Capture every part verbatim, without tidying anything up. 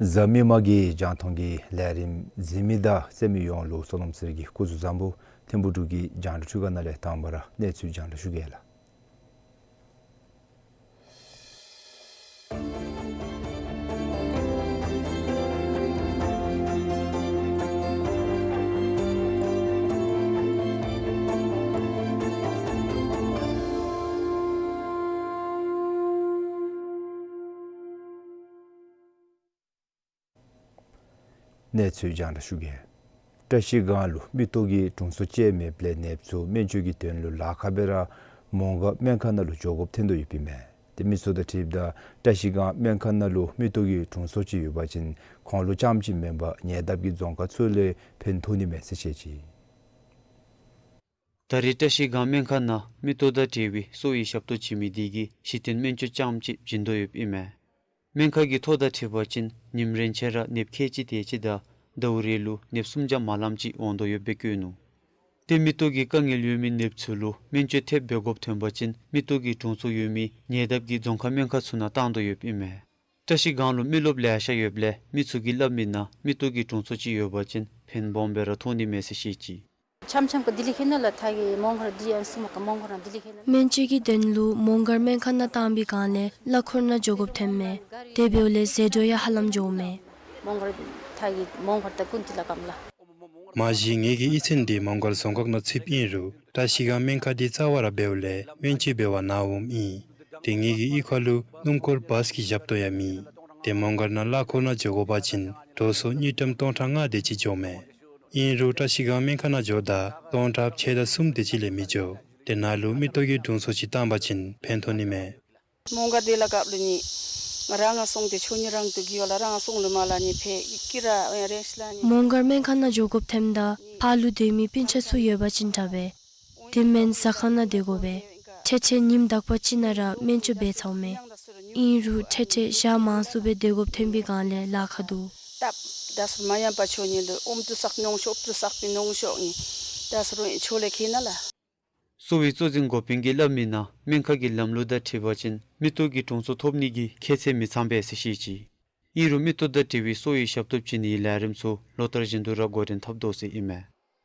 གཟའ་མིག་དམར་གྱི་རྒྱང་མཐོང་གི་ལས་རིམ་གཟིགས་མི་དང་གསན་མི་ཡོངས་ལུ་བསོད་ནམས་ཚེ་རིང་གི་སྐུ་གཟུགས་བཟང་པོ། ཐིམ་ཕུག་འབྲུག་གི་རྒྱང་བསྒྲགས་ཁང་ནང་ལས་དང་པ་ར་གནས་ཚུལ་རྒྱང་བསྒྲགས་ཞུ་གེ་ལགས། གནས་ཚུལ་རྒྱང་བསྒྲགས་ཞུ་གེ། བཀྲ་ཤིས་སྒང་ལུ་མིག་ཏོ་གི་དྲུང་འཚོ་ཅིག་མེདཔ་ལས་ནདཔ་ཚུ་སྨན་བཅོས་ཀྱི་དོན་ལུ་ལཱ་ཁག་འབད་ར་མོང་སྒར་སྨན་ཁང་ནང་ལུ་འགྱོ་དགོཔ་ཐོན་དོ་ཡོདཔ་ཨིན་མས། ཏེ་མི་ཚུ་དང་འཁྲིལཝ་ད་བཀྲ་ཤིས་སྒང་སྨན་ཁང་ནང་ལུ་མིག་ཏོ་གི་དྲུང་འཚོ་ཅིག་ཡོད་པ་ཅིན་ཁོང་ལུ་རྐྱངམ་ཅིག་མེན་པར་ཉེ་འདབས་ཀྱི་རྫོང་ཁག་ཚུ་ལས་ཕན་ཐོགས་ནི་མས་ཟེར་བཤད་ཅི། ད་རེས་བཀྲ་ཤིས་སྒང་སྨན་ཁང་ནང་མིག་ཏོ་དང་འབྲེལ་བའི་གསོ་བའི་ཞབས་ཏོག་བྱིན་མི་དེ་གིས་གཞི་རྟེན་སྨན་བཅོས་རྐྱངམ་ཅིག་བྱིན་དོ་ཡོདཔ་ཨིན་མས། སྨན་ཁང་གི་ཐོ་དང་འཁྲིལ་བ་ཅིན་ཉིནམ་རེ་ཆད་ར་ནདཔ་ཁལ་གཅིག་དེ་ཅིག་དང་ཟླཝ་རེ་ལུ་ནདཔ་སུམ་བརྒྱ་མ་ལངམ་ཅིག་འོང་དོ་ཡོདཔ་སྦེ་བཀོད་ནུག། ཏེ་མིག་ཏོ་གི་དཀའ་ངལ་ཡོད་མི་ནདཔ་ཚུ་ལུ་སྨན་བཅོས་ཐེབས་འབད་དགོཔ་ཐོན་པ་ཅིན་མིག་ཏོ་གི་དྲུང་འཚོ་ཡོད་མི་ཉེ་འདབས་ཀྱི་རྫོང་ཁག་སྨན་ཁང་ཚུ་ནང་བཏང་དོ་ཡོདཔ་ཨིན་མས། བཀྲ་ཤིས་སྒང་ལུ་མི་རློབས་ལེ་ཤ་ཡོདཔ་ལས་མི་ཚུ་གིས་སླབ་མི་ནང་མིག་ཏོ་གི་དྲུང་འཚོ་ཅིག་ཡོད་པ་ཅིན་ཕན་སྦོམ་སྦེ་ར་ཐོགས་ནི་མས་ཟེར་བཤད་ཅི། འཆམ་འཆམ་ག་དིལླི་ཁེ་ན་ལ་ཐ་གི་མོང་སྒར་དི་ཨན་སུ་མ་ག་མོང་སྒར་དིལླི་ཁེ་ན། སྨན་བཅོས་ཀྱི་དོན་ལུ་མོང་སྒར་སྨན་ཁང་ནང་བཏང་པའི་སྒང་ལས་གླ་འཁོར་ནང་འགྱོ་དགོཔ་ཐོནམ་མས། དེ་འབདཝ་ལས་ཟད་འགྲོ་ཡང་ཧ་ལམ་འགྱོཝ་མས། མོང་སྒར་ཐ་གི་མོང་སྒར་ད་ཀུན་ཏི་ལ་ཀམ་ལ། མ་གཞི་ངེ་གི་ཡིག་ཚང་འདི་མོང་སྒར་རྫོང་ཁག་ནང་ཚུདཔ་ཨིན་རུང་བཀྲ་ཤིས་སྒང་སྨན་ཁང་འདི་རྩ་བ་ར་འབདཝ་ལས་སྨན་བཅོས་འབད་བར་ནཱ་འོངམ་ཨིན། ཏེ་ངེ་གི་གཡུས་ཁ་ལུ་སྣུམ་འཁོར་བཱས་ཀྱི་ཞབས་ཏོག་ཡང་མེད། ཏེ་མོང་སྒར་ནང་གླ་འཁོར་ནང་འགྱོ་དགོ་པ་ཅིན་འགྲོ་སོང་དངུལ་ཀྲམ་སྟོང་ཕྲག་ལྔ་དེ་ཅིག་འགྱོཝ་མས། ཨིན་རུང་བཀྲ་ཤིས་སྒང་སྨན་ཁང་ནང་འགྱོཝ་ད་སྟོང་ཕྲག་ཕྱེད་དང་གསུམ་དེ་ཅིག་ལས་མི་འགྱོ། ཏེ་ནཱ་ལུ་མིག་ཏོ་གི་དྲུང་འཚོ་ཅིག་བཏང་པ་ཅིན་ཕན་ཐོགས་ནི་མས། མོང་སྒར་དེ་ལ་ཀབ་ལུ་ནི་རང་ང་སོང་སྟེ་ཆོས་ཉིད་རང་དུ་གི་ཡོད་ལ་རང་ང་སོང་ལུ་མ་ལ་ནི་ཕེ་ཀི་ར་རེས་ལ་ནི། མོང་སྒར་སྨན་ཁང་ནང་འགྱོ་དགོཔ་ཐོནམ་ད་ཕར་ལུ་སྡོད་མི་སྤུན་ཆ་ཚུ་ཡོད་པ་ཅིན་དྲག་པས། དེ་མེན་ཟ་ཁང་ནང་སྡོད་དགོ་པས། འཕྲལ་འཕྲལ་ཉིནམ་དག་པ་ཅིག་ནང་ར་སྨན་བཅོས་འབད་ཚརཝ་མས། ཨིན་རུང་འཕྲལ་འཕྲལ་ཞག་མང་སུ་སྦེ་སྡོད་དགོཔ་ཐོན་པའི་སྒང་ལས་ལཱ་ཁག་འདུག། སྟབས་ད་སུ་མ་ཡང་པ་ཆོས་ཉིད་ལུ་ཨོམ་ཏུ་སག་ནོང་ཤོག་ཨོམ་ཏུ་སག་པི་ནོང་ཤོག་ནི། ད་སུ་རུང་ཆོས་ལས་ཁེ་ན་ལ། གསོ་བའི་གཙོ་འཛིན་འགོ་དཔོན་གྱིས་སླབ་མི་ནང་སྨན་ཁང་གི་ལམ་ལུགས་དང་འཁྲིལ་བ་ཅིན་མིག་ཏོ་གི་དྲུང་འཚོ་ཐོབ་ནི་གི་ཁྱད་ཚད་མི་ཚང་པས་ཟེར་བཤད་ཅི། ཨིན་རུང་མིག་ཏོ་དང་འབྲེལ་བའི་གསོ་བའི་ཞབས་ཏོག་བྱིན་ནིའི་ལས་རིམ་ཚུ་ལོ་ལྟར་བཞིན་དུ་ར་འགོ་འདྲེན་འཐབ་དོ་ཟེར་ཨིན་མས།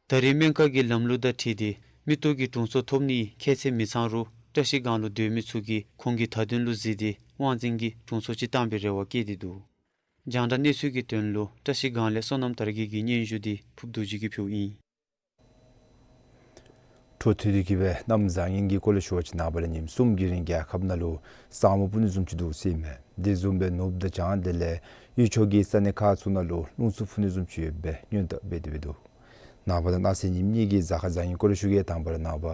ད་རེས་སྨན་ཁང་གི་ལམ་ལུགས་དང་འཁྲིལ་ཏེ་མིག་ཏོ་གི་དྲུང་འཚོ་ཐོབ་ནིའི་ཁྱད་ཚད་མི་ཚང་རུང་བཀྲ་ཤིས་སྒང་ལུ་སྡོད་མི་ཚུ་གིས་ཁོང་གི་བརྡ་དོན་ལུ་གཟིགས་ཏེ་དབང་འཛིན་གྱིས་དྲུང་འཚོ་ཅིག་བཏང་པའི་རེ་བ་བསྐྱེད་དེ་འདུག། རྒྱང་བསྒྲགས་གནས་ཚུལ་གྱི་དོན་ལུ་བཀྲ་ཤིས་སྒང་ལས་བསོད་ནམས་དར་རྒྱས་ཀྱི་སྙན་ཞུ་འདི་ཕུརཔ་རྡོ་རྗེ་གིས་ཕུལཝ་ཨིན། འཕྲོ་མཐུད་དེ་གི་སྦེ་གནམ་བཟང་ངན་གྱི་སྐོར་ལས་ཞུ་བ་ཅིན་ནངས་པ་ལས་ཉིནམ་གསུམ་གྱི་རིང་རྒྱལ་ཁབ་ནང་ལུ་ས་སྨུག་སྤུབ་ནི་བཟུམ་ཅིག་འདུག་ཟེར་ཨིན་མས། དེ་བཟུམ་སྦེ་ནུབ་དང་བྱང་དེ་ལས་ཡུལ་ཕྱོགས་ཀྱི་ས་གནས་ཁག་ཚུ་ནང་ལུ་རླུང་འཚུབ་འཕུ་ནི་བཟུམ་ཅིག་ཡོདཔ་སྦེ་སྔོན་བརྡ་འབད་དེ་སྦེ་འདུག། ནངས་པ་དང་གནངས་ཚེ་ཉིནམ་གཉིས་ཀྱི་གཟའ་སྐར་བཟང་ངན་སྐོར་ལས་ཞུ་གེ། དང་པ་ར་ནངས་པ་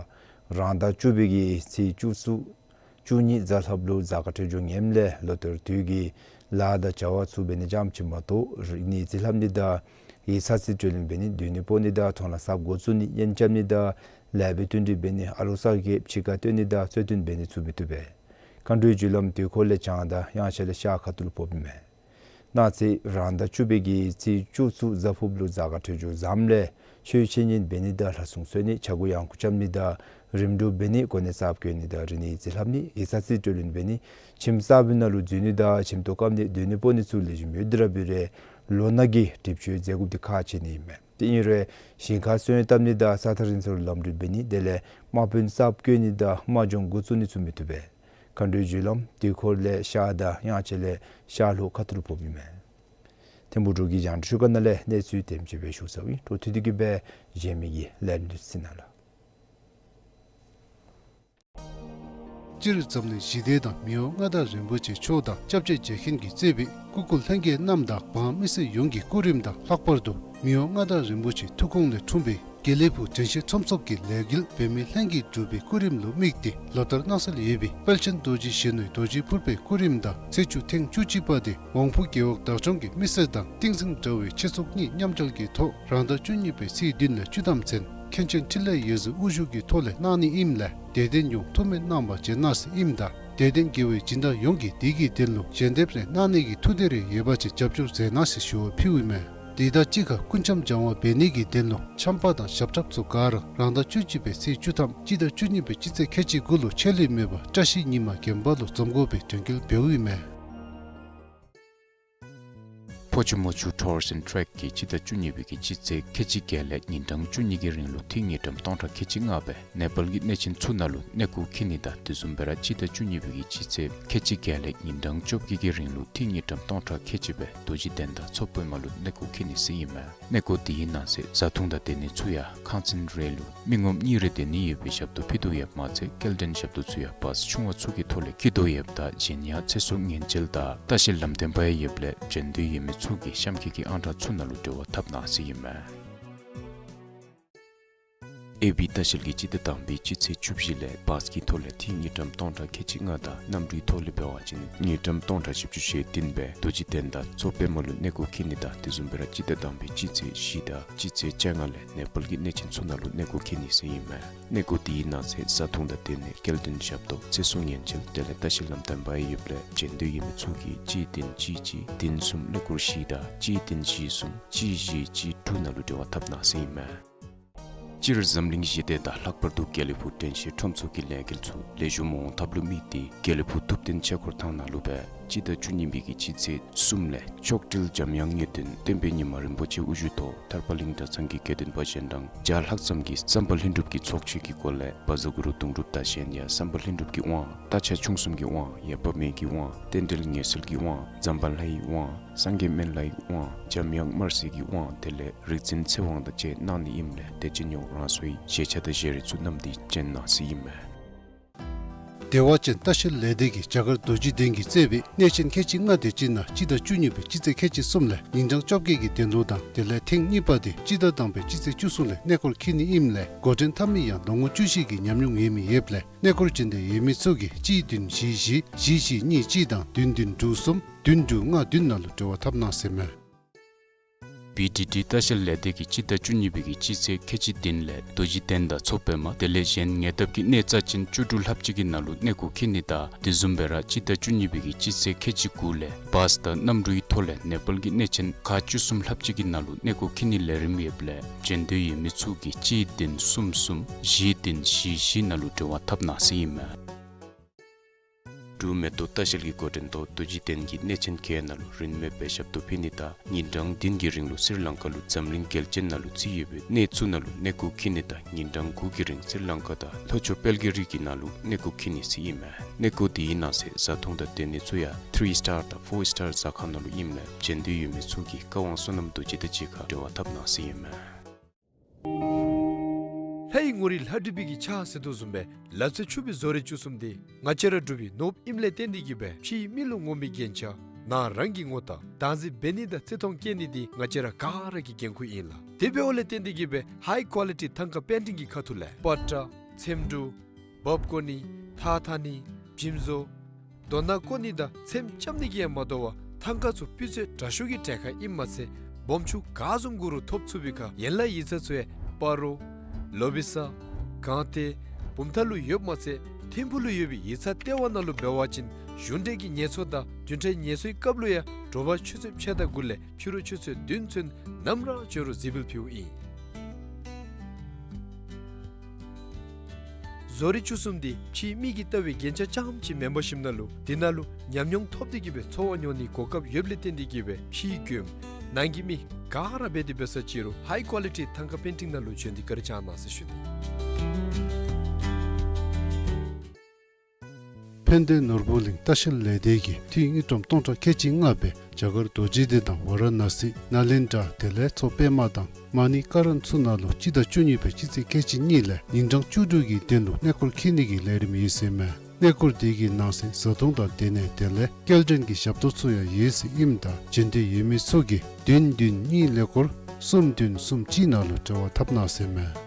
རང་ཟླ་བཅུ་པའི་གི་ཚེས་བཅུ་གསུམ་བཅུ་གཉིས་གཟའ་ལྷགཔ་ལུ་གཟའ་སྐར་འཕྲོད་སྦྱོར་ངནམ་ལས་ལོ་ལྟར་དུས་ཀྱི་ལཱ་དང་བྱ་བ་ཚུ་འབད་ནི་རྐྱངམ་ཅིག་མ་གཏོགས་རིག་གནས་རྩིས་ལྷབ་ནི་དང་ཡིག་ཚང་རྩིས་སྤྲོད་ལེན་འབད་ནི་སྡོད་གནས་སྤོ་ནི་དང་མཐོང་ལམ་གསརཔ་འགོ་བཙུགས་ནི་གཉེན་རྐྱབ་ནི་དང་ལེགས་པའི་བསྟུན་གྲོས་འབད་ནི་ཨ་ལོ་གསར་གྱི་ཕྱི་ཁར་སྟོན་ནི་དང་རྩོད་དོན་འབད་ནི་ཚུ་མི་བཏུབ་པས། མཁའ་འགྲོའི་རྒྱུ་ལམ་དུས་འཁོར་ལས་བྱང་དང་དབྱངས་འཆར་ལས་ཤར་ཁ་ཐུག་ལུ་ཕོགཔ་ཨིན་མས། གནངས་ཚེ་རང་ཟླ་བཅུ་པའི་གི་ཚེས་བཅུ་གསུམ་གཟའ་ཕུརཔ་ལུ་གཟའ་སྐར་འཕྲོད་སྦྱོར་བཟངམ་ལས་ཆོས་འཆད་ཉན་འབད་ནི་དང་ལྷ་སྲུང་གསོལ་ནི་ཕྱྭ་འགུགས་གཡང་འགུགས་རྐྱབ་ནི་དང་རིམ་གྲོ་འབད་ནི་གོ་གནས་གསརཔ་བསྐོ་ནི་དང་རིག་གནས་རྩིས་ལྷབ་ནི་ཡིག་ཚང་རྩིས་སྤྲོད་ལེན་འབད་ནི་ཁྱིམ་གསརཔ་ནང་ལུ་འཛུལ་ནི་དང་ཁྱིམ་ཐོག་བཀབ་ནི་སྡོད་གནས་སྤོ་ནི་ཚུ་ལེགས་ཤོམ་ཡོད་དེ་ར་འབད་རུང་ལོ་ནག་གི་གྲིབ་སྐྱོན་མཛད་དགོཔ་འདི་ཁག་ཆེ་ནི་ཨིན་མས། དེ་ཨིན་རུང་ཞིང་ཁར་སོན་བཏབ་ནི་དང་ས་ཐག་རིང་ས་ལུ་ལམ་འགྲུལ་འབད་ནི་དེ་ལས་དམག་དཔོན་གསརཔ་བསྐོ་ནི་དང་དམག་སྦྱོང་འགོ་བཙུགས་ནི་ཚུ་མི་བཏུབ་པས། མཁའ་འགྲོའི་རྒྱུ་ལམ་དུས་འཁོར་ལས་ཤར་དང་དབྱངས་འཆར་ལས་ཤར་ལྷོ་ཁ་ཐུག་ལུ་ཕོགཔ་ཨིན་མས། ཐིམ་ཕུག་འབྲུག་གི་རྒྱང་བསྒྲགས་ཁང་ནང་ལས་གནས་ཚུལ་དེམ་ཅིག་སྦེ་ཞུ་ཚརཝ་ཨིན། འཕྲོ་མཐུད་དེ་གི་སྦེ་གཞན་མི་གི་ལས་རིམ་འདི་གཟིགས་གནང་ལགས། སྤྱིར་འཛམ་གླིང་ཞི་བདེ་དང་མི་དབང་མངའ་བདག་རིན་པོ་ཆེ་མཆོག་དང་སྐྱབས་རྗེ་རྗེ་མཁན་གྱིས་གཙོས་པའི་སྐུ་འཁོར་ལྷན་རྒྱས་རྣམས་དང་འབངས་མི་སེར་ཡོངས་ཀྱི་སྐུ་རིམ་དང་ལྷག་པར་དུ་མི་དབང་མངའ་བདག་རིན་པོ་ཆེའི་ཐུགས་དགོངས་ལས་འཁྲུངས་པའི་དགེ་ལེགས་ཕུག་དྲན་ཤེས་ཁྲོམ་ཚོགས་ཀྱི་ལས་འགུལ་འབད་མི་ལྷན་རྒྱས་འབྲུག་པའི་སྐུ་རིམ་ལུ་དམིགས་ཏེ་ལོ་ལྟར་གནང་སྲོལ་ཡོད་པའི་དཔལ་ཆེན་རྡོ་རྗེ་གཞོན་ནུའི་རྡོ་རྗེ་ཕུར་པའི་སྐུ་རིམ་དང་ཚེས་བཅུ་ཐེངས་བཅུ་གཅིག་པ་དེ་ཝང་ཕུ་རྒེད་འོག་བདག་སྐྱོང་གི་མི་སེར་དང་ཏིང་འཛིན་དྲ་བའི་ཆོས་ཚོགས་གཉིས་མཉམ་འབྲེལ་གྱི་ཐོག་རང་ཟླ་བཅུ་གཉིས་པའི་ཚེས་བདུན་ལས་བཅུ་ཐམ་ཚུན་མཁན་ཆེན་འཕྲིན་ལས་ཡོངས་འཛིན་དབུ་བཞུགས་ཀྱི་ཐོག་ལས་གནང་ནི་ཨིནམ་ལས་དད་ལྡན་ཡོངས་ཐུགས་སྨོན་གནང་བར་བྱོན་གནང་ཟེར་ཨིནམ་ད་དད་ལྡན་དགེ་བའི་སྦྱིན་བདག་ཡོངས་ཀྱིས་དེ་གི་དོན་ལུ་ཞལ་འདེབས་རེ་གནང་ནི་གི་ཐུགས་འདོད་རེ་ཡོད་པ་ཅིན་རྒྱབ་སྐྱོར་མཛད་གནང་ཟེར་ཞུ་བ་ཕུལཝ་ཨིན་མས། དེ་དང་གཅིག་ཁར་སྐུ་འཆམ་སྦྱང་བ་འབད་ནི་གི་དོན་ལུ་འཆམ་པ་དང་ཞབས་ཁྲབ་ཚུ་ག་ར་རང་ཟླ་བཅུ་གཅིག་པའི་ཚེས་བཅུ་ཐམ་སྤྱི་ཟླ་བཅུ་གཉིས་པའི་སྤྱི་ཚེས་ཁལ་གཅིག་དགུ་ལུ་ཆད་ལུས་མེད་པར་བཀྲ་ཤིས་ཉི་མ་དགོན་པ་ལུ་འཛོམས་དགོ་པའི་དྲན་སྐུལ་འབདཝ་ཨིན་མས། ཕོ་ཆུ་མོ་ཆུ་ཊུརསི་ཨེནཌ་ཊེཀ་གིས་སྤྱི་ཟླ་བཅུ་གཉིས་པའི་གི་སྤྱི་ཚེས་ཁལ་གཅིག་བརྒྱད་ལས་ཉིན་གྲངས་བཅུ་གཉིས་ཀྱི་རིང་ལུ་ཐིག་དངུལ་ཀྲམ་སྟོང་ཕྲག་ཁལ་གཅིག་ལྔ་སྦེ་ནེ་པཱལ་གྱི་གནས་ཆེན་ཚུ་ནང་ལུ་གནས་སྐོར་འཁྱིད་ནི་དང་དེ་བཟུམ་སྦེ་ར་སྤྱི་ཟླ་བཅུ་གཉིས་པའི་གི་སྤྱི་ཚེས་ཁལ་གཅིག་བརྒྱད་ལས་ཉིན་གྲངས་བཅོ་བརྒྱད་ཀྱི་རིང་ལུ་ཐིག་དངུལ་ཀྲམ་སྟོང་ཕྲག་ཁལ་གཅིག་སྦེ་རྡོ་རྗེ་གདན་དང་མཚོ་པདྨ་ལུ་གནས་སྐོར་འཁྱིད་ནི་ཟེར་ཨིན་མས། གནས་སྐོར་དེའི་ནང་གསེས་བཟའ་འཐུང་དང་སྡོད་ནི་ཚུ་ཡང་ཁང་ཚན་རེ་ལུ་མི་ངོམ་གཉིས་རེ་སྡོད་ནི་ཡོད་པའི་ཞབས་ཏོག་ཕུལ་དོ་ཡོདཔ་མ་ཚད་སྐྱེལ་འདྲེན་ཞབས་ཏོག་ཚུ་ཡང་བཱསི་ཆུང་བ་ཚུ་གི་ཐོག་ལས་འཁྱིད་དོ་ཡོདཔ་ད་གཞན་ཡང་ཚེ་སྲོག་ཉེན་བཅོལ་དང་ལྟ་བཤལ་ལམ་སྟོན་པ་ཡང་ཡོདཔ་ལས་བྱོན་འདོད་ཡོད་མི་ཚུ་གིས་གཤམ་འཁོད་ཀྱི་ཨང་གྲངས་ཚུ་ནང་ལུ་འབྲེལ་བ་འཐབ་གནང་ཟེར་ཨིན་མས། ཨེ་བི་ལྟ་བཤལ་གྱིས་སྤྱི་ཟླ་དང་པའི་སྤྱི་ཚེས་བཅུ་བཞི་ལས་བཱསི་གི་ཐོག་ལས་ཐིག་དངུལ་ཀྲམ་སྟོང་ཕྲག་ཁལ་གཅིག་ལྔ་དང་གནམ་གྲུའི་ཐོག་ལས་འབད་བ་ཅིན་དངུལ་ཀྲམ་སྟོང་ཕྲག་བཞི་བཅུ་ཞེ་བདུན་སྦེ་རྡོ་རྗེ་གདན་དང་མཚོ་པདྨ་ལུ་གནས་སྐོར་འཁྱིད་ནི་དང་དེ་བཟུམ་སྦེ་ར་སྤྱི་ཟླ་དང་པའི་སྤྱི་ཚེས་བཞི་དང་སྤྱི་ཚེས་བཅོ་ལྔ་ལས་ནེ་པཱལ་གྱི་གནས་ཆེན་ཚུ་ནང་ལུ་གནས་སྐོར་འཁྱིད་ནི་ཟེར་ཨིན་མས། གནས་སྐོར་དེའི་ནང་གསེས་བཟའ་འཐུང་དང་སྡོད་ནི་སྐྱེལ་འདྲེན་ཞབས་ཏོག་ཚེ་སྲོག་ཉེན་བཅོལ་དེ་ལས་ལྟ་བཤལ་ལམ་སྟོན་པ་ཡང་ཡོདཔ་ལས་བྱོན་འདོད་ཡོད་མི་ཚུ་གིས་གཅིག་བདུན་གཅིག་གཅིག་བདུན་གསུམ་ཀླད་ཀོར་བཞི་དང་གཅིག་བདུན་བཞི་གསུམ་གཅིག་བཞི་གཅིག་དྲུག་ནང་ལུ་འབྲེལ་བ་འཐབ་གནང་ཟེར་ཨིན་མས། སྤྱིར་འཛམ་གླིང་ཞི་བདེ་དང་ལྷག་པར་དུ་དགེ་ལེགས་ཕུག་དྲན་ཤེས་ཁྲོམ་ཚོགས་ཀྱི་ལས་འགུལ་ཚུ་ལེགས་ཤོམ་འོང་ཐབས་ལུ་དམིགས་ཏེ་དགེ་ལེགས་ཕུག་ཐུབ་བསྟན་ཆོས་འཁོར་ཐང་ནང་ལུ་སྦེ་སྤྱི་ཟླ་བཅུ་གཉིས་པའི་གི་སྤྱི་ཚེས་གསུམ་ལས་མཆོག་སྤྲུལ་འཇམ་དབྱངས་ངེས་དོན་བསྟན་པའི་ཉི་མ་རིན་པོ་ཆེ་དབུ་བཞུགས་ཐོག་ཐར་པ་གླིང་གྲྭ་ཚང་གི་དགེ་འདུན་པ་གཞན་དང་བརྒྱ་ལྷག་ཙམ་གྱིས་སམྦྷ་ལྷུན་གྲུབ་ཀྱི་ཚོགས་མཆོད་ཀྱི་སྒོ་ལས་བཛྲ་གུ་རུ་གདུང་སྒྲུབ་དང་གཞན་ཡང་སམྦྷ་ལྷུན་གྲུབ་ཀྱི་དབང་རྟ་ཕྱག་མཆོག་གསུམ་གྱི་དབང་ཡེ་བ་མེ་གི་དབང་རྟེན་འབྲེལ་ངེས་གསལ་གྱི་དབང་འཛམ་བྷ་ལྷའི་དབང་སངས་རྒྱས་སྨན་བླའི་དབང་འཇམ་དབྱངས་དམར་སེར་གྱི་དབང་དེ་ལས་རིག་འཛིན་ཚེ་དབང་དང་བཅས་གནང་ནི་ཨིནམ་ལས་དེ་བྱིན་ཡོང་རང་སོའི་བཞེས་ཆས་དང་བཞེས་རིགས་ཚུ་བསྣམས་ཏེ་བྱོན་གནང་ཟེར་ཨིན་མས། བདེ་བ་ཅན་ལྟ་བཤལ་ལས་སྡེ་གིས་རྒྱ་གར་རྡོ་རྗེ་གདན་གྱིས་བསྩལ་བའི་གནས་ཆེན་ཁལ་གཅིག་ལྔ་དེ་ཅིག་ནང་སྤྱི་ཟླ་བཅུ་གཉིས་པའི་སྤྱི་ཚེས་ཁལ་གཅིག་གསུམ་ལས་ཉིན་གྲངས་བཅོ་བརྒྱད་ཀྱི་གདན་ལུ་དང་དེ་ལས་ཐེངས་གཉིས་པ་དེ་སྤྱི་ཟླ་དང་པའི་སྤྱི་ཚེས་བཅུ་གསུམ་ལས་གནས་སྐོར་འཁྱིད་ནི་ཨིནམ་ལས་འགོ་འདྲེན་འཐབ་མི་ཡང་ལོ་ངོ་བཅུ་བཞི་གི་ཉམས་མྱོང་ཡོད་མི་ཡོདཔ་ལས་གནས་སྐོར་བྱོན་འདོད་ཡོད་མི་ཚུ་གིས་གཅིག་བདུན་བཞི་བཞི་བཞི་གཉིས་གཅིག་དང་བདུན་བདུན་དྲུག་གསུམ་བདུན་དྲུག་ལྔ་བདུན་ནང་ལུ་འབྲེལ་བ་འཐབ་གནང་ཟེར་མས། བི་ཌི་ཌི་ལྟ་བཤལ་ལས་སྡེ་གིས་སྤྱི་ཟླ་བཅུ་གཉིས་པའི་གི་སྤྱི་ཚེས་ཁལ་གཅིག་བདུན་ལས་རྡོ་རྗེ་གདན་དང་མཚོ་པདྨ་དེ་ལས་གཞན་ཉེ་འདབས་ཀྱི་གནས་རྩ་ཅན་བཅུ་དྲུག་ལྷགཔ་ཅིག་གི་ནང་ལུ་གནས་སྐོར་འཁྱིད་ནི་དང་དེ་བཟུམ་སྦེ་ར་སྤྱི་ཟླ་བཅུ་གཉིས་པའི་གི་སྤྱི་ཚེས་ཁལ་གཅིག་དགུ་ལས་བཱསི་དང་གནམ་གྲུའི་ཐོག་ལས་ནེ་པཱལ་གྱི་གནས་ཆེན་ཁག་བཅུ་གསུམ་ལྷགཔ་ཅིག་གི་ནང་ལུ་གནས་སྐོར་འཁྱིད་ནིའི་ལས་རིམ་ཡོདཔ་ལས་བྱོན་འདོད་ཡོད་མི་ཚུ་གིས་གཅིག་བདུན་གསུམ་གསུམ་བཞི་བདུན་བཞི་བཞི་ནང་ལུ་འབྲེལ་བ་འཐབ་གནང་ཟེར་ཨིན་མས། འབྲུག་མེ་ཏོག་ལྟ་བཤལ་གྱི་འགོ་འདྲེན་ཐོག་རྡོ་རྗེ་གདན་གྱི་གནས་ཆེན་བརྒྱད་ནང་ལུ་རིན་མེད་པའི་ཞབས་ཏོག་ཕུལ་ནི་དང་ཉིན་གྲངས་བདུན་གྱི་རིང་ལུ་སི་རི་ལང་ཀ་ལུ་འཛམ་གླིང་རྒྱལ་ཅན་ནང་ལུ་རྩིས་ཡོད་པའི་གནས་ཚུ་ནང་ལུ་གནས་སྐོར་འཁྱིད་ནི་དང་ཉིན་གྲངས་དགུ་གི་རིང་སི་རི་ལང་ཀ་དང་ལྷོ་ཕྱོགས་དཔལ་གྱི་རི་གི་ནང་ལུ་གནས་སྐོར་འཁྱིད་ནི་ཟེར་ཨིན་མས། གནས་སྐོར་དེའི་ནང་གསེས་བཟའ་འཐུང་དང་སྡོད་ནི་ཚུ་ཡང་ཐི་རི་སི་ཊར་དང་ཕོར་སི་ཊར་ཟ་ཁང་ནང་ལུ་ཨིནམ་ལས་བྱོན་འདོད་ཡོད་མི་ཚུ་གིས་བཀའ་དབང་བསོད་ནམས་རྡོ་རྗེ་དང་གཅིག་ཁར་འབྲེལ་བ་འཐབ་གནང་ཟེར་ཨིན་མས། ལྷའི་ངོ་རིས་ལྷ་བྲིས་པའི་གི་ཕྱག་ཟེར་དོ་བཟུམ་སྦེ་ལག་རྩལ་ཕྱུག་པའི་བཟོ་རིག་བཅུ་གསུམ་དེ་ང་བཅས་ར་འབྲུག་པའི་ནོར་བུ་ཨིནམ་ལས་བརྟེན་ཏེ་གིས་སྦེ་ཕྱིའི་མི་ལུ་ངོམ་པའི་རྒྱན་ཆ་ནང་རང་གི་ངོ་རྟགས་བདག་འཛིན་འབད་ནི་དང་བརྩི་མཐོང་བསྐྱེད་ནི་དེ་ང་བཅས་ར་ག་ར་གི་འགན་ཁུར་ཨིན་ལགས། དེ་འབདཝ་ལས་བརྟེན་ཏེ་གིས་སྦེ་ཧའི་ཀོ་ལི་ཊི་ཐང་ཀ་པེན་ཊིང་གི་ཁ་ཐུག་ལས་པ་ཏྲ་ཚེམ་དྲུབ་འབག་བརྐོ་ནི་ཐགས་འཐག་ནི་འཇིམ་བཟོ་རྡོ་ནག་བརྐོ་ནི་དང་ཚེམ་རྐྱབ་ནི་གིས་ཡང་མ་དོ་བར་ཐང་ཀ་ཚུ་སྤུས་ཚད་དྲག་ཤོས་ཀྱི་གྲལ་ཁར་ཨིནམ་མ་ཚད་སྦོམ་ཆུང་ག་བཟུམ་དགོ་རུང་ཐོབ་ཚུགས་པའི་ཁར་ཡན་ལག་ཡིག་ཚང་ཚུ་ཡང་སྤ་རོ་ལོ་བི་ས་སྒང་སྟེང་བུམ་ཐང་ལུ་ཡོདཔ་མ་ཚད་ཐིམ་ཕུག་ལུ་ཡོད་པའི་ཡིག་ཚང་ལྟེ་བ་ནང་ལུ་འབད་བ་ཅིན་གཞུང་འབྲེལ་གྱི་ངལ་གསོ་དང་བདུན་ཕྲག་ངལ་གསོའི་སྐབས་ལུ་ཡང་དྲོ་པ་ཆུ་ཚོད་ཕྱེད་དང་དགུ་ལས་ཕྱི་རུ་ཆུ་ཚོད་བདུན་ཚུན་ནམ་ར་བྱོན་རུང་གཟིགས་འབུལ་ཕུལཝ་ཨིན། བཟོ་རིག་བཅུ་གསུམ་དེ་ཕྱིའི་མི་གིས་ལྟ་བའི་རྒྱན་ཆ་རྐྱངམ་ཅིག་མེན་པར་ཞིནམ་ལས་དེ་ནང་ལུ་ཉམས་མྱོང་ཐོབ་སྟེ་གིས་སྦེ་འཚོ་བ་མྱོང་ནིའི་གོ་སྐབས་ཡོདཔ་ལས་བརྟེན་ཏེ་གིས་སྦེ་ཕྱིའི་མགྱོནམ་ནང་གི་མི་ག་ར་འབད་དེ་འབད་ས་ཅིག་རུང་ཧའི་ཀོ་ལི་ཊི་ཐང་ཀ་པེན་ཊིང་ནང་ལུ་བྱོན་ཏེ་བཀའ་དྲིན་བསྐྱང་གནང་ཟེར་ཞུ་ནི། ཕན་བདེ་ནོར་བུ་གླིང་ལྟ་བཤལ་ལས་སྡེ་གིས་ཐིག་དངུལ་ཀྲམ་སྟོང་ཕྲག་ཁལ་གཅིག་ལྔ་སྦེ་རྒྱ་གར་རྡོ་རྗེ་གདན་དང་ཝཱ་ར་ཎཱ་སི་ནཱ་ལེནྡྲ་དེ་ལས་མཚོ་པདྨ་དང་མ་ཎི་ཀ་རན་ཚུ་ནང་ལུ་སྤྱི་ཟླ་བཅུ་གཉིས་པའི་སྤྱི་ཚེས་ཁལ་གཅིག་གཉིས་ལས་ཉིན་གྲངས་བཅུ་དྲུག་གི་གདན་ལུ་གནས་སྐོར་འཁྱིད་ནི་གི་ལས་རིམ་ཡོད་ཟེར་མས། གནས་སྐོར་དེ་གི་ནང་གསེས་བཟའ་འཐུང་དང་སྡོད་གནས་དེ་ལས་སྐྱེལ་འདྲེན་གྱི་ཞབས་ཏོག་ཚུ་ཡང་ཡོད་ཟེར་ཨིནམ་ད་བྱོན་འདོད་ཡོད་མི་ཚུ་གིས་བདུན་བདུན་གཉིས་ཀླད་ཀོར་གསུམ་བདུན་གསུམ་གཅིག་ནང་ལུ་འབྲེལ་བ་འཐབ་གནང་ཟེར་མས།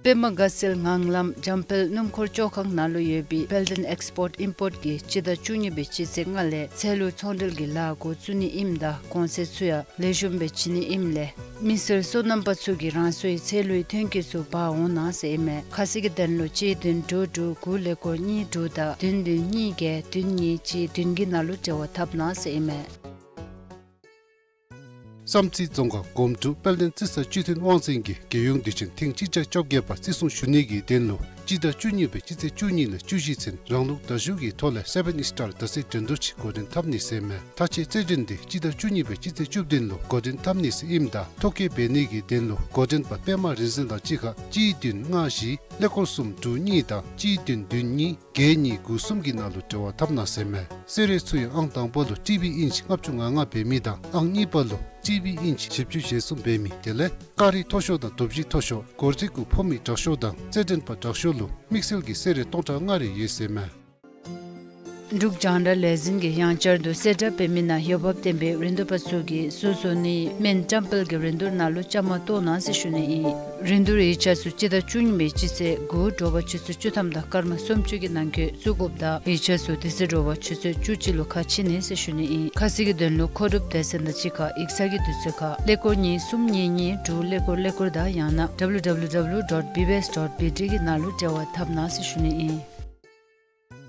པདྨ་དགའ་ཚལ་ངང་ལམ་འཇམ་དཔལ་སྣུམ་འཁོར་བཅོ་ཁང་ནང་ལུ་ཡོད་པའི་དཔལ་ལྡན་ཨེགསི་པོརཊ་ཨིམ་པོརཊ་ཀྱིས་སྤྱི་ཟླ་བཅུ་གཉིས་པའི་སྤྱི་ཚེས་ལྔ་ལས་ཚལ་ལུ་ཚོང་འབྲེལ་གྱི་ལཱ་འགོ་བཙུགས་ནི་ཨིནམ་ད་གོང་ཚད་ཚུ་ཡང་ལེགས་ཤོམ་སྦེ་བྱིན་ནི་ཨིནམ་ལས་མི་སེར་སོ་ནམ་པ་ཚུ་གིས་རང་སོའི་ཚལ་ལུའི་ཐོན་སྐྱེད་ཚུ་འབག་འོང་གནང་ཟེར་ཨིན་མས། ཁ་གསལ་གྱི་དོན་ལུ་གཅིག་བདུན་དྲུག་དྲུག་དགུ་ཀླད་ཀོར་གཉིས་དྲུག་དང་བདུན་བདུན་གཉིས་བརྒྱད་བདུན་གཉིས་གཅིག་བདུན་གྱི་ནང་ལུ་འབྲེལ་བ་འཐབ་གནང་ཟེར་ཨིན་མས། བསམ་རྩེ་རྫོང་ཁག་སྒོམ་ཕྲུག་དཔལ་ལྡན་རྩི་ས་སྤྱི་མཐུན་དབང་འཛིན་གྱིས་རྒྱལ་ཡོངས་དུས་ཆེན་ཐེངས་གཅིག་བརྒྱ་བཅོ་བརྒྱད་པ་བརྩི་སྲུང་ཞུ་ནི་གི་དོན་ལུ་ སྤྱི་ཟླ་བཅུ་གཉིས་པའི་སྤྱི་ཚེས་བཅུ་གཉིས་ལས་བཅུ་བཞི་ཚུན་རང་ལུགས་དར་ཤུགས་ཀྱི་ཐོག་ལས་སེ་བཱན་ཨིསི་ཊར་དར་ཚད་འགྲན་བསྡུར་ཅིག་འགོ་འདྲེན་འཐབ་ནི་ཟེར་མས། མཐའ་དཔྱད་རྩེད་འགྲན་འདི་སྤྱི་ཟླ་བཅུ་གཉིས་པའི་སྤྱི་ཚེས་བཅུ་བདུན་ལུ་འགོ་འདྲེན་འཐབ་ནི་ཟེར་ཨིནམ་ད་ཐོ་བཀོད་འབད་ནི་གི་དོན་ལུ་འགོ་འདྲེན་པ་པདྨ་རིག་འཛིན་དང་གཅིག་ཁར་གཅིག་བདུན་ལྔ་བཞི་ཀླད་ཀོར་གསུམ་དྲུག་གཉིས་དང་གཅིག་བདུན་བདུན་གཉིས་བརྒྱད་གཉིས་དགུ་གསུམ་གྱི་ནང་ལུ་འབྲེལ་བ་འཐབ་གནང་ཟེར་མས། གསོལ་རས་ཚུ་ཡང་ཨང་དང་པ་ལུ་ཊི་བི་ཨིན་ཅི་ལྔ་བཅུ་ང་ལྔ་འབད་མི་དང་ཨང་གཉིས་པ་ལུ་ཊི་བི་ཨིན་ཅི་བཞི་བཅུ་ཞེ་གསུམ་འབད་མི་དེ་ལས་ཀ་རི་མཐོ་ཤོས་དང་དོ་བརྒྱད་མཐོ་ཤོས་སྒོར་རྩིས་གུ་ཕོག་མི་དྲག་ཤོས་དང་རྩེད་འགྲན་པ་དྲག་ཤོས་ལུ་དམིགས་བསལ་གྱི་གསོལ་རས་སྟོང་ཕྲག་ལྔ་རེ་ཡོད་ཟེར་མས། འབྲུག་རྒྱང་བསྒྲགས་ལས་འཛིན་གྱིས་ཡང་བསྐྱར་དུ་གསལ་བསྒྲགས་འབད་མི་ནང་འོས་འབབ་ལྡན་པའི་རིན་བསྡུར་པ་ཚུ་གིས་བཟོ་བཟོ་ནིའི་སྨན་བཀྲམ་སྤེལ་གྱི་རིན་བསྡུར་ནང་ལུ་བཅའ་མར་གཏོགས་གནང་ཟེར་ཞུ་ནི་ཨིན། རིན་བསྡུར་ཡིག་ཆ་ཚུ་སྤྱི་ཟླ་བཅུ་གཉིས་པའི་སྤྱི་ཚེས་དགུ་དྲོ་པ་ཆུ་ཚོད་བཅུ་ཐམ་དང་སྐར་མ་སུམ་ཅུ་གི་ནང་འཁོད་བཙུགས་དགོཔ་དང་ཡིག་ཆ་ཚུ་དེ་ཚེ་དྲོ་པ་ཆུ་ཚོད་བཅུ་གཅིག་ལུ་ཁ་ཕྱེ་ནི་ཟེར་ཞུ་ནི་ཨིན། ཁ་གསལ་གྱི་དོན་ལུ་མཁོ་སྒྲུབ་སྡེ་ཚན་དང་གཅིག་ཁར་ཡིག་ཚང་གི་དུས་ཚོད་ཁར་ཀླད་ཀོར་གཉིས་གསུམ་གཉིས་གཉིས་དྲུག་ཀླད་ཀོར་ཀླད་ཀོར་དང་ཡང་ན་ཌབ་ལུ་ཌབ་ལུ་ཌབ་ལུ་ཌོཊ་བི་བི་ཨེསི་ཌོཊ་བི་ཊི་གི་ནང་ལུ་འབྲེལ་བ་འཐབ་གནང་ཟེར་ཞུ་ནི་ཨིན།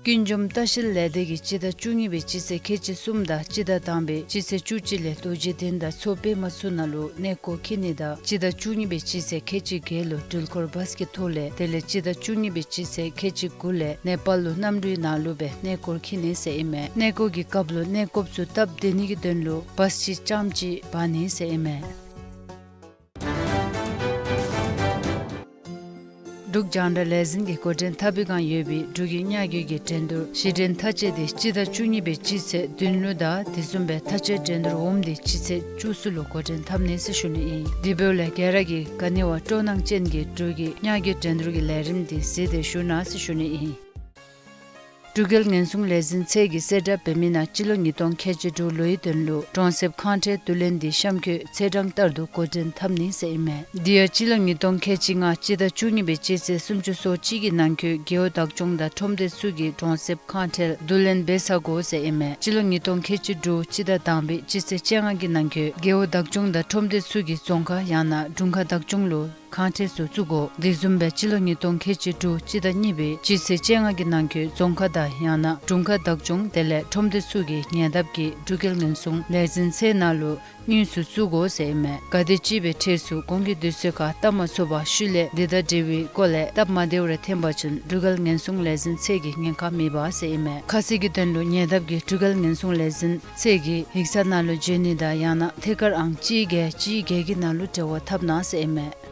ཀུན་འབྱུང་ལྟ་བཤལ་ལས་སྡེ་གིས་སྤྱི་ཟླ་བཅུ་གཉིས་པའི་སྤྱི་ཚེས་ཁལ་གཅིག་གསུམ་དང་སྤྱི་ཟླ་དང་པའི་སྤྱི་ཚེས་བཅུ་གཅིག་ལས་རྡོ་རྗེ་གདན་དང་མཚོ་པདྨ་ཚུ་ནང་ལུ་གནས་སྐོར་འཁྱིད་ནི་དང་སྤྱི་ཟླ་བཅུ་གཉིས་པའི་སྤྱི་ཚེས་ཁལ་གཅིག་བརྒྱད་ལུ་འགྲུལ་འཁོར་བཱས་ཀྱི་ཐོག་ལས་དེ་ལས་སྤྱི་ཟླ་བཅུ་གཉིས་པའི་སྤྱི་ཚེས་ཁལ་གཅིག་དགུ་ལས་ནེ་པཱལ་ལུ་གནམ་གྲུའི་ནང་ལུ་སྦེ་གནས་སྐོར་འཁྱིད་ནི་ཟེར་ཨིན་མས། གནས་སྐོར་གྱི་སྐབས་ལུ་གནས་སྐོརཔ་ཚུ་སྟབས་བདེ་ནི་གི་དོན་ལུ་བཱས་ཅིག་རྐྱངམ་ཅིག་འབག་ནི་ཟེར་ཨིན་མས། འབྲུག་རྒྱང་བསྒྲགས་ལས་འཛིན་གྱིས་འགོ་འདྲེན་འཐབ་པའི་བསྒང་ཡོད་པའི་འབྲུག་གི་ཉ་རྒོད་ཀྱི་འགྲན་བསྡུར་གཞི་འགྲན་མཐའ་དཔྱད་དེ་སྤྱི་ཟླ་བཅུ་གཉིས་པའི་སྤྱི་ཚེས་བདུན་ལུ་དང་དེ་བཟུམ་སྦེ་མཐའ་དཔྱད་འགྲན་བསྡུར་འོགམ་དེ་སྤྱི་ཚེས་བཅུ་གསུམ་ལུ་འགོ་འདྲེན་འཐབ་ནི་ཟེར་ཞུ་ནི་ཨིན། དེ་འབདཝ་ལས་ག་ར་གིས་ག་ནི་བ་སྤྲོ་སྣང་ཅན་གྱིས་འབྲུག་གི་ཉ་རྒོད་འགྲན་བསྡུར་གྱི་ལས་རིམ་དེ་གཟིགས་ཏེ་བཞུགས་གནང་ཟེར་ཞུ་ནི་ཨིན། འབྲུག་རྒྱལ་ཉེན་སྲུང་ལས་འཛིན་ཚད་ཀྱིས་གསལ་བསྒྲགས་འབད་མི་ནང་སྤྱི་ལོ་ཉིས་སྟོང་ཁལ་གཅིག་དྲུག་ལོའི་དོན་ལུ་གྲོང་གསེབ་ཁང་ཁྲལ་བསྡུ་ལེན་དེ་གཤམ་འཁོད་ཚེས་གྲངས་ལྟར་དུ་འགོ་འདྲེན་འཐབ་ནི་ཟེར་ཨིན་མས། དེ་ཡང་སྤྱི་ལོ་ཉིས་སྟོང་ཁལ་གཅིག་ལྔ་སྤྱི་ཟླ་བཅུ་གཉིས་པའི་སྤྱི་ཚེས་སུམ་ཅུ་སོ་གཅིག་གི་ནང་འཁོད་རྒེད་འོག་བདག་སྐྱོང་དང་ཁྲོམ་སྡེ་ཚུ་གིས་གྲོང་གསེབ་ཁང་ཁྲལ་བསྡུ་ལེན་འབད་ཚར་དགོ་ཟེར་ཨིན་མས། སྤྱི་ལོ་ཉིས་སྟོང་ཁལ་གཅིག་དྲུག་སྤྱི་ཟླ་དང་པའི་སྤྱི་ཚེས་བཅོ་ལྔ་གི་ནང་འཁོད་རྒེད་འོག་བདག་སྐྱོང་དང་ཁྲོམ་སྡེ་ཚུ་གིས་རྫོང་ཁག་ཡང་ན་དྲུང་ཁག་བདག་སྐྱོང་ལུ་ཁང་ཁྲལ་ཚུ་བཙུགས་དགོ། དེ་བཟུམ་སྦེ་སྤྱི་ལོ་ཉིས་སྟོང་ཁལ་གཅིག་དྲུག་སྤྱི་ཟླ་གཉིས་པའི་སྤྱི་ཚེས་བཅོ་ལྔ་གི་ནང་འཁོད་རྫོང་ཁག་དང་ཡང་ན་དྲུང་ཁག་བདག་སྐྱོང་དེ་ལས་ཁྲོམ་སྡེ་ཚུ་གིས་ཉེ་འདབས་ཀྱི་འབྲུག་རྒྱལ་ཉེན་སྲུང་ལས་འཛིན་ཚད་ནང་ལུ་དངུལ་ཚུ་བཙུགས་དགོ་ཟེར་ཨིན་མས། ག་དེམ་ཅིག་སྦེ་ཁྲལ་ཚུ་གོང་གི་དུས་ཚོད་ཁར་བཏབ་མ་ཚུགས་པར་ཤུལ་ལས་དེ་དང་འབྲེལ་བའི་སྐོར་ལས་སྟབས་མ་བདེཝ་རེ་ཐོན་པ་ཅིན་འབྲུག་རྒྱལ་ཉེན་སྲུང་ལས་འཛིན་ཚད་ཀྱིས་ཉེན་ཁ་མི་འབག་ཟེར་ཨིན་མས། ཁ་གསལ་གྱི་དོན་ལུ་ཉེ་འདབས་ཀྱི་འབྲུག་རྒྱལ་ཉེན་སྲུང་ལས་འཛིན་ཚད་ཀྱི་ཡིག་ཚང་ནང་ལུ་འབྱོན་ནི་དང་ཡང་ན་ཐད་ཀར་ཨང་གཅིག་བརྒྱད་གཅིག་བརྒྱད་ཀྱི་ནང་ལུ་འབྲེལ་བ་འཐབ་གནང་ཟེར་ཨིན་མས།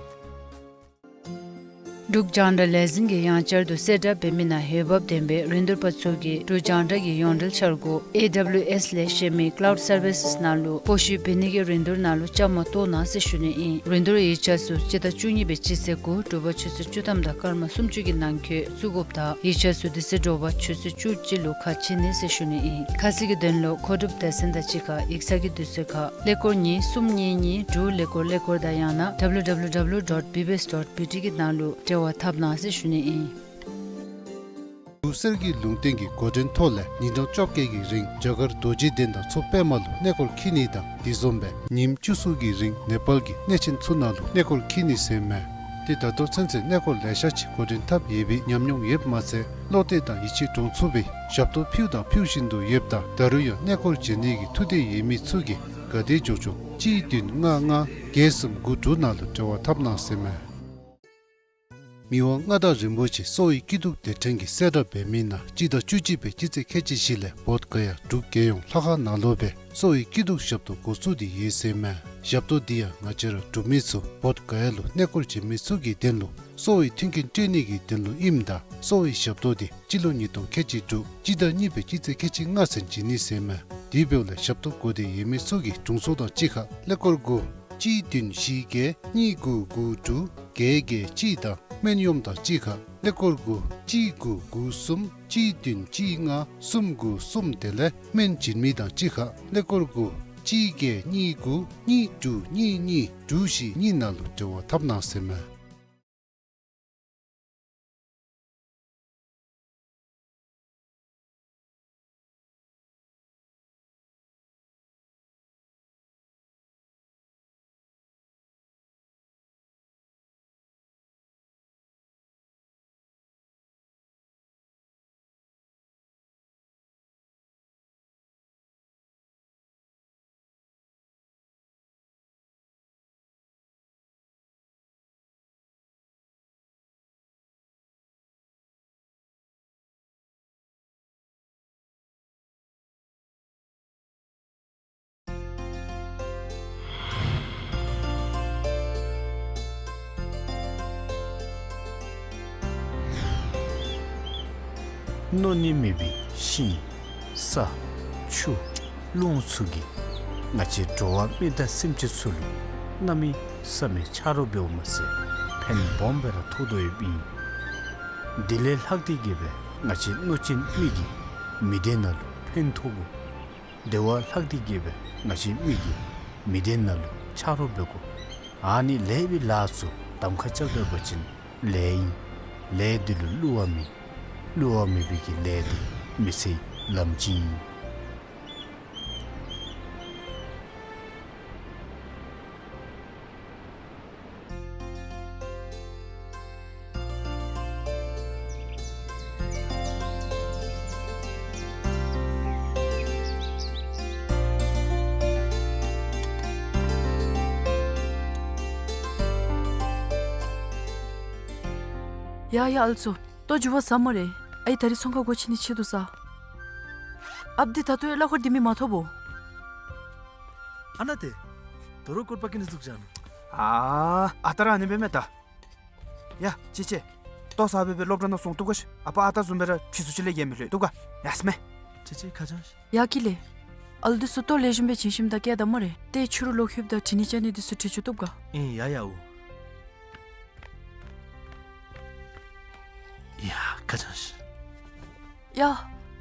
འབྲུག་རྒྱང་བསྒྲགས་ལས་འཛིན་གྱིས་ཡང་བསྐྱར་དུ་གསལ་བསྒྲགས་འབད་མི་ནང་འོས་འབབ་ལྡན་པའི་རིན་བསྡུར་པ་ཚུ་གིས་འབྲུག་རྒྱང་བསྒྲགས་ཀྱི་ཡོངས་འབྲེལ་འཆར་སྒོ་ཨེ་ཌབ་ལུ་ཨེསི་ལས་གཞན་མི་ཀ་ལའུཌ་སར་བི་སི་ནང་ལུ་སྤོ་བཤུད་འབད་ནི་གི་རིན་བསྡུར་ནང་ལུ་བཅའ་མར་གཏོགས་གནང་ཟེར་ཞུ་ནི་ཨིན། རིན་བསྡུར་ཡིག་ཆ་ཚུ་སྤྱི་ཟླ་བཅུ་གཉིས་པའི་སྤྱི་ཚེས་དགུ་དྲོ་པ་ཆུ་ཚོད་བཅུ་ཐམ་དང་སྐར་མ་སུམ་ཅུ་གི་ནང་འཁོད་བཙུགས་དགོཔ་དང་ཡིག་ཆ་ཚུ་དེ་ཚེ་དྲོ་པ་ཆུ་ཚོད་བཅུ་གཅིག་ལུ་ཁ་ཕྱེ་ནི་ཟེར་ཞུ་ནི་ཨིན། ཁ་གསལ་གྱི་དོན་ལུ་མཁོ་སྒྲུབ་སྡེ་ཚན་དང་གཅིག་ཁར་ཡིག་ཚང་གི་དུས་ཚོད་ཁར་ཀླད་ཀོར་གཉིས་གསུམ་གཉིས་གཉིས་དྲུག་ཀླད་ཀོར་ཀླད་ཀོར་དང་ཡང་ན་ཌབ་ལུ་ཌབ་ལུ་ཌབ་ལུ་ཌོཊ་བི་བི་ཨེསི་ཌོཊ་བི་ཊི་གི་ནང་ལུ་འབྲེལ་བ་འཐབ་གནང་ཟེར་ཞུ་ནི་ཨིན། འབྲུག་གསེར་གྱི་ལུང་བསྟན་གྱི་འགོ་འདྲེན་ཐོག་ལས་ཉིན་གྲངས་བཅོ་བརྒྱད་ཀྱི་རིང་རྒྱ་གར་རྡོ་རྗེ་གདན་དང་མཚོ་པདྨ་ལུ་གནས་སྐོར་འཁྱིད་ནི་དང་དེ་བཟུམ་སྦེ་ཉིནམ་བཅུ་གསུམ་གྱི་རིང་ནེ་པཱལ་གྱི་གནས་ཆེན་ཚུ་ནང་ལུ་གནས་སྐོར་འཁྱིད་ནི་ཟེར་མས། ཏེ་ད་ལྟོ་ཚུན་ཚོད་གནས་སྐོར་ལེ་ཤ་ཅིག་འགོ་འདྲེན་འཐབ་ཡོད་པའི་ཉམས་མྱོང་ཡོདཔ་མ་ཚད་བློ་གཏད་དང་ཡིད་ཆེས་འདྲོངས་ཚུགས་པའི་ཞབས་ཏོག་ཕུལ་དང་ཕུལ་བཞིན་དུ་ཡོདཔ་ད་ད་རུང་ཡང་གནས་སྐོར་བྱོན་ནི་གི་ཐུགས་འདོད་ཡོད་མི་ཚུ་གིས་ག་དེ་མགྱོགས་མགྱོགས་གཅིག་བདུན་ལྔ་ལྔ་བརྒྱད་གསུམ་དགུ་དྲུག་ནང་ལུ་འབྲེལ་བ་འཐབ་གནང་ཟེར་མས། མི་དབང་མངའ་བདག་རིན་པོ་ཆེ་གསོ་བའི་སྐྱིད་སྡུག་སྡེ་ཕྲན་གྱིས་གསལ་བསྒྲགས་འབད་མི་ནང་སྤྱི་ཟླ་བཅུ་གཅིག་པའི་སྤྱི་ཚེས་ཁལ་གཅིག་བཞི་ལས་བོདྷ་ག་ཡ་འབྲུག་རྒྱལ་ཡོངས་ལྷ་ཁང་ནང་ལུ་སྦེ་གསོ་བའི་སྐྱིད་སྡུག་ཞབས་ཏོག་འགོ་བཙུགས་ཏེ་ཡོད་ཟེར་མས། ཞབས་ཏོག་འདི་ཡང་ང་བཅས་ར་འབྲུག་མི་ཚུ་བོདྷ་ག་ཡ་ལུ་གནས་སྐོར་བྱོན་མི་ཚུ་གི་དོན་ལུ་གསོ་བའི་མཐུན་རྐྱེན་སྤྲོད་ནི་གི་དོན་ལུ་ཨིནམ་ད་གསོ་བའི་ཞབས་ཏོག་འདི་སྤྱི་ལོ་ཉིས་སྟོང་ཁལ་གཅིག་དྲུག་སྤྱི་ཟླ་གཉིས་པའི་སྤྱི་ཚེས་ཁལ་གཅིག་ལྔ་ཚུན་བྱིན་ནི་ཟེར་མས། དེ་འབདཝ་ལས་ཞབས་ཏོག་དགོས་འདོད་ཡོད་མི་ཚུ་གིས་དྲུང་འཚོ་དང་གཅིག་ཁར་ཀླད་ཀོར་དགུ་གཅིག་བདུན་བཞི་བརྒྱད་གཉིས་དགུ་དགུ་དྲུག་བརྒྱད་བརྒྱད་གཅིག་དང་སྨན་གཡོགམ་དང་གཅིག་ཁར་ཀླད་ཀོར་དགུ་གཅིག་དགུ་དགུ་གསུམ་གཅིག་བདུན་གཅིག་ལྔ་གསུམ་དགུ་གསུམ་དེ་ལས་སྨན་བྱིན་མི་དང་གཅིག་ཁར་ཀླད་ཀོར་དགུ་གཅིག་བརྒྱད་གཉིས་དགུ་གཉིས་དྲུག་གཉིས་གཉིས་དྲུག་བཞི་གཉིས་ནང་ལུ་འབྲེལ་བ་འཐབ་གནང་ཟེར་མས། མནོ་ནི་མེད་པའི་ཤིང་ས་ཆུ་རླུང་ཚུ་གིས་ང་བཅས་འགྲོ་བ་མི་དང་སེམས་ཅན་ཚུ་ལུ་གནམ་མེད་ས་མེད་ཆ་རོགས་འབདཝ་མ་ཚད་ཕན་སྦོམ་སྦེ་ར་ཐོགས་དོ་ཡོདཔ་ཨིན། དེ་ལས་ལྷག་སྟེ་གི་སྦེ་ང་བཅས་མནོ་ཅན་མི་གིས་མི་སྡེ་ནང་ལུ་ཕན་ཐོགས་དགོ། དེ་བ་ལྷག་སྟེ་གི་སྦེ་ང་བཅས་མི་གིས་མི་སྡེ་ནང་ལུ་ཆ་རོགས་འབད་དགོ། ཨ་ནི་ལེགས་པའི་ལཱ་ཚུ་གདམ་ཁ་རྐྱབ་སྡོད་པ་ཅིན་ལེགས་ཨིན། ལས་འདི་ལུ་བསླུ་བ་མེད། བསླུ་བ་མེད་པའི་གི་ལས་འདི་མི་ཚེའི་ལམ་ཅིག་ཨིན། ཡ་ཡ་ཨ་ལུ་ཚུ། ལྟོ་འགྱོ་བ་ཟ་སྨ་རེ། ཨའི་ད་རིས་ཚོང་ཁང་སྒོ་ཕྱེ་ནི་ཆེད་དུ་ས། ཨཔ་འདི་ད་ལྟོ་ཡང་གླ་འཁོར་འདི་མི་མ་ཐོབ་བོ། ཨ་ནཱ་ཏེ། དོ་རུང་སྐོར་པ་ཀི་ནི་ཟུག་ཅན། ཨ་ཨ་རྟག་ར་ཨ་ནི་སྦེ་མས་ད། ཡ་ཅི་ཅི། ལྟོ་ཟ་སྦེ་སྦེ་སློབ་གྲྭ་ནང་སོང་བཏུབ་ག་ཤིག། ཨ་པ་ཨ་རྟག་བཟུམ་སྦེ་ར་ཕྱི་སུ་ཅིག་ལས་ཡང་མི་ལྷོད་བཏུབ་ག། ཡ་སྨ་རེ། ཅི་ཅི་ཁ་ཅང་ཤིག། ཡ་ཀི་ལེ། ཨ་ལུ་འདི་ཚུ་ལྟོ་ལེགས་ཤོམ་སྦེ་བྱིན་ཞིནམ་ད་བསྐྱལ་ད་སྨ་རེ། ཏེ་ཕྱི་རུ་ལོག་ལྷོདཔ་ད་དྲི་ནི་བཅར་ནི་འདི་ཚུ་དྲི་བཅུག་བཏུབ་ག། ཨིན་ཡ་ཡ་འོ། ཡ་ཁ་ཅང་ཤིག། ཡ།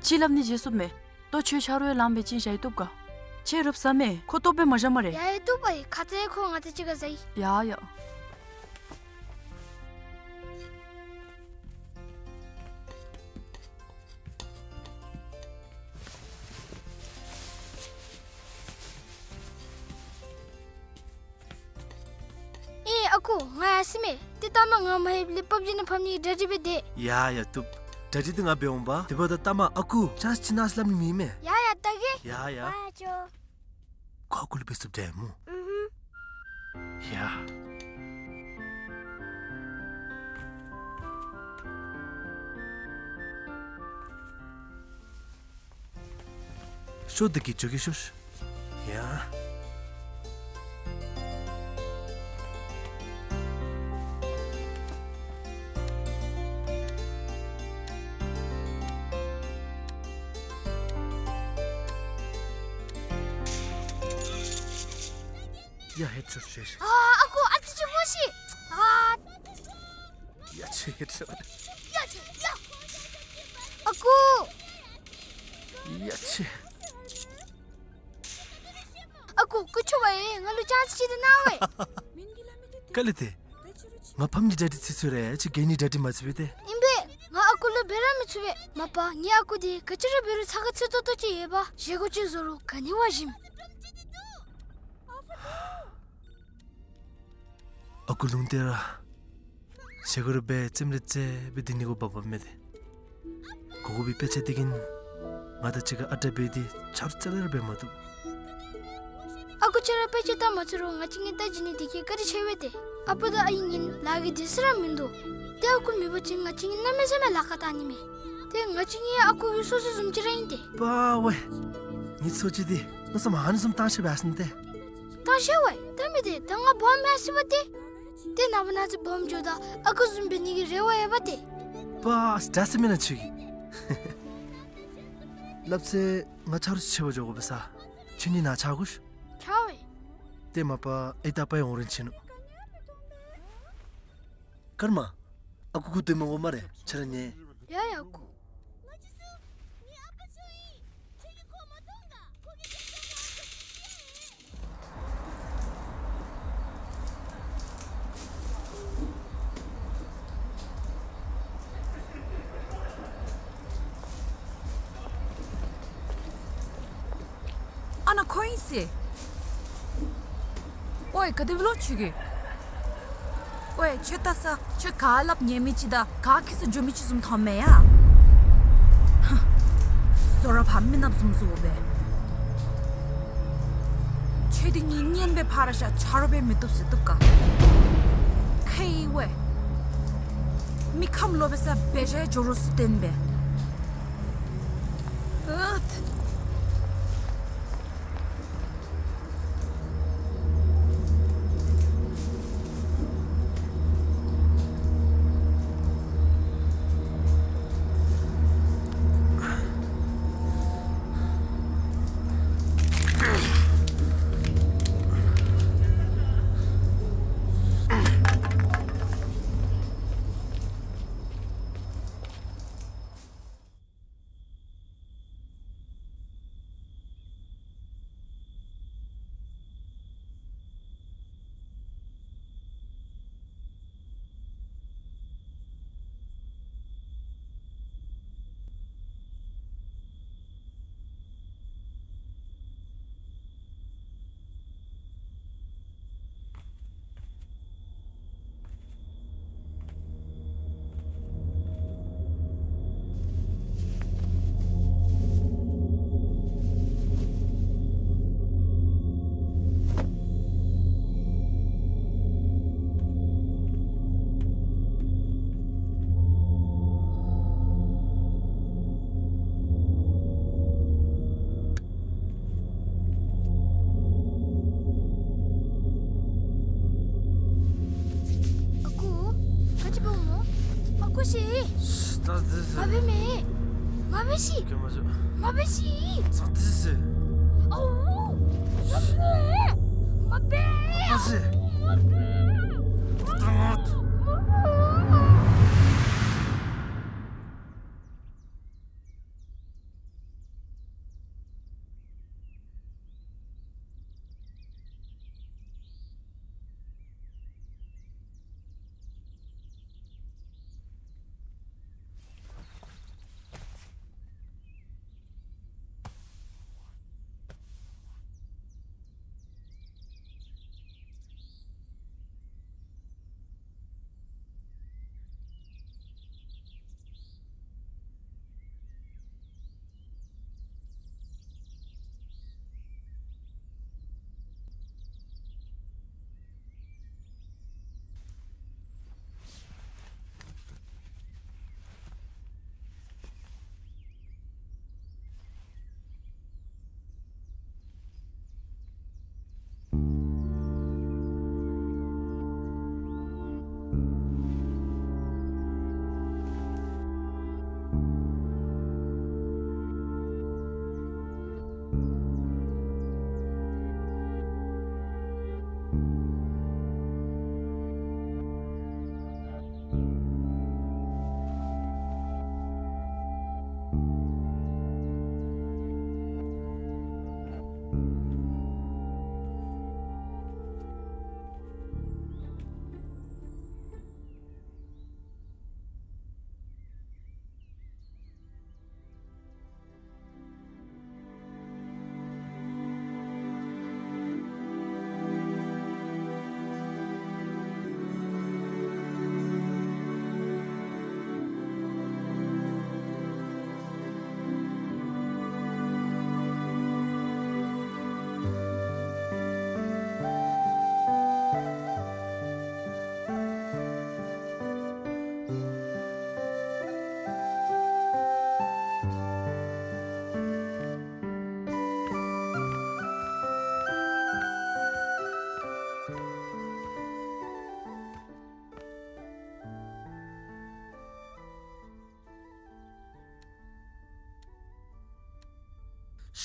ཅིག་སླབ་ནི་བརྗེད་སོངམ་མས། ལྟོ་ཁྱོད་ཆ་རོགས་ཡང་ལངམ་སྦེ་བྱིན་བཞག་ཡི་བཏུབ་ག། ཁྱོད་རུབ་ཟ་མས། ཁོ་ལྟོཝ་སྦེ་མ་བཞག་སྨ་རེ། ཡ་ཡ་བཏུབ་པས། ཁ་ཙ་ཁོ་ང་བཅས་གཅིག་ཁར་བཟའ་ཡི། ཡ་ཡ། ཨེ་ཨ་ཁུ་ང་ཡར་སོ་མས། ཏེ་ལྟ་མ་ང་མ་ལྷོདཔ་ལས་པབ་ཇི་ནང་ཕབ་ནི་གི་གྲ་སྒྲིག་འབད་དེས། ཡ་ཡ་བཏུབ། གྲ་སྒྲིག་འདི་ང་འབད་འོང་པ། དེ་འབདཝ་ད་ལྟ་མ་ཨ་ཁུ་ཅང་ཅིག་གནང་ཟེར་སླབ་ནི་མེད་མས། ཡ་ཡ་ད་གེ། ཡ་ཡ། ཨ་ཅོ། ཁོ་ཨ་ཁུ་ལུ་འབད་ཚུགསཔ་འདྲས་སྨོ། ཨུ་ཧུམ། ཡ། ཤོག་འདི་གིས་འགྱོ་གེ་ཤོག། ཡ། ཡ་ཧེད་ཤོག་ཤོག། ཨ་ཨ་ཁུ་ཨ་ཙི་ཅིག་སྨོ་ཤིག། ཨ། ཡ་ཆེ་ཧེད་ཤོག། ཡ་ཆེ་ཡ། ཨ་ཁུ། ཡ་ཆེ། ཨ་ཁུ་སྐུ་མཁྱེན་པ་ཡིས་ང་ལུ་ཅང་ཅིག་ཅིག་ཏེ་གནང་བས། ག་ལས་ཏེ། ང་ཕམ་གྱིས་གྲ་སྒྲིག་ཚུད་ཚུད་རེ་ཅིག་ག་ནི་གྲ་སྒྲིག་མ་ཚུད་པས་ཏེ། ཨིན་པས། ང་ཨ་ཁུ་ལུ་འབད་ར་མི་ཚུགས་པས། མ་པ་ངེའི་ཨ་ཁུ་འདི་ག་ཅི་ར་འབད་རུང་ཚ་ཁ་ཚུད་ཏོག་ཏོ་ཅིག་ཡོད་པས། བཞེས་སྒོ་ཅིག་བཟོ་རུང་ག་ནི་བ་ཞིམ། ཨ་ཁུ་ལུང་བསྟན་ར། བཞེས་སྒོ་ར་འབད་རྩེདམོ་ར་རྩེ་སྦེ་སྡོད་ནི་གུ་བབ་བབ་མས་ཏེ། གོ་གོ་བའི་དཔེ་ཆ་འདི་གིས་ང་དང་གཅིག་ཁར་ཨ་རྟག་འབད་དེ་ཆ་རོགས་རྩ་ལས་ར་འབད་མ་བཏུབ། ཨ་ཁུ་ཁྱོད་ར་དཔེ་ཆ་ལྟ་མ་ཚུགས་རུང་ང་བཅས་གཉིས་ལྟ་བྱིན་ནི་འདི་གིས་བཀའ་དྲིན་ཆེ་བས་ཏེ། ཨ་པ་དང་ཨའི་གཉིས་ལཱ་གི་དུས་ཚོད་ར་མིན་འདུག། ཏེ་ཨ་ཁུ་མེད་པ་ཅིན་ང་བཅས་གཉིས་གནམ་མེད་ས་མེད་ལཱ་ཁག་གཏང་ནི་མས། ཏེ་ང་བཅས་གཉིས་ཨ་ཁུ་གི་སོ་སོ་བཟུམ་ཅིག་ར་ཨིན་ཏེ། པ་ཝེ། ངེའི་སོ་སོ་འདི་མནོ་བསམ་ཨ་ནི་བཟུམ་བཏང་ཤེས་པས་ཟེར་ཏེ། བཏང་ཤེས་ཝེ། ད་མི་དེ་ད་ང་སྦོམ་མས་ཟེར་བ་ཏེ། ཏེ་ནངས་པ་གནངས་ཚེ་སྦོམ་འགྱོཝ་ད་ཨ་ཁུ་བཟུམ་འབད་ནི་གི་རེ་བ་ཡོད་པ་ཏེ། པ་ཨ་ཙི་ད་ཟེར་མེན་ན་ཁྱོད་ཀྱིས། སླབ་ཚེ་ང་ཆ་རོགས་ཆེ་བ་འགྱོ་དགོ་པས་ས། ཁྱོད་གཉིས་ནཱ་ཆ་དགོ་ཤིག། ཆ་ཝེ། ཏེ་མ་པ་ཨའི་དང་པ་ཡང་འོང་རན་ཆི་ནུག། ཀརྨ། ཨ་ཁུ་སྒུག་སྡོད་མི་དགོ་སྨ་རེ། ཁྱོད་ར་ཉལ། ཡ་ཡ་ཨ་ཁུ། ཨ་ནཱ་ཁོ་ཨིན་ཟེར། ཝའེ་ག་དེ་སྦེ་ལོ་ཁྱོད་ཀྱིས། ཝའེ་ཁྱོད་ལྟ་ས་ཁྱོད་ག་སླབ་ཉན་མི་ཅིག་དང་ག་ཁྱད་གསོད་འགྱོ་མི་ཅིག་བཟུམ་མཐོངམ་མས་ཡ། ཧ། བཟོ་ར་ཕར་མི་ནགཔ་བཟུམ་བཟོ་སྦེ། ཁྱོད་འདི་གཉིས་གཉེན་སྦེ་ཕར་བཞག་ཆ་རོགས་སྦེ་མི་བཏུབ་ཟེར་བཏུབ་ག། ཁེ་ཝའེ། མི་ཁམས་ལོག་པའི་ས་འབད་བཞག་འགྱོ་རོགས་ཟེར་བསྟན་པས། ཨུད། ད་འདི་ཟེར། མ་འབད་མེ། མ་འབད་ཤིག། ཀྱེ་མ་ཟེར། མ་འབད་ཤིག། ད་འདི་ཟེར། ཨའུ། མ་འབད། མ་འབད། ད་འདི་ཟེར། མ་འབད། ད་འདི། མ་འབད།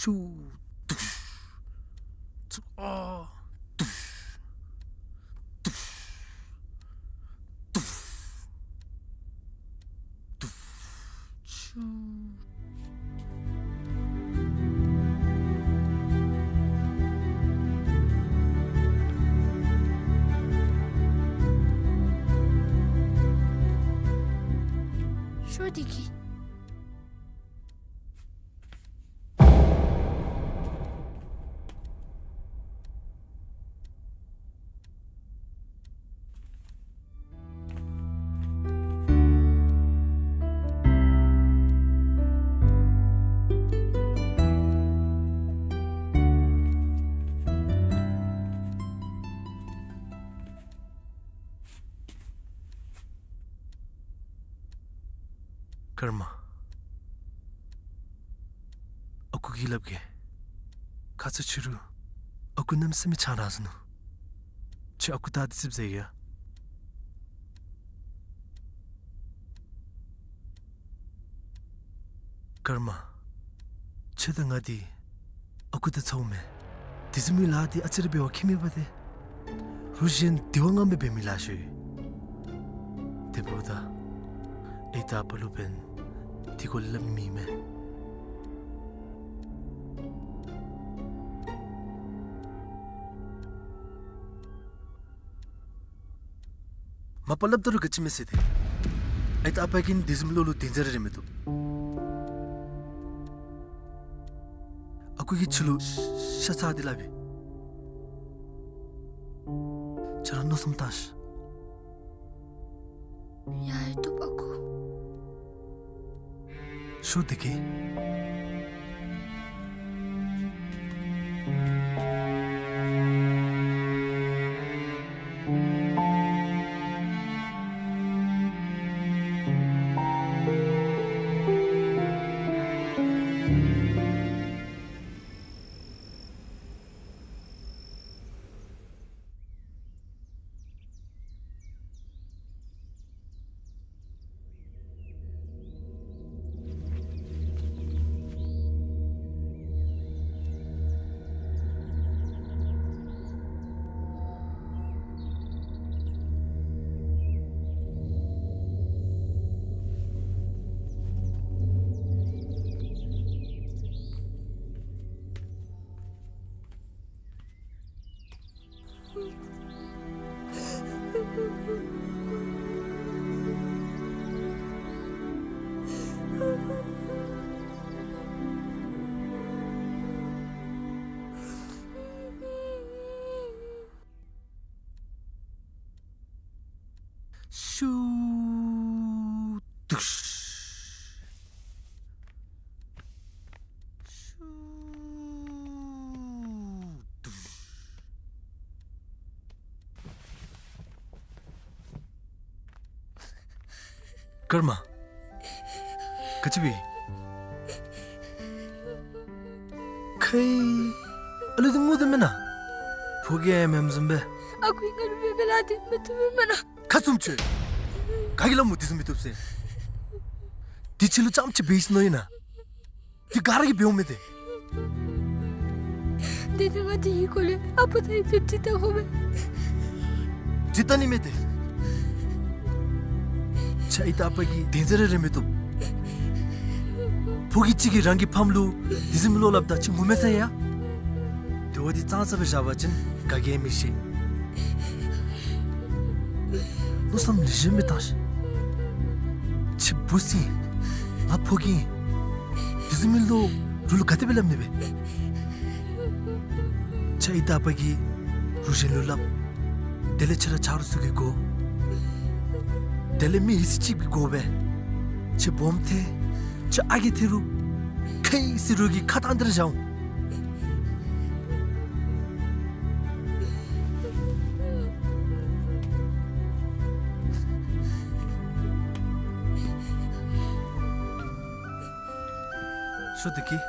ཤུ། དུཤ། ཚུ། ཨ། དུཤ། དུཤ། དུཤ། དུཤ། ཤུ། ཤོ་དེ་གི། ཀརྨ། ཨ་ཁུ་གིས་སླབ་གེ། ཁ་ཙ་ཕྱི་རུ་ཨ་ཁུ་གནམ་མེད་ས་མེད་ཆང་རག་ཟ་ནུག། ཁྱོད་ཨ་ཁུ་ད་འདི་ཙིགཔ་ཟ་ཡི་ག། ཀརྨ། ཁྱོད་དང་ང་འདི་ཨ་ཁུ་དང་ཚ་བོ་མེན། དེ་བཟུམ་མའི་ལཱ་འདི་ཨ་ཙི་རེ་འབད་བ་ཁྱད་མེད་པ་ཏེ། རུ་གཞན་དེ་བ་ངང་མེད་འབད་མི་ལཱ་ཤོས། དེ་འབདཝ་ད་ཨའི་དང་ཨ་པ་ལུ་འབདན་དེ་སྐོར་སླབ་མི་མེད། མ་པ་སླབ་ད་རུང་ག་ཅི་མེད་ཟེར་ཏེ། ཨའི་དང་ཨ་པ་གིས་དེ་བཟུམ་བློ་ལུ་གདེང་ཚད་རེ་རེ་མི་བཏུབ། ཨ་ཁུ་གིས་ཁྱོད་ལུ་ཤ་ཚ་སྟེ་སླབ་ཨིན། ཁྱོད་ར་མནོ་བསམ་བཏང་ཤིག། ཡ་ཡ་བཏུབ་ཨ་ཁུ། ཤོ་དེ་གི། ཤུ་དུག། ཤུ་དུག། ཀརྨ། ག་ཅི་འབད། ཁའི་ཨ་ལུ་འདི་ངུ་དོ་མེན་ན། ཕོ་རྒྱས་མེནམ་བཟུམ་སྦེ། ཨ་ཁུ་ང་ལུ་མེ་མེ་ལ་དེ་མི་ཐུབ་མེན་ན། ཁ་བཙུམ་ཁྱོད། ག་གིས་སླབ་སྨོ་དེ་བཟུམ་མི་བཏུབ་ཟེར། དེ་ཁྱོད་ལུ་རྐྱངམ་ཅིག་འབད་ཡི་ཟེར་མནོ་ཡི་ན། དེ་ག་ར་གིས་འབདཝ་མས་ཏེ། དེ་ནི་ང་དེ་གི་སྐོར་ལས་ཨ་པ་དང་ཡུ་ཏེ་འདྲི་བལྟ་དགོ་པས། འདྲི་བལྟ་ནི་མེད་དེ། ཁྱོད་ཨའི་དང་ཨ་པ་གི་དོན་ཟེར་ར་རེ་མི་བཏུབ། ཕོ་རྒྱས་ཅིག་གིས་རང་གི་ཕམ་ལུ་དེ་བཟུམ་མའི་བློ་སླབ་ད་ཁྱོད་ངུ་མས་ཟེར་ཡ། དེ་བ་འདི་ཙང་ཙ་སྦེ་བཞག་པ་ཅིན་ག་གིས་མི་ཤེས། མནོ་བསམ་ལེགས་ཤོམ་སྦེ་བཏང་ཤིག། ཁྱོད་བུ་ཟེར་ང་ཕོ་རྒྱས་ཨིན། དེ་བཟུམ་མའི་བློ་རོགས་ལུ་ག་དེ་སྦེ་སླབ་ནི་སྦེ། ཁྱོད་ཨའི་དང་ཨ་པ་གིས་རོགས་གཞན་ལུ་སླབ། དེ་ལས་ཁྱོད་ར་ཆ་རོགས་ཚུ་གིས་གོ། དེ་ལས་མི་ཡི་སྲིད་ཅིག་གིས་གོ་སྦེ། ཁྱོད་སྦོམ་ཐལ། ཁྱོད་ཨ་རྒས་ཐལ་རུང་། ཁའི་ཟེར་རོགས་ཀྱིས་ཁ་བཏང་སྟེ་ར་བཞག་འོང་། ཤོ་བདེ་སྐྱིད།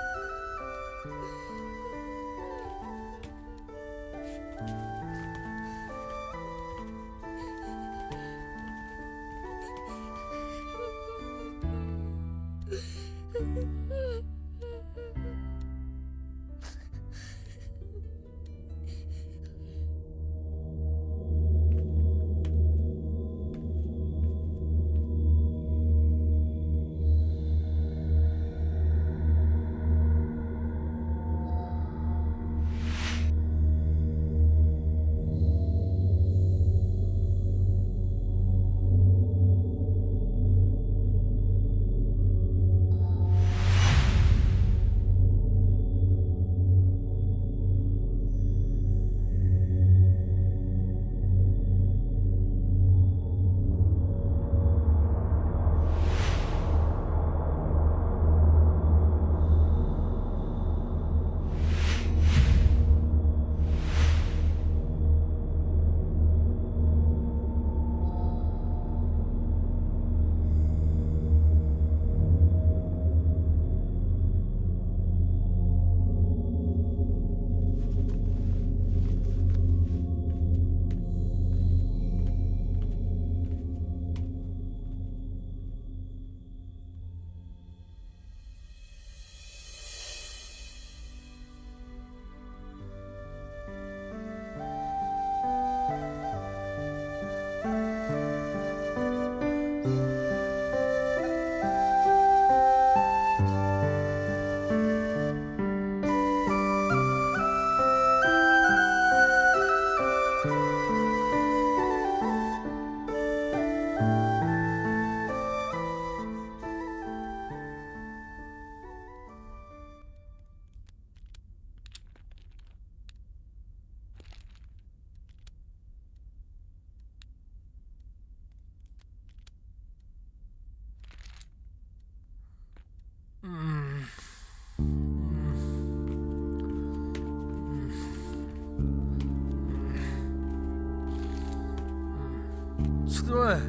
ཅི་འདུག་ཨེ།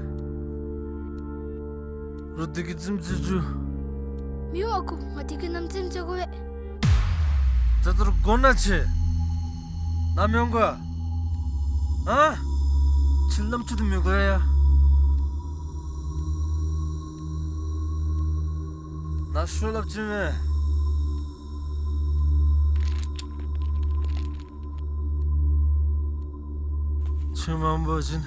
རོགས་བདེ་སྐྱིད་རྩེདམོ་རྩེ་བཅུག། མི་འོང་ཨ་ཁུ། ང་བདེ་སྐྱིད་ནམ་རྩེདམོ་རྩེ་དགོ་པས། ད་ལྟོ་ར་དགོ་ན་ཆེ། ནམ་ཡོང་དགོ། ཨ། ཁྱོད་རྣམ་ཅོ་འདི་མི་དགོ་ཡ། ནཱ་ཤོག་སླབ་ཅི་མས། ཁྱོད་མ་འབོ་བ་ཅིན་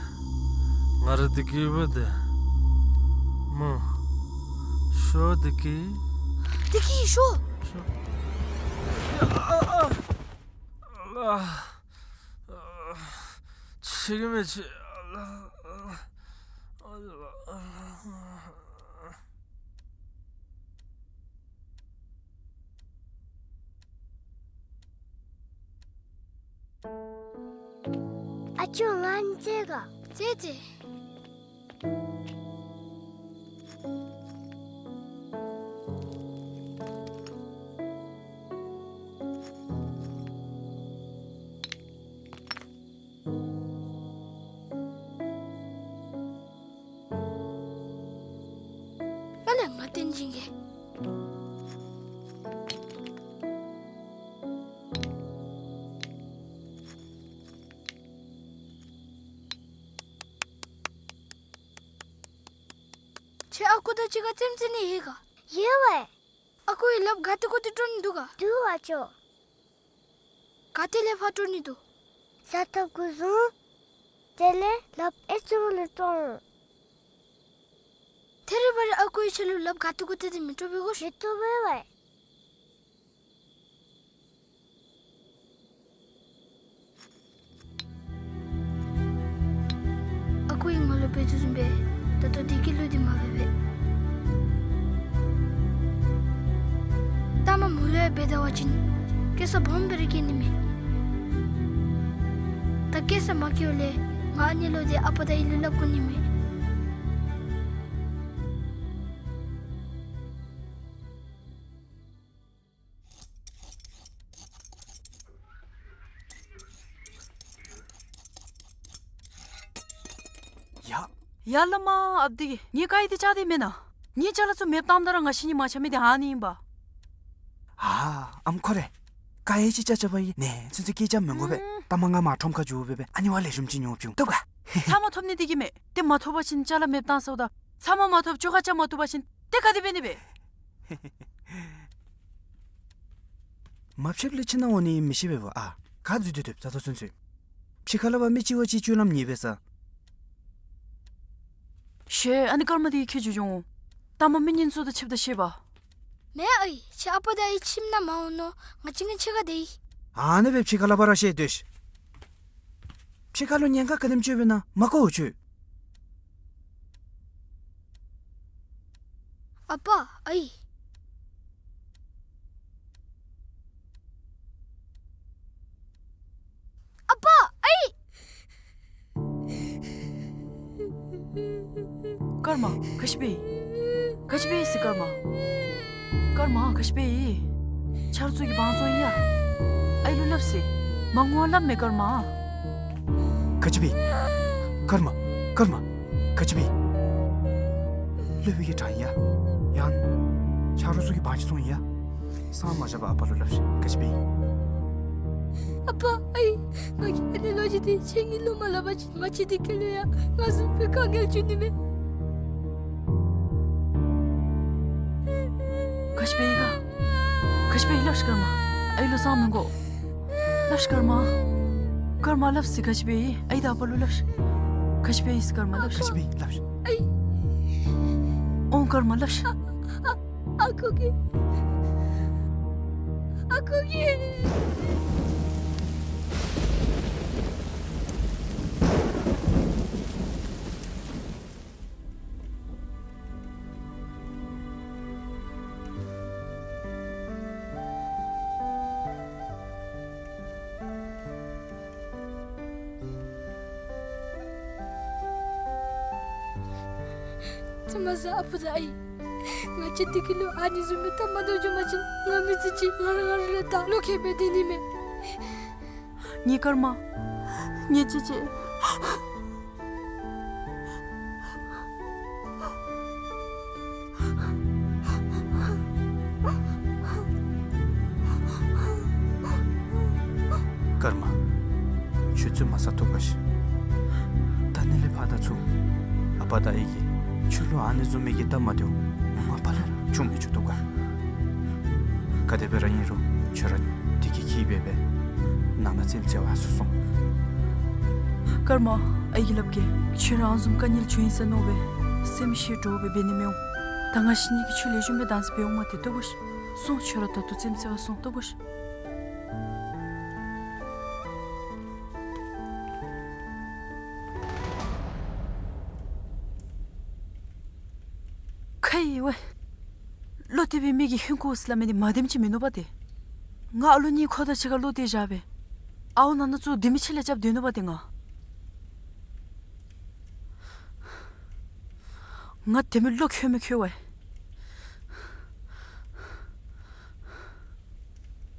ང་ར་བདེ་སྐྱིད་འབོ་དེས་སྨོ། ཤོག་བདེ་སྐྱིད། བདེ་སྐྱིད་ཤོག། ཤོག། ཨ། ཨ། ཨ། ཆེ་གི་མེད་ཆེ། ཨ་ཅོ་ང་རྩེད་ག། རྩེད་རྩེད། ཨ་ལས་ང་བསྟན་སྦྱིན་གྱིས། ཁྱོད་ཨ་ཁུ་དང་གཅིག་ཁར་རྩེདམོ་རྩེ་ནི་ཡོད་ག། ཡོད་པས། ཨ་ཁུ་གིས་ལགཔ་ག་ཏེ་གུ་ཏེ་དཀྲོག་ནི་འདུག་ག། འདུག་པ་ཅོ། ག་ཏེ་ལས་ཕར་དཀྲོག་ནི་འདུག། ས་ཐོབ་གུ་བཟུང་། དེ་ལས་ལགཔ་ཨེ་ཙུམ་ལུ་དཀྲོག་འོང་། ཐད་རི་བ་རི་ཨ་ཁུ་གིས་ཁྱོད་ལུ་ལགཔ་ག་ཏེ་གུ་ཏེ་ཏེ་མི་དཀྲོག་པས་གོ། མི་དཀྲོག་པས་ཝའི། ཨ་ཁུ་གིས་ང་ལུ་འབད་དོ་བཟུམ་སྦེ་ད་ལྟོ་བདེ་སྐྱིད་ལུ་འདི་མ་འབད་པས། ལྟ་མ་མོ་ལུ་ཡང་འབད་ད་པ་ཅིན་སྐྱེ་ས་སྦོམ་སྦེ་ར་སྐྱེ་ནི་མས། ད་སྐྱེ་ས་མ་སྐྱེཝ་ལས་ང་ཨ་ནི་ལུ་འདི་ཨ་པ་དང་ཨའི་ལུ་སླབ་དགོ་ནི་མས། ཡ། ཡ་བླ་མ་ཨཔ་འདི་གིས་ངེའི་ཀ་ཡི་འདི་བཅག་སྟེ་མེན་ན། ངེའི་ཅ་ལ་ཚུ་མེདཔ་བཏངམ་ད་ར་ང་བཤིག་ནི་མ་ཆགས་མི་འདི་ཨ་ནི་ཨིན་པ། ཨ་ཨམ་ཁོ་རེ། ཀ་ཡི་ཅིག་བཅག་བཅགཔ་ཨིན། ནེ་ཚུན་ཚོད་སྐད་རྐྱབ་མི་དགོ་པས། ཨུམ། ལྟ་མ་ང་མར་ཁྲོམ་ཁར་འགྱོ་སྦེ་སྦེ་ཨ་ནི་བ་ལེགས་ཤོམ་ཅིག་ཉོ་བཅུག། བཏུབ་ག། ཚབ་མ་ཐོབ་ནི་འདི་གིས་མས། ཏེ་མ་ཐོབ་པ་ཅིན་ཅ་ལ་མེདཔ་བཏང་ཟེརཝ་ད། ཚབ་མ་མ་ཐོབ་ཅོག་ཁ་རྐྱབ་མ་བཏུབ་པ་ཅིན་ཏེ་ག་དེ་འབད་ནི་སྦེ། མ་ཕྱདཔ་ལས་ཕྱི་ནང་འོང་ནི་མི་ཤེས་པས་པ། ཨ་ག་འཛུལ་ཏེ་སྡོདཔ་ད་ལྟོ་ཚུན་ཚོད། ཕྱི་ཁ་ལས་ཕར་མི་གཅིག་བ་གཅིག་སྤྱོད་ལམ་ཉེས་པས་ས། ཤེས། ཨ་ནི་སྐར་མ་འདི་ཁྱོད་འགྱོ་འོང་། ལྟ་མ་མི་ངན་ཚུ་དང་ཕྱདཔ་ད་ཤེས་པ། མེན་ཨའི། ཁྱོད་ཨ་པ་དང་ཨའི་ཁྱིམ་ནང་མ་འོང་མནོ། ང་གཅིག་ངེའི་ཕྱི་ཁར་སྡོད་ཡི། ཨ་ནི་སྦེ་ཕྱི་ཁ་ལས་ཕར་ར་བཤད་སྡོད་ཤིག། ཕྱི་ཁ་ལུ་ཉེན་ཁ་ག་དེམ་ཅིག་ཡོདཔ་ཨིན་ན་མ་གོ་འོང་ཁྱོད། ཨ་པ་ཨའི། ཨ་པ་ཨའི། སྐར་མ་ག་ཅི་འབད་ཡི། ག་ཅི་འབད་ཡི་ཟེར་སྐར་མ། སྐར་མ་ག་ཅི་འབད་ཡི། ཆ་རོགས་ཚུ་གིས་དབང་བཙོང་ཡི་ཡ། ཨའི་ལུ་སླབ་ཟེར། མ་ངུ་བར་སླབ་མས་སྐར་མ། ག་ཅི་འབད་ཡི། སྐར་མ། སྐར་མ། ག་ཅི་འབད་ཡི། སློབ་དཔོན་གྱིས་དྲངས་ཡི་ཡ། ཡང་ཆ་རོགས་ཚུ་གིས་དབང་ཅིག་བཙོང་ཡི་ཡ། སངས་མ་རྒྱས་པར་ཨ་པ་ལུ་སླབ་ཤིག། ག་ཅི་འབད་ཡི། ཨ་པ་ཨའི། ང་གིས་ཨ་ནི་ལོ་རྒྱུས་འདི་ཁྱེད་གཉིས་ལུ་མ་སླབ་པ་ཅིན་ང་བཅས་བདེ་སྐྱིད་ལུ་ཡང་ང་བཟུམ་སྦེ་དཀའ་ངལ་འབྱུང་ནི་མས། ག་ཅི་འབད་ཡི་ག། ག་ཅི་འབད་ཡི་སླབ་ཤིག་སྐར་མ། ཨའི་ལུ་སངས་མི་དགོ། སླབ་ཤིག་སྐར་མ། སྐར་མ་སླབ་ཟེར་ག་ཅི་འབད་ཡི། ཨའི་དང་ཨ་པ་ལུ་སླབ་ཤིག། ག་ཅི་འབད་ཡི་ཟེར་སྐར་མ་སླབ་ཤིག། ག་ཅི་འབད་ཡི་སླབ་ཤིག། ཨའི། འོང་སྐར་མ་སླབ་ཤིག། ཨ་ཨ་ཨ་ཁུ་གིས། ཨ་ཁུ་གིས། ཚ་མ་ཟ་ཨ་པ་དང་ཨའི། ང་བཅས་བདེ་སྐྱིད་ལུ་ཨ་ནི་བཟུམ་མའི་སྟབས་མ་འདྲཝ་འགྱོ་བ་ཅིན་ང་མི་ཚེ་གཅིག་ང་ར་ང་ར་ལུ་ད་བློ་ཁེལ་སྦེ་སྡོད་ནི་མས། ངེའི་སྐར་མ། ངེའི་ཅེ་ཅེ། སྐར་མ། ཁྱོད་ཚུ་མ་ཟ་བཏུབ་ག་ཤིག། ད་ནི་ལས་ཕར་ད་ཚུར་ཨ་པ་དང་ཨའི་གིས་ཁྱོད་ལུ་ཨ་ནི་བཟུམ་མའི་གི་སྟབས་མ་བདེཝ་མ་པ་ལས་ར་བྱུང་མི་བཅུག་བཏུབ་ག། ག་དེ་སྦེ་ར་ཨིན་རུང་ཁྱོད་ར་བདེ་སྐྱིད་འཁྱིད་སྦེ་སྦེ་ནང་ན་རྩེདམོ་རྩེ་བར་ཚུར་སོང་། སྐར་མ། ཨའི་གིས་སླབ་གེ། ཁྱོད་ར་ཨ་ནི་བཟུམ་དཀའ་ངལ་བྱུང་ཡི་ཟེར་མནོ་སྦེ་སེམས་ཤི་འདྲོག་སྦེ་འབད་ནི་མི་འོང་། ད་ང་བཤིག་ནི་གི་ཆོས་ལེགས་ཤོམ་སྦེ་བདག་འཛིན་འབད་འོང་མ་སྟེར་བཏུབ་ག་ཤིག། སོང་། ཁྱོད་ར་ད་ལྟོ་རྩེདམོ་རྩེ་བར་སོང་། བཏུབ་ག་ཤིག། ཁ་ཡི་ཝའི། བློ་གཏད་པའི་མི་གིས་ཧིང་ཁུ་ཟེར་སླབ་མི་འདི་མ་བདེནམ་ཅིག་མིན་ནུག་པ་ཏེ། ང་ཨ་ལོ་གཉིས་ཁོ་དང་གཅིག་ཁར་ལུ་སྡོད་བཞག་སྦེ། ཨའོ་ནང་ན་ཚུ་དེ་མི་ཆེ་ལས་རྐྱབ་སྡོད་ནུག་པ་ཏེ་ང་། ང་དེ་མི་བློ་འཁྱོལ་མི་འཁྱོལ་བས།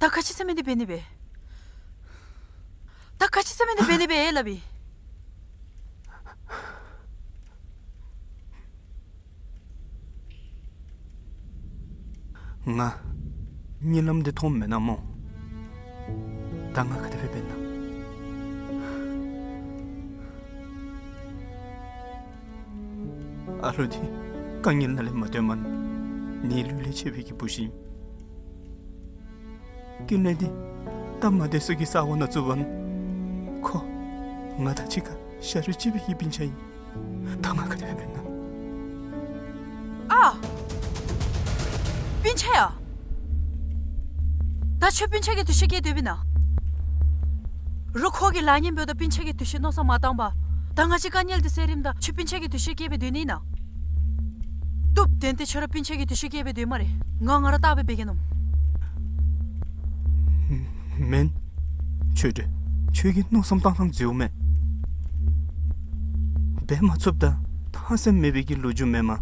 ད་ག་ཅི་ཟེར་མི་འདི་འབད་ནི་སྦེ། ད་ག་ཅི་ཟེར་མི་འདི་འབད་ནི་སྦེ་ལགས་པས། ང་གཉིད་ལམ་འདི་མཐོངམ་མེན་ན་སྨོ། ད་ང་ག་དེ་སྦེ་འབད་ན། ཨ་ལུ་འདི་དཀའ་ངལ་ནང་ལས་མ་བཏོན་མ་ནི་ལུས་ལས་ཆད་པའི་གི་བུ་ཅིག་ཨིན། ཀུན་ལེགས་འདི་ད་མ་བདེ་ས་གི་ས་གོ་ནང་བཙུགས་པ་ནི་ཁོ་ང་དང་གཅིག་ཁར་ཤ་རུས་གཅིག་པའི་གི་སྤུན་ཆ་ཨིན། ད་ང་ག་དེ་སྦེ་འབད་ན། ཨ། སྤུན་ཆ་ཡ། ད་ཁྱོད་སྤུན་ཆ་གི་འདུ་ཤེས་བསྐྱེད་སྡོདཔ་ཨིན་ན། རོགས་ཁོ་གི་ལཱ་ངན་འབདཝ་ད་སྤུན་ཆ་གི་འདུ་ཤེས་མནོ་བསམ་མ་བཏང་པར། ད་ང་བཅས་དཀའ་ངལ་འདི་སེལ་རནམ་ད་ཁྱོད་སྤུན་ཆ་གི་འདུ་ཤེས་བསྐྱེད་སྦེ་སྡོད་ནི་ཨིན་ན། བཏུབ། དེ་འདི་ཁྱོད་ར་སྤུན་ཆ་གི་འདུ་ཤེས་བསྐྱེད་སྦེ་སྡོད་སྨ་རེ། ང་ང་ར་བརྟག་པའི་འབད་གེ་ནོ། མེན། ཆོས་སྒྲོན། ཁྱོད་ཀྱི་མནོ་བསམ་བཏང་ཐངས་འཛོལཝ་མས། འབད་མ་ཚུགསཔ་དང་ཕངས་སེམས་མེད་པའི་གི་ལོ་རྒྱུས་མེན་མས།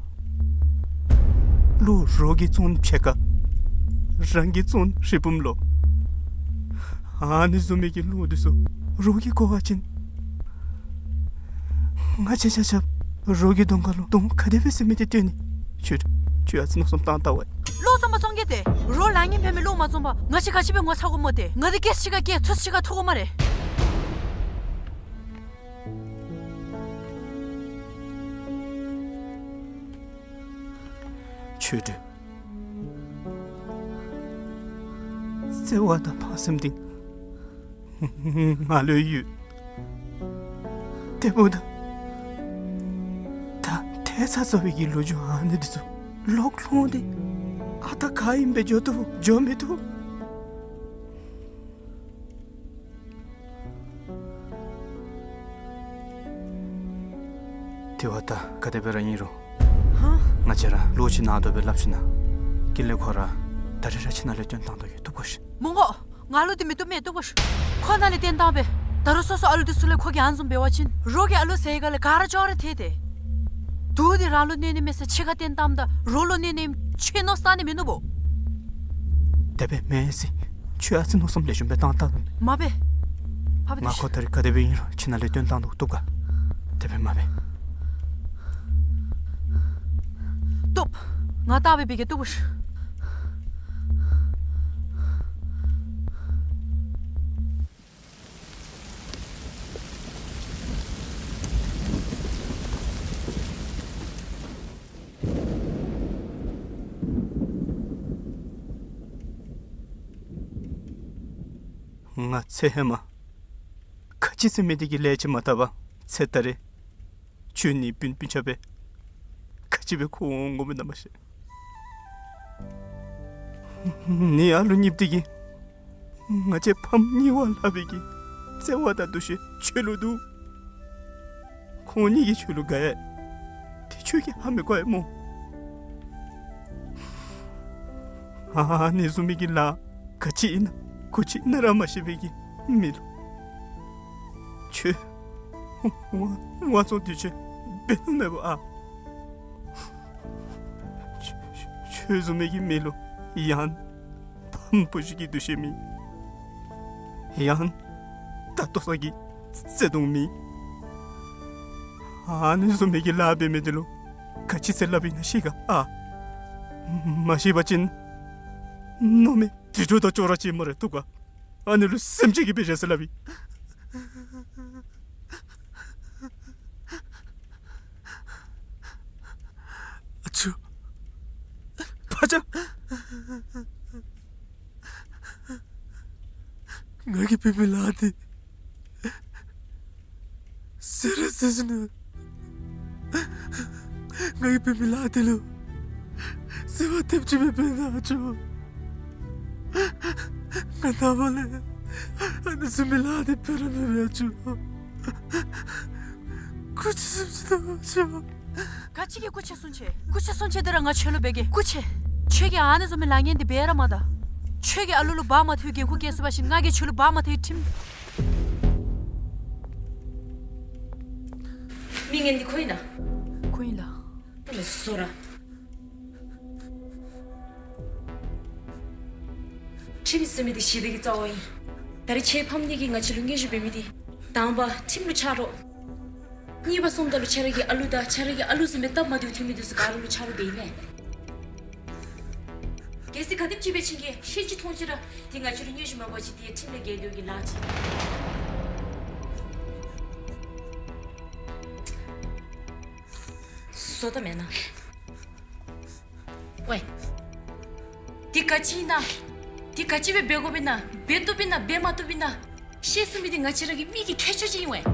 བློ་རོགས་ཀྱིས་བཙོང་ཕྱེད་ཀ། རང་གིས་བཙོང་རི་བུམ་ལོ། ཨ་ནི་བཟུམ་མའི་གི་བློ་འདི་ཚུ་རོགས་ཀྱིས་གོ་བ་ཅིན། ང་བཅས་ཆ་ཁྱབ་རོགས་ཀྱི་གདོང་ཁ་ལུ་གདོང་ག་དེ་སྦེ་ཟེར་མི་འདི་སྟོན་ནི། ཁྱོད་ཁྱོད་ཨ་ཙི་མནོ་བསམ་བཏང་ལྟ་བས། བློ་བཟང་པོ་བཙོང་གེ་ཏེ། རོགས་ལཱ་ངན་འབད་མི་བློ་མ་བཟང་པར་ང་བཅས་ག་ཅི་སྦེ་ངོ་ཚ་དགོ་སྨོ་ཏེ། ང་འདི་སྐད་ཅིག་ཁར་སྐད་ཚུགས་ཅིག་ཁར་ཐུག་དགོ་སྨ་རེ། ཆོས་སྒྲོན། བརྩེ་བ་དང་ཕངས་སེམས་འདི་ང་ལུ་ཡོད། དེ་འབདཝ་ད་ད་ཐལ་ཚ་ཚ་བའི་གི་ལོ་རྒྱུས་ཨ་ནི་འདི་ཚུ་ལོག་ལྷོང་སྟེ་ཨ་རྟག་ག་ཨིནམ་སྦེ་འགྱོ་བཏུབ་འགྱོ་མི་བཏུབ། དེ་བ་ད་ག་དེ་སྦེ་ར་ཨིན་རུང་། ཧ། ང་བཅས་ར་ལོག་ཕྱི་ནང་དོ་སྦེ་སླབ་ཞིན་ན། ཀུན་ལེགས་ཁོ་ར་ད་རིས་ར་ཁྱིམ་ནང་ལས་བཏོན་བཏང་དོ་གི་བཏུབ་གོ་ཤིག། མི་དགོ། ང་ལུ་འདི་མི་བཏུབ་མས་བཏུབ་གོ་ཤིག། ཁོ་ནཱ་ལས་བཏོན་བཏང་པས། ད་རུང་སོ་སོ་ཨ་ལུ་འདི་ཚུ་ལས་ཁོ་གིས་ཨ་ནི་བཟུམ་འབད་བ་ཅིན་རོགས་ཀྱིས་ཨ་ལུ་ཟེར་ག་ལས་ག་ར་ཅོག་ར་ཐལ་ཏེ། དུག་འདི་རང་ལུ་གནོད་ནི་མེད་ཟེར་ཕྱི་ཁར་བཏོན་བཏངམ་ད་རོགས་ལུ་གནོད་ནི་ཨིནམ་ཁྱོད་མནོ་བསམ་བཏང་ནི་མིན་ནུག་པོ། དེ་སྦེ་མེན་ཟེར། ཁྱོད་ཨ་ཙི་མནོ་བསམ་ལེགས་ཤོམ་སྦེ་བཏང་བལྟ་ད། མ་འབད། ཕར་འབད་ང་ཁོ་ད་རིས་ག་དེ་སྦེ་ཨིན་རུང་ཁྱིམ་ནང་ལས་བཏོན་བཏང་དོ་བཏུབ་ག། དེ་སྦེ་མ་འབད། བཏུབ། ང་བལྟ་སྦེ་འབད་གེ་བཏུབ་གོ་ཤིག། ང་ཚེ་ཧེ་མ་ག་ཅི་ཟེར་མི་འདི་གི་ལས་ཅིག་མ་བཏབ་པར་ཚེ་ད་རིས་ཁྱོད་ནི་སྤུན་སྤུན་ཆ་སྦེ་ག་ཅི་སྦེ་འཁོར་འོང་འོང་མི་ན་མ་ཤེས། ནི་ཨ་ལུ་གཉིསཔོ་འདི་གིས་ང་བཅས་ཕམ་གཉིས་པ་སླབ་པའི་གི་བརྩེ་བ་དང་འདུ་ཤེས་ཁྱོད་ལུ་འདུག། ཁོང་གཉིས་ཀྱིས་ཁྱོད་ལུ་དགའ་ཡི། དེ་ཁྱོད་ཀྱིས་ཧ་མི་གོ་ཡི་སྨོ། ཨ་ནི་བཟུམ་མའི་གི་ལཱ་ག་ཅི་ཨིན་ན་གུ་ཅི་ཨིན་ན་ར་མ་ཤེས་པའི་གི་མི་ལུ་ཁྱོད་དབང་དབང་བཙོང་འདི་ཚུ་འབད་ནི་མེད་པ་ཨ། ཁྱོད་ཁྱོད་བཟུམ་མའི་གི་མི་ལུ་ཡང་ཕམ་བུ་ཅིག་གི་འདུ་ཤེས་མེད། ཡང་ད་ལྟོ་ས་གི་བརྩེ་དུང་མེད། ཨ་ནི་བཟུམ་མའི་གི་ལཱ་འབད་མི་འདི་ལུ་ག་ཅི་ཟེར་སླབ་ཨིན་ན་ཤེས་ག་ཨ། མ་ཤེས་པ་ཅིན་མནོ་མི་དྲི་དྲོ་དང་ཅོག་ར་ཅིག་སྨ་རེ་བཏུབ་ག། ཨ་ནི་ལུ་སེམས་ཅན་གྱི་དཔེ་བཞག་ཟེར་སླབ་ཨིན། ཨ་ཅོ། ཕ་ཅག། ང་གིས་འབད་མི་ལཱ་འདི་ཟེར་ར་ཟེར་ཞིན་ན། ང་གིས་འབད་མི་ལཱ་འདི་ལུ་བཟོད་པ་ཐེབས་ཅིག་མེད་པས་ན་ཨ་ཅོ། ང་ནངས་པ་ལས་ཨ་ནི་བཟུམ་མའི་ལཱ་འདི་འབད་ར་མི་འབད་ཨ་ཅོ། སྐུ་མཁྱེན་གསུང་ཅི་དང་ཨ་ཅོ། ག་ཅི་གི་སྐུ་མཁྱེན་གསུང་ཅི། སྐུ་མཁྱེན་གསུང་ཅི་འདི་ར་ང་ཁྱོད་ལུ་འབད་གེ། སྐུ་མཁྱེན། ཁྱོད་ཀྱིས་ཨ་ནི་བཟུམ་མའི་ལཱ་ངན་འདི་འབད་ར་མ་ད། ཁྱོད་ཀྱིས་ཨ་ལུ་ལུ་བག་མ་ཐོན་འགན་ཁུར་བཀལ་ཚུགས་པ་ཅིན་ང་གིས་ཁྱོད་ལུ་བག་མ་ཐོན་ཁྲིམས། མི་ངན་འདི་ཁོ་ཨིན་ན། ཁོ་ཨིན་ལགས། བཟོ་ར། ཁྲིམས་ཟེར་མི་འདི་ཞི་བདེ་གི་རྩ་བ་ཨིན། ད་རེས་ཁྱེད་ཕམ་གཉིས་ཀྱིས་ང་བཅས་ལུ་སྙན་ཞུ་འབད་མི་འདི། དང་པ་ཁྲིམས་ལུ་ཆ་རོགས། གཉིས་པ་སོངམ་ད་ལུ་ཁྱེད་ར་གི་ཨ་ལུ་དང་ཁྱེད་ར་གི་ཨ་ལུ་བཟུམ་སྦེ་སྟབས་མ་བདེཝ་ཐོན་མི་འདི་ཚུ་ག་ར་ལུ་ཆ་རོགས་འབད་ཨིན་མས། གལ་སྲིད་ག་དེམ་ཅིག་སྦེ་ཕྱིན་གེ་ཤེས་ཅིག་མཐོང་ཅི་ར། འདི་ང་བཅས་ལུ་སྙན་ཞུ་མ་འབད་བ་ཅིན་འདི་ཁྲིམས་ལས་འགལ་འགྱོ་གི་ལཱ་ཅིག་ཨིན། བཟོ་ད་མེན་ན། ཝའེ། འདི་ག་ཅི་ཨིན་ན། འདི་ག་ཅི་སྦེ་འབད་དགོཔ་ཨིན་ན། འབད་བཏུབ་ཨིན་ན། འབད་མ་བཏུབ་ཨིན་ན། ཤེས་ཚུགས་མི་འདི་ང་བཅས་ར་གི་མི་གི་ཁྱད་ཆོས་ཅིག་ཨིན་ཝའེ།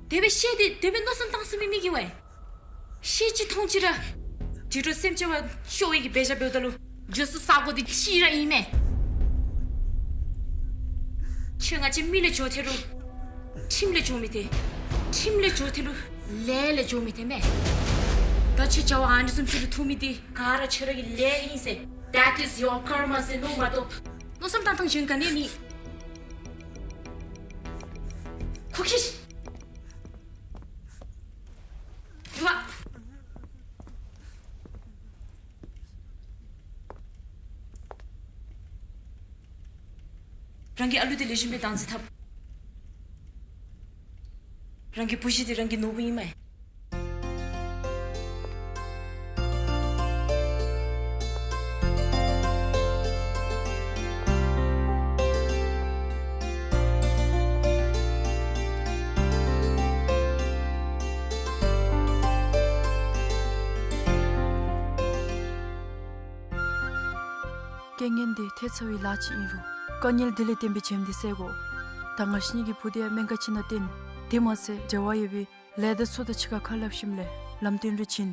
དེ་སྦེ་ཤེས་ཏེ་དེ་སྦེ་མནོ་བསམ་བཏང་ཚུགས་མི་མི་གིས་ཝའེ། ཤེས་ཅིག་མཐོང་ཅི་ར། དུད་འགྲོ་སེམས་ཅན་བ་ཤོར་བའི་གི་འབད་བཞག་འབདཝ་ད་ལུ། འགྱོ་ས་ས་གོ་འདི་གཅིག་ར་ཨིན་མས། ཁྱོད་ང་བཅས་མི་ལས་འགྱོ་ཐལ་རུང་ཁྲིམས་ལས་འགྱོ་མི་ཐལ། ཁྲིམས་ལས་འགྱོ་ཐལ་རུང་ལས་ལས་འགྱོ་མི་ཐལ་མས། ད་ཁྱོད་བྱ་བ་ཨ་ནི་བཟུམ་ཅིག་ལུ་ཐུག་མི་འདི་ག་ར་ཁྱོད་ར་གི་ལས་ཨིན་ཟེར། That is your karma ཟེར་མནོ་མ་གཏོགས། མནོ་བསམ་བཏང་ཐངས་གཞན་ག་ནི་ཡང་མེད། ཁོ་ཁྱི་ཤི། རང་གི་ཨ་ལུ་འདི་ལེགས་ཤོམ་སྦེ་བདག་འཛིན་འཐབ། རང་གི་བུ་གཞི་འདི་རང་གི་ནོར་བུ་ཨིན་མས། རྐྱེན་ངན་འདི་ཐེབས་ཚར་བའི་ལཱ་ཅིག་ཨིན་རུང་། དཀའ་ངལ་འདི་ལས་བརྟེན་པའི་བྱེམ་འདི་སེལ་དགོ། ད་ང་བཅས་གཉིས་ཀྱི་བུ་འདི་ཡང་སྨན་ཁང་ཅིག་ནང་བཏོན། དེ་མ་ཚད་འབྲེལ་བ་ཡོད་པའི་ལས་སྡེ་ཚུ་དང་གཅིག་ཁར་ཁ་སླབ་ཞིནམ་ལས་ལམ་སྟོན་རེ་བྱིན།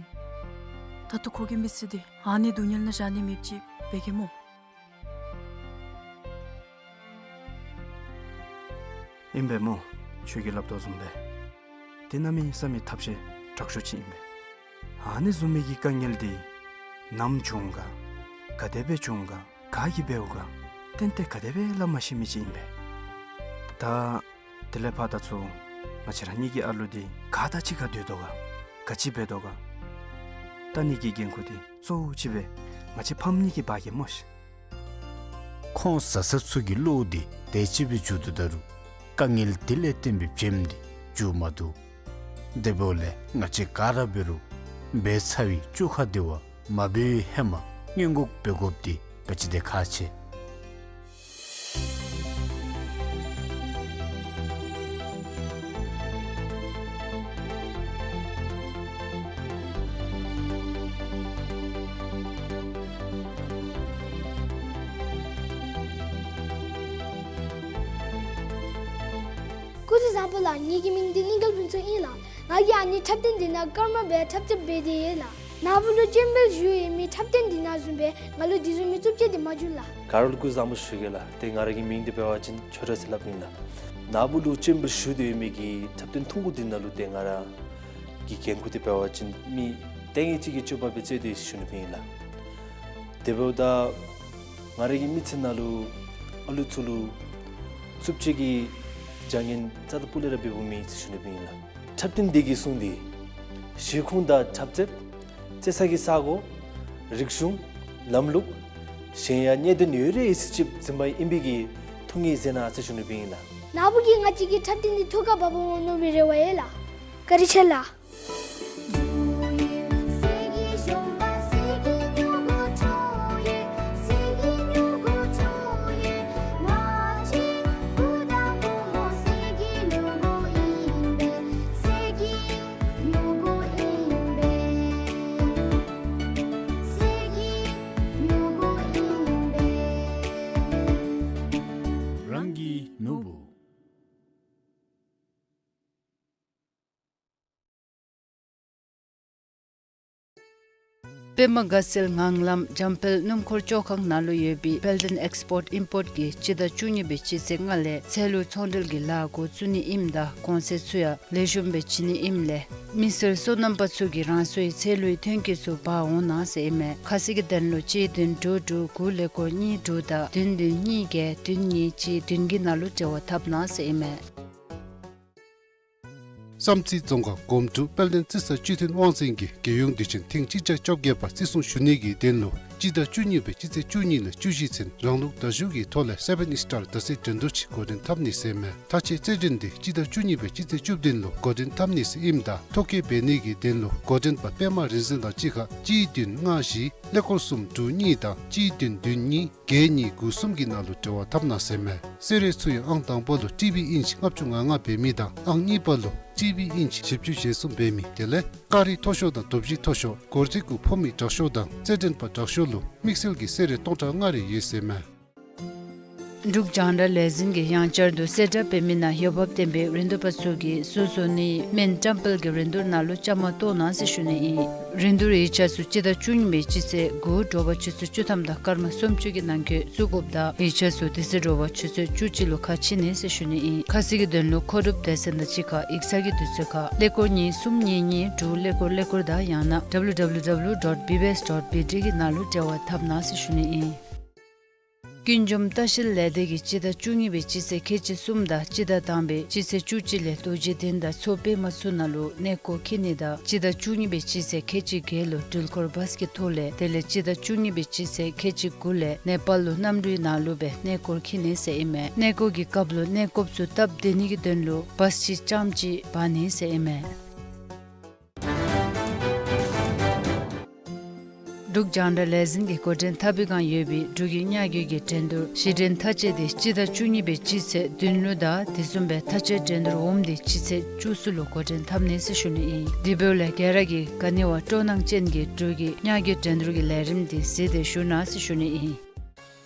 ད་ལྟོ་ཁོ་གི་མི་ཚེ་འདི་ཨ་ནི་སྡུག་བསྔལ་ནང་བཞག་ནི་མེདཔ་ཅིག་འབད་གེ་སྨོ། ཨིན་པས་སྨོ། ཁྱོད་ཀྱིས་སླབ་དོ་བཟུམ་སྦེ། དེ་གནམ་མེད་ས་མེད་ཐབས་ཤེས་དྲག་ཤོས་ཅིག་ཨིན་པས། ཨ་ནི་བཟུམ་མའི་གི་དཀའ་ངལ་འདི་ནམ་བྱུང་ག། ག་དེ་སྦེ་བྱུང་ག། ག་གིས་འབདཝ་ག། ཏན་ཏན་ག་དེ་སྦེ་སླབ་མ་ཤེས་མི་ཅིག་ཨིན་པས། ད་དེ་ལས་ཕར་ད་ཚུར་ང་བཅས་ར་གཉིས་ཀྱི་ཨ་ལུ་འདི་ག་དང་གཅིག་ཁར་སྡོད་དོ་ག། ག་ཅི་འབད་དོ་ག། ད་ཨ་ནི་གི་འགན་ཁུར་འདི་གཙོ་བོ་ཅིག་སྦེ་ང་བཅས་ཕམ་གཉིས་ཀྱིས་འབག་གེ་སྨོ་ཤིག། ཁོང་བཟའ་ཚང་ཚུ་གི་བློ་འདི་དེ་ཅིག་སྦེ་འགྱུར་དོ་ད་རུང་། དཀའ་ངལ་འདི་ལས་བརྟེན་པའི་བྱེམ་འདི་འགྱུར་མ་བཏུབ། དེ་འབདཝ་ལས་ང་བཅས་ག་ར་འབད་རུང་འབད་ཚར་བའི་བཅོ་ཁ་འདི་བ་མ་འབད་བའི་ཧེ་མ་སྔོན་འགོག་འབད་དགོཔ་འདི་ག་ཅི་དེ་ཁག་ཆེ། སྐུ་གཟུགས་བཟང་པོ་ལགས། ངེ་གི་མིང་འདི་གླིང་དཀར་ཕུན་ཚོགས་ཨིན་ལགས། ང་གིས་ཨ་ནི་འཁྲབ་སྟོན་འདི་ནང་ཀརྨ་སྦེ་འཁྲབ་རྩེདཔ་འབད་དེ་ཡོད་ལགས། ནཱ་བུ་ལུ་སྤྱན་འབུལ་ཞུ་ཡོད་མི་འཁྲབ་སྟོན་འདི་ནང་བཟུམ་སྦེ་ང་ལུ་འདི་བཟུམ་མའི་རྩུབ་སྤྱོད་འདི་མ་བྱུང་ལགས། ག་ར་ལུ་སྐུ་གཟུགས་བཟང་པོ་ཞུ་གེ་ལགས། ཏེ་ང་ར་གི་མིང་འདི་འབད་བ་ཅིན་ཆོས་གྲགས་ཟེར་སླབ་ཨིན་ལགས། ནཱ་བུ་ལུ་སྤྱན་འབུལ་ཞུ་སྟེ་ཡོད་མི་གི་འཁྲབ་སྟོན་ཐུང་ཀུ་འདི་ནང་ལུ་ཏེ་ང་ར་གི་འགན་ཁུར་འདི་འབད་བ་ཅིན་མི་ལྟས་ངན་ཅིག་གི་སྤྱོད་པ་སྦེ་རྩེད་དེ་ཞུ་ནི་སྦེ་ཨིན་ལགས། དེ་འབདཝ་ད་ང་ར་གི་མི་ཚེ་ནང་ལུ་ཨ་ལུ་ཚུ་ལུ་རྩུབ་སྤྱོད་ཀྱི་བྱ་ངན་རྩ་དང་སྤུ་ལས་ར་འབདཝ་མེད་ཟེར་ཞུ་ནི་སྦེ་ཨིན་ལགས། འཁྲབ་སྟོན་འདི་གི་སྲུང་འདི་གཞིས་ཁོངས་དང་འཁྲབ་རྩེདཔ་རྩེ་ས་གི་ས་གོ་རིག་གཞུང་ལམ་ལུགས་གཞན་ཡང་གནད་དོན་ཡོད་རིགས་ཅིག་འཛིན་པ་ཨིན་པའི་གི་ཐུགས་ངེས་མཛད་གནང་ཟེར་ཞུ་ནི་སྦེ་ཨིན་ལགས། ནཱ་བུ་གིས་ང་བཅས་ཀྱི་འཁྲབ་སྟོན་འདི་ཐུགས་ཁར་བབ་འོང་མནོ་བའི་རེ་བ་ཡོད་ལགས། བཀའ་དྲིན་ཆེ་ལགས། རང་གི་ནོར་བུ། པདྨ་དགའ་ཚལ་ངང་ལམ་འཇམ་དཔལ་སྣུམ་འཁོར་བཅོ་ཁང་ནང་ལུ་ཡོད་པའི་དཔལ་ལྡན་ཨེགསི་པོརཊ་ཨིམ་པོརཊ་གིས་སྤྱི་ཟླ་བཅུ་གཉིས་པའི་སྤྱི་ཚེས་ལྔ་ལས་ཚལ་ལུ་ཚོང་འབྲེལ་གྱི་ལཱ་འགོ་བཙུགས་ནི་ཨིནམ་ད་གོང་ཚད་ཚུ་ཡང་ལེགས་ཤོམ་སྦེ་བྱིན་ནི་ཨིནམ་ལས་མི་སེར་སོ་ནམ་པ་ཚུ་གིས་རང་སོའི་ཚལ་ལུའི་ཐོན་སྐྱེད་ཚུ་འབག་འོང་གནང་ཟེར་ཨིན་མས། ཁ་གསལ་གྱི་དོན་ལུ་གཅིག་བདུན་དྲུག་དྲུག་དགུ་ཀླད་ཀོར་གཉིས་དྲུག་དང་བདུན་བདུན་གཉིས་བརྒྱད་བདུན་གཉིས་གཅིག་བདུན་གྱི་ནང་ལུ་འབྲེལ་བ་འཐབ་གནང་ཟེར་ཨིན་མས། བསམ་རྩེ་རྫོང་ཁག་སྒོམ་དྲུག་དཔལ་ལྡན་རྩི་ས་སྤྱི་མཐུན་དབང་འཛིན་གྱིས་རྒྱལ་ཡོངས་དུས་ཆེན་ཐེངས་གཅིག་བརྒྱ་བཅོ་བརྒྱད་པ་བརྩི་སྲུང་ཞུ་ནི་གི་དོན་ལུ་སྤྱི་ཟླ་བཅུ་གཉིས་པའི་སྤྱི་ཚེས་བཅུ་གཉིས་ལས་བཅུ་བཞི་ཚུན་རང་ལུགས་བརྡ་བརྒྱུད་ཀྱི་ཐོག་ལས་སེ་བཱན་ཨི་སི་ཊར་བརྡ་རྩིས་འགྲན་བསྡུར་ཅིག་འགོ་འདྲེན་འཐབ་ནི་ཟེར་ཨིན་མས། མཐའ་དཔྱད་རྩེད་འགྲན་འདི་སྤྱི་ཟླ་བཅུ་གཉིས་པའི་སྤྱི་ཚེས་བཅུ་བདུན་ལུ་འགོ་འདྲེན་འཐབ་ནི་ཟེར་ཨིནམ་ད་ཐོ་བཀོད་འབད་ནི་གི་དོན་ལུ་འགོ་འདྲེན་པ་པདྨ་རིག་འཛིན་དང་གཅིག་ཁར་གཅིག་བདུན་ལྔ་བཞི་ཀླད་ཀོར་གསུམ་དྲུག་གཉིས་དང་གཅིག་བདུན་བདུན་གཉིས་བརྒྱད་གཉིས་དགུ་གསུམ་གྱི་ནང་ལུ་འབྲེལ་བ་འཐབ་གནང་ཟེར་ཨིན་མས། གསོལ་རས་ཚུ་ཡང་ཨང་དང་པ་ལུ་ཊི་བི་ཨིན་ཅི་ལྔ་བཅུ་ང་ལྔ་འབད་མི་དང་ཨང་གཉིས་པ་ལུ་ཊི་བི་ཨིན་ཅི་བཞི་བཅུ་ཞེ་གསུམ་འབད་མི་དེ་ལས་ཀ་རི་མཐོ་ཤོས་དང་དོབ་ཞི་མཐོ་ཤོས་སྒོར་རྩིས་གུ་ཕོག་མི་དྲག་ཤོས་དང་རྩེད་འགྲན་པ་དྲག་ཤོས་ལུ་དམིགས་བསལ་གྱི་གསོལ་རས་སྟོང་ཕྲག་ལྔ་རེ་ཡོད་ཟེར་ཨིན་མས། འབྲུག་རྒྱང་བསྒྲགས་ལས་འཛིན་གྱིས་ཡང་བསྐྱར་དུ་གསལ་བསྒྲགས་འབད་མི་ནང་འོས་འབབ་ལྡན་པའི་རིན་བསྡུར་པ་ཚུ་གིས་སོ་སོ་ནི་སྨན་བཀྲམ་སྤེལ་གྱི་རིན་བསྡུར་ནང་ལུ་བཅའ་མར་གཏོགས་གནང་ཟེར་ཞུ་ནི་ཨིན། རིན་བསྡུར་ཡིག་ཆ་ཚུ་སྤྱི་ཟླ་བཅུ་གཉིས་པའི་སྤྱི་ཚེས་དགུ་དྲོ་པ་ཆུ་ཚོད་བཅུ་ཐམ་དང་སྐར་མ་སུམ་ཅུ་གི་ནང་འཁོད་བཙུགས་དགོཔ་དང་ཡིག་ཆ་ཚུ་དེ་ཚེ་དྲོ་པ་ཆུ་ཚོད་བཅུ་གཅིག་ལུ་ཁ་ཕྱེ་ནི་ཟེར་ཞུ་ནི་ཨིན། ཁ་གསལ་གྱི་དོན་ལུ་མཁོ་སྒྲུབ་སྡེ་ཚན་དང་གཅིག་ཁར་ཡིག་ཚང་གི་དུས་ཚོད་ཁར་ཀླད་ཀོར་གཉིས་གསུམ་གཉིས་གཉིས་དྲུག་ཀླད་ཀོར་ཀླད་ཀོར་དང་ཡང་ན་ཌབ་ལུ་ཌབ་ལུ་ཌབ་ལུ་ཌོཊ་བི་བི་ཨེསི་ཌོཊ་བི་ཊི་གི་ནང་ལུ་འབྲེལ་བ་འཐབ་གནང་ཟེར་ཞུ་ནི་ཨིན། ཀུན་འབྱུང་ལྟ་བཤལ་ལས་སྡེ་གིས་སྤྱི་ཟླ་བཅུ་གཉིས་པའི་སྤྱི་ཚེས་ཁལ་གཅིག་གསུམ་དང་སྤྱི་ཟླ་དང་པའི་སྤྱི་ཚེས་བཅུ་གཅིག་ལས་རྡོ་རྗེ་གདན་དང་མཚོ་པདྨ་ཚུ་ནང་ལུ་གནས་སྐོར་འཁྱིད་ནི་དང་སྤྱི་ཟླ་བཅུ་གཉིས་པའི་སྤྱི་ཚེས་ཁལ་གཅིག་བརྒྱད་ལུ་འགྲུལ་འཁོར་བཱས་ཀྱི་ཐོག་ལས་དེ་ལས་སྤྱི་ཟླ་བཅུ་གཉིས་པའི་སྤྱི་ཚེས་ཁལ་གཅིག་དགུ་ལས་ནེ་པཱལ་ལུ་གནམ་གྲུའི་ནང་ལུ་སྦེ་གནས་སྐོར་འཁྱིད་ནི་ཟེར་ཨིན་མས། གནས་སྐོར་གྱི་སྐབས་ལུ་གནས་སྐོརཔ་ཚུ་སྟབས་བདེ་ནི་གི་དོན་ལུ་བཱས་ཅིག་རྐྱངམ་ཅིག་འབག་ནི་ཟེར་ཨིན་མས། འབྲུག་རྒྱང་བསྒྲགས་ལས་འཛིན་གྱིས་འགོ་འདྲེན་འཐབ་པའི་བསྒང་ཡོད་པའི་འབྲུག་གི་ཉ་རྒོད་ཀྱི་འགྲན་བསྡུར་གཞི་འགྲན་མཐའ་དཔྱད་དེ་སྤྱི་ཟླ་བཅུ་གཉིས་པའི་སྤྱི་ཚེས་བདུན་ལུ་དང་དེ་བཟུམ་སྦེ་མཐའ་དཔྱད་འགྲན་བསྡུར་འོགམ་དེ་སྤྱི་ཚེས་བཅུ་གསུམ་ལུ་འགོ་འདྲེན་འཐབ་ནི་ཟེར་ཞུ་ནི་ཨིན། དེ་འབདཝ་ལས་ག་ར་གིས་ག་ནི་བ་སྤྲོ་སྣང་ཅན་གྱིས་འབྲུག་གི་ཉ་རྒོད་འགྲན་བསྡུར་གྱི་ལས་རིམ་དེ་གཟིགས་ཏེ་བཞུགས་གནང་ཟེར་ཞུ་ནི་ཨིན།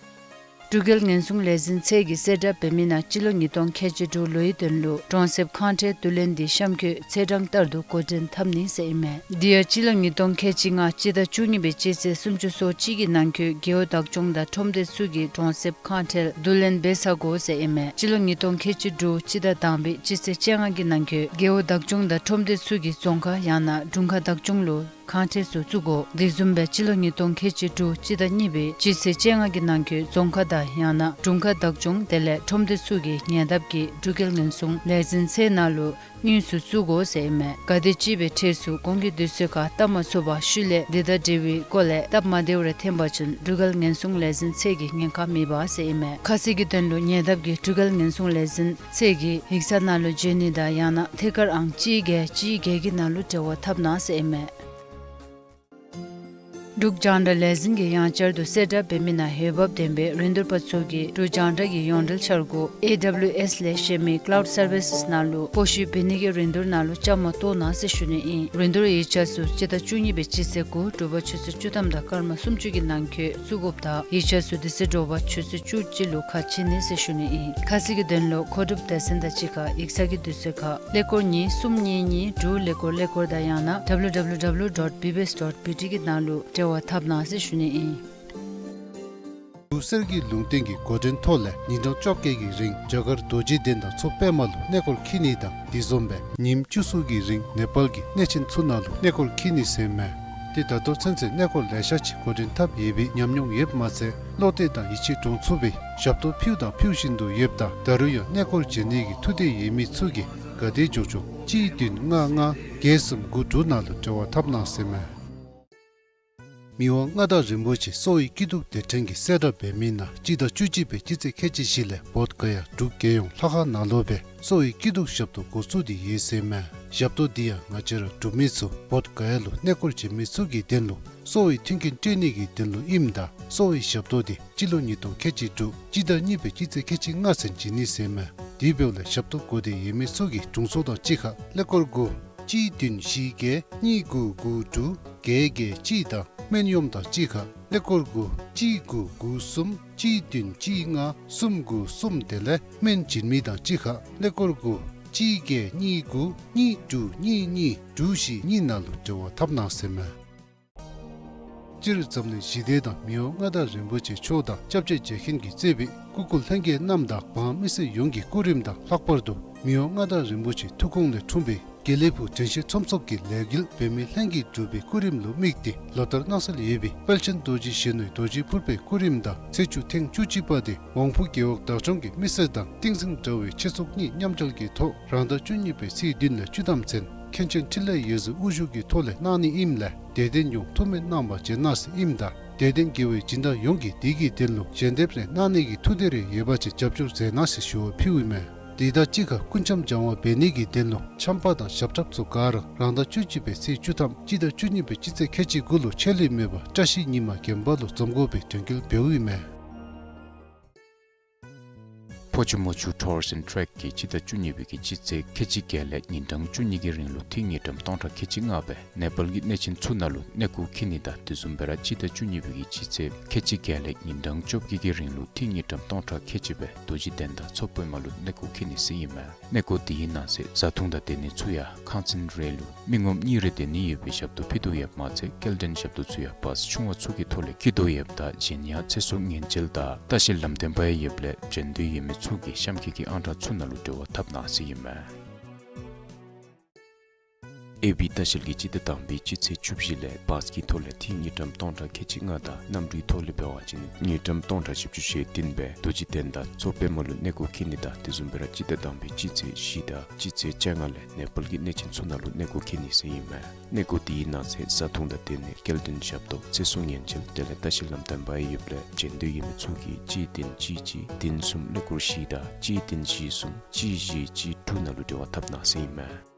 འབྲུག་རྒྱལ་ངན་སོང་ལས་འཛིན་ཚད་ཀྱིས་གསལ་བསྒྲགས་འབད་མི་ནང་སྤྱི་ལོ་ཉིས་སྟོང་ཁལ་གཅིག་དྲུག་ལོའི་དོན་ལུ་གྲོང་གསེབ་ཁང་ཁྲལ་བསྡུ་ལེན་འདི་གཤམ་འཁོད་ཚེས་གྲངས་ལྟར་དུ་འགོ་འདྲེན་འཐབ་ནི་ཟེར་ཨིན་མས། དེ་ཡང་སྤྱི་ལོ་ཉིས་སྟོང་ཁལ་གཅིག་ལྔ་སྤྱི་ཟླ་བཅུ་གཉིས་པའི་སྤྱི་ཚེས་སུམ་ཅུ་སོ་གཅིག་གི་ནང་འཁོད་རྒེད་འོག་བདག་སྐྱོང་དང་ཁྲོམ་སྡེ་ཚུ་གིས་གྲོང་གསེབ་ཁང་ཁྲལ་བསྡུ་ལེན་འབད་ཚར་དགོ་ཟེར་ཨིན་མས། སྤྱི་ལོ་ཉིས་སྟོང་ཁལ་གཅིག་དྲུག་སྤྱི་ཟླ་དང་པའི་སྤྱི་ཚེས་བཅོ་ལྔ་གི་ནང་འཁོད་རྒེད་འོག་བདག་སྐྱོང་དང་ཁྲོམ་སྡེ་ཚུ་གིས་རྫོང་ཁག་ཡང་ན་དྲུང་ཁག་བདག་སྐྱོང་ལུ་ཁང་ཁྲལ་ཚུ་བཙུགས་དགོ། དེ་བཟུམ་སྦེ་སྤྱི་ལོ་ཉིས་སྟོང་ཁལ་གཅིག་དྲུག་སྤྱི་ཟླ་གཉིས་པའི་སྤྱི་ཚེས་བཅོ་ལྔ་གི་ནང་འཁོད་རྫོང་ཁག་དང་ཡང་ན་དྲུང་ཁག་བདག་སྐྱོང་དེ་ལས་ཁྲོམ་སྡེ་ཚུ་གིས་ཉེ་འདབས་ཀྱི་འབྲུག་རྒྱལ་ངན་སོང་ལས་འཛིན་ཚད་ནང་ལུ་དངུལ་ཚུ་བཙུགས་དགོ་ཟེར་ཨིན་མས། ག་དེ་ཅིག་སྦེ་འཕྲལ་ཚུ་གོང་གི་དུས་ཚོད་ཁར་བཏབ་མ་ཚུགས་པར་ཤུལ་ལས་འདི་དང་འབྲེལ་བའི་སྐོར་ལས་སྟབས་མ་བདེཝ་རེ་ཐོན་པ་ཅིན་འབྲུག་རྒྱལ་ངན་སོང་ལས་འཛིན་ཚད་ཀྱིས་ཉེན་ཁ་མེད་པ་ཟེར་ཨིན་མས། ཁ་གསལ་གྱི་དོན་ལུ་ཉེ་འདབས་ཀྱི་འབྲུག་རྒྱལ་ངན་སོང་ལས་འཛིན་ཚད་ཀྱི་ཡིག་ཚང་ནང་ལུ་འབྱོན་ནི་དང་ཡང་ན་ཐད་ཀར་ཨང་གཅིག་བརྒྱད་གཅིག་བརྒྱད་ཀྱི་ནང་ལུ་འབྲེལ་བ་འཐབ་གནང་ཟེར་ཨིན་མས། འབྲུག་རྒྱང་བསྒྲགས་ལས་འཛིན་གྱིས་ཡང་བསྐྱར་དུ་གསལ་བསྒྲགས་འབད་མི་ནང་འོས་འབབ་ལྡན་པའི་རིན་བསྡུར་པ་ཚུ་གིས་འབྲུག་རྒྱང་བསྒྲགས་ཀྱི་ཡོངས་འབྲེལ་འཆར་སྒོ་ཨེ་ཌབ་ལུ་ཨེསི་ལས་གཞན་མི་ཀླའུཌ་སར་བི་སེསི་ནང་ལུ་སྤོ་བཤུད་འབད་ནི་གི་རིན་བསྡུར་ནང་ལུ་བཅའ་མར་གཏོགས་གནང་ཟེར་ཞུ་ནི་ཨིན། རིན་བསྡུར་ཡིག་ཆ་ཚུ་སྤྱི་ཟླ་བཅུ་གཉིས་པའི་སྤྱི་ཚེས་དགུ་དྲོ་པ་ཆུ་ཚོད་བཅུ་ཐམ་དང་སྐར་མ་སུམ་ཅུ་གི་ནང་འཁོད་བཙུགས་དགོཔ་དང་ཡིག་ཆ་ཚུ་དེ་ཚེ་དྲོ་པ་ཆུ་ཚོད་བཅུ་གཅིག་ལུ་ཁ་ཕྱེ་ནི་ཟེར་ཞུ་ནི་ཨིན། ཁ་གསལ་གྱི་དོན་ལུ་མཁོ་སྒྲུབ་སྡེ་ཚན་དང་གཅིག་ཁར་ཡིག་ཚང་གི་དུས་ཚོད་ཁར་ཀླད་ཀོར་གཉིས་གསུམ་གཉིས་གཉིས་དྲུག་ཀླད་ཀོར་ཀླད་ཀོར་དང་ཡང་ན་ཌབ་ལུ་ཌབ་ལུ་ཌབ་ལུ་ཌོཊ་བི་བི་ཨེསི་ཌོཊ་བི་ཊི་གི་ནང་ལུ་འབྲེལ་བ་འཐབ་གནང་ཟེར་ཞུ་ནི་ཨིན། འབྲུག་གསེར་གྱི་ལུང་བསྟན་གྱི་འགོ་འདྲེན་ཐོག་ལས་ཉིན་གྲངས་བཅོ་བརྒྱད་ཀྱི་རིང་རྒྱ་གར་རྡོ་རྗེ་གདན་དང་མཚོ་པདྨ་ལུ་གནས་སྐོར་འཁྱིད་ནི་དང་དེ་བཟུམ་སྦེ་ཉིནམ་བཅུ་གསུམ་གྱི་རིང་ནེ་པཱལ་གྱི་གནས་ཆེན་ཚུ་ནང་ལུ་གནས་སྐོར་འཁྱིད་ནི་ཟེར་ཨིན་མས། ཏེ་ད་ལྟོ་ཚུན་ཚོད་གནས་སྐོར་ལེ་ཤ་ཅིག་འགོ་འདྲེན་འཐབ་ཡོད་པའི་ཉམས་མྱོང་ཡོདཔ་མ་ཚད་བློ་གཏད་དང་ཡིད་ཆེས་འདྲོངས་ཚུགས་པའི་ཞབས་ཏོག་ཕུལཝ་དང་ཕུལ་བཞིན་དུ་ཡོདཔ་ད་ད་རུང་ཡང་གནས་སྐོར་བྱོན་ནི་གི་ཐུགས་འདོད་ཡོད་མི་ཚུ་གིས་ག་དེ་མགྱོགས་མགྱོགས་གཅིག་བདུན་ལྔ་ལྔ་བརྒྱད་གསུམ་དགུ་དྲུག་ནང་ལུ་འབྲེལ་བ་འཐབ་གནང་ཟེར་ཨིན་མས། མི་དབང་མངའ་བདག་རིན་པོ་ཆེ་གསོ་བའི་སྐྱིད་སྡུག་སྡེ་ཕྲན་གྱིས་གསལ་བསྒྲགས་འབད་མི་ནང་སྤྱི་ཟླ་བཅུ་གཅིག་པའི་སྤྱི་ཚེས་ཁལ་གཅིག་བཞི་ལས་བོདྷ་ག་ཡ་འབྲུག་རྒྱལ་ཡོངས་ལྷ་ཁང་ནང་ལུ་སྦེ་གསོ་བའི་སྐྱིད་སྡུག་ཞབས་ཏོག་འགོ་བཙུགས་ཏེ་ཡོད་ཟེར་ཨིན་མས། ཞབས་ཏོག་འདི་ཡང་ང་བཅས་ར་འབྲུག་མི་ཚུ་བོདྷ་ག་ཡ་ལུ་གནས་སྐོར་བྱོན་མི་ཚུ་གི་དོན་ལུ་གསོ་བའི་མཐུན་རྐྱེན་སྤྲོད་ནི་གི་དོན་ལུ་ཨིནམ་ད་གསོ་བའི་ཞབས་ཏོག་འདི་སྤྱི་ལོ་ཉིས་སྟོང་ཁལ་གཅིག་དྲུག་སྤྱི་ཟླ་གཉིས་པའི་སྤྱི་ཚེས་ཁལ་གཅིག་ལྔ་ཚུན་བྱིན་ནི་ཟེར་ཨིན་མས། དེ་འབདཝ་ལས་ཞབས་ཏོག་དགོས་འདོད་ཡོད་མི་ཚུ་གིས་དྲུང་འཚོ་དང་གཅིག་ཁར་ཀླད་ཀོར་དགུ་གཅིག་བདུན་བཞི་བརྒྱད་གཉིས་དགུ་དགུ་དྲུག་བརྒྱད་བརྒྱད་གཅིག་དང་སྨན་གཡོགམོ་དང་གཅིག་ཁར་ཀླད་ཀོར་དགུ་གཅིག་དགུ་དགུ་གསུམ་གཅིག་བདུན་གཅིག་ལྔ་གསུམ་དགུ་གསུམ་དེ་ལས་སྨན་བྱིན་མི་དང་གཅིག་ཁར་ཀླད་ཀོར་དགུ་གཅིག་བརྒྱད་གཉིས་དགུ་གཉིས་དྲུག་གཉིས་གཉིས་དྲུག་བཞི་གཉིས་ནང་ལུ་འབྲེལ་བ་འཐབ་གནང་ཟེར་ཨིན་མས། སྤྱིར་འཛམ་གླིང་ཞི་བདེ་དང་མི་དབང་མངའ་བདག་རིན་པོ་ཆེ་མཆོག་དང་སྐྱབས་རྗེ་རྗེ་མཁན་གྱིས་གཙོས་པའི་སྐུ་མགྲོན་ལྷན་རྒྱས་རྣམས་དང་འབངས་མི་སེར་ཡོངས་ཀྱི་སྐུ་རིམ་དང་ལྷག་པར་དུ་མི་དབང་མངའ་བདག་རིན་པོ་ཆེའི་ཐུགས་དགོངས་ལས་འཁྲུངས་པའི་དགེ་ལེགས་ཕུག་དྲན་ཤེས་ཁྲོམ་ཚོགས་ཀྱི་ལས་འགུལ་འབད་མི་ལྷན་རྒྱས་འབྲུག་པའི་སྐུ་རིམ་ལུ་དམིགས་ཏེ་ལོ་ལྟར་གནང་སྲོལ་ཡོད་པའི་དཔལ་ཆེན་རྡོ་རྗེ་གཞོན་ནུའི་རྡོ་རྗེ་ཕུར་པའི་སྐུ་རིམ་དང་ཚེས་བཅུ་ཐེངས་བཅུ་གཅིག་པ་དེ་དབང་ཕུག་རྒེད་འོག་བདག་སྐྱོང་གི་མི་སེར་དང་ཏིང་འཛིན་དྲ་བའི་ཆོས་ཚོགས་གཉིས་མཉམ་འབྲེལ་གྱི་ཐོག་རང་ཟླ་བཅུ་གཉིས་པའི་ཚེས་བདུན་ལས་བཅུ་ཐམ་ཚུན་མཁན་ཆེན་འཕྲིན་ལས་ཡེ་ཤེས་དབུ་བཞུགས་ཀྱི་ཐོག་ལས་གནང་ནི་ཨིནམ་ལས་དད་ལྡན་ཡོངས་ཐུགས་སྨོན་གནང་བར་བྱོན་གནང་ཟེར་ཨིནམ་ད་དད་ལྡན་དགེ་བའི་སྦྱིན་བདག་ཡོངས་ཀྱིས་དེ་གི་དོན་ལུ་ཞལ་འདེབས་རེ་གནང་ནི་གི་ཐུགས་འདོད་རེ་ཡོད་པ་ཅིན་རྒྱབ་སྐྱོར་མཛད་གནང་ཟེར་ཞུ་བ་ཕུལཝ་ཨིན་མས། དེ་དང་གཅིག་ཁར་སྐུ་འཆམ་སྦྱང་བ་འབད་ནི་གི་དོན་ལུ་འཆམ་པ་དང་ཞབས་ཁྲབ་ཚུ་ག་ར་རང་ཟླ་བཅུ་གཅིག་པའི་ཚེས་བཅུ་ཐམ་སྤྱི་ཟླ་བཅུ་གཉིས་པའི་སྤྱི་ཚེས་ཁལ་གཅིག་དགུ་ལུ་ཆད་ལུས་མེད་པར་བཀྲ་ཤིས་ཉི་མ་དགོན་པ་ལུ་འཛོམས་དགོ་པའི་དྲན་སྐུལ་འབདཝ་ཨིན་མས། ཕོ་ཆུ་མོ་ཆུ་ཊུར་སི་ཨེནཌ་ཊེཀ་གིས་སྤྱི་ཟླ་བཅུ་གཉིས་པའི་གི་སྤྱི་ཚེས་ཁལ་གཅིག་བརྒྱད་ལས་ཉིན་གྲངས་བཅུ་གཉིས་ཀྱི་རིང་ལུ་ཐིག་དངུལ་ཀྲམ་སྟོང་ཕྲག་ཁལ་གཅིག་ལྔ་སྦེ་ནེ་པཱལ་གྱི་གནས་ཆེན་ཚུ་ནང་ལུ་གནས་སྐོར་འཁྱིད་ནི་དང་དེ་བཟུམ་སྦེ་ར་སྤྱི་ཟླ་བཅུ་གཉིས་པའི་གི་སྤྱི་ཚེས་ཁལ་གཅིག་བརྒྱད་ལས་ཉིན་གྲངས་བཅོ་བརྒྱད་ཀྱི་རིང་ལུ་ཐིག་དངུལ་ཀྲམ་སྟོང་ཕྲག་ཁལ་གཅིག་སྦེ་རྡོ་རྗེ་གདན་དང་མཚོ་པདྨ་ལུ་གནས་སྐོར་འཁྱིད་ནི་ཟེར་ཨིན་མས། གནས་སྐོར་དེའི་ནང་གསེས་བཟའ་འཐུང་དང་སྡོད་ནི་ཚུ་ཡང་ཁང་ཚན་རེ་ལུ་མི་ངོམ་གཉིས་རེ་སྡོད་ནི་ཡོད་པའི་ཞབས་ཏོག་ཕུལ་དོ་ཡོདཔ་མ་ཚད་སྐྱེལ་འདྲེན་ཞབས་ཏོག་ཚུ་ཡང་བཱས་ཆུང་བ་ཚུ་གི་ཐོག་ལས་འཁྱིད་དོ་ཡོདཔ་ད་གཞན་ཡང་ཚེ་སྲོག་ཉེན་བཅོལ་དང་ལྟ་བཤལ་ལམ་སྟོན་པ་ཡང་ཡོདཔ་ལས་བྱོན་འདོད་ཡོད་མི་ཚུ་གིས་གཤམ་འཁོད་ཀྱི་ཨང་གྲངས་ཚུ་ནང་ལུ་འབྲེལ་བ་འཐབ་གནང་ཟེར་ཨིན་མས། ཨེ་བི་ལྟ་བཤལ་གྱིས་སྤྱི་ཟླ་དང་པའི་སྤྱི་ཚེས་བཅུ་བཞི་ལས་བཱས་ཀྱི་ཐོག་ལས་ཐིག་དངུལ་ཀྲམ་སྟོང་ཕྲག་ཁལ་གཅིག་ལྔ་དང་གནམ་གྲུའི་ཐོག་ལས་འབད་བ་ཅིན་དངུལ་ཀྲམ་སྟོང་ཕྲག་བཞི་བཅུ་ཞེ་བདུན་སྦེ་རྡོ་རྗེ་གདན་དང་མཚོ་པདྨ་ལུ་གནས་སྐོར་འཁྱིད་ནི་དང་དེ་བཟུམ་སྦེ་ར་སྤྱི་ཟླ་དང་པའི་སྤྱི་ཚེས་བཞི་དང་སྤྱི་ཚེས་བཅོ་ལྔ་ལས་ནེ་པཱལ་གྱི་གནས་ཆེན་ཚུ་ནང་ལུ་གནས་སྐོར་འཁྱིད་ནི་ཟེར་ཨིན་མས། གནས་སྐོར་དེའི་ནང་གསེས་བཟའ་འཐུང་དང་སྡོད་ནི་སྐྱེལ་འདྲེན་ཞབས་ཏོག་ཚེ་སྲོག་ཉེན་བཅོལ་དེ་ལས་ལྟ་བཤལ་ལམ་སྟོན་པ་ཡང་ཡོདཔ་ལས་བྱོན་འདོད་ཡོད་མི་ཚུ་གིས་གཅིག་བདུན་གཅིག་གཅིག་བདུན་གསུམ་ཀླད་ཀོར་བཞི་དང་གཅིག་བདུན་བཞི་གསུམ་གཅིག་བཞི་གཅིག་དྲུག་ནང་ལུ་འབྲེལ་བ་འཐབ་གནང་ཟེར་ཨིན་མས།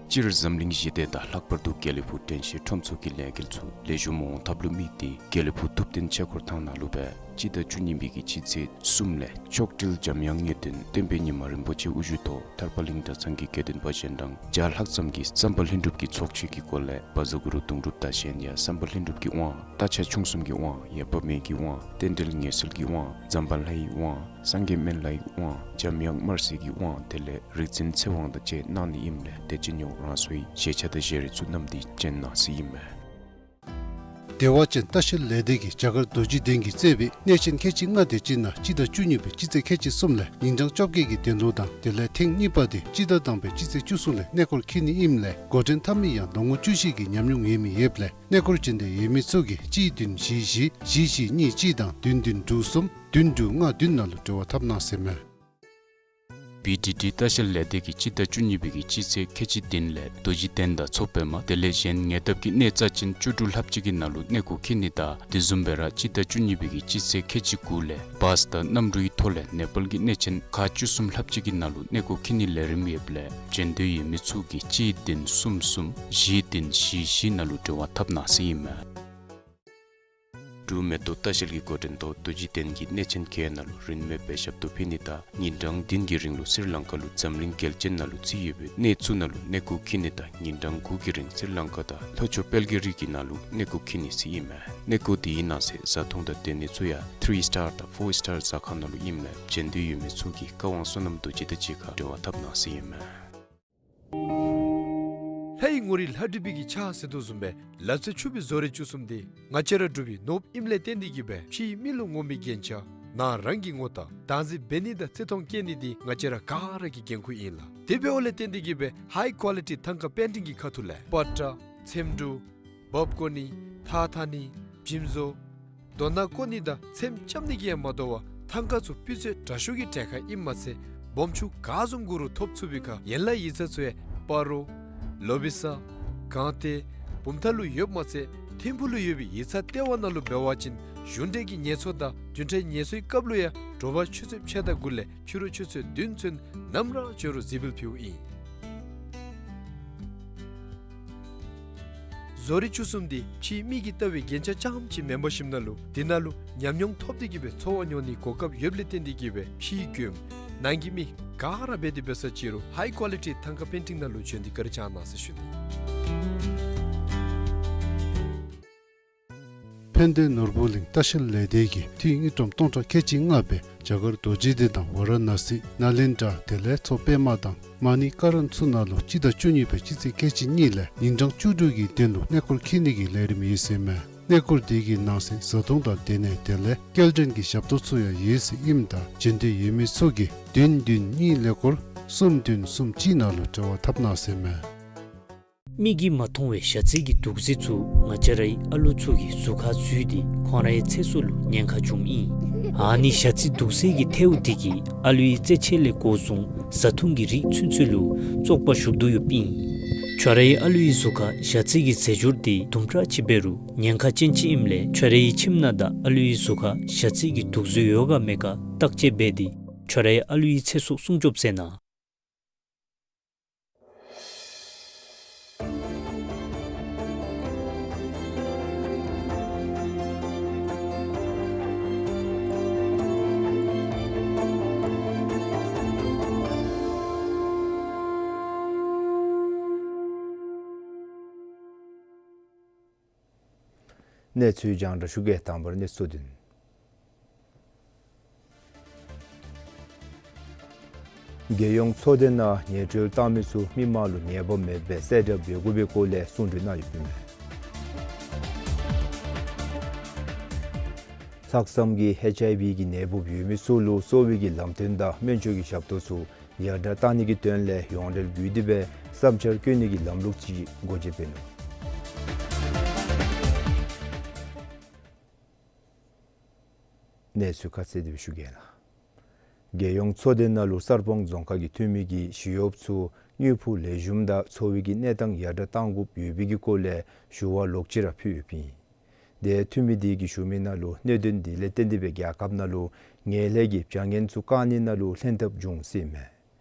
སྤྱིར་འཛམ་གླིང་ཞི་བདེ་དང་ལྷག་པར་དུ་དགེ་ལེགས་ཕུག་དྲན་ཤེས་ཁྲོམ་ཚོགས་ཀྱི་ལས་འགུལ་ཚུ་ལེགས་ཤོམ་འོང་ཐབས་ལུ་དམིགས་ཏེ་དགེ་ལེགས་ཕུག་ཐུབ་བསྟན་ཆོས་འཁོར་ཐང་ནང་ལུ་སྦེ་སྤྱི་ཟླ་བཅུ་གཉིས་པའི་གི་སྤྱི་ཚེས་གསུམ་ལས་མཆོག་སྤྲུལ་འཇམ་དབྱངས་དངོས་བསྟན་བསྟན་པའི་ཉི་མ་རིན་པོ་ཆེ་དབུ་བཞུགས་ཐོག་ཐར་པ་གླིང་གྲྭ་ཚང་གི་དགེ་འདུན་པ་གཞན་གྲངས་བརྒྱ་ལྷག་ཙམ་གྱིས་བསམ་པ་ལྷུན་གྲུབ་ཀྱི་ཚོགས་མཆོད་ཀྱི་སྒོ་ལས་བཛྲ་གུ་རུ་གདུང་སྒྲུབ་དང་གཞན་ཡང་བསམ་པ་ལྷུན་གྲུབ་ཀྱི་དབང་རྟ་ཕྱག་མཆོང་གསུམ་གྱི་དབང་ཡེ་བབ་མེད་ཀྱི་དབང་རྟེན་འབྲེལ་ངེས་གསལ་གྱི་དབང་འཛམ་བྷ་ལའི་དབང་སངས་རྒྱས་སྨན་བླའི་དབང་འཇམ་དབྱངས་དམར་སེར་གྱི་དབང་དེ་ལས་རིག་འཛིན་ཚེ་དབང་དང་བཅས་གནང་ནི་ཨིནམ་ལས་དད་ཅན་ཡོངས་རང་སོའི་བཞེས་ཆས་དང་བཞེས་རིགས་ཚུ་བསྣམས་ཏེ་བྱོན་གནང་ཟེར་ཨིན་མས། བདེ་བ་ཅན་ལྟ་བཤལ་ལས་སྡེ་གིས་རྒྱ་གར་རྡོ་རྗེ་གདན་གྱིས་གཙོས་པའི་གནས་ཆེན་ཁལ་གཅིག་ལྔ་དེ་ཅིག་ནང་སྤྱི་ཟླ་བཅུ་གཉིས་པའི་སྤྱི་ཚེས་ཁལ་གཅིག་གསུམ་ལས་ཉིན་གྲངས་བཅོ་བརྒྱད་ཀྱི་དོན་ལུ་དང་དེ་ལས་ཐེངས་གཉིས་པ་དེ་སྤྱི་ཟླ་དང་པའི་སྤྱི་ཚེས་བཅུ་གསུམ་ལས་གནས་སྐོར་འཁྱིད་ནི་ཨིནམ་ལས་འགོ་འདྲེན་འཐབ་མི་ཡང་ལོ་ངོ་བཅུ་བཞི་གི་ཉམས་མྱོང་ཡོད་མི་ཡོདཔ་ལས་གནས་སྐོར་བྱོན་འདོད་ཡོད་མི་ཚུ་གིས་གཅིག་བདུན་བཞི་བཞི་བཞི་བཞི་གཉིས་གཅིག་དང་བདུན་བདུན་དྲུག་གསུམ་བདུན་དྲུག་ལྔ་བདུན་ནང་ལུ་འབྲེལ་བ་འཐབ་གནང་ཟེར་མས། བི་ཌི་ཌི་ལྟ་བཤལ་ལས་སྡེ་གིས་སྤྱི་ཟླ་བཅུ་གཉིས་པའི་གི་སྤྱི་ཚེས་ཁལ་གཅིག་བདུན་ལས་རྡོ་རྗེ་གདན་དང་མཚོ་པདྨ་དེ་ལས་གཞན་ཉེ་འདབས་ཀྱི་གནས་རྩ་ཆེན་བཅུ་དྲུག་ལྷགཔ་ཅིག་གི་ནང་ལུ་གནས་སྐོར་འཁྱིད་ནི་དང་དེ་བཟུམ་སྦེ་ར་སྤྱི་ཟླ་བཅུ་གཉིས་པའི་གི་སྤྱི་ཚེས་ཁལ་གཅིག་དགུ་ལས་བཱས་དང་གནམ་གྲུའི་ཐོག་ལས་ནེ་པཱལ་གྱི་གནས་ཆེན་ཁག་བཅུ་གསུམ་ལྷགཔ་ཅིག་གི་ནང་ལུ་གནས་སྐོར་འཁྱིད་ནི་ལས་རིམ་ཡོདཔ་ལས་བྱོན་འདོད་ཡོད་མི་ཚུ་གིས་གཅིག་བདུན་གསུམ་གསུམ་བཞི་བདུན་བཞི་བཞི་ནང་ལུ་འབྲེལ་བ་འཐབ་གནང་ཟེར་ཨིན་མས། འབྲུག་མེ་ཏོག་ལྟ་བཤལ་གྱི་འགོ་འདྲེན་ཐོག་རྡོ་རྗེ་གདན་གྱི་གནས་ཆེན་བརྒྱད་ནང་ལུ་རིན་མེད་སྦེ་ཞབས་ཏོག་ཕུལ་ནི་དང་ཉིན་གྲངས་བདུན་གྱི་རིང་ལུ་སི་རི་ལང་ཀ་ལུ་འཛམ་གླིང་རྒྱལ་ཆེན་ནང་ལུ་བརྩི་ཡོད་པའི་གནས་ཚུ་ནང་ལུ་གནས་སྐོར་འཁྱིད་ནི་དང་ཉིན་གྲངས་དགུ་གི་རིང་སི་རི་ལང་ཀ་དང་ལྷོ་ཕྱོགས་དཔལ་གྱི་རི་གི་ནང་ལུ་གནས་སྐོར་འཁྱིད་ནི་ཟེར་ཨིན་མས། གནས་སྐོར་དེའི་ནང་གསེས་བཟའ་འཐུང་དང་སྡོད་ནི་ཚུ་ཡང་ཐི་རི་སི་ཊར་དང་ཕོར་སི་ཊར་ཟ་ཁང་ནང་ལུ་ཨིནམ་ལས་བྱོན་འདོད་ཡོད་མི་ཚུ་གིས་བཀའ་དབང་བསོད་ནམས་རྡོ་རྗེ་དང་གཅིག་ཁར་འབྲེལ་བ་འཐབ་གནང་ཟེར་ཨིན་མས། ལྷའི་ངོ་རིས་ལྷ་བྲིས་པའི་གི་ཕྱག་ཟེར་དོ་བཟུམ་སྦེ་ལ་རྩེ་ཆུ་བོའི་བཟོ་རིག་བཅུ་གསུམ་དེ་ང་བཅས་ར་འབྲུག་པའི་ནོར་བུ་ཨིནམ་ལས་བརྟེན་ཏེ་གིས་སྦེ་ཕྱིའི་མི་ལུ་ངོམ་པའི་རྒྱན་ཆ་ནང་རང་གི་ངོ་དང་བདག་འཛིན་འབད་ནི་དང་བརྩི་མཐོང་བསྐྱེད་ནི་དེ་ང་བཅས་ར་ག་ར་གི་འགན་ཁུར་ཨིན་ལགས། དེ་འབདཝ་ལས་བརྟེན་ཏེ་གིས་སྦེ་ཧའི་ཀོ་ལི་ཊི་ཐང་ཀ་པེན་ཊིང་གི་ཁ་ཐུག་ལས་པ་ཏྲ་ཚེམ་དྲུབ་འབག་བཀོ་ནི་ཐགས་འཐག་ནི་འཇིམ་བཟོ་རྡོ་ནག་བརྐོ་ནི་དང་ཚེམ་རྐྱབ་ནི་གིས་ཡང་མ་དོ་བར་ཐང་ཀ་ཚུ་སྤུས་ཚད་དྲག་ཤོས་ཀྱི་གྲལ་ཁར་ཨིནམ་མ་ཚད་སྦོམ་ཆུང་ག་བཟུམ་དགོ་རུང་ཐོབ་ཚུགས་པའི་ཁར་ཡན་ལག་ཡིག་ཚང་ཚུ་ཡང་སྤ་རོ་ལོ་བི་ས་སྒང་སྟེང་བུམ་ཐང་ལུ་ཡོདཔ་མ་ཚད་ཐིམ་ཕུག་ལུ་ཡོད་པའི་ཡིག་ཚང་ལྟེ་བ་ནང་ལུ་འབད་བ་ཅིན་གཞུང་འབྲེལ་གྱི་ངལ་གསོ་དང་བདུན་ཕྲག་ངལ་གསོའི་སྐབས་ལུ་ཡང་དྲོ་པ་ཆུ་ཚོད་ཕྱེད་དང་དགུ་ལས་ཕྱི་རུ་ཆུ་ཚོད་བདུན་ཚུན་ནམ་ར་བྱོན་རུང་གཟིགས་འབུལ་ཕུལཝ་ཨིན། བཟོ་རིག་བཅུ་གསུམ་དེ་ཕྱིའི་མི་གིས་ལྟ་བའི་རྒྱན་ཆ་རྐྱངམ་ཅིག་མེན་པར་ཞིནམ་ལས་དེ་ནང་ལུ་ཉམས་མྱོང་ཐོབ་སྟེ་གིས་སྦེ་འཚོ་བ་མྱོང་ནིའི་གོ་སྐབས་ཡོདཔ་ལས་བརྟེན་ཏེ་གིས་སྦེ་ཕྱིའི་མགྱོནམ་ནང་གི་མི་ག་ར་འབད་དེ་འབད་ས་ཅི་རུང་ཧའི་ཀོ་ལི་ཊི་ཐང་ཀ་པེན་ཊིང་ནང་ལུ་བྱོན་ཏེ་བཀའ་དྲིན་བསྐྱང་གནང་ཟེར་ཞུ་ནི། ཕན་བདེ་ནོར་བུ་གླིང་ལྟ་བཤལ་ལས་སྡེ་གིས་ཐིག་དངུལ་ཀྲམ་སྟོང་ཕྲག་ཁལ་གཅིག་ལྔ་སྦེ་རྒྱ་གར་རྡོ་རྗེ་གདན་དང་ཝ་ར་ཎ་སི་ནཱ་ལེནྡྲ་དེ་ལས་མཚོ་པདྨ་དང་མ་ཎི་ཀ་རན་ཚུ་ནང་ལུ་སྤྱི་ཟླ་བཅུ་གཉིས་པའི་སྤྱི་ཚེས་ཁལ་གཅིག་གཉིས་ལས་ཉིན་གྲངས་བཅུ་དྲུག་གི་དོན་ལུ་གནས་སྐོར་འཁྱིད་ནི་གི་ལས་རིམ་ཡོད་ཟེར་མས། གནས་སྐོར་དེ་གི་ནང་གསེས་བཟའ་འཐུང་དང་སྡོད་གནས་དེ་ལས་སྐྱེལ་འདྲེན་གྱི་ཞབས་ཏོག་ཚུ་ཡང་ཡོད་ཟེར་ཨིནམ་ད་བྱོན་འདོད་ཡོད་མི་ཚུ་གིས་བདུན་བདུན་གཉིས་ཀླད་ཀོར་གསུམ་བདུན་གསུམ་གཅིག་ནང་ལུ་འབྲེལ་བ་འཐབ་གནང་ཟེར་མས། མིག་གིས་མ་མཐོང་བའི་ཞ་རྩི་གི་དུག་རྫས་ཚུ་ང་བཅས་རའི་ཨ་ལུ་ཚུ་གི་གཟུགས་ཁར་འཛུལ་ཏེ་ཁོང་རའི་ཚེ་སྲོག་ལུ་ཉེན་ཁ་འབྱུངམ་ཨིན། ཨ་ནི་ཞ་རྩི་དུག་རྫས་ཀྱི་ཐལཝ་དེ་གིས་ཨ་ལུའི་རྩེད་ཆས་ལས་འགོ་བཟུང་བཟའ་འཐུང་གི་རིགས་ཚུན་ཚོད་ལུ་བཙོག་པ་ཞུགས་དོ་ཡོདཔ་ཨིན། ཁྱོད་རའི་ཨ་ལུའི་གཟུགས་ཁར་ཞ་རྩི་གི་རྫས་སྦྱོར་དེ་དུམ་གྲ་ཅིག་འབད་རུང་ཉེན་ཁ་ཅན་ཅིག་ཨིནམ་ལས་ཁྱོད་རའི་ཁྱིམ་ནང་དང་ཨ་ལུའི་གཟུགས་ཁར་ཞ་རྩི་གི་དུག་རྫས་ཡོད་ག་མེད་ག་བརྟག་དཔྱད་འབད་དེ་ཁྱོད་རའི་ཨ་ལུའི་ཚེ་སྲོག་སྲུང་སྐྱོབ་མཛད་གནང་། གནས་ཚུལ་རྒྱང་བསྒྲགས་ཞུ་གེ། དང་པ་ར་གནས་ཚུལ་བདུན། རྒྱལ་ཡོངས་ཚོགས་སྡེ་ནང་ཉེ་འབྲེལ་བཏང་མི་ཚུ་མི་མང་ལུ་ཉེས་པ་མེདཔ་སྦེ་གསལ་བསྒྲགས་འབད་དགོ་པའི་སྐོར་ལས་གསུང་གྲོས་གནང་ཡོདཔ་ཨིན་མས། ལྷག་བསམ་གྱིས་ཨེཆ་ཨའི་ཝི་གི་ནད་འབུཔ་ཡོད་མི་ཚུ་ལུ་གསོ་བའི་གི་ལམ་སྟོན་དང་སྨན་བཅོས་ཀྱི་ཞབས་ཏོག་ཚུ་ཡར་དྲག་གཏང་ནི་གི་དོན་ལས་ཡོངས་འབྲེལ་བརྒྱུད་དེ་སྦེ་བསམ་འཆར་བཀོད་ནི་གི་ལམ་ལུགས་ཅིག་སྒོ་འབྱེད་འབད་ནུག། གནས་ཚུལ་ཁ་གསལ་དེ་སྦེ་ཞུ་གེ་ལགས། རྒྱལ་ཡོངས་ཚོགས་སྡེ་ནང་ལུ་གསར་སྤང་རྫོང་ཁག་གི་འཐུས་མི་གིས་ཞི་གཡོགཔ་ཚུ་དངུལ་ཕོགས་ལེགས་ཤོམ་དང་འཚོ་བའི་གི་གནས་སྟངས་ཡར་དྲག་གཏང་དགོཔ་ཡོད་པའི་གི་སྐོར་ལས་ཞུ་བ་ལོག་སྤྱོད་ར་ཕུལ་ཡོདཔ་ཨིན། དེ་འཐུས་མི་དེ་གིས་ཞུ་མི་ནང་ལུ་གནད་དོན་དེ་ལས་བརྟེན་ཏེ་སྦེ་རྒྱལ་ཁབ་ནང་ལུ་ངན་ལྷད་ཀྱི་བྱ་ངན་ཚུ་བཀག་ནི་ནང་ལུ་ལྷན་ཐབས་འབྱུང་ཟེར་ཨིན་མས།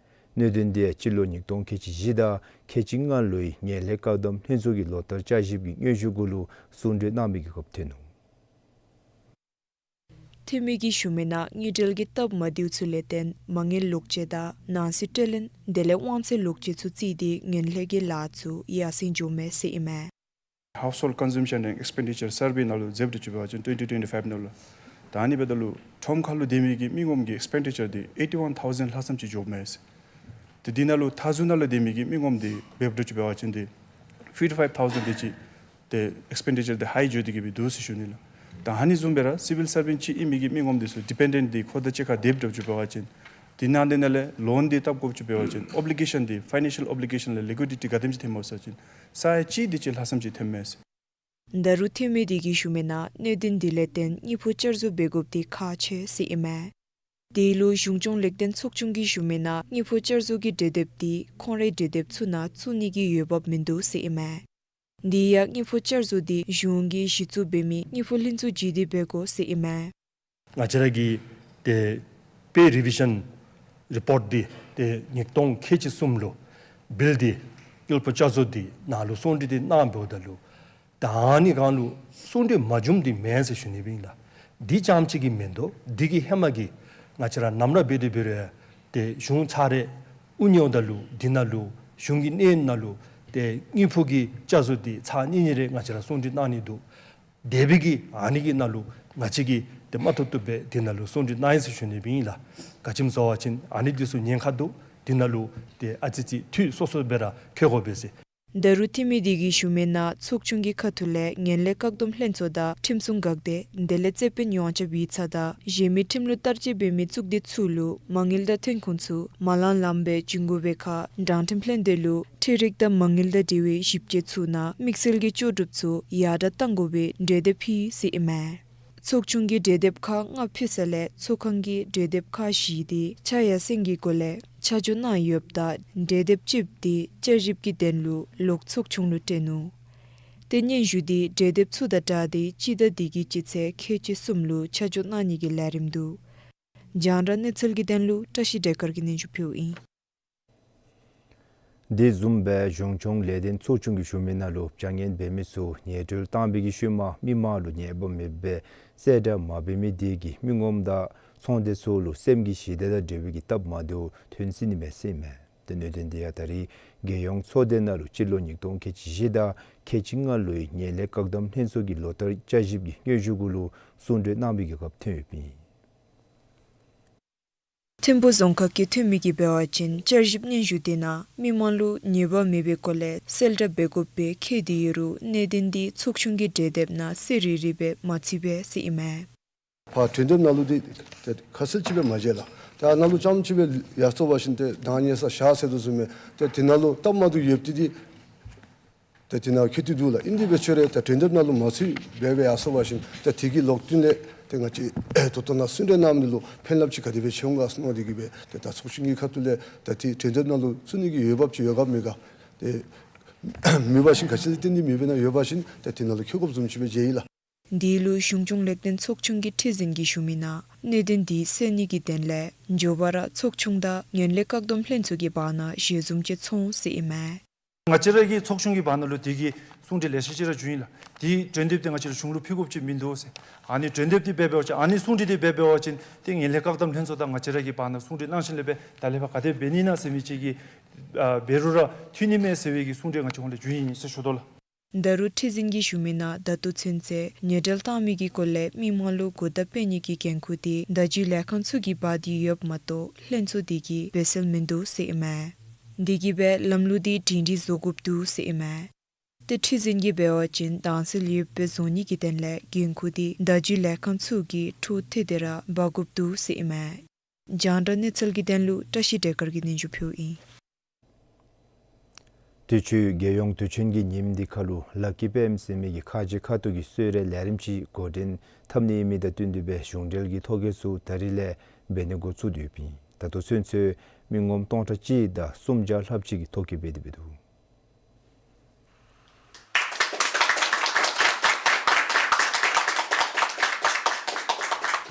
གནད་དོན་དེ་སྤྱི་ལོ་ཉིས་སྟོང་ཁལ་གཅིག་བཞི་དང་ཁལ་གཅིག་ལྔ་ལོའི་ངན་ལྷད་བཀག་སྡོམ་ལྷན་ཚོགས་ཀྱི་ལོ་བསྟར་བསྐྱར་ཞིབ་ཀྱི་སྙན་ཞུ་གུ་ལུ་གསུང་གྲོས་གནང་མི་གི་སྐབས་ཐོན་ནུག། འཐུས་མི་གིས་ཞུ་མི་ནང་དངུལ་འབྲེལ་གྱི་སྟབས་མ་བདེཝ་ཚུ་ལས་བརྟེན་མ་དངུལ་ལོག་སྤྱོད་དང་ནང་སྲིད་སྤྲོད་ལེན་དེ་ལས་དབང་ཚད་ལོག་སྤྱོད་ཚུ་བརྩིས་ཏེ་ངན་ལྷད་ཀྱི་ལཱ་ཚུ་ཡར་སེང་འགྱོཝ་མས་ཟེར་ཨིན་མས། Household Consumption and Expenditure Survey ནང་ལུ་འཛོལ་བ་འདྲཝ་ཅིག་འབད་བ་ཅིན་twenty twenty-five ནང་ལུ་ད་ཨ་ནི་འབདཝ་ད་ལུ་ཁྲོམ་ཁ་ལུ་སྡོད་མི་གི་མི་ངོམ་གྱི་expenditure དེ་eighty one thousand ལྷག་ཙམ་ཅིག་འགྱོཝ་མས། ཏེ་དེ་ནང་ལུ་མཐའ་ཟུར་ནང་ལུ་སྡོད་མི་གི་མི་ངོམ་དེ་འབདཝ་འདྲཝ་ཅིག་འབད་བ་ཅིན་དེ་fifty five thousand དེ་ཅིག་ཏེ་expenditure དེ་high འགྱོ་སྟེ་གི་སྦེ་འདུག་ཟེར་ཞུ་ནི་ལགས། ད་ཨ་ནི་བཟུམ་སྦེ་ར་civil servant ཅིག་ཨིན་མི་གི་མི་ངོམ་དེ་ཚུ་dependent དེ་ཁོ་དང་གཅིག་ཁར་སྡོདཔ་འདྲཝ་ཅིག་འབད་བ་ཅིན་དེ་ནང་དེ་ནང་ལས་loan དེ་བཏབ་དགོཔ་ཅིག་འབད་བ་ཅིན་obligation དེ་financial obligation ལས་liquidity ག་དེམ་ཅིག་ཐོནམ་སྨོ་ཟེར་བ་ཅིན་ས་ཡ་གཅིག་དེ་ཅིག་ལྷག་ཙམ་ཅིག་ཐོནམ་མས། ད་རུང་འཐུས་མི་དེ་གིས་ཞུ་མི་ནང་གནད་དོན་དེ་ལས་བརྟེན་དངུལ་ཕོགས་བསྐྱར་བཟོ་འབད་དགོཔ་དེ་ཁག་ཆེ་ཟེར་ཨིན་མས། དེ་ལུ་གཞུང་སྐྱོང་ལེགས་ལྡན་ཚོགས་ཆུང་གིས་ཞུ་མི་ནང་དངུལ་ཕོགས་བསྐྱར་བཟོ་གི་གྲོས་འདེབས་དེ་ཁོང་རའི་གྲོས་འདེབས་ཚུ་ནང་བཙུགས་ནི་གི་འོས་འབབ་མིན་འདུག་ཟེར་ཨིན་མས། དེ་ཡང་དངུལ་ཕོགས་བསྐྱར་བཟོ་དེ་གཞུང་གིས་གཞི་བཙུགས་འབད་མི་དངུལ་ཕོགས་ལྷན་ཚོགས་ཅིག་གིས་འབད་དགོ་ཟེར་ཨིན་མས། ང་བཅས་ར་གི་ཏེ་pay revision report འདི་ཏེ་ཉིས་སྟོང་ཁལ་གཅིག་གསུམ་ལུ་bill འདི་དངུལ་ཕོགས་བསྐྱར་བཟོ་འདི་ནང་ལུ་གསུང་གྲོས་འདི་གནངམ་ད་ལུ་ད་ཨ་ནི་སྒང་ལུ་གསུང་གྲོས་མ་བྱུངམ་འདི་མེན་ཟེར་ཞུ་ནི་སྦེ་ཨིན་ལགས། འདི་རྐྱངམ་གཅིག་གིས་མིན་འདུག། འདི་གི་ཧེ་མ་གི་ང་བཅས་ར་ནམ་ར་འབད་དེ་འབད་རུང་ཏེ་གཞུང་ཚར་རེ་དབུ་བརྙེས་ད་ལུ་འདི་ནང་ལུ་གཞུང་གི་སྣེ་ནང་ལུ་ཏེ་དངུལ་ཕོགས་ཀྱི་བསྐྱར་བཟོ་འདི་ཚར་གཉིས་གཉིས་རེ་ང་བཅས་ར་གསུང་གྲོས་གནང་ནི་འདུག། དེ་སྦེ་གི་ཨ་ནི་གི་ནང་ལུ་ང་བཅས་ཀྱིས་ཏེ་མ་ཐུབ་ཐུབ་སྦེ་འདི་ནང་ལུ་གསུང་གྲོས་གནང་ཡི་ཟེར་ཞུ་ནི་སྦེ་ཨིན་ལགས། ག་ཅི་སྨོ་ཟེར་བ་ཅིན་ཨ་ནི་འདི་ཚུ་ཉེན་ཁ་འདུག། འདི་ནང་ལུ་ཏེ་ཨ་ཙི་ཙི་འཐུས་སོ་སོ་སྦེ་ར་འཁྱེར་དགོ་པས་ཟེར། ད་རུང་འཐུས་མི་དེ་གིས་ཞུ་མི་ནང་ཚོགས་ཆུང་གི་ཁ་ཐུག་ལས་ངན་ལྷད་བཀག་སྡོམ་ལྷན་ཚོགས་དང་ཁྲིམས་སྲུང་འགག་སྡེ་དེ་ལས་རྩོད་དཔོན་ཡོངས་ཁྱབ་ཡིག་ཚང་དང་གཞན་མི་ཁྲིམས་ལུགས་བསྟར་སྤྱོད་འབད་མི་གཙུག་སྡེ་ཚུ་ལུ་མ་དངུལ་དང་ཐོན་ཁུངས་ཚུ་མ་ལང་ལངམ་སྦེ་བྱིན་དགོ་པའི་ཁར་དྲང་ཁྲིམས་ལྷན་སྡེ་ལུ་འཕྲུལ་རིག་དང་མ་དངུལ་དང་འབྲེལ་བའི་ཞིབ་དཔྱད་ཚུ་ནང་དམིགས་བསལ་གྱི་ལྕོགས་གྲུབ་ཚུ་ཡར་དྲག་གཏང་དགོ་པའི་གྲོས་འདེབས་ཕུལ་ཡི་ཟེར་ཨིན་མས། ཚོགས་ཆུང་གིས་གྲོས་འདེབས་ཁག་ལྔ་ཕུལ་ས་ལས་ཚོགས་ཁང་གིས་གྲོས་འདེབས་ཁག་བཞི་དེ་ཆ་ཡར་སེང་གི་སྒོ་ལས་ཆ་འཇོག་གནང་ཡོདཔ་ད་གྲོས་འདེབས་གཅིག་དེ་བསྐྱར་ཞིབ་ཀྱི་དོན་ལུ་ལོག་ཚོགས་ཆུང་ལུ་སྤྲོད་ནུག། ཏེ་སྙན་ཞུ་དེ་གྲོས་འདེབས་ཚུ་དང་སྦྲགས་ཏེ་སྤྱི་ཟླ་འདི་གི་སྤྱི་ཚེས་ཁལ་གཅིག་གསུམ་ལུ་ཆ་འཇོག་གནང་ནི་གི་ལས་རིམ་འདུག། རྒྱང་བསྒྲགས་གནས་ཚུལ་གྱི་དོན་ལུ་བཀྲ་ཤིས་བདེ་དཀར་གྱིས་སྙན་ཞུ་ཕུལཝ་ཨིན། དེ་བཟུམ་སྦེ་གཞུང་སྐྱོང་ལེགས་ལྡན་ཚོགས་ཆུང་གིས་ཞུ་མི་ནང་ལུ་བྱ་ངན་འབད་མི་ཚུ་ཉེས་སྤྲོད་བཏང་བའི་གི་ཤུལ་མ་མི་མང་ལུ་ཉེས་པ་མེདཔ་སྦེ་གསལ་བསྒྲགས་མ་འབད་མི་དེ་གིས་མི་ངོམ་དང་ཚོང་སྡེ་ཚུ་ལུ་སེམས་ཀྱི་ཞི་བདེ་དང་འབྲེལ་བའི་གི་སྟབས་མ་བདེཝ་ཐོན་སྲིད་ནི་མས་ཟེར་ཨིན་མས། ཏེ་གནད་དོན་དེ་ཡང་ད་རེས་རྒྱལ་ཡོངས་ཚོགས་སྡེ་ནང་ལུ་སྤྱི་ལོ་ཉིས་སྟོང་ཁལ་གཅིག་བཞི་དང་ཁལ་གཅིག་ལྔ་ལོའི་ངན་ལྷད་བཀག་སྡོམ་ལྷན་ཚོགས་ཀྱི་ལོ་བསྟར་བསྐྱར་ཞིབ་ཀྱི་སྙན་ཞུ་གུ་ལུ་གསུང་གྲོས་གནང་བའི་གི་སྐབས་ཐོན་ཡོདཔ་ཨིན། ཐིམ་ཕུ་རྫོང་ཁག་གི་འཐུས་མི་གིས་འབད་བ་ཅིན་བསྐྱར་ཞིབ་སྙན་ཞུ་དེ་ནང་མི་མང་ལུ་ཉེས་པ་མེད་པའི་སྐོར་ལས་གསལ་བསྒྲགས་འབད་དགོཔ་སྦེ་བཀོད་དེ་ཡོད་རུང་གནད་དོན་འདི་ཚོགས་ཆུང་གི་གྲོས་འདེབས་ནང་གསལ་རི་རི་སྦེ་མ་བརྩི་བས་ཟེར་ཨིན་མས། ཕར་གྲོས་འདེབས་ནང་ལུ་འདི་ཏེ་ཁ་གསལ་ཅིག་སྦེ་མ་མཇལ་ལགས། ཏེ་ཨ་ནཱ་ལུ་རྐྱངམ་ཅིག་སྦེ་ཡར་སོང་པ་ཅིན་ཏེ་གདངས་ཉེ་ས་བཞག་ཟེར་དོ་བཟུམ་སྦེ་ཏེ་དེ་ནང་ལུ་སྟབས་མ་བདེཝ་ཡོདཔ་འདི་ཏེ་དེ་ནང་འཁོད་དེ་འདུག་ལགས། ཨིན་དེ་སྦེ་ཁྱོད་ར་ཏེ་གྲོས་འདེབས་ནང་ལུ་མ་ཚུད་པར་སྦེ་ཡར་སོང་པ་ཅིན་ཏེ་དེ་གི་ལོག་དོན་ལས་ཏེ་ང་བཅས་ད་ལྟོ་ནཱ་གསུང་གྲོས་གནང་མི་ལུ་ཕན་རླབས་ཅིག་ག་དེ་སྦེ་ཆེ་འོང་ག་མནོ་སྟེ་གིས་སྦེ་ཏེ་ད་ཚོགས་ཆུང་གི་ཁ་ཐུག་ལས་ད་ཏེ་གྲོས་འདེབས་ནང་ལུ་བཙུགས་ནི་གི་འོས་འབབ་ཅིག་ཡོད་ག་མེད་ག། ཏེ་མེད་པ་ཅིན་ག་ཅི་ལས་བརྟེན་ཏེ་མེད་པས་ན་ཡོད་པ་ཅིན་ཏེ་དེ་ནང་ལུ་འཁོད་དགོཔ་བཟུམ་ཅིག་སྦེ་མཇལ་ཡི་ལགས། འདི་ལུ་གཞུང་སྐྱོང་ལེགས་ལྡན་ཚོགས་ཆུང་གི་ཁྲི་འཛིན་གྱིས་ཞུ་མི་ནང་གནད་དོན་འདི་སེལ་ནི་གི་དོན་ལས་མགྱོགས་པ་ར་ཚོགས་ཆུང་དང་ངན་ལྷད་བཀག་སྡོམ་ལྷན་ཚོགས་ཀྱི་བར་ན་ཞལ་འཛོམས་ཅིག་ཚོགས་འོང་ཟེར་ཨིན་མས། ང་བཅས་ར་གི་ཚོགས་ཆུང་གི་བར་ན་ལུ་དེ་གི་གསུང་གྲོས་ལེ་ཤ་ཅིག་ར་བྱུང་ཡི་ལགས། དེ་གྲོས་འདེབས་དེ་ང་བཅས་ར་གཞུང་ལུ་ཕུལ་དགོཔ་ཅིག་མིན་འདུག་ཟེར། ཨ་ནི་གྲོས་འདེབས་དེ་འབད་འབད་བ་ཅིན་ཨ་ནི་གསུང་གྲོས་དེ་འབད་འབད་བ་ཅིན་ཏེ་ངན་ལྷད་བཀག་སྡོམ་ལྷན་ཚོགས་དང་ང་བཅས་ར་གི་བར་ན་གསུང་གྲོས་གནང་ཞིནམ་ལས་སྦེ་ད་ལས་ཕར་ག་དེ་འབད་ནི་ན་ཟེར་མི་ཅིག་གིས་ཨ་འབད་རུང་ར་འཐུས་ནི་མས་ཟེར་བའི་གི་གསུང་གྲོས་ང་བཅས་ཧོང་ལས་བྱུང་ཡི་ཟེར་ཞུ་དོ་ལགས། ད་རུང་ཁྲི་འཛིན་གྱིས་ཞུ་མི་ནང་ད་ལྟོ་ཚུན་ཚོད་ཉེས་འབྲེལ་བཏང་མི་གི་སྐོར་ལས་མི་མང་ལུ་གོ་བརྡ་སྤེལ་ནི་གི་འགན་ཁུར་དེ་བརྡ་བརྒྱུད་ལས་ཁང་ཚུ་གིས་འབག་སྟེ་ཡོདཔ་མ་གཏོགས་ལྷན་ཚོགས་དེ་གིས་འབད་སྲོལ་མིན་འདུག་ཟེར་ཨིན་མས། དེ་གིས་སྦེ་ལམ་ལུགས་དེ་སྒྲིང་སྒྲིང་བཟོ་དགོཔ་འདུག་ཟེར་ཨིན་མས། ཏེ་ཁྲི་འཛིན་གྱིས་འབད་བ་ཅིན་དྭངས་གསལ་ཡོདཔ་སྦེ་བཟོ་ནི་གི་དོན་ལས་འགན་ཁུར་དེ་བརྡ་བརྒྱུད་ལས་ཁང་ཚུ་གིས་འཕྲོ་མཐུད་དེ་ར་འབག་དགོཔ་འདུག་ཟེར་ཨིན་མས། རྒྱང་བསྒྲགས་གནས་ཚུལ་གྱི་དོན་ལུ་བཀྲ་ཤིས་བདེ་དཀར་གྱིས་སྙན་ཞུ་ཕུལཝ་ཨིན། དུས་ཅི་རྒྱལ་ཡོངས་དུས་ཆེན་གྱི་ཉིནམ་འདི་ཁར་ལུ་ལཱ་ཀི་པེམ་ཟེར་མི་གི་ཁ་རྗེ་ཁ་ཐུག་གི་གསོལ་རས་ལས་རིམ་ཅིག་འགོ་འདྲེན་འཐབ་ནི་ཨིན་མི་དང་བསྟུན་ཏེ་སྦེ་གཞུང་འབྲེལ་གྱི་ཐོ་བཀོད་ཚུ་ད་རིས་ལས་འབད་ནི་འགོ་བཙུགས་ཏེ་ཡོདཔ་ཨིན། ད་ལྟོ་ཚུན་ཚོད་མི་ངོམ་སྟོང་ཕྲག་གཅིག་དང་སུམ་བརྒྱ་ལྷགཔ་ཅིག་གིས་ཐོ་བཀོད་འབད་དེ་འབད་འདུག།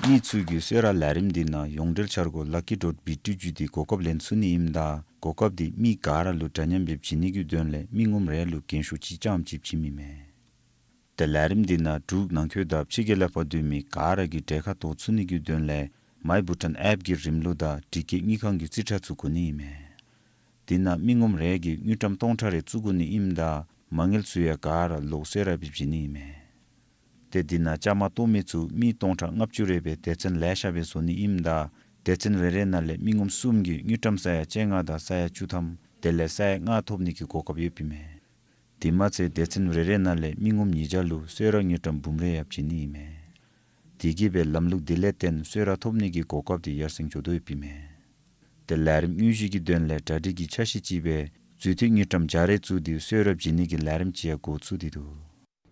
མི་ཚུ་གིས་གསོལ་རས་ལས་རིམ་འདི་ནང་ཡོངས་འབྲེལ་འཆར་སྒོ་lucky dot B T བརྒྱུད་དེ་གོ་སྐབས་ལེན་ཚུགས་ནི་ཨིནམ་ད་གོ་སྐབས་འདི་མི་ག་ར་ལུ་འདྲ་མཉམ་སྦེ་བྱིན་ནི་གི་དོན་ལས་མི་ངོམ་རེ་ལུ་འགན་ཤུགས་གཅིག་རྐྱངམ་ཅིག་བྱིནམ་ཨིན་མས། ཏེ་ལས་རིམ་འདི་ནང་འབྲུག་ནང་འཁོད་དང་ཕྱི་རྒྱལ་ལས་ཕར་སྡོད་མི་ག་ར་གིས་གྲལ་ཁར་གཏོགས་ཚུགས་ནི་གི་དོན་ལས་My Bhutan app གི་རིམ་ལུགས་དང་འགྲུལ་སྐྱེལ་དངུལ་ཁང་གི་རྩིས་ཁྲ་ཚུ་དགོ་ནི་ཨིན་མས། དེ་ནང་མི་ངོམ་རེ་གིས་དངུལ་ཀྲམ་སྟོང་ཕྲག་རེ་བཙུགས་དགོ་ནི་ཨིནམ་ད་མ་དངུལ་ཚུ་ཡང་ག་ར་ལོག་གསོལ་རས་སྦེ་བྱིན་ནི་ཨིན་མས། ཏེ་དེ་ནང་བཅའ་མར་གཏོགས་མི་ཚུ་མི་སྟོང་ཕྲག་ལྔ་བཅུ་རེ་སྦེ་སྡེ་ཚན་ལེ་ཤ་སྦེ་བཟོ་ནི་ཨིནམ་ད་སྡེ་ཚན་རེ་རེ་ནང་ལས་མི་ངོམ་གསུམ་གྱིས་དངུལ་ཀྲམ་ས་ཡ་བཅོ་ལྔ་དང་ས་ཡ་བཅུ་ཐམ་དེ་ལས་ས་ཡ་ལྔ་ཐོབ་ནི་གི་གོ་སྐབས་ཡོདཔ་ཨིན་མས། དེ་མ་ཚད་སྡེ་ཚན་རེ་རེ་ནང་ལས་མི་ངོམ་ཉིས་བརྒྱ་ལུ་གསོལ་རས་དངུལ་ཀྲམ་འབུམ་རེ་ཡང་བྱིན་ནི་ཨིན་མས། དེ་གིས་སྦེ་ལམ་ལུགས་དེ་ལས་བརྟེན་གསོལ་རས་ཐོབ་ནི་གི་གོ་སྐབས་དེ་ཡར་སེང་འགྱོ་དོ་ཡོདཔ་ཨིན་མས། ཏེ་ལས་རིམ་དངོས་གཞི་གི་དོན་ལས་གྲ་སྒྲིག་གི་འཆར་གཞི་ཅིག་སྦེ་རྫུས་མཐུད་དངུལ་ཀྲམ་བརྒྱ་རེ་བཙུགས་ཏེ་གསོལ་རས་བྱིན་ནི་གི་ལས་རིམ་ཅིག་ཡང་འགོ་བཙུགས་ཏེ་འདུག།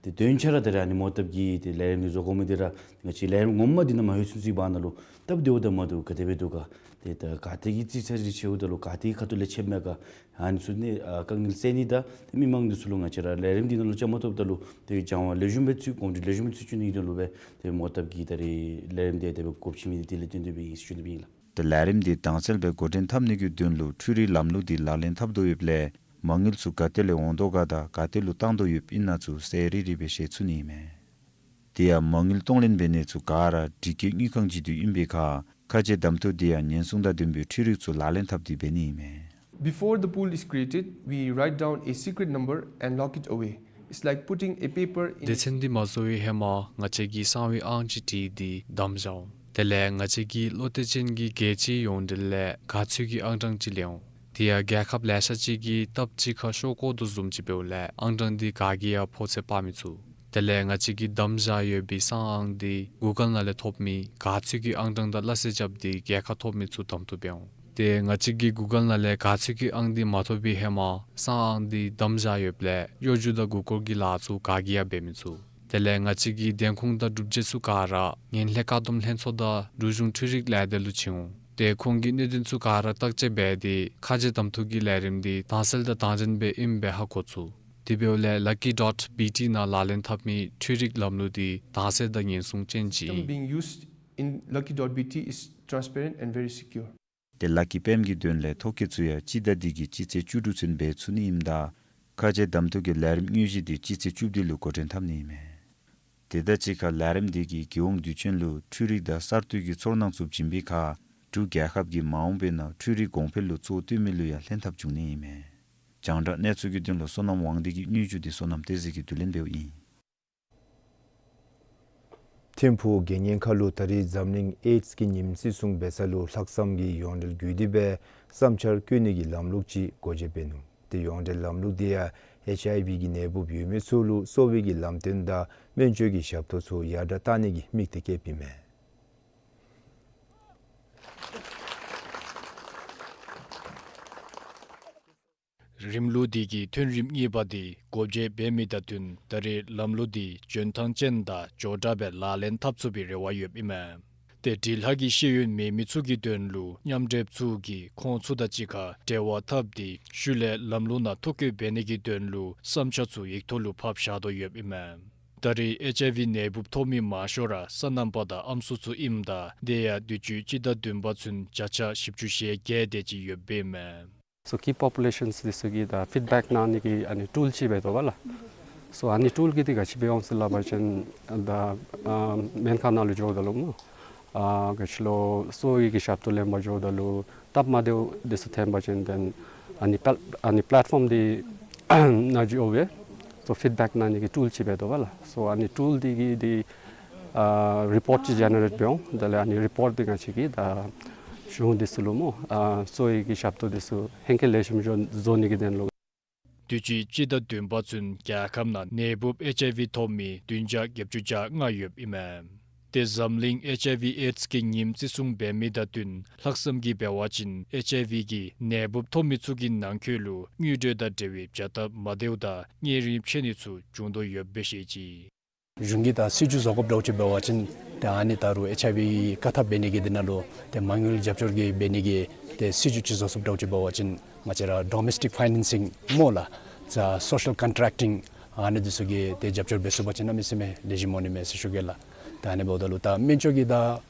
ཏེ་དོན་ཆ་ར་ད་རེས་ཨ་ནི་མོ་བཏབ་ཀྱི་ཏེ་ལས་རིམ་འདི་བཟོ་དགོ་མི་འདི་ར་ང་བཅས་ལས་རིམ་ངོ་མ་འདི་ནང་མ་ལྷོད་ཚུན་ཚོད་བར་ན་ལུ་སྟབས་བདེཝ་དང་མ་བདེཝ་ག་དེ་སྦེ་འདུག་ག། ཏེ་ད་ག་ཏེ་གི་རྩིས་ཚད་རེ་ཆེཝ་ད་ལུ་ག་ཏེ་གི་ཁ་ཐུག་ལས་ཆད་མས་ག། ཨ་ནི་ཚུ་ནི་ཨ་དཀའ་ངལ་སེལ་ནི་དང་ཏེ་མི་མང་འདི་ཚུ་ལུ་ང་བཅས་ར་ལས་རིམ་འདི་ནང་ལུ་བཅའ་མར་གཏོགསཔ་ད་ལུ་ཏེ་སྦྱང་བ་ལེགས་ཤོམ་སྦེ་ཚུད་གོམས་འདྲིས་ལེགས་ཤོམ་སྦེ་ཚུད་བཅུག་ནི་གི་དོན་ལུ་སྦེ་ཏེ་མོ་བཏབ་ཀྱི་ད་རེས་ལས་རིམ་འདི་དེ་སྦེ་འགོ་བཙུགས་མི་འདི་དེ་ལས་བརྟེན་ཏེ་སྦེ་ཨིན་ཟེར་ཞུ་ནི་སྦེ་ཨིན་ལགས། ཏེ་ལས་རིམ་འདི་དྭངས་གསལ་སྦེ་འགོ་འདྲེན་འཐབ་ནི་གི་དོན་ལུ་འཕྲུལ་རིག་ལམ་ལུགས་འདི་ལག་ལེན་འཐབ་དོ་ཡོདཔ་ལས་མ་དངུལ་ཚུ་ག་ཏེ་ལས་འོང་དོ་ག་དང་ག་ཏེ་ལུ་བཏང་དོ་ཡོདཔ་ཨིན་ན་ཚུ་གསལ་རི་རི་སྦེ་ཤེས་ཚུགས་ནི་ཨིན་མས། དེ་ཡང་མ་དངུལ་གཏོང་ལེན་འབད་ནི་ཚུ་ག་ར་འགྲུལ་སྐྱེལ་དངུལ་ཁང་བརྒྱུད་དེ་ཨིན་པའི་ཁར་ཁ་རྗེ་གདམ་འཐུ་འདི་ཡང་ཉེན་སྲུང་དང་ལྡན་པའི་འཕྲུལ་རིག་ཚུ་ལག་ལེན་འཐབ་སྟེ་འབད་ནི་ཨིན་མས། Before the pool is created, we write down a secret number and lock it away. It's like putting a paper in སྡེ་ཚན་འདི་མ་བཟོ་བའི་ཧེ་མ་ང་བཅས་ཀྱིས་གསང་བའི་ཨང་ཅིག་བྲིས་ཏེ་བསྡམས་བཞག་འོང་། དེ་ལས་ང་བཅས་ཀྱིས་བློ་གཏད་ཅན་གྱི་རྒྱལ་སྤྱིའི་ཡོངས་འབྲེལ་ལས་ག་ཚོད་ཀྱི་ཨང་གྲངས་ཅིག་ལེན་འོང་། དེ་ཡང་རྒྱལ་ཁབ་ལེ་ཤ་ཅིག་གིས་སྟབས་གཅིག་ཁར་ཤོར་དགོ་དོ་བཟུམ་ཅིག་འབདཝ་ལས་ཨང་གྲངས་འདི་ག་གིས་ཡང་ཕོ་ཚོད་དཔག་མི་ཚུགས། དེ་ལས་ང་བཅས་ཀྱིས་བསྡམས་བཞག་ཡོད་པའི་གསང་ཨང་འདི་གུ་གཱལ་ནང་ལས་ཐོབ་མི་ག་ཚོད་ཀྱི་ཨང་གྲངས་དང་སླ་བསྲེ་རྐྱབ་སྟེ་རྒྱལ་ཁ་ཐོབ་མི་ཚུ་གདམ་འཐུ་འབད་འོང་། ཏེ་ང་བཅས་ཀྱིས་གུ་གཱལ་ནང་ལས་ག་ཚོད་ཀྱི་ཨང་འདི་མ་ཐོབ་པའི་ཧེ་མ་གསང་ཨང་འདི་བསྡམས་བཞག་ཡོདཔ་ལས་གཡོ་སྒྱུ་དང་མགུ་སྐོར་གྱི་ལཱ་ཚུ་ག་གིས་ཡང་འབད་མི་ཚུགས། དེ་ལས་ང་བཅས་ཀྱིས་བདེན་ཁུངས་དང་སྒྲུབ་བྱེད་ཚུ་ག་ར་ངན་ལྷད་བཀག་སྡོམ་ལྷན་ཚོགས་དང་འབྲུག་གཞུང་འཕྲུལ་རིག་ལས་སྡེ་ལུ་བྱིན་འོང་། ཏེ་ཁོང་གིས་གནད་དོན་ཚུ་ག་ར་བརྟག་དཔྱད་འབད་དེ་ཁ་རྗེ་གདམ་འཐུ་གི་ལས་རིམ་འདི་དྭངས་གསལ་དང་དྭངས་ཅན་སྦེ་ཨིནམ་སྦེ་ཧ་གོ་ཚུགས། དེ་འབདཝ་ལས་lucky dot B T ནང་ལག་ལེན་འཐབ་མི་འཕྲུལ་རིག་ལམ་ལུགས་འདི་དྭངས་གསལ་དང་ཉེན་སྲུང་ཅན་ཅིག་ཨིན། System being used in lucky dot B T is transparent and very secure. ཏེ་ལཱ་ཀི་པེམ་གྱི་དོན་ལས་ཐོ་བཀོད་ཚུ་ཡང་སྤྱི་ཟླ་འདི་གི་སྤྱི་ཚེས་བཅུ་དྲུག་ཚུན་འབད་ཚུགས་ནི་ཨིནམ་ད་ཁ་རྗེ་གདམ་འཐུ་གི་ལས་རིམ་དངོས་གཞི་འདི་སྤྱི་ཚེས་བཅུ་བདུན་ལུ་འགོ་འདྲེན་འཐབ་ནི་ཨིན་མས། དེ་དང་གཅིག་ཁར་ལས་རིམ་འདི་གིས་རྒྱལ་ཡོངས་དུས་ཆེན་ལུ་འཕྲུལ་རིག་དང་གསར་གཏོད་ཀྱི་ཚོར་སྣང་ཚུ་བྱིན་པའི་ཁར་འབྲུག་རྒྱལ་ཁབ་ཀྱི་མ་འོངས་པའི་ནང་འཕྲུལ་རིག་གོང་འཕེལ་ལུ་གཙོ་བཏོན་མི་ལུ་ཡང་ལྷན་ཐབས་འབྱུང་ནི་ཨིན་མས། རྒྱང་བསྒྲགས་གནས་ཚུལ་གྱི་དོན་ལུ་བསོད་ནམས་དབང་འདུས་ཀྱི་སྙན་ཞུ་འདི་བསོད་ནམས་བསྟན་འཛིན་གྱིས་བསྡུ་ལེན་འབདཝ་ཨིན། ཐིམ་ཕུག་དགེ་བསྙེན་ཁ་ལུ་ད་རིས་འཛམ་གླིང་ཨེཌསི་གི་ཉིནམ་བརྩི་སྲུང་འབད་ས་ལུ་ལྷག་བསམ་གྱི་ཡོངས་འབྲེལ་བརྒྱུད་དེ་སྦེ་བསམ་འཆར་བཀོད་ནི་གི་ལམ་ལུགས་ཅིག་སྒོ་འབྱེད་འབད་ནུག། ཏེ་ཡོངས་འབྲེལ་ལམ་ལུགས་འདི་ཡང་ཨེཆ་ཨའི་ཝི་གི་ནད་འབུབ་ཡོད་མི་ཚུ་ལུ་གསོ་བའི་གི་ལམ་སྟོན་དང་སྨན་བཅོས་ཀྱི་ཞབས་ཏོག་ཚུ་ཡར་དྲག་གཏང་ནི་གི་དམིགས་གཏད་བསྐྱེདཔ་ཨིན་མས། རིམ་ལུགས་འདི་གི་ཐོན་རིམ་གཉིས་པ་འདི་སྒོ་འབྱེད་འབད་མི་དང་བསྟུན་ད་རེས་ལམ་ལུགས་འདི་འཇོན་ཐང་ཅན་དང་མགྱོགས་དྲགས་སྦེ་ལག་ལེན་འཐབ་ཚུགས་པའི་རེ་བ་ཡོདཔ་ཨིན་མས། ཏེ་འབྲི་ལྷག་གི་ཤེས་ཡོན་མེད་མི་ཚུ་གི་དོན་ལུ་མཉམ་འབྲེལཔ་ཚུ་གིས་ཁོང་ཚུ་དང་གཅིག་ཁར་འབྲེལ་བ་འཐབ་སྟེ་ཤུལ་ལས་ལམ་ལུགས་ནང་ཐོ་བཀོད་འབད་ནི་གི་དོན་ལུ་བསམ་འཆར་ཚུ་ཡིག་ཐོག་ལུ་ཕབ་བཞག་དོ་ཡོདཔ་ཨིན་མས། ད་རེས་ཨེཆ་ཨའི་ཝི་ནད་འབུབ་ཐོབ་མི་མང་ཤོས་ར་སོ་ནམ་པ་དང་ཨམ་སྲུ་ཚུ་ཨིནམ་ད་དེ་ཡང་དུས་ཅི་སྤྱི་ཟླ་བདུན་པ་ཚུན་བརྒྱ་ཆ་བཞི་བཅུ་ཞེ་བརྒྱད་དེ་ཅིག་ཡོདཔ་ཨིན་མས། So key populations འདི་ཚུ་གི་ད་ཕིཌ་བེཀ་གནང་ནི་གི་ཨ་ནི་ཊུལ་ཅིག་འབད་དོ་བ་ལགས། So ཨ་ནི་ཊུལ་གི་འདི་ག་ཅི་འབད་འོང་ཟེར་སླབ་པ་ཅིན་ད་ཨ་སྨན་ཁང་ནང་ལུ་འགྱོཝ་ད་ལུ་སྨོ། ཨ་ག་ཅི་ལོ་གསོ་བའི་གི་ཞབས་ཏོག་ལེན་པར་འགྱོཝ་ད་ལུ་སྟབས་མ་བདེཝ་འདི་ཚུ་ཐོན་པ་ཅིན་then ཨ་ནི་པེལ་ཨ་ནི་པེ་ལེཊ་ཕོམ་འདི་ནང་འགྱོ་སྦེ་so ཕིཌ་བེཀ་གནང་ནི་གི་ཊུལ་ཅིག་འབད་དོ་བ་ལགས། So ཨ་ནི་ཊུལ་འདི་གིས་འདི་ཨ་རི་པོརཊ་ཅིག་ཇེ་ནེ་རེཊ་འབད་འོང་། དེ་ལས་ཨ་ནི་རི་པོརཊ་འདི་ང་བཅས་ཀྱིས་ད་གཞུང་འདི་ཚུ་ལུ་སྨོ། ཨ་གསོ་བའི་གི་ཞབས་ཏོག་འདི་ཚུ་ཧེང་སྐལ་ལེགས་ཤོམ་བཟོ་བཟོ་ནི་གི་དོན་ལུ། དུས་ཅི་སྤྱི་ཟླ་བདུན་པ་ཚུན་རྒྱལ་ཁབ་ནང་ནད་འབུབ་ཨེཆ་ཨའི་ཝི་ཐོབ་མི་བདུན་བརྒྱ་བརྒྱད་ཅུ་གྱ་ལྔ་ཡོདཔ་ཨིན་མས། ཏེ་འཛམ་གླིང་ཨེཆ་ཨའི་ཝི་ཨེཌསི་གི་ཉིནམ་བརྩི་སྲུང་འབད་མི་དང་བསྟུན་ལྷག་བསམ་གྱིས་འབད་བ་ཅིན་ཨེཆ་ཨའི་ཝི་གི་ནད་འབུབ་ཐོབ་མི་ཚུ་གི་ནང་འཁོད་ལུ་དངུལ་འབྲེལ་དང་འབྲེལ་བའི་བྱ་སྟབས་མ་བདེཝ་དང་གཉན་རིམས་མཆེད་ནི་ཚུ་འབྱུང་དོ་ཡོདཔ་སྦེ་བཤད་ཅི། གཞུང་གིས་ད་སྲིད་བྱུས་བཟོ་དགོཔ་འདྲཝ་ཅིག་འབད་བ་ཅིན་ཏེ་ཨ་ནི་ད་རུང་ཨེཆ་ཨའི་ཝི་བཀག་ཐབས་འབད་ནི་གི་འདི་ནང་ལུ་ཏེ་མ་དངུལ་རྒྱབ་སྐྱོར་གྱི་འབད་ནི་གི་ཏེ་སྲིད་བྱུས་ཅིག་བཟོ་ཚུགསཔ་འདྲཝ་ཅིག་འབད་བ་ཅིན་ང་བཅས་ར་ཌོ་མེསི་ཊིཀ་ཕའི་ནེན་སིང་སྨོ་ལགས། ད་སོ་ཤལ་ཀོན་ཊེཀ་ཊིང་ཨ་ནི་འདི་ཚུ་གིས་ཏེ་རྒྱབ་སྐྱོར་འབད་ཚུགས་པ་ཅིན་གནམ་མེད་ས་མེད་ལེགས་ཤོམ་འོང་ནི་མས་ཟེར་ཞུ་གེ་ལགས། ད་ཨ་ནི་འབདཝ་ད་ལུ་ད་སྨན་བཅོས་ཀྱི་ད་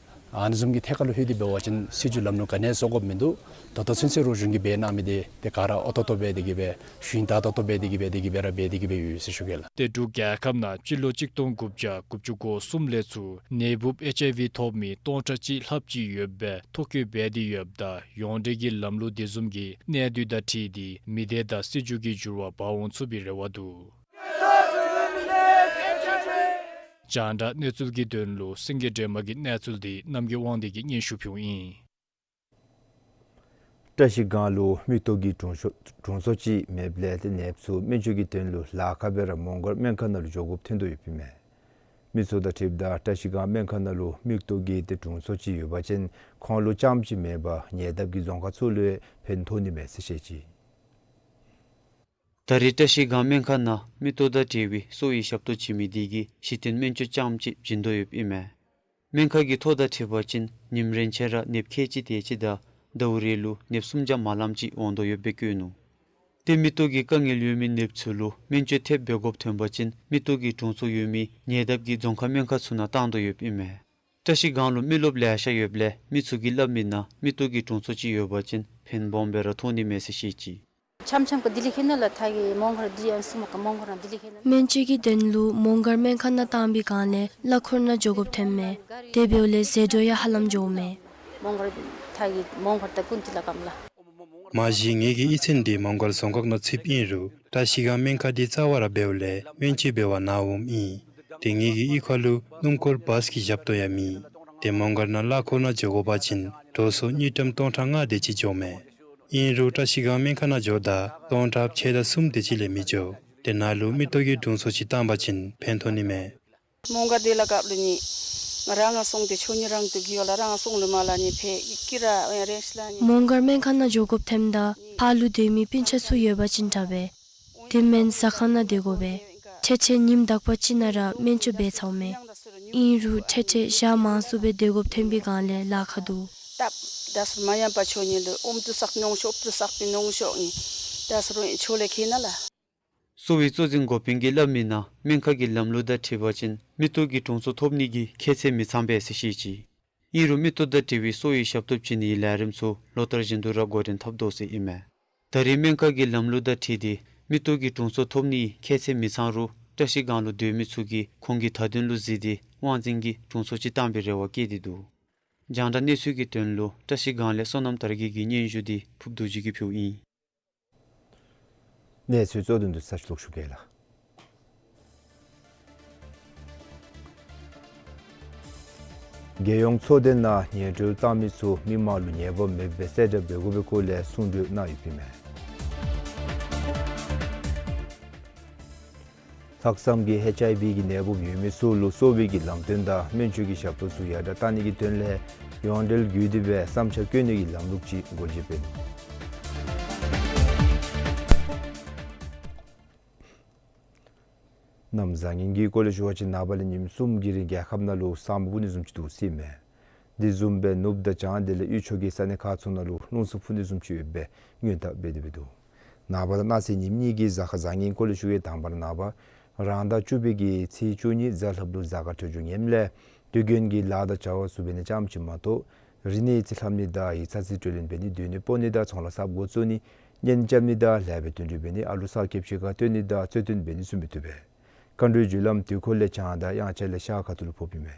ཨ་ནི་བཟུམ་གྱི་ཐད་ཁར་ལུ་ལྷོད་དེ་འབད་བ་ཅིན་སྲིད་བྱུས་ལམ་ལུགས་ག་ནི་བཟོ་དགོཔ་མིན་འདུག། ད་ལྟོ་ཚུན་ཚོད་ར་གཞུང་གིས་འབད་གནང་མི་འདི་ཏེ་ག་ར་ཨོ་ཏོ་ཏོ་སྦེ་དེ་གིས་སྦེ་ཤུལ་ད་ཨོ་ཏོ་ཏོ་སྦེ་དེ་གིས་སྦེ་དེ་གིས་སྦེ་ར་འབད་དེ་གིས་སྦེ་ཡོད་ཟེར་ཞུ་གེ་ལགས། ཏེ་འབྲུག་རྒྱལ་ཁབ་ནང་སྤྱི་ལོ་གཅིག་སྟོང་དགུ་བརྒྱ་དགུ་བཅུ་གོ་གསུམ་ལས་ཚུར་ནད་འབུབ་ཨེཆ་ཨའི་ཝི་ཐོབ་མི་སྟོང་ཕྲག་གཅིག་ལྷགཔ་ཅིག་ཡོདཔ་སྦེ་ཐོ་བཀོད་འབད་དེ་ཡོདཔ་ད་ཡོངས་འབྲེལ་གྱི་ལམ་ལུགས་དེ་བཟུམ་གྱི་གནད་སྡུད་དང་འཁྲིལ་ཏེ་མི་སྡེ་དང་སྲིད་བྱུས་ཀྱི་འགྱུར་བ་འབག་འོང་ཚུགས་པའི་རེ་བ་འདུག། རྒྱང་བསྒྲགས་གནས་ཚུལ་གྱི་དོན་ལུ་སེང་གེ་སྒྲོལ་མ་གི་གནས་ཚུལ་འདི་རྣམ་རྒྱལ་དབང་འདུས་ཀྱིས་སྙན་ཞུ་ཕུལཝ་ཨིན། བཀྲ་ཤིས་སྒང་ལུ་མིག་ཏོ་གི་དྲུང་འཚོ་དྲུང་འཚོ་ཅིག་མེདཔ་ལས་ཏེ་ནདཔ་ཚུ་སྨན་བཅོས་ཀྱི་དོན་ལུ་ལཱ་ཁག་སྦེ་ར་མོང་སྒར་སྨན་ཁང་ནང་ལུ་འགྱོ་དགོཔ་ཐོན་དོ་ཡོདཔ་ཨིན་མས། མི་ཚུ་དང་འཁྲིལཝ་ད་བཀྲ་ཤིས་སྒང་སྨན་ཁང་ནང་ལུ་མིག་ཏོ་གི་ཏེ་དྲུང་འཚོ་ཅིག་ཡོད་པ་ཅིན་ཁོང་ལུ་རྐྱངམ་ཅིག་མེན་པར་ཉེ་འདབས་ཀྱི་རྫོང་ཁག་ཚུ་ལུ་ཡང་ཕན་ཐོགས་ནི་མས་ཟེར་བཤད་ཅི། ད་རེས་བཀྲ་ཤིས་སྒང་སྨན་ཁང་ནང་མིག་ཏོ་དང་འབྲེལ་བའི་གསོ་བའི་ཞབས་ཏོག་བྱིན་མི་དེ་གིས་གཞི་རྟེན་སྨན་བཅོས་རྐྱངམ་ཅིག་བྱིན་དོ་ཡོདཔ་ཨིན་མས། སྨན་ཁང་གི་ཐོ་དང་འཁྲིལ་བ་ཅིན་ཉིནམ་རེ་ཆད་ར་ནདཔ་ཁལ་གཅིག་དེ་ཅིག་དང་ཟླཝ་རེ་ལུ་ནདཔ་སུམ་བརྒྱ་མ་ལངམ་ཅིག་འོང་དོ་ཡོདཔ་སྦེ་བཀོད་ནུག། ཏེ་མིག་ཏོ་གི་དཀའ་ངལ་ཡོད་མི་ནདཔ་ཚུ་ལུ་སྨན་བཅོས་ཐེབས་འབད་དགོཔ་ཐོན་པ་ཅིན་མིག་ཏོ་གི་དྲུང་འཚོ་ཡོད་མི་ཉེ་འདབས་ཀྱི་རྫོང་ཁག་སྨན་ཁང་ཚུ་ནང་བཏང་དོ་ཡོདཔ་ཨིན་མས། བཀྲ་ཤིས་སྒང་ལུ་མི་རློབས་ལེ་ཤ་ཡོདཔ་ལས་མི་ཚུ་གིས་སླབ་མི་ནང་མིག་ཏོ་གི་དྲུང་འཚོ་ཅིག་ཡོད་པ་ཅིན་ཕན་སྦོམ་སྦེ་ར་ཐོགས་ནི་མས་ཟེར་བཤད་ཅི། འཆམ་འཆམ་ག་དེ་ལས་ཁེ་ན་ལགས། ཐ་གི་མོང་སྒར་འདི་ཨན་སུ་མ་ག་མོང་སྒར་ནང་དེ་ལས་ཁེ་ན། སྨན་བཅོས་ཀྱི་དོན་ལུ་མོང་སྒར་སྨན་ཁང་ནང་བཏང་པའི་སྒང་ལས་གླ་འཁོར་ནང་འགྱོ་དགོཔ་ཐོནམ་མས། དེ་འབདཝ་ལས་ཟད་འགྲོ་ཡང་ཧ་ལམ་འགྱོཝ་མས། མོང་སྒར་ཐ་གི་མོང་སྒར་དང་ཀུན་ཏི་ལ་ཀམ་ལགས། མ་གཞི་ངེ་གི་ཡིག་ཚང་འདི་མོང་སྒར་རྫོང་ཁག་ནང་ཚུདཔ་ཨིན་རུང་བཀྲ་ཤིས་སྒང་སྨན་ཁང་འདི་རྩ་བ་ར་འབདཝ་ལས་སྨན་བཅོས་འབད་བར་ནཱ་འོངམ་ཨིན། ཏེ་ངེ་གི་གཡུས་ཁ་ལུ་སྣུམ་འཁོར་བཱས་ཀྱི་ཞབས་ཏོག་ཡང་མེད། ཏེ་མོང་སྒར་ནང་གླ་འཁོར་ནང་འགྱོ་དགོ་པ་ཅིན་འགྲོ་སོང་དངུལ་ཀྲམ་སྟོང་ཕྲག་ལྔ་དེ་ཅིག་འགྱོཝ་མས། ཨིན་རུང་བཀྲ་ཤིས་སྒང་སྨན་ཁང་ནང་འགྱོཝ་ད་སྟོང་ཕྲག་ཕྱེད་དང་གསུམ་དེ་ཅིག་ལས་མི་འགྱོ། ཏེ་ནཱ་ལུ་མིག་ཏོ་གི་དྲུང་འཚོ་ཅིག་བཏང་པ་ཅིན་ཕན་ཐོགས་ནི་མས། མོང་སྒར་འདི་ལ་ཀབ་ལུ་ནི་རང་ང་སོང་སྟེ་ཆོས་ཉིད་རང་དུ་གི་ཡོད་ལ་རང་ང་སོང་ལུ་མ་ལ་ནི་ཕེ་ཀི་ར་རེས་ལ་ནི། མོང་སྒར་སྨན་ཁང་ནང་འགྱོ་དགོཔ་ཐོནམ་ད་ཕར་ལུ་སྡོད་མི་སྤུན་ཆ་ཚུ་ཡོད་པ་ཅིན་དྲག་པས། དེ་མེན་ཟ་ཁང་ནང་སྡོད་དགོ་པས། འཕྲལ་འཕྲལ་ཉིནམ་དག་པ་ཅིག་ནང་ར་སྨན་བཅོས་འབད་ཚརཝ་མས། ཨིན་རུང་འཕྲལ་འཕྲལ་ཞག་མང་སུ་སྦེ་སྡོད་དགོཔ་ཐོན་པའི་སྒང་ལས་ལཱ་ཁག་འདུག། སྟབས་ད་སུ་མ་ཡང་པ་ཆོས་ཉིད་ལུ་ཨོམ་ཏུ་བསགས་ནོང་ཤོ་ཨོམ་ཏུ་བསགས་པའི་ནོང་ཤོ་ཨིན། ད་སུ་རུང་ཆོས་ལས་ཁེ་ན་ལགས། གསོ་བའི་གཙོ་འཛིན་འགོ་དཔོན་གྱིས་སླབ་མི་ནང་སྨན་ཁང་གི་ལམ་ལུགས་དང་འཁྲིལ་བ་ཅིན་མིག་ཏོ་གི་དྲུང་འཚོ་ཐོབ་ནི་གི་ཁྱད་ཚད་མི་ཚངམ་མས་ཟེར་བཤད་ཅི། ཨིན་རུང་མིག་ཏོ་དང་འབྲེལ་བའི་གསོ་བའི་ཞབས་ཏོག་བྱིན་ནིའི་ལས་རིམ་ཚུ་ལོ་ལྟར་བཞིན་དུ་ར་འགོ་འདྲེན་འཐབ་དོ་ཟེར་ཨིན་མས། ད་རེས་སྨན་ཁང་གི་ལམ་ལུགས་དང་འཁྲིལ་ཏེ་མིག་ཏོ་གི་དྲུང་འཚོ་ཐོབ་ནིའི་ཁྱད་ཚད་མི་ཚང་རུང་བཀྲ་ཤིས་སྒང་ལུ་སྡོད་མི་ཚུ་གིས་ཁོང་གི་དད་འདུན་ལུ་གཟིགས་ཏེ་དབང་འཛིན་གྱིས་དྲུང་འཚོ་ཅིག་བཏང་པའི་རེ་བ་བསྐྱེད་དེ་འདུག། རྒྱང་བསྒྲགས་གནས་ཚུལ་གྱི་དོན་ལུ་བཀྲ་ཤིས་སྒང་ལས་བསོད་ནམས་དར་རྒྱས་ཀྱི་སྙན་ཞུ་འདི་ཕུབ་རྡོ་རྗེ་གིས་ཕུལཝ་ཨིན། གནས་ཚུལ་གཙོ་དོན་འདི་ཚུ་ཞུ་གེ་ལགས། རྒྱལ་ཡོངས་ཚོགས་སྡེ་ནང་ཉན་སྤྲོ་བཏང་མི་ཚུ་མི་མང་ལུ་ཉན་པ་མེདཔ་སྦེ་གསལ་བསྒྲགས་འབད་དགོ་པའི་སྐོར་ལས་གསུང་གྲོས་གནང་ཡོདཔ་ཨིན་མས། ལྷག་བསམ་གྱིས་ཨེཆ་ཨའི་ཝི་གི་ནད་འབུཔ་ཡོད་མི་ཚུ་ལུ་གསོ་བའི་གི་ལམ་སྟོན་དང་སྨན་བཅོས་ཀྱི་ཞབས་ཏོག་ཚུ་ཡར་དྲག་གཏང་ནི་གི་དོན་ལས་ཡོངས་འབྲེལ་བརྒྱུད་དེ་སྦེ་བསམ་འཆར་བཀོད་ནི་གི་ལམ་ལུགས་ཅིག་འགོ་འབྱེད་འབད་ནུག། གནམ་བཟང་ངན་གྱི་སྐོར་ལས་ཞུ་བ་ཅིན་ནངས་པ་ལས་ཉིནམ་གསུམ་གྱི་རིང་རྒྱལ་ཁབ་ནང་ལུ་ས་སྨུག་སྤུབ་ནི་བཟུམ་ཅིག་འདུག་ཟེར་ཨིན་མས། དེ་བཟུམ་སྦེ་ནུབ་དང་བྱང་དེ་ལས་དབུས་ཕྱོགས་ཀྱི་ས་གནས་ཁག་ཚུ་ནང་ལུ་རླུང་འཚུབ་འཕུ་ནི་བཟུམ་ཅིག་ཡོདཔ་སྦེ་སྔོན་བརྡ་འབད་དེ་སྦེ་འདུག། ནངས་པ་དང་གནངས་ཚེ་ཉིནམ་གཉིས་ཀྱི་གཟའ་སྐར་བཟང་ངན་སྐོར་ལས་ཞུ་ཡི། དང་པ་ར་ནངས་པ་རང་ཟླ་བཅུ་པའི་གི་ཚེས་བཅུ་གཉིས་གཟའ་ལྷགཔ་ལུ་གཟའ་སྐར་འཕྲོད་སྦྱོར་ངནམ་ལས་དུས་རྒྱུན་གྱི་ལཱ་དང་བྱ་བ་ཚུ་འབད་ནི་ཙམ་ཅིག་མ་གཏོགས་རིག་གནས་རྩིས་ལྷབ་ནི་དང་ཡིག་ཚང་རྩིས་སྤྲོད་ལེན་འབད་ནི་སྡོད་གནས་སྤོ་ནི་དང་ཚོང་ལཱ་གསརཔ་འགོ་བཙུགས་ནི་གཉེན་རྐྱབ་ནི་དང་ལེགས་པའི་དོན་འགྲུབ་འབད་ནི་ཨ་ལུ་གསར་སྐྱེསཔ་ཅིག་ཁར་སྟོན་ནི་དང་རྩོད་བསྟུན་འབད་ནི་ཚུ་མི་བཏུབ་པས། མཁའ་འགྲོའི་རྒྱུ་ལམ་དུས་འཁོར་ལས་བྱང་དང་དབྱངས་འཆར་ལས་ཤར་ཁ་ཐུག་ལུ་ཕོགཔ་ཨིན་མས།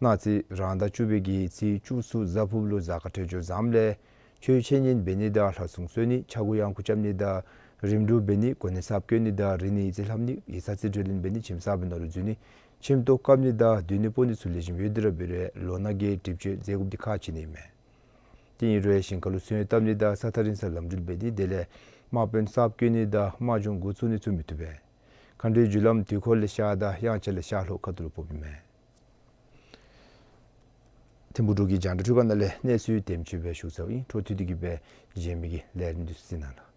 གནངས་ཚེ་རང་ཟླ་བཅུ་པའི་གི་ཚེས་བཅུ་གསུམ་གཟའ་ཕུརཔ་ལུ་གཟའ་སྐར་འཕྲོད་སྦྱོར་བཟངམ་ལས་ཆོས་འཆད་ཉན་འབད་ནི་དང་ལྷ་སྲུང་གསོལ་ནི་ཕྱྭ་འགུགས་གཡང་འགུགས་རྐྱབ་ནི་དང་རིམ་གྲོ་འབད་ནི་གོ་གནས་གསརཔ་བསྐོ་ནི་དང་རིག་གནས་ཡིག་རྩིས་ལྷབ་ནི་ཡིག་ཚང་རྩིས་སྤྲོད་ལེན་འབད་ནི་ཁྱིམ་གསརཔ་ནང་ལུ་འཛུལ་ནི་ཁྱིམ་ཐོག་བཀབ་ནི་དང་སྡོད་གནས་སྤོ་ནི་ཚུ་ལེགས་ཤོམ་ཡོད་དེ་ར་འབད་རུང་ལོ་ནག་གི་གྲིབ་བཅོས་མཛད་དགོཔ་འདི་ཁག་ཆེ་ནི་ཨིན་མས། དེ་ཨིན་རུང་ཞིང་ཁ་ལུ་སོན་བཏབ་ནི་དང་ས་ཐག་རིང་ས་ལམ་འགྲུལ་འབད་ནི་དེ་ལས་དམག་དཔོན་གསརཔ་བསྐོ་ནི་དང་དམག་སྦྱོང་འགོ་བཙུགས་ནི་ཚུ་མི་བཏུབ་པས། མཁའ་འགྲོའི་རྒྱུ་ལམ་དུས་འཁོར་ལས་ཤར་དང་དབྱངས་འཆར་ལས་ཤར་ལྷོ་ཁ་ཐུག་ལུ་ཕོགཔ་ཨིན་མས། ཐིམ་ཕུག་འབྲུག་གི་རྒྱང་བསྒྲགས་འཕྲུལ་ཁང་ནང་ལས་གནས་ཚུལ་དེམ་ཅིག་སྦེ་ཞུ་ཚརཝ་ཨིན། འཕྲོ་མཐུད་དེ་གི་སྦེ་གཞན་མི་གི་ལས་རིམ་འདི་ཚུ་གཟིགས་གནང་ལགས།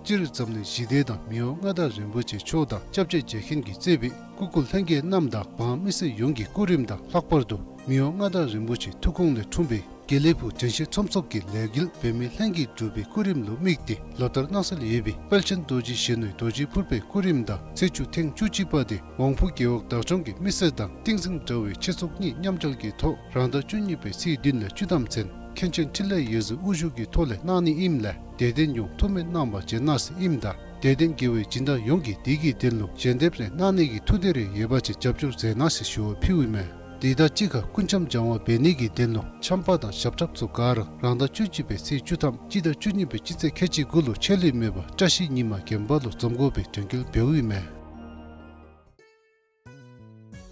སྤྱིར་འཛམ་གླིང་ཞི་བདེ་དང་མི་དབང་མངའ་བདག་རིན་པོ་ཆེ་མཆོག་དང་སྐྱབས་རྗེ་རྗེ་མཁན་གྱིས་གཙོས་པའི་སྐུ་འཁོར་ལྷན་རྒྱས་རྣམས་དང་འབངས་མི་སེར་ཡོངས་ཀྱི་སྐུ་རིམ་དང་ལྷག་པར་དུ་མི་དབང་མངའ་བདག་རིན་པོ་ཆེའི་ཐུགས་དགོངས་ལས་འཁྲུངས་པའི་དགེ་ལེགས་ཕུག་དྲན་ཤེས་ཁྲོམ་ཚོགས་ཀྱི་ལས་འགུལ་བོད་མི་ལྷན་རྒྱས་འབྲུག་པའི་སྐུ་རིམ་ལུ་དམིགས་ཏེ་ལོ་ལྟར་གནང་སྲོལ་ཡོད་པའི་དཔལ་ཆེན་རྡོ་རྗེ་གཞོན་ནུ་རྡོ་རྗེ་ཕུར་པའི་སྐུ་རིམ་དང་ཚེས་བཅུ་ཐེངས་བཅུ་གཅིག་པ་དེ་དབང་ཕུག་རྒེད་འོག་བདག་སྐྱོང་གི་མི་སེར་དང་ཏིང་འཛིན་དྲ་བའི་ཆོས་ཚོགས་གཉིས་མཉམ་འབྲེལ་གྱི་ཐོག་རང་ཟླ་བཅུ་གཉིས་པའི་ཚེས་བདུན་ལས་བཅུ་ཐམ་ཚུན་མཁན་ཆེན་འཕྲིན་ལས་ཡེ་ཤེས་དབུ་བཞུགས་ཀྱི་ཐོག་ལས་གནང་ནི་ཨིནམ་ལས་དད་ལྡན་ཡོངས་ཐུགས་སྨོན་གནང་བར་བྱོན་གནང་ཟེར་ཨིནམ་ད་དད་ལྡན་དགེ་བའི་སྦྱིན་བདག་ཡོངས་ཀྱིས་དེ་གི་དོན་ལུ་ཞལ་འདེབས་རེ་གནང་ནི་གི་ཐུགས་འདོད་རེ་ཡོད་པ་ཅིན་རྒྱབ་སྐྱོར་མཛད་གནང་ཟེར་ཞུ་བ་ཕུལཝ་ཨིན་མས། དེ་དང་གཅིག་ཁར་སྐུ་འཆམ་སྦྱང་བ་འབད་ནི་གི་དོན་ལུ་འཆམ་པ་དང་ཞབས་ཁྲབ་ཚུ་ག་ར་རང་ཟླ་བཅུ་གཅིག་པའི་ཚེས་བཅུ་ཐམ་སྤྱི་ཟླ་བཅུ་གཉིས་པའི་སྤྱི་ཚེས་ཁལ་གཅིག་དགུ་ལུ་ཆད་ལུས་མེད་པར་བཀྲ་ཤིས་ཉི་མ་དགོན་པ་ལུ་འཛོམས་དགོ་པའི་དྲན་སྐུལ་འབདཝ་ཨིན་མས།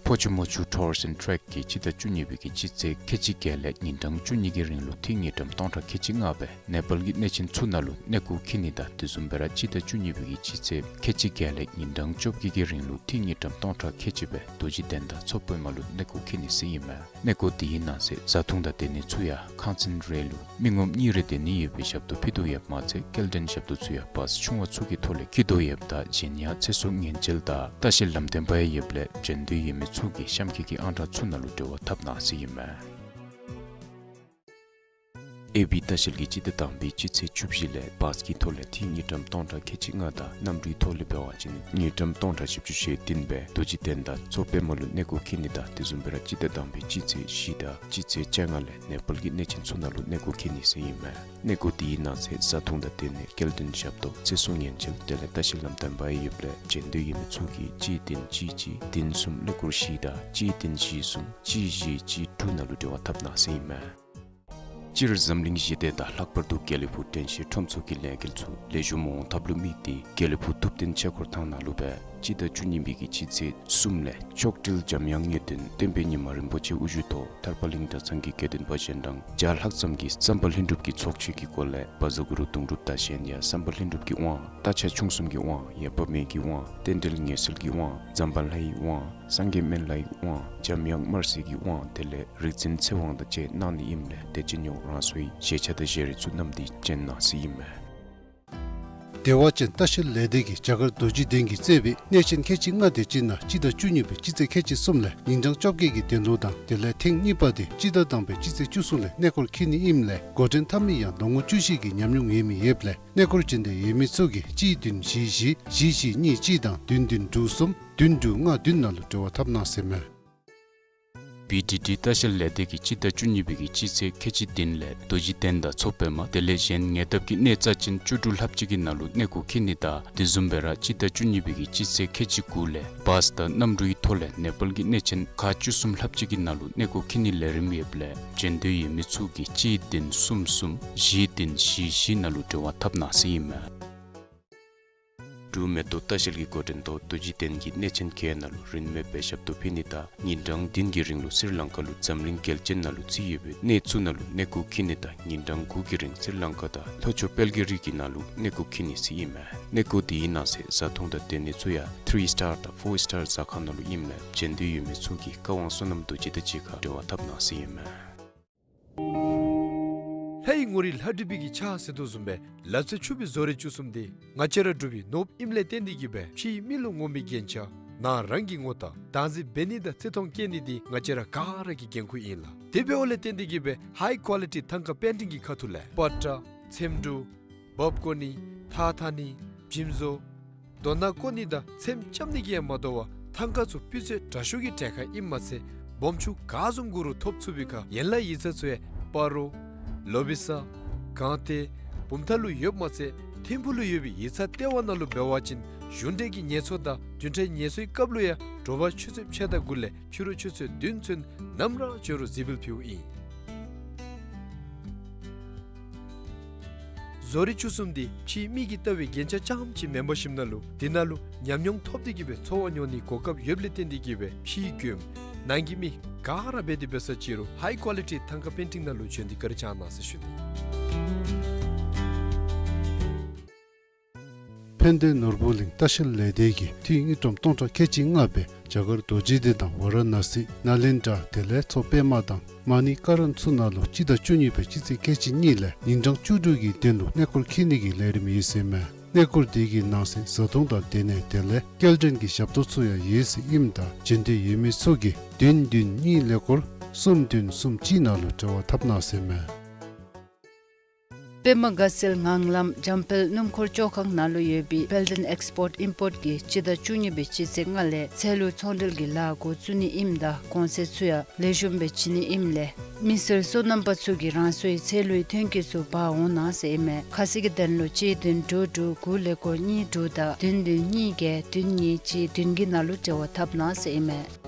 ཕོ་ཆུ་མོ་ཆུ་ཊུརསི་ཨེནཌ་ཊེག་གིས་སྤྱི་ཟླ་བཅུ་གཉིས་པའི་གི་སྤྱི་ཚེས་ཁལ་གཅིག་བརྒྱད་ལས་ཉིན་གྲངས་བཅུ་གཉིས་ཀྱི་རིང་ལུ་ཐིག་དངུལ་ཀྲམ་སྟོང་ཕྲག་ཁལ་གཅིག་ལྔ་སྦེ་ནེ་པཱལ་གྱི་གནས་ཆེན་ཚུ་ནང་ལུ་གནས་སྐོར་འཁྱིད་ནི་དང་དེ་བཟུམ་སྦེ་ར་སྤྱི་ཟླ་བཅུ་གཉིས་པའི་གི་སྤྱི་ཚེས་ཁལ་གཅིག་བརྒྱད་ལས་ཉིན་གྲངས་བཅོ་བརྒྱད་ཀྱི་རིང་ལུ་ཐིག་དངུལ་ཀྲམ་སྟོང་ཕྲག་ཁལ་གཅིག་སྦེ་རྡོ་རྗེ་གདན་དང་མཚོ་པདྨ་ལུ་གནས་སྐོར་འཁྱིད་ནི་ཟེར་ཨིན་མས། གནས་སྐོར་དེའི་ནང་གསེས་བཟའ་འཐུང་དང་སྡོད་གནས་ཚུ་ཡང་ཁང་ཚན་རེ་ལུ་མི་ངོམ་གཉིས་རེ་སྡོད་ནི་ཡོད་པའི་ཞབས་ཏོག་ཕུལ་དོ་ཡོདཔ་མ་ཚད་སྐྱེལ་འདྲེན་ཞབས་ཏོག་ཚུ་ཡང་བཱས་ཆུང་བ་ཚུ་གི་ཐོག་ལས་འཁྱིད་དོ་ཡོདཔ་ད་གཞན་ཡང་ཚེ་སྲོག་ཉེན་བཅོལ་དང་ལྟ་བཤལ་ལམ་སྟོན་པ་ཡང་ཡོདཔ་ལས་བྱོན་འདོད་ཡོད་མི་ཚུ་གིས་གཤམ་འཁོད་ཀྱི་ཨང་གྲངས་ཚུ་ནང་ལུ་འབྲེལ་བ་འཐབ་གནང་ཟེར་ཨིན་མས། ཨེ་བི་ལྟ་བཤལ་གྱིས་སྤྱི་ཟླ་དང་པའི་སྤྱི་ཚེས་བཅུ་བཞི་ལས་བཱས་ཀྱི་ཐོག་ལས་ཐིག་དངུལ་ཀྲམ་སྟོང་ཕྲག་ཁལ་གཅིག་ལྔ་དང་གནམ་གྲུའི་ཐོག་ལས་འབད་བ་ཅིན་དངུལ་ཀྲམ་སྟོང་ཕྲག་བཞི་བཅུ་ཞེ་བདུན་སྦེ་རྡོ་རྗེ་གདན་དང་མཚོ་པདྨ་ལུ་གནས་སྐོར་འཁྱིད་ནི་དང་དེ་བཟུམ་སྦེ་ར་སྤྱི་ཟླ་དང་པའི་སྤྱི་ཚེས་བཞི་དང་སྤྱི་ཚེས་བཅོ་ལྔ་ལས་ནེ་པཱལ་གྱི་གནས་ཆེན་ཚུ་ནང་ལུ་གནས་སྐོར་འཁྱིད་ནི་ཟེར་ཨིན་མས། གནས་སྐོར་དེའི་ནང་གསེས་བཟའ་འཐུང་དང་སྡོད་གནས་སྐྱེལ་འདྲེན་ཞབས་ཏོག་ཚེ་སྲོག་ཉེན་བཅོལ་དེ་ལས་ལྟ་བཤལ་ལམ་སྟོན་པ་ཡང་ཡོདཔ་ལས་བྱོན་འདོད་ཡོད་མི་ཚུ་གིས་གཅིག་བདུན་གཅིག་གཅིག་བདུན་གསུམ་ཀླད་ཀོར་བཞི་དང་གཅིག་བདུན་བཞི་གསུམ་གཅིག་བཞི་གཅིག་དྲུག་ནང་ལུ་འབྲེལ་བ་འཐབ་གནང་ཟེར་ཨིན་མས། སྤྱིར་འཛམ་གླིང་ཞི་བདེ་དང་ལྷག་པར་དུ་དགེ་ལེགས་ཕུག་དྲན་ཤེས་ཁྲོམ་ཚོགས་ཀྱི་ལས་འགུལ་ཚུ་ལེགས་ཤོམ་འོང་ཐབས་ལུ་དམིགས་ཏེ་དགེ་ལེགས་ཕུག་ཐུབ་བསྟན་ཆོས་འཁོར་ཐང་ནང་ལུ་སྦེ་ སྤྱི་ཟླ་བཅུ་གཉིས་པའི་གི་སྤྱི་ཚེས་གསུམ་ལས་མཆོག་སྤྲུལ་འཇམ་དབྱངས་དངོས་བསྟན་བསྟན་པའི་ཉི་མ་རིན་པོ་ཆེ་དབུ་བཞུགས་ཐོག་ཐར་པ་གླིང་གྲྭ་ཚང་གི་དགེ་འདུན་པ་གཞན་དང་བརྒྱ་ལྷག་ཙམ་གྱིས་བསམ་པ་ལྷུན་གྲུབ་ཀྱི་ཚོགས་མཆོད་ཀྱི་སྒོ་ལས་བཛྲ་གུ་རུ་གདུང་སྒྲུབ་དང་གཞན་ཡང་བསམ་པ་ལྷུན་གྲུབ་ཀྱི་དབང་། རྟ་ཕྱག་མཆོང་གསུམ་གྱི་དབང་། ཡེ་པ་མེ་གི་དབང་། རྟེན་འབྲེལ་ངེས་གསོལ་གྱི་དབང་། ཛམ་བྷ་ལའི་དབང་། སངས་རྒྱས་སྨན་བླའི་དབང་། འཇམ་དབྱངས་དམར་སེར་གྱི་དབང་དེ་ལས་རིག་འཛིན་ཚེ་དབང་དང་བཅས་གནང་ནི་ཨིནམ་ལས་དེ་ཅིག་ཉོག་རང་སོའི་ཞལ་ཆད་དང་ཞལ་རས་ཚུ་བསྣམས་ཏེ་བྱོན་གནང་ཟེར་ཨིན་མས། བདེ་བ་ཅན་ལྟ་བཤལ་ལས་སྡེ་གིས་རྒྱ་གར་རྡོ་རྗེ་གདན་གྱིས་གཙོས་པའི་གནས་ཆེན་ཁལ་གཅིག་ལྔ་དེ་ཅིག་ནང་སྤྱི་ཟླ་བཅུ་གཉིས་པའི་སྤྱི་ཚེས་ཁལ་གཅིག་གསུམ་ལས་ཉིན་གྲངས་བཅོ་བརྒྱད་ཀྱི་གདན་ལུ་དང་དེ་ལས་ཐེངས་གཉིས་པ་དེ་སྤྱི་ཟླ་དང་པའི་སྤྱི་ཚེས་བཅུ་གསུམ་ལས་གནས་སྐོར་འཁྱིད་ནི་ཨིནམ་ལས་འགོ་འདྲེན་འཐབ་མི་ཡང་ལོ་ངོ་བཅུ་བཞི་གི་ཉམས་མྱོང་ཡོད་མི་ཡོདཔ་ལས་གནས་སྐོར་བྱོན་འདོད་ཡོད་མི་ཚུ་གིས་གཅིག་བདུན་བཞི་བཞི་བཞི་བཞི་གཉིས་གཅིག་དང་བདུན་བདུན་དྲུག་གསུམ་བདུན་དྲུག་ལྔ་བདུན་ནང་ལུ་འབྲེལ་བ་འཐབ་གནང་ཟེར་མས། བི་ཌི་ཌི་ལྟ་བཤལ་ལས་སྡེ་གིས་སྤྱི་ཟླ་བཅུ་གཉིས་པའི་གི་སྤྱི་ཚེས་ཁལ་གཅིག་བདུན་ལས་རྡོ་རྗེ་གདན་དང་མཚོ་པདྨ་དེ་ལས་གཞན་ཉེ་འདབས་ཀྱི་གནས་རྩ་ཅན་བཅུ་དྲུག་ལྷགཔ་ཅིག་གི་ནང་ལུ་གནས་སྐོར་འཁྱིད་ནི་དང་དེ་བཟུམ་སྦེ་ར་སྤྱི་ཟླ་བཅུ་གཉིས་པའི་གི་སྤྱི་ཚེས་ཁལ་གཅིག་དགུ་ལས་བཱས་དང་གནམ་གྲུའི་ཐོག་ལས་ནེ་པཱལ་གྱི་གནས་ཆེན་ཁག་བཅུ་གསུམ་ལྷགཔ་ཅིག་གི་ནང་ལུ་གནས་སྐོར་འཁྱིད་ནིའི་ལས་རིམ་ཡོདཔ་ལས་བྱོན་འདོད་ཡོད་མི་ཚུ་གིས་གཅིག་བདུན་གསུམ་གསུམ་བཞི་བདུན་བཞི་བཞི་ནང་ལུ་འབྲེལ་བ་འཐབ་གནང་ཟེར་ཨིན་མས། འབྲུག་མེ་ཏོག་ལྟ་བཤལ་གྱི་འགོ་འདྲེན་ཐོག་རྡོ་རྗེ་གདན་གྱི་གནས་ཆེན་གྱི་ནང་ལུ་རིན་མེད་པའི་ཞབས་ཏོག་ཕུལ་ནི་དང་ཉིན་གྲངས་བདུན་གྱི་རིང་ལུ་སི་རི་ལང་ཀ་ལུ་འཛམ་གླིང་རྒྱལ་ཆེན་ནང་ལུ་རྩིས་ཡོད་པའི་གནས་ཚུ་ནང་ལུ་གནས་སྐོར་འཁྱིད་ནི་དང་ཉིན་གྲངས་དགུ་གི་རིང་སི་རི་ལང་ཀ་དང་ལྷོ་ཕྱོགས་དཔལ་གྱི་རི་གི་ནང་ལུ་གནས་སྐོར་འཁྱིད་ནི་ཟེར་ཨིན་མས། གནས་སྐོར་དེའི་ནང་གསེས་བཟའ་འཐུང་དང་སྡོད་གནས་ཚུ་ཡང་ཐི་རི་སི་ཊར་དང་ཕོར་སི་ཊར་ཟ་ཁང་ནང་ལུ་ཨིནམ་ལས་བྱོན་འདོད་ཡོད་མི་ཚུ་གིས་བཀའ་དབང་བསོད་ནམས་རྡོ་རྗེ་དང་གཅིག་ཁར་འབྲེལ་བ་འཐབ་གནང་ཟེར་ཨིན་མས། ལྷ་ཡི་ངོ་རིས་ལྷ་བྲིས་པའི་གི་ཕྱག་ཟེར་དོ་བཟུམ་སྦེ་ལག་རྩལ་ཕྱུག་པའི་བཟོ་རིག་བཅུ་གསུམ་དེ་ང་བཅས་ར་འབྲུག་པའི་ནོར་བུ་ཨིནམ་ལས་བརྟེན་ཏེ་གིས་སྦེ་ཕྱིའི་མི་ལུ་ངོམ་པའི་རྒྱན་ཆ་ནང་རང་གི་ངོ་རྟགས་བདག་འཛིན་འབད་ནི་དང་བརྩི་མཐོང་བསྐྱེད་ནི་དེ་ང་བཅས་ར་ག་ར་གི་འགན་ཁུར་ཨིན་ལགས། དེ་འབདཝ་ལས་བརྟེན་ཏེ་གིས་སྦེ་ཧའི་ཀོ་ལི་ཊི་ཐང་ཀ་པེན་ཊིང་གི་ཁ་ཐུག་ལས་པ་ཏྲ་ཚེམ་དྲུབ་འབག་བརྐོ་ནི་ཐགས་འཐག་ནི་འཇིམ་བཟོ་རྡོ་ནག་བརྐོ་ནི་དང་ཚེམ་རྐྱབ་ནི་གིས་ཡང་མ་དོ་བར་ཐང་ཀ་ཚུ་སྤུས་ཚད་དྲག་ཤོས་ཀྱི་གྲལ་ཁར་ཨིནམ་མ་ཚད་སྦོམ་ཆུང་ག་བཟུམ་དགོ་རུང་ཐོབ་ཚུགས་པའི་ཁར་ཡན་ལག་ཡིག་ཚང་ཚུ་ཡང་སྤ་རོ་ལོ་བི་ས་གངས་སྟོད་བུམ་ཐང་ལུ་ཡོདཔ་མ་ཚད་ཐིམ་ཕུག་ལུ་ཡོད་པའི་ཡིག་ཚང་ལྟེ་བ་ནང་ལུ་འབད་བ་ཅིན་གཞུང་འབྲེལ་གྱི་ངལ་གསོ་དང་བདུན་ཕྲག་ངལ་གསོའི་སྐབས་ལུ་ཡང་དྲོ་པ་ཆུ་ཚོད་ཕྱེད་དང་དགུ་ལས་ཕྱི་རུ་ཆུ་ཚོད་བདུན་ཚུན་ནམ་ར་འབྱོན་རུང་གཟིགས་འབུལ་ཕུལཝ་ཨིན། བཟོ་རིག་བཅུ་གསུམ་དེ་ཕྱིའི་མི་གིས་ལྟ་བའི་རྒྱན་ཆ་རྐྱངམ་ཅིག་མེན་པར་ཞིནམ་ན་ལུ་དེ་ནང་ལུ་ཉམས་མྱོང་ཐོབ་སྟེ་གིས་སྦེ་ཚོར་བ་མྱོང་ནིའི་གོ་སྐབས་ཡོདཔ་ལས་བརྟེན་ཏེ་གིས་སྦེ་ཕྱིའི་མགྱོནམ་ནང་གི་མི་ག་ར་འབད་དེ་འབད་ས་ཅི་རུང་ཧའི་ཀོ་ལི་ཊི་ཐང་ཀ་པེན་ཊིང་ནང་ལུ་བྱོན་ཏེ་བཀའ་དྲིན་བསྐྱང་གནང་ཟེར་ཞུ་ནི། ཕན་བདེ་ནོར་བུ་གླིང་ལྟ་བཤལ་ལས་སྡེ་གིས་ཐེངས་དངུལ་ཀྲམ་སྟོང་ཕྲག་ཁལ་གཅིག་ལྔ་སྦེ་རྒྱ་གར་རྡོ་རྗེ་གདན་དང་ཝ་ར་ཎ་སི་ནཱ་ལེནྡྲ་དེ་ལས་མཚོ་པདྨ་དང་མ་ཎི་ཀ་རན་ཚུ་ནང་ལུ་སྤྱི་ཟླ་བཅུ་གཉིས་པའི་སྤྱི་ཚེས་ཁལ་གཅིག་གཉིས་ལས་ཉིན་གྲངས་བཅུ་དྲུག་གི་གདན་ལུ་གནས་སྐོར་འཁྱིད་ནི་གི་ལས་རིམ་ཡོད་ཟེར་མས། གནས་སྐོར་དེ་གི་ནང་གསེས་བཟའ་འཐུང་དང་སྡོད་གནས་དེ་ལས་སྐྱེལ་འདྲེན་གྱི་ཞབས་ཏོག་ཚུ་ཡང་ཡོད་ཟེར་ཨིནམ་ད་བྱོན་འདོད་ཡོད་མི་ཚུ་གིས་བདུན་བདུན་གཉིས་ཀླད་ཀོར་གསུམ་བདུན་གསུམ་གཅིག་ནང་ལུ་འབྲེལ་བ་འཐབ་གནང་ཟེར་མས། པདྨ་དགའ་ཚལ་ངང་ལམ་འཇམ་དཔལ་སྣུམ་འཁོར་བཅོ་ཁང་ནང་ལུ་ཡོད་པའི་དཔལ་ལྡན་ཨེགསི་པོརཊ་ཨིམ་པོརཊ་གིས་སྤྱི་ཟླ་བཅུ་གཉིས་པའི་སྤྱི་ཚེས་ལྔ་ལས་ཚལ་ལུ་ཚོང་འབྲེལ་གྱི་ལཱ་འགོ་བཙུགས་ནི་ཨིནམ་ད་གོང་ཚད་ཚུ་ཡང་ལེགས་ཤོམ་སྦེ་བྱིན་ནི་ཨིནམ་ལས་མི་སེར་སོ་ནམ་པ་ཚུ་གིས་རང་སོའི་ཚལ་ལུའི་ཐོན་སྐྱེད་ཚུ་འབག་འོང་གནང་ཟེར་ཨིན་མས། ཁ་གསལ་གྱི་དོན་ལུ་གཅིག་བདུན་དྲུག་དྲུག་དགུ་ཀླད་ཀོར་གཉིས་དྲུག་དང་བདུན་བདུན་གཉིས་བརྒྱད་བདུན་གཉིས་གཅིག་བདུན་གྱི་ནང་ལུ་འབྲེལ་བ་འཐབ་གནང་ཟེར་ཨིན་མས།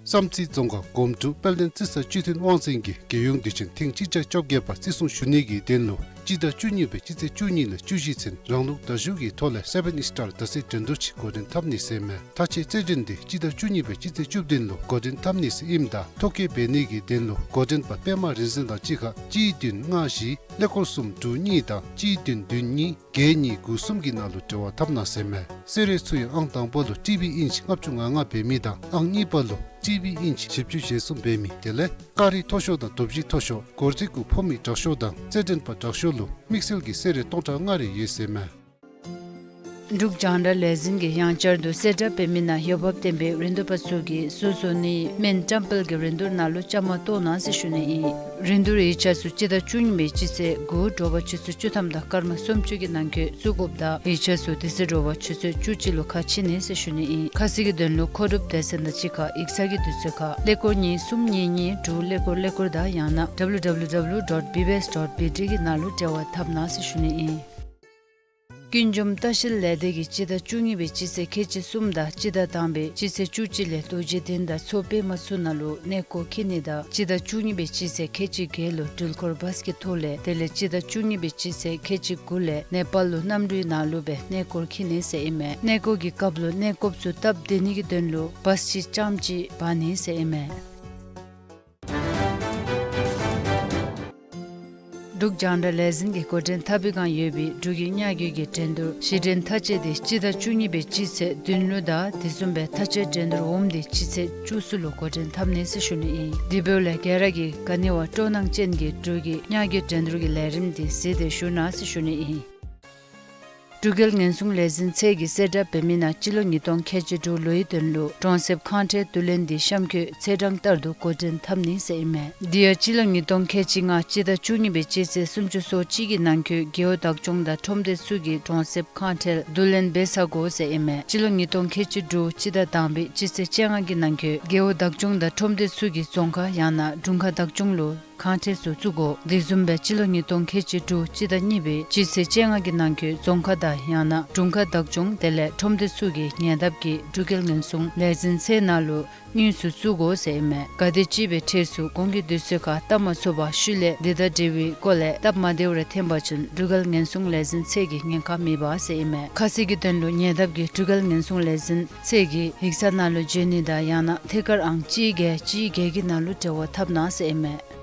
བསམ་རྩེ་རྫོང་ཁག་སྒོམ་དྲུག་དཔལ་ལྡན་རྩི་ས་བཅུད་ལྡན་དབང་ཆེན་གྱིས་རྒྱལ་ཡོངས་དུས་ཆེན་ཐེངས་གཅིག་བརྒྱ་བཅོ་བརྒྱད་པ་བརྩི་སྲུང་ཞུ་ནི་གི་དོན་ལུ་སྤྱི་ཟླ་བཅུ་གཉིས་པའི་སྤྱི་ཚེས་བཅུ་གཉིས་ལས་བཅུ་བཞི་ཚུན་རང་ལུགས་བརྡ་བརྒྱུད་ཀྱི་ཐོག་ལས་སེ་བཱན་སི་ཊར་བརྡ་རྩིས་འགྲན་བསྡུར་ཅིག་འགོ་འདྲེན་འཐབ་ནི་ཟེར་མས། མཐའ་དཔྱད་རྩེད་འགྲན་དེ་སྤྱི་ཟླ་བཅུ་གཉིས་པའི་སྤྱི་ཚེས་བཅུ་བདུན་ལུ་འགོ་འདྲེན་འཐབ་ནི་ཟེར་ཨིནམ་ད་ཐོ་བཀོད་འབད་ནི་གི་དོན་ལུ་འགོ་འདྲེན་པ་པདྨ་རིག་འཛིན་དང་གཅིག་ཁར་གཅིག་བདུན་ལྔ་བཞི་ཀླད་ཀོར་གསུམ་དྲུག་གཉིས་དང་གཅིག་བདུན་བདུན་གཉིས་བརྒྱད་གཉིས་དགུ་གསུམ་གྱི་ནང་ལུ་འབྲེལ་བ་འཐབ་གནང་ཟེར་མས། གསོལ་རས་ཚུ་ཡང་ཨང་དང་པ་ལུ་ཊི་བི་ཨིན་ཅི་ལྔ་བཅུ་ང་ལྔ་འབད་མི་དང་ཨང་གཉིས་པ་ལུ་ཊི་བི་ཨིན་ཅི་བཞི་བཅུ་ཞེ་གསུམ་འབད་མི་དེ་ལས་ཀ་རི་མཐོ་ཤོས་དང་རྡོ་བཞི་མཐོ་ཤོས་སྒོར་རྩིས་གུ་ཕོག་མི་དྲག་ཤོས་དང་རྩེད་འགྲན་པ་དྲག་ཤོས་ལུ་དམིགས་བསལ་གྱི་གསོལ་རས་སྟོང་ཕྲག་ལྔ་རེ་ཡོད་ཟེར་མས། འབྲུག་རྒྱང་བསྒྲགས་ལས་འཛིན་གྱིས་ཡང་བསྐྱར་དུ་གསལ་བསྒྲགས་འབད་མི་ནང་འོས་འབབ་ལྡན་པའི་རིན་བསྡུར་པ་ཚུ་གིས་ཚུར་བཟོ་ནིའི་སྨན་བཀྲམ་སྤེལ་གྱི་རིན་བསྡུར་ནང་ལུ་བཅའ་མར་གཏོགས་གནང་ཟེར་ཞུ་ནི་ཨིན། རིན་བསྡུར་ཡིག་ཆ་ཚུ་སྤྱི་ཟླ་བཅུ་གཉིས་པའི་སྤྱི་ཚེས་དགུ་དྲོ་པ་ཆུ་ཚོད་བཅུ་ཐམ་དང་སྐར་མ་སུམ་ཅུ་གི་ནང་འཁོད་བཙུགས་དགོཔ་ད་ཡིག་ཆ་ཚུ་དེ་ཚེ་དྲོ་པ་ཆུ་ཚོད་བཅུ་གཅིག་ལུ་ཁ་ཕྱེ་ནི་ཟེར་ཞུ་ནི་ཨིན། ཁ་གསལ་གྱི་དོན་ལུ་མཁོ་སྒྲུབ་སྡེ་ཚན་དང་གཅིག་ཁར་ཡིག་ཚང་གི་དུས་ཚོད་ཁར་ཀླད་ཀོར་གཉིས་གསུམ་གཉིས་གཉིས་དྲུག་ཀླད་ཀོར་ཀླད་ཀོར་དང་ཡང་ན་ཌབ་ལུ་ཌབ་ལུ་ཌབ་ལུ་ཌོཊ་བི་བི་ཨེསི་ཌོཊ་བི་ཊི་གི་ནང་ལུ་འབྲེལ་བ་འཐབ་གནང་ཟེར་ཞུ་ནི་ཨིན། ཀུན་འཇོམས་ལྟ་བཤལ་ལས་སྡེ་གིས་སྤྱི་ཟླ་བཅུ་གཉིས་པའི་སྤྱི་ཚེས་ཁལ་གཅིག་གསུམ་དང་སྤྱི་ཟླ་དང་པའི་སྤྱི་ཚེས་བཅུ་གཅིག་ལས་རྡོ་རྗེ་གདན་དང་མཚོ་པདྨ་ཚུ་ནང་ལུ་གནས་སྐོར་འཁྱིད་ནི་དང་སྤྱི་ཟླ་བཅུ་གཉིས་པའི་སྤྱི་ཚེས་ཁལ་གཅིག་བརྒྱད་ལུ་འགྲུལ་འཁོར་བཱས་ཀྱི་ཐོག་ལས་དེ་ལས་སྤྱི་ཟླ་བཅུ་གཉིས་པའི་སྤྱི་ཚེས་ཁལ་གཅིག་དགུ་ལས་ནེ་པཱལ་ལུ་གནམ་གྲུའི་ནང་ལུ་སྦེ་གནས་སྐོར་འཁྱིད་ནི་ཟེར་ཨིན་མས། གནས་སྐོར་གྱི་སྐབས་ལུ་གནས་སྐབས་ཚུ་སྟབས་བདེ་ནི་གི་དོན་ལུ་བཱས་ཅིག་རྐྱངམ་ཅིག་འབག་ནི་ཟེར་ཨིན་མས། འབྲུག་རྒྱང་བསྒྲགས་ལས་འཛིན་གྱིས་འགོ་འདྲེན་འཐབ་པའི་བསྒང་ཡོད་པའི་འབྲུག་གི་ཉ་རྒོད་ཀྱི་འགྲན་བསྡུར་གཞི་འགྲན་མཐའ་དཔྱད་དེ་སྤྱི་ཟླ་བཅུ་གཉིས་པའི་སྤྱི་ཚེས་བདུན་ལུ་དང་དེ་བཟུམ་སྦེ་མཐའ་དཔྱད་འགྲན་བསྡུར་འོགམ་དེ་སྤྱི་ཚེས་བཅུ་གསུམ་ལུ་འགོ་འདྲེན་འཐབ་ནི་ཟེར་ཞུ་ནི་ཨིན། དེ་འབདཝ་ལས་ག་ར་གིས་ག་ནི་བ་སྤྲོ་སྣང་ཅན་གྱིས་འབྲུག་གི་ཉ་རྒོད་འགྲན་བསྡུར་གྱི་ལས་རིམ་དེ་གཟིགས་ཏེ་བཞུགས་གནང་ཟེར་ཞུ་ནི་ཨིན། འབྲུག་རྒྱལ་ཉེན་སྲུང་ལས་འཛིན་ཚད་ཀྱིས་གསལ་བསྒྲགས་འབད་མི་ནང་སྤྱི་ལོ་ཉིས་སྟོང་ཁལ་གཅིག་དྲུག་ལོའི་དོན་ལུ་གྲོང་གསེབ་ཁང་ཁྲལ་བསྡུ་ལེན་དེ་གཤམ་འཁོད་ཚེས་གྲངས་ལྟར་དུ་འགོ་འདྲེན་འཐབ་ནི་ཟེར་ཨིན་མས། དེ་ཡང་སྤྱི་ལོ་ཉིས་སྟོང་ཁལ་གཅིག་ལྔ་སྤྱི་ཟླ་བཅུ་གཉིས་པའི་སྤྱི་ཚེས་སུམ་ཅུ་སོ་གཅིག་གི་ནང་འཁོད་རྒེད་འོག་བདག་སྐྱོང་དང་ཁྲོམ་སྡེ་ཚུ་གིས་གྲོང་གསེབ་ཁང་ཁྲལ་བསྡུ་ལེན་འབད་ཚར་དགོ་ཟེར་ཨིན་མས། སྤྱི་ལོ་ཉིས་སྟོང་ཁལ་གཅིག་དྲུག་སྤྱི་ཟླ་དང་པའི་སྤྱི་ཚེས་བཅོ་ལྔ་གི་ནང་འཁོད་རྒེད་འོག་བདག་སྐྱོང་དང་ཁྲོམ་སྡེ་ཚུ་གིས་རྫོང་ཁག་ཡང་ན་དྲུང་ཁག་བདག་སྐྱོང་ལུ་ཁང་ཁྲལ་ཚུ་བཙུགས་དགོ། དེ་བཟུམ་སྦེ་སྤྱི་ལོ་ཉིས་སྟོང་ཁལ་གཅིག་དྲུག་སྤྱི་ཟླ་གཉིས་པའི་སྤྱི་ཚེས་བཅོ་ལྔ་གི་ནང་འཁོད་རྫོང་ཁག་དང་ཡང་ན་དྲུང་ཁག་བདག་སྐྱོང་དེ་ལས་ཁྲོམ་སྡེ་ཚུ་གིས་ཉེ་འདབས་ཀྱི་འབྲུག་རྒྱལ་ཉེན་སྲུང་ལས་འཛིན་ཚད་ནང་ལུ་དངུལ་ཚུ་བཙུགས་དགོ་ཟེར་ཨིན་མས། གལ་ཏེ་ཅིག་སྦེ་ཁྲལ་ཚུ་གོང་གི་དུས་ཚོད་ཁར་བཏབ་མ་ཚུགས་པར་ཤུལ་ལས་དེ་དང་འབྲེལ་བའི་སྐོར་ལས་སྟབས་མ་བདེཝ་རེ་ཐོན་པ་ཅིན་འབྲུག་རྒྱལ་ཉེན་སྲུང་ལས་འཛིན་ཚད་ཀྱིས་ཉེན་ཁ་མི་འབག་ཟེར་ཨིན་མས། ཁ་གསལ་གྱི་དོན་ལུ་ཉེ་འདབས་ཀྱི་འབྲུག་རྒྱལ་ཉེན་སྲུང་ལས་འཛིན་ཚད་ཀྱི་ཡིག་ཚང་ནང་ལུ་འབྱོན་ནི་དང་ཡང་ན་ཐད་ཀར་ཨང་གཅིག་བརྒྱད་གཅིག་བརྒྱད་ཀྱི་ནང་ལུ་འབྲེལ་བ་འཐབ་གནང་ཟེར་ཨིན་མས།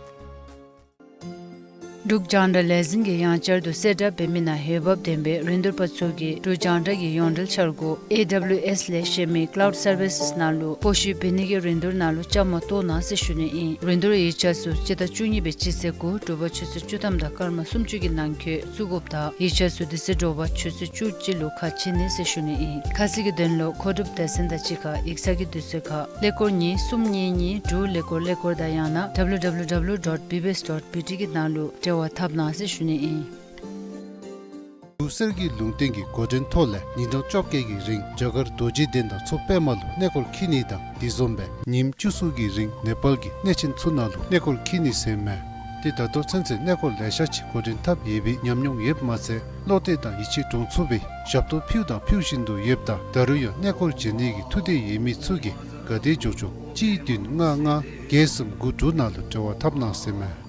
འབྲུག་རྒྱང་བསྒྲགས་ལས་འཛིན་གྱིས་ཡང་བསྐྱར་དུ་གསལ་བསྒྲགས་འབད་མི་ནང་འོས་འབབ་ལྡན་པའི་རིན་བསྡུར་པ་ཚུ་གིས་འབྲུག་རྒྱང་བསྒྲགས་ཀྱི་ཡོངས་འབྲེལ་འཆར་སྒོ་ཨེ་ཌབ་ལིའུ་ཨེསི་ལས་གཞན་མི་ཀླའུཌ་སར་བི་སེསི་ནང་ལུ་སྤོ་བཤུད་འབད་ནི་གི་རིན་བསྡུར་ནང་ལུ་བཅའ་མར་གཏོགས་གནང་ཟེར་ཞུ་ནི་ཨིན། རིན་བསྡུར་ཡིག་ཆ་ཚུ་སྤྱི་ཟླ་བཅུ་གཉིས་པའི་སྤྱི་ཚེས་དགུ་དྲོ་པ་ཆུ་ཚོད་བཅུ་ཐམ་དང་སྐར་མ་སུམ་ཅུ་གི་ནང་འཁོད་བཙུགས་དགོཔ་དང་ཡིག་ཆ་ཚུ་དེ་ཚེ་དྲོ་པ་ཆུ་ཚོད་བཅུ་གཅིག་ལུ་ཁ་ཕྱེ་ནི་ཟེར་ཞུ་ནི་ཨིན། ཁ་གསལ་གྱི་དོན་ལུ་མཁོ་སྒྲུབ་སྡེ་ཚན་དང་གཅིག་ཁར་ཡིག་ཚང་གི་དུས་ཚོད་ཁར་ཀླད་ཀོར་གཉིས་གསུམ་གཉིས་གཉིས་དྲུག་ཀླད་ཀོར་ཀླད་ཀོར་དང་ཡང་ན་ཌབ་ལིའུ་ཌབ་ལིའུ་ཌབ་ལིའུ་ཌོཊ་བི་བི་ཨེསི་ཌོཊ་བི་ཊི་གི་ནང་ལུ་འབྲེལ་བ་འཐབ་གནང་ཟེར་ཞུ་ནི་ཨིན། འབྲུག་གསེར་གྱི་ལུང་བསྟན་གྱི་འགོ་འདྲེན་ཐོག་ལས་ཉིན་གྲངས་བཅོ་བརྒྱད་ཀྱི་རིང་རྒྱ་གར་རྡོ་རྗེ་གདན་དང་མཚོ་པདྨ་ལུ་གནས་སྐོར་འཁྱིད་ནི་དང་དེ་བཟུམ་སྦེ་ཉིནམ་བཅུ་གསུམ་གྱི་རིང་ནེ་པཱལ་གྱི་གནས་ཆེན་ཚུ་ནང་ལུ་གནས་སྐོར་འཁྱིད་ནི་ཟེར་མས། ཏེ་ད་ལྟོ་ཚུན་ཚོད་གནས་སྐོར་ལེ་ཤ་ཅིག་འགོ་འདྲེན་འཐབ་ཡོད་པའི་ཉམས་མྱོང་ཡོདཔ་མ་ཚད་བློ་གཏད་དང་ཡིད་ཆེས་འདྲོངས་ཚུགས་པའི་ཞབས་ཏོག་ཕུལཝ་དང་ཕུལ་བཞིན་དུ་ཡོདཔ་ད་ད་རུང་ཡང་གནས་སྐོར་བྱོན་ནི་གི་ཐུགས་འདོད་ཡོད་མི་ཚུ་གིས་ག་དེ་མགྱོགས་མགྱོགས་གཅིག་བདུན་ལྔ་ལྔ་བརྒྱད་གསུམ་དགུ་དྲུག་ནང་ལུ་འབྲེལ་བ་འཐབ་གནང་ཟེར་མས།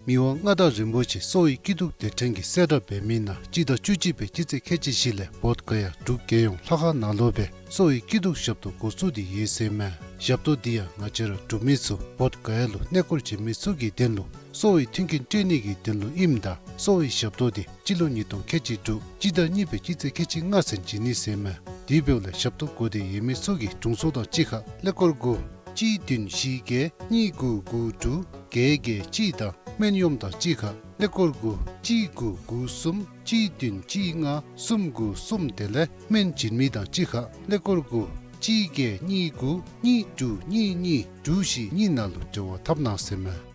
མི་དབང་མངའ་བདག་རིན་པོ་ཆེ་གསོ་བའི་སྐྱིད་སྡུག་སྡེ་ཕྲན་གྱིས་གསལ་བསྒྲགས་འབད་མི་ནང་སྤྱི་ཟླ་བཅུ་གཅིག་པའི་སྤྱི་ཚེས་ཁལ་གཅིག་བཞི་ལས་བོདྷ་ག་ཡ་འབྲུག་རྒྱལ་ཡོངས་ལྷ་ཁང་ནང་ལུ་སྦེ་གསོ་བའི་སྐྱིད་སྡུག་ཞབས་ཏོག་འགོ་བཙུགས་ཏེ་ཡོད་ཟེར་མས། ཞབས་ཏོག་འདི་ཡང་ང་བཅས་ར་འབྲུག་མི་ཚུ་བོདྷ་ག་ཡ་ལུ་གནས་སྐོར་བྱོན་མི་ཚུ་གི་དོན་ལུ་གསོ་བའི་མཐུན་རྐྱེན་སྤྲོད་ནི་གི་དོན་ལུ་ཨིནམ་ད་གསོ་བའི་ཞབས་ཏོག་འདི་སྤྱི་ལོ་ཉིས་སྟོང་ཁལ་གཅིག་དྲུག་སྤྱི་ཟླ་གཉིས་པའི་སྤྱི་ཚེས་ཁལ་གཅིག་ལྔ་ཚུན་བྱིན་ནི་ཟེར་མས། དེ་འབདཝ་ལས་ཞབས་ཏོག་དགོ་འདོད་ཡོད་མི་ཚུ་གིས་དྲུང་འཚོ་དང་གཅིག་ཁར་ཀླད་ཀོར་དགུ་གཅིག་བདུན་བཞི་བརྒྱད་གཉིས་དགུ་དགུ་དྲུག་བརྒྱད་བརྒྱད་གཅིག་དང་སྨན་གཡོགམ་དང་གཅིག་ཁར་ཀླད་ཀོར་དགུ་གཅིག་དགུ་དགུ་གསུམ་གཅིག་བདུན་གཅིག་ལྔ་གསུམ་དགུ་གསུམ་དེ་ལས་སྨན་བྱིན་མི་དང་གཅིག་ཁར་ཀླད་ཀོར་དགུ་གཅིག་བརྒྱད་གཉིས་དགུ་གཉིས་དྲུག་གཉིས་གཉིས་དྲུག་བཞི་གཉིས་ནང་ལུ་འབྲེལ་བ་འཐབ་གནང་ཟེར་མས།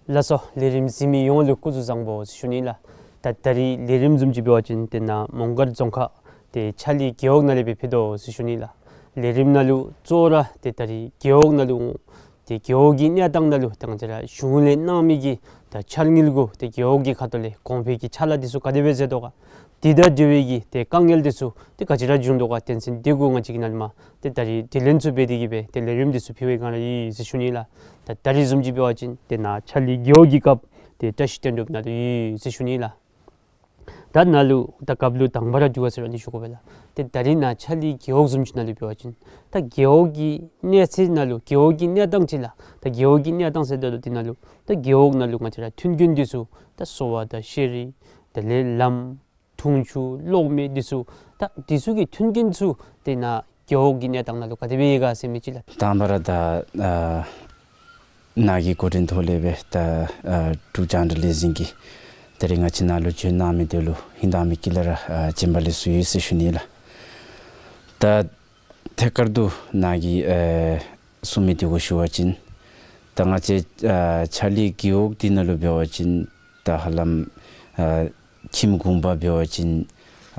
ལགས་སོ། ལས་རིམ་གཟིགས་མི་ཡོངས་ལུ་སྐུ་གཟུགས་བཟང་པོ་ཟེར་ཞུ་ནི་ལགས། ད་ད་རིས་ལས་རིམ་བཟུམ་ཅིག་འབད་བ་ཅིན་ཏེ་ནཱ་མོང་སྒར་རྫོང་ཁག་ཏེ་ཆ་ལི་རྒེད་འོག་ནང་ལས་སྦེ་ཕུལ་དོ་ཟེར་ཞུ་ནི་ལགས། ལས་རིམ་ནང་ལུ་གཙོ་བོ་ར་ཏེ་ད་རིས་རྒེད་འོག་ནང་ལུ་ཏེ་རྒེད་འོག་གི་གནས་སྟངས་ནང་ལུ་ཏེ་ང་བཅས་ར་གཞུང་ལས་གནང་མི་གི་ད་འཆར་དངུལ་གུ་ཏེ་རྒེད་འོག་གི་ཁ་ཐུག་ལས་གོང་འཕེལ་གྱི་ཕྱག་ལཱ་འདི་ཚུ་ག་དེ་སྦེ་མཛད་དོ་ག། དེ་དང་འབྲེལ་བའི་གི་ཏེ་དཀའ་ངལ་འདི་ཚུ་ཏེ་ག་ཅི་ར་བྱུང་དོ་ག་དོན་ཚན་འདི་གུ་ང་བཅས་ཀྱིས་ནཱ་ལས་མར་ཏེ་ད་རིས་དྲི་ལན་ཚུ་འབད་དེ་གིས་སྦེ་ཏེ་ལས་རིམ་འདི་ཚུ་ཕུལ་བའི་བསྒང་ར་ཡོད་ཟེར་ཞུ་ནི་ལགས། ད་ད་རིས་བཟུམ་ཅིག་འབད་བ་ཅིན་ཏེ་ནཱ་ཆ་ལི་རྒེད་འོག་གི་སྐབས་ཏེ་བཀྲ་ཤིས་དོན་གྲུབ་ནང་ལུ་ཡོད་ཟེར་ཞུ་ནི་ལགས། ད་ནཱ་ལུ་ད་སྐབས་ལུ་དང་པ་ར་འདི་ག་ཟེར་བ་ནི་ཞུ་དགོ་པས་ལགས། ཏེ་ད་རིས་ནཱ་ཆ་ལི་རྒེད་འོག་བཟུམ་ཅིག་ནང་ལུ་འབད་བ་ཅིན་ད་རྒེད་འོག་གི་གནས་ཚད་ནང་ལུ་རྒེད་འོག་གི་གནས་སྟངས་ཅིག་ལགས། ད་རྒེད་འོག་གི་གནས་སྟངས་ཟེར་ད་ལུ་དེ་ནང་ལུ་ད་རྒེད་འོག་ནང་ལུ་ང་བཅས་ར་མཐུན་རྐྱེན་འདི་ཚུ་ད་གསོ་བ་དང་ཤེས་རིག་དེ་ལས་ལམ་འཐུང་ཆུ་གློག་མེ་འདི་ཚུ་ད་འདི་ཚུ་གི་མཐུན་རྐྱེན་ཚུ་ཏེ་ནཱ་རྒེད་འོག་གི་གནས་སྟངས་ནང་ལུ་ག་དེ་སྦེ་ཡོད་ག་ཟེར་མི་ཅིག་ལགས། དང་པ་ར་ད་ཨ་ནཱ་གི་འགོ་འདྲེན་ཐོག་ལས་སྦེ་ད་ཨ་འབྲུག་རྒྱང་བསྒྲགས་ལས་འཛིན་གྱི་ ད་རིས་ང་བཅས་ནང་ལུ་བྱོན་གནང་མི་འདི་ལུ་ཧིང་དྭངས་མའི་དཀྱིལ་ལས་ར་ཨ་བྱོན་པ་ལེགས་སོ་ཡོད་ཟེར་ཞུ་ནི་ལགས། ད་ཐད་ཀར་དུ་ནཱ་གིས་ཨ་གསུང་མི་འདི་གུ་ཞུ་བ་ཅིན་ད་ང་བཅས་ཨ་ཆ་ལི་རྒེད་འོག་འདི་ནང་ལུ་འབད་བ་ཅིན་ད་ཧ་ལམ་ཨ་ཁྱིམ་གུང་པ་འབད་བ་ཅིན་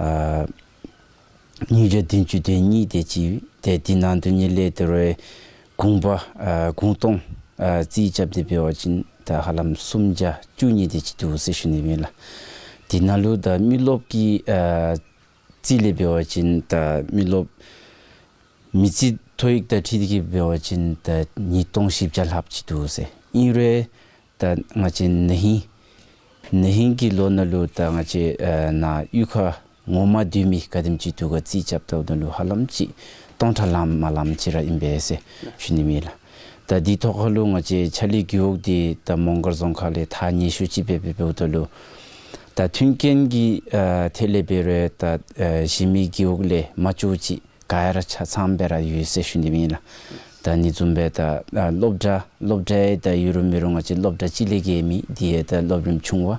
ཨ་ཉིས་བརྒྱ་བདུན་ཅུ་དོན་གཉིས་དེ་ཅིག་ཏེ་འདི་ནང་དོན་གཉིས་ལས་དེ་རུང་གུང་པ་ཨ་གུང་སྟོང་ཨ་རྩིས་རྐྱབ་སྟེ་འབད་བ་ཅིན་ད་ཧ་ལམ་སུམ་བརྒྱ་བཅུ་གཉིས་དེ་ཅིག་འདུག་ཟེར་ཞུ་ནི་ཨིན་ལགས། འདི་ནང་ལུ་ད་མི་རློབས་ཀྱི་ཨ་རྩིས་ལས་འབད་བ་ཅིན་ད་མི་རློབས་མི་རྩིས་ཐོ་ཡིག་དང་འཁྲིལ་ཏེ་གིས་འབད་བ་ཅིན་ད་ཉིས་སྟོང་བཞི་བརྒྱ་ལྷགཔ་ཅིག་འདུག་ཟེར། ཨིན་རུང་ད་ང་བཅས་ན་ཧིང་ན་ཧིང་གི་ལོ་ནང་ལུ་ད་ང་བཅས་ཨ་ནཱ་གཡུས་ཁར་ངོ་མ་སྡོད་མི་ག་དེམ་ཅིག་འདུག་ག་རྩིས་རྐྱབ་ད་ལུ་ཧ་ལམ་ཅིག་སྟོང་ཕྲག་ལངམ་མ་ལངམ་ཅིག་ར་ཨིན་པས་ཟེར་ཞུ་ནི་ཨིན་ལགས། ད་འདི་ཐོག་ཁར་ལུ་ང་བཅས་ཆ་ལི་རྒེད་འོག་འདི་ད་མོང་སྒར་རྫོང་ཁག་ལས་ཐག་ཉེ་ཤོས་ཅིག་འབད་འབདཝ་ད་ལུ་ད་མཐུན་རྐྱེན་གྱི་ཨ་ཐད་ལས་འབད་རུང་ད་ཨ་གཞན་མི་རྒེད་འོག་ལས་མ་ལྕོགས་ཅིག་ག་ར་ཆ་ཚང་སྦེ་ར་ཡོད་ཟེར་ཞུ་ནི་ཨིན་ལགས། ད་ཨ་ནི་བཟུམ་སྦེ་ད་ཨ་སློབ་གྲྭ་སློབ་གྲྭ་ཡང་ད་ཡོད་རུང་མེད་རུང་ང་བཅས་སློབ་གྲྭ་གཅིག་ལས་བརྒལ་མེད། དེ་ཡང་ད་སློབ་རིམ་ཆུང་བ་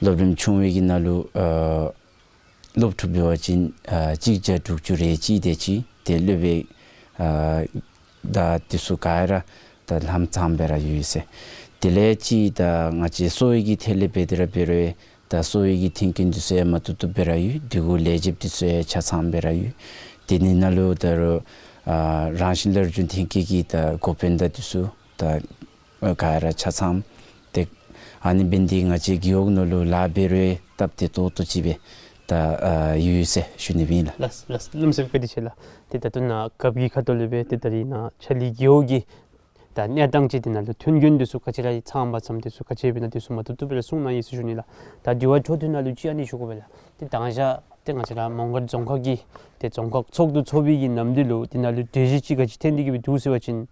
སློབ་རིམ་ཆུང་བའི་གི་ནང་ལུ་ཨ་སློབ་ཕྲུག་འབད་བ་ཅིན་ཨ་གཅིག་བརྒྱ་དྲུག་ཅུ་རེ་གཅིག་དེ་ཅིག་ཏེ་སློབ་དཔོན་ཨ་ད་འདི་ཚུ་ག་ར་ད་ལྷམ་ཚང་སྦེ་ར་ཡོད་ཟེར། དེ་ལས་ཅིག་ད་ང་བཅས་གསོ་བའི་གི་ཐད་ལས་འབད་དེ་ར་འབད་རུང་ད་གསོ་བའི་གི་མཐུན་རྐྱེན་འདི་ཚུ་ཡང་མ་བཏུབ་བཏུབ་སྦེ་ར་ཡོད། དེ་གུ་ལས་བྱེདཔ་འདི་ཚུ་ཡང་ཆ་ཚང་སྦེ་ར་ཡོད། དེ་ནི་ནང་ལུ་ད་རུང་ཨ་རང་བཞིན་སླར་འབྱོན་ཐོན་སྐྱེད་ཀྱི་ད་འགོ་དཔོན་དང་འདི་ཚུ་ད་ཨ་ག་ར་ཆ་ཚང་། ཏེ་ཨ་ནི་འབད་ནི་འདི་གིས་ང་བཅས་རྒེད་འོག་ནང་ལུ་ལཱ་འབད་རུང་སྟབས་བདེ་ཏོག་ཏོ་ཅིག་སྦེ་ད་ཨ་ཡོད་ཟེར་ཞུ་ནི་ཨིན་ལགས། ལགས་ལགས། གནམ་མེད་ས་མེད་བཀའ་དྲིན་ཆེ་ལགས། ཏེ་ད་ལྟོ་ནཱ་རྒཔོ་གི་ཁ་ཐུག་ལས་སྦེ་ཏེ་ད་རིས་ནཱ་ཆ་ལི་རྒེད་འོག་གི་ད་གནས་སྟངས་ཅིག་འདི་ནང་ལུ་མཐུན་རྐྱེན་འདི་ཚུ་ག་ཅི་ར་ཡང་ཚང་པ་ཚངམ་འདི་ཚུ་ག་ཅི་འབད་ན་འདི་ཚུ་མ་བཏུབ་བཏུབ་སྦེ་ར་གསུང་གནང་ཡི་ཟེར་ཞུ་ནི་ལགས། ད་དེ་བ་འཕྲོ་མཐུད་ནང་ལུ་ཅིག་ཨ་ནི་ཞུ་དགོ་པས་ལགས། ཏེ་ད་ང་བཅས་ཏེ་ང་བཅས་ར་མོང་སྒར་རྫོང་ཁག་གི་ཏེ་རྫོང་ཁག་ཚོགས་འདུ་ཚོགས་པའི་གི་ནམ་དུས་ལུ་འདི་ནང་ལུ་གྲོས་གཞི་ཅིག་ག་ཅི་ཐོན་ཏེ་གི་སྦེ་འདུག་ཟེར་བ་ཅིན་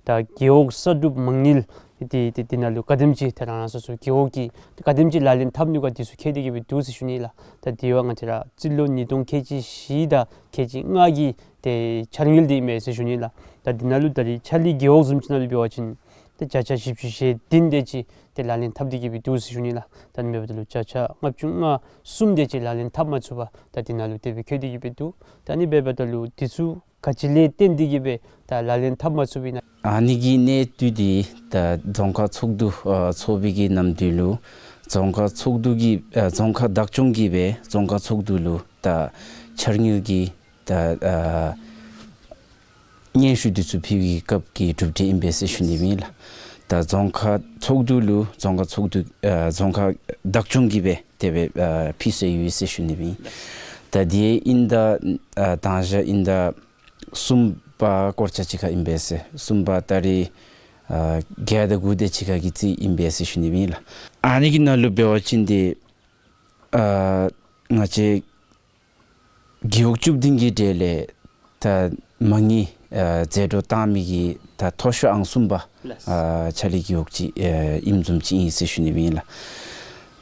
ད་རྒེད་འོག་གསར་སྒྲུབ་མ་དངུལ་འདི་ཏེ་འདི་ནང་ལུ་ག་དེམ་ཅིག་ཏེ་རང་རང་སོ་སོ་རྒེད་འོག་གིས་ག་དེམ་ཅིག་ལག་ལེན་འཐབ་ནུས་ག་འདི་ཚུ་བཀོད་དེ་གི་སྦེ་འདུག་ཟེར་ཞུ་ནི་ལགས། ད་དེ་བ་ང་བཅས་ར་རྩིས་ལོ་ཉིས་སྟོང་ཁལ་གཅིག་བཞི་དང་ཁལ་གཅིག་ལྔ་གི་ཏེ་འཆར་དངུལ་འདི་ཨིན་མས་ཟེར་ཞུ་ནི་ལགས། ད་འདི་ནང་ལུ་ད་རིས་ཆ་ལི་རྒེད་འོག་བཟུམ་ཅིག་ནང་ལུ་འབད་བ་ཅིན་ཏེ་བརྒྱ་ཆ་བཞི་བཅུ་ཞེ་བདུན་དེ་ཅིག་ཏེ་ལག་ལེན་འཐབ་སྟེ་གི་སྦེ་འདུག་ཟེར་ཞུ་ནི་ལགས། ད་ཨ་ནི་འབདཝ་ད་ལུ་བརྒྱ་ཆ་ལྔ་བཅུ་ང་གསུམ་དེ་ཅིག་ལག་ལེན་འཐབ་མ་ཚུགས་པར་ད་འདི་ནང་ལུ་དེ་སྦེ་བཀོད་དེ་གི་སྦེ་འདུག། ད་ཨ་ནི་འབདཝ་ད་ལུ་འདི་ཚུ་ག་ཅི་ལས་བརྟེན་ཏེ་གི་སྦེ་ད་ལག་ལེན་འཐབ་མ་ཚུགསཔ་ཨིན་ན། ཨ་ནི་གི་གནད་དོན་འདི་ད་རྫོང་ཁག་ཚོགས་འདུ་ཨ་ཚོགས་པའི་གི་ནམ་དུས་ལུ་རྫོང་ཁག་ཚོགས་འདུ་གི་ཨ་རྫོང་ཁག་བདག་སྐྱོང་གིས་སྦེ་རྫོང་ཁག་ཚོགས་འདུ་ལུ་ད་འཆར་དངུལ་གྱི་ད་ཨ་སྙན་ཞུ་འདི་ཚུ་ཕུལ་བའི་སྐབས་ཀྱི་གྲུབ་འབྲས་ཨིན་པས་ཟེར་ཞུ་ནི་ཨིན་ལགས། ད་རྫོང་ཁག་ཚོགས་འདུ་ལུ་རྫོང་ཁག་ཚོགས་འདུ་ཨ་རྫོང་ཁག་བདག་སྐྱོང་གིས་སྦེ་དེ་སྦེ་ཨ་ཕུལ་སྲོལ་ཡོད་ཟེར་ཞུ་ནི་ཨིན། ད་དེ་ཨིན་ད་ཨ་དང་ཞག་ཨིན་ད་གསུམ་པ་སྐོར་ཅིག་ཁར་ཨིན་པས་ཟེར། གསུམ་པ་ད་རིས་ཨ་བརྒྱད་དང་དགུ་དེ་ཅིག་ཁར་གྱི་རྩིས་ཨིན་པས་ཟེར་ཞུ་ནི་ཨིན་ལགས། ཨ་ནི་གི་ནང་ལུ་འབད་བ་ཅིན་ཏེ་ཨ་ང་བཅས་རྒེད་འོག་བཅུ་བདུན་གྱི་གྲས་ལས་ད་མ་དངུལ་ཨ་ཟད་འགྲོ་བཏང་མི་གི་ད་མཐོ་ཤོས་ཨང་གསུམ་པ་ལགས། ཨ་ཆ་ལི་རྒེད་འོག་ཅིག་ཨ་ཨིནམ་བཟུམ་ཅིག་ཨིན་ཟེར་ཞུ་ནི་ཨིན་ལགས།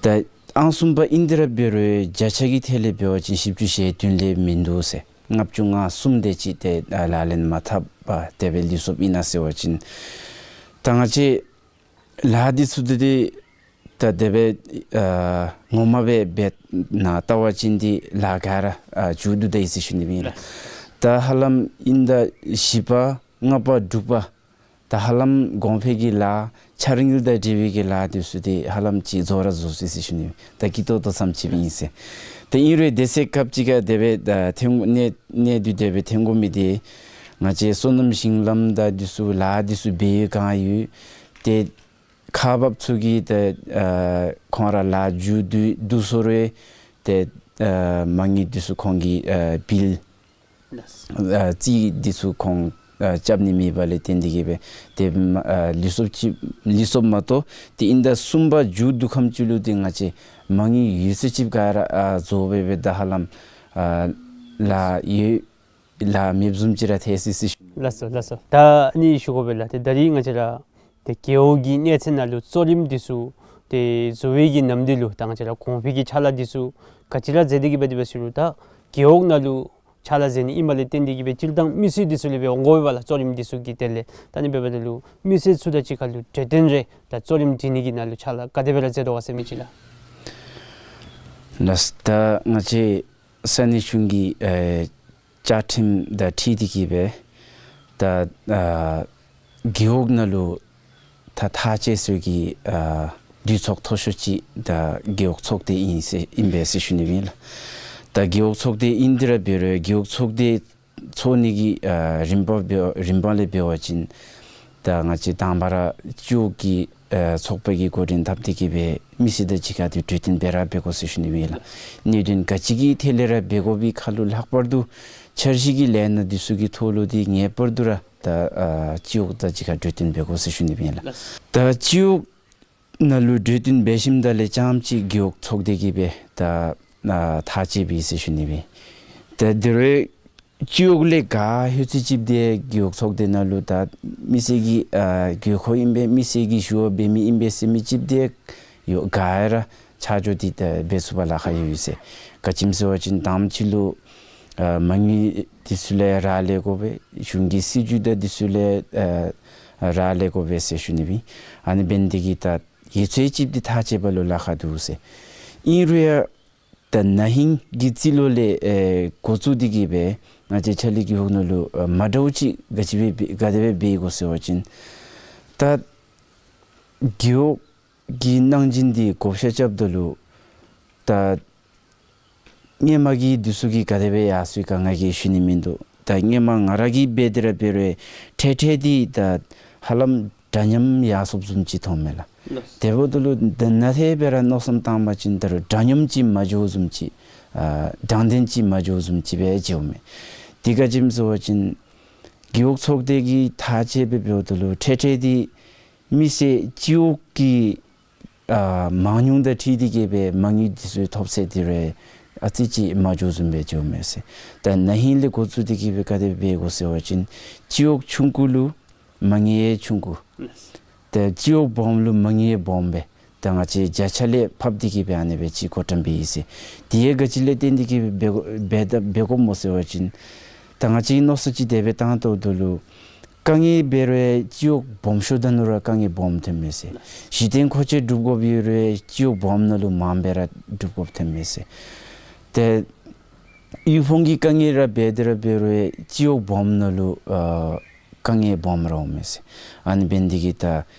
ད་ཨང་གསུམ་པ་ཨིན་ཏེ་ར་འབད་རུང་བརྒྱ་ཆ་གི་ཐད་ལས་འབད་བ་ཅིན་བཞི་བཅུ་ཞེ་བདུན་ལས་མིན་འདུག་ཟེར། ལྔ་བཅུ་ང་གསུམ་དེ་ཅིག་ཏེ་ཨ་ལག་ལེན་མ་འཐབ་པར་དེ་སྦེ་ལུས་སོཔ་ཨིན་ན་ཟེར་བ་ཅིན་ད་ང་བཅས་ལཱ་འདི་ཚུ་འདི་ཏེ་ད་དེ་སྦེ་ཨ་ངོ་མ་སྦེ་འབད་ནཱ་བལྟ་བ་ཅིན་འདི་ལཱ་ག་ར་ཨ་མཇུག་བསྡུ་ད་ཡི་ཟེར་ཞུ་ནི་ཨིན་ལགས། ད་ཧ་ལམ་ཨིན་ད་བཞི་པ་ལྔ་པ་དྲུག་པ་ད་ཧ་ལམ་གོང་འཕེལ་གྱི་ལཱ་འཆར་དངུལ་དང་འབྲེལ་བའི་གི་ལཱ་འདི་ཚུ་འདི་ཧ་ལམ་ཅིག་རྫོགས་ར་རྫོགས་སོ་ཡི་ཟེར་ཞུ་ནི། ད་སྐྱིད་ཏོག་ཏོ་ཙམ་ཅིག་ཨིན་ཟེར། ད་ཨིན་རུང་དེ་ཚེ་སྐབས་ཅིག་ཁར་དེ་སྦེ་ད་ཐོན་གནད་གནད་དུ་དེ་སྦེ་ཐོན་དགོ་མི་འདི་ང་བཅས་སོ་ནམ་ཞིང་ལམ་དང་འདི་ཚུ་ལཱ་འདི་ཚུ་འབད་ཡོད་གང་ཡོད་ཏེ་ཁག་འབགཔ་ཚུ་གིས་ཏེ་ཨ་ཁོང་ར་ལཱ་མཇུག་བསྡུ་བསྡུ་སོང་རུང་ཏེ་ཨ་མ་དངུལ་འདི་ཚུ་ཁོང་གིས་ཨ་བིལ་ཨ་རྩིས་འདི་ཚུ་ཁོང་ཨ་རྐྱབ་ནི་མེད་པ་ལས་བརྟེན་ཏེ་གིས་སྦེ་ཏེ་མ་ཨ་ལུས་སོཔ་ཅིག་ལུས་སོཔ་མ་གཏོགས་ཏེ་ཨིན་ད་གསུམ་པ་མཇུག་བསྡུ་ཁམས་ཅིག་ལུ་ཏེ་ང་བཅས་མ་དངུལ་ཡོད་ཚད་ཅིག་ག་ར་ཨ་རྫོགས་སྦེ་སྦེ་ད་ཧ་ལམ་ཨ་ལཱ་ཡོད་ལཱ་མེདཔ་བཟུམ་ཅིག་ར་ཐལ་སོ་ཡི་ཟེར་ཞུ། ལགས་སོ་ལགས་སོ། ད་ཨ་ནི་ཞུ་དགོ་པས་ལགས། ཏེ་ད་རིས་ང་བཅས་ར་ཏེ་རྒེད་འོག་གི་གནས་ཚད་ནང་ལུ་གཙོ་རིམ་འདི་ཚུ་ཏེ་བཟོ་བའི་གི་ནམ་དུས་ལུ་ད་ང་བཅས་ར་གོང་འཕེལ་གྱི་ཕྱག་ལཱ་འདི་ཚུ་ག་ཅི་ར་མཛད་དེ་གིས་སྦེ་འདི་སྦེ་ཞུ་རུང་ད་རྒེད་འོག་ནང་ལུ་ཕྱག་ལཱ་མཛད་ནི་ཨིནམ་ལས་བརྟེན་ཏེ་གིས་སྦེ་སྤྱིར་བཏང་མི་སེར་འདི་ཚུ་ལས་སྦེ་འོང་དགོ་པས་ལགས། གཙོ་རིམ་འདི་ཚུ་གི་དེ་ལས་ད་ཨ་ནི་འབདཝ་ད་ལུ་མི་སེར་ཚུ་དང་གཅིག་ཁར་ལུ་གྲོས་བསྟུན་རེ་ད་གཙོ་རིམ་སྒྲིག་ནི་གི་ནང་ལུ་ཕྱག་ལཱ་ག་དེ་སྦེ་ར་མཛད་དོ་ག་ཟེར་མི་ཅིག་ལགས། ལགས། ད་ང་བཅས་ས་གནས་གཞུང་གི་ཨེ་བཅའ་ཁྲིམས་དང་འཁྲིལ་ཏེ་གི་སྦེ་ད་ཨ་རྒེད་འོག་ནང་ལུ་ད་ཐག་བཅད་སྲོལ་གྱི་ཨ་འདུས་ཚོགས་མཐོ་ཤོས་ཅིག་ད་རྒེད་འོག་ཚོགས་སྡེ་ཨིན་ཟེར་ཨིན་པས་ཟེར་ཞུ་ནི་ཨིན་ལགས། ད་རྒེད་འོག་ཚོགས་སྡེ་ཨིན་ཏེ་ར་འབད་རུང་རྒེད་འོག་ཚོགས་སྡེ་ཚོགས་ནི་གི་ཨ་རིམ་པ་འབད་རིམ་པ་ལས་འབད་བ་ཅིན་ད་ང་བཅས་དང་པ་ར་སྤྱི་འོག་གི་ཨ་ཚོགས་པ་གིས་འགོ་འདྲེན་འཐབ་སྟེ་གི་སྦེ་མི་སེར་དང་གཅིག་ཁར་ཏེ་གྲོས་བསྟུན་འབད་ར་འབད་དགོ་ཟེར་ཞུ་ནི་ཨིན་ལགས། གནད་དོན་ག་ཅི་གི་ཐད་ལས་ར་འབད་དགོ་པའི་ཁར་ལུ་ལྷག་པར་དུ་འཆར་གཞི་གི་ལས་སྣ་འདི་ཚུ་གི་ཐོག་ལུ་ཏེ་ངེས་པར་དུ་ར་ད་ཨ་སྤྱི་འོག་དང་གཅིག་ཁར་གྲོས་བསྟུན་འབད་དགོ་ཟེར་ཞུ་ནི་ཨིན་ལགས། ད་སྤྱི་འོག་ནང་ལུ་གྲོས་བསྟུན་འབད་ཞིནམ་ད་ལས་རྐྱངམ་ཅིག་རྒེད་འོག་ཚོགས་སྡེ་གིས་སྦེ་ད་ཨ་ཐག་བཅད་པས་ཟེར་ཞུ་ནི་ཨིན། ད་དེ་རུང་སྤྱི་འོག་ལས་ག་ཧུད་ཙི་ཅིག་འདི་རྒེད་འོག་ཚོགས་སྡེ་ནང་ལུ་ད་མི་སེར་གྱི་ཨ་དགོས་མཁོ་ཨིན་པས། མི་སེར་གྱིས་ཞུ་བ་འབད་མི་ཨིན་པས་ཟེར་མི་ཅིག་འདི་ཡོད་ག་ར་ཆ་འཇོག་འདི་ད་འབད་ཚུགས་པར་ལཱ་ཁག་ཡོད་ཟེར། ག་ཅི་སྨོ་ཟེར་བ་ཅིན་དང་པ་ཅིག་ལུ་ཨ་མ་དངུལ་འདི་ཚུ་ལས་རག་ལས་དགོ་པས། གཞུང་གི་སྲིད་བྱུས་དང་འདི་ཚུ་ལས་ཨ་རག་ལས་དགོ་པས་ཟེར་ཞུ་ནི་ཨིན། ཨ་ནི་འབད་ནི་དེ་གིས་ད་ཡིད་ཚོད་ཅིག་འདི་ཐག་བཅད་པ་ལུ་ལཱ་ཁག་འདུག་ཟེར། ཨིན་རུང་ཡང་ད་ན་ཧིང་གི་རྩིས་ལོ་ལས་ཨེ་འགོ་བཙུགས་ཏེ་གི་སྦེ་ང་བཅས་ཆ་ལི་རྒེད་འོག་ནང་ལུ་ཨ་མ་འདྲཝ་ཅིག་ག་ཅི་སྦེ་ག་དེ་སྦེ་འབད་དགོ་ཟེར་བ་ཅིན་ད་རྒེད་འོག་གི་གནང་སྦྱིན་འདི་བགོ་བཤའ་རྐྱབ་ད་ལུ་ད་སྔོན་མ་གི་འདི་ཚུ་གིས་ག་དེ་སྦེ་ཡར་སོང་ཡི་ག་ང་གིས་ཞུ་ནི་མིན་འདུག། ད་སྔོན་མ་ང་ར་གིས་འབད་དེ་ར་འབད་རུང་འཕྲལ་འཕྲལ་འདི་ད་ཧ་ལམ་འདྲ་མཉམ་ཡར་སོངམ་བཟུམ་ཅིག་མཐོངམ་མས་ལགས། ལགས། དེ་འབདཝ་ད་ལུ་ད་ན་ཧིང་སྦེ་ར་མནོ་བསམ་བཏང་བ་ཅིན་ད་རུང་འདྲ་མཉམ་ཅིག་མ་འགྱོཝ་བཟུམ་ཅིག་ཨ་དྲང་བདེན་ཅིག་མ་འགྱོཝ་བཟུམ་ཅིག་སྦེ་མཇལཝ་མས། དེ་ག་ཅི་སྨོ་ཟེར་བ་ཅིན་རྒེད་འོག་ཚོགས་སྡེ་གིས་ཐག་བཅད་སྦེ་འབདཝ་ད་ལུ་འཕྲལ་འཕྲལ་འདི་མི་སེར་སྤྱི་འོག་གི་ཨ་མང་ཉུང་དང་འཁྲིལ་ཏེ་གི་སྦེ་མ་དངུལ་འདི་ཚུ་ཐོབ་ཚད་འདི་ར་ཨ་ཙི་ཅིག་མ་འགྱོཝ་བཟུམ་སྦེ་འགྱོཝ་མས་ཟེར། ད་ན་ཧིང་ལས་འགོ་བཙུགས་ཏེ་གི་སྦེ་ག་དེ་སྦེ་འབད་དགོ་ཟེར་བ་ཅིན་སྤྱི་འོག་ཆུང་ཀུ་ལུ་མ་དངུལ་ཡང་ཆུང་ཀུ། ད་སྤྱི་འོག་སྦོམ་ལུ་མ་དངུལ་ཡང་སྦོམ་སྦེ་ད་ང་བཅས་བརྒྱ་ཆ་ལས་ཕབ་སྟེ་གི་སྦེ་ཨ་ནི་སྦེ་ཅིག་བགོ་བཀྲམ་འབད་ཡི་ཟེར། དེ་ཡང་ག་ཅི་ལས་བརྟེན་ཏེ་གི་སྦེ་འབད་དགོཔ་སྨོ་ཟེར་བ་ཅིན་ད་ང་བཅས་ཀྱིས་མནོ་བསམ་ཅིག་དེ་སྦེ་བཏང་དོ་བཟུམ་ལུ་དཀའ་ངལ་འབད་རུང་སྤྱི་འོག་སྦོམ་ཤོས་ད་ནང་ར་དཀའ་ངལ་སྦོམ་ཐོནམ་མས་ཟེར། གཞི་རྟེན་མཁོ་ཆས་སྒྲུབ་དགོཔ་ཡོད་རུང་སྤྱི་འོག་སྦོམ་ནང་ལུ་མངམ་སྦེ་ར་སྒྲུབ་དགོཔ་ཐོནམ་མས་ཟེར། ཏེ་དབུལ་ཕོངས་ཀྱི་དཀའ་ངལ་ར་འབད་དེ་ར་འབད་རུང་སྤྱི་འོག་སྦོམ་ནང་ལུ་ཨ་དཀའ་ངལ་སྦོམ་ར་འོངམ་མས་ཟེར། ཨ་ནི་འབད་ནི་དེ་གིས་ད་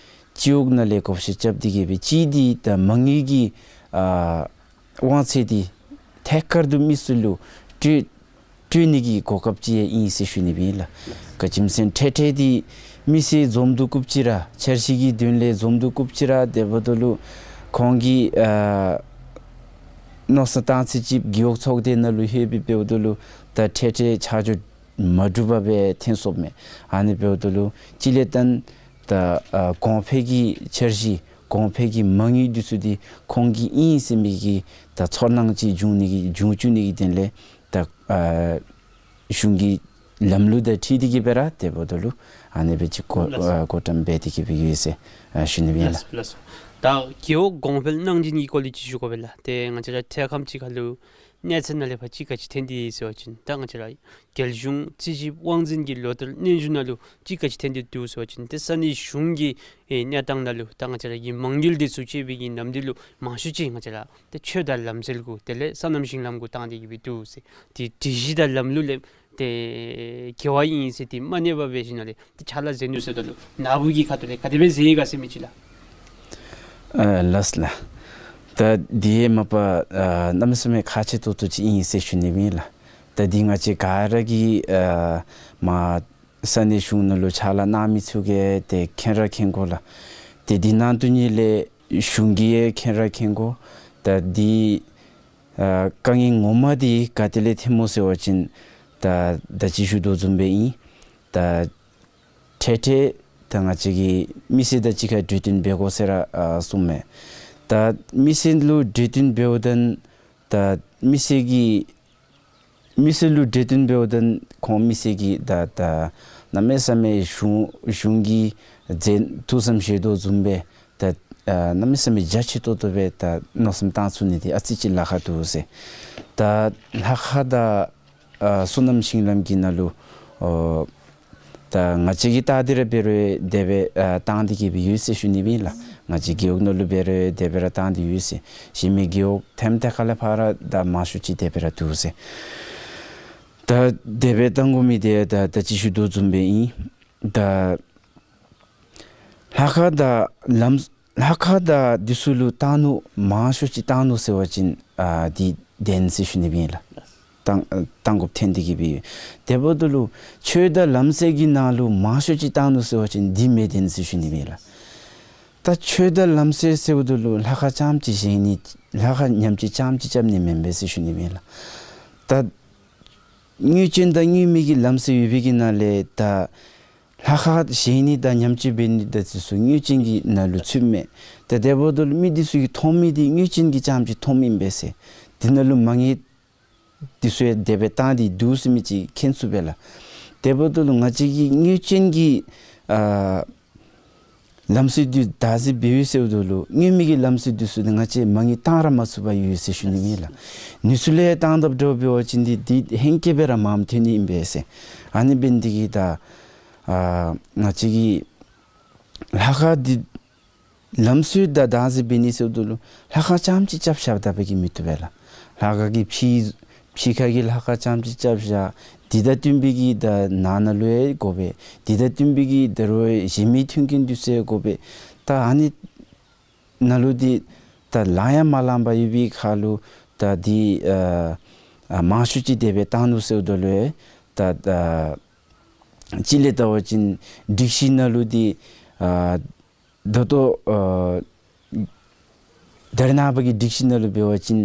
སྤྱི་འོག་ནང་ལས་བགོ་བཤའ་རྐྱབ་སྟེ་གི་སྦེ་གཅིག་འདི་ད་མ་དངུལ་གྱི་ཨ་དབང་ཚད་འདི་ཐད་ཀར་དུ་མི་སེར་ལུ་སྤྲོད་སྤྲོད་ནི་གི་གོ་སྐབས་ཅིག་ཡང་ཨིན་ཟེར་ཞུ་ནི་ཨིན་ལགས། ག་ཅི་སྨོ་ཟེར་བ་ཅིན་འཕྲལ་འཕྲལ་འདི་མི་སེར་འཛོམས་འདུ་རྐུབ་ཅིག་ར་འཆར་གཞི་གི་དོན་ལས་འཛོམས་འདུ་རྐུབ་ཅིག་ར་དེ་འབདཝ་ད་ལུ་ཁོང་གིས་ཨ་མནོ་བསམ་བཏང་ཚད་ཅིག་རྒེད་འོག་ཚོགས་སྡེ་ནང་ལུ་ལྷོད་སྦེ་འབདཝ་ད་ལུ་ད་འཕྲལ་འཕྲལ་ཆ་འཇོག་མ་གྲུབ་པར་སྦེ་ཐོན་སོངམ་མས། ཨ་ནི་འབདཝ་ད་ལུ་གཅིག་ལས་བརྟེན་ད་ཨ་གོང་འཕེལ་གྱི་འཆར་གཞི་གོང་འཕེལ་གྱི་མ་དངུལ་འདི་ཚུ་འདི་ཁོང་གི་ཨིན་ཟེར་མི་གི་ད་ཚོར་སྣང་ཅིག་འབྱུང་ནི་གི་འབྱུང་བཅུག་ནི་གི་དོན་ལས་ད་ཨ་གཞུང་གི་ལམ་ལུགས་དང་འཁྲིལ་ཏེ་གི་སྦེ་ར་དེ་འབདཝ་ད་ལུ་ཨ་ནི་སྦེ་ཅིག་བགོ་ལགས་སོ། ཨ་བགོ་བཀྲམ་འབད་དེ་གི་སྦེ་ཡོད་ཟེར་ཨ་ཞུ་ནི་ཨིན་ལགས། ལགས་སོ་ལགས་སོ། ད་རྒེད་འོག་གོང་འཕེལ་གནང་སྦྱིན་གྱི་སྐོར་ལས་ཅིག་ཞུ་དགོ་པས་ལགས། ཏེ་ང་བཅས་ར་འཕྲལ་ཁམས་ཅིག་ཁར་ལུ་གནས་ཚད་ནང་ལས་ཕར་ཅིག་ག་ཅི་ཐོན་ཏེ་ཡོད་ཟེར་བ་ཅིན་ད་ང་བཅས་ར་རྒྱལ་གཞུང་རྩིས་ཞིབ་དབང་འཛིན་གྱི་ལོ་བསྟར་སྙན་ཞུ་ནང་ལུ་ཅིག་ག་ཅི་ཐོན་ཏེ་འདུག་ཟེར་བ་ཅིན་ཏེ་ས་གནས་གཞུང་གི་ཨེ་གནས་སྟངས་ནང་ལུ་ད་ང་བཅས་ར་གི་མ་དངུལ་འདི་ཚུ་སྤྱོད་པའི་གི་ནམ་དུས་ལུ་མང་ཤོས་ཅིག་ང་བཅས་ར་ཏེ་ཆོས་དང་ལམ་སྲོལ་གུ་དེ་ལས་སོ་ནམ་ཞིང་ལམ་གུ་བཏང་སྟེ་གི་སྦེ་འདུག་ཟེར། ཏེ་སྒྲིག་གཞི་དང་ལམ་ལུགས་ལས་ཏེ་འགལ་བ་ཨིན་ཟེར་ཏེ་མ་གནས་པར་སྦེ་ཞིནམ་ལས་ཏེ་ཕྱག་ལཱ་མཛད་ནུག་ཟེརཝ་ད་ལུ་ནཱ་བུ་གི་ཁ་ཐུག་ལས་ག་དེ་སྦེ་མཛད་ཡི་ག་ཟེར་མི་ཅིག་ལགས། ཨ་ལགས་ལགས། ད་འདི་མ་པ་ཨ་གནམ་མེད་ས་མེད་ཁག་ཆེ་ཏོག་ཏོ་ཅིག་ཨིན་ཟེར་ཞུ་ནི་ཨིན་ལགས། ད་འདི་ང་བཅས་ག་ར་གིས་ཨ་མ་ས་གནས་གཞུང་ནང་ལུ་ཕྱག་ལཱ་གནང་མི་ཚུ་གིས་ཏེ་མཁྱེན་ར་མཁྱེན་གོ་ལགས། ཏེ་འདི་ནང་དོན་ཉིད་ལས་གཞུང་གིས་ཡང་མཁྱེན་ར་མཁྱེན་གོ། ད་འདི་ཨ་དཀའ་ངལ་ངོ་མ་འདི་ག་ཏེ་ལས་ཐོནམ་སྨོ་ཟེར་བ་ཅིན་ད་ད་ཅི་ཞུ་དོ་བཟུམ་སྦེ་ཨིན། ད་འཕྲལ་འཕྲལ་ད་ང་བཅས་ཀྱིས་མི་སེར་དང་གཅིག་ཁར་གྲོས་བསྟུན་འབད་དགོ་ཟེར་ར་ཨ་གསུངམ་མས། ད་མི་སེར་ལུ་གྲོས་བསྟུན་འབདཝ་ད་ད་མི་སེར་གྱིས་མི་སེར་ལུ་གྲོས་བསྟུན་འབདཝ་ད་ཁོང་མི་སེར་གྱིས་ད་ད་གནམ་མེད་ས་མེད་གཞུང་གཞུང་གིས་མཛད་ཐུགས་བསམ་བཞེས་དོ་བཟུམ་སྦེ་ད་ཨ་གནམ་མེད་ས་མེད་རྒྱ་ཆེ་ཏོག་ཏོ་སྦེ་ད་མནོ་བསམ་བཏང་ཚུགས་ནི་འདི་ཨ་ཙི་ཅིག་ལཱ་ཁག་འདུག་ཟེར། ད་ལྷ་ཁང་དང་ཨ་སོ་ནམ་ཞིང་ལམ་གྱི་ནང་ལུ་ཨོ་ ད་ང་བཅས་ཀྱི་རྟགས་འདི་ར་འབད་རུང་དེ་སྦེ་ཨ་བཏང་སྟེ་གི་སྦེ་ཡོད་ཟེར་ཞུ་ནི་ཨིན་ལགས། ང་བཅས་རྒེད་འོག་ནང་ལུ་འབད་རུང་དེ་སྦེ་ར་བཏང་སྟེ་ཡོད་ཟེར། གཞན་མི་རྒེད་འོག་ཐེམ་ཐེ་ཁ་ལས་ཕར་ར་ད་མང་ཤོས་ཅིག་དེ་སྦེ་ར་འདུག་ཟེར། ད་དེ་སྦེ་བཏང་དགོ་མི་དེ་ད་ད་ཅི་ཞུ་དོ་བཟུམ་སྦེ་ཨིན། ད་ལྷ་ཁང་དང་ལམ་ལྷ་ཁང་དང་འདི་ཚུ་ལུ་བཏང་ནུག་མང་ཤོས་ཅིག་བཏང་ནུག་ཟེར་བ་ཅིན་ཨ་འདི་བདེན་ཟེར་ཞུ་ནི་ཨིན་ལགས། བཏང་ཨ་བཏང་དགོཔ་ཐོན་ཏེ་གི་སྦེ་ཡོད། དེ་འབདཝ་ད་ལུ་ཆོས་དང་ལམ་སྲོལ་གྱི་ནང་ལུ་མང་ཤོས་ཅིག་བཏང་ནུག་ཟེར་བ་ཅིན་འདི་མི་བདེན་ཟེར་ཞུ་ནི་ཨིན་ལགས། ད་ཆོས་དང་ལམ་སྲོལ་ཟེརཝ་ད་ལུ་ལྷ་ཁང་རྐྱངམ་ཅིག་བཞེངས་ནི་ལྷ་ཁང་ཉམས་བཅོས་རྐྱངམ་ཅིག་རྐྱབ་ནི་མེན་པས་ཟེར་ཞུ་ནི་ཨིན་ལགས། ད་སྔོན་བྱོན་དང་སྔོན་མའི་གི་ལམ་སྲོལ་ཡོད་པའི་གི་ནང་ལས་ད་ལྷ་ཁང་བཞེངས་ནི་དང་ཉམས་བཅོས་འབད་ནི་དང་འདི་ཚུ་སྔོན་བྱོན་གྱི་ནང་ལུ་ཚུདཔ་མས། ད་དེ་འབདཝ་ད་ལུ་མི་འདི་ཚུ་གིས་མཐོང་མི་འདི་སྔོན་བྱོན་གྱི་རྐྱངམ་ཅིག་མཐོངམ་ཨིན་པས་ཟེར། འདི་ནང་ལུ་མ་ངེས་འདི་ཚུ་ཡང་དེ་སྦེ་བཏང་སྟེ་འདུག་ཟེར་མི་ཅིག་མཁྱེན་ཚུགས་པས་ལགས། དེ་འབདཝ་ད་ལུ་ང་བཅས་ཀྱིས་སྔོན་བྱོན་གྱི་ཨ་ལམ་སྲོལ་འདི་བདག་འཛིན་འབད་ཡོད་ཟེརཝ་ད་ལུ་སྔོན་མའི་གི་ལམ་སྲོལ་འདི་ཚུ་འདི་ང་བཅས་མ་ངེས་བཏང་ར་མ་ཚུགས་པར་ཡོད་ཟེར་ཞུ་ནི་ཨིན་ལགས། ནུས་ཚུལ་ལས་བཏང་དཔ་འདྲཝ་འབད་བ་ཅིན་འདི་འདི་ཧེང་སྐལ་སྦེ་ར་མངམ་ཐོན་ནི་ཨིན་པས་ཟེར། ཨ་ནི་འབད་ནི་འདི་གིས་ད་ཨ་ང་བཅས་ཀྱིས་ལྷ་ཁང་འདི་ལམ་སྲོལ་དང་བདག་འཛིན་འབད་ནི་ཟེརཝ་ད་ལུ་ལྷ་ཁང་རྐྱངམ་ཅིག་རྐྱབ་བཞགཔ་ད་འབད་གིས་མི་བཏུབ་པས་ལགས། ལྷ་ཁང་གི་ཕྱི་ཕྱི་ཁ་གི་ལྷ་ཁང་རྐྱངམ་ཅིག་རྐྱབ་བཞག། འདི་དང་བསྟུན་པའི་གི་ད་ནང་ན་ལུ་ཡང་དགོ་པས། འདི་དང་བསྟུན་པའི་གི་ད་རུང་གཞན་མི་མཐུན་རྐྱེན་འདི་ཚུ་ཡང་དགོ་པས། ད་ཨ་ནི་ནང་ལུ་འདི་ད་ལང་ཡང་མ་ལངམ་པར་ཡོད་པའི་ཁར་ལུ་ད་འདི་ཨ་ཨ་མང་ཤོས་ཅིག་དེ་སྦེ་བཏང་ནུག་ཟེརཝ་ད་ལུ་ཡང་ད་ཨ་གཅིག་ལས་བལྟ་བ་ཅིན་སྒྲིག་གཞི་ནང་ལུ་འདི་ཨ་ད་ལྟོ་ཨ་ད་རེས་ནངས་པ་གི་སྒྲིག་གཞི་ནང་ལུ་འབད་བ་ཅིན་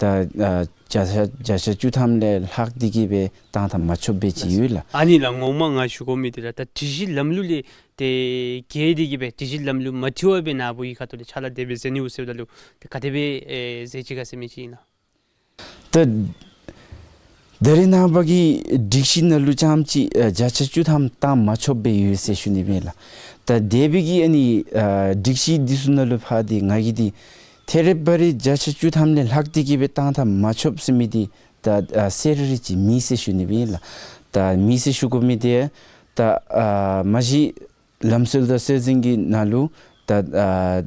ད་ཨ་བརྒྱ་ཆ་བརྒྱ་ཆ་བཅུ་ཐམ་ལས་ལྷག་སྟེ་གི་སྦེ་བཏང་ཐངས་མ་ཆོགཔ་སྦེ་ཅིག་ཡོད་ལགས། ཨ་ནི་ལགས་ངོ་མ་ང་ཞུ་དགོ་མི་འདི་ར་ད་སྒྲིག་གཞི་ལམ་ལུགས་ལས་ཏེ་འགལ་ཏེ་གི་སྦེ་སྒྲིག་གཞི་ལམ་ལུགས་མ་འཁྲིལ་བར་སྦེ་ནཱ་བུ་གི་ཁ་ཐུག་ལས་ཕྱག་ལཱ་དེ་སྦེ་མཛད་ནི་འོང་ཟེརཝ་ད་ལུ་ཏེ་ག་དེ་སྦེ་ཨེ་མཛད་ཅི་ག་ཟེར་མི་ཅིག་ཨིན་ན། ད་ད་རེས་ནངས་པ་གི་སྒྲིག་གཞི་ནང་ལུ་རྐྱངམ་ཅིག་ཨ་བརྒྱ་ཆ་བཅུ་ཐམ་བཏང་མ་ཆོགཔ་སྦེ་ཡོད་ཟེར་ཞུ་ནི་ཨིན་ལགས། ད་དེ་སྦེ་གི་ཨ་ནི་ཨ་སྒྲིག་གཞི་འདི་ཚུ་ནང་ལུ་ཕར་འདི་ང་གིས་འདི་ཐད་རི་བ་རི་བརྒྱ་ཆ་བཅུ་ཐམ་ལས་ལྷག་སྟེ་གི་སྦེ་བཏང་ཐངས་མ་ཆོགཔ་ཟེར་མི་འདི་ད་ཨ་གསལ་རི་རི་ཅིག་མེད་ཟེར་ཞུ་ནི་ཨིན་ལགས། ད་མེད་ཟེར་ཞུ་དགོ་མི་འདི་ད་ཨ་མ་གཞི་ལམ་སྲོལ་དང་སྲོལ་འཛིན་གྱི་ནང་ལུ་ད་ཨ་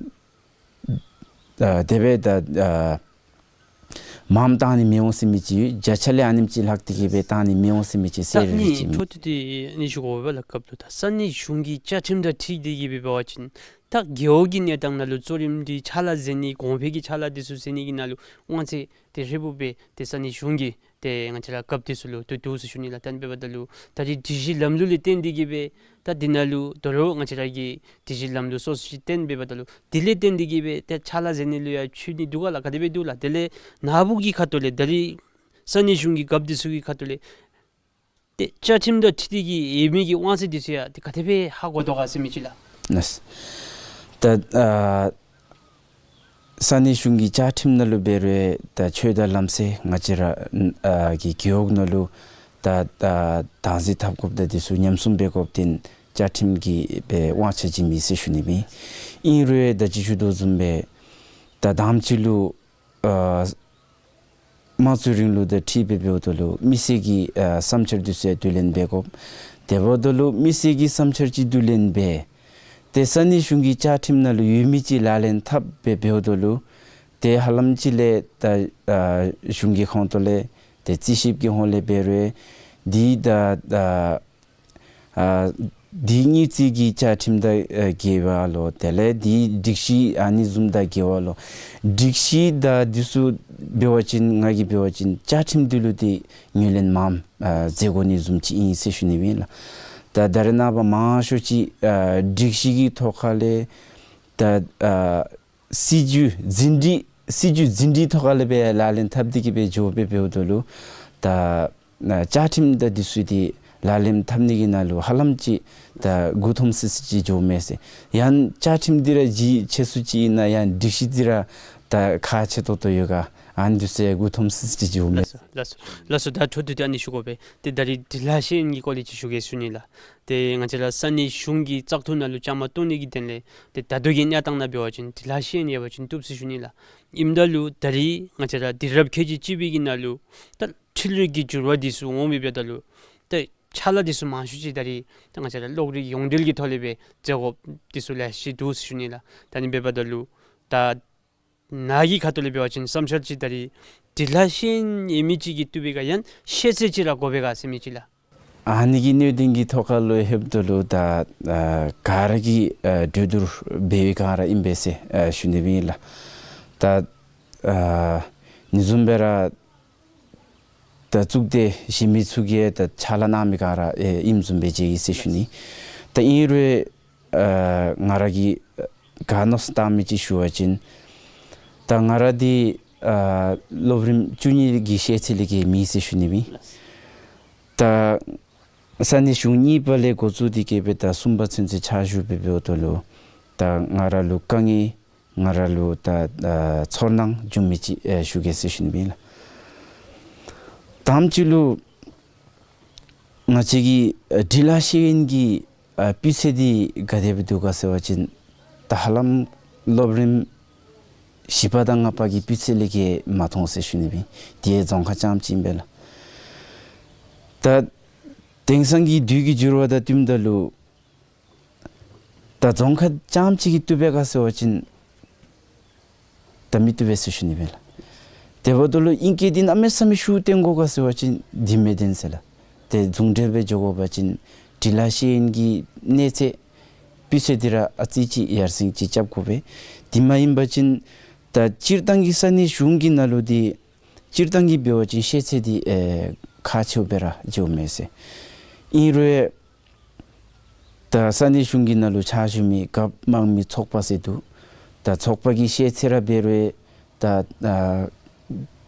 ཨ་དེ་སྦེ་ད་ཨ་མངམ་བཏང་ནི་མི་འོང་ཟེར་མི་ཅིག་ཡོད། བརྒྱ་ཆ་ལས་ཨ་ནེམ་ཅིག་ལྷག་སྟེ་གི་སྦེ་བཏང་ནི་མི་འོང་ཟེར་མི་ཅིག་གསལ་རི་རི་ཅིག་མེད། ད་ཨ་ནི་འཕྲོ་མཐུད་དེ་ཨ་ནི་ཞུ་དགོ་པས་ལགས། སྐབས་ལུ་ད་ས་གནས་གཞུང་གི་བཅའ་ཁྲིམས་དང་འཁྲིལ་ཏེ་གི་སྦེ་འབད་བ་ཅིན་ད་རྒེད་འོག་གི་གནས་སྟངས་ནང་ལུ་གཙོ་རིམ་འདི་ཕྱག་ལཱ་མཛད་ནི་གོང་འཕེལ་གྱི་ཕྱག་ལཱ་འདི་ཚུ་མཛད་ནི་གི་ནང་ལུ་དབང་ཚད་དེ་ཧྲིལ་བུམ་སྦེ་ཏེ་ས་གནས་གཞུང་གི་ཏེ་ང་བཅས་ར་རྒཔོ་འདི་ཚུ་ལུ་ཏེ་འདུག་ཟེར་ཞུ་ནི་ལགས། ད་ཨ་ནི་འབདཝ་ད་ལུ་ད་རེས་སྒྲིག་གཞི་ལམ་ལུགས་ལས་བརྟེན་ཏེ་གི་སྦེ་ད་འདི་ནང་ལུ་དོ་རུང་ང་བཅས་ར་གི་སྒྲིག་གཞི་ལམ་ལུགས་སོ་སོ་ཅིག་བརྟེན་འབདཝ་ད་ལུ་དེ་ལས་བརྟེན་ཏེ་གི་སྦེ་ཏེ་ཕྱག་ལཱ་མཛད་ནི་ལུ་ཡང་འཆུ་ནི་འདུག་ག་ལགས། ག་དེ་སྦེ་འདུག་ལགས། དེ་ལས་ནཱ་བུ་གི་ཁ་ཐུག་ལས་ད་རེས་ས་གནས་གཞུང་གི་རྒཔོ་འདི་ཚུ་གི་ཁ་ཐུག་ལས་ཏེ་བཅའ་ཁྲིམས་དང་འཁྲིལ་ཏེ་གི་ཡོད་མི་གི་དབང་ཚད་འདི་ཚུ་ཡང་ཏེ་ག་དེ་སྦེ་ཧ་གོ་དོ་ག་ཟེར་མི་ཅིག་ལགས། ལགས། ད་ཨ་ས་གནས་གཞུང་གི་བཅའ་ཁྲིམས་ནང་ལུ་འབད་རུང་ད་ཆོས་དང་ལམ་སྲོལ་ང་བཅས་ར་ཨ་གི་རྒེད་འོག་ནང་ལུ་ད་ཨ་བདག་འཛིན་འཐབ་དགོཔ་དང་འདི་ཚུ་ཉམས་སྲུང་འབད་དགོཔ་འདི་བཅའ་ཁྲིམས་ཀྱི་སྦེ་དབང་ཆ་ཅིག་མེད་ཟེར་ཞུ་ནི་ཨིན། ཨིན་རུང་ད་ཅི་ཞུ་དོ་བཟུམ་སྦེ་ད་དང་པ་ཅིག་ལུ་ཨ་དམངས་གཙོའི་རིང་ལུགས་དང་འཁྲིལ་སྦེ་འབདཝ་ད་ལུ་མི་སེར་གྱི་ཨ་བསམ་འཆར་འདི་ཚུ་ཡང་བསྡུ་ལེན་འབད་དགོ། དེ་འབདཝ་ད་ལུ་མི་སེར་གྱི་བསམ་འཆར་ཅིག་བསྡུ་ལེན་འབད། ཏེ་ས་གནས་གཞུང་གི་བཅའ་ཁྲིམས་ནང་ལུ་ཡོད་མི་ཅིག་ལག་ལེན་འཐབ་སྦེ་འབདཝ་ད་ལུ་ཏེ་ཧ་ལམ་ཅིག་ལས་ད་ཨ་གཞུང་གི་ཁོངས་གཏོགས་ལས་ཏེ་རྩིས་ཞིབ་ཀྱི་ཧོང་ལས་འབད་རུང་འདི་ད་ཨ་ཨ་འདི་དངུལ་རྩིས་ཀྱི་བཅའ་ཁྲིམས་དང་ཨ་འགལ་བ་ལོ། དེ་ལས་འདི་སྒྲིག་གཞི་ཨ་ནི་བཟུམ་དང་འགལ་བ་ལོ། སྒྲིག་གཞི་དང་འདི་ཚུ་འབད་བ་ཅིན་ང་གིས་འབད་བ་ཅིན་བཅའ་ཁྲིམས་འདི་ལུ་ཏེ་ངོས་ལེན་མངམ་ཨ་མཛད་དགོ་ནི་བཟུམ་ཅིག་ཨིན་ཟེར་ཞུ་ནི་ཨིན་ལགས། ད་ད་རེས་ནངས་པ་མང་ཤོས་ཅིག་ཨ་སྒྲིག་གཞི་གི་ཐོག་ཁ་ལས་ད་ཨ་སྲིད་བྱུས་འཛིན་སྒྲིག་སྲིད་བྱུས་འཛིན་སྒྲིག་ཐོག་ཁ་ལས་སྦེ་ལག་ལེན་འཐབ་སྟེ་གི་སྦེ་འགྱོ་སྦེ་འབདཝ་ད་ལུ་ད་ཨ་བཅའ་ཁྲིམས་དང་འདི་ཚུ་འདི་ལག་ལེན་འཐབ་ནི་གི་ནང་ལུ་ཧ་ལམ་ཅིག་ད་མགུ་འཐོམ་སི་སི་ཅིག་འགྱོཝ་མས་ཟེར། ཡང་བཅའ་ཁྲིམས་འདི་ར་ལྗིད་ཆེ་སུ་ཅིག་ཨིན་ན་ཡང་སྒྲིག་གཞི་འདི་ར་ད་ཁག་ཆེ་ཏོག་ཏོ་ཡོད་ག། ཨ་ནི་འདི་ཚུ་མགུ་འཐོམ་སི་སི་ཅིག་འགྱོཝ་མས། ལགས་སོ་ལགས་སོ་ལགས་སོ། ད་འཕྲོ་མཐུད་དེ་ཨ་ནི་ཞུ་དགོ་པས། ཏེ་ད་རེས་འབྲི་ལྷག་ཤེས་ཡོན་གྱི་སྐོར་ལས་ཅིག་ཞུ་གེ་ཞུ་ནི་ལགས། ཏེ་ང་བཅས་ར་ས་གནས་གཞུང་གི་བཙག་འཐུ་ནང་ལུ་བཅའ་མར་གཏོགས་ནི་གི་དོན་ལས་ཏེ་ད་ལྟོ་གི་གནས་སྟངས་ནང་འབད་བ་ཅིན་འབྲི་ལྷག་ཤེས་ཡོན་ཡོད་པ་ཅིན་བཏུབ་ཟེར་ཞུ་ནི་ལགས། ཨིནམ་ད་ལུ་ད་རེས་ང་བཅས་ར་དུས་རབས་ཁལ་གཅིག་གཅིག་པའི་གི་ནང་ལུ་ད་འཕྲུལ་རིག་གི་འགྱུར་བ་འདི་ཚུ་འོང་སྦེ་འབདཝ་ད་ལུ་ད་ ཕྱག་ལཱ་འདི་ཚུ་མང་ཤོས་ཅིག་ད་རིས་ད་ང་བཅས་ར་གློག་རིག་ཡོངས་འབྲེལ་གྱི་ཐོག་ལས་སྦེ་མཛད་དགོཔ་འདི་ཚུ་ལེ་ཤ་ཅིག་འདུག་ཟེར་ཞུ་ནི་ལགས། ད་ཨ་ནི་འབདཝ་ད་ལུ་ད་ནཱ་གི་ཁ་ཐུག་ལས་འབད་བ་ཅིན་བསམ་འཆར་ཅིག་ད་རིས་འབྲི་ལྷག་ཤེས་ཡོན་ཡོད་མི་ཅིག་གིས་བཏུབ་པས་ག་ཡང་ཤེས་ཚད་ཅིག་ར་དགོ་པས་ག་ཟེར་མི་ཅིག་ལགས། ཨ་ནི་གི་གནད་དོན་གྱི་ཐོག་ཁ་ལུ་ལྷོདཔ་ད་ལུ་ད་ཨ་ག་ར་གིས་ཨ་གྲོས་བསྡུར་འབད་བའི་སྒང་ར་ཨིན་པས་ཟེར་ཨ་ཞུ་ནི་སྦེ་ཨིན་ལགས། ད་ཨ་ཨ་ནི་བཟུམ་སྦེ་ར་ད་གཙུག་སྡེ་གཞན་མི་ཚུ་གིས་ད་ཕྱག་ལཱ་གནང་མི་སྒང་ར་ཨེ་ཨིནམ་བཟུམ་སྦེ་མཇལ་ཡི་ཟེར་ཞུ་ནི། ད་ཨིན་རུང་ཨ་ང་ར་གིས་ཨ་ག་མནོ་བསམ་བཏང་མི་ཅིག་ཞུ་བ་ཅིན་ད་ང་ར་འདི་ཨ་སློབ་རིམ་བཅུ་གཉིས་གི་ཤེས་ཚད་ལས་བརྒལ་མེད་ཟེར་ཞུ་ནི་སྦེ། ད་ས་གནས་གཞུང་གཉིས་པ་ལས་འགོ་བཙུགས་ཏེ་གི་སྦེ་ད་གསུམ་པ་ཚུན་ཚོད་ཕྱག་ཞུ་སྦེ་འབདཝ་ད་ལུ་ད་ང་ར་ལུ་དཀའ་ངལ་ང་ར་ལུ་ད་ཨ་ཚོར་སྣང་བྱུང་མི་ཅིག་ཨེ་ཞུ་གེ་ཟེར་ཞུ་ནི་སྦེ་ཨིན་ལགས། དང་པ་ཅིག་ལུ་ང་བཅས་ཀྱི་ཨ་འབྲི་ལྷག་ཤེས་ཡོན་གྱི་ཨ་སྤུས་ཚད་འདི་ག་དེ་སྦེ་འདུག་ག་ཟེར་བ་ཅིན་ད་ཧ་ལམ་སློབ་རིམ་བཞི་པ་དང་ལྔ་པ་གི་སྤུས་ཚད་ལས་བརྒལ་མ་མཐོང་ཟེར་ཞུ་ནི་སྦེ། དེ་རྫོང་ཁག་རྐྱངམ་ཅིག་ཨིན་པས་ལགས། ད་དེང་སང་གི་དུས་ཀྱི་འགྱུར་བ་དང་བསྟུནམ་ད་ལུ་ད་རྫོང་ཁག་རྐྱངམ་ཅིག་གིས་བཏུབ་པས་ག་ཟེར་བ་ཅིན་ད་མི་བཏུབ་པས་ཟེར་ཞུ་ནི་སྦེ་ལགས། དེ་འབདཝ་ད་ལུ་ཨིང་སྐད་འདི་གནམ་མེད་ས་མེད་ཤུགས་བཏོན་དགོ་ག་ཟེར་བ་ཅིན་འདི་མི་བཏོན་ཟེར་ལགས། དེ་ཟུང་འབྲེལ་སྦེ་འགྱོ་དགོ་པ་ཅིན་འབྲི་ལྷག་ཤེས་ཡོན་གྱི་གནས་ཚད་སྤུས་ཚད་འདི་ར་ཨ་ཙི་ཅིག་ཡར་སེང་ཅིག་རྐྱབ་དགོ་པས། དེ་མ་ཡིན་པ་ཅིན་ད་སྤྱིར་བཏང་གི་ས་གནས་གཞུང་གི་ནང་ལུ་འདི་སྤྱིར་བཏང་གི་འབད་བ་ཅིན་ཤེས་ཚད་འདི་ཨེ་ཁག་ཆེཝ་སྦེ་ར་འགྱོཝ་མས་ཟེར། ཨིན་རུང་ད་ས་གནས་གཞུང་གི་ནང་ལུ་ཕྱག་ཞུ་མི་རྒཔོ་དམངས་མི་ཚོགས་པ་ཟེར་འདུག། ད་ཚོགས་པ་གི་ཤེས་ཚད་ར་འབད་རུང་ད་ཨ་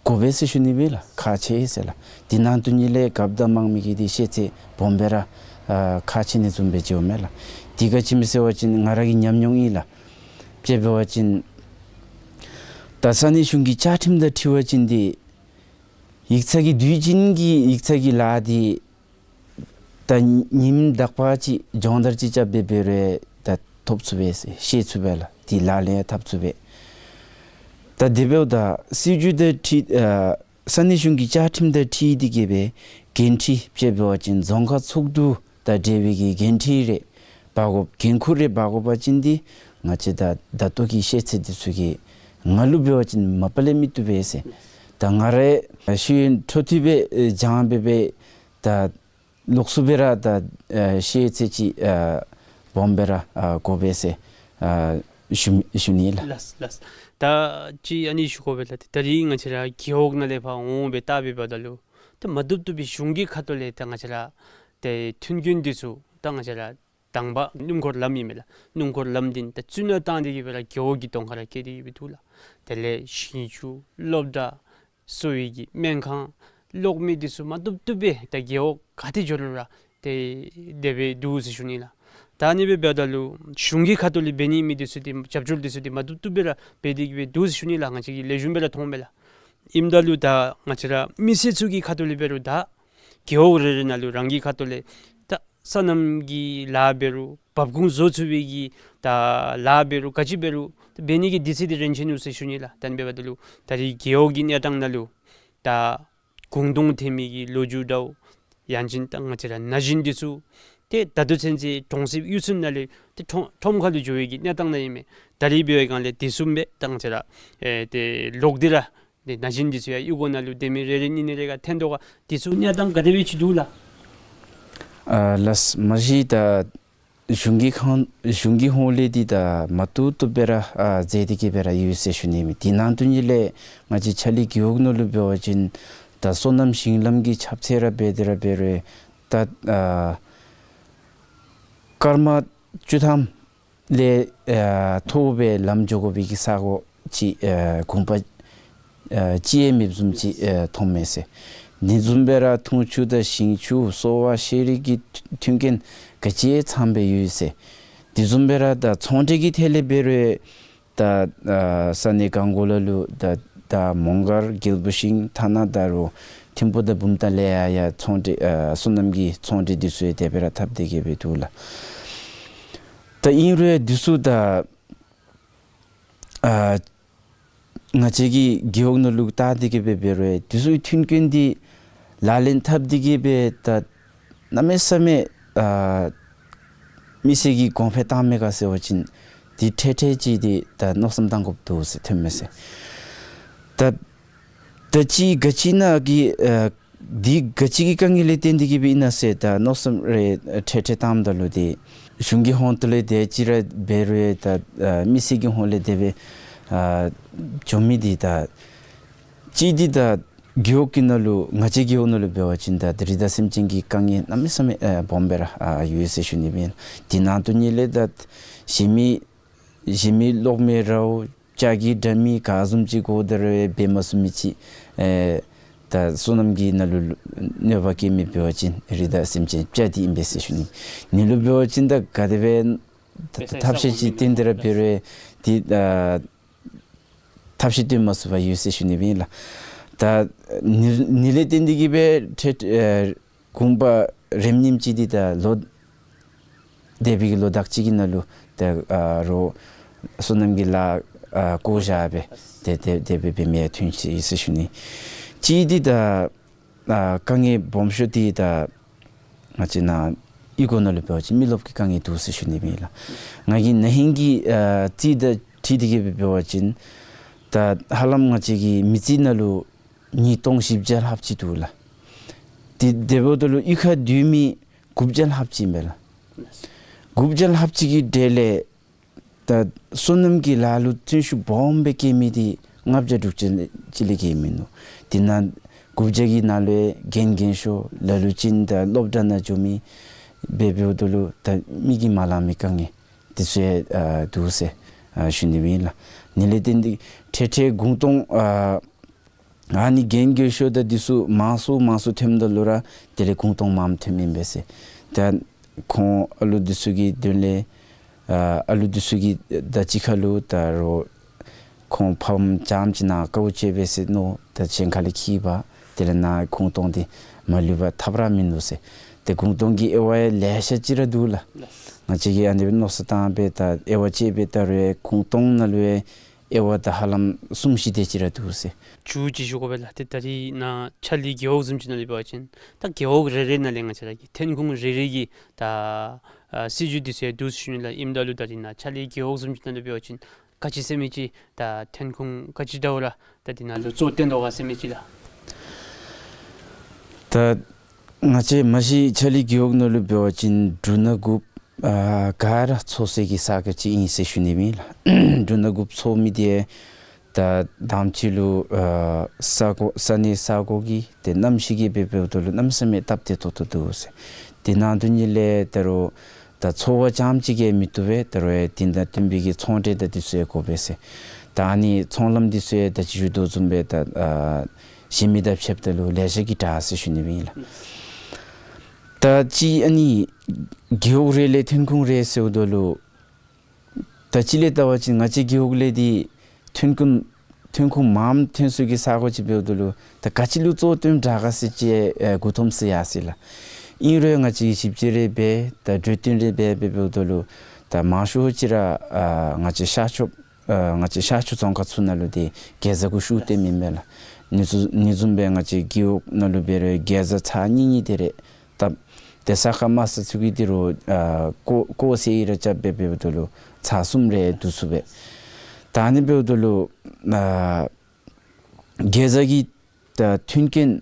དགོ་པས་ཟེར་ཞུ་ནི་སྦེ་ལགས། ཁག་ཆེ་ཟེར་ལགས། དེ་ནང་དོན་ཉིད་ལས་རྒཔོ་དང་དམངས་མི་གི་འདི་ཤེས་ཚད་སྦོམ་སྦེ་ར་ཨ་ཁག་ཆེ་ནི་བཟུམ་སྦེ་འགྱོཝ་མས་ལགས། དེ་ག་ཅི་སྨོ་ཟེར་བ་ཅིན་ང་ར་གི་ཉམས་མྱོང་ཨིན་ལགས། དཔྱེ་འབད་བ་ཅིན་ད་ས་གནས་གཞུང་གི་བཅའ་ཁྲིམས་དང་འཁྲིལ་བ་ཅིན་འདི་ཡིག་ཚང་གི་དུས་རྒྱུན་གྱི་ཡིག་ཚང་གི་ལཱ་འདི་ད་ཉིནམ་དག་པ་ཅིག་སྦྱོང་བརྡར་ཅིག་རྐྱབ་སྦེ་འབད་རུང་ད་ཐོབ་ཚུགས་པས་ཟེར་ཤེས་ཚུགས་པས་ལགས། འདི་ལག་ལེན་འཐབ་ཚུགས་པས། ད་དེ་འབདཝ་ད་སྲིད་བྱུས་དང་འཁྲིལ་ཨ་ས་གནས་གཞུང་གི་བཅའ་ཁྲིམས་དང་འཁྲིལ་ཏེ་གི་སྦེ་འགན་འཁྲི་དཔྱེ་འབད་བ་ཅིན་རྫོང་ཁག་ཚོགས་འདུ་དང་འབྲེལ་བའི་གི་འགན་འཁྲི་རེ་འབག་དགོཔ་འགན་ཁུར་རེ་འབག་དགོ་པ་ཅིན་འདི་ང་བཅས་ད་ད་ལྟོ་གི་ཤེས་ཚད་འདི་ཚུ་གིས་ང་ལུ་འབད་བ་ཅིན་མ་པ་ལས་མི་བཏུབ་པས་ཟེར། ད་ང་ར་ཤེས་ཡོན་འཕྲོ་མཐུད་སྦེ་ཨེ་སྦྱང་སྦེ་སྦེ་ད་ལོགས་སུ་སྦེ་ར་ད་ཨ་ཤེས་ཚད་ཅིག་ཨ་སྦོམ་སྦེ་ར་ཨ་དགོ་པས་ཟེར་ཨ་ཞུ་ཞུ་ནི་ལགས། ལགས་ལགས། ད་ཅི་ཨ་ནི་ཞུ་དགོ་པས་ལགས། ད་རིས་ང་བཅས་ར་རྒེད་འོག་ནང་ལས་ཕར་འོང་སྦེ་བལྟ་སྦེ་འབདཝ་ད་ལུ་ད་མ་བཏུབ་བཏུབ་པའི་གཞུང་གི་ཁ་ཐུག་ལས་ད་ང་བཅས་ར་ཏེ་མཐུན་རྐྱེན་འདི་ཚུ་ད་ང་བཅས་ར་དང་པ་སྣུམ་འཁོར་ལམ་ཨིན་མས་ལགས། སྣུམ་འཁོར་ལམ་འདི་ད་རྩ་ནས་བཏང་སྟེ་གི་སྦེ་ར་རྒེད་འོག་གི་གདོང་ཁར་ར་བཀལ་ཏེ་གི་སྦེ་འདུག་ལགས། དེ་ལས་ཞིང་ཆུ་སློབ་གྲྭ་གསོ་བའི་གི་སྨན་ཁང་གློག་མེ་འདི་ཚུ་མ་བཏུབ་བཏུབ་སྦེ་ད་རྒེད་འོག་ག་ཏེ་འགྱོ་རུང་ར་ཏེ་དེ་སྦེ་འདུག་ཟེར་ཞུ་ནི་ལགས། ད་ཨ་ནི་སྦེ་འབདཝ་ད་ལུ་གཞུང་གི་ཁ་ཐུག་ལས་འབད་ནི་མི་འདི་ཚུ་འདི་རྒྱབ་སྐྱོར་འདི་ཚུ་འདི་མ་བཏུབ་བཏུབ་སྦེ་ར་འབད་དེ་གི་སྦེ་འདུག་ཟེར་ཞུ་ནི་ལགས། ང་བཅས་ཀྱིས་ལེགས་ཤོམ་སྦེ་ར་མཐོངམ་མས་ལགས། ཨིནམ་ད་ལུ་ད་ང་བཅས་ར་མི་སེར་ཚུ་གི་ཁ་ཐུག་ལས་འབད་རུང་ད་རྒེད་འོག་རེ་རེ་ནང་ལུ་རང་གི་ཁ་ཐུག་ལས་ད་སོ་ནམ་གྱི་ལཱ་འབད་རུང་འབབ་ཁུངས་བཟོ་ཚུགས་པའི་གི་ད་ལཱ་འབད་རུང་ག་ཅི་འབད་རུང་ད་འབད་ནི་གི་དུས་ཚོད་འདི་རན་ཆི་ནུག་ཟེར་ཞུ་ནི་ལགས། ད་ཨ་ནི་འབདཝ་ད་ལུ་ད་རིས་རྒེད་འོག་གི་གནས་སྟངས་ནང་ལུ་ད་གུང་སྟོང་ཐོན་མི་གི་ལོ་རྒྱུས་འདྲཝ་ཡང་ཅིན་ད་ང་བཅས་ར་ན་གཞོན་འདི་ཚུ་ཏེ་ད་ལྟོ་ཚུན་ཚོད་གྲོང་གསེབ་གཡུས་ཚན་ནང་ལས་ཏེ་ཁྲོམ་ཁྲོམ་ཁ་ལུ་འགྱོ་བའི་གི་གནས་སྟངས་ནང་ཨིན་མས། ད་རིས་འབད་བའི་སྒང་ལས་དེ་བཟུམ་སྦེ་ད་ང་བཅས་ར་ཨེ་ཏེ་ལོག་སྟེ་ར་ཏེ་ན་གཞོན་འདི་ཚུ་ཡང་གཡུས་སྒོ་ནང་ལུ་སྡོད་མི་རེ་རེ་གཉིས་གཉིས་རེ་ག་ཐོན་དོ་ག། དེ་ཚུ་གནས་སྟངས་ག་དེ་སྦེ་ཅིག་འདུག་ལགས། ཨ་ལགས། མ་གཞི་ད་གཞུང་གི་ཁང་གཞུང་གི་ཧོངས་ལས་འདི་ད་མ་བཏུབ་བཏུབ་སྦེ་ར་ཨ་མཛད་དེ་གི་སྦེ་ར་ཡོད་ཟེར་ཞུ་ནི་མས། དེ་ནང་དོན་ཉིད་ལས་ང་བཅས་ཕྱག་ལས་རྒེད་འོག་ནང་ལུ་འབད་བ་ཅིན་ད་སོ་ནམ་ཞིང་ལམ་གྱི་ཁྱབ་ཚད་ར་འབད་དེ་ར་འབད་རུང་ད་ཨ་སྐར་མ་བཅུ་ཐམ་ལས་ཨ་མཐོ་བའི་ལམ་འགྱོ་དགོ་པའི་གི་ས་གོ་ཅིག་ཨ་གུང་པ་ཨ་ཅིག་ཡང་མེདཔ་བཟུམ་ཅིག་ཨ་མཐོངམ་མས་ཟེར། དེ་བཟུམ་སྦེ་ར་འཐུང་ཆུ་དང་ཞིང་ཆུ་གསོ་བ་ཤེས་རིག་གི་མཐུན་རྐྱེན་ག་ཅི་ཡང་ཚངམ་སྦེ་ཡོད་ཟེར། དེ་བཟུམ་སྦེ་ར་ད་ཚོང་འབྲེལ་གྱི་ཐད་ལས་འབད་རུང་ད་ཨ་ས་གནས་གང་གོ་ལ་ལུ་ད་ད་མོང་སྒར་རྒྱལ་པོ་ཤིང་ཐ་ན་ད་རུང་ཐིམ་ཕུ་དང་བུམ་ཐང་ལས་ཡང་ཡང་ཚོང་འབྲེལ་ཨ་སོ་ནམ་གྱི་ཚོང་འབྲེལ་འདི་ཚུ་ཡང་དེ་སྦེ་ར་འཐབ་སྟེ་གི་སྦེ་འདུག་ལགས། ད་ཨིན་རུང་འདི་ཚུ་ད་ཨ་ང་བཅས་ཀྱི་རྒེད་འོག་ནང་ལུ་བལྟ་སྟེ་གི་སྦེ་འབད་རུང་འདི་ཚུ་མཐུན་རྐྱེན་འདི་ལག་ལེན་འཐབ་སྟེ་གི་སྦེ་ད་ གནམ་མེད་ས་མེད་ཨ་མི་སེར་གྱིས་གོང་འཕེལ་བཏང་མེད་ག་ཟེར་བ་ཅིན་འདི་འཕྲལ་འཕྲལ་ཅིག་འདི་ད་མནོ་བསམ་བཏང་དགོཔ་འདུག་ཟེར། ཐོན་མས་ཟེར། ད་ད་ཅི་ག་ཅི་ནང་གི་ཨ་འདི་ག་ཅི་གི་དཀའ་ངལ་ལས་བརྟེན་ཏེ་གིས་སྦེ་ཨིན་ན་ཟེར་ད་མནོ་བསམ་རེ་འཕྲལ་འཕྲལ་བཏངམ་ད་ལུ་འདི་གཞུང་གི་ཧོངས་ཏོ་ལས་དེ་ཅིག་ར་འབད་རུང་ད་ཨ་མི་སེར་གྱི་ཧོངས་ལས་དེ་སྦེ་ཨ་བྱུང་མི་འདི་ད་ཅི་འདི་ད་རྒེད་འོག་གི་ནང་ལུ་ང་བཅས་རྒེད་འོག་ནང་ལུ་འབད་བ་ཅིན་ད་རི་དྭགས་སེམས་ཅན་གྱི་དཀའ་ངལ་གནམ་མེད་ས་མེད་ཨ་སྦོམ་སྦེ་ར་ཨ་ཡོད་ཟེར་ཞུ་ནི་སྦེ་ཨིན། དེ་ནང་དོན་ཉིད་ལས་ད་གཞན་མི་གཞན་མི་གློག་མེ་ར་ལྕགས་ཀྱི་དྲ་མིག་ག་བཟུམ་ཅིག་དགོ་ད་རུང་འབད་མ་ཚུགས་མི་ཅིག་ཨེ་ད་སོ་ནམ་གྱི་ནང་ལུ་གནོད་པ་བཀལ་མི་འབད་བ་ཅིན་རི་དྭགས་སེམས་ཅན་བཅད་དེ་ཨིན་པས་ཟེར་ཞུ་ནི། ནི་ལུ་འབད་བ་ཅིན་ད་ག་དེ་སྦེ་ད་ཐབས་ཤེས་ཅིག་བཏོན་ཏེ་ར་འབད་རུང་འདི་ཨ་ཐབས་ཤེས་བཏོན་མ་ཚུགས་པར་ཡོད་ཟེར་ཞུ་ནི་སྦེ་ཨིན་ལགས། ད་ནི་ནི་ལས་བརྟེན་ཏེ་གིས་སྦེ་ཏེ་ཨེ་དགོངས་པ་རིམ་གཉིསམ་ཅིག་འདི་ད་ལོ་འདས་པའི་གི་ལོ་དག་ཅིག་གི་ནང་ལུ་ད་ཨ་རོགས་སོ་ནམ་གྱི་ལཱ་ཨ་བཀོ་བཞག་སྦེ་ཏེ་ཏེ་དེ་སྦེ་འབད་མི་ཡང་ཐོན་ཅི་ཟེར་ཞུ་ནི། ཅིག་འདི་ད་ཨ་དཀའ་ངལ་སྦོམ་ཤོས་འདི་ད་ང་བཅས་ནཱ་གཡུས་སྒོ་ནང་ལུ་འབད་བ་ཅིན་མི་རློབས་ཀྱི་དཀའ་ངལ་འདུག་ཟེར་ཞུ་ནི་སྦེ་ཨིན་ལགས། ང་གིས་ན་ཧིང་གི་ཨ་རྩིས་དང་འཁྲིལ་ཏེ་གིས་སྦེ་འབད་བ་ཅིན་ད་ཧ་ལམ་ང་བཅས་ཀྱི་མི་རྩིས་ནང་ལུ་ཉིས་སྟོང་བཞི་བརྒྱ་ལྷགཔ་ཅིག་འདུག་ལགས། དེ་དེ་འབདཝ་ད་ལུ་གཡུས་ཁར་སྡོད་མི་དགུ་བརྒྱ་ལྷགཔ་ཅིག་ཨིན་པས་ལགས། དགུ་བརྒྱ་ལྷགཔ་ཅིག་གི་གྲས་ལས་ད་སོ་ནམ་གྱི་ལཱ་ལུ་བརྩོན་ཤུགས་སྦོམ་སྦེ་བསྐྱེད་མི་འདི་ལྔ་བརྒྱ་དྲུག་ཅུ་ཅིག་ལས་བརྒལ་མིན་ནུག། དེ་ནང་དགུ་བརྒྱ་གི་ནང་ལུ་རྒན་རྒས་ཤོས་ལ་ལུ་ཅིག་ད་སློབ་གྲྭ་ནང་འགྱོ་མི་འབད་འབདཝ་ད་ལུ་ད་མིག་གིས་མ་ལང་མི་དཀའ་ངལ་འདི་ཚུ་ཡང་འདུག་ཟེར་ཞུ་ནི་སྦེ་ཨིན་ལགས། ནི་ལས་བརྟེན་ཏེ་འཕྲལ་འཕྲལ་དགུང་སྟོང་ཨ་ཨ་ནི་རྒན་རྒས་ཤོས་དང་འདི་ཚུ་མང་སུ་མང་སུ་ཐོནམ་ད་ལུ་ར་དེ་ལས་དགུང་སྟོང་མངམ་ཐོནམ་ཨིན་པས་ཟེར། ད་ཁོང་ཨ་ལུ་འདི་ཚུ་གི་དོན་ལས་ཨ་ཨ་ལུ་འདི་ཚུ་གིས་ད་གཅིག་ཁར་ལུ་ད་རོགས་ཁོང་ཕམ་རྐྱངམ་ཅིག་ནཱ་དཀའཝ་སྤྱད་པས་ཟེར་མནོ། ད་གཞན་ཁ་ལས་འཁྱིད་པ་དེ་ལས་ནཱ་དགུང་སྟོང་འདི་མ་ལུས་པར་ཐབས་ར་མིན་འདུག་ཟེར། ཏེ་དགུང་སྟོང་གི་དབྱེ་བ་ཡང་ལེ་ཤ་ཅིག་ར་འདུག་ལགས། ང་བཅས་ཀྱིས་ཨ་ནི་སྦེ་མནོ་བསམ་བཏང་སྦེ་ད་དབྱེ་བ་དཔྱད་སྦེ་ད་རུང་དགུང་སྟོང་ནང་ལུ་ཡང་དབྱེ་བ་ད་ཧ་ལམ་གསུམ་བཞི་དེ་ཅིག་ར་འདུག་ཟེར། མཇུག་ཅིག་ཞུ་དགོ་པས་ལགས། ཏེ་ད་རིས་ནཱ་ཆ་ལི་རྒེད་འོག་བཟུམ་ཅིག་ནང་ལུ་འབད་བ་ཅིན་ད་རྒེད་འོག་རེ་རེ་ནང་ལས་ང་བཅས་ར་གི་ཐོན་ཁུངས་རེ་རེ་གི་ད་ཨ་སྲིད་བྱུས་འདི་ཚུ་ཡང་འདུག་ཟེར་ཞུ་ནི་ལགས། ཨིནམ་ད་ལུ་ད་རིས་ནཱ་ཆ་ལི་རྒེད་འོག་བཟུམ་ཅིག་ནང་ལུ་འབད་བ་ཅིན་ག་ཅི་ཟེར་མི་ཅིག་ད་ཐོན་ཁུངས་ག་ཅི་འདྲཝ་ར་ད་འདི་ནང་ལུ་གཙོ་བཏོན་དོ་ག་ཟེར་མི་ཅིག་ལགས། ད་ང་བཅས་མ་གཞི་ཆ་ལི་རྒེད་འོག་ནང་ལུ་འབད་བ་ཅིན་འབྲུ་སྣ་དགུཔ་ཨ་ག་ར་འཚོ་སའི་གི་ས་གོ་ཅིག་ཨིན་ཟེར་ཞུ་ནི་སྦེ་ཨིན་ལགས། འབྲུ་སྣ་དགུཔ་འཚོ་མི་འདི་ད་དང་པ་ཅིག་ལུ་ཨ་ས་གོ་ས་གནས་ས་གོ་གི་ཏེ་གནམ་གཤིས་ཀྱིས་འབད་འབདཝ་ད་ལུ་གནམ་མེད་ས་མེད་སྟབས་བདེ་ཏོག་ཏོ་འདུག་ཟེར། དེ་ནང་དོན་ཉིད་ལས་ད་རུང་ད་འཚོ་བ་རྐྱངམ་ཅིག་གིས་མི་བཏུབ་པས། ད་རུང་ཡང་དེ་དང་བསྟུན་པའི་གི་ཚོང་འབྲེལ་དང་འདི་ཚུ་ཡང་དགོ་པས་ཟེར། ད་ཨ་ནི་ཚོང་ལམ་འདི་ཚུ་ཡང་ད་ཅི་ཞུ་དོ་བཟུམ་སྦེ་ད་ཨ་གཞན་མི་དང་ཕྱདཔ་ད་ལུ་ལེ་ཤ་གིས་དྲག་ཟེར་ཞུ་ནི་སྦེ་ཨིན་ལགས། ད་ཅི་ཨ་ནི་རྒེད་འོག་རེ་ལས་ཐོན་ཁུངས་རེ་ཟེརཝ་ད་ལུ་ད་ཅི་ལས་བལྟ་བ་ཅིན་ང་བཅས་རྒེད་འོག་ལས་འདི་ཐོན་ཁུངས་ཐོན་ཁུངས་མངམ་ཐོན་སའི་གི་ས་གོ་ཅིག་འབདཝ་ད་ལུ་ད་ག་ཅི་ལུ་གཙོ་བཏོན་དྲག་ག་ཟེར་ཅིག་ཨེ་མགུ་འཐོམས་ཟེར་ཡར་སོ་ཡི་ལགས། ཨིན་རུང་ང་བཅས་ཞིབ་དཔྱད་རེ་འབད་ད་གྲོས་བསྟུན་རེ་འབད་འབད་འབདཝ་ད་ལུ་ད་མང་ཤོས་ཅིག་ར་ཨ་ང་བཅས་ཤར་ཕྱོགས་ཨ་ང་བཅས་ཤར་ཕྱོགས་རྫོང་ཁག་ཚུ་ནང་ལུ་འདི་གེ་ཛ་གུ་ཤུགས་བཏོན་མི་མས་ལགས། ཨ་ནི་བཟུམ་ཨ་ནི་བཟུམ་སྦེ་ང་བཅས་རྒེད་འོག་ནང་ལུ་འབད་རུང་གེ་ཛ་ཚར་གཉིས་གཉིས་དེ་རེ་བཏབ། ཏེ་ས་ཁ་དམའ་ས་ཚུ་གི་འདི་རུ་ཨ་ཀོ་ཀོ་ཟེར་ཡི་ར་རྐྱབ་སྦེ་འབདཝ་ད་ལུ་ཚར་གསུམ་རེ་བསྡུ་ཚུགས་པས། ད་ཨ་ནི་འབདཝ་ད་ལུ་ཨ་གེ་ཛ་གི་ད་ཐོན་སྐྱེད་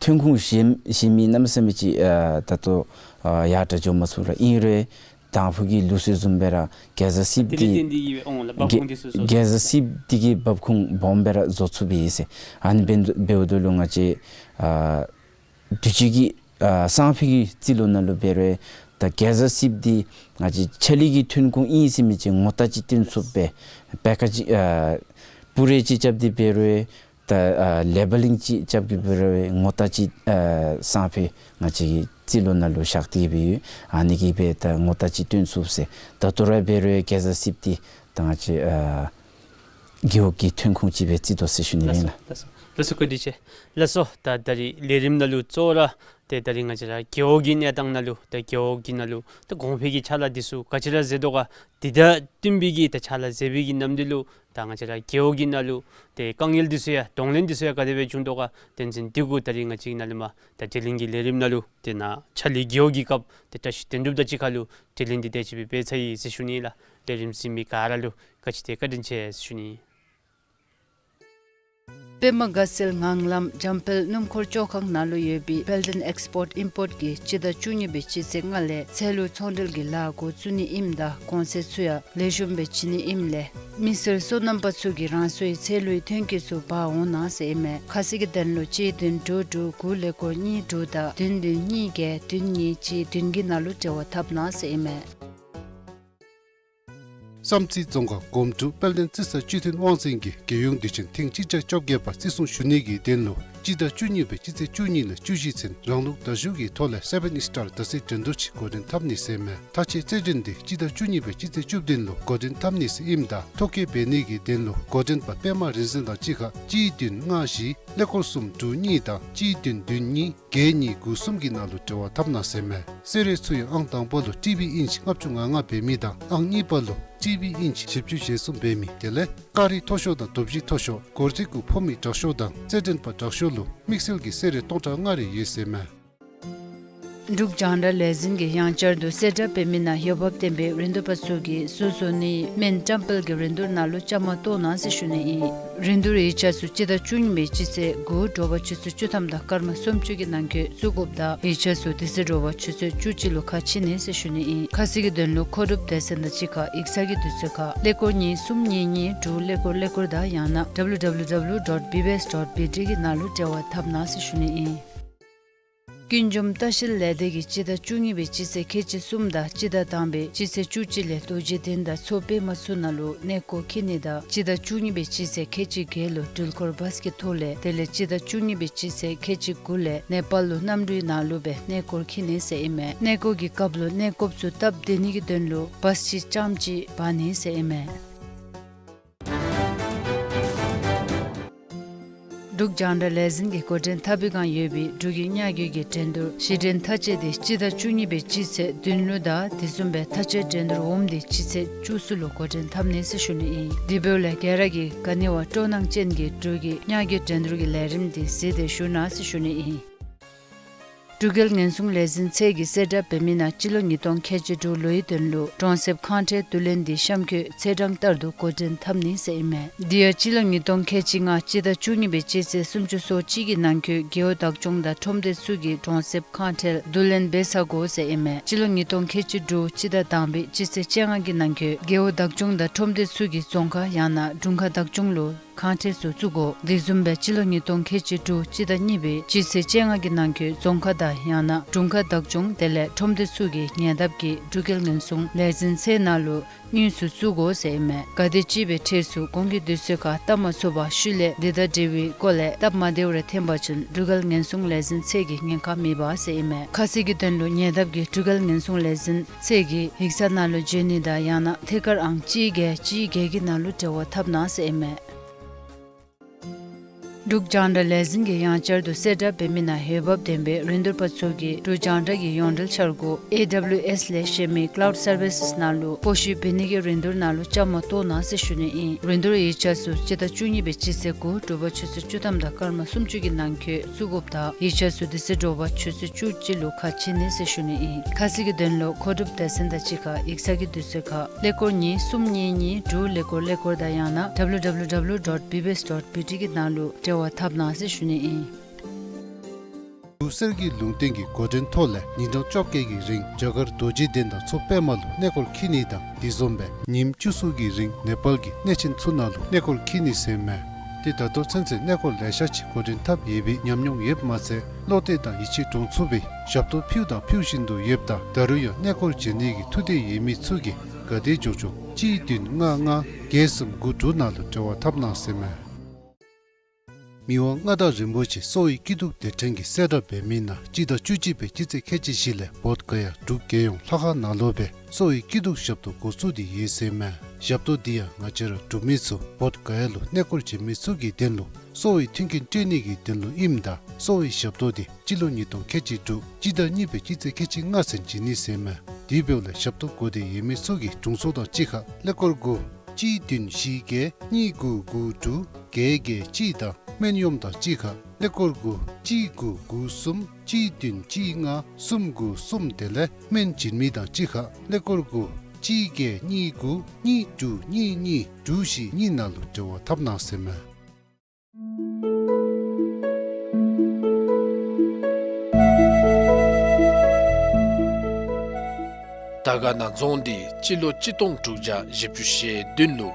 ཐོན་ཁུངས་གཞན་གཞན་མི་གནམ་མེད་ས་མེད་ཅིག་ཨ་ད་ལྟོ་ཨ་ཡར་དྲག་འགྱོ་མ་ཚུགས་ར། ཨིན་རུང་དང་ཕུ་གི་ལུགས་སྲོལ་བཟུམ་སྦེ་ར་གེ་ཛ་སིབ་འདི་དེ་ལས་བརྟེན་ཏེ་གིས་འོང་ལགས་འབབ་གེ་ཁུངས་འདི་ཚུ་བཟོ་གེ་ཛ་སིབ་འདི་གིས་འབབ་ཁུངས་སྦོམ་སྦེ་ར་བཟོ་ཚུགས་པས་ཟེར། ཨ་ནི་འབད་འབདཝ་ད་ལུ་ང་བཅས་ཨ་དུས་ཅི་གི་ཨ་སང་ཕོད་ཀྱི་རྩིས་ལོ་ནང་ལུ་འབད་རུང་ད་གེ་ཛ་སིབ་འདི་ང་བཅས་ཆ་ལི་གི་ཐོན་ཁུངས་ཨིན་ཟེར་མི་ཅིག་ངོ་རྟགས་ཅིག་སྟོན་ཚུགས་པས། པེ་ཀེ་ཇི་ཨ་པུ་རེ་ཅིག་རྐྱབ་སྟེ་འབད་རུང་ད་ཨ་ལེ་བེ་ལིང་ཅིག་རྐྱབ་སྟེ་འབད་རུང་ངོ་རྟགས་ཅིག་ཨ་སང་ཕོད་ང་བཅས་ཀྱི་རྩིས་ལོ་ནང་ལུ་བཞག་སྟེ་འབད་ཡོད། ཨ་ནི་གིས་འབད་ད་ངོ་རྟགས་ཅིག་སྟོན་ཚུགས་ཟེར། ད་ལྟོ་ར་འབད་རུང་གེ་ཛ་སིབ་འདི་ད་ང་བཅས་ཨ་ རྒེད་འོག་གི་ཐོན་ཁུངས་ཅིག་སྦེ་རྩིས་ཏོག་ཟེར་ཞུ་ནི་ཨིན་ལགས། ལགས་སོ། ལགས་སོ། བཀའ་དྲིན་ཆེ། ལགས་སོ། ད་ད་རིས་ལས་རིམ་ནང་ལུ་གཙོ་བོ་ར་ཏེ་ད་རིས་ང་བཅས་ར་རྒེད་འོག་གི་གནས་སྟངས་ནང་ལུ་ད་རྒེད་འོག་གི་ནང་ལུ་ད་གོང་འཕེལ་གྱི་ཕྱག་ལཱ་འདི་ཚུ་ག་ཅི་ར་མཛད་དོ་ག། དེ་དང་བསྟུན་པའི་གི་ད་ཕྱག་ལཱ་མཛད་པའི་གི་ནམ་དུས་ལུ་ད་ང་བཅས་ར་རྒེད་འོག་གི་ནང་ལུ་ཏེ་དཀའ་ངལ་འདི་ཚུ་ཡང་གདོང་ལེན་འདི་ཚུ་ཡང་ག་དེ་སྦེ་བྱུང་དོ་ག། དོན་ཚན་འདི་གུ་ད་རིས་ང་བཅས་ནཱ་ལས་མར་ད་དྲི་ལན་གྱི་ལས་རིམ་ནང་ལུ་ཏེ་ནཱ་ཕྱག་ལས་རྒེད་འོག་གི་སྐབས་ཏེ་བཀྲ་ཤིས་དོན་གྲུབ་དང་གཅིག་ཁར་ལུ་དྲི་ལན་འདི་དེ་ཅིག་སྦེ་འབད་ཚར་ཡི་ཟེར་ཞུ་ནི་ལགས། ལས་རིམ་གཟིགས་མི་ག་ར་ལུ་ག་ཅི་ཏེ་བཀའ་དྲིན་ཆེ་ཟེར་ཞུ་ནི། པདྨ་དགའ་ཚལ་ངང་ལམ་འཇམ་དཔལ་སྣུམ་འཁོར་བཅོ་ཁང་ནང་ལུ་ཡོད་པའི་དཔལ་ལྡན་ཨེགསི་པོརཊ་ཨིམ་པོརཊ་ཀྱིས་སྤྱི་ཟླ་བཅུ་གཉིས་པའི་སྤྱི་ཚེས་ལྔ་ལས་ཚལ་ལུ་ཚོང་འབྲེལ་གྱི་ལཱ་འགོ་བཙུགས་ནི་ཨིནམ་ད་གོང་ཚད་ཚུ་ཡང་ལེགས་ཤོམ་སྦེ་བྱིན་ནི་ཨིནམ་ལས་མི་སེར་སོ་ནམ་པ་ཚུ་གིས་རང་སོའི་ཚལ་ལུའི་ཐོན་སྐྱེད་ཚུ་འབག་འོང་གནང་ཟེར་ཨིན་མས། ཁ་གསལ་གྱི་དོན་ལུ་གཅིག་བདུན་དྲུག་དྲུག་དགུ་ཀླད་ཀོར་གཉིས་དྲུག་དང་བདུན་བདུན་གཉིས་བརྒྱད་བདུན་གཉིས་གཅིག་བདུན་གྱི་ནང་ལུ་འབྲེལ་བ་འཐབ་གནང་ཟེར་ཨིན་མས། བསམ་རྩེ་རྫོང་ཁག་སྒོམ་ཕྲུག་དཔལ་ལྡན་རྩི་ས་སྤྱི་མཐུན་དབང་འཛིན་གྱིས་རྒྱལ་ཡོངས་དུས་ཆེན་ཐེངས་གཅིག་བརྒྱ་བཅོ་བརྒྱད་པ་བརྩི་སྲུང་ཞུ་ནི་གི་དོན་ལུ་སྤྱི་ཟླ་བཅུ་གཉིས་པའི་སྤྱི་ཚེས་བཅུ་གཉིས་ལས་བཅུ་བཞི་ཚུན་རང་ལུགས་དར་ཤུགས་ཀྱི་ཐོག་ལས་སེ་བཱན་ཨིསི་ཊར་དར་ཚིགས་འགྲན་བསྡུར་ཅིག་འགོ་འདྲེན་འཐབ་ནི་ཟེར་ཨིན་མས། མཐའ་དཔྱད་རྩེད་འགྲན་འདི་སྤྱི་ཟླ་བཅུ་གཉིས་པའི་སྤྱི་ཚེས་བཅུ་བདུན་ལུ་འགོ་འདྲེན་འཐབ་ནི་ཟེར་ཨིནམ་ད་ཐོ་བཀོད་འབད་ནི་གི་དོན་ལུ་འགོ་འདྲེན་པ་པདྨ་རིག་འཛིན་དང་གཅིག་ཁར་གཅིག་བདུན་ལྔ་བཞི་ཀླད་ཀོར་གསུམ་དྲུག་གཉིས་དང་གཅིག་བདུན་བདུན་གཉིས་བརྒྱད་གཉིས་དགུ་གསུམ་གྱི་ནང་ལུ་འབྲེལ་བ་འཐབ་གནང་ཟེར་ཨིན་མས། གསོལ་རས་ཚུ་ཡང་ཨང་དང་པ་ལུ་ཊི་བི་ཨིན་ཅི་ལྔ་བཅུ་ང་ལྔ་འབད་མི་དང་ཨང་གཉིས་པ་ལུ་ཊི་བི་ཨིན་ཅི་བཞི་བཅུ་ཞེ་གསུམ་འབད་མི་དེ་ལས་ཀ་རི་མཐོ་ཤོས་དང་དོབ་ཞི་མཐོ་ཤོས་སྒོར་རྩིས་གུ་ཕོག་མི་དྲག་ཤོས་དང་རྩེད་འགྲན་པ་དྲག་ཤོས་ལུ་དམིགས་བསལ་གྱི་གསོལ་རས་སྟོང་ཕྲག་ལྔ་རེ་ཡོད་ཟེར་ཨིན་མས། འབྲུག་རྒྱང་བསྒྲགས་ལས་འཛིན་གྱིས་ཡང་བསྐྱར་དུ་གསལ་བསྒྲགས་འབད་མི་ནང་འོས་འབབ་ལྡན་པའི་རིན་བསྡུར་པ་ཚུ་གིས་ཚུར་བཟོ་ནིའི་སྨན་བཀྲམ་སྤེལ་གྱི་རིན་བསྡུར་ནང་ལུ་བཅའ་མར་གཏོགས་གནང་ཟེར་ཞུ་ནི་ཨིན། རིན་བསྡུར་ཡིག་ཆ་ཚུ་སྤྱི་ཟླ་བཅུ་གཉིས་པའི་སྤྱི་ཚེས་དགུ་དྲོ་པ་ཆུ་ཚོད་བཅུ་ཐམ་དང་སྐར་མ་སུམ་ཅུ་གི་ནང་འཁོད་བཙུགས་དགོཔ་ད་ཡིག་ཆ་ཚུ་དེ་ཚེ་དྲོ་པ་ཆུ་ཚོད་བཅུ་གཅིག་ལུ་ཁ་ཕྱེ་ནི་ཟེར་ཞུ་ནི་ཨིན། ཁ་གསལ་གྱི་དོན་ལུ་མཁོ་སྒྲུབ་སྡེ་ཚན་དང་གཅིག་ཁར་ཡིག་ཚང་གི་དུས་ཚོད་ཁར་ཀླད་ཀོར་གཉིས་གསུམ་གཉིས་གཉིས་དྲུག་ཀླད་ཀོར་ཀླད་ཀོར་དང་ཡང་ན་W W W dot B B S dot B T གི་ནང་ལུ་འབྲེལ་བ་འཐབ་གནང་ཟེར་ཞུ་ནི་ཨིན། ཀུན་འབྱུང་ལྟ་བཤལ་ལས་སྡེ་གིས་སྤྱི་ཟླ་བཅུ་གཉིས་པའི་སྤྱི་ཚེས་ཁལ་གཅིག་གསུམ་དང་སྤྱི་ཟླ་དང་པའི་སྤྱི་ཚེས་བཅུ་གཅིག་ལས་རྡོ་རྗེ་གདན་དང་མཚོ་པདྨ་ཚུ་ནང་ལུ་གནས་སྐོར་འཁྱིད་ནི་དང་སྤྱི་ཟླ་བཅུ་གཉིས་པའི་སྤྱི་ཚེས་ཁལ་གཅིག་བརྒྱད་ལུ་འགྲུལ་འཁོར་བཱས་ཀྱི་ཐོག་ལས་དེ་ལས་སྤྱི་ཟླ་བཅུ་གཉིས་པའི་སྤྱི་ཚེས་ཁལ་གཅིག་དགུ་ལས་ནེ་པཱལ་ལུ་གནམ་གྲུའི་ནང་ལུ་སྦེ་གནས་སྐོར་འཁྱིད་ནི་ཟེར་ཨིན་མས། གནས་སྐོར་གྱི་སྐབས་ལུ་གནས་སྐོརཔ་ཚུ་སྟབས་བདེ་ནི་གི་དོན་ལུ་བཱས་གཅིག་རྐྱངམ་ཅིག་འབག་ནི་ཟེར་ཨིན་མས། འབྲུག་རྒྱང་བསྒྲགས་ལས་འཛིན་གྱིས་འགོ་འདྲེན་འཐབ་པའི་བསྒང་ཡོད་པའི་འབྲུག་གི་ཉ་རྒོད་ཀྱི་འགྲན་བསྡུར་གཞི་རྟེན་མཐའ་དཔྱད་དེ་སྤྱི་ཟླ་བཅུ་གཉིས་པའི་སྤྱི་ཚེས་བདུན་ལུ་དང་དེ་བཟུམ་སྦེ་མཐའ་དཔྱད་འགྲན་བསྡུར་འོགམ་དེ་སྤྱི་ཚེས་བཅུ་གསུམ་ལུ་འགོ་འདྲེན་འཐབ་ནི་ཟེར་ཞུ་ནི་ཨིན། དེ་འབདཝ་ལས་ག་ར་གིས་ག་ནི་བ་སྤྲོ་སྣང་ཅན་གྱིས་འབྲུག་གི་ཉ་རྒོད་འགྲན་བསྡུར་གྱི་ལས་རིམ་དེ་གཟིགས་ཏེ་བཞུགས་གནང་ཟེར་ཞུ་ནི་ཨིན། འབྲུག་རྒྱལ་ཉེན་སྲུང་ལས་འཛིན་ཚད་ཀྱིས་གསལ་བསྒྲགས་འབད་མི་ནང་སྤྱི་ལོ་ཉིས་སྟོང་ཁལ་གཅིག་དྲུག་ལོའི་དོན་ལུ་གྲོང་གསེབ་ཁང་ཁྲལ་བསྡུ་ལེན་དེ་གཤམ་འཁོད་ཚེས་གྲངས་ལྟར་དུ་འགོ་འདྲེན་འཐབ་ནི་ཟེར་ཨིན་མས། དེ་ཡང་སྤྱི་ལོ་ཉིས་སྟོང་ཁལ་གཅིག་ལྔ་སྤྱི་ཟླ་བཅུ་གཉིས་པའི་སྤྱི་ཚེས་སུམ་ཅུ་སོ་གཅིག་གི་ནང་འཁོད་རྒེད་འོག་བདག་སྐྱོང་དང་ཁྲོམ་སྡེ་ཚུ་གིས་གྲོང་གསེབ་ཁང་ཁྲལ་བསྡུ་ལེན་འབད་ཚར་དགོ་ཟེར་ཨིན་མས། སྤྱི་ལོ་ཉིས་སྟོང་ཁལ་གཅིག་དྲུག་སྤྱི་ཟླ་དང་པའི་སྤྱི་ཚེས་བཅོ་ལྔ་གི་ནང་འཁོད་རྒེད་འོག་བདག་སྐྱོང་དང་ཁྲོམ་སྡེ་ཚུ་གིས་རྫོང་ཁག་ཡང་ན་དྲུང་ཁག་བདག་སྐྱོང་ལུ་ཁང་ཁྲལ་ཚུ་བཙུགས་དགོ། དེ་བཟུམ་སྦེ་སྤྱི་ལོ་ཉིས་སྟོང་ཁལ་གཅིག་དྲུག་སྤྱི་ཟླ་གཉིས་པའི་སྤྱི་ཚེས་བཅོ་ལྔ་གི་ནང་འཁོད་རྫོང་ཁག་དང་ཡང་ན་དྲུང་ཁག་བདག་སྐྱོང་དེ་ལས་ཁྲོམ་སྡེ་ཚུ་གིས་ཉེ་འདབས་ཀྱི་འབྲུག་རྒྱལ་ཉེན་སྲུང་ལས་འཛིན་ཚད་ནང་ལུ་དངུལ་ཚུ་བཙུགས་དགོ་ཟེར་ཨིན་མས། ག་དེ་ཅིག་སྦེ་ཁྲལ་ཚུ་གོང་གི་དུས་ཚོད་ཁར་བཏབ་མ་ཚུགས་པར་ཤུལ་ལས་དེ་དང་འབྲེལ་བའི་སྐོར་ལས་སྟབས་མ་བདེཝ་རེ་ཐོན་པ་ཅིན་འབྲུག་རྒྱལ་ཉེན་སྲུང་ལས་འཛིན་ཚད་ཀྱིས་ཉེན་ཁ་མི་འབག་ཟེར་ཨིན་མས། ཁ་གསལ་གྱི་དོན་ལུ་ཉེ་འདབས་ཀྱི་འབྲུག་རྒྱལ་ཉེན་སྲུང་ལས་འཛིན་ཚད་ཀྱི་ཡིག་ཚང་ནང་ལུ་འབྱོན་ནི་དང་ཡང་ན་ཐད་ཀར་ཨང་གཅིག་བརྒྱད་གཅིག་བརྒྱད་ཀྱི་ནང་ལུ་འབྲེལ་བ་འཐབ་གནང་ཟེར་ཨིན་མས། འབྲུག་རྒྱང་བསྒྲགས་ལས་འཛིན་གྱིས་ཡང་བསྐྱར་དུ་གསལ་བསྒྲགས་འབད་མི་ནང་འོས་འབབ་ལྡན་པའི་རིན་བསྡུར་པ་ཚུ་གིས་འབྲུག་རྒྱང་བསྒྲགས་ཀྱི་ཡོངས་འབྲེལ་འཆར་སྒོ་ཨེ་ཌབ་ལིའུ་ཨེསི་ལས་གཞན་མི་ཀླའུཌ་སར་བི་སེསི་ནང་ལུ་སྤོ་བཤུད་འབད་ནི་གི་རིན་བསྡུར་ནང་ལུ་བཅའ་མར་གཏོགས་གནང་ཟེར་ཞུ་ནི་ཨིན། རིན་བསྡུར་ཡིག་ཆ་ཚུ་སྤྱི་ཟླ་བཅུ་གཉིས་པའི་སྤྱི་ཚེས་དགུ་དྲོ་པ་ཆུ་ཚོད་བཅུ་ཐམ་དང་སྐར་མ་སུམ་ཅུ་གི་ནང་འཁོད་བཙུགས་དགོཔ་ད་ཡིག་ཆ་ཚུ་དེ་ཚེ་དྲོ་པ་ཆུ་ཚོད་བཅུ་གཅིག་ལུ་ཁ་ཕྱེ་ནི་ཟེར་ཞུ་ནི་ཨིན། ཁ་གསལ་གྱི་དོན་ལུ་མཁོ་སྒྲུབ་སྡེ་ཚན་དང་གཅིག་ཁར་ཡིག་ཚང་གི་དུས་ཚོད་ཁར་ཀླད་ཀོར་གཉིས་གསུམ་གཉིས་གཉིས་དྲུག་ཀླད་ཀོར་ཀླད་ཀོར་དང་ཡང་ན་W W W dot B B S dot B T གི་ནང་ལུ་འབྲེལ་བ་འཐབ་གནང་ཟེར་ཞུ་ནི་ཨིན། འབྲུག་གསེར་གྱི་ལུང་བསྟན་གྱི་འགོ་འདྲེན་ཐོག་ལས་ཉིན་གྲངས་བཅོ་བརྒྱད་ཀྱི་རིང་རྒྱ་གར་རྡོ་རྗེ་གདན་དང་མཚོ་པདྨ་ལུ་གནས་སྐོར་འཁྱིད་ནི་དང་དེ་བཟུམ་སྦེ་ཉིནམ་བཅུ་གསུམ་གྱི་རིང་ནེ་པཱལ་གྱི་གནས་ཆེན་ཚུ་ནང་ལུ་གནས་སྐོར་འཁྱིད་ནི་ཟེར་ཨིན་མས། ཏེ་ད་ལྟོ་ཚུན་ཚོད་གནས་སྐོར་ལེ་ཤ་ཅིག་འགོ་འདྲེན་འཐབ་ཡོད་པའི་ཉམས་མྱོང་ཡོདཔ་མ་ཚད་བློ་གཏད་དང་ཡིད་ཆེས་འདྲོངས་ཚུགས་པའི་ཞབས་ཏོག་ཕུལ་དང་ཕུལ་བཞིན་དུ་ཡོདཔ་ད་ད་རུང་ཡང་གནས་སྐོར་བྱོན་ནི་གི་ཐུགས་འདོད་ཡོད་མི་ཚུ་གིས་ག་དེ་མགྱོགས་མགྱོགས་གཅིག་བདུན་ལྔ་ལྔ་བརྒྱད་གསུམ་དགུ་དྲུག་ནང་ལུ་འབྲེལ་བ་འཐབ་གནང་ཟེར་ཨིན་མས། མི་དབང་མངའ་བདག་རིན་པོ་ཆེ་གསོ་བའི་སྐྱིད་སྡུག་དེ་ཕྲན་གྱི་གསལ་བསྒྲགས་འབད་མི་ནང་སྤྱི་ཟླ་བཅུ་གཅིག་པའི་སྤྱི་ཚེས་ཁལ་གཅིག་བཞི་ལས་བོདྷ་ག་ཡ་འབྲུག་རྒྱལ་ཡོངས་ལྷ་ཁང་ནང་ལུ་སྦེ་གསོ་བའི་སྐྱིད་སྡུག་ཞབས་ཏོག་འགོ་བཙུགས་ཏེ་ཡོད་ཟེར་མས། ཞབས་ཏོག་འདི་ཡང་ང་བཅས་ར་འབྲུག་མི་ཚུ་བོདྷ་ག་ཡ་ལུ་གནས་སྐོར་བྱོན་མི་ཚུ་གི་དོན་ལུ་གསོ་བའི་མཐུན་རྐྱེན་སྤྲོད་ནི་གི་དོན་ལུ་ཨིནམ་ད་གསོ་བའི་ཞབས་ཏོག་འདི་སྤྱི་ལོ་ཉིས་སྟོང་ཁལ་གཅིག་དྲུག་སྤྱི་ཟླ་གཉིས་པའི་སྤྱི་ཚེས་ཁལ་གཅིག་ལྔ་ཚུན་བྱིན་ནི་ཟེར་མས། དེ་འབདཝ་ལས་ཞབས་ཏོག་དགོ་སྟེ་ཡོད་མི་ཚུ་གིས་དྲུང་འཚོ་དང་གཅིག་ཁར་ཀླད་ཀོར་དགུ་གཅིག་བདུན་བཞི་བརྒྱད་གཉིས་དགུ་དགུ་དྲུག་བརྒྱད་བརྒྱད་གཅིག་དང་སྨན་གཡོགམ་དང་གཅིག་ཁར་ཀླད་ཀོར་དགུ་གཅིག་དགུ་དགུ་གསུམ་གཅིག་བདུན་གཅིག་ལྔ་གསུམ་དགུ་གསུམ་དེ་ལས་སྨན་བྱིན་མི་དང་གཅིག་ཁར་ཀླད་ཀོར་དགུ་གཅིག་བརྒྱད་གཉིས་དགུ་གཉིས་དྲུག་གཉིས་གཉིས་དྲུག་བཞི་གཉིས་ནང་ལུ་འབྲེལ་བ་འཐབ་གནང་ཟེར་མས། དར་དཀར་ན་རྫོང་འདི་སྤྱི་ལོ་གཅིག་སྟོང་དྲུག་བརྒྱ་བཞི་བཅུ་ཞེ་བདུན་ལུ་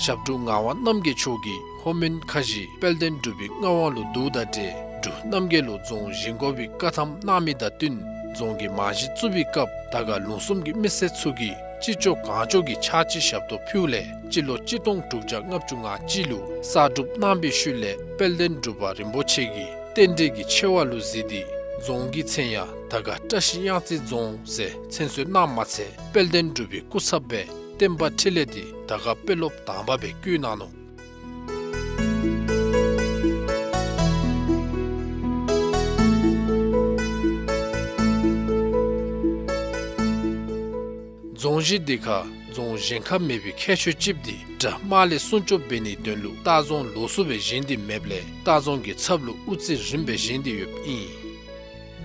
ཞབས་དྲུང་ངག་དབང་རྣམ་རྒྱལ་མཆོག་གིས་ལྷོ་མོན་ཁ་བཞི་དཔལ་ལྡན་འབྲུག་པའི་མངའ་དབང་ལུ་བསྡུཝ་ད་ཏེ་འབྲུག་རྣམ་རྒྱལ་ལུ་རྫོང་བཞེངས་དགོ་པའི་བཀའ་ཐམ་གནང་མི་དང་བསྟུན་རྫོང་གི་རྨང་གཞི་བཙུགས་པའི་སྐབས་དར་དཀར་ལུང་གསུམ་གྱི་མི་སེར་ཚུ་གིས་ཅི་ལྕོགས་གང་ལྕོགས་ཀྱིས་ཕྱག་ཕྱིད་ཞབས་ཏོག་ཕུལཝ་ལས་སྤྱི་ལོ་གཅིག་སྟོང་དྲུག་བརྒྱ་ལྔ་བཅུ་ང་གཅིག་ལུ་གསར་སྒྲུབ་གནང་བའི་ཤུལ་ལས་དཔལ་ལྡན་འབྲུག་པ་རིན་པོ་ཆེ་གིས་རྟེན་འབྲེལ་གྱི་ཆེ་བ་ལུ་གཟིགས་ཏེ་རྫོང་གི་མཚན་ཡང་དར་དཀར་བཀྲ་ཤིས་གཡང་རྩེ་རྫོང་ཟེར་མཚན་གསོལ་གནངམ་མ་ཚད་དཔལ་ལྡན་འབྲུག་པའི་སྐུ་ཚབ་སྦེ་བསྟན་པ་འཕྲིན་ལས་འདི་དར་དཀར་དཔོན་སློབ་དང་པ་སྦེ་བསྐོས་གནང་ནུག། རྫོང་གཞི་འདི་ཁར་རྫོང་གཞན་ཁར་མེད་པའི་ཁྱད་ཆོས་ཅིག་འདི་དགྲ་དམག་ལས་སྲུང་སྐྱོབ་འབད་ནིའི་དོན་ལུ་ལྟ་རྫོང་ལོགས་སུ་སྦེ་བཞེངས་ཏེ་མེདཔ་ལས་ལྟ་རྫོང་གི་ཚབ་ལུ་དབུ་རྩེ་རིངམ་སྦེ་བཞེངས་ཏེ་ཡོདཔ་ཨིན།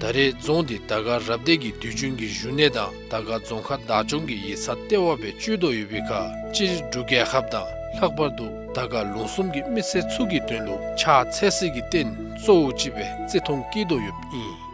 ད་རེས་རྫོང་འདི་དར་དཀར་རབ་སྡེ་གི་དུས་རྒྱུན་གྱི་བཞུགས་གནས་དང་དར་དཀར་རྫོང་ཁག་བདག་སྐྱོང་གི་ཡིག་ཚང་ལྟེ་བ་སྦེ་སྤྱོད་དོ་ཡོད་པའི་ཁར་སྤྱིར་འབྲུག་རྒྱལ་ཁབ་དང་ལྷག་པར་དུ་དར་དཀར་ལུང་གསུམ་གྱི་མི་སེར་ཚུ་གི་དོན་ལུ་ཕྱག་འཚལ་སའི་གི་རྟེན་གཙོ་བོ་ཅིག་སྦེ་བརྩི་མཐོང་བསྐྱེད་དོ་ཡོདཔ་ཨིན།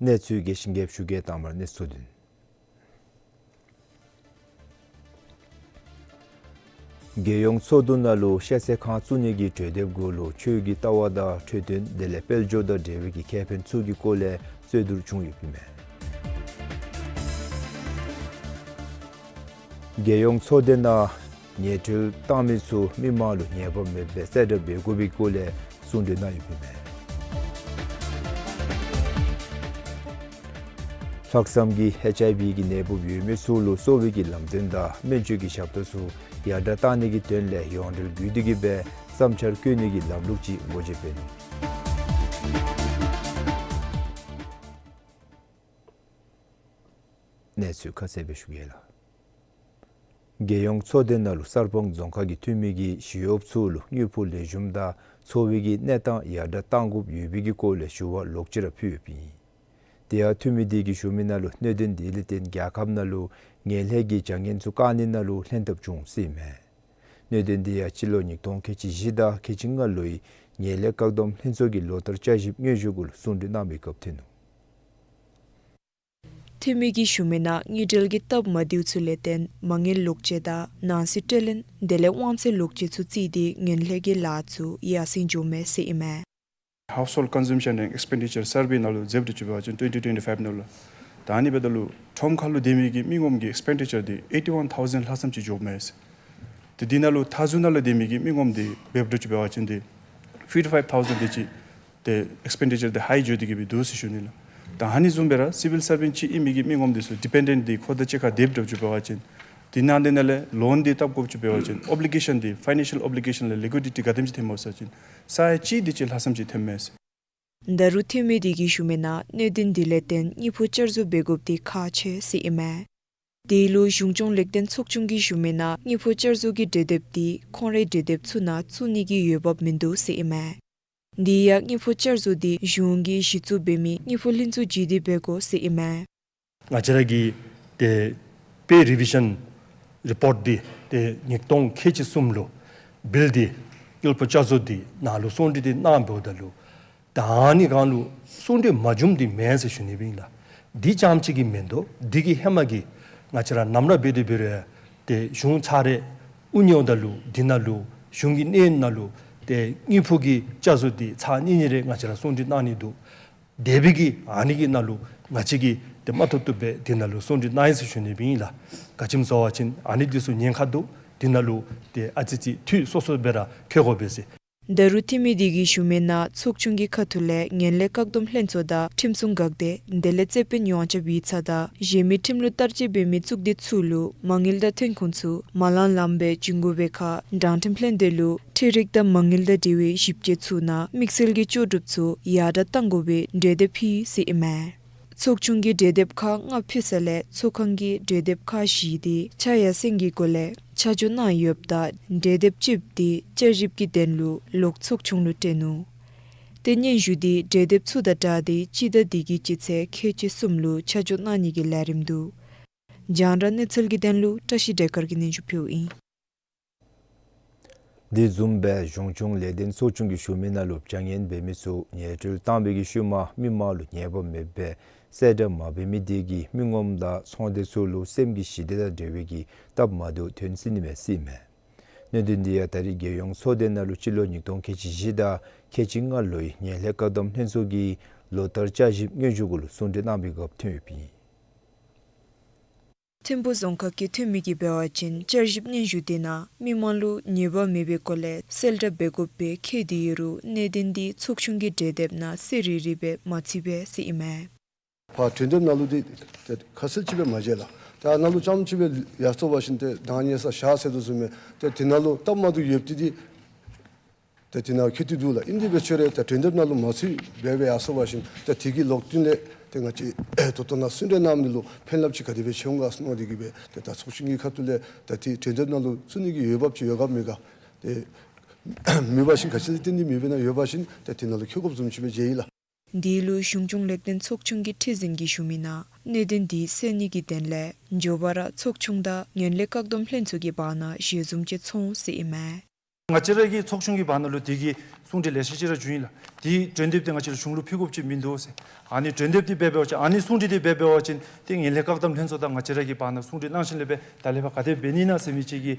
གནས་ཚུལ་རྒྱས་ཤིང་རྒྱསཔ་ཞུ་གེ། དང་པ་ར་གནས་ཚུལ་དོན། རྒྱལ་ཡོངས་ཚོགས་འདུ་ནང་ལུ་ཤ་ཚའི་ཁང་བཙུགས་ནི་གི་གྲོས་འདེབས་གུ་ལུ་ཆོས་ཀྱི་ལྟ་བ་དང་འཕྲོད་བསྟེན་དེ་ལས་དཔལ་འབྱོར་དང་འབྲེལ་བའི་གི་ཁེ་ཕན་ཚུ་གི་སྐོར་ལས་རྩོད་བསྡུར་བྱུང་ཡོདཔ་ཨིན་མས། རྒྱལ་ཡོངས་ཚོགས་སྡེ་ནང་ཉལ་ཁྲོལ་བཏང་མི་ཚུ་མི་མང་ལུ་ཉེས་པ་མེདཔ་སྦེ་གསལ་བསྒྲགས་འབད་དགོ་པའི་སྐོར་ལས་གསུང་གྲོས་གནང་ཡོདཔ་ཨིན་མས། ལྷག་བསམ་གྱིས་ཨེཆ་ཨའི་བི་གི་ནད་འབུཔ་ཡོད་མི་ཚུ་ལུ་གསོ་བའི་གི་ལམ་སྟོན་དང་སྨན་བཅོས་ཀྱི་ཞབས་ཏོག་ཚུ་ཡར་དྲག་བཏང་ནི་གི་དོན་ལས་ཡོངས་འབྲེལ་བརྒྱུད་དེ་གི་སྦེ་བསམ་འཆར་བཀོད་ནི་གི་ལམ་ལུགས་ཅིག་སྒོ་འབྱེད་འབད་ནུག། གནས་ཚུལ་ཁ་གསལ་སྦེ་ཞུ་གེ་ལགས། རྒྱལ་ཡོངས་ཚོགས་སྡེ་ནང་ལུ་གསར་སྤང་རྫོང་ཁག་གི་འཐུས་མི་གིས་ཞི་གཡོགཔ་ཚུ་ལུ་དངུལ་ཕོགས་ལེགས་ཤོམ་དང་འཚོ་བའི་གི་གནས་སྟངས་ཡར་དྲག་གཏང་དགོཔ་ཡོད་པའི་གི་སྐོར་ལས་ཞུ་བ་ལོག་ཅི་ར་ཕུལ་ཡོདཔ་ཨིན། དེ་ཡང་འཐུས་མི་དེ་གིས་ཞུ་མི་ནང་ལུ་གནད་དོན་དེ་ལས་བརྟེན་རྒྱལ་ཁབ་ནང་ལུ་ངན་ལྷད་ཀྱི་བྱ་ངན་ཚུ་བཀག་ནི་ནང་ལུ་ལྷན་ཐབས་བྱུང་ཟེར་ཨིན་མས། གནད་དོན་དེ་ཡང་སྤྱི་ལོ་ཉིས་སྟོང་ཁལ་གཅིག་བཞི་དང་ཁལ་གཅིག་ལྔ་ལོའི་ངན་ལྷད་བཀག་སྡོམ་ལྷན་ཚོགས་ཀྱི་ལོ་བསྟར་བསྐྱར་ཞིབ་སྙན་ཞུ་གུ་ལུ་གསུང་གྲོས་གནང་བའི་སྐབས་ཐོན་ནུག། འཐུས་མི་གིས་ཞུ་མི་ནང་དངུལ་འབྲེལ་གྱི་སྟབས་མ་བདེཝ་ཚུ་ལས་བརྟེན་མ་དངུལ་ལོག་སྤྱོད་དང་ནང་སྲིད་སྤྲོད་ལེན་དེ་ལས་དབང་ཚད་ལོག་སྤྱོད་ཚུ་བརྩིས་ཏེ་ངན་ལྷད་ཀྱི་ལཱ་ཚུ་ཡར་སེང་འགྱོཝ་མས་ཟེར་ཨིན་མས། Household consumption and expenditure survey ནང་ལུ་འཛེམ་དུ་བཅུག་པ་ཅིན་twenty twenty-five ནང་ལུ་ད་ཨ་ནི་འབདཝ་ད་ལུ་ཁྲོམ་ཁ་ལུ་སྡོད་མི་གི་མི་ངོམ་གི་expenditure དེ་eighty one thousand ལྷག་ཙམ་ཅིག་འགྱོཝ་མས། ཏེ་དེ་ནང་ལུ་མཐའ་ཟུར་ནང་ལུ་སྡོད་མི་གི་མི་ངོམ་དེ་འབདཝ་ད་བཅུག་པ་ཅིན་དེ་fifty five thousand དེ་ཅིག་ཏེ་expenditure དེ་high འགྱོ་སྟེ་གི་སྦེ་འདུག་ཟེར་ཞུ་ནི་ལགས། ད་ཨ་ནི་བཟུམ་སྦེ་ར་civil servant ཅིག་ཨིན་མི་གི་མི་ངོམ་དེ་ཚུ་dependent དེ་ཁོ་དང་གཅིག་ཁར་སྡོདཔ་ད་བཅུག་པ་ཅིན་དེ་ནང་དེ་ནང་ལས་loan དེ་བཏབ་དགོཔ་བཅུག་པ་ཅིན་obligation དེ་financial obligation ལས་liquidity ག་དེམ་ཅིག་ཐོནམ་སྨོ་ཟེར་བ་ཅིན་ས་ཡ་གཅིག་དེ་ཅིག་ལྷག་ཙམ་ཅིག་ཐོནམ་མས། ད་རུང་འཐུས་མི་དེ་གིས་ཞུ་མི་ནང་གནད་དོན་དེ་ལས་བརྟེན་དངུལ་ཕོགས་བསྐྱར་བཟོ་འབད་དགོཔ་དེ་ཁག་ཆེ་ཟེར་ཨིན་མས། དེ་ལུ་གཞུང་སྐྱོང་ལེགས་ལྡན་ཚོགས་ཆུང་གིས་ཞུ་མི་ནང་དངུལ་ཕོགས་བསྐྱར་བཟོ་གི་གྲོས་འདེབས་དེ་ཁོང་རའི་གྲོས་འདེབས་ཚུ་ནང་བཙུགས་ནི་གི་འོས་འབབ་མིན་འདུག་ཟེར་ཨིན་མས། དེ་ཡང་དངུལ་ཕོགས་བསྐྱར་བཟོ་དེ་གཞུང་གིས་གཞི་བཙུགས་འབད་མི་དངུལ་ཕོགས་ལྷན་ཚོགས་ཅིག་གིས་འབད་དགོ་ཟེར་ཨིན་མས། ང་བཅས་ར་གི་ཏེ་pay revision report དེ་ཏེ་ཉིས་སྟོང་ཁལ་གཅིག་གསུམ་ལུ་བིལ་དེ་དངུལ་ཕོགས་བསྐྱར་བཟོ་དེ་ནང་ལུ་གསུང་གྲོས་དེ་གནངམ་འབདཝ་ད་ལུ་ ད་ཨ་ནི་སྒང་ལུ་གསུང་གྲོས་མ་བྱུངམ་འདི་མེན་ཟེར་ཞུ་ནི་སྦེ་ཨིན་ལགས། འདི་རྐྱངམ་ཅིག་གིས་མེན་དོ། འདི་གི་ཧེ་མ་གི་ང་བཅས་ར་ནམ་ར་འབད་དེ་འབད་རུང་ཏེ་གཞུང་ཚར་རེ་དབུ་བརྙེས་ད་ལུ་འདི་ནང་ལུ་གཞུང་གི་གནས་ནང་ལུ་ཏེ་དངུལ་ཕོགས་ཀྱི་བཅའ་བཟོ་འདི་ཚར་གཉིས་གཉིས་རེ་ང་བཅས་ར་གསུང་གྲོས་གནང་ནི་འདུག། དེ་སྦེ་གི་ཨ་ནི་གི་ནང་ལུ་ང་བཅས་ཀྱིས་ཏེ་མ་ཐོབ་ཐོབ་སྦེ་འདི་ནང་ལུ་གསུང་གྲོས་གནང་ཡི་ཟེར་ཞུ་ནི་སྦེ་ཨིན་ལགས། ག་ཅི་སྨོ་ཟེར་བ་ཅིན་ཨ་ནི་འདི་ཚུ་ཉེན་ཁ་འདུག། འདི་ནང་ལུ་ཏེ་ཨ་ཙི་ཅིག་འཐུས་སོ་སོ་སྦེ་ར་འཁྱེར་དགོ་པས་ཟེར། ད་རུང་འཐུས་མི་དེ་གིས་ཞུ་མི་ནང་ཚོགས་ཆུང་གི་ཁ་ཐུག་ལས་ངན་ལྷད་བཀག་སྡོམ་ལྷན་ཚོགས་དང་ཁྲིམས་སྲུང་འགག་སྡེ་དེ་ལས་རྩོད་དཔོན་ཡོངས་ཁྱབ་ཡིག་ཚང་དང་གཞན་མི་ཁྲིམས་ལུགས་བསྟར་སྤྱོད་འབད་མི་གཙུག་སྡེ་ཚུ་ལུ་མ་དངུལ་དང་ཐོན་ཁུངས་ཚུ་མ་ལང་ལངམ་སྦེ་བྱིན་དགོ་པའི་ཁར་དྲང་ཁྲིམས་ལྷན་སྡེ་ལུ་ཁྲལ་རིགས་དང་མ་དངུལ་དང་འབྲེལ་བའི་ཞིབ་དཔྱད་ཚུ་ནང་དམིགས་བསལ་གྱི་ལྕོགས་གྲུབ་ཚུ་ཡར་དྲག་གཏང་དགོ་པའི་གྲོས་འདེབས་ཕུལ་ཡི་ཟེར་ཨིན་མས། ཚོགས་ཆུང་གིས་གྲོས་འདེབས་ཁག་ལྔ་ཕུལ་ས་ལས་ཚོགས་ཁང་གིས་གྲོས་འདེབས་ཁག་བཞི་དེ་ཆ་ཡར་སེང་གི་སྒོ་ལས་ཆ་འཇོག་གནང་ཡོདཔ་ད་གྲོས་འདེབས་གཅིག་དེ་བསྐྱར་ཞིབ་ཀྱི་དོན་ལུ་ལོག་ཚོགས་ཆུང་ལུ་སྤྲོད་ནུག། ཏེ་སྙན་ཞུ་དེ་གྲོས་འདེབས་ཚུ་དང་སྦྲགས་ཏེ་སྤྱི་ཟླ་འདི་གི་སྤྱི་ཚེས་ཁལ་གཅིག་གསུམ་ལུ་ཆ་འཇོག་གནང་ནི་གི་ལས་རིམ་འདུག། རྒྱང་བསྒྲགས་གནས་ཚུལ་གྱི་དོན་ལུ་བཀྲ་ཤིས་སྒྲོལ་དཀར་གྱིས་སྙན་ཞུ་ཕུལཝ་ཨིན། དེ་བཟུམ་སྦེ་གཞུང་སྐྱོང་ལས་དོན་ཚོགས་ཆུང་གིས་ཞུ་མི་ནང་ལུ་བྱ་ངན་འབད་མི་ཚུ་ཉེས་འབྲེལ་བཏང་བའི་གི་ཤུལ་མ་མི་མང་ལུ་ཉེས་པ་མེདཔ་སྦེ་གསལ་བསྒྲགས་མ་འབད་མི་དེ་གིས་མི་ངོམ་དང་ཚོང་སྡེ་ཚུ་ལུ་སེམས་ཀྱི་ཞི་བདེ་དང་འབྲེལ་བའི་གི་སྟབས་མ་བདེཝ་ཐོན་སྲིད་ནི་མས་ཟེར་ཨིན་མས། གནད་དོན་དེ་ཡང་ད་རེས་རྒྱལ་ཡོངས་ཚོགས་སྡེ་ནང་ལུ་སྤྱི་ལོ་ཉིས་སྟོང་ཁལ་གཅིག་བཞི་དང་ཁལ་གཅིག་ལྔ་ལོའི་ངན་ལྷད་བཀག་སྡོམ་ལྷན་ཚོགས་ཀྱི་ལོ་བསྟར་བསྐྱར་ཞིབ་སྙན་ཞུ་གུ་ལུ་གསུང་གྲོས་གནང་བའི་སྐབས་ཐོན་ཡོདཔ་ཨིན། ཐིམ་ཕུ་རྫོང་ཁག་གི་འཐུས་མི་གིས་འབད་བ་ཅིན་བསྐྱར་ཞིབ་སྙན་ཞུ་དེ་ནང་མི་མང་ལུ་ཉེས་པ་མེད་པའི་སྒོ་ལས་གསལ་བསྒྲགས་འབད་དགོཔ་སྦེ་བཀོད་དེ་ཡོད་རུང་གནད་དོན་དེ་ཚོགས་ཆུང་གི་གྲོས་འདེབས་ནང་གསལ་རི་རི་སྦེ་མ་ཚུད་པས་ཟེར་ཨིན་མས། ཕར་གྲོས་འདེབས་ནང་ལུ་དེ་ཏེ་ཁ་གསལ་ཅིག་སྦེ་མ་མཇལ་ལགས། ཏེ་ཨ་ནཱ་ལུ་རྐྱངམ་ཅིག་སྦེ་ཡར་སོང་བ་ཅིན་ཏེ་དང་ཉེ་ས་བཞག་ཟེར་དོ་བཟུམ་སྦེ་ཏེ་དེ་ནང་ལུ་སྟབས་མ་བདེཝ་ཡོདཔ་དེ་དེ་ཏེ་དེ་ནང་འཁོད་དེ་འདུག་ལགས། ཨིན་དེ་འབད་ཆོག་རུང་ཏེ་གྲོས་འདེབས་ནང་ལུ་མ་ཚུད་པར་སྦེ་ཡར་སོང་བ་ཅིན་ཏེ་དེ་གི་ལོག་དོན་ལས་ཏེ་ང་བཅས་ད་ལྟོ་ནཱ་གསུང་གྲོས་གནང་མི་ལུ་ཕན་རླབས་ཅིག་ག་དེ་སྦེ་ཆེ་འོང་ག་མནོ་སྟེ་གིས་སྦེ་ཏེ་ད་ཚོགས་ཆུང་གི་ཁ་ཐུག་ལས་ད་ཏེ་གྲོས་འདེབས་ནང་ལུ་བཙུགས་ནི་གི་འོས་འབབ་ཅིག་ཡོད་ག་མེད་ག་ཏེ་མེད་པ་ཅིན་ག་ཅི་ལས་བརྟེན་ཏེ་མེདཔ་ཨིན་ན། ཡོད་པ་ཅིན་ཏེ་དེ་ནང་ལུ་འཁྱོལ་དགོཔ་བཟུམ་ཅིག་སྦེ་མཇལ་ཡི་ལགས། དེ་ལུ་གཞུང་སྐྱོང་ལས་དོན་ཚོགས་ཆུང་གི་ཁྲི་འཛིན་གྱིས་ཞུ་མི་ནང་གནད་དོན་དེ་སེལ་ནི་གི་དོན་ལས་མགྱོགས་པ་ར་ཚོགས་ཆུང་དང་ངན་ལྷད་བཀག་སྡོམ་ལྷན་ཚོགས་ཀྱི་བར་ན་ཞལ་འཛོམས་ཅིག་འཚོགས་འོང་ཟེར་ཨིན་མས། ང་བཅས་ར་གི་ཚོགས་ཆུང་གི་བར་ན་ལུ་དེ་གི་གསུང་གྲོས་ལེ་ཤ་ཅིག་ར་བྱུང་ཡི་ལགས། དེ་གྲོས་འདེབས་དེ་ང་བཅས་ར་གཞུང་ལུ་ཕུལ་དགོཔ་ཅིག་མིན་འདུག་ཟེར། ཨ་ནི་གྲོས་འདེབས་དེ་འབད་འབད་བ་ཅིན་ཨ་ནི་གསུང་གྲོས་དེ་འབད་འབད་བ་ཅིན་ཏེ་ངན་ལྷད་བཀག་སྡོམ་ལྷན་ཚོགས་དང་ང་བཅས་ར་གི་བར་ན་གསུང་གྲོས་གནང་ཞིནམ་ལས་སྦེ་ད་ལས་ཕར་ག་དེ་འབད་ནི་ཨིན་ན་ཟེར་མི་ཅིག་གི་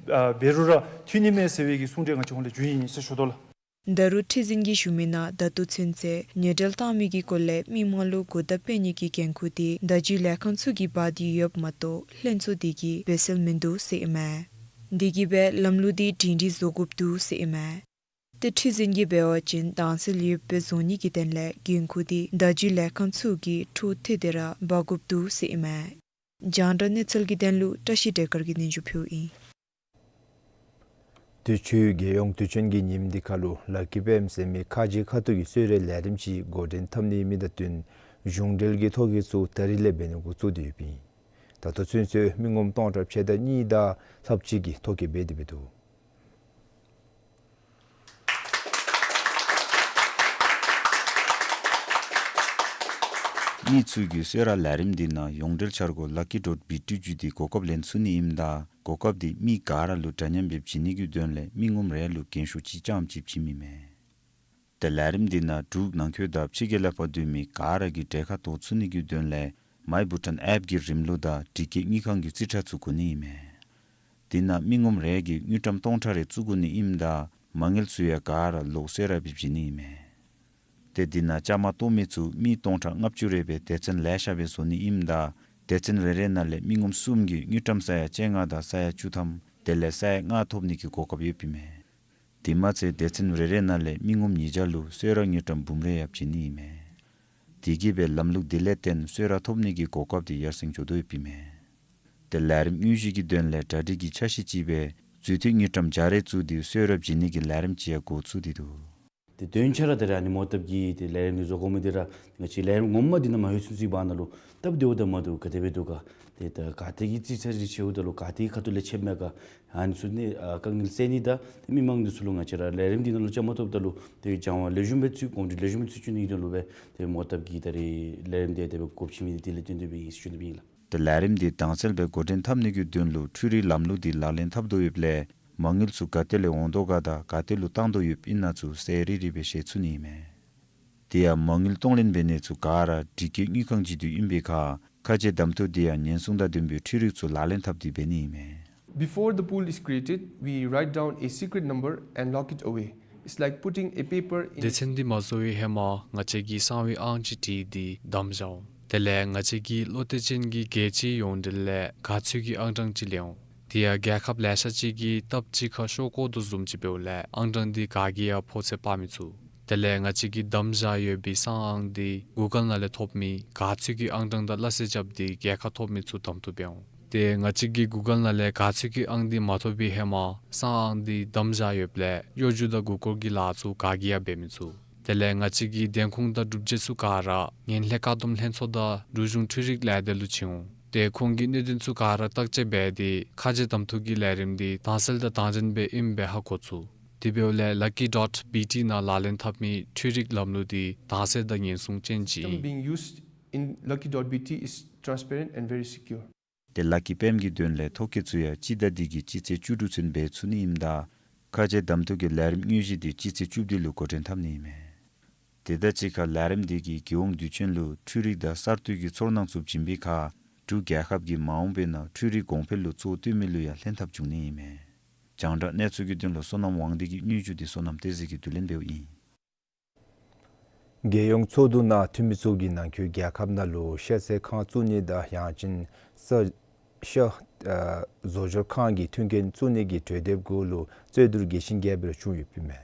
ཨ་འབད་རུང་ར་འཐུས་ནི་མས་ཟེར་བའི་གི་གསུང་གྲོས་ང་བཅས་ཧོང་ལས་བྱུང་ཡི་ཟེར་ཞུ་དོ་ལགས། ད་རུང་ཁྲི་འཛིན་གྱིས་ཞུ་མི་ནང་ད་ལྟོ་ཚུན་ཚོད་ཉེས་འབྲེལ་བཏང་མི་གི་སྐོར་ལས་མི་མང་ལུ་གོ་བརྡ་སྤེལ་ནི་གི་འགན་ཁུར་དེ་བརྡ་བརྒྱུད་ལས་ཁང་ཚུ་གིས་འབག་སྟེ་ཡོདཔ་མ་གཏོགས་ལྷན་ཚོགས་དེ་གིས་འབད་སྲོལ་མིན་འདུག་ཟེར་ཨིན་མས། དེ་གིས་སྦེ་ལམ་ལུགས་དེ་སྒྲིང་སྒྲི་བཟོ་དགོཔ་འདུག་ཟེར་ཨིན་མས། ཏེ་ཁྲི་འཛིན་གྱིས་འབད་བ་ཅིན་དྭངས་གསལ་ཡོདཔ་སྦེ་བཟོ་ནི་གི་དོན་ལས་འགན་ཁུར་དེ་བརྡ་བརྒྱུད་ལས་ཁང་ཚུ་གིས་འཕྲོ་མཐུད་དེ་ར་འབག་དགོཔ་འདུག་ཟེར་ཨིན་མས། རྒྱང་བསྒྲགས་གནས་ཚུལ་གྱི་དོན་ལུ་བཀྲ་ཤིས་སྒྲོལ་དཀར་གྱིས་སྙན་ཞུ་ཕུལཝ་ཨིན། དུས་ཅི་རྒྱལ་ཡོངས་དུས་ཆེན་གྱི་ཉིནམ་འདི་ཁར་ལུ་ལ་ཀི་པེམ་ཟེར་མི་ཁ་རྗེ་ཁ་ཐུག་གི་གསོལ་རས་ལས་རིམ་ཅིག་འགོ་འདྲེན་འཐབ་ནི་ཨིནམ་དང་བསྟུན་གཞུང་འབྲེལ་གྱི་ཐོ་བཀོད་ཚུ་ད་རིས་ལས་འབད་ནི་འགོ་བཙུགས་ཏེ་ཡོདཔ་ཨིན། ད་ལྟོ་ཚུན་ཚོད་མི་ངོམ་སྟོང་ཕྲག་ཕྱེད་དང་གཉིས་དང་ལྷགཔ་ཅིག་གིས་ཐོ་བཀོད་འབད་དེ་འབད་འདུག། མི་ཚུ་གིས་གསོལ་རས་ལས་རིམ་འདི་ནང་ཡོངས་འབྲེལ་འཆར་སྒོ་ལ་ཀི་ཌོཊ་བི་ཊི་བརྒྱུད་དེ་གོ་སྐབས་ལེན་ཚུགས་ནི་ཨིནམ་ད་གོ་སྐབས་འདི་མི་ག་ར་ལུ་འདྲ་མཉམ་སྦེ་བྱིན་ནི་གི་དོན་ལས་མི་ངོམ་རེ་ལུ་འགན་ཤུགས་གཅིག་རྐྱངམ་ཅིག་བྱིནམ་ཨིན་མས། ཏེ་ལས་རིམ་འདི་ནང་འབྲུག་ནང་འཁོད་དང་ཕྱི་རྒྱལ་ལས་ཕར་སྡོད་མི་ག་ར་གིས་གྲལ་ཁར་གཏོགས་ཚུགས་ནི་གི་དོན་ལས་མའི་བྷུ་ཊཱན་ཨེཔ་གི་རིམ་ལུགས་དང་དྲི་བཀོད་དངུལ་ཁང་གི་རྩིས་ཁྲ་ཚུ་དགོ་ནི་ཨིན་མས། དེ་ནང་མི་ངོམ་རེ་གིས་དངུལ་ཀྲམ་སྟོང་ཕྲག་རེ་བཙུགས་དགོ་ནི་ཨིནམ་ད་མ་དངུལ་ཚུ་ཡང་ག་ར་ལོག་གསོལ་རས་སྦེ་བྱིན་ནི་ཨིན་མས། ཏེ་དེ་ནང་བཅའ་མར་གཏོགས་མི་ཚུ་མི་སྟོང་ཕྲག་ལྔ་བཅུ་རེ་སྦེ་སྡེ་ཚན་ལེ་ཤ་སྦེ་བཟོ་ནི་ཨིནམ་ད་སྡེ་ཚན་རེ་རེ་ནང་ལས་མི་ངོམ་གསུམ་གྱིས་དངུལ་ཀྲམ་ས་ཡ་བཅོ་ལྔ་དང་ས་ཡ་བཅུ་ཐམ་དེ་ལས་ས་ཡ་ལྔ་ཐོབ་ནི་གི་གོ་སྐབས་ཡོདཔ་ཨིན་མས། དེ་མ་ཚད་སྡེ་ཚན་རེ་རེ་ནང་ལས་མི་ངོམ་ཉིས་བརྒྱ་ལུ་གསོལ་རས་དངུལ་ཀྲམ་འབུམ་རེ་ཡང་བྱིན་ནི་ཨིན་མས། དེ་གིས་སྦེ་ལམ་ལུགས་དེ་ལས་བརྟེན་གསོལ་རས་ཐོབ་ནི་གི་གོ་སྐབས་དེ་ཡར་སེང་འགྱོ་དོ་ཡོདཔ་ཨིན་མས། ཏེ་ལས་རིམ་དངོས་གཞི་གི་དོན་ལས་གྲ་སྒྲིག་གི་འཆར་གཞི་ཅིག་སྦེ་རྫུས་མཐུད་དངུལ་ཀྲམ་བརྒྱ་རེ་བཙུགས་ཏེ་གསོལ་རས་བྱིན་ནི་གི་ལས་རིམ་ཅིག་ཡང་འགོ་བཙུགས་ཏེ་འདུག། ཏེ་དོན་ཆ་ར་ད་རེས་ཨ་ནི་མོ་བཏབ་ཀྱི་ཏེ་ལས་རིམ་འདི་བཟོ་དགོ་མི་འདི་ར་ང་བཅས་ལས་རིམ་ངོ་མ་འདི་ནང་མ་ལྷོད་ཚུན་ཚོད་བར་ན་ལུ་སྟབས་བདེཝ་དང་མ་བདེཝ་ག་དེ་སྦེ་འདུག་ག། ཏེ་ད་ག་ཏེ་གི་རྩིས་ཚད་རེ་ཆེཝ་ད་ལུ་ག་ཏེ་གི་ཁ་ཐུག་ལས་ཆད་མས་ག། ཨ་ནི་ཚུ་ནི་ཨ་དཀའ་ངལ་སེལ་ནི་དང་ཏེ་མི་མང་འདི་ཚུ་ལུ་ང་བཅས་ར་ལས་རིམ་འདི་ནང་ལུ་བཅའ་མར་གཏོགསཔ་ད་ལུ་ཏེ་སྦྱང་བ་ལེགས་ཤོམ་སྦེ་ཚུད་གོམས་འདྲིས་ལེགས་ཤོམ་སྦེ་ཚུད་བཅུག་ནི་གི་དོན་ལུ་སྦེ་ཏེ་མོ་བཏབ་ཀྱི་ད་རེས་ལས་རིམ་འདི་དེ་སྦེ་དགོཔ་ཅིག་མས། དེ་ལས་བརྟེན་ཏེ་སྦེ་ཨིན་ཟེར་ཞུ་ནི་ཨིན་ལགས། ཏེ་ལས་རིམ་འདི་དྭངས་གསལ་སྦེ་འགོ་འདྲེན་འཐབ་ནི་གི་དོན་ལུ་འཕྲུལ་རིག་ལམ་ལུགས་འདི་ལག་ལེན་འཐབ་དོ་ཡོདཔ་ལས་མ་དངུལ་ཚུ་ག་ཏེ་ལས་འོང་དོ་ག་དང་ག་ཏེ་ལུ་བཏང་དོ་ཡོདཔ་ཨིན་ན་ཚུ་གསལ་རི་རི་སྦེ་ཤེས་ཚུགས་ནི་ཨིན་མས། དེ་ཡང་མ་དངུལ་གཏོང་ལེན་འབད་ནི་ཚུ་ག་ར་སྒྲིག་བཀོད་དངུལ་ཁང་ཅིག་ཏུ་ཨིན་པའི་ཁར་ཁ་འཕྱལ་གདམ་འཐུ་དེ་ཡང་ཉེན་སྲུང་དང་ལྡན་པའི་འཕྲུལ་རིག་ཚུ་ལག་ལེན་འཐབ་སྟེ་འབད་ནི་ཨིན་མས། Before the pool is created, we write down a secret number and lock it away. It's like putting a paper in. སྡེ་ཚན་འདི་མ་བཟོ་བའི་ཧེ་མ་ང་བཅས་ཀྱིས་གསང་བའི་ཨང་ཅིག་བྲིས་ཏེ་བསྡམས་བཞག་འོང་། དེ་ལས་ང་བཅས་ཀྱིས་བློ་གཏད་ཅན་གྱི་རྒྱལ་སྤྱིའི་ཡོངས་འབྲེལ་ལས་ག་ཚོད་ཀྱི་ཨང་གྲངས་ཅིག་ལེན་འོང་། དེ་ཡང་རྒྱལ་ཁབ་ལེ་ཤ་ཅིག་གིས་སྟབས་གཅིག་ཁར་ཤོག་བཀོག་དོ་བཟུམ་ཅིག་འབདཝ་ལས་ཨང་གྲངས་འདི་ག་གིས་ཡང་ཕོག་ཚོད་དཔག་མི་ཚུགས། དེ་ལས་ང་བཅས་ཀྱིས་བསྡམས་བཞག་ཡོད་པའི་གསང་ཨང་འདི་གུ་གཱལ་ནང་ལས་ཐོབ་མི་ག་ཚོད་ཀྱི་ཨང་གྲངས་དང་སླ་བསྲེ་རྐྱབ་སྟེ་རྒྱལ་ཁ་ཐོབ་མི་ཚུ་གདམ་འཐུ་འབད་འོང་། ཏེ་ང་བཅས་ཀྱིས་གུ་གཱལ་ནང་ལས་ག་ཚོད་ཀྱི་ཨང་འདི་མ་ཐོབ་པའི་ཧེ་མ་གསང་ཨང་འདི་བསྡམས་བཞག་ཡོདཔ་ལས་གཡོ་སྒྱུ་དང་མགུ་སྐོར་གྱི་ལཱ་ཚུ་ག་གིས་ཡང་འབད་མི་ཚུགས། དེ་ལས་ང་བཅས་ཀྱི་བདེན་ཁུངས་དང་སྒྲུབ་བྱེད་ཚུ་ག་ར་ངན་ལྷད་བཀག་སྡོམ་ལྷན་ཚོགས་དང་འབྲུག་གཞུང་འཕྲུལ་རིག་ལས་སྡེ་ལུ་བྱིན་འོང་། ཏེ་ཁོང་གིས་གནད་དོན་ཚུ་ག་ར་བརྟག་དཔྱད་འབད་དེ་ཁ་འཕྱལ་གདམ་འཐུ་གི་ལས་རིམ་འདི་དྭངས་གསལ་དང་དྭངས་ཅན་སྦེ་ཨིནམ་སྦེ་ཧ་གོ་ཚུགས། དེ་འབདཝ་ལས་lucky dot B T ནང་ལག་ལེན་འཐབ་མི་འཕྲུལ་རིག་ལམ་ལུགས་འདི་དྭངས་གསལ་དང་ཉེན་སྲུང་ཅན་ཅིག་ཨིན། Being used in lucky dot B T is transparent and very secure. ཏེ་ལཱ་ཀི་པེམ་གྱི་དོན་ལས་ཐོ་བཀོད་ཚུ་ཡང་སྤྱི་ཟླ་འདི་གི་སྤྱི་ཚེས་བཅུ་དྲུག་ཚུན་འབད་ཚུགས་ནི་ཨིནམ་ད་ཁ་འཕྱལ་གདམ་འཐུ་གི་ལས་རིམ་དངོས་གཞི་འདི་སྤྱི་ཚེས་བཅུ་བདུན་ལུ་འགོ་འདྲེན་འཐབ་ནི་ཨིན་མས། དེ་དང་གཅིག་ཁར་ལས་རིམ་འདི་གིས་རྒྱལ་ཡོངས་དུས་ཆེན་ལུ་འཕྲུལ་རིག་དང་གསར་གཏོད་ཀྱི་ཚོར་སྣང་ཚུ་བྱིན་པའི་ཁར་འབྲུག་རྒྱལ་ཁབ་ཀྱིས་མ་འོངས་པའི་ནང་འཕྲུལ་རིག་གོང་འཕེལ་ལུ་གཙོ་བོ་བཏོན་མི་ལུ་ཡང་ལྷན་ཐབས་འབྱུང་ནི་ཨིན་མས། རྒྱང་བསྒྲགས་གནས་ཚུལ་གྱི་དོན་ལུ་བསོད་ནམས་དབང་འདུས་ཀྱི་སྙན་ཞུ་འདི་བསོད་ནམས་བསྟན་འཛིན་གྱིས་བསྡུ་ལེན་འབདཝ་ཨིན། རྒྱལ་ཡོངས་ཚོགས་འདུ་ནང་འཐུས་མི་ཚུ་གིས་ནང་འཁོད་རྒྱལ་ཁབ་ནང་ལུ་ཤ་ཚལ་ཁང་བཙུགས་ནི་དང་ཡང་ཅིན་ས་ཤ་ཨ་བཟོ་སྦྱོར་ཁང་གི་མཐུན་རྐྱེན་བཙུགས་ནི་གི་གྲོས་འདེབས་གུ་ལུ་རྩོད་བསྡུར་རྒྱས་ཤིང་རྒྱས་པར་བྱུང་ཡོདཔ་ཨིན་མས།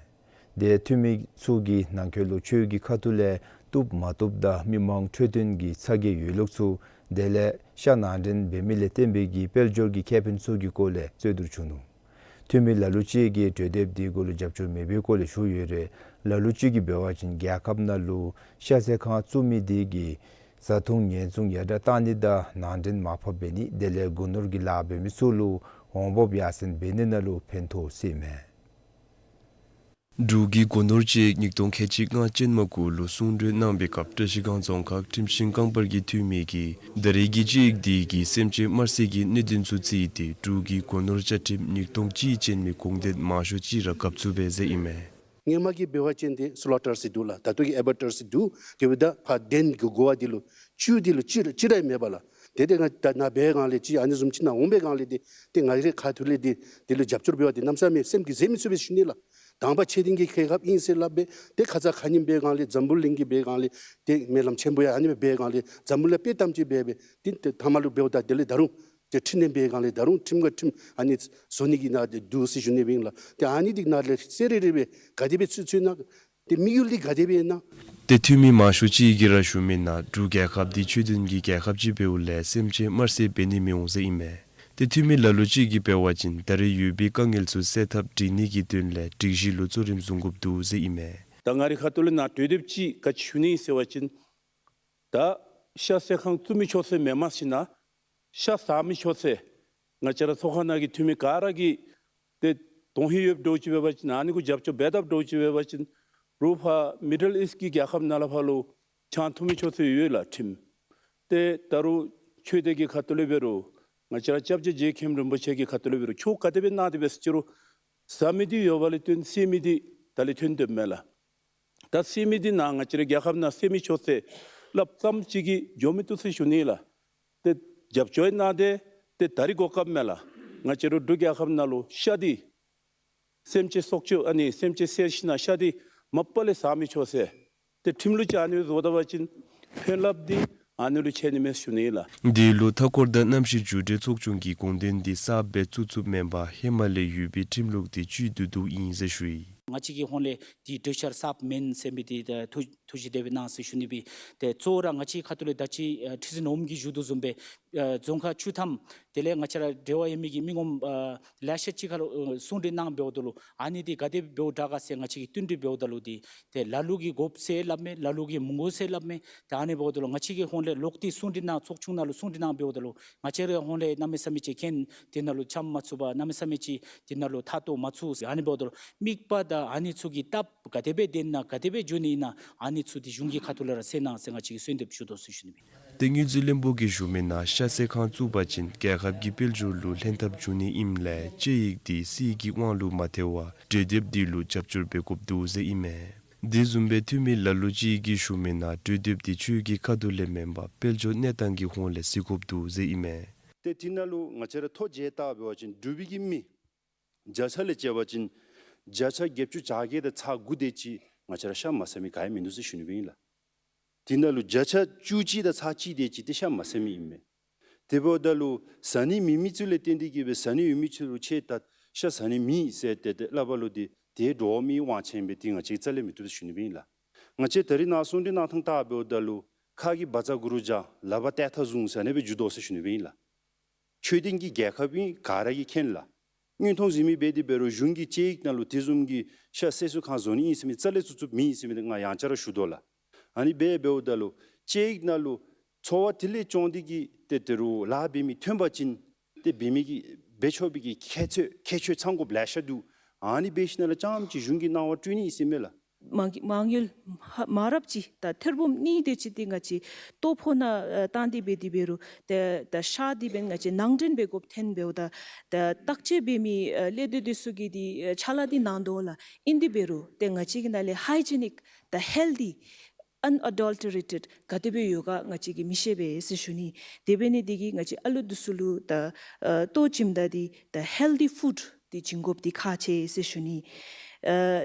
དེ་འཐུས་མི་ཚུ་གིས་ནང་འཁོད་ལུ་ཆོས་ཀྱི་ཁ་ཐུག་ལས་བཏུབ་མ་བཏུབ་དང་མི་མང་འཕྲོད་བསྟེན་གྱི་ཚ་གྱང་ཡོད་ལུགས་ཚུ་དེ་ལས་ཤ་ནང་འདྲེན་འབད་མི་ལས་བརྟེན་པའི་གི་དཔལ་འབྱོར་གྱི་ཁེ་ཕན་ཚུ་གི་སྐོར་ལས་རྩོད་བསྡུར་བྱུང་ནུག། འཐུས་མི་ལ་ལུ་ཅིག་གིས་གྲོས་འདེབས་འདི་གུ་ལུ་རྒྱབ་སྐྱོར་མེད་པའི་སྐོར་ལས་ཞུ་ཡོད་རུང་ལ་ལུ་ཅིག་གིས་འབད་བ་ཅིན་རྒྱལ་ཁབ་ནང་ལུ་ཤ་ཚལ་ཁང་བཙུགས་མི་འདི་གིས་བཟའ་འཐུང་ཉེན་སྲུང་ཡར་དྲག་བཏང་ནི་དང་ནང་འདྲེན་མར་ཕབ་འབད་ནི་དེ་ལས་སྒོ་ནོར་གྱི་ལཱ་འབད་མི་ཚུ་ལུ་འོང་འབབ་ཡར་སེང་འབད་ནི་ནང་ལུ་ཕན་ཐོགས་ཟེར་ཨིན་མས། འབྲུག་གི་སྒོ་ནོར་དཔྱད་ཡིག་ཉིས་སྟོང་ཁལ་གཅིག་ལྔ་ཅན་མ་གུ་ལུ་གསུང་གྲོས་གནང་བའི་སྐབས་བཀྲ་ཤིས་སྒང་རྫོང་ཁག་ཁྲིམས་ཤིང་རྐང་པར་གྱི་འཐུས་མི་གིས་ད་རེས་ཀྱི་དཔྱད་ཡིག་འདི་གིས་སེམས་ཅན་དམར་བསད་ཀྱི་གནད་དོན་ཚུ་བརྩིས་ཏེ་འབྲུག་གི་སྒོ་ནོར་བཅའ་ཁྲིམས་ཉིས་སྟོང་གཅིག་ཅན་མའི་དགོངས་དོན་མང་ཤོས་ཅིག་ར་གབ་ཚུགས་པས་ཟེར་ཨིན་མས། སྔོན་མ་གི་འབད་བ་ཅིན་ཏེ་སི་ལོ་ཊར་ཟེར་འདུག་ལགས། ད་ལྟོ་གི་ཨེ་བར་ཊར་ཟེར་འདུག། དེ་འབདཝ་ད་ཕར་གདན་གྱི་འགོ་བ་འདི་ལུ་བཅུད་འདི་ལུ་ཅིག་ར་ཅིག་ར་མེད་པས་ལགས། དེ་ཏེ་ང་ད་ནཱ་འབད་སྒང་ལས་ཅིག་ཨ་ནི་བཟུམ་ཅིག་ནཱ་འོང་པའི་སྒང་ལས་ཏེ་ཏེ་ང་རའི་ཁ་ཐུག་ལས་ཏེ་དེ་ལུ་རྒྱབ་སྐྱོར་འབད་བ་ཏེ་གནམ་ས་མེད་སེམས་ཀྱིས་བཟོད་མི་ཚུགས་པས་ཞུ་ནི་ལགས། དང་པ་ཆེ་འབྲིང་གི་རྒྱལ་ཁབ་ཨིན་ཟེར་སླབ་སྦེ་ཏེ་ཁ་ཙ་ཁ་ཉིནམ་འབད་སྒང་ལས་འཛམ་བུ་གླིང་གི་འབད་སྒང་ལས་ཏེ་སྨོན་ལམ་ཆེན་པོ་ཡང་ཨ་ནི་སྦེ་འབད་སྒང་ལས་འཛམ་བུ་གླིང་དཔེ་གཏམ་ཅིག་འབད་སྦེ་ཏེ་ཏེ་མཐའ་མ་ལུ་འབདཝ་ད་དེ་ལས་ད་རུང་ཏེ་ཁྲིམས་ནང་འབད་སྒང་ལས་ད་རུང་ཁྲིམས་ཁ་ཁྲིམས་ཨ་ནི་བཟོ་ནི་གི་ནང་ཏེ་འདུག་ཟེར་ཞུ་ནི་སྦེ་ཨིན་ལགས། ཏེ་ཨ་ནི་འདི་ནང་ལས་གསལ་རི་རི་སྦེ་ག་དེ་སྦེ་ཚུད་ཚུད་ན་ཏེ་དམིགས་ཡུལ་འདི་ག་དེ་སྦེ་ཨིན་ན། ཏེ་འཐུས་མི་མང་ཤོས་ཅིག་གིས་ར་ཞུ་མི་ནང་འབྲུག་རྒྱལ་ཁབ་འདི་ཆོས་ལྡན་གྱི་རྒྱལ་ཁབ་ཅིག་འབདཝ་ལས་སེམས་ཅན་དམར་བསད་འབད་ནི་མི་འོང་ཟེར་ཨིན་མས། ཏེ་འཐུས་མི་ལ་ལུ་ཅིག་གིས་འབད་བ་ཅིན་ད་རེས་ཡོད་པའི་དཀའ་ངལ་ཚུ་སེལ་ཐབས་སྒྲིག་ནི་གི་དོན་ལས་སྒྲིག་གཞི་ལུ་གཙོ་རིམ་བཟུང་དགོཔ་འདུག་ཟེར་ཨིན་མས། ད་ང་རའི་ཁ་ཐུག་ལས་ནཱ་གྲོས་འདེབས་ཅིག་ག་ཅི་ཞུ་ནི་ཟེར་བ་ཅིན་ད་ཤ་ཚལ་ཁང་བཙུགས་མི་ཆོག་ཟེར་མེན་མས་ཟེར་ན། ཤ་ཟ་མི་ཆོག་ཟེར་ང་བཅས་ར་ཚོགས་ཁང་ནང་གི་འཐུས་མི་ག་ར་གིས་ཏེ་དོན་ཧིང་ཡོདཔ་འདྲཝ་ཅིག་འབད་བ་ཅིན་ཨ་ནི་གུ་རྒྱབ་སྐྱོར་འབད་དཔ་འདྲཝ་ཅིག་འབད་བ་ཅིན་རུང་ཕར་མི་ཌལ་ཨིསཊ་ཀྱི་རྒྱལ་ཁབ་ནང་ལས་ཕར་ལུ་ཆང་འཐུང་མི་ཆོག་ཟེར་ཡོད་ལགས་ཁྲིམས། ཏེ་ད་རུང་ཆོས་སྡེ་གི་ཁ་ཐུག་ལས་འབད་རུང་ང་བཅས་ར་སྐྱབས་རྗེ་རྗེ་མཁན་རིན་པོ་ཆེ་གི་ཁ་ཐུག་ལས་འབད་རུང་ཆོས་ག་དེ་སྦེ་གནང་སྟེ་འབད་ཟེར་ཅི་རུང་ཟ་མི་འདི་ཡོད་པ་ལས་བརྟེན་བསད་མི་འདི་ད་ལས་ཐོན་དོ་མས་ལགས། ད་བསད་མི་འདི་ནཱ་ང་བཅས་རའི་རྒྱལ་ཁབ་ནང་བསད་མི་ཆོག་ཟེར་སླབ་ཙམ་ཅིག་གིས་འགྱོ་མི་བཏུབ་ཟེར་ཞུ་ནི་ལགས། ཏེ་རྒྱབ་སྐྱོར་གནང་སྟེ་ཏེ་ད་རིས་གོ་སྐབས་མས་ལགས། ང་བཅས་རའི་འབྲུག་རྒྱལ་ཁབ་ནང་ལུ་ཤ་འདི་སེམས་ཅན་སྲོག་གཅོད་ཨ་ནི་སེམས་ཅན་བསད་ཞིནམ་ལས་ཤ་འདི་མ་པ་ལས་ཟ་མི་ཆོག་ཟེར་ཏེ་ཁྲིམས་ལུགས་ཅིག་ཨ་ནི་བཟོ་ད་པ་ཅིན་ཕན་རླབས་འདི་ཨ་ནི་ལུ་ཆེ་ནི་མས་ཞུ་ནི་ལགས། འདི་ལུ་མཐའ་འཁོར་དང་གནམ་གཤིས་འགྱུར་འགྲོས་ཚོགས་ཆུང་གིས་དགོངས་དོན་འདི་གསརཔ་སྦེ་བཙུགས་བཙུགསཔ་མེན་པར་ཧེ་མ་ལས་ཡོད་པའི་ཁྲིམས་ལུགས་འདི་བཅོས་བསྡུ་བསྡུཝ་ཨིན་ཟེར་ཞུ་ཡི། ང་བཅས་ཀྱི་ཧོངས་ལས་འདི་གྲོས་འཆར་གསརཔ་མེན་ཟེར་མི་འདི་ཐུགས་ཐུགས་བཞེས་དེ་སྦེ་གནང་ཟེར་ཞུ་ནི་སྦེ། ཏེ་གཙོ་བོ་ར་ང་བཅས་ཁ་ཐུག་ལས་ད་ཅི་ཨ་ཁྲི་འཛིན་འོགམ་གིས་ཞུ་དོ་བཟུམ་སྦེ་ཨ་རྫོང་ཁག་བཅུ་ཐམ་དེ་ལས་ང་བཅས་ར་འབྲེལ་བ་ཡོད་མི་གི་མི་ངོམ་ཨ་ལེ་ཤ་ཅིག་ཁར་ལུ་ཨ་གསུང་གྲོས་གནང་འབདཝ་ད་ལུ་ཨ་ནི་འདི་ག་དེ་འབདཝ་དྲག་ག་ཟེར་ང་བཅས་ཀྱིས་བསྟུན་གྲོས་འབདཝ་ད་ལུ་འདི་ཏེ་ལ་ལུ་གིས་དགོཔ་ཟེར་སླབ་མས། ལ་ལུ་གིས་མི་དགོ་ཟེར་སླབ་མས། ཏེ་ཨ་ནི་འབདཝ་ད་ལུ་ང་བཅས་ཀྱི་ཧོངས་ལས་ལོག་སྟེ་གསུང་གྲོས་གནང་ཚོགས་ཆུང་ནང་ལུ་གསུང་གྲོས་གནང་འབདཝ་ད་ལུ་ང་བཅས་རའི་ཧོངས་ལས་གནམ་མེད་ས་མེད་ཅིག་མཁན་དེ་ནང་ལུ་འཆམ་མ་ཚུགས་པར་གནམ་མེད་ས་མེད་ཅིག་དེ་ནང་ལུ་ཐ་གཏོགས་མ་ཚུགས་ཟེར། ཨ་ནི་འབདཝ་ད་ལུ་དམིགས་པ་དང་ཨ་ནི་ཚུ་གི་སྟབས་ག་དེ་སྦེ་བདེ་ན་ག་དེ་སྦེ་འགྱོ་ནི་ཨིན་ན་ཨ་ནི་ཚུ་འདི་གཞུང་གི་ཁ་ཐུག་ལས་ར་གསན་གནང་ཟེར་ང་བཅས་ཀྱིས་གསོལ་འདེབས་ཞུ་དོ་ཟེར་ཞུ་ནི་སྦེ། ཏེ་དངུལ་རྩིས་བློན་པོ་གིས་ཞུ་མི་ནང་ཤ་ཚལ་ཁང་བཙུགས་པ་ཅིན་རྒྱལ་ཁབ་ཀྱི་དཔལ་འབྱོར་ལུ་ལྷན་ཐབས་འབྱུང་ནི་ཨིནམ་ལས་དཔྱད་ཡིག་འདི་སྲིད་ཀྱི་དབང་ལུ་མ་ཐལ་བར་གྲོས་འདེབས་འདི་ལུ་རྒྱབ་སྐྱོར་འབད་དགོཔ་འདུག་ཟེར་ཨིན་མས། དེ་བཟུམ་སྦེ་འཐུས་མི་ལ་ལུ་ཅིག་གིས་ཞུ་མི་ནང་གྲོས་འདེབས་འདི་ཆོས་ཀྱི་ཁ་ཐུག་ལས་མེན་པར་དཔལ་འབྱོར་གནས་སྟངས་ཀྱི་ཧོང་ལས་བརྩི་དགོཔ་འདུག་ཟེར་ཨིན་མས། ཏེ་དེ་ནང་ལུ་ང་བཅས་ར་ཐོ་བརྒྱབ་བལྟ་བ་ཅིན་འབྲུག་པའི་གི་མི་བརྒྱ་ཆ་ལས་བྱས་པ་ཅིན་བརྒྱ་ཆ་བརྒྱད་ཅུ་གྱ་བརྒྱད་དང་ཚག་དགུ་དེ་ཅིག་ང་བཅས་ར་ཤ་མ་ཟ་མི་ག་ཡང་མིན་འདུག་ཟེར་ཞུ་ནི་སྦེ་ཨིན་ལགས། དེ་ནང་ལུ་བརྒྱ་ཆ་བཅུ་གཅིག་དང་ཚག་གཅིག་དེ་ཅིག་ཏེ་ཤ་མ་ཟ་མི་ཨིན་མས། དེ་འབདཝ་ད་ལུ་ཟ་ནི་མེད་མི་ཚུ་ལས་བརྟེན་ཏེ་གིས་སྦེ་ཟ་ནི་ཡོད་མི་ཚུ་ལུ་ཁྱོད་ད་ཤ་ཟ་ནི་མེད་ཟེར་ཏེ་ཏེ་སླབ་པ་ལུ་ཏེ་དེ་འདྲོག་མི་དབང་ཆེན་སྦེ་ཏེ་ང་བཅས་རྩ་ལས་མི་བཏུབ་ཟེར་ཞུ་ནི་སྦེ་ཨིན་ལགས། ང་བཅས་ད་རིས་ནཱ་གསུང་གྲོས་གནང་ཐངས་བལྟ་འབདཝ་ད་ལུ་ཁ་གིས་བཛྲ་གུ་རུ་བཛྲ་ལག་པར་ཏེ་ཐ་བཟུང་ཟེར་ཨ་ནི་སྦེ་འགྱོ་དོ་ཟེར་ཞུ་ནི་སྦེ་ཨིན་ལགས། ཆོས་ལྡན་གྱི་རྒྱལ་ཁབ་ཨིན་ག་ར་གིས་མཁྱེན་ལགས། དངོས་མཐོང་གཟིགས་མི་འབད་དེ་འབད་རུང་གཞུང་གི་དཔྱད་ཡིག་ནང་ལུ་དེ་བཟུམ་གྱི་ཤ་བསད་ཚུ་གང་བཟོ་ནི་ཨིན་ཟེར་མི་རྩ་ལས་ཚུད་ཚུདཔ་མེད་ཟེར་མི་འདི་ང་ཡང་བསྐྱར་ར་ཞུ་དོ་ལགས། ཨ་ནི་སྦེ་འབདཝ་ད་ལུ་དཔྱད་ཡིག་ནང་ལུ་འཚོ་བ་དེ་ལས་སྐྱོང་སྟེ་གིས་ཏེ་དེ་རུ་ལཱ་འབད་མི་ཐོན་པ་ཅིན་ཏེ་འབད་མི་གི་འབད་ཆོག་པའི་གི་ཁྱད་ཆོས་ཁྱད་ཆོས་ཚང་དགོཔ་ལེ་ཤ་འདུག། ཨ་ནི་འབད་ཞིནམ་ལས་རྐྱངམ་ཅིག་གཞུང་གིས་གནང་བ་སྤྲོད་ནི་ཨིན་ཟེར་མས་ལགས། མ་མ་དངུལ་མ་རབས་ཅིག་དང་ཐེར་འབུམ་གཉིས་དེ་ཅིག་འདི་ང་བཅས་ལྟོ་ཕོག་ནང་ཨ་བཏང་སྟེ་འབད་དེ་འབད་རུང་ཏེ་ད་ཤ་འདི་འབདན་ང་བཅས་ནང་འདྲེན་འབད་དགོཔ་ཐོན་འབདཝ་ད་ད་བརྟག་དཔྱད་འབད་མི་ཨ་ལས་སྡེ་འདི་ཚུ་གིས་འདི་ཨ་ཕྱག་ལཱ་འདི་གནང་དོ་ལགས། ཨིན་དེ་འབད་རུང་ཏེ་ང་བཅས་ཀྱི་ནང་ལས་ཧའི་ཇི་ནིཀ་དང་ཧེལ་ཐི་ཨན་ཨེ་ཌལ་ཊི་རེ་ཊེཌ་ག་དེ་སྦེ་ཡོད་ག་ང་བཅས་ཀྱིས་མི་ཤེས་པས་ཟེར་ཞུ་ནི། དེ་འབད་ནི་དེ་གིས་ང་བཅས་ཨ་ལུ་འདི་ཚུ་ལུ་ད་ཨ་ལྟོ་བྱིནམ་ད་འདི་ད་ཧེལ་ཐི་ཕུཌ་འདི་བྱིན་དགོཔ་འདི་ཁག་ཆེ་ཟེར་ཞུ་ནི། ཨ་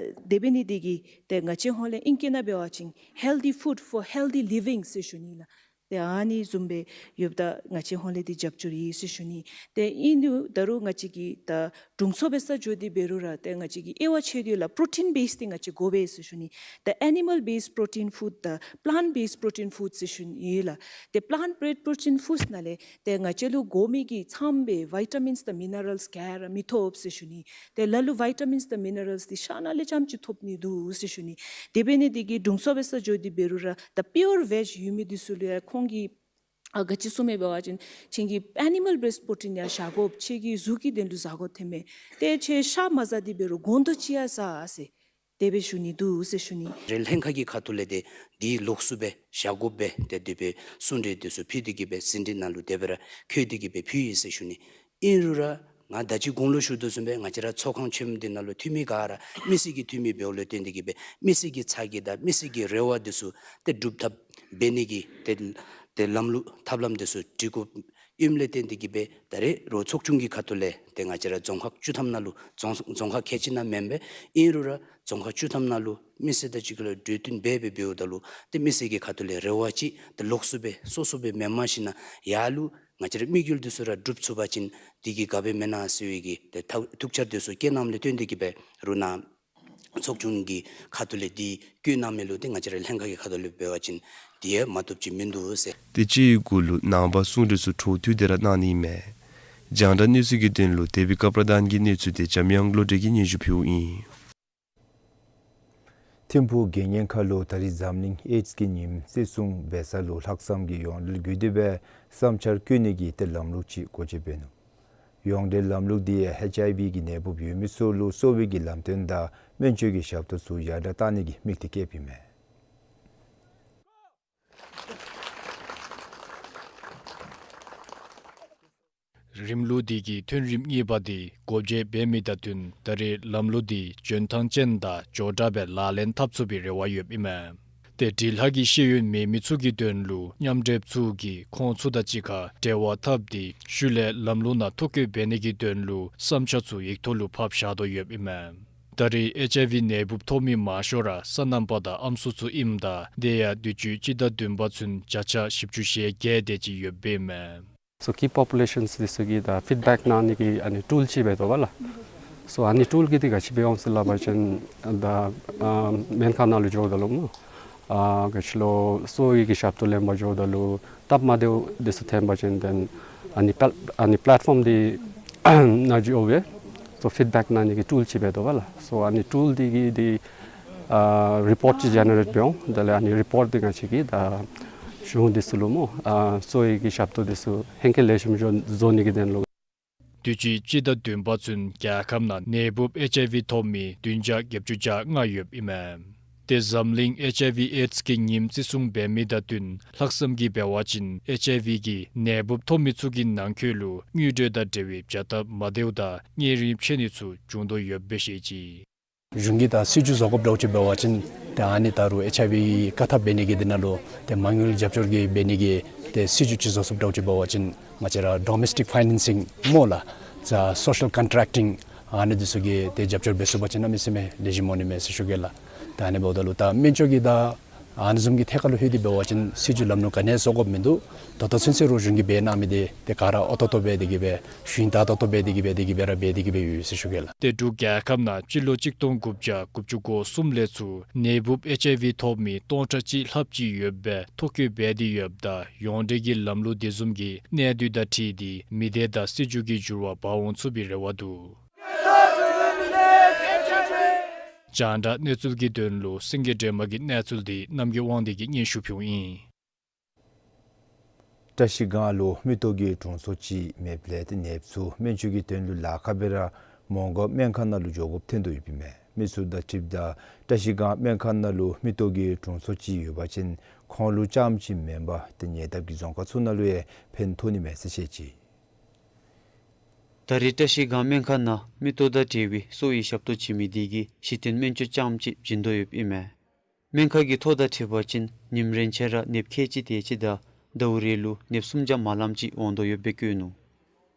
དེ་འབད་ནི་དེ་གིས་ཏེ་ང་བཅས་ཧོང་ལས་ཨིང་སྐད་ནང་འབད་བ་ཅིན་Healthy Food for Healthy Living ཟེར་ཞུ་ནི་ལགས། ཏེ་ཨ་ནི་བཟུམ་སྦེ་ཡོདཔ་ད་ང་བཅས་ཧོང་ལས་འདི་རྒྱབ་སྐྱོར་ཡོད་ཟེར་ཞུ་ནི། ཏེ་ཨིན་རུང་ད་རུང་ང་བཅས་ཀྱིས་ད་དྲུང་འཚོ་འབད་སར་འགྱོ་སྟེ་འབད་རུང་ར་ཏེ་ང་བཅས་ཀྱིས་དབྱེ་བ་ཕྱེ་སྟེ་ལགས་པྲོ་ཊིན་བེསཌ་འདི་ང་བཅས་དགོ་པས་ཟེར་ཞུ་ནི། ད་ཨེ་ནི་མཱལ་བེསཌ་པྲོ་ཊིན་ཕུཌ་དང་པི་ལེནཊ་བེསཌ་པྲོ་ཊིན་ཕུཌ་ཟེར་ཞུ་ནི་ལགས། ཏེ་པི་ལེནཊ་བེསཌ་པྲོ་ཊིན་ཕུཌ་ནང་ལས་ཏེ་ང་བཅས་ལུ་དགོ་མི་གི་ཚངམ་སྦེ་བི་ཊ་མིནསི་དང་མི་ནི་རལསི་ག་ར་མི་ཐོབ་ཟེར་ཞུ་ནི། ཏེ་ལ་ལུ་བི་ཊ་མིནསི་དང་མི་ནི་རལསི་འདི་ཤ་ནང་ལས་རྐྱངམ་ཅིག་ཐོབ་ནི་འདུག་ཟེར་ཞུ་ནི། དེ་འབད་ནི་དེ་གིས་དྲུང་འཚོ་འབད་སར་འགྱོ་སྟེ་འབད་རུང་ར་ད་པིའུར་ཝེཇ་ཡོད་མི་འདི་ཚུ་ལུ་ཡང་ཁོང་གིས་ཨ་ག་ཅི་གསུངས་མས་འབད་བ་ཅིན་ཁྱེད་ཀྱིས་ཨེ་ནི་མཱལ་བེསཌ་པྲོ་ཊིན་ཡང་བཞག་དགོ། ཁྱེད་ཀྱིས་གཟུགས་ཀྱི་དོན་ལུ་བཟའ་དགོཔ་ཐོནམ་མས། ཏེ་ཁྱེད་ཤ་མ་བཟའ་སྟེ་འབད་རུང་སྒོང་རྡོག་ཅིག་ཡང་བཟའ་ཟེར་དེ་སྦེ་ཞུ་ནི་འདུག་ཟེར་ཞུ་ནི། རེ་ལྷན་ཁག་གི་ཁ་ཐུག་ལས་ཏེ་འདི་ལོགས་སུ་སྦེ་བཞག་དགོ་པས་ཏེ་དེ་སྦེ་གསུང་གྲོས་འདི་ཚུ་ཕུལ་ཏེ་གིས་སྦེ་ཟིན་བྲིས་ནང་ལུ་དེ་སྦེ་ར་བཀོད་དེ་གིས་སྦེ་ཕུལ་ཡི་ཟེར་ཞུ་ནི། ཨིན་རུང་ར་ང་ད་ཅི་གོང་ལུ་ཞུ་དོ་བཟུམ་སྦེ་ང་བཅས་ར་ཚོགས་ཁང་ཆེན་མོ་འདི་ནང་ལུ་འཐུས་མི་ག་ར་མི་སེར་གྱི་འཐུས་མི་འབདཝ་ལས་བརྟེན་ཏེ་གིས་སྦེ་མི་སེར་གྱི་ཚ་གྱང་དང་མི་སེར་གྱི་རེ་བ་འདི་ཚུ་ཏེ་སྒྲུབ་ཐབས་འབད་ནི་གི་ཏེ་ཏེ་ལམ་ལུགས་ཐབས་ལམ་འདི་ཚུ་སྒྲིག་དགོཔ་ཨིནམ་ལས་བརྟེན་ཏེ་གིས་སྦེ་ད་རེས་རོགས་ཚོགས་ཆུང་གི་ཁ་ཐུག་ལས་ཏེ་ང་བཅས་ར་རྫོང་ཁག་བཅུ་ཐམ་ནང་ལུ་རྫོང་རྫོང་ཁག་ཁལ་གཅིག་ནང་མེན་པས། ཨིན་རུང་ར་རྫོང་ཁག་བཅུ་ཐམ་ནང་ལུ་མི་སེར་དང་གཅིག་ཁར་ལུ་གྲོས་བསྟུན་འབད་འབད་འབདཝ་ད་ལུ་ཏེ་མི་སེར་གྱི་ཁ་ཐུག་ལས་རེ་བ་ཅིག་ཏེ་ལོགས་སུ་སྦེ་སོ་སོ་སྦེ་མེནམ་ཞིནམ་ཡར་ལུ་ང་བཅས་ར་དམིགས་ཡུལ་འདི་ཚུ་ར་སྒྲུབ་ཚུགས་པ་ཅིན་འདི་གིས་དགའ་བས་མེན་ན་ཟེར་བའི་གི་ཏེ་ཐུགས་ཐུགས་འཆར་འདི་ཚུ་བསྐྱེད་གནངམ་ལས་བརྟེན་ཏེ་གིས་སྦེ་རོགས་ནཱ་ཚོགས་ཆུང་གི་ཁ་ཐུག་ལས་འདི་བཀོད་གནང་མི་ལུ་ཏེ་ང་བཅས་ར་ལྷན་ཁག་གི་ཁ་ཐུག་ལས་འབད་བ་ཅིན་འདི་ཡང་མ་བཏུབ་ཅིག་མིན་འདུག་ཟེར། དེ་ཅིག་གུ་ལུ་ནངས་པ་གསུང་གྲོས་ཚུ་འཕྲོ་མཐུད་དེ་ར་གནང་ནི་མས། རྒྱང་བསྒྲགས་གནས་ཚུལ་གྱི་དོན་ལུ་དེ་བི་ཀ་པྲ་དཱན་གྱིས་གནས་ཚུལ་དེ་འཇམ་དབྱངས་བློ་གྲོས་ཀྱིས་སྙན་ཞུ་ཕུལཝ་ཨིན། ཐིམ་ཕུག་དགེ་བསྙེན་ཁ་ལུ་ད་རིས་འཛམ་གླིང་ཨེཌསི་ཀྱི་ཉིནམ་བརྩི་སྲུང་འབད་ས་ལུ་ལྷག་བསམ་གྱི་ཡོངས་འབྲེལ་བརྒྱུད་དེ་སྦེ་བསམ་འཆར་བཀོད་ནི་གི་ཏེ་ལམ་ལུགས་ཅིག་སྒོ་འབྱེད་འབད་ནུག། ཡོངས་འབྲེལ་ལམ་ལུགས་འདི་ཡང་ཨེཆ་ཨའི་ཝི་གི་ནད་འབུབ་ཡོད་མི་ཚུ་ལུ་གསོ་བའི་གི་ལམ་སྟོན་དང་སྨན་བཅོས་ཀྱི་ཞབས་ཏོག་ཚུ་ཡར་དྲག་གཏང་ནི་གི་དམིགས་གཏད་བསྐྱེདཔ་ཨིན་མས། རིམ་ལུགས་འདི་གི་ཐོན་རིམ་གཉིས་པ་འདི་སྒོ་འབྱེད་འབད་མི་དང་བསྟུན་ད་རེས་ལམ་ལུགས་འདི་འཇོན་ཐང་ཅན་དང་མགྱོགས་དྲགས་སྦེ་ལག་ལེན་འཐབ་ཚུགས་པའི་རེ་བ་ཡོདཔ་ཨིན་མས། ཏེ་འབྲི་ལྷག་གི་ཤེས་ཡོན་མེད་མི་ཚུ་གི་དོན་ལུ་མཉམ་འབྲེལཔ་ཚུ་གིས་ཁོང་ཚུ་དང་གཅིག་ཁར་འབྲེལ་བ་འཐབ་སྟེ་ཤུལ་ལས་ལམ་ལུགས་ནང་ཐོ་བཀོད་འབད་ནི་གི་དོན་ལུ་བསམ་འཆར་ཚུ་ཡིག་ཐོག་ལུ་ཕབ་བཞག་དོ་ཡོདཔ་ཨིན་མས། ད་རེས་ཨེཆ་ཨའི་ཝི་ནད་འབུབ་ཐོབ་མི་མང་ཤོས་ར་སོ་ནམ་པ་དང་ཨམ་སྲུ་ཚུ་ཨིནམ་ད་དེ་ཡང་དུས་ཅི་སྤྱི་ཟླ་བདུན་པ་ཚུན་བརྒྱ་ཆ་བཞི་བཅུ་ཞེ་བརྒྱད་དེ་ཅིག་ཡོདཔ་ཨིན་མས། So key populations འདི་ཚུ་གི་ད་ཕིཌ་བེཀ་གནང་ནི་གི་ཨ་ནི་ཊུལ་ཅིག་འབད་དོ་བ་ལགས། So ཨ་ནི་ཊུལ་གི་འདི་ག་ཅི་སྦེ་འོང་ཟེར་སླབ་པ་ཅིན་ད་ཨ་སྨན་ཁང་ནང་ལུ་འགྱོཝ་ད་ལུ་སྨོ། ཨ་ག་ཅི་ལོ་གསོ་བའི་གི་ཞབས་ཏོག་ལེན་པར་འགྱོཝ་ད་ལུ་སྟབས་མ་བདེཝ་འདི་ཚུ་ཐོན་པ་ཅིན་then ཨ་ནི་པེལ་ཨ་ནི་པེ་ལེཊ་ཕོམ་འདི་ནང་འགྱོ་སྦེ་so ཕིཌ་བེཀ་གནང་ནི་གི་ཊུལ་ཅིག་འབད་དོ་བ་ལགས། So ཨ་ནི་ཊུལ་འདི་གི་འདི་ཨ་རི་པོཊ་ཅིག་ཇེ་ནེ་རེཊ་འབད་འོང་། དེ་ལས་ཨ་ནི་རི་པོཊ་འདི་ང་བཅས་ཀྱིས་ད་གཞུང་འདི་ཚུ་ལུ་སྨོ་ཨ་གསོ་བའི་གི་ཞབས་ཏོག་འདི་ཚུ་ཧེང་སྐལ་ལེགས་ཤོམ་བཟོ་བཟོ་ནི་གི་དོན་ལུ། དུས་ཅི་སྤྱི་ཟླ་བདུན་པ་ཚུན་རྒྱལ་ཁབ་ནང་ནད་འབུབ་ཨེཆ་ཨའི་ཝི་ཐོབ་མི་བདུན་བརྒྱ་བརྒྱད་ཅུ་གྱ་ལྔ་ཡོདཔ་ཨིན་མས། ཏེ་འཛམ་གླིང་ཨེཆ་ཨའི་ཝི་ཨེཌསི་གི་ཉིནམ་བརྩི་སྲུང་འབད་མི་དང་བསྟུན་ལྷག་བསམ་གྱིས་འབད་བ་ཅིན་ཨེཆ་ཨའི་ཝི་གི་ནད་འབུབ་ཐོབ་མི་ཚུ་གི་ནང་འཁོད་ལུ་དངུལ་འབྲེལ་དང་འབྲེལ་བའི་བྱ་ཐབས་མ་བདེཝ་དང་གཉན་རིམས་མཆེད་ནི་ཚུ་འབྱུང་དོ་ཡོདཔ་སྦེ་བཤད་ཅི། གཞུང་གིས་ད་སྲིད་བྱུས་བཟོ་དགོཔ་འདྲཝ་ཅིག་འབད་བ་ཅིན་ཏེ་ཨ་ནི་ད་རུང་ཨེཆ་ཨའི་ཝི་བཀག་ཐབས་འབད་ནི་གི་དེ་ནང་ལུ་ཏེ་མ་དངུལ་རྒྱབ་སྐྱོར་གྱི་འབད་ནི་གི་ཏེ་སྲིད་བྱུས་ཅིག་བཟོ་ཚུགསཔ་འདྲཝ་ཅིག་འབད་བ་ཅིན་ང་བཅས་ར་ཌོ་མེས་ཊིག་ཕའི་ནེན་སིང་སྨོ་ལགས། ད་སོ་ཤལ་ཀོན་ཊེཀ་ཊིང་ཨ་ནི་འདི་ཚུ་གིས་ཏེ་རྒྱབ་སྐྱོར་འབད་ཚུགས་པ་ཅིན་གནམ་མེད་ས་མེད་ལེགས་ཤོམ་འོང་ནི་མས་ཟེར་ཞུ་གེ་ལགས། ད་ཨ་ནི་འབདཝ་ད་ལུ་ད་སྨན་བཅོས་ཀྱི་ད་ཨ་ནི་བཟུམ་གྱི་ཐད་ཁར་ལུ་ལྷོད་དེ་འབད་བ་ཅིན་སྲིད་བྱུས་ལམ་ལུགས་ག་ནི་བཟོ་དགོཔ་མིན་འདུག། ད་ལྟོ་ཚུན་ཚོད་ར་གཞུང་གིས་འབད་གནང་མི་འདི་ཏེ་ག་ར་ཨོ་ཏོ་ཏོ་འབད་དེ་གི་སྦེ་ཤུལ་ད་ཨོ་ཏོ་ཏོ་འབད་དེ་གི་སྦེ་དེ་གི་སྦེ་ར་འབད་དེ་གི་སྦེ་ཡོད་ཟེར་ཞུ་གེ་ལགས། ཏེ་འབྲུག་རྒྱལ་ཁབ་ནང་སྤྱི་ལོ་གཅིག་སྟོང་དགུ་བརྒྱ་དགུ་བཅུ་གོ་གསུམ་ལས་ཚུར་ནད་འབུབ་ཨེཆ་ཨའི་ཝི་ཐོབ་མི་སྟོང་ཕྲག་གཅིག་ལྷགཔ་ཅིག་ཡོདཔ་སྦེ་ཐོ་བཀོད་འབད་དེ་ཡོདཔ་ད་ཡོངས་འབྲེལ་གྱི་ལམ་ལུགས་དེ་བཟུམ་གྱི་གནད་དོན་དང་འཁྲིལ་ཏེ་མི་སྡེ་དང་སྲིད་བྱུས་ཀྱི་འགྱུར་བ་འབག་འོང་ཚུགས་པའི་རེ་བ་འདུག། རྒྱང་བསྒྲགས་གནས་ཚུལ་གྱི་དོན་ལུ་སེང་གེ་སྒྲོལ་མ་གི་གནས་ཚུལ་འདི་རྣམ་རྒྱལ་དབང་འདུས་ཀྱིས་སྙན་ཞུ་ཕུལཝ་ཨིན། བཀྲ་ཤིས་སྒང་ལུ་མིག་ཏོ་གི་དྲུང་འཚོ་ཅིག་མེདཔ་ལས་ཏེ་ནདཔ་ཚུ་སྨན་བཅོས་ཀྱི་དོན་ལུ་ལཱ་ཁག་སྦེ་ར་མོང་སྒར་སྨན་ཁང་ནང་ལུ་འགྱོ་དགོཔ་ཐོན་དོ་ཡོདཔ་ཨིན་མས། མི་ཚུ་དང་འཁྲིལཝ་ད་བཀྲ་ཤིས་སྒང་སྨན་ཁང་ནང་ལུ་མིག་ཏོ་གི་དྲུང་འཚོ་ཅིག་ཡོད་པ་ཅིན་ཁོང་ལུ་རྐྱངམ་ཅིག་མེན་པར་ཏེ་ཉེ་འདབས་ཀྱི་རྫོང་ཁག་ཚུ་ནང་ལུ་ཡང་ཕན་ཐོགས་ནི་མས་ཟེར་བཤད་ཅི། ད་རེས་བཀྲ་ཤིས་སྒང་སྨན་ཁང་ནང་མིག་ཏོ་དང་འབྲེལ་བའི་གསོ་བའི་ཞབས་ཏོག་བྱིན་མི་དེ་གིས་གཞི་རྟེན་སྨན་བཅོས་རྐྱངམ་ཅིག་བྱིན་དོ་ཡོདཔ་ཨིན་མས། སྨན་ཁང་གི་ཐོ་དང་འཁྲིལ་བ་ཅིན་ཉིནམ་རེ་ཆ་ར་ནདཔ་ཁལ་གཅིག་དེ་ཅིག་དང་ཟླཝ་རེ་ལུ་ནདཔ་སུམ་བརྒྱ་མ་ལངམ་ཅིག་འོང་དོ་ཡོདཔ་སྦེ་བཀོད་ནུག།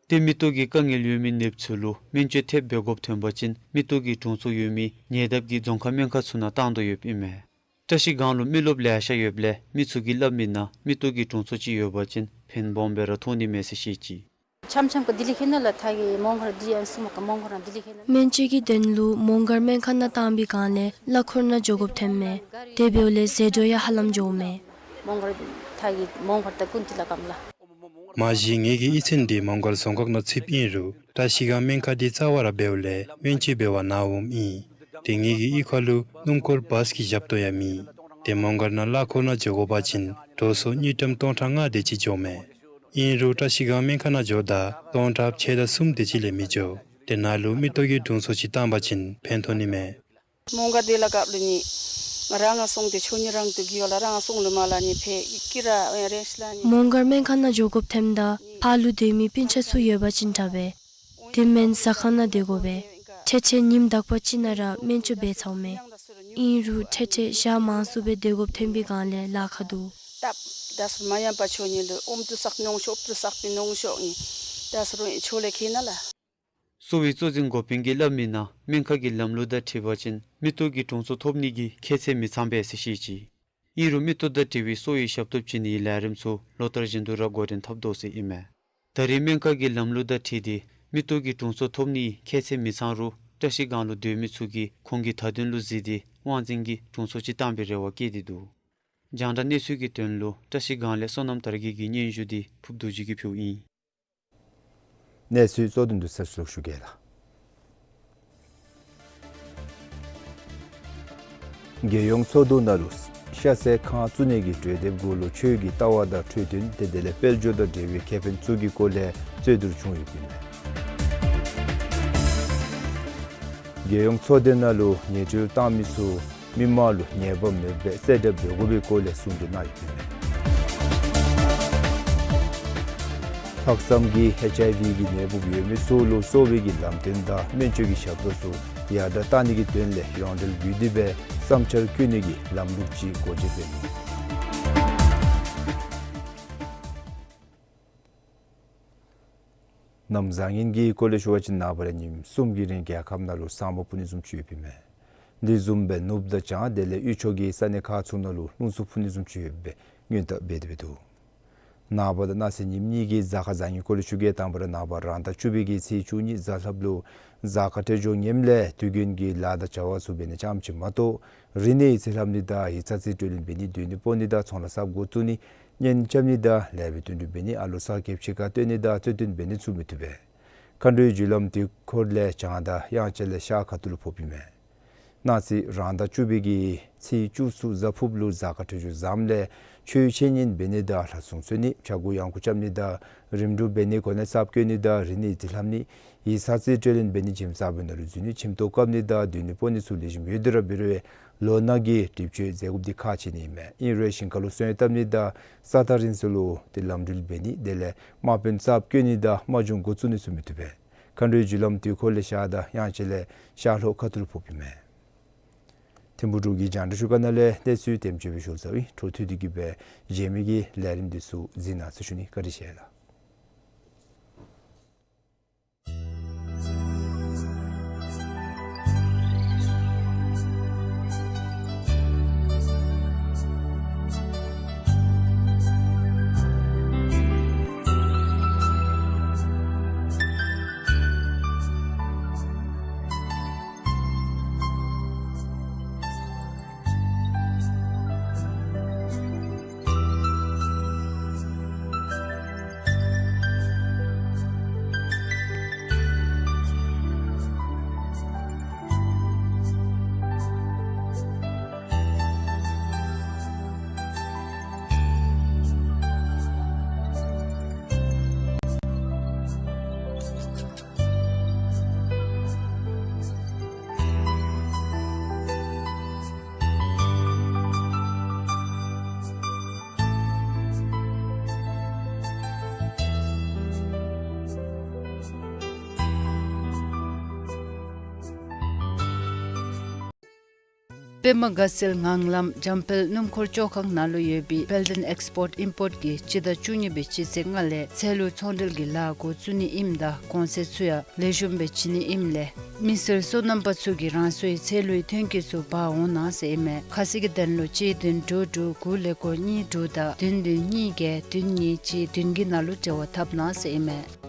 ཏེ་མིག་ཏོ་གི་དཀའ་ངལ་ཡོད་མི་ནདཔ་ཚུ་ལུ་སྨན་བཅོས་ཐེབས་འབད་དགོཔ་ཐོན་པ་ཅིན་མིག་ཏོ་གི་དྲུང་འཚོ་ཡོད་མི་ཉེ་འདབས་ཀྱི་རྫོང་ཁག་སྨན་ཁང་ཚུ་ནང་བཏང་དོ་ཡོདཔ་ཨིན་མས། བཀྲ་ཤིས་སྒང་ལུ་མི་རློབས་ལེ་ཤ་ཡོདཔ་ལས་མི་ཚུ་གིས་སླབ་མི་ནང་མིག་ཏོ་གི་དྲུང་འཚོ་ཅིག་ཡོད་པ་ཅིན་ཕན་སྦོམ་སྦེ་ར་ཐོགས་ནི་མས་ཟེར་བཤད་ཅི། འཆམ་འཆམ་ག་དེ་ལས་ཁེ་ན་ལགས། ད་གི་མོང་སྒར་འདི་ཨན་སུ་མ་ག་མོང་སྒར་ནང་དེ་ལས་ཁེ་ན། སྨན་བཅོས་ཀྱི་དོན་ལུ་མོང་སྒར་སྨན་ཁང་ནང་བཏང་པའི་སྒང་ལས་གླ་འཁོར་ནང་འགྱོ་དགོཔ་ཐོནམ་མས། དེ་འབདཝ་ལས་ཟད་འགྲོ་ཡང་ཧ་ལམ་འགྱོཝ་མས། མོང་སྒར་ད་གི་མོང་སྒར་དང་ཀུན་ཏི་ལ་ཀམ་ལགས། མ་གཞི་ངེ་གི་ཡིག་ཚང་འདི་མོང་སྒར་རྫོང་ཁག་ནང་ཚུདཔ་ཨིན་རུང་བཀྲ་ཤིས་སྒང་སྨན་ཁང་འདི་རྩ་བ་ར་འབདཝ་ལས་སྨན་བཅོས་འབད་བར་ནཱ་འོངམ་ཨིན། ཏེ་ངེ་གི་གཡུས་ཁ་ལུ་སྣུམ་འཁོར་བཱས་ཀྱི་ཞབས་ཏོག་ཡང་མེད། ཏེ་མོང་སྒར་ནང་གླ་འཁོར་ནང་འགྱོ་དགོ་པ་ཅིན་འགྲོ་སོང་དངུལ་ཀྲམ་སྟོང་ཕྲག་ལྔ་དེ་ཅིག་འགྱོཝ་མས། ཨིན་རུང་བཀྲ་ཤིས་སྒང་སྨན་ཁང་ནང་འགྱོཝ་ད་སྟོང་ཕྲག་ཕྱེད་དང་གསུམ་དེ་ཅིག་ལས་མི་འགྱོ། ཏེ་ནཱ་ལུ་མིག་ཏོ་གི་དྲུང་འཚོ་ཅིག་བཏང་པ་ཅིན་ཕན་ཐོགས་ནི་མས། མོང་སྒར་དེ་ལ་ཀབ་ལུ་ནི་རང་ང་སོང་སྟེ་ཆོ་ནི་རང་དུ་གི་ཡོད་ལགས། རང་ང་སོང་ལུ་མ་ལ་ནི་ཕེ་ཀི་ར་རེ་ཤི་ལ་ནི། མོང་སྒར་སྨན་ཁང་ནང་འགྱོ་དགོཔ་ཐོནམ་ད་ཕར་ལུ་སྡོད་མི་སྤུན་ཆ་ཚུ་ཡོད་པ་ཅིན་དྲག་པས། དེ་མེན་ཟ་ཁང་ནང་སྡོད་དགོ་པས། འཕྲལ་འཕྲལ་ཉིནམ་དག་པ་ཅིག་ནང་ར་སྨན་བཅོས་འབད་ཚརཝ་མས། ཨིན་རུང་འཕྲལ་འཕྲལ་ཞག་མང་སུ་སྦེ་སྡོད་དགོཔ་ཐོན་པའི་སྒང་ལས་ལཱ་ཁག་འདུག། སྟབས་ད་སུ་མ་ཡང་པ་ཆོ་ནི་ལུ་ཨོམ་དུ་བསག་མི་ནོང་ཤོ་ཨོབ་དུ་བསག་མི་ནོང་ཤོ་ནི་ད་སུ་རུང་ཆོ་ལས་ཁེ་ན་ལགས། གསོ་བའི་གཙོ་འཛིན་འགོ་དཔོན་གྱིས་སླབ་མི་ནང་སྨན་ཁང་གི་ལམ་ལུགས་དང་འཁྲིལ་བ་ཅིན་མིག་ཏོ་གི་དྲུང་འཚོ་ཐོབ་ནི་གི་ཁྱད་ཚད་མི་ཚང་པས་ཟེར་བཤད་ཅི། ཨིན་རུང་མིག་ཏོ་དང་འབྲེལ་བའི་གསོ་བའི་ཞབས་ཏོག་བྱིན་ནིའི་ལས་རིམ་ཚུ་ལོ་ལྟར་བཞིན་དུ་ར་འགོ་འདྲེན་འཐབ་དོ་ཟེར་ཨིན་མས། ད་རེས་སྨན་ཁང་གི་ལམ་ལུགས་དང་འཁྲིལ་ཏེ་མིག་ཏོ་གི་དྲུང་འཚོ་ཐོབ་ནིའི་ཁྱད་ཚད་མི་ཚང་རུང་བཀྲ་ཤིས་སྒང་ལུ་སྡོད་མི་ཚུ་གིས་ཁོང་གི་ཐ་དོན་ལུ་གཟིགས་ཏེ་དབང་འཛིན་གྱིས་དྲུང་འཚོ་ཅིག་བཏང་པའི་རེ་བ་བསྐྱེད་དེ་འདུག། རྒྱང་བསྒྲགས་གནས་ཚུལ་གྱི་དོན་ལུ་བཀྲ་ཤིས་སྒང་ལས་བསོད་ནམས་དར་རྒྱས་ཀྱི་སྙན་ཞུ་འདི་ཕུབ་རྡོ་རྗེ་གིས་ཕུལཝ་ཨིན། གནས་ཚུལ་གཙོ་དོན་བསྡུ་ས་ཞུ་གེ་ལགས། རྒྱལ་ཡོངས་ཚོགས་འདུ་ནང་ལུ་ཤ་ཚལ་ཁང་བཙུགས་ནི་གི་གྲོས་འདེབས་གུ་ལུ་ཆོས་ཀྱི་ལྟ་བ་དང་འཕྲོས་དོན་དེ་དེ་ལས་དཔལ་འབྱོར་དང་འབྲེལ་བའི་ཁེ་ཕན་ཚུ་གི་སྐོར་ལས་རྩོད་བསྡུར་བྱུང་ཡོདཔ་ཨིན་མས། རྒྱལ་ཡོངས་ཚོགས་སྡེ་ནང་ལུ་ཉེས་འབྲེལ་བཏང་མི་ཚུ་མི་མང་ལུ་ཉེས་པ་མེདཔ་སྦེ་གསལ་བསྒྲགས་འབད་དགོ་པའི་སྐོར་ལས་གསུང་གྲོས་གནང་ཡོདཔ་ཨིན་མས། ལྷག་བསམ་གྱིས་ཨེཆ་ཨའི་ཝི་གི་ནད་འབུབ་ཡོད་མི་ཚུ་ལུ་གསོ་བའི་གི་ལམ་སྟོན་དང་སྨན་བཅོས་ཀྱི་ཞབས་ཏོག་ཚུ་ཡར་དྲག་གཏང་ནི་གི་དོན་ལས་ཡོངས་འབྲེལ་བརྒྱུད་དེ་སྦེ་བསམ་འཆར་བཀོད་ནི་གི་ལམ་ལུགས་ཅིག་འགོ་འབྱེད་འབད་ནུག། གནམ་བཟང་ངན་གྱི་སྐོར་ལས་ཞུ་བ་ཅིན་ནངས་པ་ར་ཉིནམ་གསུམ་གྱི་རིང་རྒྱལ་ཁབ་ནང་ལུ་ས་སྨུག་སྤུབ་ནི་བཟུམ་ཅིག་ཡོདཔ་ཨིན་མས། དེ་བཟུམ་སྦེ་ནུབ་དང་བྱང་དེ་ལས་དབུས་ཕྱོགས་ཀྱི་ས་གནས་ཁག་ཚུ་ནང་ལུ་རླུང་འཚུབ་འཕུ་ནི་བཟུམ་ཅིག་ཡོདཔ་སྦེ་སྔོན་བརྡ་འབད་དེ་འབད་འདུག། ནངས་པ་དང་གནངས་ཚེ་ཉིནམ་གཉིས་ཀྱི་གཟའ་སྐར་བཟང་ངན་སྐོར་ལས་ཞུ་གེ། དང་པ་ར་ནངས་པ་རང་ཟླ་བཅུ་པའི་གི་ཚེས་བཅུ་གཉིས་གཟའ་ལྷགཔ་ལུ་གཟའ་སྐར་འཕྲོད་སྦྱོར་ངནམ་ལས་དུས་རྒྱུན་གྱི་ལཱ་དང་བྱ་བ་ཚུ་འབད་ནི་ཙམ་ཅིག་མ་གཏོགས་རིག་གནས་ཡིག་རྩིས་ལྷབ་ནི་དང་ཡིག་ཚང་རྩིས་སྤྲོད་ལེན་འབད་ནི་སྡོད་གནས་སྤོ་ནི་དང་ཚོང་ལཱ་གསརཔ་འགོ་བཙུགས་ནི་གཉེན་རྐྱབ་ནི་དང་ལེགས་པའི་དོན་སྒྲུབ་འབད་ནི་ཨ་ལོ་གསར་རྒྱབ་ཕྱི་ཁར་སྟོན་ནི་དང་རྩོད་དོན་འབད་ནི་ཚུ་མི་བཏུབ་པས། མཁའ་འགྲོའི་རྒྱུ་ལམ་དུས་འཁོར་ལས་བྱང་དང་དབྱངས་འཆར་ལས་ཤར་ཁ་ཐུག་ལུ་ཕོགཔ་ཨིན་མས། གནངས་ཚེ་རང་ཟླ་བཅུ་པའི་གི་ཚེས་བཅུ་གསུམ་གཟའ་ཕུརཔ་ལུ་གཟའ་སྐར་འཕྲོད་སྦྱོར་བཟངམ་ལས་ཆོས་འཆད་ཉན་འབད་ནི་དང་ལྷ་སྲུང་འཚོལ་ནི་ཕྱྭ་འགུགས་གཡང་འགུགས་རྐྱབ་ནི་དང་རིམ་གྲོ་འབད་ནི་གོ་གནས་གསརཔ་བསྐོ་ནི་དང་རིག་གནས་ཡིག་རྩིས་ལྷབ་ནི་ཡིག་ཚང་རྩིས་སྤྲོད་ལེན་འབད་ནི་ཁྱིམ་གསརཔ་ནང་ལུ་འཛུལ་ནི་ཁྱིམ་ཐོག་བཀབ་ནི་དང་སྡོད་གནས་སྤོ་ནི་ཚུ་ལེགས་ཤོམ་ཡོད་དེ་ར་འབད་རུང་ལོ་ནག་གི་གྲིབ་བཅོས་མཛད་དགོཔ་འདི་ཁག་ཆེ་ནི་ཨིན་མས། ཨིན་རུང་ཞིང་ཁ་ལུ་སོན་བཏབ་ནི་དང་ས་ཐག་རིང་སུ་ལུ་ཏེ་ལམ་འགྲུལ་འབད་ནི་དེ་ལས་དམག་དཔོན་གསརཔ་བསྐོ་ནི་དང་དམག་སྦྱོང་འགོ་བཙུགས་ནི་ཚུ་མི་བཏུབ་པས། མཁའ་འགྲོའི་རྒྱུ་ལམ་དུས་འཁོར་ལས་ཤར་དང་དབྱངས་འཆར་ལས་ཤར་ལྷོ་ཁ་ཐུག་ལུ་ཕོགཔ་ཨིན་མས། ཐིམ་ཕུག་འབྲུག་གི་རྒྱང་བསྒྲགས་ཞུ་ཁང་ནང་ལས་གནས་ཚུལ་དེམ་ཅིག་སྦེ་ཞུ་ཚར་ཡི། འཕྲོ་མཐུད་དེ་གི་སྦེ་རྗེས་མའི་གི་ལས་རིམ་འདི་ཚུ་གཟིགས་གནང་ཟེར་ཞུ་ནི། བཀའ་དྲིན་ཆེ་ལགས། པདྨ་དགའ་ཚལ་ངང་ལམ་འཇམ་དཔལ་སྣུམ་འཁོར་བཅོ་ཁང་ནང་ལུ་ཡོད་པའི་དཔལ་ལྡན་ཨེགསི་པོརཊ་ཨིམ་པོརཊ་གི་སྤྱི་ཟླ་བཅུ་གཉིས་པའི་སྤྱི་ཚེས་ལྔ་ལས་ཚལ་ལུ་ཚོང་འབྲེལ་གྱི་ལཱ་འགོ་བཙུགས་ནི་ཨིནམ་ད་གོང་ཚད་ཚུ་ཡང་ལེགས་ཤོམ་སྦེ་བྱིན་ནི་ཨིནམ་ལས་མི་སེར་སོ་ནམ་པ་ཚུ་གིས་རང་སོའི་ཚལ་ལུའི་ཐོན་སྐྱེད་ཚུ་འབག་འོང་གནང་ཟེར་ཨིན་མས། ཁ་གསལ་གྱི་དོན་ལུ་གཅིག་བདུན་དྲུག་དྲུག་དགུ་ཀླད་ཀོར་གཉིས་དྲུག་དང་བདུན་བདུན་གཉིས་བརྒྱད་བདུན་གཉིས་གཅིག་བདུན་གྱི་ནང་ལུ་འབྲེལ་བ་འཐབ་གནང་ཟེར་ཨིན་མས།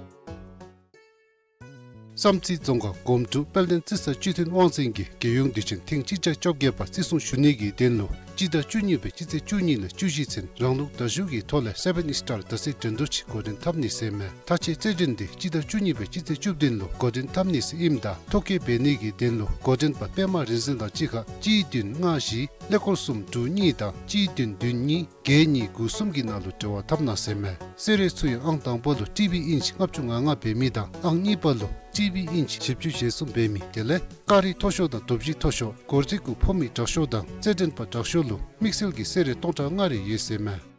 བསམ་རྩེ་རྫོང་ཁག་སྒོམ་ཕྲུག་དཔལ་ལྡན་རྩི་ས་སྤྱི་མཐུན་དབང་འཛིན་གྱིས་རྒྱལ་ཡོངས་དུས་ཆེན་ཐེངས་གཅིག་བརྒྱ་བཅོ་བརྒྱད་པ་བརྩི་སྲུང་ཞུ་ནི་གི་དོན་ལུ་སྤྱི་ཟླ་བཅུ་གཉིས་པའི་སྤྱི་ཚེས་བཅུ་གཉིས་ལས་བཅུ་བཞི་ཚུན་རང་ལུགས་དར་ཤུགས་ཀྱི་ཐོག་ལས་སེ་བཱན་ཨིསི་ཊར་དར་ཚིགས་འགྲན་བསྡུར་ཅིག་འགོ་འདྲེན་འཐབ་ནི་ཟེར་ཨིན་མས། མཐའ་དཔྱད་རྩེད་འགྲན་འདི་སྤྱི་ཟླ་བཅུ་གཉིས་པའི་སྤྱི་ཚེས་བཅུ་བདུན་ལུ་འགོ་འདྲེན་འཐབ་ནི་ཟེར་ཨིནམ་ད་ཐོ་བཀོད་འབད་ནི་གི་དོན་ལུ་འགོ་འདྲེན་པ་པདྨ་རིག་འཛིན་དང་གཅིག་ཁར་གཅིག་བདུན་ལྔ་བཞི་ཀླད་ཀོར་གསུམ་དྲུག་གཉིས་དང་གཅིག་བདུན་བདུན་གཉིས་བརྒྱད་གཉིས་དགུ་གསུམ་གྱི་ནང་ལུ་འབྲེལ་བ་འཐབ་གནང་ཟེར་ཨིན་མས། གསོལ་རས་ཚུ་ཡང་ཨང་དང་པ་ལུ་ཊི་བི་ཨིན་ཅི་ལྔ་བཅུ་ང་ལྔ་འབད་མི་དང་ཨང་གཉིས་པ་ལུ་ཊི་བི་ཨིན་ཅི་བཞི་བཅུ་ཞེ་གསུམ་འབད་མི་དེ་ལས་སྐ་རི་མཐོ་ཤོས་དང་དོ་བཞི་མཐོ་ཤོས་སྒོར་རྩིས་གུ་ཕོག་མི་དྲག་ཤོས་དང་རྩེད་འགྲན་པ་དྲག་ཤོས་ལུ་དམིགས་བསལ་གྱི་གསོལ་རས་སྟོང་ཕྲག་ལྔ་རེ་ཡོད་ཟེར་ཨིན་མས།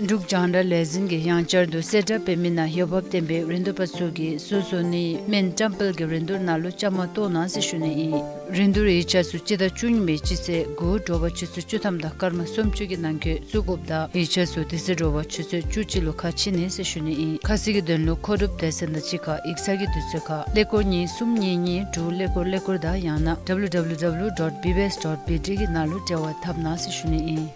འབྲུག་རྒྱང་བསྒྲགས་ལས་འཛིན་གྱིས་ཡང་བསྐྱར་དུ་གསལ་བསྒྲགས་འབད་མི་ནང་འོས་འབབ་ལྡན་པའི་རིན་བསྡུར་པ་ཚུ་གིས་བཟོ་བཟོ་ནིའི་སྨན་བཀྲམ་སྤེལ་གྱི་རིན་བསྡུར་ནང་ལུ་བཅའ་མར་གཏོགས་གནང་ཟེར་ཞུ་ནི་ཨིན། རིན་བསྡུར་ཡིག་ཆ་ཚུ་སྤྱི་ཟླ་བཅུ་གཉིས་པའི་སྤྱི་ཚེས་དགུ་དྲོ་པ་ཆུ་ཚོད་བཅུ་ཐམ་དང་སྐར་མ་སུམ་ཅུ་གི་ནང་འཁོད་བཙུགས་དགོཔ་དང་ཡིག་ཆ་ཚུ་དེ་ཚེ་དྲོ་པ་ཆུ་ཚོད་བཅུ་གཅིག་ལུ་ཁ་ཕྱེ་ནི་ཟེར་ཞུ་ནི་ཨིན། ཁ་གསལ་གྱི་དོན་ལུ་མཁོ་སྒྲུབ་སྡེ་ཚན་དང་གཅིག་ཁར་ཡིག་ཚང་གི་དུས་ཚོད་ཁར་ཀླད་ཀོར་གཉིས་གསུམ་གཉིས་གཉིས་དྲུག་ཀླད་ཀོར་ཀླད་ཀོར་དང་ཡང་ན་W W W dot B B S dot B T གི་ནང་ལུ་འབྲེལ་བ་འཐབ་གནང་ཟེར་ཞུ་ནི་ཨིན།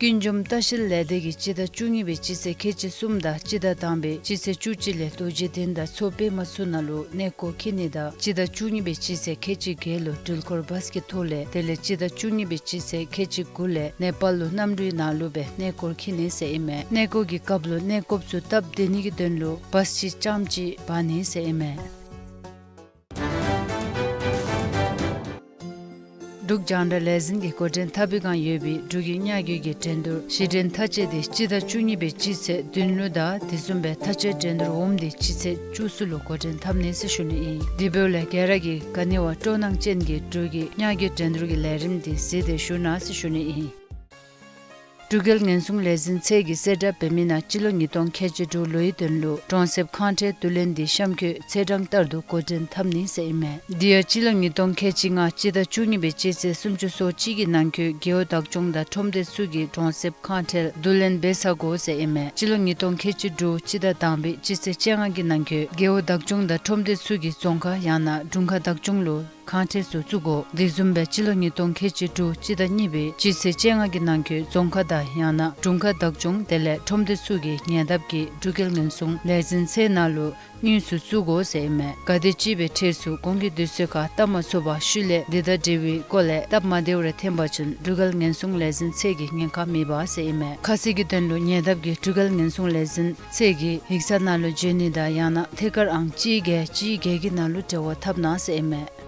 ཀུན་འབྱུང་ལྟ་བཤལ་ལས་སྡེ་གིས་སྤྱི་ཟླ་བཅུ་གཉིས་པའི་སྤྱི་ཚེས་ཁལ་གཅིག་གསུམ་དང་སྤྱི་ཟླ་དང་པའི་སྤྱི་ཚེས་བཅུ་གཅིག་ལས་རྡོ་རྗེ་གདན་དང་མཚོ་པདྨ་ཚུ་ནང་ལུ་གནས་སྐོར་འཁྱིད་ནི་དང་སྤྱི་ཟླ་བཅུ་གཉིས་པའི་སྤྱི་ཚེས་ཁལ་གཅིག་བརྒྱད་ལུ་འགྲུལ་འཁོར་བཱས་ཀྱི་ཐོག་ལས་དེ་ལས་སྤྱི་ཟླ་བཅུ་གཉིས་པའི་སྤྱི་ཚེས་ཁལ་གཅིག་དགུ་ལས་ནེ་པཱལ་ལུ་གནམ་གྲུའི་ནང་ལུ་སྦེ་གནས་སྐོར་འཁྱིད་ནི་ཟེར་ཨིན་མས། གནས་སྐོར་གྱི་སྐབས་ལུ་གནས་སྐོརཔ་ཚུ་སྟབས་བདེ་ནི་གི་དོན་ལུ་བཱས་ཅིག་རྐྱངམ་ཅིག་འབག་ནི་ཟེར་ཨིན་མས། འབྲུག་རྒྱང་བསྒྲགས་ལས་འཛིན་གྱིས་འགོ་འདྲེན་འཐབ་པའི་བསྒང་ཡོད་པའི་འབྲུག་གི་ཉ་རྒོད་ཀྱི་འགྲན་བསྡུར་གཞི་འགྲན་མཐའ་དཔྱད་དེ་སྤྱི་ཟླ་བཅུ་གཉིས་པའི་སྤྱི་ཚེས་བདུན་ལུ་དང་དེ་བཟུམ་སྦེ་མཐའ་དཔྱད་འགྲན་བསྡུར་འོགམ་དེ་སྤྱི་ཚེས་བཅུ་གསུམ་ལུ་འགོ་འདྲེན་འཐབ་ནི་ཟེར་ཞུ་ནི་ཨིན། དེ་འབདཝ་ལས་རྒྱལ་རབས་ཀྱི་ག་ནི་བ་སྤྲོ་སྣང་ཅན་གྱི་འབྲུག་གི་ཉ་རྒོད་འགྲན་བསྡུར་གྱི་ལས་རིམ་དེ་གཟིགས་ཏེ་བཞུགས་གནང་ཟེར་ཞུ་ནི་ཨིན། འབྲུག་རྒྱལ་ཉེན་སྲུང་ལས་འཛིན་ཚད་ཀྱིས་གསལ་བསྒྲགས་འབད་མི་ནང་སྤྱི་ལོ་ཉིས་སྟོང་ཁལ་གཅིག་དྲུག་ལོའི་དོན་ལུ་གྲོང་གསེབ་ཁང་ཁྲལ་བསྡུ་ལེན་དེ་གཤམ་འཁོད་ཚེས་གྲངས་ལྟར་དུ་འགོ་འདྲེན་འཐབ་ནི་ཟེར་ཨིན་མས། དེ་ཡང་སྤྱི་ལོ་ཉིས་སྟོང་ཁལ་གཅིག་ལྔ་སྤྱི་ཟླ་བཅུ་གཉིས་པའི་སྤྱི་ཚེས་སུམ་ཅུ་སོ་གཅིག་གི་ནང་འཁོད་རྒེད་འོག་བདག་སྐྱོང་དང་ཁྲོམ་སྡེ་ཚུ་གིས་གྲོང་གསེབ་ཁང་ཁྲལ་བསྡུ་ལེན་འབད་ཚར་དགོ་ཟེར་ཨིན་མས། སྤྱི་ལོ་ཉིས་སྟོང་ཁལ་གཅིག་དྲུག་སྤྱི་ཟླ་དང་པའི་སྤྱི་ཚེས་བཅོ་ལྔ་གི་ནང་འཁོད་རྒེད་འོག་བདག་སྐྱོང་དང་ཁྲོམ་སྡེ་ཚུ་གིས་རྫོང་ཁག་ཡང་ན་དྲུང་ཁག་བདག་སྐྱོང་ལུ་ཁང་ཁྲལ་ཚུ་བཙུགས་དགོ། དེ་བཟུམ་སྦེ་སྤྱི་ལོ་ཉིས་སྟོང་ཁལ་གཅིག་དྲུག་སྤྱི་ཟླ་གཉིས་པའི་སྤྱི་ཚེས་བཅོ་ལྔ་གི་ནང་འཁོད་རྫོང་ཁག་དང་ཡང་ན་དྲུང་ཁག་བདག་སྐྱོང་དེ་ལས་ཁྲོམ་སྡེ་ཚུ་གིས་ཉེ་འདབས་ཀྱི་འབྲུག་རྒྱལ་ཉེན་སྲུང་ལས་འཛིན་ཚད་ནང་ལུ་དངུལ་ཚུ་བཙུགས་དགོ་ཟེར་ཨིན་མས། ག་དེ་ཅིག་སྦེ་ཁྲལ་ཚུ་གོང་གི་དུས་ཚོད་ཁར་བཏབ་མ་ཚུགས་པར་ཤུལ་ལས་དེ་དང་འབྲེལ་བའི་སྐོར་ལས་སྟབས་མ་བདེཝ་རེ་ཐོན་པ་ཅིན་འབྲུག་རྒྱལ་ཉེན་སྲུང་ལས་འཛིན་ཚད་ཀྱིས་ཉེན་ཁ་མེད་པ་ཟེར་ཨིན་མས། ཁ་གསལ་གྱི་དོན་ལུ་ཉེ་འདབས་ཀྱི་འབྲུག་རྒྱལ་ཉེན་སྲུང་ལས་འཛིན་ཚད་ཀྱི་ཡིག་ཚང་ནང་ལུ་འབྱོན་ནི་དང་ཡང་ན་ཐད་ཀར་ཨང་གཅིག་བརྒྱད་གཅིག་བརྒྱད་ཀྱི་ནང་ལུ་འབྲེལ་བ་འཐབ་གནང་ཟེར་ཨིན་མས།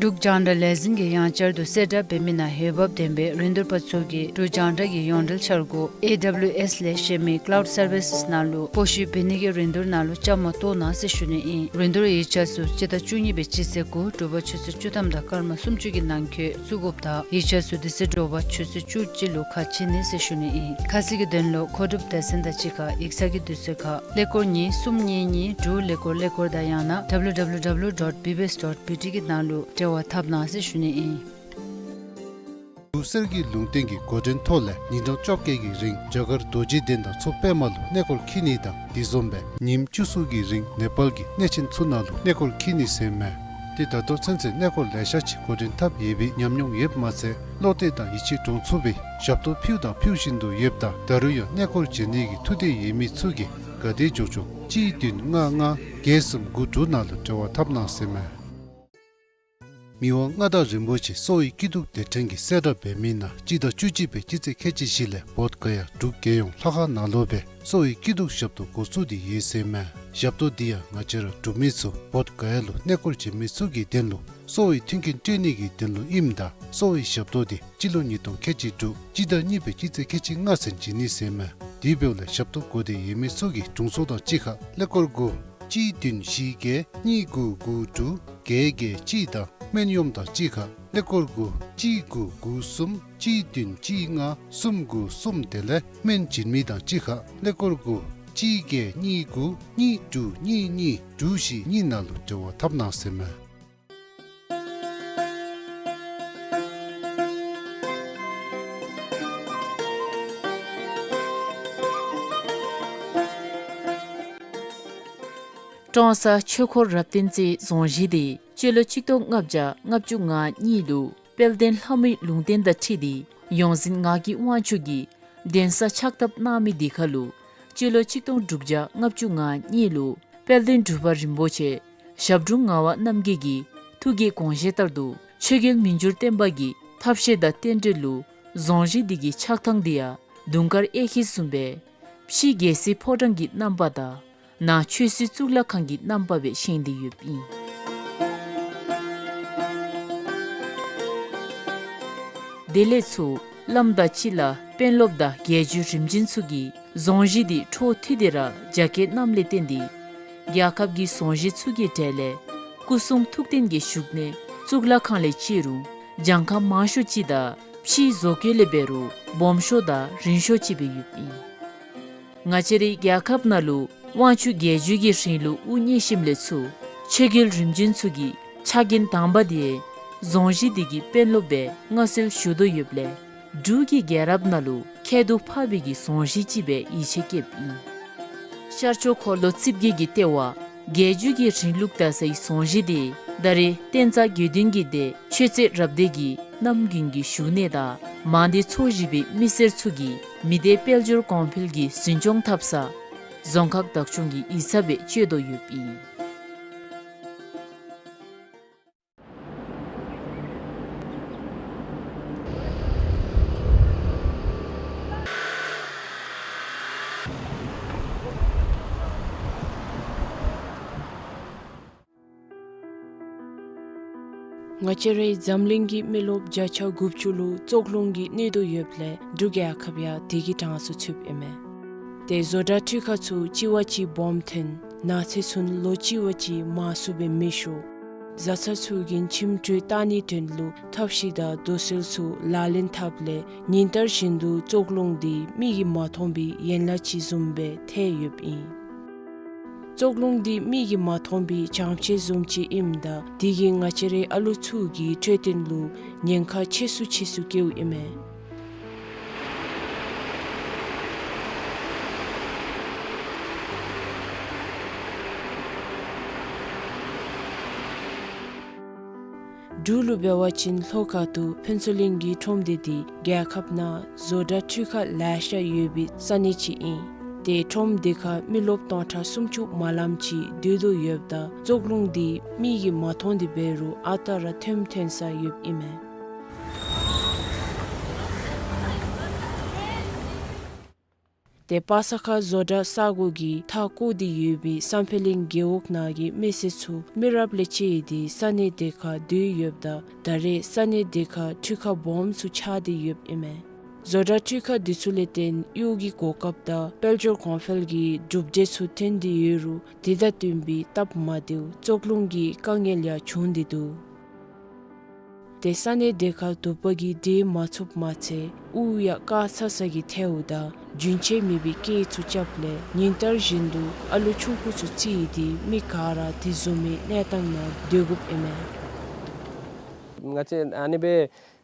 འབྲུག་རྒྱང་བསྒྲགས་ལས་འཛིན་གྱིས་ཡང་བསྐྱར་དུ་གསལ་བསྒྲགས་འབད་མི་ནང་འོས་འབབ་ལྡན་པའི་རིན་བསྡུར་པ་ཚུ་གིས་འབྲུག་རྒྱང་བསྒྲགས་ཀྱི་ཡོངས་འབྲེལ་འཆར་སྒོ་ཨེ་ཌབ་ལིའུ་ཨེསི་ལས་གཞན་མི་ཀ་ལའུཌ་སར་བི་སེསི་ནང་ལུ་སྤོ་བཤུད་འབད་ནི་གི་རིན་བསྡུར་ནང་ལུ་བཅའ་མར་གཏོགས་གནང་ཟེར་ཞུ་ནི་ཨིན། རིན་བསྡུར་ཡིག་ཆ་ཚུ་སྤྱི་ཟླ་བཅུ་གཉིས་པའི་སྤྱི་ཚེས་དགུ་དྲོ་པ་ཆུ་ཚོད་བཅུ་ཐམ་དང་སྐར་མ་སུམ་ཅུ་གི་ནང་འཁོད་བཙུགས་དགོཔ་དང་ཡིག་ཆ་ཚུ་དེ་ཚེ་དྲོ་པ་ཆུ་ཚོད་བཅུ་གཅིག་ལུ་ཁ་ཕྱེ་ནི་ཟེར་ཞུ་ནི་ཨིན། ཁ་གསལ་གྱི་དོན་ལུ་མཁོ་སྒྲུབ་སྡེ་ཚན་དང་གཅིག་ཁར་ཡིག་ཚང་གི་དུས་ཚོད་ཁར་ཀླད་ཀོར་གཉིས་གསུམ་གཉིས་གཉིས་དྲུག་ཀླད་ཀོར་ཀླད་ཀོར་དང་ཡང་ན་ཌབ་ལིའུ་ཌབ་ལིའུ་ཌབ་ལིའུ་ཌོཊ་བི་བི་ཨེསི་ཌོཊ་བི་ཊི་གི་ནང་ལུ་འབྲེལ་བ་འཐབ་གནང་ཟེར་ཞུ་ནི་ཨིན། འབྲུག་གསེར་གྱི་ལུང་བསྟན་གྱི་འགོ་འདྲེན་ཐོག་ལས་ཉིན་གྲངས་བཅོ་བརྒྱད་ཀྱི་རིང་རྒྱ་གར་རྡོ་རྗེ་གདན་དང་མཚོ་པདྨ་ལུ་གནས་སྐོར་འཁྱིད་ནི་དང་དེ་བཟུམ་སྦེ་ཉིནམ་བཅུ་གསུམ་གྱི་རིང་ནེ་པཱལ་གྱི་གནས་ཆེན་ཚུ་ནང་ལུ་གནས་སྐོར་འཁྱིད་ནི་ཟེར་མས། ཏེ་ད་ལྟོ་ཚུན་ཚོད་གནས་སྐོར་ལེ་ཤ་ཅིག་འགོ་འདྲེན་འཐབ་ཡོད་པའི་ཉམས་མྱོང་ཡོདཔ་མ་ཚད་བློ་གཏད་དང་ཡིད་ཆེས་འདྲོངས་ཚུགས་པའི་ཞབས་ཏོག་ཕུལཝ་དང་ཕུལ་བཞིན་དུ་ཡོདཔ་ད་ད་རུང་ཡང་གནས་སྐོར་བྱོན་ནི་གི་ཐུགས་འདོད་ཡོད་མི་ཚུ་གིས་ག་དེ་མགྱོགས་མགྱོགས་གཅིག་བདུན་ལྔ་ལྔ་བརྒྱད་གསུམ་དགུ་དྲུག་ནང་ལུ་འབྲེལ་བ་འཐབ་གནང་ཟེར་མས། མི་དབང་མངའ་བདག་རིན་པོ་ཆེ་གསོ་བའི་སྐྱིད་སྡུག་སྡེ་ཕྲན་གྱིས་གསལ་བསྒྲགས་འབད་མི་ནང་སྤྱི་ཟླ་བཅུ་གཅིག་པའི་སྤྱི་ཚེས་ཁལ་གཅིག་བཞི་ལས་བོདྷ་ག་ཡ་འབྲུག་རྒྱལ་ཡོངས་ལྷ་ཁང་ནང་ལུ་སྦེ་གསོ་བའི་སྐྱིད་སྡུག་ཞབས་ཏོག་འགོ་བཙུགས་ཏེ་ཡོད་ཟེར་མས། ཞབས་ཏོག་འདི་ཡང་ང་བཅས་ར་འབྲུག་མི་ཚུ་བོདྷ་ག་ཡ་ལུ་གནས་སྐོར་བྱོན་མི་ཚུ་གི་དོན་ལུ་གསོ་བའི་མཐུན་རྐྱེན་སྤྲོད་ནི་གི་དོན་ལུ་ཨིནམ་ད་གསོ་བའི་ཞབས་ཏོག་འདི་སྤྱི་ལོ་ཉིས་སྟོང་ཁལ་གཅིག་དྲུག་སྤྱི་ཟླ་གཉིས་པའི་སྤྱི་ཚེས་ཁལ་གཅིག་ལྔ་ཚུན་བྱིན་ནི་ཟེར་མས། དེ་འབདཝ་ལས་ཞབས་ཏོག་དགོས་འདོད་ཡོད་མི་ཚུ་གིས་དྲུང་འཚོ་དང་གཅིག་ཁར་ཀླད་ཀོར་དགུ་གཅིག་བདུན་བཞི་བརྒྱད་གཉིས་དགུ་དགུ་དྲུག་བརྒྱད་བརྒྱད་གཅིག་དང་སྨན་གཡོགམ་དང་གཅིག་ཁར་ཀླད་ཀོར་དགུ་གཅིག་དགུ་དགུ་གསུམ་གཅིག་བདུན་གཅིག་ལྔ་གསུམ་དགུ་གསུམ་དེ་ལས་སྨན་བྱིན་མི་དང་གཅིག་ཁར་ཀླད་ཀོར་དགུ་གཅིག་བརྒྱད་གཉིས་དགུ་གཉིས་དྲུག་གཉིས་གཉིས་དྲུག་བཞི་གཉིས་ནང་ལུ་འབྲེལ་བ་འཐབ་གནང་ཟེར་མས། ཀྲོང་གསར་ཆོས་འཁོར་རབ་བརྟན་རྩེའི་རྫོང་གཞིས་འདི་སྤྱི་ལོ་གཅིག་སྟོང་ལྔ་བརྒྱ་ལྔ་བཅུ་ང་གཉིས་ལུ་དཔལ་ལྡན་ལྷ་མོའི་ལུང་བསྟན་དང་འཁྲིལ་ཏེ་ཡོངས་འཛིན་ངག་གི་དབང་ཕྱུག་གིས་གདན་ས་ཕྱག་བཏབ་གནང་མི་འདི་ཁར་ལུ་སྤྱི་ལོ་གཅིག་སྟོང་དྲུག་བརྒྱ་ལྔ་བཅུ་ང་གཉིས་ལུ་དཔལ་ལྡན་འབྲུག་པ་རིན་པོ་ཆེ་ཞབས་དྲུང་ངག་དབང་རྣམ་རྒྱལ་གྱི་ཐུགས་ཀྱི་དགོངས་བཞེད་ལྟར་དུ་ཆོས་རྒྱལ་མི་འགྱུར་བརྟན་པ་གི་ཐབས་ཤེས་དང་རྟེན་འབྲེལ་ལུ་རྫོང་གཞིས་འདི་གི་ཆགས་ཐངས་འདི་ཡང་དུང་དཀར་གཡས་འཁྱིལ་བཟུམ་སྦེ་ཕྱི་རྒྱལ་སྲིད་ཕོ་བྲང་གི་རྣམ་པ་དང་ནང་ཆོས་སྲིད་གཙུག་ལག་ཁང་གི་རྣམ་པ་སྦེ་བཞེངས་ཏེ་ཡོདཔ་ཨིན། དེ་ལས་ཚུར་བླམ་དང་སྤྱི་བླ་དཔོན་སློབ་དང་རྒྱལ་བརྒྱུད་རིམ་བྱོན་ཚུ་གིས་རྫོང་གཞིས་འདི་འཕྲོ་མཐུད་དེ་ར་རྒྱ་སྐྱེད་གནངམ་ལས་བརྟེན་ཏེ་རྒྱལ་ཁབ་ཀྱི་རྫོང་གཞིས་ཚུ་གི་གྲས་ལས་སྐུ་གསུང་ཐུགས་རྟེན་གྱི་བཞུགས་གནས་གཙུག་ལག་ཁང་ལས་ཆེ་རུང་གྱངས་ཁ་མང་ཤོས་ཅིག་དང་ཕྱིའི་བཟོ་བཀོད་ལས་འབད་རུང་སྦོམ་ཤོས་དང་རིང་ཤོས་ཅིག་སྦེ་ཡོདཔ་ཨིན། ང་བཅས་རའི་རྒྱལ་ཁབ་ནང་ལུ་དབང་ཕྱུག་རྒྱལ་བརྒྱུད་ཀྱི་རིང་ལུགས་དབུ་བརྙེས་ཞིནམ་ལས་ཚུར་ཆོས་རྒྱལ་རིམ་བྱོན་ཚུ་གི་ཕྱག་འགན་དང་པ་འདི་རྫོང་གཞིས་འདི་གི་དཔོན་སློབ་སྦེ་མངའ་གསོལ་ཞུ་དོ་ཡོདཔ་ལས་འབྲུག་གི་རྒྱལ་རབས་ནང་ལུ་ཁྱད་དུ་འཕགས་པའི་གི་རྫོང་གཞིས་ཅིག་སྦེ་ཡིད་ཆེས་བསྐྱེདཔ་ཨིན། ཤར་ཕྱོགས་འཁོར་ལོ་རྩིབས་བརྒྱད་ཀྱི་ལྟེ་བ་རྒྱལ་བརྒྱུད་ཀྱི་རིང་ལུགས་དར་སའི་རྫོང་གཞིས་འདི་ད་རེས་བསྟན་རྩ་དགེ་འདུན་གྱི་སྡེ་ཆོས་རྩེ་རབ་སྡེ་གི་གནམ་དགུན་གྱི་བཞུགས་གནས་དང་མང་སྡེ་ཚོ་བཞི་པའི་མི་སེར་ཚུ་གི་མི་སྡེ་དཔལ་འབྱོར་གོང་འཕེལ་གྱི་འཛིན་སྐྱོང་འཐབ་ས་རྫོང་ཁག་བདག་སྐྱོང་གི་ཡིག་ཚང་སྦེ་སྤྱོད་དོ་ཡོདཔ་ཨིན། ང་བཅས་རའི་འཛམ་གླིང་གི་མི་རློབས་བརྒྱ་ཆ་དགུ་བཅུ་ལུ་བཙོག་རླུང་གིས་གནོད་དོ་ཡོདཔ་ལས་འབྲུག་རྒྱལ་ཁབ་ཡང་དེ་གི་གྲངས་སུ་ཚུདཔ་ཨིན་མས། ཏེ་བཟོ་གྲྭ་འཕྲུལ་ཁང་ཚུ་གཅིག་བ་གཅིག་སྦོམ་ཐོན། ནགས་ཚལ་ཚུ་ལོ་གཅིག་བ་གཅིག་མང་སུ་སྦེ་མེ་ཤོར། བཟའ་ཚང་ཚུ་གིས་ཁྱིམ་སྤྲོ་བཏང་ནིའི་དོན་ལུ་ཐབས་ཤེས་དང་རྡོ་སོལ་ཚུ་ལག་ལེན་འཐབ་ལས་ཉིན་ལྟར་བཞིན་དུ་བཙོག་རླུང་འདི་མིག་གིས་མ་མཐོང་བའི་ཡན་ལག་ཅིག་བཟུམ་སྦེ་ཐལ་ཡོདཔ་ཨིན། བཙོག་རླུང་འདི་མིག་གིས་མ་མཐོང་བའི་བྱང་ཕྱེད་བཟུམ་ཅིག་ཨིནམ་ད་དེ་གིས་ང་བཅས་རའི་ཨ་ལུ་ཚུ་གི་འཕྲོད་བསྟེན་ལུ་ཉེན་ཁ་ཆེ་སུ་ཆེ་སུ་བཀལཝ་ཨིན་མས། འབྲུག་ལུ་འབད་བ་ཅིན་ལྷོ་ཁ་ཐུག་ཕུན་ཚོགས་གླིང་གི་ཁྲོམ་སྡེ་འདི་རྒྱལ་ཁབ་ནང་བཟོ་གྲྭ་འཕྲུལ་ཁང་ལེ་ཤ་ཡོད་པའི་ས་གནས་ཅིག་ཨིན། ཏེ་ཁྲོམ་སྡེ་ཁར་མི་རློབས་སྟོང་ཕྲག་སུམ་ཅུ་མ་ལངམ་ཅིག་སྡོད་དོ་ཡོདཔ་ད་བཙོག་རླུང་འདི་མིག་གིས་མ་མཐོང་སྟེ་འབད་རུང་ཨ་རྟག་ར་ཐོནམ་ཐོན་ས་ཡོདཔ་ཨིན་མས། ཏེ་པ་ས་ཁ་བཟོ་གྲྭ་ས་གོ་གིས་མཐའ་བསྐོར་ཏེ་ཡོད་པའི་སང་ཕོད་གླིང་རྒེད་འོག་ནང་གི་མི་སེར་ཚུ་མི་རབས་ལས་བཅད་དེ་ས་གནས་དེ་ཁར་སྡོད་ཡོདཔ་ད་ད་རེས་ས་གནས་དེ་ཁར་འཕྲུལ་ཁང་སྦོམ་ཚུ་ཆགས་ཏེ་ཡོདཔ་ཨིན་མས། བཟོ་གྲྭ་འཕྲུལ་ཁང་འདི་ཚུ་ལས་བརྟེན་གཡོག་གི་གོ་སྐབས་དང་དཔལ་འབྱོར་གོང་འཕེལ་གྱི་གྲུབ་འབྲས་ཚུ་ཐོན་ཏེ་ཡོད་རུང་དེ་དང་བསྟུན་པའི་སྟབས་མ་བདེཝ་བཙོག་རླུང་གི་དཀའ་ངལ་ཡང་བྱུང་སྟེ་འདུག། ཏེ་ས་གནས་དེ་ཁར་དུ་པ་གིས་སྡོད་མ་ཚུགསཔ་མ་ཚད་དབུགས་ཡང་དཀར་ཚ་ཚ་གིས་ཐལཝ་ད་རྒྱུན་ཆད་མེད་པའི་སྐད་ཚུ་རྐྱབ་ལས་ཉིན་ལྟར་བཞིན་དུ་ཨ་ལུ་ཆུང་ཀུ་ཚུ་བརྩིས་ཏེ་མི་ག་ར་དེ་བཟུམ་མའི་གནས་སྟངས་ནང་སྡོད་དགོཔ་ཨིན་མས། ང་བཅས་ཨ་ནི་སྦེ་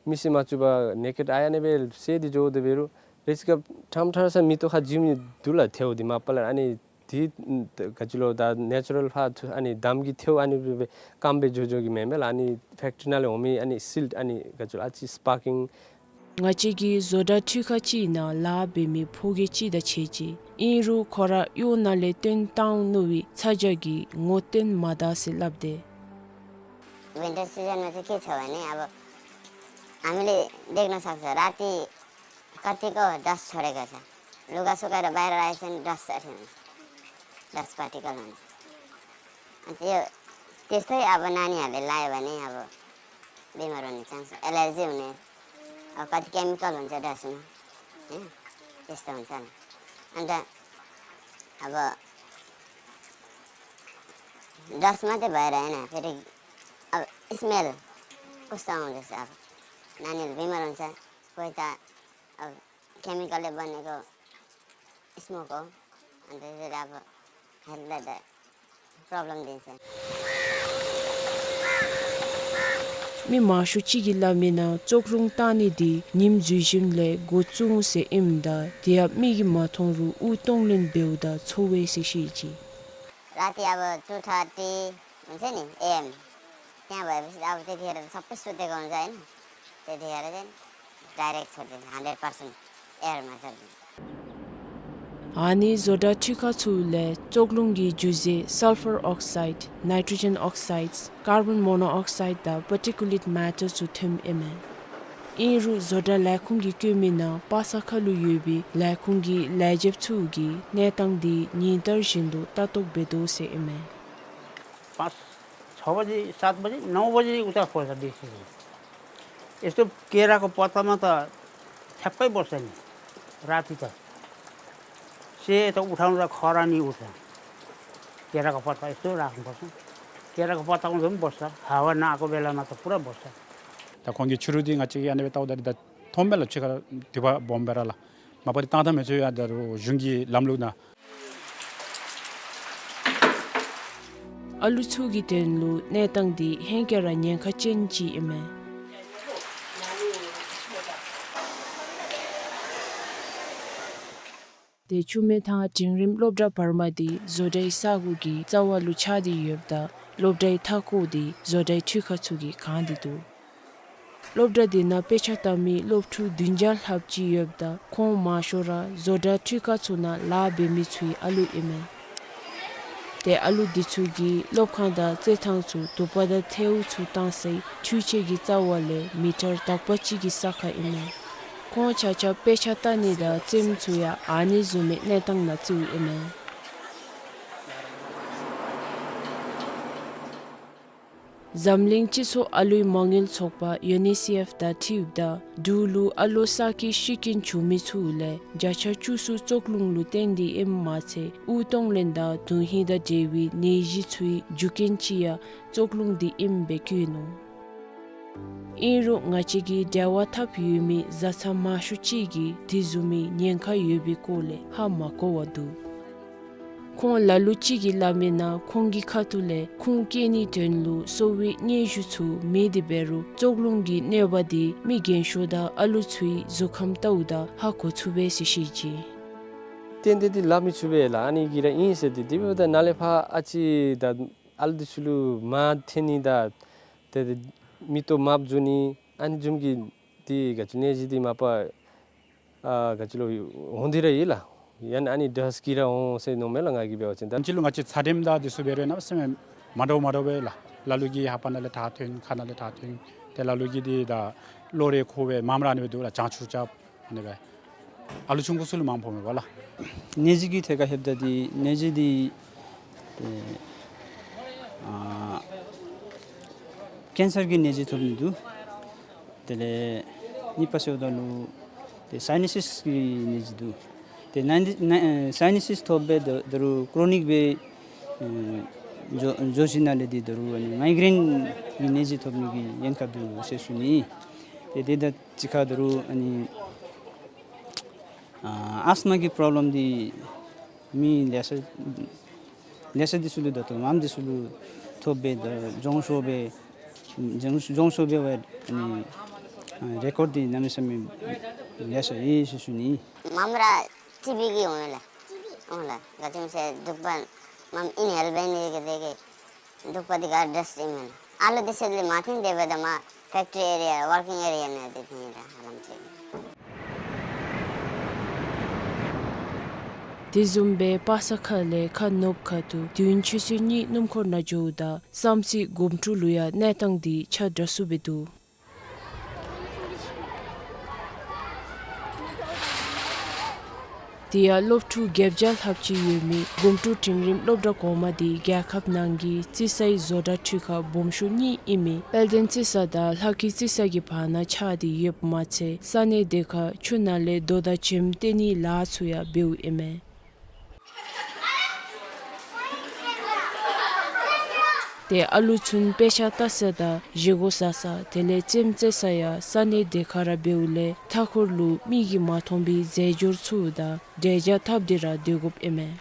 མི་སེར་མ་བཙུགས་པར་ནེ་ཀེཌ་ཨའི་ཨ་ནི་སྦེ་བསལ་ཏེ་འགྱོ་དེ་འབད་རུང་རེས་སྐབས་ཕྲང་ཕྲང་ས་མིག་ཏོ་ཁར་འཛུལ་མི་འདུག་ལགས། ཐལཝ་འདི་མ་པ་ལས་ཨ་ནི་དེ་ག་ཅི་ལོ་ད་ནེ་ཅུ་རཱལ་ཕར་ཚུ་ཨ་ནི་འདམ་གྱི་ཐལཝ་ཨ་ནི་སྦེ་སྦེ་སྐམ་སྦེ་འགྱོ་འགྱོ་གི་མེན་མས་ལགས། ཨ་ནི་ཕེཀ་ཊི་རི་ནང་ལས་འོང་མི་ཨ་ནི་སིལཊ་ཨ་ནི་ག་ཅི་ལོ་ཨ་ཙི་སི་པར་ཀིང་། ང་བཅས་ཀྱིས་བཟོ་གྲྭ་འཕྲུལ་ཁང་ཅིག་ནང་ལཱ་འབད་མི་ཕོ་རྒྱས་ཅིག་དང་ཕྱད་ཅི། ཨིན་རུང་ཁོ་ར་གཡོག་ནང་ལས་བཏོན་བཏང་ནུག་པའི་ཚ་གྱང་གིས་ངོ་བསྟོད་མ་ད་ཟེར་སླབ་སྟེ། ཝིན་ཊར་སི་ཛན་མ་ཚད་སྐྱེ་ཚར་བ་ནི་ཨ་བོ་ཨ་མི་ལས་देखना सकते राती कति को डस्ट छोड़ेगा सर। लुगा सुखाएर बाहिर राखेको छ नि डस्ट अठ्याउने, डस्ट पार्टिकल हुन्छ। अनि त्यो त्यस्तै अब नानीहरूले लायो भने अब बिमार हुने चान्स, एलर्जी हुने, अब कति केमिकल हुन्छ डस्टमा, होइन? त्यस्तो हुन्छ नि। अन्त अब डस्ट मात्रै भएर होइन, फेरि अब स्मेल कस्तो आउँदैछ, अब नानीहरू बिमार हुन्छ, कोही त अब केमिकलले बनेको स्मोक हो, अन्त त्यसले अब हेल्थलाई त प्रब्लम दिन्छ। མི་མང་ཤོས་ཅིག་གིས་སླབ་མི་ནང་བཙོག་རླུང་བཏང་ནི་འདི་ཉིམ་འཛུལ་ཞིནམ་ལས་འགོ་བཙུགས་འོང་ཟེར་ཨིནམ་ད་དེ་ཡང་མིག་གིས་མ་མཐོང་རུང་དབུགས་གཏོང་ལེན་འབདཝ་ད་ཚོར་བས་ཟེར་བཤད་ཅི། राति अब टू थर्टी हुन्छ नि एएम, त्यहाँ भएपछि अब त्यतिखेर त सबै सुतेको हुन्छ, होइन? त्यतिखेर चाहिँ डाइरेक्ट छोडिदिन्छ, हन्ड्रेड पर्सेन्ट एयरमा छोडिदिन्छ। ཨ་ནི་བཟོ་གྲྭ་འཕྲུལ་ཁང་ཚུ་ལས་བཙོག་རླུང་གི་རྒྱུ་རྫས་སལ་ཕར་ཨོག་སའིཌ། ནའི་ཊྲོ་ཇེན་ཨོག་སའིཌ། ཀར་བཱོན་མོ་ནོ་ཨོག་སའིཌ་དང་པར་ཊི་ཀུ་ལེཊ་མེ་ཊར་ཚུ་ཐོནམ་ཨིན་མས། ཨིན་རུང་བཟོ་གྲྭ་ལས་ཁུངས་ཀྱིས་བཀོད་མི་ནང་པ་ས་ཁ་ལུ་ཡོད་པའི་ལས་ཁུངས་ཀྱི་ལས་བྱེདཔ་ཚུ་གིས་གནས་སྟངས་འདི་ཉིན་ལྟར་བཞིན་དུ་ལྟ་རྟོག་འབད་དོ་ཟེར་ཨིན་མས། पाँच छ बजे, सात बजे, नौ बजे उता खोल्छ बिर्सिसक्यो। यस्तो केराको पत्तामा त ठ्याक्कै बस्छ नि राति त। सेतो उठाउँदा खरानी उठ्छ। केराको पत्ता यस्तो राख्नुपर्छ। केराको पत्ता उठ्दा पनि बस्छ। हावा नआएको बेलामा त पुरा बस्छ। ད་ཁོང་གིས་ཕྱི་རུ་འདི་ང་བཅས་ཀྱིས་ཨ་ནི་སྦེ་བལྟཝ་ད་འདི་ད་མཐོངམ་མས་ལགས། ཕྱི་ཁར་དུ་པ་སྦོམ་སྦེ་ར་ལགས། མ་པ་འདི་བཏང་ཐངས་མི་ཚུ་ཡང་ད་རུང་གཞུང་གི་ལམ་ལུགས་ནང་། ཨ་ལུ་ཚུ་གི་དོན་ལུ་གནས་སྟངས་འདི་ཧེང་སྐལ་ར་ཉེན་ཁ་ཅན་ཅིག་ཨིན་མས། ཏེ་ཆུ་སྨད་ཐང་འབྲིང་རིམ་སློབ་གྲྭ་བར་མ་འདི་བཟོ་གྲྭའི་ས་གོ་གི་རྩ་བ་ལུ་ཆགས་ཏེ་ཡོདཔ་ད་སློབ་གྲྭའི་མཐའ་འཁོར་འདི་བཟོ་གྲྭའི་འཕྲུལ་ཁང་ཚུ་གིས་གང་སྟེ་འདུག། སློབ་གྲྭ་འདི་ནང་དཔེ་ཆ་ལྟ་མི་སློབ་ཕྲུག་བདུན་བརྒྱ་ལྷགཔ་ཅིག་ཡོདཔ་ད་ཁོང་མང་ཤོས་ར་བཟོ་གྲྭ་འཕྲུལ་ཁང་ཚུ་ནང་ལཱ་འབད་མི་ཚུའི་ཨ་ལུ་ཨིན་མས། ཏེ་ཨ་ལུ་འདི་ཚུ་གིས་སློབ་ཁང་དང་རྩེད་ཐང་ཚུ་དུ་པ་དང་ཐལཝ་ཚུ་བཏང་སའི་འཕྲུལ་ཆས་ཀྱི་རྩ་བ་ལས་མི་ཊར་དག་པ་ཅིག་གི་ས་ཁར་ཨིན་མས། ཁོང་ཆ་ཁྱབ་དཔེ་ཆ་ལྟ་ནི་དང་རྩེདམོ་ཚུ་ཡང་ཨ་ནི་བཟུམ་མའི་གནས་སྟངས་ནང་རྩེཝ་ཨིན་མས། འཛམ་གླིང་སྤྱི་ཚོགས་ཨ་ལུའི་མ་དངུལ་ཚོགས་པ་ཡུ་ནི་སི་ཨེཕ་དང་འཁྲིལཝ་ད་འབྲུག་ལུ་ཨ་ལོ་གསར་སྐྱེས་ཤི་རྐྱེན་བྱུང་མི་ཚུ་ལས་བརྒྱ་ཆ་བཅུ་གསུམ་བཙོག་རླུང་ལུ་བརྟེན་ཏེ་ཨིནམ་མ་ཚད་དབུགས་གཏོང་ལེན་དང་དོན་ཧིང་དང་འབྲེལ་བའི་ནད་གཞི་ཚུའི་རྒྱུ་རྐྱེན་ཅིག་ཡང་བཙོག་རླུང་འདི་ཨིནམ་སྦེ་བཀོད་ནུག། ཨིན་རུང་ང་བཅས་ཀྱི་འབྲེལ་བ་འཐབ་ཡོད་མི་བཟའ་ཚང་མང་ཤོས་ཅིག་གིས་དེ་བཟུམ་མའི་ཉེན་ཁ་ཡོད་པའི་སྐོར་ལས་ཧ་མ་གོ་བར་འདུག། ཁོང་ལ་ལུ་ཅིག་གིས་སླབ་མི་ནང་ཁོང་གི་ཁ་ཐུག་ལས་ཁུངས་བཀལ་ནིའི་དོན་ལུ་གསོ་བའི་སྙན་ཞུ་ཚུ་མེད་དེ་འབད་རུང་བཙོག་རླུང་གི་གནོད་པ་འདི་མི་རྒན་ཤོས་དང་ཨ་ལུ་ཚུའི་གཟུགས་ཁམས་ལྟཝ་ད་ཧ་གོ་ཚུགས་པས་ཟེར་བཤད་ཅི། ཏན་ཏན་འདི་སླབ་མི་ཚུགས་པས་ལགས། ཨ་ནི་གིས་ར་ཨིན་ཟེར་ཏེ་དེ་འབདཝ་ད་ནཱ་ལས་ཕར་ཨ་ཙི་ད་ཨ་ལུ་འདི་ཚུ་ལུ་མར་འཐེན་ནི་དང་ཏེ་མིག་ཏོ་དམརཔོ་འགྱོ་ནི་ཨ་ནི་བཟུམ་གྱི་འདི་ག་ཅི་ནད་གཞི་འདི་མ་པ་ཨ་ག་ཅི་ལོ་འོང་སྟེ་ར་ཡོད་ལགས། ཡང་ན་ཨ་ནི་ཌསཊ་གིས་ར་འོང་ཟེར་མནོཝ་མས་ལགས་ང་གིས་འབད་བ་ཅིན། ད་ཨ་ཕྱི་ལུ་ང་བཅས་ཚད་རིམས་དང་འདི་ཚུ་འབད་རུང་གནམ་མེད་ས་མེད་མ་འདྲཝ་མ་འདྲཝ་སྦེ་ལགས། ལ་ལུ་གིས་ལྷ་པ་ནང་ལས་ཐག་ཐོན་ཁ་ནང་ལས་ཐག་ཐོན། ཏེ་ལ་ལུ་གིས་འདི་ད་གློག་རས་ཁུག་སྦེ་མངམ་ར་ཨ་ནི་སྦེ་འདུག་ལགས། གྱང་ཆུ་རྐྱབ་ཨ་ནི་སྦེ། ཨ་ལུ་ཆུང་ཀུ་ཚུ་ལུ་མངམ་ཕོག་མས་པ་ལགས། ནད་གཞི་གི་ཐད་ཁར་ལྷོདཔ་ད་འདི་ནད་གཞི་འདི་ཏེ་ཨ་ཀེན་སར་གྱི་ནད་གཞི་ཐོབ་ནི་འདུག། དེ་ལས་གཉིས་པ་ཟེརཝ་ད་ལུ་ཏེ་སའི་ནེ་སིས་ཀྱི་ནད་གཞི་འདུག། ཏེ་ནཱ་ནཱ་ཨེ་སའི་ནེ་སིས་ཐོབ་སྦེ་ད་ད་རུང་ཀྲོ་ནིག་སྦེ་ཨེ་འགྱོ་འགྱོ་ཞིནམ་ལས་འདི་ད་རུང་ཨ་ནི་མའི་གྲེན་གྱི་ནད་གཞི་ཐོབ་ནི་གི་ཉེན་ཁ་འདུག་ཟེར་ཞུ་ནི། ཏེ་དེ་དང་གཅིག་ཁར་ད་རུང་ཨ་ནི་ཨ་ཨས་མ་གི་པྲོབ་ལེམ་འདི་མི་ལེ་ཤ་ལེ་ཤ་འདི་ཚུ་ལུ་ད་ལྟོ་མངམ་འདི་ཚུ་ལུ་ཐོབ་སྦེ་ད་གྱོང་ཤོར་སྦེ་གྱོང་གྱོང་ཤོར་སྦེ་འབད་ནི་ཨ་རེ་ཀོཌ་འདི་གནམ་མེད་ས་མེད་ལེ་ཤ་ཡོད་ཟེར་ཞུ་ནི། མངམ་ར་ཊི་བི་གིས་འོང་ལགས། འོང་ལགས། ག་ཅི་སྨོ་ཟེར་གདུག་པ་མངམ་ཨིན་ཧེལ་འབད་ནི་གི་དེ་གིས་གདུག་པ་འདི་ག་ར་ཌསཊ་ཨིན་མས་ལགས། ཨ་ལུ་འདི་ཚུ་ལས་མ་ཐོན་ཏེ་འབདཝ་ད་མར་ཕེཀ་ཊི་རི་ཨེ་རི་ཡ་ཝར་ཀིང་ཨེ་རི་ཡ་ནང་འདི་ཐོན་ཡི་ལགས་ཧ་ལམ་ཅིག། དེ་བཟུམ་སྦེ་པ་སངས་ཁ་ལས་ཁ་ནུབ་ཁ་ཐུག་དུས་ཡུན་ཆུ་ཚོད་གཉིས་སྣུམ་འཁོར་ནང་འགྱོཝ་ད་བསམ་རྩེ་སྒོམ་དྲུག་ལུ་ཡང་གནས་སྟངས་འདི་ཆ་འདྲ་སུ་སྦེ་འདུག། དེ་ཡང་སློབ་ཕྲུག་བརྒྱད་བརྒྱ་ལྷགཔ་ཅིག་ཡོད་མི་སྒོམ་དྲུག་འབྲིང་རིམ་སློབ་གྲྭ་གོང་མ་འདི་རྒྱལ་ཁབ་ནང་གི་རྩི་སའི་བཟོ་གྲྭ་འཕྲུལ་ཁང་སྦོམ་ཤོས་གཉིས་ཨིན་མི་དཔལ་ལྡན་རྩི་ས་དང་ལྷ་སྐྱིད་རྩི་ས་གི་བར་ན་ཆགས་ཏེ་ཡོདཔ་མ་ཚད་ས་གནས་དེ་ཁར་ཆུ་ནང་ལས་རྡོ་དང་བྱེམ་སྟོན་ནིའི་ལཱ་ཚུ་ཡང་འབདཝ་ཨིན་མས། ཏེ་ཨ་ལུ་ཚུན་དཔེ་ཆ་ལྟ་ས་དང་བཞེས་སྒོ་ཟ་ས་དེ་ལས་རྩེདམོ་རྩེ་ས་ཡང་ས་གནས་དེ་ཁར་ར་འབདཝ་ལས་མཐའ་འཁོར་ལུ་མིག་གིས་མ་མཐོང་བའི་རྫས་སྦྱོར་ཚུ་དང་འབྲས་ཇ་འཐབ་སྟེ་ར་སྡོད་དགོཔ་ཨིན་མས།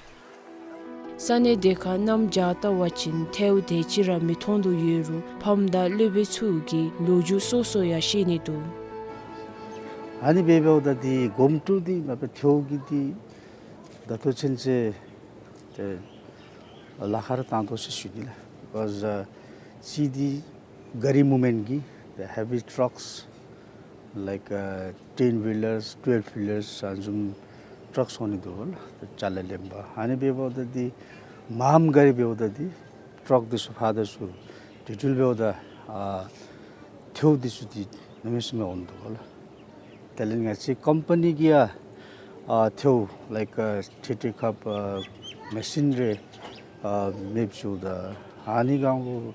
ས་གནས་དེ་ཁར་གནམ་བྱཱར་བལྟ་བ་ཅིན་ཐལཝ་དེ་ཅིག་ར་མི་མཐོང་དོ་ཡོད་རུང་ཕམ་དང་སློབ་དཔོན་ཚུ་གིས་ལོ་རྒྱུས་སོ་སོ་ཡང་བཤད་ནི་འདུག། ཨ་ནི་འབདཝ་ད་འདི་སྒོམ་དྲུག་འདི་མ་པ་ཐལཝ་གི་འདི་ད་ལྟོ་ཚུན་ཚོད་ཏེ་ལཱ་ཁག་ར་བཏང་དོ་ཟེར་ཞུ་ནི་ལགས། Because uh, གཅིག་འདི་གཱ་རི་མུབ་མེནཊ་གི་the heavy trucks like uh, ten wheelers, twelve wheelers ཨ་ནི་བཟུམ་ཊརཀསི་འོང་ནི་འདུག་ལགས། ཅ་ལ་ལེན་པར་ཨ་ནི་འབདཝ་ད་འདི་མངམ་གཱ་རི་འབདཝ་ད་འདི་ཊརཀསི་འདི་ཚུ་ཕར་དང་ཚུར་དེ་འཕྲོ་འབདཝ་ད་ཨ་ཐལཝ་འདི་ཚུ་འདི་གནམ་མེད་ས་མེད་འོང་ནི་འདུག་ལགས། དེ་ལས་ང་བཅས་ཀམ་པ་ནི་གིས་ཡང་ཨ་ཐལཝ་ལའིཀ་ཨ་ཐད་ཐད་ཁར་ཨ་མེ་ཤིན་རེ་ཨ་མེདཔ་བཟོཝ་ད་ཨ་ནི་སྒང་ལུ་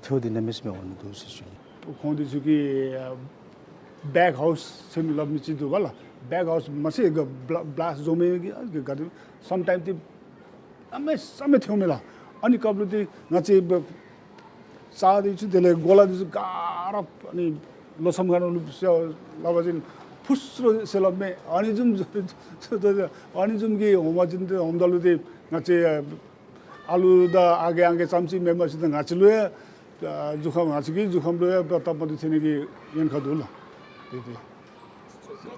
ཐལཝ་འདི་གནམ་མེད་ས་མེད་འོང་ནི་འདུག་ཟེར་ཞུ་ནི། ཁོང་འདི་ཚུ་གིས་ཨ་བེག་ཧའུསི་ཟེར་མི་སླབ་མི་ཅིག་འདུག་པ་ལགས། བེག་ཧའུསི་མ་ཚད་ག་བླ་བླཱསཊ་བཟོ་མི་གི་ག་ག་དེ་སམ་ཊའིམ་འདི་གནམ་མེད་ས་མེད་ཐལཝ་མས་ལགས། ཨ་ནི་སྐབས་ལུ་འདི་ང་བཅས་རྩྭ་འདི་ཚུ་དེ་ལས་གོ་ལ་འདི་ཚུ་ག་ར་ཨ་ནི་ལོ་མཚམས་ཁ་ནང་ལུ་ཟེར་སླབ་པ་ཅིན་ཕུ་སུ་རུ་ཟེར་སླབ་མས། ཨ་ནི་བཟུམ་ཨ་ནི་བཟུམ་གྱི་འོང་པ་ཅིན་འདི་འོངམ་ད་ལུ་འདི་ང་བཅས་ཨ་ལུ་དང་ཨ་རྒས་ཨང་རྒས་ཙམ་ཅིག་མེན་པར་ཅིག་ད་ང་བཅས་ལུ་ཡང་ཨ་གཟུགས་ཁམས་ང་བཅས་ཀྱི་གཟུགས་ཁམས་ལུ་ཡང་སྟབས་མ་བདེཝ་ཐོན་ནི་གི་ཉེན་ཁ་འདུག་ལགས། དེ་དེ་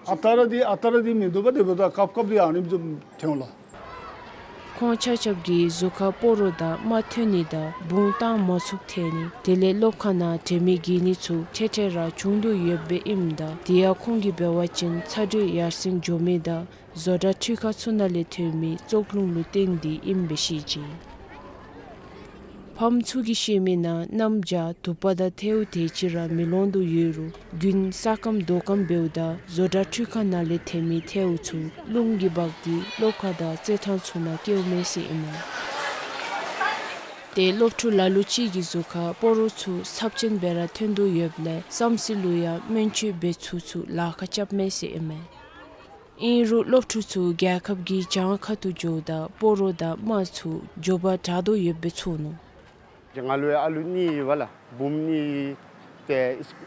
ཨ་རྟག་ར་འདི་ཨ་རྟག་ར་འདི་མིན་འདུག་པ། དེ་འབདཝ་ད་སྐབས་སྐབས་འདི་ཨ་ནི་བཟུམ་ཐོན་ལགས། ཁོང་ཆ་ཁྱབ་ཀྱིས་གཟུགས་ཁར་སྤོ་རོ་དང་རྨ་ཐོན་ནི་དང་བུང་བཏང་མ་ཚུགསཔ་ཐལ་ནི་དེ་ལས་སློབ་ཁང་ནང་དྲན་མེད་འགྱེལ་ནི་ཚུ་ཐེངས་ཐེངས་ར་བྱུང་དོ་ཡོདཔ་ཨིནམ་ད་དེ་ཡང་ཁོང་གིས་འབད་བ་ཅིན་ཚ་དྲོད་ཡར་སེང་འགྱོ་མི་དང་བཟོ་གྲྭ་འཕྲུལ་ཁང་ཚུ་ནང་ལས་ཐོན་མི་བཙོག་རླུང་ལུ་བརྟེན་ཏེ་ཨིནམ་སྦེ་བཤད་ཅི། ཕམ་ཚུ་གིས་བཤད་མི་ནང་གནམ་བྱཱར་དུ་པ་དང་ཐལཝ་དེ་ཅིག་ར་མི་ལོང་དོ་ཡོད་རུང་དགུན་ས་སྐམ་རྡོ་སྐམ་འབདཝ་ད་བཟོ་གྲྭ་འཕྲུལ་ཁང་ནང་ལས་ཐོན་མི་ཐལཝ་ཚུ་རླུང་གིས་འབག་སྟེ་སློབ་ཁང་དང་རྩེད་ཐང་ཚུ་ནང་སྐྱེལཝ་མས་ཟེར་ཨིན་མས། ཏེ་སློབ་ཕྲུག་ལ་ལུ་ཅིག་གི་གཟུགས་ཁར་སྤོ་རོ་ཚུ་ཚབས་ཆེན་སྦེ་ར་ཐོན་དོ་ཡོདཔ་ལས་བསམ་རྩེ་ལུ་ཡང་སྨན་བཅོས་འབད་ཚུགས་ཚུགས་ལཱ་ཁག་རྐྱབ་མས་ཟེར་ཨིན་མས། ཨིན་རུང་སློབ་ཕྲུག་ཚུ་རྒྱལ་ཁབ་ཀྱི་བྱང་ཁ་ཐུག་འགྱོཝ་ད་སྤོ་རོ་དང་རྨ་ཚུ་མགྱོགས་པར་དྲག་དོ་ཡོདཔ་སྦེ་ཚོར་ནུག། ང་ལུ་ཡང་ཨ་ལུ་གཉིས་ཡོད་པ་ལགས། བུམོ་གཉིས་ཏེ་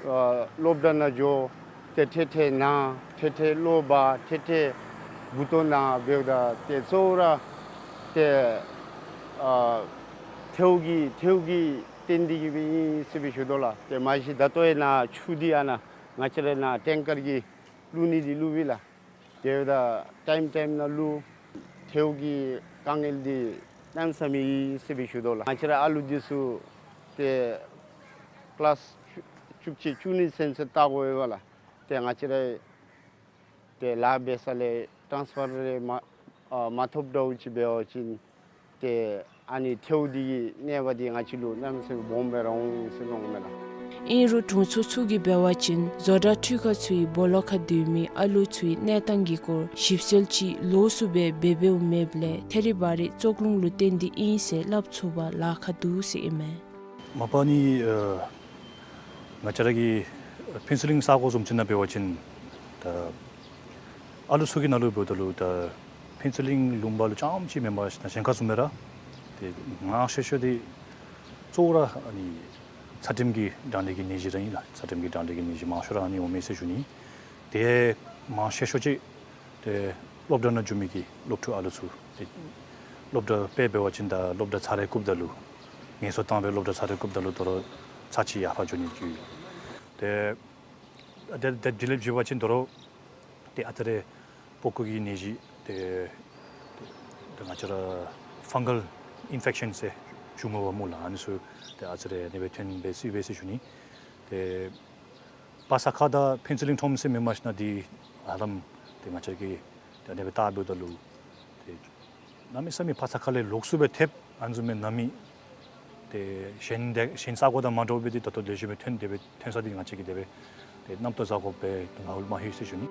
ཨ་སློབ་གྲྭ་ནང་འགྱོ། ཏེ་ཐེངས་ཐེངས་ན་ཐེངས་ཐེངས་གློ་བ་ཐེངས་ཐེངས་མགུ་ཏོ་ན་འབདཝ་ད་ཏེ་གཙོ་བོ་ར་ཏེ་ཨ་ཐལཝ་གིས་ཐལཝ་གིས་བརྟེན་ཏེ་གིས་སྦེ་ཨིན་ཟེར་སྦེ་ཞུ་དོ་ལགས། ཏེ་མ་གཞི་ད་ལྟོ་ཡང་ནཱ་ཆུ་འདི་ཨ་ནཱ་ང་བཅས་ར་ནཱ་ཊེང་ཀར་གྱིས་བླུག་ནི་འདི་བླུག་པས་ལགས། དེ་འབདཝ་ད་ཊའིམ་ཊའིམ་ནང་བླུག། ཐལཝ་གི་དཀའ་ངལ་འདི་གནམ་མེད་ས་མེད་ཨིན་ཟེར་སྦེ་ཞུ་དོ་ལགས། ང་བཅས་ར་ཨ་ལུ་འདི་ཚུ་ཏེ་ཀི་ལཱསི་བཅུ་བཅུ་གཅིག་བཅུ་གཉིས་ཚུན་ཚོད་ལྟ་དགོ་པས་ལགས། ཏེ་ང་བཅས་ར་ཏེ་ལཱ་འབད་ས་ལས་ཊཱནསི་ཕར་རེ་མ་ཨ་མ་ཐོབ་འདྲཝ་ཅིག་འབད་བ་ཅིན་ཏེ་ཨ་ནི་ཐལཝ་འདི་གི་གནོད་པ་འདི་ང་བཅས་ལུ་གནམ་མེད་ས་མེད་སྦོམ་སྦེ་ར་འོང་ཟེར་མནོཝ་མས་ལགས། ཨིན་རུང་དྲུང་འཚོ་ཚུ་གིས་འབད་བ་ཅིན་བཟོ་གྲྭ་འཕྲུལ་ཁང་ཚུའི་སྦོ་ལོགས་ཁར་སྡོད་མི་ཨ་ལོ་ཚུའི་གནས་སྟངས་ཀྱི་སྐོར་ཞིབ་འཚོལ་ཅིག་ལོགས་སུ་སྦེ་འབད་འབདཝ་མེདཔ་ལས་ཐད་རི་བ་རི་ཙོག་རླུང་ལུ་བརྟེན་ཏེ་ཨིན་ཟེར་སླབ་ཚུགས་པར་ལཱ་ཁག་འདུག་ཟེར་ཨིན་མས། མ་པ་ནི་ཨ་ང་བཅས་ར་གི་ཕུན་ཚོགས་གླིང་ས་གོ་བཟུམ་ཅིག་ནང་འབད་བ་ཅིན་ད་ཨ་ལོ་ཚུ་གི་ནང་ལུ་འབདཝ་ད་ལུ་ད་ཕུན་ཚོགས་གླིང་ལུང་པ་ལུ་རྐྱངམ་ཅིག་མེན་པར་ཞིན་ན་གཞན་ཁར་བཟུམ་སྦེ་ར་ཏེ་ང་ཤེས་ཤེས་འདི་གཙོ་བོ་ར་ཨ་ནི་ཚ་ཁྲིམས་ཀྱི་གྲང་ལྷད་ཀྱི་ནད་གཞི་ར་ཨིན་ལགས། ཚ་ཁྲིམས་ཀྱི་གྲང་ལྷད་ཀྱི་ནད་གཞི་མང་ཤོས་ར་ཨ་ནི་འོང་མས་ཟེར་ཞུ་ནི། ཏེ་མང་ཤོས་ཤོས་ཅིག་ཏེ་སློབ་གྲྭ་ནང་འགྱོ་མི་གི་སློབ་ཕྲུག་ཨ་ལོ་ཚུ་ཏེ་སློབ་གྲྭ་དཔེ་འབད་བ་ཅིན་ད་སློབ་གྲྭ་ཚར་རེ་བཀུགཔ་ད་ལུ་ངལ་གསོ་བཏང་སྦེ་སློབ་གྲྭ་ཚར་རེ་བཀུགཔ་ད་ལུ་དོ་རུང་ཚར་གཅིག་ཡར་འཕར་འགྱོ་ནི་གི་ཏེ་ཏེ་དེ་དེ་ལས་བརྒྱུད་པ་ཅིན་དོ་རུང་ཏེ་ཨ་ཙི་རེ་པགས་ཀོ་གི་ནད་གཞི་ཏེ་ཏེ་ང་བཅས་ར་ཕང་གཱལ་ཨིན་ཕེག་ཤཱན་ཟེར་ཞུཝ་མས་པ་སྨོ་ལགས། ཨ་ནི་ཚུ་ཏེ་ཨ་ཙི་རེ་ཨ་ནི་སྦེ་ཐོན་སྦེ་སྲིད་པས་ཟེར་ཞུ་ནི། ཏེ་པ་ས་ཁ་དང་ཕུན་ཚོགས་གླིང་ཁྲོམ་ཟེར་མེན་པར་ཞིན་ན་འདི་ཧ་ལམ་ཏེ་ང་བཅས་ཀྱིས་ཏེ་ཨ་ནི་སྦེ་བལྟ་འབདཝ་ད་ལུ་ཏེ་གནམ་མེད་ས་མེད་པ་ས་ཁ་ལས་ལོགས་སུ་སྦེ་ཐེབས། ཨ་ནི་བཟུམ་མའི་ནང་མི་ཏེ་གཞན་དེ་གཞན་ས་གོ་དང་མ་འདྲཝ་སྦེ་འདི་ད་ལྟོ་ལེགས་ཤོམ་སྦེ་ཐོན་ཏེ་སྦེ་ཐོན་ས་འདི་ང་བཅས་ཀྱིས་དེ་སྦེ་ཏེ་རྣམ་རྟོག་བཟའ་དགོ་པའི་དོན་དག་མ་ལྷོད་ཟེར་ཞུ་ནི།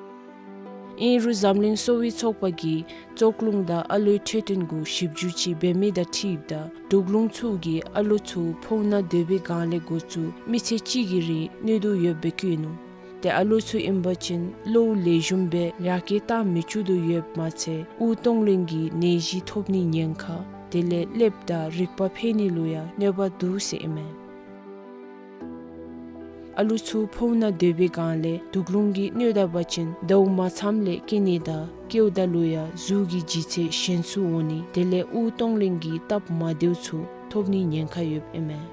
ཨིན་རུང་འཛམ་གླིང་གསོ་བའི་ཚོགས་པ་གིས་ཙོག་རླུང་དང་ཨ་ལོའི་འཕྲོད་བསྟེན་གུ་ཞིབ་འཇུག་ཅིག་འབད་མི་དང་འཁྲིལཝ་ད་དུག་རླུང་ཚུ་གིས་ཨ་ལོ་ཚུ་ཕོཝ་ནང་སྡོད་པའི་སྒང་ལས་འགོ་བཙུགས་མི་ཚེ་གཅིག་གི་རིང་གནོད་དོ་ཡོདཔ་སྦེ་བཀོད་ནུག། ཏེ་ཨ་ལོ་ཚུ་ཨིན་པ་ཅིན་བློ་ལེགས་ཤོམ་སྦེ་ཡར་སྐྱེད་གཏང་མི་བཅུག་དོ་ཡོདཔ་མ་ཚད་དབུགས་གཏོང་ལེན་གྱི་ནད་གཞི་ཐོབ་ནིའི་ཉེན་ཁ་དེ་ལས་ཀླདཔ་དང་རིག་པ་འཕེལ་ནི་ལུ་ཡང་གནོད་པ་འདུག་ཟེར་ཨིན་མས། ཨ་ལོ་ཚུ་ཕོཝ་ནང་སྡོད་པའི་སྒང་ལས་དུག་རླུང་གིས་གནོད་ད་པ་ཅིན་ཟླཝ་མ་ཚངམ་ལས་སྐྱེ་ནི་དང་སྐྱེཝ་ད་ལུ་ཡང་གཟུགས་ཀྱི་ལྗིད་ཚད་ཞན་སུ་འོང་ནི་དེ་ལས་དབུགས་གཏོང་ལེན་གྱི་སྟབས་མ་བདེཝ་ཚུ་ཐོབ་ནིའི་ཉེན་ཁ་ཡོདཔ་ཨིན་མས།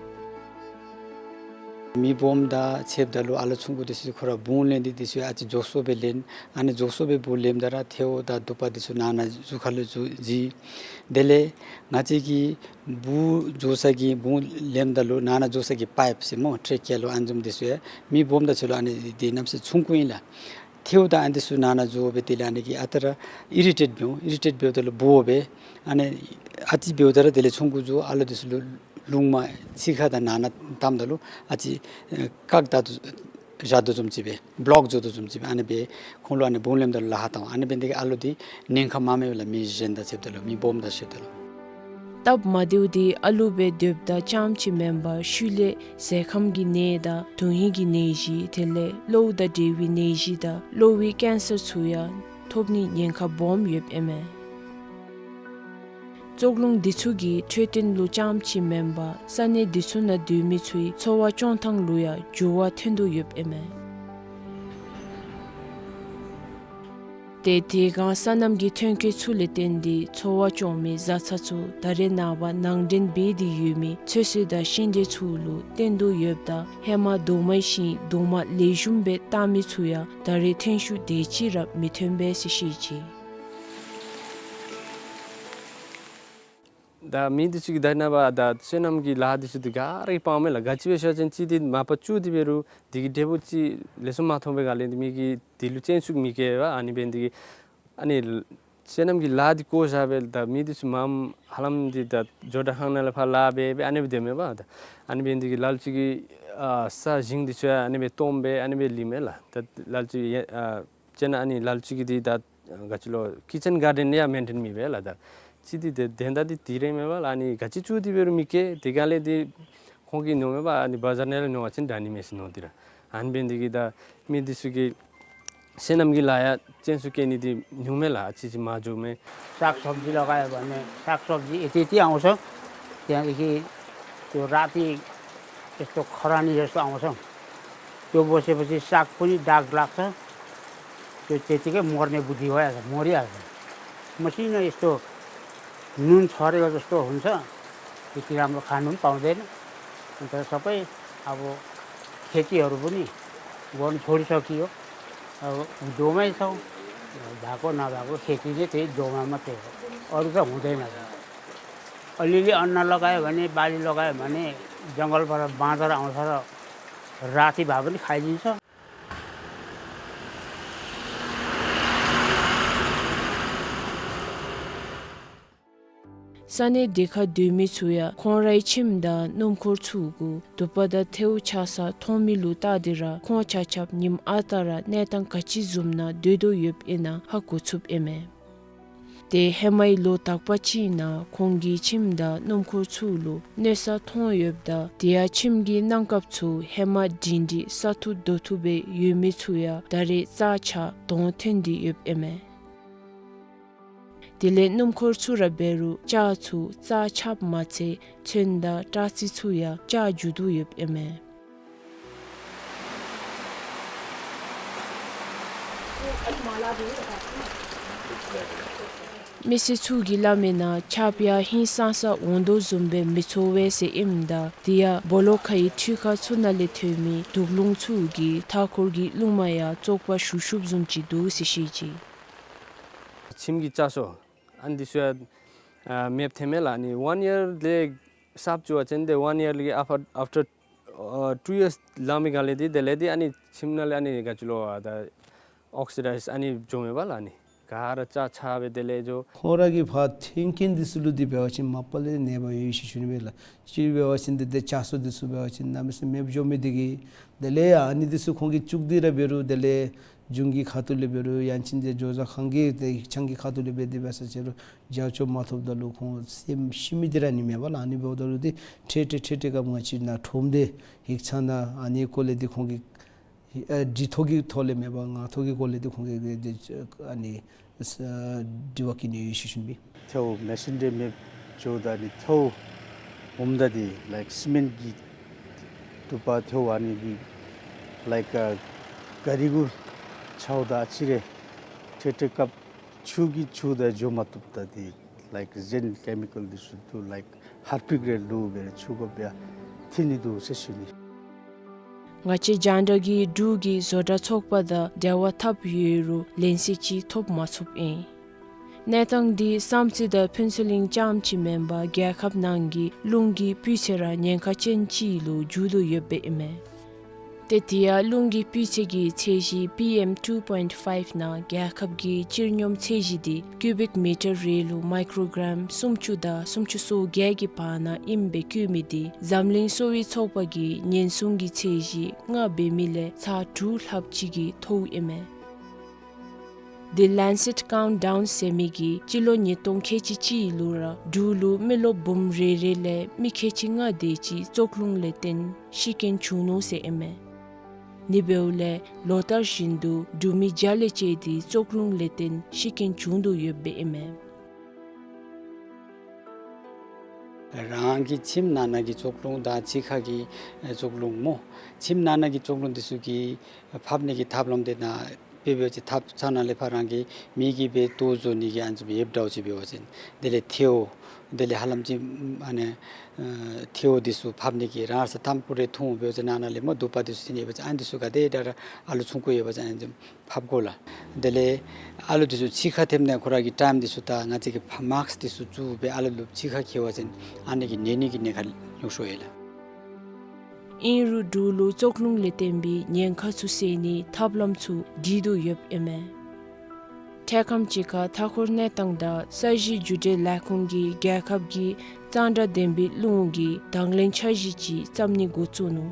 མི་སྦོམ་དང་ཕྱདཔ་ད་ལུ་ཨ་ལོ་ཆུང་ཀུ་འདི་ཚུ་ཁོ་ར་བུང་ལེན་འདི་འདི་ཚུ་ཨ་ཙི་མགྱོགས་སུ་སྦེ་ལེན། ཨ་ནི་མགྱོགས་སུ་སྦེ་བུང་ལེནམ་ད་ར་ཐལཝ་དང་དུ་པ་འདི་ཚུ་ནང་ན་གཟུགས་ཁ་ལུ་འཛུལ་འཛུལ། དེ་ལས་ང་བཅས་ཀྱི་བུང་འཛུལ་ས་གི་བུང་ལེནམ་ད་ལུ་ནང་ན་འཛུལ་ས་གི་པའིཔ་ཟེར་སྨོ་ཊེ་ཀི་ཡ་ལུ་ཨ་ནི་བཟུམ་འདི་ཚུ་ཡང་མི་སྦོམ་དང་ཕྱད་ལུ་ཨ་ནི་འདི་གནམ་མེད་ས་མེད་ཆུང་ཀུ་ཨིན་ལགས། ཐལཝ་དང་ཨ་ནི་འདི་ཚུ་ནང་ན་འཛུལ་སྦེ་དེ་ལས་ཨ་ནི་གིས་ཨ་རྟག་ར་ཨི་རི་ཊེཊ་འབདཝ་ཨི་རི་ཊེཊ་འབདཝ་ད་ལུ་སྦོ་སྦེ་ཨ་ནི་ཨ་ཙི་འབདཝ་ད་ར་དེ་ལས་ཆུང་ཀུ་འཛུལ་ཨ་ལོ་འདི་ཚུ་ལུ་རླུང་མ་ཚིག་ཁ་དང་ནང་ན་བཏངམ་ད་ལུ་ཨ་ཙི་ཨེ་བཀག་ད་བཞག་དོ་བཟུམ་ཅིག་སྦེ་བློག་འགྱོ་དོ་བཟུམ་ཅིག་སྦེ་ཨ་ནི་སྦེ་ཁོང་ལུ་ཨ་ནི་བུང་ལེནམ་ད་ལུ་ལཱ་ཁག་བཏང་། ཨ་ནི་འབད་ནི་དེ་གིས་ཨ་ལོ་འདི་ཉེན་ཁ་མངམ་མས་ལགས། མི་གཞན་དང་ཕྱདཔ་ད་ལུ་མི་སྦོམ་དང་ཕྱདཔ་ད་ལུ། སྟབས་མ་བདེཝ་འདི་ཨ་ལོ་སྦེ་སྡོདཔ་ད་རྐྱངམ་ཅིག་མེན་པར་ཤུལ་ལས་ཟས་ཁམས་ཀྱི་ནད་དང་དོན་ཧིང་གི་ནད་གཞི་དེ་ལས་གློཝ་དང་འབྲེལ་བའི་ནད་གཞི་དང་གློ་བའི་ཀེན་སར་ཚུ་ཡང་ཐོབ་ནིའི་ཉེན་ཁ་སྦོམ་ཡོདཔ་ཨིན་མས། ཙོག་རླུང་འདི་ཚུ་གི་འཕྲོད་བསྟེན་ལུ་རྐྱངམ་ཅིག་མེན་པར་ས་གནས་འདི་ཚུ་ནང་སྡོད་མི་ཚུའི་འཚོ་བ་སྐྱོང་ཐངས་ལུ་ཡང་འགྱུར་བ་ཐོན་དོ་ཡོདཔ་ཨིན་མས། ཏེ་དེ་སྒང་སོ་ནམ་གྱི་ཐོན་སྐྱེད་ཚུ་ལས་བརྟེན་ཏེ་འཚོ་བ་སྐྱོང་མི་བཟའ་ཚང་ཚུ་ད་རེས་ནངས་པ་ནང་འདྲེན་འབད་དེ་ཡོད་མི་ཚོད་བསྲེ་དང་ཤིང་འབྲས་ཚུ་ལུ་བརྟེན་དོ་ཡོདཔ་ད་ཧེ་མ་རྡོག་མའི་ཤིང་རྡོག་མ་ལེགས་ཤོམ་སྦེ་བཏགས་མི་ཚུ་ཡང་ད་རེས་ཐོན་ཤུགས་དེ་ཅིག་ར་མི་ཐོན་པས་ཟེར་བཤད་ཅི། ད་མི་འདི་ཚུ་གིས་ད་ནངས་པ་ད་སོ་ནམ་གྱི་ལཱ་འདི་ཚུ་འདི་ག་ར་གིས་སྤང་མས་ལགས། ག་ཅི་སྦེ་ཟེར་བ་ཅིན་གཅིག་འདི་མ་པ་བཙུགས་ཏེ་འབད་རུང་འདི་གི་འབྲས་བུ་ཅིག་ལེགས་ཤོམ་མ་ཐོབ་པའི་སྒང་ལས་འདི་མི་གིས་འདི་ལུ་སྤྱོད་ཚུགས་མི་བཀལ་བས། ཨ་ནི་འབད་ནི་འདི་གིས་ཨ་ནི་སོ་ནམ་གྱི་ལཱ་འདི་བཀོ་བཞག་སྦེ་ད་མི་འདི་ཚུ་མངམ་ཧ་ལམ་འདི་ད་ཇོ་བདག་ཁང་ནང་ལས་ཕར་ལཱ་འབད་སྦེ་ཨ་ནི་སྦེ་སྡོད་མས་པ། ད་ཨ་ནི་འབད་ནི་འདི་གིས་ལ་ལུ་ཅིག་གིས་ཨ་ས་ཞིང་འདི་ཚུ་ཡང་ཨ་ནི་སྦེ་སྟོངམ་སྦེ་ཨ་ནི་སྦེ་ལུས་མས་ལགས། ད་ལ་ལུ་ཅིག་ཨ་ཅེ་ན་ཨ་ནི་ལ་ལུ་ཅིག་གིས་འདི་ད་ག་ཅི་ལོ་ཀི་ཅན་གཱར་ཌེན་ཡང་མེན་ཊེན་མི་འབད་ལགས། ད་ཅིག་འདི་ཏེ་དོན་དག་འདི་དེ་ར་མས་པ་ལགས། ཨ་ནི་ག་ཅི་བཙུགས་ཏེ་འབད་རུང་མི་སྐྱེ། དེ་སྒང་ལས་འདི་ཁོང་གིས་མནོཝ་མས་པ། ཨ་ནི་བ་ཛར་ནང་ལས་ཉོ་བ་ཅིན་དྲག་ནི་མས་ཟེར་མནོ་སྟེ་ར། ཨ་ནི་འབད་ནི་འདི་གིས་ད་མི་འདི་ཚུ་གིས་སོ་ནམ་གྱི་ལཱ་ཡང་སྤྱོད་ཚུགས་བཀལ་ནི་འདི་ཉུང་མས་ལགས། ཨ་ཙི་ཅིག་མ་འགྱོཝ་མས། साग सब्जी लगायो भने साग सब्जी यति यति आउँछ। त्यहाँदेखि त्यो राति यस्तो खरानी जस्तो आउँछ। त्यो बसेपछि साग पनि दाग लाग्छ। त्यो त्यतिकै मर्ने बुद्धि भइहाल्छ, मरिहाल्छ। मसिनो यस्तो नुन छरेको जस्तो हुन्छ। त्यति राम्रो खानु पनि पाउँदैन। अन्त सबै अब खेतीहरू पनि गर्नु छोडिसकियो। अब दोमै छौँ। भएको नभएको खेती चाहिँ त्यही दोमा मात्रै हो, अरू त हुँदैन। अलिअलि अन्न लगायो भने, बाली लगायो भने जङ्गलबाट बाँदर आउँछ र राति भए पनि खाइदिन्छ। ས་གནས་དེ་ཁར་སྡོད་མི་ཚུ་ཡང་ཁོང་རའི་ཁྱིམ་དང་སྣུམ་འཁོར་ཚུ་གུ་དུ་པ་དང་ཐལཝ་ཆགས་ས་མཐོང་མི་ལུ་བལྟ་སྟེ་ར་ཁོང་ཆ་ཁྱབ་ཉིནམ་ཨ་རྟག་ར་གནས་སྟངས་ག་ཅི་བཟུམ་ནང་སྡོད་དོ་ཡོདཔ་ཨིན་ན་ཧ་གོ་ཚུགསཔ་ཨིན་མས། ཏེ་ཧེ་མའི་ལོ་དག་པ་ཅིག་ནང་ཁོང་གི་ཁྱིམ་དང་སྣུམ་འཁོར་ཚུ་ལུ་གནོད་ས་ཐོན་ཡོདཔ་ད་དེ་ཡང་ཁྱིམ་གྱི་གནམ་ཁབ་ཚུ་ཧེ་མ་སྒྲིང་སྒྲི་ས་ཐུབ་རྡོ་ཐུབ་སྦེ་ཡོད་མི་ཚུ་ཡང་ད་རེས་རྩ་ཆག་དོང་ཐོན་ཏེ་ཡོདཔ་ཨིན་མས། དེ་ལས་སྣུམ་འཁོར་ཚུ་ར་འབད་རུང་ལྕགས་ཚུ་རྩ་ཆགཔ་མ་ཚད་ཚོན་དང་སྐྲ་རྩི་ཚུ་ཡང་ཆག་འགྱོ་དོ་ཡོདཔ་ཨིན་མས། མི་སེར་ཚུ་གིས་སླབ་མིའི་ནང་ཆརཔ་ཡང་ཧིང་སངས་ས་འོང་དོ་བཟུམ་སྦེ་མི་ཚོར་བས་ཟེར་ཨིནམ་ད་དེ་ཡང་སྦོ་ལོགས་ཁའི་ཁྲུས་ཁང་ཚུ་ནང་ལས་ཐོན་མི་དུག་རླུང་ཚུ་གིས་མཐའ་འཁོར་གྱི་རླུང་མ་ཡང་བཙོག་པ་ཞུགས་ཞུགསཔ་བཟུམ་ཅིག་འདུག་ཟེར་བཤད་ཅི། ཁྱིམ་གྱི་ལྕགས་སོ་ཨ་ནི་འདི་ཚུ་ཡང་ཨ་མེདཔ་ཐོནམ་མས་ལགས། ཨ་ནི་ཝན་ཡར་ལས་གསརཔ་བཙུགས་པ་ཅིན་ཏེ་ཝན་ཡར་ལས་ཨཕ་ཨཕ་ཊར་ཨ་ཊུ་ཡརསི་ལང་མི་ག་ལས་འདི་དེ་ལས་འདི་ཨ་ནི་ཁྱིམ་ནང་ལས་ཨ་ནི་ག་ཅི་ལོ་ཨ་ད་ཨོག་སི་ཌའིཛ་ཨ་ནི་འགྱོཝ་མས་པ་ལགས། ཨ་ནི་ག་ར་ཆག་ཆག་སྦེ་དེ་ལས་འགྱོ། ཁོང་ར་གིས་ཕར་འཐོན་མཁན་འདི་ཚུ་ལུ་འདི་འབད་བ་ཅིན་མ་པ་ལས་ནད་པ་ཡོད་ཟེར་ཞུ་ནི་མས་ལགས། གཅིག་འབད་བ་ཅིན་འདི་ཏེ་ལྕགས་སོ་འདི་ཚུ་འབད་བ་ཅིན་གནམ་མེད་ས་མེདཔ་འགྱོ་མི་འདི་གིས་དེ་ལས་ཨ་ནི་འདི་ཚུ་ཁོང་གིས་བཙུགས་ཏེ་ར་འབད་རུང་དེ་ལས་གཞུང་གི་ཁ་ཐུག་ལས་འབད་རུང་ཡང་ཅིན་ཏེ་བཟོ་ཚོང་ཁང་གི་ཏེ་ཡིག་ཚང་གི་ཁ་ཐུག་ལས་འབད་དེ་འབད་ས་ཅི་རུང་རྒྱབ་སྐྱོར་མ་ཐོབ་ད་ལུ་ཁོང་སེམས་ཤི་མི་འདི་ར་ཨ་ནི་མས་པ་ལགས། ཨ་ནི་འབདཝ་ད་ལུ་འདི་འཕྲལ་འཕྲལ་འཕྲལ་འཕྲལ་སྐབས་ང་བཅས་ནཱ་ཁྲོམ་སྡེ་ཡིག་ཚང་ནང་ཨ་ནི་སྐོར་ལས་འདི་ཁོང་གིས་ཨ་འདི་ཐོག་གི་ཐོག་ལས་མེན་པར་ངག་ཐོག་གི་སྐོར་ལས་འདི་ཁོང་གིས་འདི་ཨ་ནི་ཨ་དྲི་བ་བཀོད་ནི་ཡོད་ཟེར་ཞུ་ནི་ཨིན། ཐལཝ་མེ་སོན་རི་མེདཔ་འགྱོཝ་ད་ནི་ཐལཝ་འོངམ་ད་འདི་ལའིཀ་སི་མེནཊ་གི་དུ་པ་ཐལཝ་ཨ་ནི་འདི་ལའིཀ་ཨ་ག་རི་གུ་འཕྱརཝ་ད་ཨ་ཙི་རེ་འཕྲལ་འཕྲལ་སྐབས་ཆུ་གིས་འཁྱུ་ད་འགྱོ་མ་བཏུབ་ད་འདི་ལའིཀ་གཞན་ཀེ་མི་ཀཱལ་འདི་ཚུ་འདུག་ལའིཀ་ཧར་པིག་རེ་ལུ་སྦེ་འཁྱུ་དགོཔ་ཡང་ཐོན་ནི་འདུག་ཟེར་ཞུ་ནི། ང་བཅས་རྒྱང་བསྒྲགས་ཀྱིས་འབྲུག་གི་བཟོ་གྲྭ་ཚོགས་པ་དང་འབྲེལ་བ་འཐབ་ཡོད་རུང་ལན་གསལ་ཅིག་ཐོབ་མ་ཚུགསཔ་ཨིན། གནས་སྟངས་འདི་བསམ་རྩེ་དང་ཕུན་ཚོགས་གླིང་རྐྱངམ་ཅིག་མེན་པར་རྒྱལ་ཁབ་ནང་གི་རླུང་གི་སྤུས་ཚད་ར་ཉེན་ཁ་ཅན་ཅིག་ལུ་འགྱུར་དོ་ཡོདཔ་ཨིན་མས། ཏེ་དེ་ཡང་རླུང་གི་སྤུས་ཚད་ཀྱི་ཚད་གཞི་པི་ཨེམ་ཊུ་པོའིནཊི་ཕའིབ་ནང་རྒྱལ་ཁབ་ཀྱི་སྤྱིར་སྙོམས་ཚད་གཞི་འདི་ཀུ་བིག་མི་ཊར་རེ་ལུ་མའི་ཀྲོ་གྲམ་སུམ་ཅུ་དང་སུམ་ཅུ་སོ་བརྒྱད་ཀྱི་བར་ན་ཨིནམ་སྦེ་བཀོད་མི་འདི་འཛམ་གླིང་གསོ་བའི་ཚོགས་པ་གིས་ཉེན་སྲུང་གི་ཚད་གཞི་ལྔ་འབད་མི་ལས་ཚར་དྲུག་ལྷགཔ་ཅིག་གིས་མཐོཝ་ཨིན་མས། The Lancet Countdown ཟེར་མི་གིས་སྤྱི་ལོ་ཉིས་སྟོང་ཁལ་གཅིག་གཅིག་ལུ་ར་འབྲུག་ལུ་མི་རློབས་འབུམ་རེ་རེ་ལས་མི་ཁལ་གཅིག་ལྔ་དེ་ཅིག་བཙོག་རླུང་ལས་བརྟེན་ཤི་རྐྱེན་བྱུང་ནུག་ཟེར་ཨིན་མས། ཨ་ནི་འབདཝ་ལས་ལོ་ལྟར་བཞིན་དུ་འབྲུག་མི་བརྒྱ་ལས་བཅད་དེ་བཙོག་རླུང་ལས་བརྟེན་ཤི་རྐྱེན་བྱུང་དོ་ཡོདཔ་ཨིན་མས། རང་གི་ཁྱིམ་ནང་ན་གི་བཙོག་རླུང་དང་ཕྱི་ཁ་གི་ཨེ་བཙོག་རླུང་སྨོ། ཁྱིམ་ནང་ན་གི་བཙོག་རླུང་འདི་ཚུ་གི་ཕབ་ནི་གི་ཐབས་ལམ་དེ་ནང་དཔེ་འབད་བ་ཅིན་ཐབ་ཚང་ནང་ལས་ཕར་རང་གི་མི་གིས་འབད་ལྟོ་བཟོ་ནི་གི་ཨ་ནི་ཚུ་ཡོདཔ་འདྲཝ་ཅིག་འབད་བ་ཅིན་དེ་ལས་ཐལཝ་དེ་ལས་ཧ་ལམ་ཅིག་ཨ་ནི་ཨེ་ཐལཝ་འདི་ཚུ་ཕབ་ནི་གི་རང་ས་ཏམ་ཁུ་རེ་འཐུང་འབད་བ་ཅིན་ནང་ན་ལས་སྨོ་དུ་པ་འདི་ཚུ་ཐོན་ཡོད་པ་ཅིན་ཨ་ནི་འདི་ཚུ་ག་དེ་དྲག་ར་ཨ་ལུ་ཆུང་ཀུ་ཡོད་པ་ཅིན་ཨ་ནི་ཕབ་དགོ་ལགས། དེ་ལས་ཨ་ལུ་འདི་ཚུ་ཕྱི་ཁར་ཐོནམ་ད་ཁོ་ར་གི་ཊའིམ་འདི་ཚུ་ད་ང་བཅས་ཀྱིས་ཕར་མཱསཀ་འདི་ཚུ་བཙུགས་སྦེ་ཨ་ལུ་ལུ་ཕྱི་ཁར་འཁྱིད་པ་ཅིན་ཨ་ནི་གིས་ནད་ནི་གི་ཉེན་ཁ་ཉུང་སུ་ཡོད་ལགས། ཨིན་རུང་འབྲུག་ལུ་བཙོག་རླུང་ལས་བརྟེན་པའི་ཉེན་ཁ་ཚུ་སེལ་ནིའི་ཐབས་ལམ་ཚུ་སྒྲིག་དོ་ཡོདཔ་ཨིན་མས། འཕྲལ་ཁམས་ཅིག་ཁར་མཐའ་འཁོར་གནས་སྟངས་དང་ས་གཞི་རྒྱུད་འབྲེལ་ལས་ཁུངས་ཀྱིས་རྒྱལ་ཁབ་ཀྱི་གཙང་སྦྲ་ལྡན་པའི་རླུང་གི་དང་ལེན་འཆར་གཞི་ཅིག་བརྩམ་ནི་འགོ་བཙུགས་ནུག།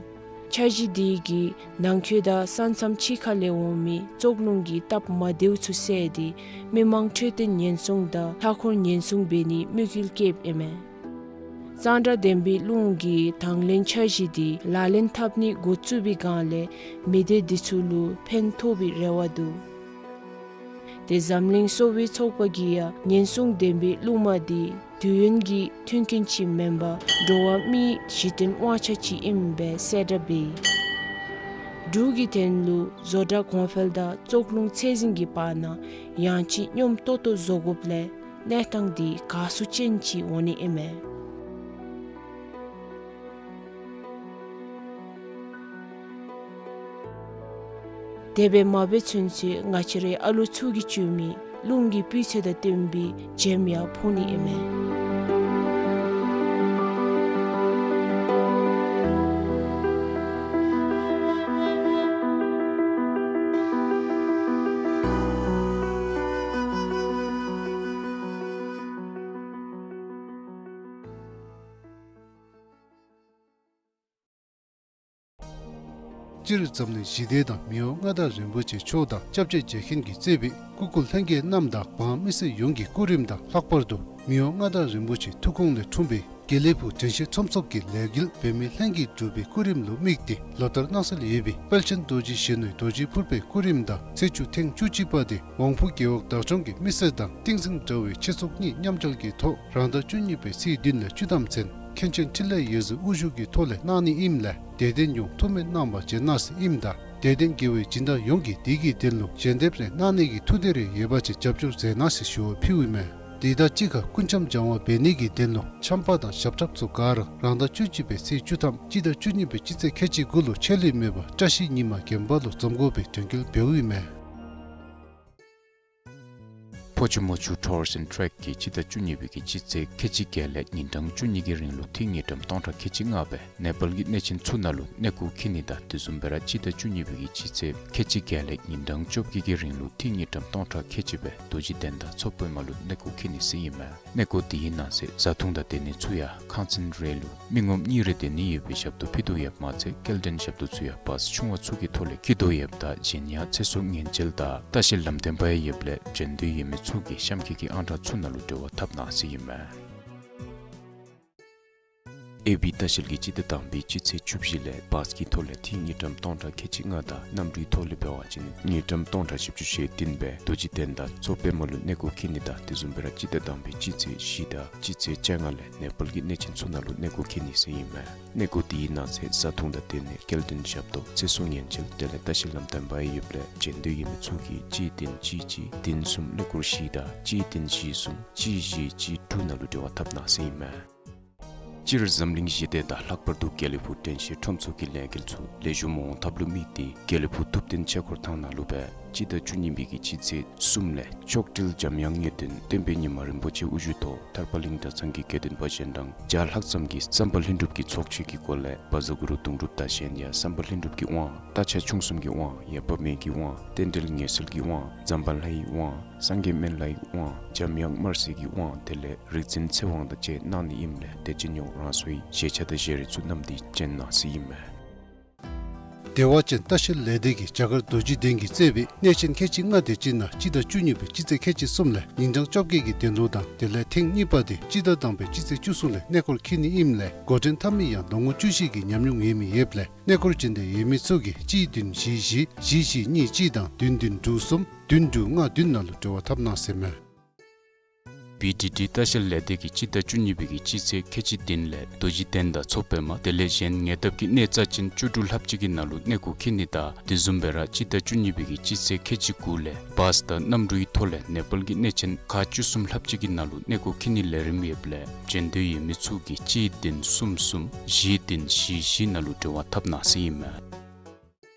འཆར་གཞི་དེ་གིས་ནང་འཁོད་དང་ས་མཚམས་ཕྱི་ཁ་ལས་འོང་མི་བཙོག་རླུང་གི་སྟབས་མ་བདེཝ་ཚུ་སེལ་ཏེ་མི་མང་འཕྲོད་བསྟེན་ཉེན་སྲུང་དང་མཐའ་འཁོར་ཉེན་སྲུང་འབད་ནིའི་དམིགས་ཡུལ་བསྐྱེདཔ་ཨིན་མས། གཙང་སྦྲ་ལྡན་པའི་རླུང་གི་དང་ལེན་འཆར་གཞི་དེ་ལག་ལེན་འཐབ་ནི་འགོ་བཙུགས་པའི་སྒང་ལས་མི་སྡེ་འདི་ཚུ་ལུ་ཕན་ཐོགས་པའི་རེ་བ་འདུག། ཏེ་འཛམ་གླིང་གསོ་བའི་ཚོགས་པ་གིས་ཡང་ཉེན་སྲུང་ལྡན་པའི་རླུང་མ་འདི་དུས་ཡུན་གྱི་མཐུན་རྐྱེན་ཅིག་མེན་པར་འགྲོ་བ་མིའི་གཞི་རྟེན་དབང་ཆ་ཅིག་ཨིནམ་སྦེ་གསལ་བསྒྲགས་འབད་ཡི། འབྲུག་གི་དོན་ལུ་བཟོ་གྲྭ་གོང་འཕེལ་དང་བཙོག་རླུང་ཚད་འཛིན་གྱི་བར་ན་ཡང་ཅིན་སྙོམས་ཏོག་ཏོ་བཟོ་དགོཔ་ལས་གནས་སྟངས་འདི་དགའ་ཚོར་ཅན་ཅིག་འོང་ནི་ཨིན་མས། དེ་སྦེ་མ་འབད་ཚུན་ཚོད་ང་བཅས་རའི་ཨ་ལོ་ཚུ་གིས་སྤྱོད་མི་རླུང་གི་སྤུས་ཚད་དང་བསྟུན་པའི་བྱེམ་ཡང་ཕོག་ནི་ཨིན་མས། སྤྱིར་འཛམ་གླིང་ཞི་བདེ་དང་མི་དབང་མངའ་བདག་རིན་པོ་ཆེ་མཆོག་དང་སྐྱབས་རྗེ་རྗེ་མཁན་གྱིས་གཙོས་པའི་སྐུ་མགྲོན་ལྷན་རྒྱས་རྣམས་དང་འབངས་མི་སེར་ཡོངས་ཀྱི་སྐུ་རིམ་དང་ལྷག་པར་དུ་མི་དབང་མངའ་བདག་རིན་པོ་ཆེའི་ཐུགས་དགོངས་ལས་འཁྲུངས་པའི་དགེ་ལེགས་ཕུག་དྲན་ཤེས་ཁྲོམ་ཚོགས་ཀྱི་ལས་འགུལ་འབད་མི་ལྷན་རྒྱས་འབྲུག་པའི་སྐུ་རིམ་ལུ་དམིགས་ཏེ་ལོ་ལྟར་གནང་སྲོལ་ཡོད་པའི་དཔལ་ཆེན་རྡོ་རྗེ་གཞོན་ནུའི་རྡོ་རྗེ་ཕུར་པའི་སྐུ་རིམ་དང་ཚེས་བཅུ་ཐེངས་བཅུ་གཅིག་པ་དེ་དབང་ཕུག་རྒེད་འོག་བདག་སྐྱོང་གི་མི་སེར་དང་ཏིང་འཛིན་དགྲ་བོའི་ཆོས་ཚོགས་གཉིས་མཉམ་འབྲེལ་གྱི་ཐོག་རང་ཟླ་བཅུ་གཉིས་པའི་ཚེས་བདུན་ལས་བཅུ་ཐམ་ཚུན་མཁན་ཆེན་འཕྲིན་ལས་ཡེ་ཤེས་དབུ་བཞུགས་ཀྱི་ཐོག་ལས་གནང་ནི་ཨིནམ་ལས་དད་ལྡན་ཡོངས་ཐུགས་སྨོན་གནང་བར་བྱོན་གནང་ཟེར་ཨིནམ་ད་དད་ལྡན་དགེ་བའི་སྦྱིན་བདག་ཡོངས་ཀྱིས་དེ་གི་དོན་ལུ་ཞལ་འདེབས་རེ་གནང་ནི་གི་ཐུགས་འདོད་རེ་ཡོད་པ་ཅིན་རྒྱབ་སྐྱོར་མཛད་གནང་ཟེར་ཞུ་བ་ཕུལཝ་ཨིན་མས། དེ་དང་གཅིག་ཁར་སྐུ་འཆམ་སྦྱང་བ་འབད་ནི་གི་དོན་ལུ་འཆམ་པ་དང་ཞབས་ཁྲབ་ཚུ་ག་ར་རང་ཟླ་བཅུ་གཅིག་པའི་ཚེས་བཅུ་ཐམ་སྤྱི་ཟླ་བཅུ་གཉིས་པའི་སྤྱི་ཚེས་ཁལ་གཅིག་དགུ་ལུ་ཆད་ལུས་མེད་པར་བཀྲ་ཤིས་ཉི་མ་དགོན་པ་ལུ་འཛོམས་དགོ་པའི་དྲན་སྐུལ་འབདཝ་ཨིན་མས། ཕོ་ཆུ་མོ་ཆུ་Tours and Trek གིས་སྤྱི་ཟླ་བཅུ་གཉིས་པའི་གི་སྤྱི་ཚེས་ཁལ་གཅིག་བརྒྱད་ལས་ཉིན་གྲངས་བཅུ་གཉིས་ཀྱི་རིང་ལུ་ཏི་རུ་དངུལ་ཀྲམ་སྟོང་ཕྲག་ཁལ་གཅིག་ལྔ་སྦེ་ནེ་པཱལ་གྱི་གནས་ཆེན་ཚུ་ནང་ལུ་གནས་སྐོར་འཁྱིད་ནི་དང་དེ་བཟུམ་སྦེ་ར་སྤྱི་ཟླ་བཅུ་གཉིས་པའི་གི་སྤྱི་ཚེས་ཁལ་གཅིག་བརྒྱད་ལས་ཉིན་གྲངས་བཅོ་བརྒྱད་ཀྱི་རིང་ལུ་ཏི་རུ་དངུལ་ཀྲམ་སྟོང་ཕྲག་ཁལ་གཅིག་སྦེ་རྡོ་རྗེ་གདན་དང་མཚོ་པདྨ་ལུ་གནས་སྐོར་འཁྱིད་ནི་ཟེར་ཨིན་མས། གནས་སྐོར་དེའི་ནང་གསེས་བཟའ་འཐུང་དང་སྡོད་ནི་ཚུ་ཡང་ཁང་ཚན་རེ་ལུ་མི་ངོམ་གཉིས་རེ་སྡོད་ནི་ཡོད་པའི་ཞབས་ཏོག་ཕུལ་དོ་ཡོདཔ་མ་ཚད་སྐྱེལ་འདྲེན་ཞབས་ཏོག་ཚུ་ཡང་བཱས་ཆུང་བ་ཚུ་གི་ཐོག་ལས་འཁྱིད་དོ་ཡོདཔ་ད་གཞན་ཡང་ཚེ་སྲོག་ཉེན་བཅོལ་དང་ལྟ་བཤལ་ལམ་སྟོན་པ་ཡང་ཡོདཔ་ལས་བྱོན་འདོད་ཡོད་མི་ཚུ་གིས་གཤམ་འཁོད་ཀྱི་ཨང་གྲངས་ཚུ་ནང་ལུ་འབྲེལ་བ་འཐབ་གནང་ཟེར་ཨིན་མས། ཨེ་བི་ལྟ་བཤལ་གྱིས་སྤྱི་ཟླ་དང་པའི་སྤྱི་ཚེས་བཅུ་བཞི་ལས་བཱས་ཀྱི་ཐོག་ལས་ཏི་རུ་དངུལ་ཀྲམ་སྟོང་ཕྲག་ཁལ་གཅིག་ལྔ་དང་གནམ་གྲུའི་ཐོག་ལས་འབད་བ་ཅིན་དངུལ་ཀྲམ་སྟོང་ཕྲག་བཞི་བཅུ་ཞེ་བདུན་སྦེ་རྡོ་རྗེ་གདན་དང་མཚོ་པདྨ་ལུ་གནས་སྐོར་འཁྱིད་ནི་དང་དེ་བཟུམ་སྦེ་ར་སྤྱི་ཟླ་དང་པའི་སྤྱི་ཚེས་བཞི་དང་སྤྱི་ཚེས་བཅོ་ལྔ་ལས་ནེ་པཱལ་གྱི་གནས་ཆེན་ཚུ་ནང་ལུ་གནས་སྐོར་འཁྱིད་ནི་ཟེར་ཨིན་མས། གནས་སྐོར་དེའི་ནང་གསེས་བཟའ་འཐུང་དང་སྡོད་ནི་སྐྱེལ་འདྲེན་ཞབས་ཏོག་ཚེ་སྲོག་ཉེན་བཅོལ་དེ་ལས་ལྟ་བཤལ་ལམ་སྟོན་པ་ཡང་ཡོདཔ་ལས་བྱོན་འདོད་ཡོད་མི་ཚུ་གིས་གཅིག་བདུན་གཅིག་གཅིག་བདུན་གསུམ་ཀླད་ཀོར་བཞི་དང་གཅིག་བདུན་བཞི་གསུམ་གཅིག་བཞི་གཅིག་དྲུག་ནང་ལུ་འབྲེལ་བ་འཐབ་གནང་ཟེར་ཨིན་མས། སྤྱིར་འཛམ་གླིང་ཞི་བདེ་དང་ལྷག་པར་དུ་དགེ་ལེགས་ཕུག་དྲན་ཤེས་ཁྲོམ་ཚོགས་ཀྱི་ལས་འགུལ་ཚུ་ལེགས་ཤོམ་འོང་ཐབས་ལུ་དམིགས་ཏེ་དགེ་ལེགས་ཕུག་ཐུབ་བསྟན་ཆོས་འཁོར་ཐང་ནང་ལུ་སྦེ་སྤྱི་ཟླ་བཅུ་གཉིས་པའི་གི་སྤྱི་ཚེས་གསུམ་ལས་མཆོག་སྤྲུལ་འཇམ་དབྱངས་ངེས་དོན་སྟོན་པའི་ཉི་མ་རིན་པོ་ཆེ་དབུ་བཞུགས་ཐོག་ཐར་པ་གླིང་གྲྭ་ཚང་གི་དགེ་འདུན་པ་གཞན་དང་བརྒྱ་ལྷག་ཙམ་གྱིས་བསམ་པ་ལྷུན་གྲུབ་ཀྱི་ཚོགས་མཆོད་ཀྱི་སྒོ་ལས་བཛྲ་གུ་རུ་གདུང་སྒྲུབ་དང་གཞན་ཡང་བསམ་པ་ལྷུན་གྲུབ་ཀྱི་དབང་རྟ་ཕྱག་མཆོག་གསུམ་གྱི་དབང་ཡེ་བ་མེ་གི་དབང་རྟེན་འབྲེལ་ངེས་གསལ་གྱི་དབང་འཛམ་བྷ་ལ་ཡི་དབང་སངས་རྒྱས་སྨན་བླའི་དབང་འཇམ་དབྱངས་དམར་སེར་གྱི་དབང་དེ་ལས་རིག་འཛིན་ཚེ་དབང་དང་བཅས་གནང་ནི་ཨིནམ་ལས་དད་ཅན་ཡོངས་རང་སོའི་བཞེས་ཆས་དང་བཞེས་རིགས་ཚུ་བསྣམས་ཏེ་བྱོན་གནང་ཟེར་ཨིན་མས། བདེ་བ་ཅན་ལྟ་བཤལ་ལས་སྡེ་གིས་རྒྱ་གར་རྡོ་རྗེ་གདན་གྱིས་གཙོས་པའི་གནས་ཆེན་ཁལ་གཅིག་ལྔ་དེ་ཅིག་ནང་སྤྱི་ཟླ་བཅུ་གཉིས་པའི་སྤྱི་ཚེས་ཁལ་གཅིག་གསུམ་ལས་ཉིན་གྲངས་བཅོ་བརྒྱད་ཀྱི་དོན་ལུ་དང་དེ་ལས་ཐེངས་གཉིས་པ་དེ་སྤྱི་ཟླ་དང་པའི་སྤྱི་ཚེས་བཅུ་གསུམ་ལས་གནས་སྐོར་འཁྱིད་ནི་ཨིནམ་ལས་འགོ་འདྲེན་འཐབ་མི་ཡང་ལོ་ངོ་བཅུ་བཞི་གི་ཉམས་མྱོང་ཡོད་མི་ཡོདཔ་ལས་གནས་སྐོར་བྱོན་འདོད་ཡོད་མི་ཚུ་གིས་གཅིག་བདུན་བཞི་བཞི་བཞི་བཞི་གཉིས་གཅིག་དང་བདུན་བདུན་དྲུག་གསུམ་བདུན་དྲུག་ལྔ་བདུན་ནང་ལུ་འབྲེལ་བ་འཐབ་གནང་ཟེར་ཨིན་མས། བི་ཌི་ཌི་ལྟ་བཤལ་ལས་སྡེ་གིས་སྤྱི་ཟླ་བཅུ་གཉིས་པའི་གི་སྤྱི་ཚེས་ཁལ་གཅིག་བདུན་ལས་རྡོ་རྗེ་གདན་དང་མཚོ་པདྨ་དེ་ལས་གཞན་ཉེ་འདབས་ཀྱི་གནས་རྩ་ཅན་བཅུ་དྲུག་ལྷགཔ་ཅིག་གི་ནང་ལུ་གནས་སྐོར་འཁྱིད་ནི་དང་དེ་བཟུམ་སྦེ་ར་སྤྱི་ཟླ་བཅུ་གཉིས་པའི་གི་སྤྱི་ཚེས་ཁལ་གཅིག་དགུ་ལས་བཱས་དང་གནམ་གྲུའི་ཐོག་ལས་ནེ་པཱལ་གྱི་གནས་ཆེན་ཁག་བཅུ་གསུམ་ལྷགཔ་ཅིག་གི་ནང་ལུ་གནས་སྐོར་འཁྱིད་ནི་ལས་རིམ་ཡོདཔ་ལས་བྱོན་འདོད་ཡོད་མི་ཚུ་གིས་གཅིག་བདུན་གསུམ་གསུམ་བཞི་བདུན་བཞི་བཞི་ནང་ལུ་འབྲེལ་བ་འཐབ་གནང་ཟེར་ཨིན་མས།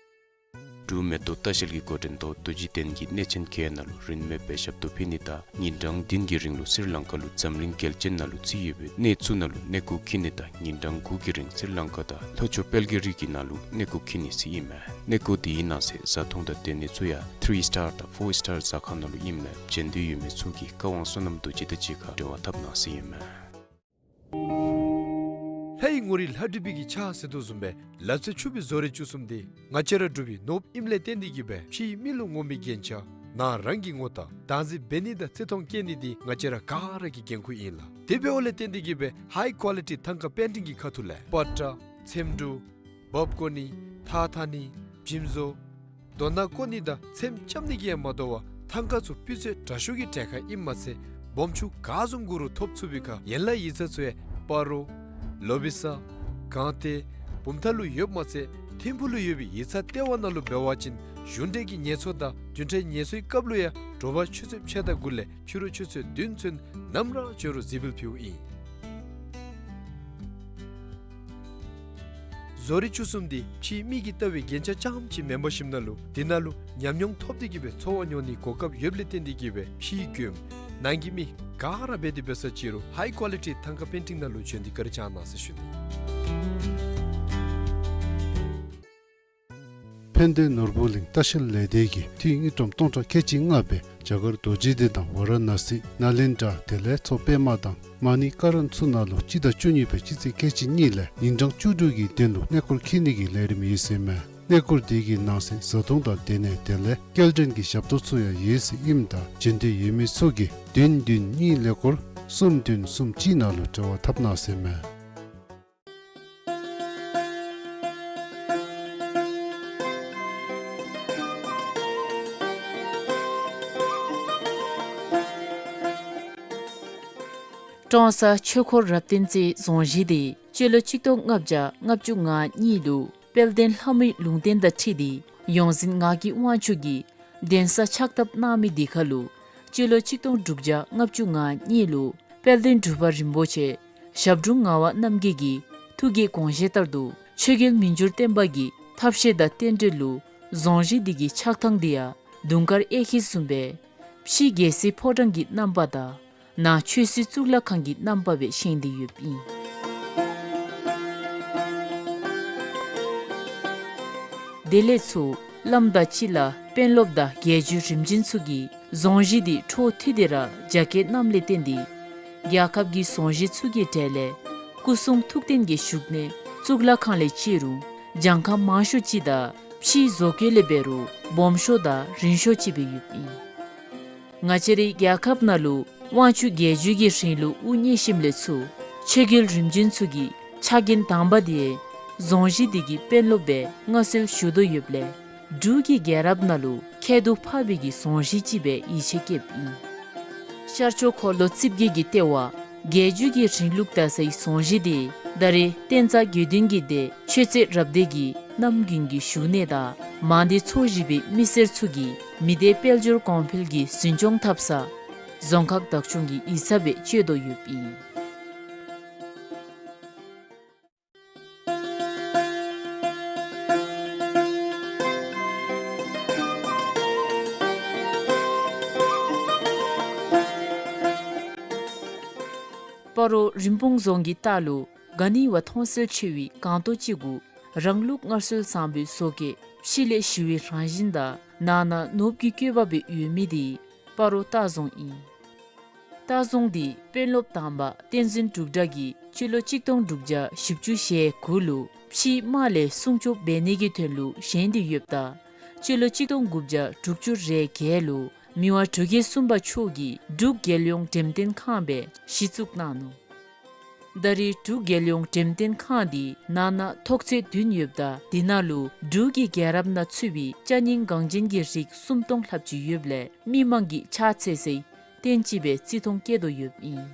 འབྲུག་མེ་ཏོག་ལྟ་བཤལ་གྱི་འགོ་འདྲེན་ཐོག་རྡོ་རྗེ་གདན་གྱི་གནས་ཆེན་བརྒྱད་ནང་ལུ་རིན་མེད་པའི་ཞབས་ཏོག་ཕུལ་ནི་དང་ཉིན་གྲངས་བདུན་གྱི་རིང་ལུ་སི་རི་ལང་ཀ་ལུ་འཛམ་གླིང་རྒྱལ་སྤྱིའི་ནང་ལུ་རྩིས་ཡོད་པའི་གནས་ཚུ་ནང་ལུ་གནས་སྐོར་འཁྱིད་ནི་དང་ཉིན་གྲངས་དགུ་གི་རིང་སི་རི་ལང་ཀ་དང་ལྷོ་ཕྱོགས་དཔལ་དགེ་རི་གི་ནང་ལུ་གནས་སྐོར་འཁྱིད་ནི་ཟེར་ཨིན་མས། གནས་སྐོར་དེའི་ནང་གསེས་བཟའ་འཐུང་དང་སྡོད་ནི་ཚུ་ཡང་ཐི་རི་སི་ཊར་དང་ཕོར་སི་ཊར་ཟ་ཁང་ནང་ལུ་ཨིནམ་ལས་བྱོན་འདོད་ཡོད་མི་ཚུ་གིས་བཀའ་དབང་བསོད་ནམས་རྡོ་རྗེ་དང་གཅིག་ཁར་འབྲེལ་བ་འཐབ་གནང་ཟེར་ཨིན་མས། ལྷའི་ངོ་རིས་ལྷ་བྲིས་པའི་གི་ཕྱག་ཟེར་དོ་བཟུམ་སྦེ་ལག་རྩལ་ཕྱུག་པའི་བཟོ་རིག་བཅུ་གསུམ་དེ་ང་བཅས་ར་འབྲུག་པའི་ནོར་བུ་ཨིནམ་ལས་བརྟེན་ཏེ་གིས་སྦེ་ཕྱིའི་མི་ལུ་ངོམ་པའི་རྒྱན་ཆ་ནང་རང་གི་ངོ་རྟགས་བདག་འཛིན་འབད་ནི་དང་བརྩི་མཐོང་བསྐྱེད་ནི་དེ་ང་བཅས་ར་ག་ར་གི་འགན་ཁུར་ཨིན་ལགས། དེ་འབདཝ་ལས་བརྟེན་ཏེ་གིས་སྦེ་ཧའི་ཀོ་ལི་ཊི་ཐང་ཀ་པེན་ཊིང་གི་ཁ་ཐུག་ལས་པ་ཏྲ་ཚེམ་དྲུབ་འབག་བཀོ་ནི་ཐགས་འཐག་ནི་འཇིམ་བཟོ་རྡོ་ནག་བརྐོ་ནི་དང་ཚེམ་རྐྱབ་ནི་གིས་ཡང་མ་དོ་བར་ཐང་ཀ་ཚུ་སྤུས་ཚད་དྲག་ཤོས་ཀྱི་གྲལ་ཁར་ཨིནམ་མ་ཚད་སྦོམ་ཆུང་ག་བཟུམ་དགོ་རུང་ཐོབ་ཚུགས་པའི་ཁར་ཡན་ལག་ཡིག་ཚང་ཚུ་ཡང་སྤ་རོ་ལོ་བི་ས་སྒང་སྟེང་བུམ་ཐང་ལུ་ཡོདཔ་མ་ཚད་ཐིམ་ཕུག་ལུ་ཡོད་པའི་ཡིག་ཚང་ལྟེ་བ་ནང་ལུ་འབད་བ་ཅིན་གཞུང་འབྲེལ་གྱི་ངལ་གསོ་དང་བདུན་ཕྲག་ངལ་གསོའི་སྐབས་ལུ་ཡང་དྲོ་པ་ཆུ་ཚོད་ཕྱེད་དང་དགུ་ལས་ཕྱི་རུ་ཆུ་ཚོད་བདུན་ཚུན་ནམ་ར་བྱོན་རུང་གཟིགས་འབུལ་ཕུལཝ་ཨིན། བཟོ་རིག་བཅུ་གསུམ་དེ་ཕྱིའི་མི་གིས་ལྟ་བའི་རྒྱན་ཆ་རྐྱངམ་ཅིག་མེན་པར་ཞིནམ་ན་ལུ་དེ་ནང་ལུ་ཉམས་མྱོང་ཐོབ་སྟེ་གིས་སྦེ་འཚོ་བ་མྱོང་ནིའི་གོ་སྐབས་ཡོདཔ་ལས་བརྟེན་ཏེ་གིས་སྦེ་ཕྱིའི་མགྱོནམ་ནང་གི་མི་ག་ར་འབད་དེ་འབད་ས་ཅི་རུང་ཧའི་ཀོ་ལི་ཊི་ཐང་ཀ་པེན་ཊིང་ནང་ལུ་བྱོན་ཏེ་བཀའ་དྲིན་བསྐྱང་གནང་ཟེར་ཞུ་ནི། ཕན་བདེ་ནོར་བུ་གླིང་ལྟ་བཤལ་ལས་སྡེ་གིས་ཏི་རུ་དངུལ་ཀྲམ་སྟོང་ཕྲག་ཁལ་གཅིག་ལྔ་སྦེ་རྒྱ་གར་རྡོ་རྗེ་གདན་དང་ཝ་ར་ཎ་སི་ནཱ་ལེནྡྲ་དེ་ལས་མཚོ་པདྨ་དང་མ་ཎི་ཀ་རན་ཚུ་ནང་ལུ་སྤྱི་ཟླ་བཅུ་གཉིས་པའི་སྤྱི་ཚེས་ཁལ་གཅིག་གཉིས་ལས་ཉིན་གྲངས་བཅུ་དྲུག་གི་དོན་ལུ་གནས་སྐོར་འཁྱིད་ནི་གི་ལས་རིམ་ཡོད་ཟེར་མས། གནས་སྐོར་འདི་གི་ནང་གསེས་བཟའ་འཐུང་དང་སྡོད་གནས་དེ་ལས་སྐྱེལ་འདྲེན་གྱི་ཞབས་ཏོག་ཚུ་ཡང་ཡོད་ཟེར་ཨིནམ་ད་བྱོན་འདོད་ཡོད་མི་ཚུ་གིས་བདུན་བདུན་གཉིས་ཀླད་ཀོར་གསུམ་བདུན་གསུམ་གཅིག་ནང་ལུ་འབྲེལ་བ་འཐབ་གནང་ཟེར་མས། ཀྲོང་གསར་ཆོས་འཁོར་རབ་བརྟན་རྩེ་རྫོང་གཞི་འདི་སྤྱི་ལོ་གཅིག་སྟོང་ལྔ་བརྒྱ་ལྔ་བཅུ་ང་གཉིས་ལུ་དཔལ་ལྡན་ལྷ་མོའི་ལུང་བསྟན་དང་འཁྲིལ་ཏེ་ཡོངས་འཛིན་ངག་གི་དབང་ཕྱུག་གིས་གདན་ས་ཕྱག་བཏབ་གནང་མི་འདི་ཁར་ལུ་སྤྱི་ལོ་གཅིག་སྟོང་དྲུག་བརྒྱ་ལྔ་བཅུ་ང་གཉིས་ལུ་དཔལ་ལྡན་འབྲུག་པ་རིན་པོ་ཆེ་ཞབས་དྲུང་ངག་དབང་རྣམ་རྒྱལ་གྱི་ཐུགས་ཀྱི་དགོངས་བཞེད་ལྟར་དུ་ཆོས་རྒྱལ་མི་འགྱུར་བརྟན་པ་གི་ཐབས་ཤེས་དང་རྟེན་འབྲེལ་ལུ་རྫོང་གཞི་འདི་གི་ཆགས་ཐངས་འདི་ཡང་དུང་དཀར་གཡས་འཁྱིལ་བཟུམ་སྦེ་ཕྱི་རྒྱལ་སྲིད་ཕོ་བྲང་གི་རྣམ་པ་དང་ནང་ཆོས་སྲིད་གཙུག་ལག་ཁང་གི་རྣམ་པ་སྦེ་བཞེངས་ཏེ་ཡོདཔ་ཨིན། དེ་ལས་ཚུར་བླམ་དང་སྤྱི་བླ་དཔོན་སློབ་དང་རྒྱལ་བརྒྱུད་རིམ་བྱོན་ཚུ་གིས་རྫོང་གཞི་འདི་འཕྲོ་མཐུད་དེ་ར་རྒྱ་སྐྱེད་གནངམ་ལས་བརྟེན་ཏེ་རྒྱལ་ཁབ་ཀྱི་རྫོང་གཞི་ཚུ་གི་གྲས་ལས་སྐུ་གསུང་ཐུགས་རྟེན་གྱི་བཞུགས་གནས་གཙུག་ལག་ཁང་ལས་བརྩི་རུང་གྱངས་ཁ་མང་ཤོས་ཅིག་དང་ཕྱིའི་བཟོ་བཀོད་ལས་འབད་རུང་སྦོམ་ཤོས་དང་རིང་ཤོས་ཅིག་སྦེ་ཡོདཔ་ཨིན། ང་བཅས་རའི་རྒྱལ་ཁབ་ནང་ལུ་དབང་ཕྱུག་རྒྱལ་བརྒྱུད་ཀྱི་རིང་ལུགས་དབུ་བརྙེས་ཞིནམ་ལས་ཚུར་ཆོས་རྒྱལ་རིམ་བྱོན་ཚུ་གིས་ཕྱག་འགན་དང་པ་འདི་རྫོང་གཞི་འདི་གི་དཔོན་སློབ་སྦེ་མངའ་གསོལ་ཞུ་དོ་ཡོདཔ་ལས་འབྲུག་གི་རྒྱལ་རབས་ནང་ལུ་ཁྱད་དུ་འཕགས་པའི་གི་རྫོང་གཞི་ཅིག་སྦེ་ཡིད་ཆེས་བསྐྱེདཔ་ཨིན། ཤར་ཕྱོགས་འཁོར་ལོ་རྩིབས་བརྒྱད་ཀྱི་ལྟེ་བ་རྒྱལ་བརྒྱུད་ཀྱི་རིང་ལུགས་དར་སའི་རྫོང་གཞི་འདི་ད་རེས་བསྟན་རྩ་དགེ་འདུན་གྱི་སྡེ་ཆོས་རྩེ་རབ་སྡེ་གི་རྣམ་རྒྱུན་གྱི་བཞུགས་གནས་དང་མང་སྡེ་ཚོ་བཞི་པའི་མི་སེར་ཚུ་གིས་མི་སྡེ་དཔལ་འབྱོར་གོང་འཕེལ་གྱི་འཛིན་སྐྱོང་འཐབ་ས་རྫོང་ཁག་བདག་སྐྱོང་གི་ཡིག་ཚང་སྦེ་སྤྱོད་དོ་ཡོདཔ་ཨིན། སྤ་རོ་རིན་སྤུངས་རྫོང་གི་ལྟག་ལུ་ག་ནི་བ་མཐོང་གསལ་ཆེ་བའི་སྒང་ཏོག་ཅིག་གུ་རང་ལུགས་སྔར་སྲོལ་བཟང་པོའི་བཟོ་བཀོད་ཕྱི་ལས་ཞི་བའི་རང་བཞིན་དང་ནང་ན་ནོར་བུ་གི་བཀོད་པ་སྦེ་ཡོད་མི་འདི་སྤ་རོ་ལྟ་རྫོང་ཨིན། ལྟ་རྫོང་འདི་དཔོན་སློབ་དང་པ་བསྟན་འཛིན་འབྲུག་གྲགས་ཀྱིས་སྤྱི་ལོ་གཅིག་སྟོང་དྲུག་བརྒྱ་བཞི་བཅུ་ཞེ་དགུ་ལུ་ཕྱིའི་དམག་ལས་སྲུང་སྐྱོབ་འབད་ནི་གི་དོན་ལུ་བཞེངས་ཏེ་ཡོདཔ་ད་སྤྱི་ལོ་གཅིག་སྟོང་དགུ་བརྒྱ་དྲུག་ཅུ་རེ་བརྒྱད་ལུ་མི་དབང་འབྲུག་རྒྱལ་གསུམ་པ་མཆོག་གིས་འབྲུག་རྒྱལ་ཡོངས་འགྲེམས་སྟོན་ཁང་སྦེ་གཞི་བཙུགས་གནང་ནུག། ད་རེས་འབྲུག་རྒྱལ་ཡོངས་འགྲེམས་སྟོན་ཁང་འདི་ནང་ན་ཐོག་ཚད་བདུན་ཡོདཔ་ད་འདི་ནང་ལུ་འབྲུག་གི་རྒྱལ་རབས་ནང་ཚུད་པའི་ཅ་རྙིང་འགངས་ཅན་གྱི་རིགས་སུམ་སྟོང་ལྷགཔ་ཅིག་ཡོདཔ་ལས་མི་མང་གིས་ཕྱག་འཚལ་སའི་རྟེན་ཅིག་སྦེ་བརྩི་མཐོང་བསྐྱེད་དོ་ཡོདཔ་ཨིན།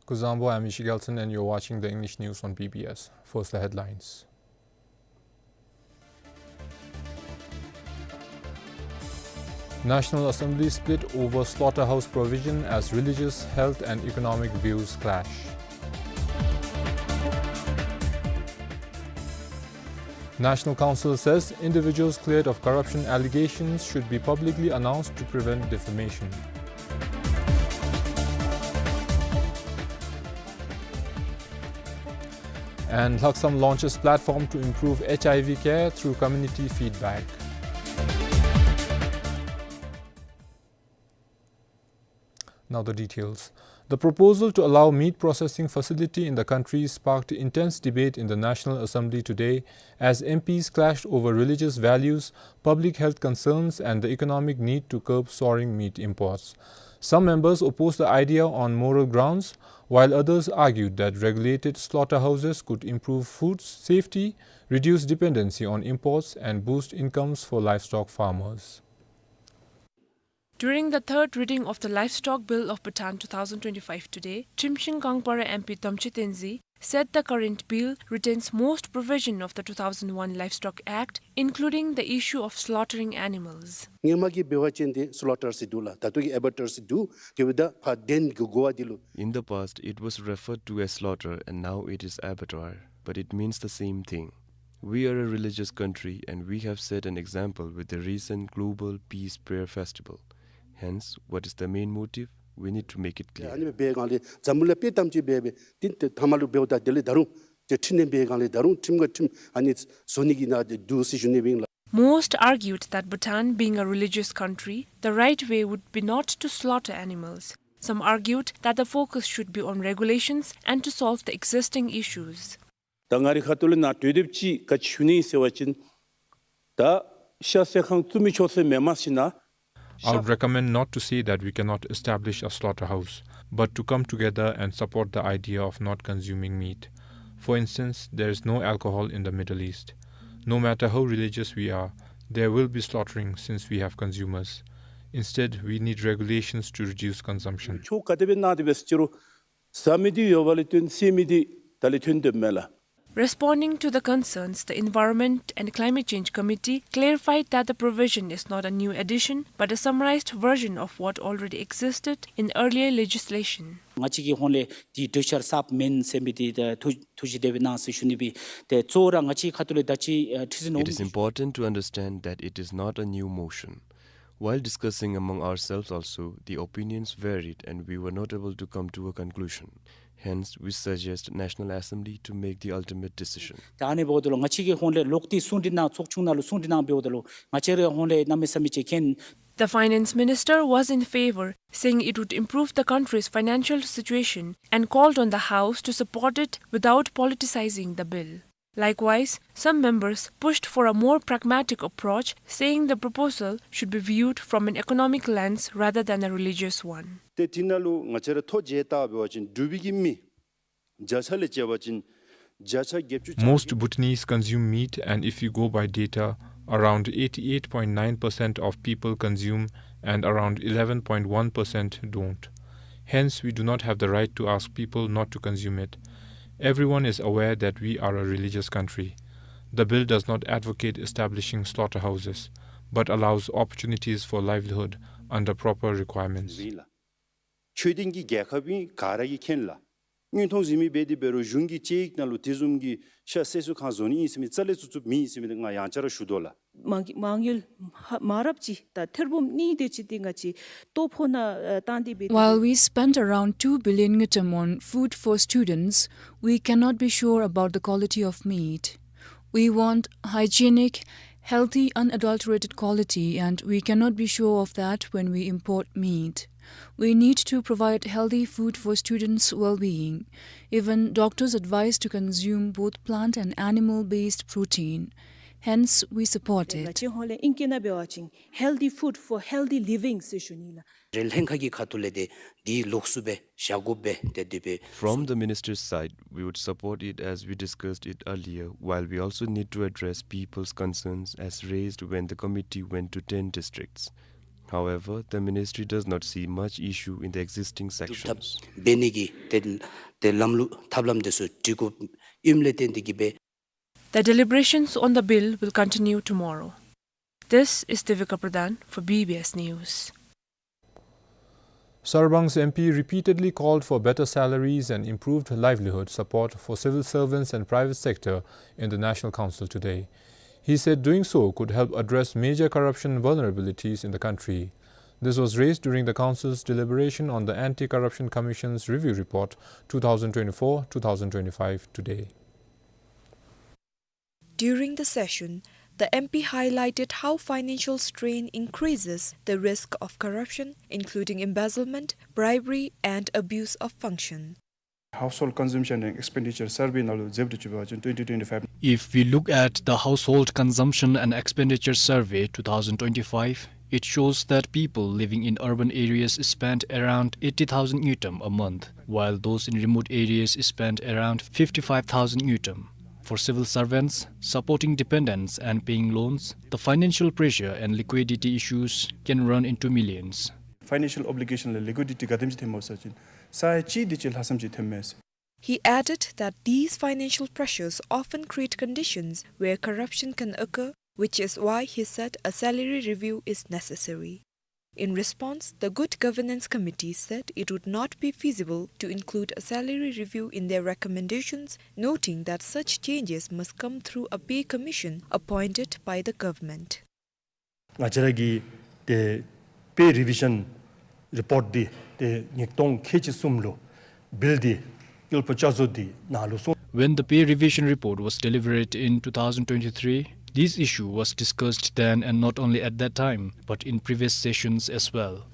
Kuzuzangpo, I'm Ishi Gelson and you're watching the English news on B B S. First, the headlines. National Assembly split over slaughterhouse provision as religious, health and economic views clash. National Council says individuals cleared of corruption allegations should be publicly announced to prevent defamation. And Lhaksam launches platform to improve H I V care through community feedback. Now the details. The proposal to allow meat processing facility in the country sparked intense debate in the National Assembly today as M Ps clashed over religious values, public health concerns and the economic need to curb soaring meat imports. Some members opposed the idea on moral grounds, while others argued that regulated slaughterhouses could improve food safety, reduce dependency on imports and boost incomes for livestock farmers. During the third reading of the Livestock Bill of Bhutan two thousand twenty-five today, Chimshin Kangpara M P Tomchi Tenzin said the current bill retains most provision of the two thousand one Livestock Act, including the issue of slaughtering animals. སྔོན་མ་གི་འབད་བ་ཅིན་ཏེ་སི་ལོ་ཊར་ཟེར་འདུག་ལགས། ད་ལྟོ་གི་ཨེ་བ་ཊར་ཟེར་འདུག། དེ་འབདཝ་ད་ཕར་གདན་གྱི་གོ་བ་འདི་ལུ། In the past, it was referred to as slaughter and now it is abattoir, but it means the same thing. We are a religious country and we have set an example with the recent Global Peace Prayer Festival, Hence, what is the main motive? We need to make it clear. ཨ་ནི་སྦེ་སྒང་ལས་འཛམ་བུ་གླིང་དཔེ་གཏམ་ཅིག་སྦེ་སྦེ་ཏེ་ཐ་མ་ལུ་འབདཝ་ད་དེ་ལས་ད་རུང་ཏེ་འཕྲི་སྣོན་འབད་སྒང་ལས་ད་རུང་ཁྲིམས་འགལ་ཁྲིམས་ཨ་ནི་བཟོ་ནི་གི་ནང་དེ་འདུག་ཟེར་ཞུ་ནི་ཨིན་ལགས། Most argued that Bhutan, being a religious country, the right way would be not to slaughter animals. Some argued that the focus should be on regulations and to solve the existing issues. ད་ང་རའི་ཁ་ཐུག་ལས་ནཱ་གྲོས་འདེབས་ཅིག་ག་ཅི་ཞུ་ནི་ཟེར་བ་ཅིན་ད་ཤ་བསད་ཁང་བཙུགས་མི་ཆོག་ཟེར་མེན་མས་ཟེར་ན། I would recommend not to say that we cannot establish a slaughterhouse, but to come together and support the idea of not consuming meat. For instance, there is no alcohol in the Middle East. No matter how religious we are, there will be slaughtering since we have consumers. Instead, we need regulations to reduce consumption. ཆོས་ག་དེ་སྦེ་གནང་སྟེ་འབད་ཟེར་ཅི་རུང་ཟ་མི་འདི་ཡོད་པ་ལས་བརྟེན་བསད་མི་འདི་ད་ལས་ཐོན་དོ་མས་ལགས། Responding to the concerns, the Environment and Climate Change Committee clarified that the provision is not a new addition, but a summarized version of what already existed in earlier legislation. ང་བཅས་ཀྱི་ཧོངས་ལས་འདི་གྲོས་འཆར་གསརཔ་མེན་ཟེར་མི་འདི་ད་ཐུགས་ཐུགས་བཞེད་དེ་སྦེ་གནང་ཟེར་ཞུ་ནི་སྦེ། ཏེ་གཙོ་བོ་ར་ང་བཅས་ཁ་ཐུག་ལས་ད་ཅི་ཨ་ཁྲི་འཛིན་It is འོང་། Important to understand that it is not a new motion. While discussing among ourselves also, the opinions varied and we were not able to come to a conclusion. Hence, we suggest National Assembly to make the ultimate decision. ད་ཨ་ནི་འབདཝ་ད་ལུ་ང་བཅས་ཀྱི་ཧོངས་ལས་ལོག་སྟེ་གསུང་གྲོས་གནང་ཚོགས་ཆུང་ནང་ལུ་གསུང་གྲོས་གནང་འབདཝ་ད་ལུ་ང་བཅས་རའི་ཧོངས་ལས་གནམ་མེད་ས་མེད་ཅིག་མཁྱེན། The finance minister was in favor, saying it would improve the country's financial situation and called on the House to support it without politicizing the bill. Likewise, some members pushed for a more pragmatic approach, saying the proposal should be viewed from an economic lens rather than a religious one. ཏེ་དེ་ནང་ལུ་ང་བཅས་ར་ཐོ་བརྒྱ་བལྟ་བ་ཅིན་འབྲུག་པའི་གི་མི་བརྒྱ་ཆ་ལས་བྱས་པ་ཅིན་བརྒྱ་ཆ་བརྒྱད་ཅུ་གྱ་Most Bhutanese consume meat, and if we go by data, around eighty-eight point nine percent of people consume and around eleven point one percent don't. Hence, we do not have the right to ask people not to consume it. Everyone is aware that we are a religious country. The bill does not advocate establishing slaughterhouses, but allows opportunities for livelihood under proper requirements. ཆོས་ལྡན་གྱི་རྒྱལ་ཁབ་ཨིན་ག་ར་གིས་མཁྱེན་ལགས། དངོས་མཐོང་གཟིགས་མི་འབད་དེ་འབད་རུང་གཞུང་གི་དཔྱད་ཡིག་ནང་ལུ་དེ་བཟུམ་གྱི་ཤ་བསད་ཚུགས་ཁང་བཟོ་ནི་ཨིན་ཟེར་མི་རྩ་ལས་བཙུགས་བཙུགསཔ་མེད་ཟེར་མི་འདི་ང་ཡང་བསྐྱར་ར་ཞུ་དོ་ལགས། མ་མ་དངུལ་མ་རབས་ཅིག་དང་ཐེར་འབུམ་གཉིས་དེ་ཅིག་འདི་ང་བཅས་ལྟོ་ཕོག་ནང་ཨ་བཏང་སྟེ་འབད། While we spent around two billion ngultrum on food for students, we cannot be sure about the quality of meat. We want hygienic, healthy, unadulterated quality, and we cannot be sure of that when we import meat. We need to provide healthy food for students' well-being. Even doctors advise to consume both plant and animal-based protein. Hence, we support it. ང་བཅས་ཧོངས་ལས་ཨིང་སྐད་ནང་འབད་བ་ཅིན་healthy food for healthy living ཟེར་ཞུ་ནི་ལགས། རེ་ལྷན་ཁག་གི་ཁ་ཐུག་ལས་ཏེ་འདི་ལོགས་སུ་སྦེ་བཞག་དགོ་པས་ཏེ་དེ་སྦེ། From the minister's side, we would support it as we discussed it earlier, while we also need to address people's concerns as raised when the committee went to ten districts. However, the ministry does not see much issue in the existing sections. འབད་ནི་གི་ཏེ་ཏེ་ལམ་ལུགས་ཐབས་ལམ་དེ་ཚུ་སྒྲིག་དགོཔ་ཨིནམ་ལས་བརྟེན་ཏེ་གིས་སྦེ། The deliberations on the bill will continue tomorrow. This is Devika Pradhan for B B S News. Sarabang's M P repeatedly called for better salaries and improved livelihood support for civil servants and private sector in the National Council today. He said doing so could help address major corruption vulnerabilities in the country. This was raised during the council's deliberation on the Anti-Corruption Commission's Review Report two thousand twenty-four two thousand twenty-five today. During the session, the M P highlighted how financial strain increases the risk of corruption, including embezzlement, bribery, and abuse of function. Household Consumption and Expenditure Survey ནང་ལུ་གཟིགས་ཏེ་འབད་བ་ཅིན་twenty twenty-five. If we look at the Household Consumption and Expenditure Survey two thousand twenty-five, it shows that people living in urban areas spend around eighty thousand ngultrum a month, while those in remote areas spend around fifty-five thousand ngultrum. For civil servants, supporting dependents and paying loans, the financial pressure and liquidity issues can run into millions. Financial obligation ལས་liquidity ག་དེམ་ཅིག་ཐོནམ་སྨོ་ཟེར་བ་ཅིན་ས་ཡ་གཅིག་དེ་ཅིག་ལྷག་བསམ་ཅིག་ཐོནམ་མས། He added that these financial pressures often create conditions where corruption can occur, which is why he said a salary review is necessary. In response, the Good Governance Committee said it would not be feasible to include a salary review in their recommendations, noting that such changes must come through a pay commission appointed by the government. ང་བཅས་ར་གི་ཏེ་ Pay revision report འདི་ཏེ་ཉིས་སྟོང་ཁལ་གཅིག་གསུམ་ལུ་བིལ་འདི་དབུལ་པོ་བསྐྱར་བཟོ་འདི་ནང་ལུ་སོང་། When the pay revision report was delivered in two thousand twenty-three, this issue was discussed then and not only at that time, but in previous sessions as well.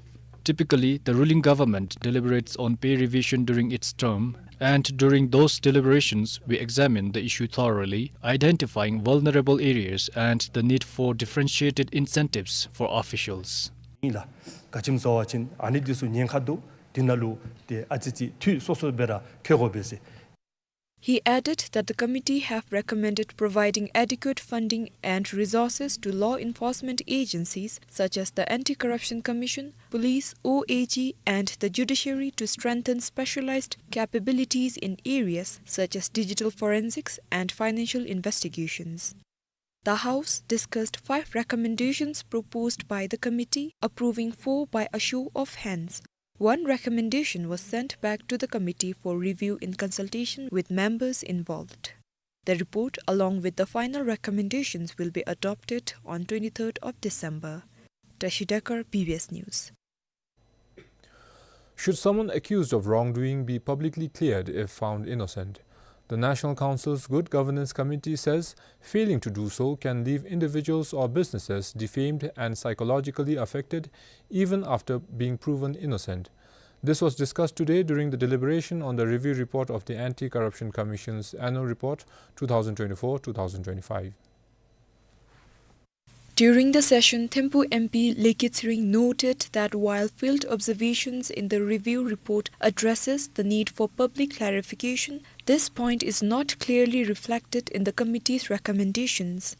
Typically, the ruling government deliberates on pay revision during its term, and during those deliberations, we examine the issue thoroughly, identifying vulnerable areas and the need for differentiated incentives for officials. ཨིན་ལགས། ག་ཅི་སྨོ་ཟེར་བ་ཅིན་ཨ་ནི་འདི་ཚུ་ཉེན་ཁ་འདུག། འདི་ནང་ལུ་ཏེ་ཨ་ཙི་ཙི་འཐུས་སོ་སོ་སྦེ་ར་འཁྱོལ་དགོ་པས་ཟེར། He added that the committee have recommended providing adequate funding and resources to law enforcement agencies such as the Anti-Corruption Commission, Police, O A G, and the judiciary to strengthen specialized capabilities in areas such as digital forensics and financial investigations. The House discussed five recommendations proposed by the committee, approving four by a show of hands. One recommendation was sent back to the committee for review in consultation with members involved. The report, along with the final recommendations, will be adopted on twenty-third of December. Tashi Dekar, B B S News. Should someone accused of wrongdoing be publicly cleared if found innocent? The National Council's Good Governance Committee says failing to do so can leave individuals or businesses defamed and psychologically affected even after being proven innocent. This was discussed today during the deliberation on the review report of the Anti-Corruption Commission's Annual Report two thousand twenty-four two thousand twenty-five. During the session, Thimphu M P Leki Tsering noted that while field observations in the review report addresses the need for public clarification, this point is not clearly reflected in the committee's recommendations.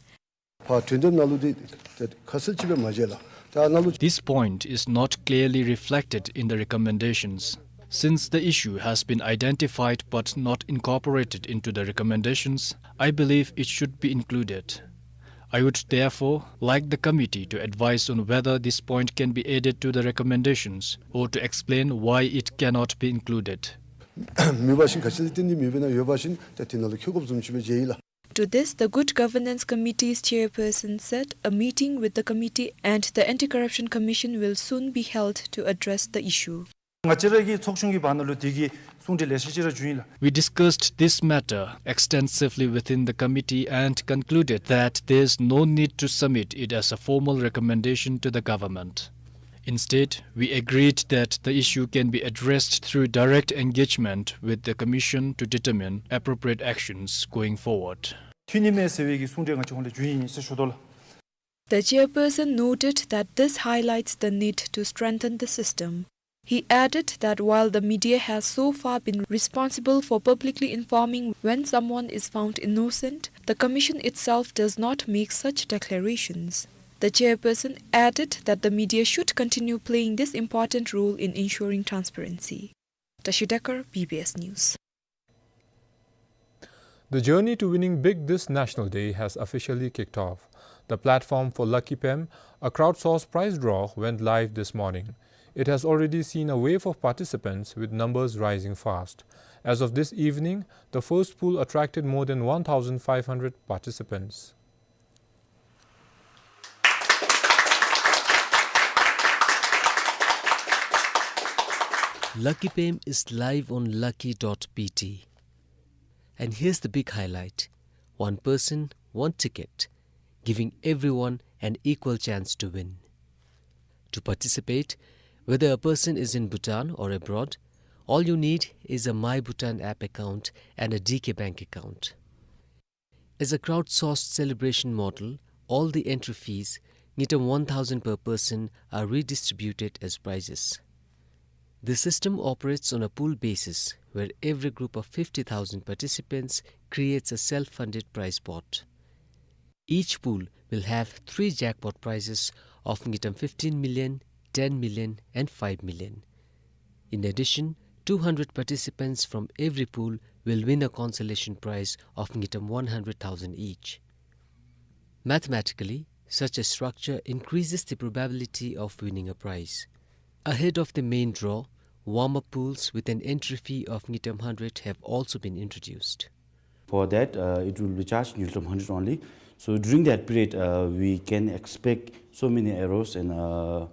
ཕར་དོན་དེབ་ནང་ལུ་འདི་ཏེ་ཁ་གསལ་ཅིག་སྦེ་མ་མཇལ་ལགས། ད་ནང་ལུ། This point is not clearly reflected in the recommendations. Since the issue has been identified but not incorporated into the recommendations, I believe it should be included. I would therefore like the committee to advise on whether this point can be added to the recommendations or to explain why it cannot be included. མེད་པ་ཅིན་ག་ཅི་ལས་བརྟེན་ཏེ་མེདཔ་ཨིན་ན། ཡོད་པ་ཅིན་ད་དེ་ནང་ལུ་འཁྱོལ་དགོཔ་བཟུམ་ཅིག་སྦེ་མཇལ་ཡི་ལགས། To this, the Good Governance Committee's chairperson said a meeting with the committee and the Anti-Corruption Commission will soon be held to address the issue. ང་བཅས་ར་གི་ཚོགས་ཆུང་གི་བར་ན་ལུ་དེ་གི་གསུང་གྲོས་ལེ་ཤ་ཅིག་ར་བྱུང་ཡི་ལགས། We discussed this matter extensively within the committee and concluded that there is no need to submit it as a formal recommendation to the government. Instead, we agreed that the issue can be addressed through direct engagement with the Commission to determine appropriate actions going forward. འཐུས་ཉི་མའི་ཟེར་བའི་གི་གསུང་གྲོས་ང་བཅས་ཧོང་ལས་བྱུང་ཡི་ཟེར་ཞུ་དོ་ལགས། The chairperson noted that this highlights the need to strengthen the system. He added that while the media has so far been responsible for publicly informing when someone is found innocent, the commission itself does not make such declarations. The chairperson added that the media should continue playing this important role in ensuring transparency. Tashi Dekar, B B S News. The journey to winning big this National Day has officially kicked off. The platform for Lucky Pem, a crowdsourced prize draw, went live this morning. It has already seen a wave of participants, with numbers rising fast. As of this evening, the first pool attracted more than one thousand five hundred participants. Lucky Pem is live on lucky dot B T. And here's the big highlight. One person, one ticket, giving everyone an equal chance to win. To participate, whether a person is in Bhutan or abroad, all you need is a My Bhutan app account and a D K Bank account. As a crowdsourced celebration model, all the entry fees, ngultrum one thousand per person, are redistributed as prizes. The system operates on a pool basis, where every group of fifty thousand participants creates a self-funded prize pot. Each pool will have three jackpot prizes of ngultrum fifteen million, ten million, and five million. In addition, two hundred participants from every pool will win a consolation prize of ngultrum one hundred thousand each. Mathematically, such a structure increases the probability of winning a prize. Ahead of the main draw, warm-up pools with an entry fee of ngultrum hundred have also been introduced. For that, uh, it will be charged ngultrum hundred only. So during that period, uh, we can expect so many arrows and, uh,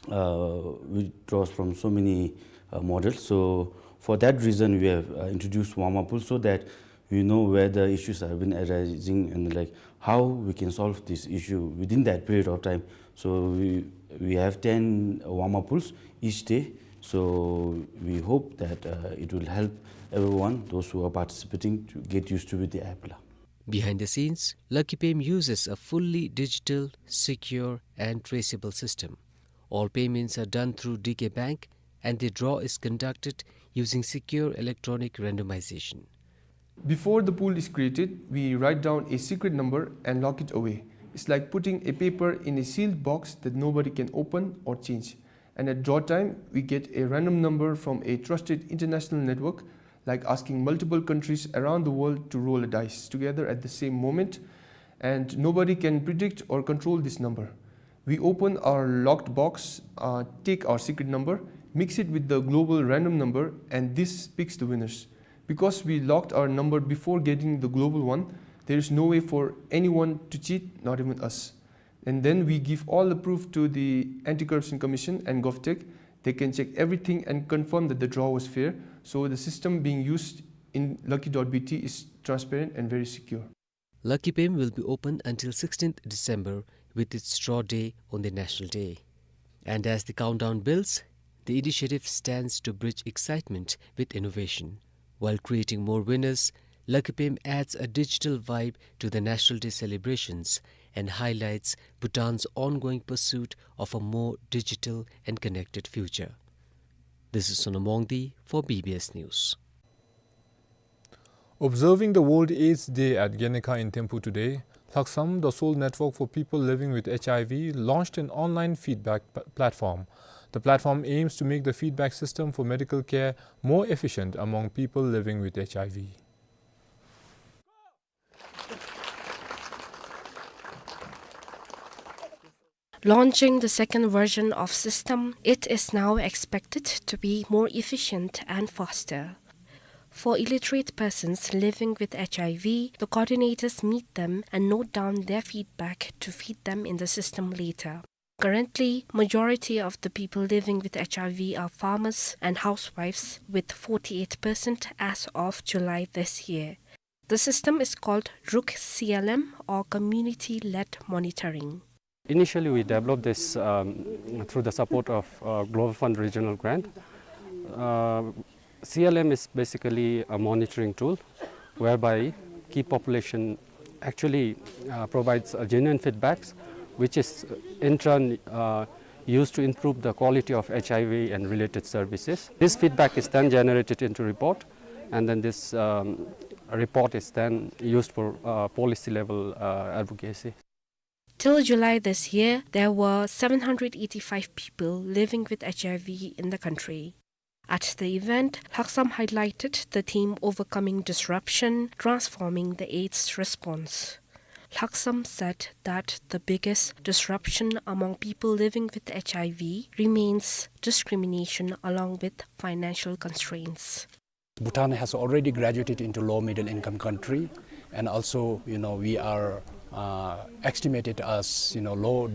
uh, which draws from so many, uh, models. So for that reason, we have, uh, introduced warm-up pool so that we know where the issues have been arising and, like, how we can solve this issue within that period of time. So we, we have ten warm-up pools each day. So we hope that, uh, it will help everyone, those who are participating, to get used to with the app la. Behind the scenes, Lucky Pem uses a fully digital, secure, and traceable system. All payments are done through D K Bank, and the draw is conducted using secure electronic randomization. Before the pool is created, we write down a secret number and lock it away. It's like putting a paper in a sealed box that nobody can open or change. And at draw time, we get a random number from a trusted international network, like asking multiple countries around the world to roll a dice together at the same moment, and nobody can predict or control this number. We open our locked box, uh, take our secret number, mix it with the global random number, and this picks the winners. Because we locked our number before getting the global one, there is no way for anyone to cheat, not even us. And then we give all the proof to the Anti-Corruption Commission and GovTech. They can check everything and confirm that the draw was fair. So the system being used in Lucky dot B T is transparent and very secure. Lucky Pem will be open until sixteenth December, with its draw day on the national day. And as the countdown builds, the initiative stands to bridge excitement with innovation. While creating more winners, Lucky Pem adds a digital vibe to the National Day celebrations and highlights Bhutan's ongoing pursuit of a more digital and connected future. This is Sonam Wangdi for B B S News. Observing the World AIDS Day at Genekhah in Thimphu today, Lhaksam, the sole network for people living with H I V, launched an online feedback p-, platform. The platform aims to make the feedback system for medical care more efficient among people living with H I V. Launching the second version of system, it is now expected to be more efficient and faster. For illiterate persons living with H I V, the coordinators meet them and note down their feedback to feed them in the system later. Currently, majority of the people living with H I V are farmers and housewives, with forty-eight percent as of July this year. The system is called Druk C L M, or Community Led Monitoring. Initially, we developed this, um, through the support of, uh, Global Fund Regional Grant. Uh, C L M is basically a monitoring tool whereby key population actually, uh, provides, uh, genuine feedbacks, which is, uh, in turn, uh, used to improve the quality of H I V and related services. This feedback is then generated into report, and then this, um, report is then used for, uh, policy level, uh, advocacy. Till July this year, there were seven hundred eighty-five people living with H I V in the country. At the event, Lhaksam highlighted the theme Overcoming Disruption, Transforming the AIDS Response. Lhaksam said that the biggest disruption among people living with H I V remains discrimination along with financial constraints. Bhutan has already graduated into low middle income country, and also, you know, we are, uh, estimated as, you know, low,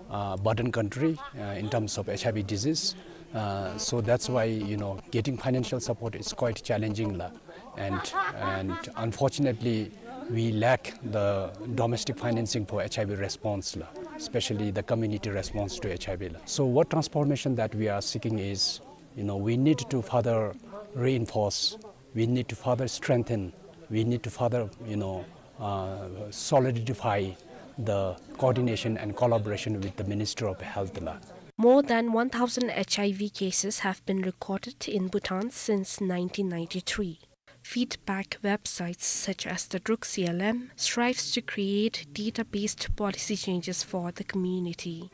uh, burden country, uh, in terms of H I V disease. Uh, so that's why, you know, getting financial support is quite challenging la. And, and unfortunately, we lack the domestic financing for H I V response la, especially the community response to H I V la. So what transformation that we are seeking is, you know, we need to further reinforce, we need to further strengthen, we need to further, you know, uh, solidify the coordination and collaboration with the Ministry of Health la. More than one thousand H I V cases have been recorded in Bhutan since nineteen ninety-three. Feedback websites such as the Druk C L M strives to create data-based policy changes for the community.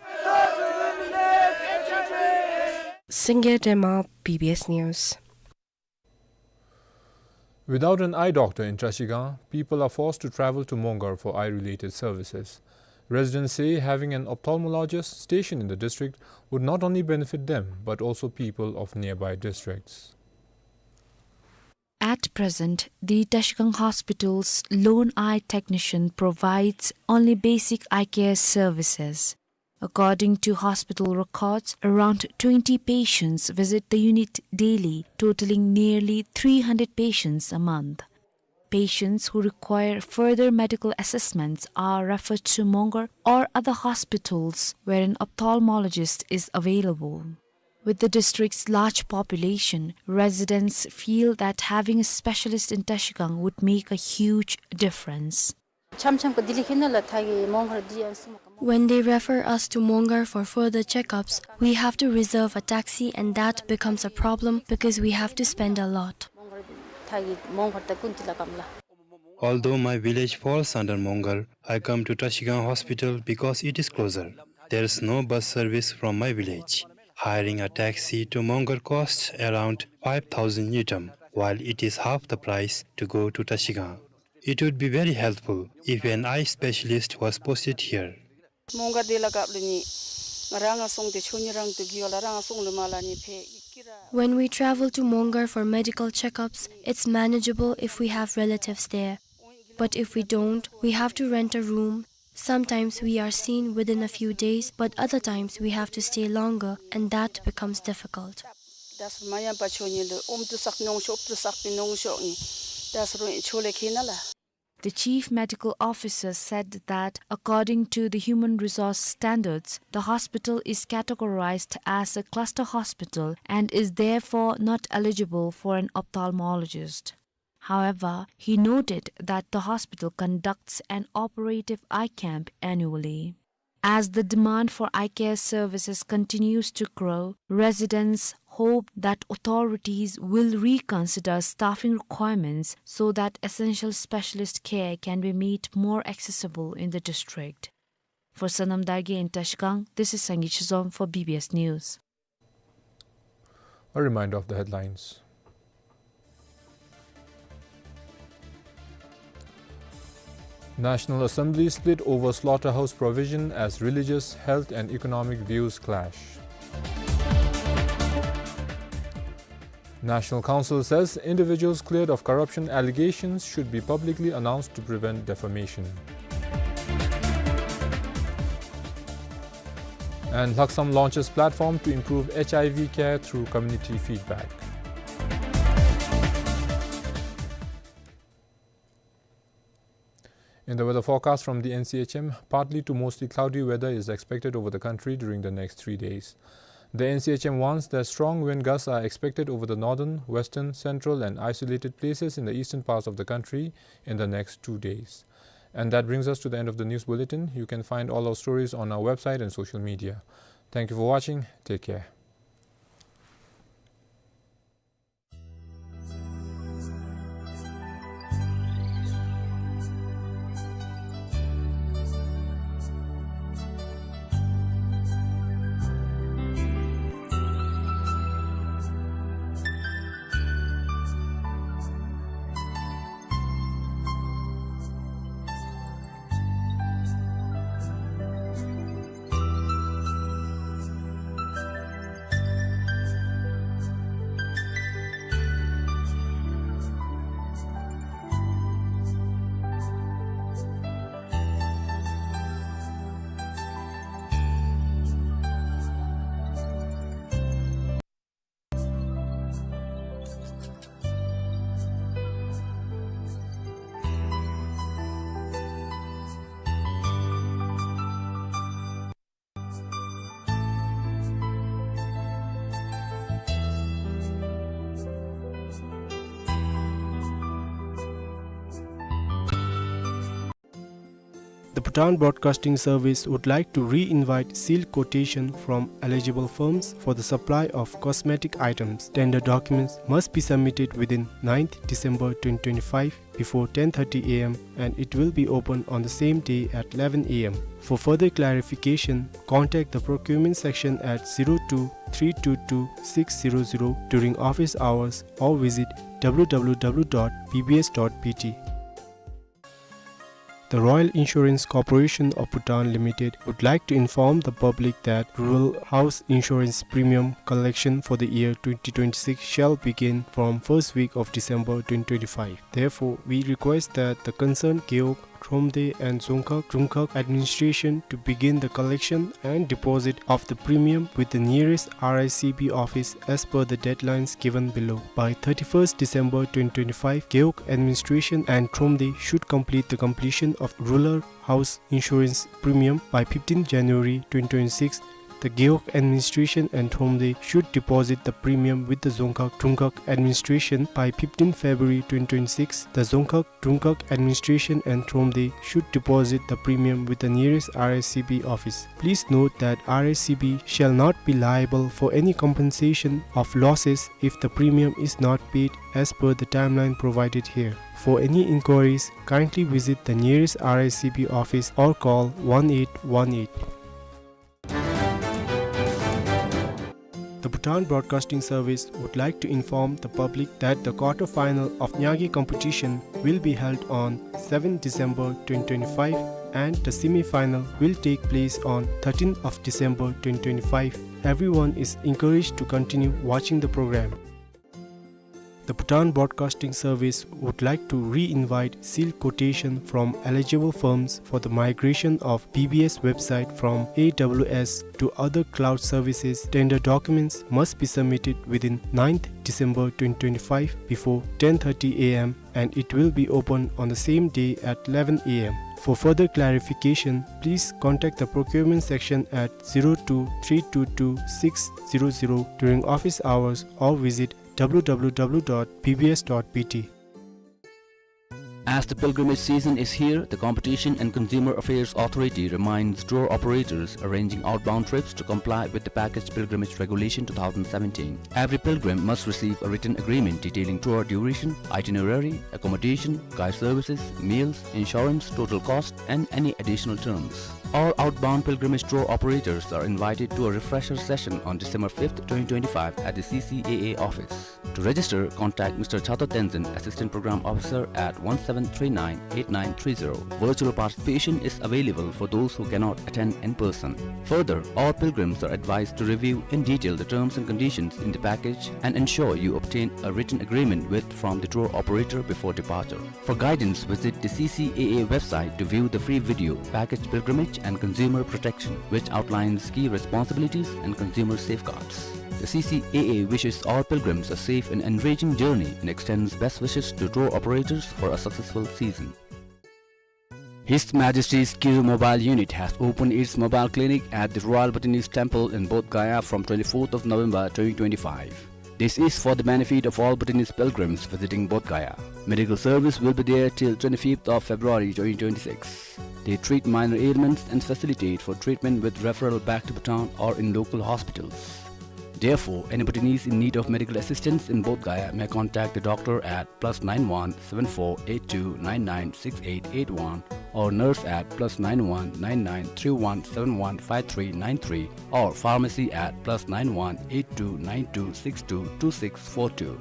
Singye Dema, B B S News. Without an eye doctor in Trashigang, people are forced to travel to Mongar for eye-related services. Residents say having an ophthalmologist stationed in the district would not only benefit them, but also people of nearby districts. At present, the Trashigang Hospital's lone eye technician provides only basic eye care services. According to hospital records, around twenty patients visit the unit daily, totaling nearly three hundred patients a month. Patients who require further medical assessments are referred to Mongar or other hospitals where an ophthalmologist is available. With the district's large population, residents feel that having a specialist in Trashigang would make a huge difference. འཆམ་འཆམ་ག་དེ་ལས་ཁེ་ན་ལ་ཐ་གི་མོང་གར་འདི་ཡང་སུ་མ་ག་མ། When they refer us to Mongar for further checkups, we have to reserve a taxi, and that becomes a problem because we have to spend a lot. མོང་གར་ཐ་གི་མོང་གར་ད་ཀུན་ཏི་ལ་གམ་ལ། Although my village falls under Mongar, I come to Trashigang Hospital because it is closer. There is no bus service from my village. Hiring a taxi to Mongar costs around five thousand ngultrum, while it is half the price to go to Trashigang. It would be very helpful if an eye specialist was posted here. མོང་གར་དེ་ལ་གབ་ལ་ནི་ང་རང་ང་སོང་སྟེ་ཆོ་ནི་རང་དུ་གི་ཡོ་ལ་རང་ང་སོང་ལ་མ་ལ་ནི་ཕེ་ཀི་ར། When we travel to Mongar for medical checkups, it's manageable if we have relatives there. But if we don't, we have to rent a room. Sometimes we are seen within a few days, but other times we have to stay longer, and that becomes difficult. ད་སུ་མ་ཡང་པ་ཆོ་ནི་ལུ་ཨོམ་ཏུ་སག་ནོང་ཤོག་ཨོམ་ཏུ་སག་པི་ནོང་ཤོག་ནི་ད་སུ་རུང་ཆོ་ལེ་ཁེ་ན་ལ། The chief medical officer said that according to the human resource standards, the hospital is categorized as a cluster hospital and is therefore not eligible for an ophthalmologist. However, he noted that the hospital conducts an operative eye camp annually. As the demand for eye care services continues to grow, residents hope that authorities will reconsider staffing requirements so that essential specialist care can be made more accessible in the district. For Sonam Dargye in Trashigang, this is Sangay Chizom for B B S News. A reminder of the headlines. National Assembly split over slaughterhouse provision as religious, health and economic views clash. National Council says individuals cleared of corruption allegations should be publicly announced to prevent defamation. And Lhaksam launches platform to improve H I V care through community feedback. In the weather forecast from the N C H M, partly to mostly cloudy weather is expected over the country during the next three days. The N C H M warns that strong wind gusts are expected over the northern, western, central, and isolated places in the eastern parts of the country in the next two days. And that brings us to the end of the news bulletin. You can find all our stories on our website and social media. Thank you for watching. Take care. The Bhutan Broadcasting Service would like to re-invite sealed quotation from eligible firms for the supply of cosmetic items. Tender documents must be submitted within ninth December twenty twenty-five before ten thirty A M and it will be open on the same day at eleven A M. For further clarification, contact the procurement section at zero two three two two six zero zero during office hours or visit W W W dot B B S dot B T. The Royal Insurance Corporation of Bhutan Limited would like to inform the public that rural house insurance premium collection for the year twenty twenty-six shall begin from first week of December twenty twenty-five. Therefore, we request that the concerned Gewog Thromde and Dzongkhag Drungkhag administration to begin the collection and deposit of the premium with the nearest R I C B office as per the deadlines given below. By thirty-first December twenty twenty-five, Gewog administration and Thromde should complete the completion of rural house insurance premium. By fifteenth January twenty twenty-six, the Gewog administration and Thromde should deposit the premium with the Dzongkhag Drungkhag administration. By fifteenth February twenty twenty-six, the Dzongkhag Drungkhag administration and Thromde should deposit the premium with the nearest R I C B office. Please note that R I C B shall not be liable for any compensation of losses if the premium is not paid as per the timeline provided here. For any inquiries, kindly visit the nearest R I C B office or call one eight one eight. The Bhutan Broadcasting Service would like to inform the public that the quarter final of Nyagi competition will be held on seventh December twenty twenty-five and the semi-final will take place on thirteenth of December twenty twenty-five. Everyone is encouraged to continue watching the program. The Bhutan Broadcasting Service would like to re-invite sealed quotation from eligible firms for the migration of B B S website from A W S to other cloud services. Tender documents must be submitted within ninth December twenty twenty-five before ten thirty A M and it will be open on the same day at eleven A M. For further clarification, please contact the procurement section at zero two three two two six zero zero during office hours or visit W W W dot B B S dot B T. As the pilgrimage season is here, the Competition and Consumer Affairs Authority reminds tour operators arranging outbound trips to comply with the Package Pilgrimage Regulation two thousand seventeen. Every pilgrim must receive a written agreement detailing tour duration, itinerary, accommodation, guide services, meals, insurance, total cost, and any additional terms. All outbound pilgrimage tour operators are invited to a refresher session on December fifth, twenty twenty-five at the C C A A office. To register, contact Mister Chato Tenzin, Assistant Program Officer, at one seven three nine eight nine three zero. Virtual participation is available for those who cannot attend in person. Further, all pilgrims are advised to review in detail the terms and conditions in the package and ensure you obtain a written agreement with from the tour operator before departure. For guidance, visit the C C A A website to view the free video, Package Pilgrimage and Consumer Protection, which outlines key responsibilities and consumer safeguards. The C C A A wishes all pilgrims a safe and enriching journey and extends best wishes to tour operators for a successful season. His Majesty's Kiru Mobile Unit has opened its mobile clinic at the Royal Bhutanese Temple in Bodh Gaya from twenty-fourth of November twenty twenty-five. This is for the benefit of all Bhutanese pilgrims visiting Bodh Gaya. Medical service will be there till twenty-fifth of February twenty twenty-six. They treat minor ailments and facilitate for treatment with referral back to Bhutan or in local hospitals. Therefore, any Bhutanese in need of medical assistance in Bodh Gaya may contact the doctor at plus nine one seven four eight two nine nine six eight eight one or nurse at plus nine one nine nine three one seven one five three nine three or pharmacy at plus nine one eight two nine two six two two six four two.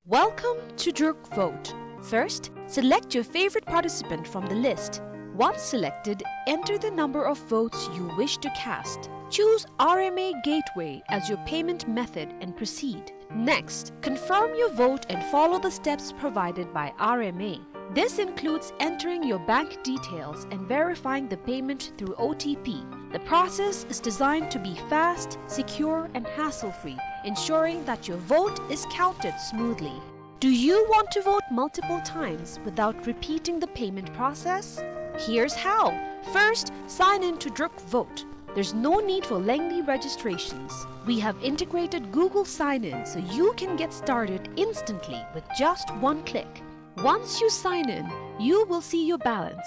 Welcome to Druk Vote. First, select your favorite participant from the list. Once selected, enter the number of votes you wish to cast. Choose R M A Gateway as your payment method and proceed. Next, confirm your vote and follow the steps provided by R M A. This includes entering your bank details and verifying the payment through O T P. The process is designed to be fast, secure, and hassle-free, ensuring that your vote is counted smoothly. Do you want to vote multiple times without repeating the payment process? Here's how. First, sign in to Druk Vote. There's no need for lengthy registrations. We have integrated Google Sign-In so you can get started instantly with just one click. Once you sign in, you will see your balance.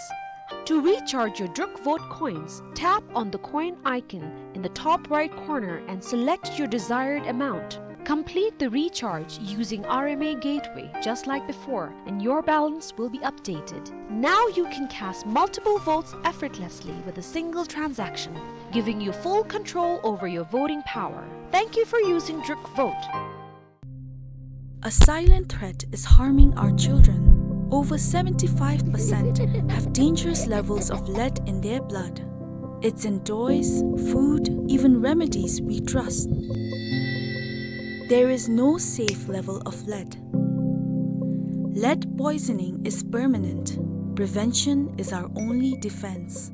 To recharge your Druk Vote coins, tap on the coin icon in the top right corner and select your desired amount. Complete the recharge using R M A Gateway just like before, and your balance will be updated. Now you can cast multiple votes effortlessly with a single transaction, giving you full control over your voting power. Thank you for using Druk Vote. A silent threat is harming our children. Over seventy-five percent have dangerous levels of lead in their blood. It's in toys, food, even remedies we trust. There is no safe level of lead. Lead poisoning is permanent. Prevention is our only defense.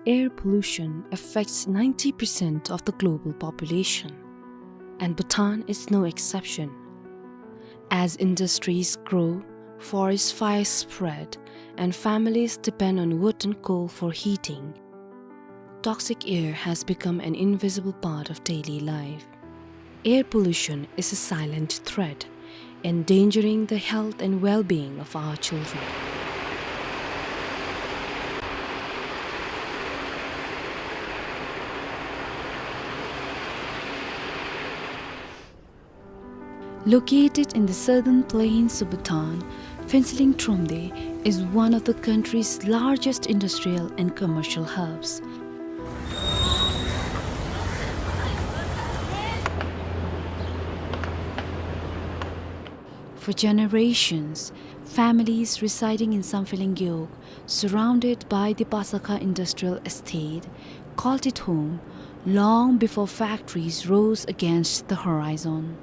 Air pollution affects ninety percent of the global population, and Bhutan is no exception. As industries grow, forest fires spread, and families depend on wood and coal for heating, toxic air has become an invisible part of daily life. Air pollution is a silent threat, endangering the health and well-being of our children. Located in the southern plains of Bhutan, Phuentsholing Thromde is one of the country's largest industrial and commercial hubs. For generations, families residing in Samphehleng Gewog, surrounded by the Pasakha Industrial Estate, called it home long before factories rose against the horizon.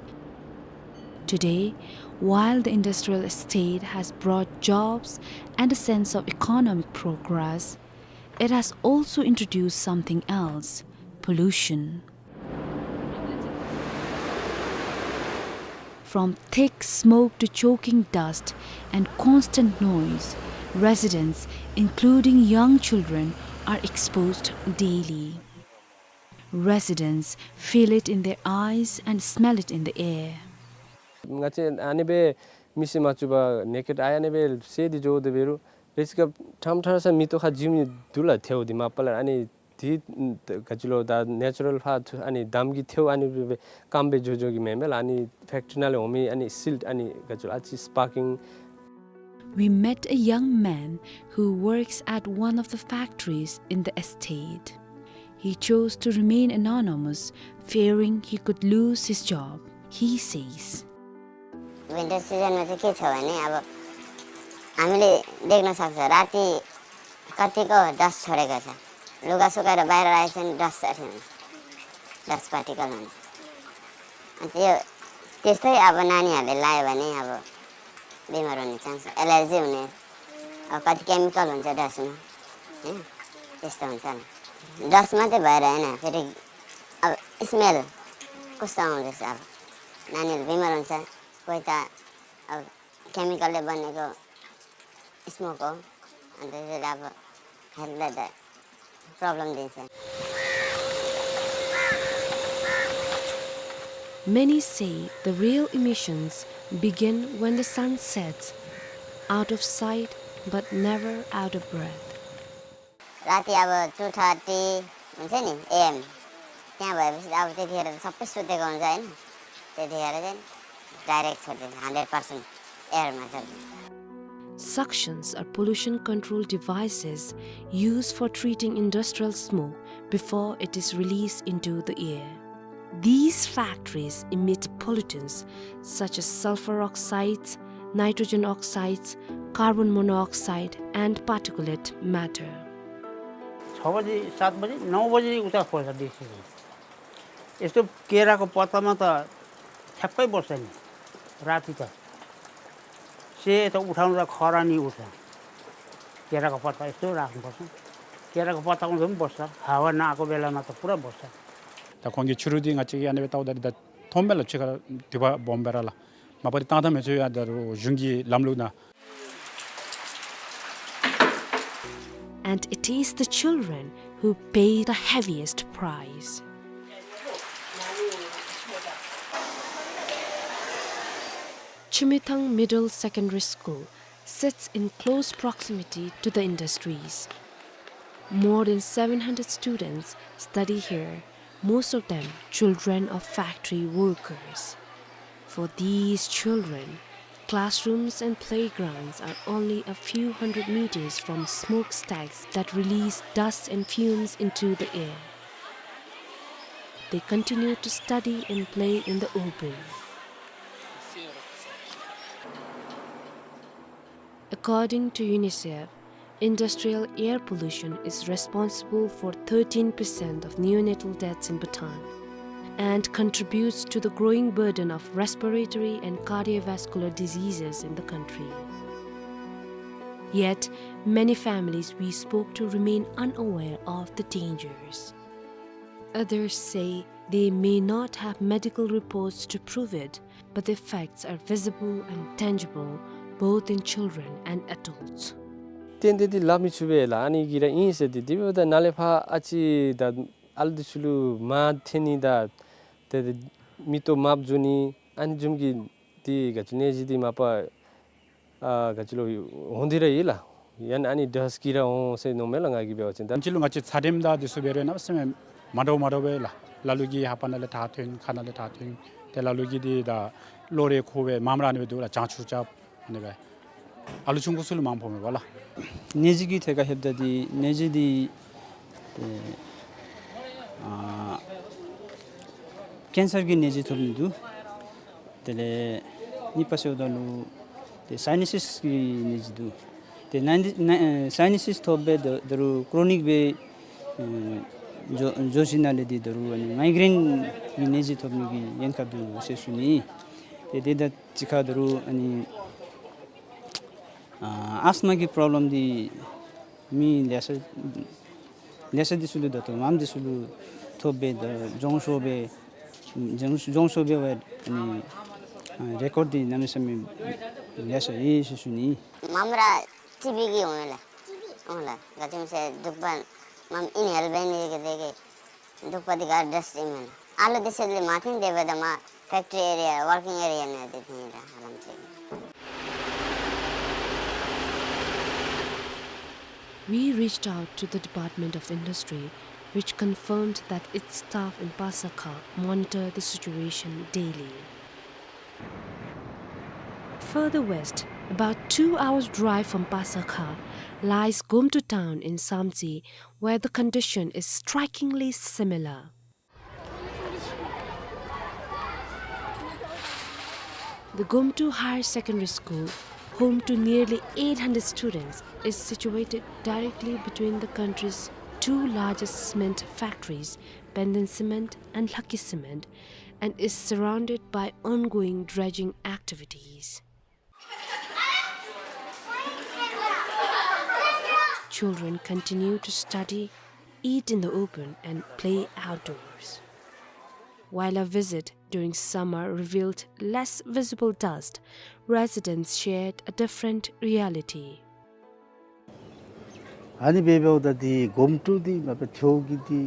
Today, while the industrial estate has brought jobs and a sense of economic progress, it has also introduced something else: pollution. From thick smoke to choking dust and constant noise, residents, including young children, are exposed daily. Residents feel it in their eyes and smell it in the air. ང་བཅས་ཨ་ནི་སྦེ་མིག་གིས་མ་བཅུག་པར་ནེ་ཀེཌ་ཨའི་ཨ་ནི་སྦེ་གསལ་ཏེ་འགྱོ་དེ་འབད་རུང་རེ་ཅིག་སྐབས་ཕྲང་ཕྲང་ས་མེ་ཏོག་ཁར་འཛུལ་མི་འདི་ལུ་ཐལཝ་འདི་མ་པ་ལས་ཨ་ནི་འདི་ག་ཅི་ལོ་ད་ནེ་ཅུ་རཱལ་ཕར་ཨ་ནི་འདམ་གྱི་ཐལཝ་ཨ་ནི་སྦེ་སྐམ་སྦེ་འགྱོ་འགྱོ་གི་མེན་མས་ལགས། ཨ་ནི་ཕེཀ་ཊི་རི་ནང་ལས་འོང་མི་ཨ་ནི་སིལཊ་ཨ་ནི་ག་ཅི་ལོ་ཨ་ཙི་སི་པར་ཀིང། We met a young man who works at one of the factories in the estate. He chose to remain anonymous, fearing he could lose his job. He says, winter सिजनमा चाहिँ के छ भने, अब हामीले देख्न सक्छ, राति कतिको डस्ट छोडेको छ। लुगासुघाहरू बाहिर राखेको छ भने डस्ट अथवा हुन्छ, डस्ट पार्टिकल हुन्छ। अनि त्यो, त्यस्तै अब नानीहरूले लायो भने अब बिमार हुने चान्स, एलर्जी हुने, अब कति केमिकल हुन्छ डस्टमा, होइन? त्यस्तो हुन्छ नि। डस्ट मात्रै भएर होइन, फेरि अब स्मेल कस्तो आउँदैछ, अब नानीहरू बिमार हुन्छ, कोही त अब केमिकलले बनेको स्मोक हो, अनि त्यसैले अब हेल्थलाई त प्रब्लम दिन्छ। Many say the real emissions begin when the sun sets, out of sight but never out of breath. राति अब टू थर्टी हुन्छ नि एएम, त्यहाँ भएपछि अब त्यतिखेर त सबै सुतेको हुन्छ, होइन? त्यतिखेर चाहिँ डाइरेक्ट छोडिदिन्छ, हन्ड्रेड पर्सेन्ट एयरमा छोडिदिन्छ। Suctions are pollution control devices used for treating industrial smoke before it is released into the air. These factories emit pollutants such as sulfur oxides, nitrogen oxides, carbon monoxide, and particulate matter. छ बजी, सात बजी, नौ बजी उता खोज्छ देसी चाहिँ। यस्तो केराको पत्तामा त ठ्याक्कै बस्छ नि, राति त। सेतो उठाउँदा खरानी उठ्छ। केराको पत्ता यस्तो राख्नुपर्छ। केराको पत्ता उठ्दा पनि बस्छ, हावा नआएको बेलामा त पुरा बस्छ। ད་ཁོང་གིས་ཕྱི་རུ་འདི་ང་བཅས་ཀྱིས་ཨ་ནི་སྦེ་བལྟཝ་ད་འདི་ད་མཐོངམ་མས་ལགས། ཕྱི་ཁར་དུད་པ་སྦོམ་སྦེ་ར་ལགས། མ་པ་འདི་བཏང་ད་མི་ཚུགས་ཡ། ད་རུང་གཞུང་གི་ལམ་ལུགས་ནང་། And it is the children who pay the heaviest price. Chimithang Middle Secondary School sits in close proximity to the industries. More than seven hundred students study here, most of them children of factory workers. For these children, classrooms and playgrounds are only a few hundred meters from smokestacks that release dust and fumes into the air. They continue to study and play in the open. According to UNICEF, industrial air pollution is responsible for thirteen percent of neonatal deaths in Bhutan and contributes to the growing burden of respiratory and cardiovascular diseases in the country. Yet, many families we spoke to remain unaware of the dangers. Others say they may not have medical reports to prove it, but the effects are visible and tangible, both in children and adults. ཏན་ཏན་འདི་སླབ་མི་ཚུགས་པས་ལགས། ཨ་ནི་གི་ར་ཨིན་ཟེར་ཏེ་དེ་འབདཝ་ད་ནཱ་ལས་ཕར་ཨ་ཙི་ད་ཨ་ལུ་འདི་ཚུ་ལུ་མར་འཐེན་ནི་ད་ཏེ་མིག་ཏོ་དམརཔོ་འགྱོ་ནི་ཨ་ནི་བཟུམ་གྱི་འདི་ག་ཅི་ནད་གཞི་འདི་མ་པ་ཨ་ག་ཅི་ལོ་འོང་སྟེ་ར་ཡོད་ལགས། ཡང་ན་ཨ་ནི་ཌསཊ་གིས་ར་འོང་ཟེར་མནོཝ་མས་ལགས་ང་གིས་འབད་བ་ཅིན། ད་ཨིན་ཅི་ལོ་ང་བཅས་ཚད་རིམས་དང་འདི་ཚུ་འབད་རུང་གནམ་མེད་ས་མེད་མ་འདྲཝ་མ་འདྲཝ་སྦེ་ལགས། ལ་ལུ་གིས་ལྷ་པ་ནང་ལས་ཐག་ཐོན་ཁ་ནང་ལས་ཐག་ཐོན། ཏེ་ལ་ལུ་གིས་འདི་ད་གློག་རས་ཁུག་སྦེ་མངམ་ར་ཨ་ནི་སྦེ་འདུག་ལགས། གྱང་ཆུ་རྐྱབ་ཨ་ནི་སྦེ། ཨ་ལུ་ཆུང་ཀུ་ཚུ་ལུ་མངམ་ཕོགཔ་མས་པ་ལགས། ནད་གཞི་གི་ཐད་ཁར་ལྷོདཔ་ད་འདི་ནད་གཞི་འདི་ཨེ་ཨ་ཀེན་སར་གྱི་ནད་གཞི་ཐོབ་ནི་འདུག། དེ་ལས་གཉིས་པ་ཟེརཝ་ད་ལུ་ཏེ་སའི་ནཱ་སིས་ཀྱི་ནད་གཞི་འདུག། ཏེ་ནཱ་ནཱ་ཨེ་སའི་ནཱ་སིས་ཐོབ་སྦེ་ད་ད་རུང་ཀྲོ་ནིག་སྦེ་ཨེ་འགྱོ་འགྱོ་ཞིནམ་ལས་འདི་ད་རུང་ཨ་ནི་མའི་གྲེན་གྱི་ནད་གཞི་ཐོབ་ནི་གི་ཉེན་ཁ་འདུག་ཟེར་ཞུ་ནི། ཏེ་དེ་དང་གཅིག་ཁར་ད་རུང་ཨ་ནི་ཨ་ཨས་མ་གི་པྲོབ་ལེམ་འདི་མི་ལེ་ཤ་ལེ་ཤ་འདི་ཚུ་ལུ་ད་ལྟོ་མངམ་འདི་ཚུ་ལུ་ཐོབ་སྦེ་ད་འགྱོ་ཤོར་སྦེ་འགྱོ་འགྱོ་ཤོར་སྦེ་འབད་ཨ་ནི་ཨ་རེ་ཀོཌ་འདི་གནམ་མེད་ས་མེད་ལེ་ཤ་ཡོད་ཟེར་ཞུ་ནི། མངམ་ར་ཊི་བི་གིས་འོང་ཡི་ལགས། འོང་ལགས། ག་ཅི་སྨོ་ཟེར་དུག་པ་མངམ་ཨིན་ཧེལ་བེན་ནི་གི་དེ་གིས་དུག་པ་འདི་ག་ཌསཊ་ཨིན་མས་ལགས། ཨ་ལུ་འདི་ཚུ་ལུ་མ་འཐེན་དེ་འབདཝ་ད་མར་ཕེཀ་ཊི་རི་ཨེ་རི་ཡ་ཝར་ཀིང་ཨེ་རི་ཡ་ནང་འདི་འཐེན་ཡི་ལགས་ཧ་ལམ་ཅིག། We reached out to the Department of Industry, which confirmed that its staff in Pasakha monitor the situation daily. Further west, about two hours' drive from Pasakha, lies Gomtu town in Samtse, where the condition is strikingly similar. The Gomtu Higher Secondary School, home to nearly eight hundred students, is situated directly between the country's two largest cement factories, Penden Cement and Lhakki Cement, and is surrounded by ongoing dredging activities. Children continue to study, eat in the open, and play outdoors. While our visit during summer revealed less visible dust, residents shared a different reality. ཨ་ནི་འབདཝ་ད་འདི་གོམ་ཀྲུ་འདི་མ་པ་ཐེའུ་གི་འདི་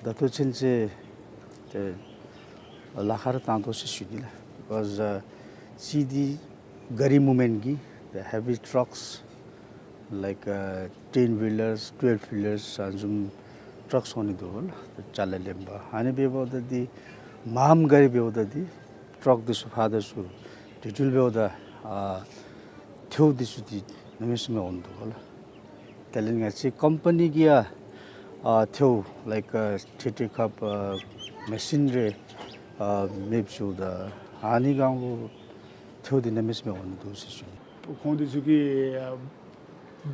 ད་ལྟོ་ཚུན་ཚོད་ཏེ་ལཱ་ཁག་ར་བཏང་དོ་ཟེར་ཞུ་ནི་ལགས། Because uh, see the gari movement གི་the heavy trucks like uh, ten wheelers, twelve wheelers ཨ་ནི་བཟུམ་ཊརཀ་འོང་ནི་འདུག་ལགས། ཅ་ལ་ལེན་པར་ཨ་ནི་འབདཝ་ད་འདི་མངམ་ག་ར་འབདཝ་ད་འདི་ཊརཀ་འདི་ཚུ་ཕར་དང་ཚུར་དེ་འཕྲོ་འབདཝ་ད་ཨ་ཐེའུ་འདི་ཚུ་འདི་གནམ་མེད་ས་མེད་འོང་འདུག་ལགས། དེ་ལས་ང་བཅས་ཀམ་པ་ནི་གིས་ཡང་ཨ་ཐེའུ་like uh, ཊི་ཊི་ཀབ་ཨ་མེ་ཤིན་རེ་ཨ་མེདཔ་བཟོཝ་ད་ཨ་ནི་སྒང་ལུ་ཐེའུ་འདི་གནམ་མེད་ས་མེད་འོང་ནི་འདུག་ཟེར་ཞུ་ནི། ཁོང་འདི་ཚུ་གིས་ཨ་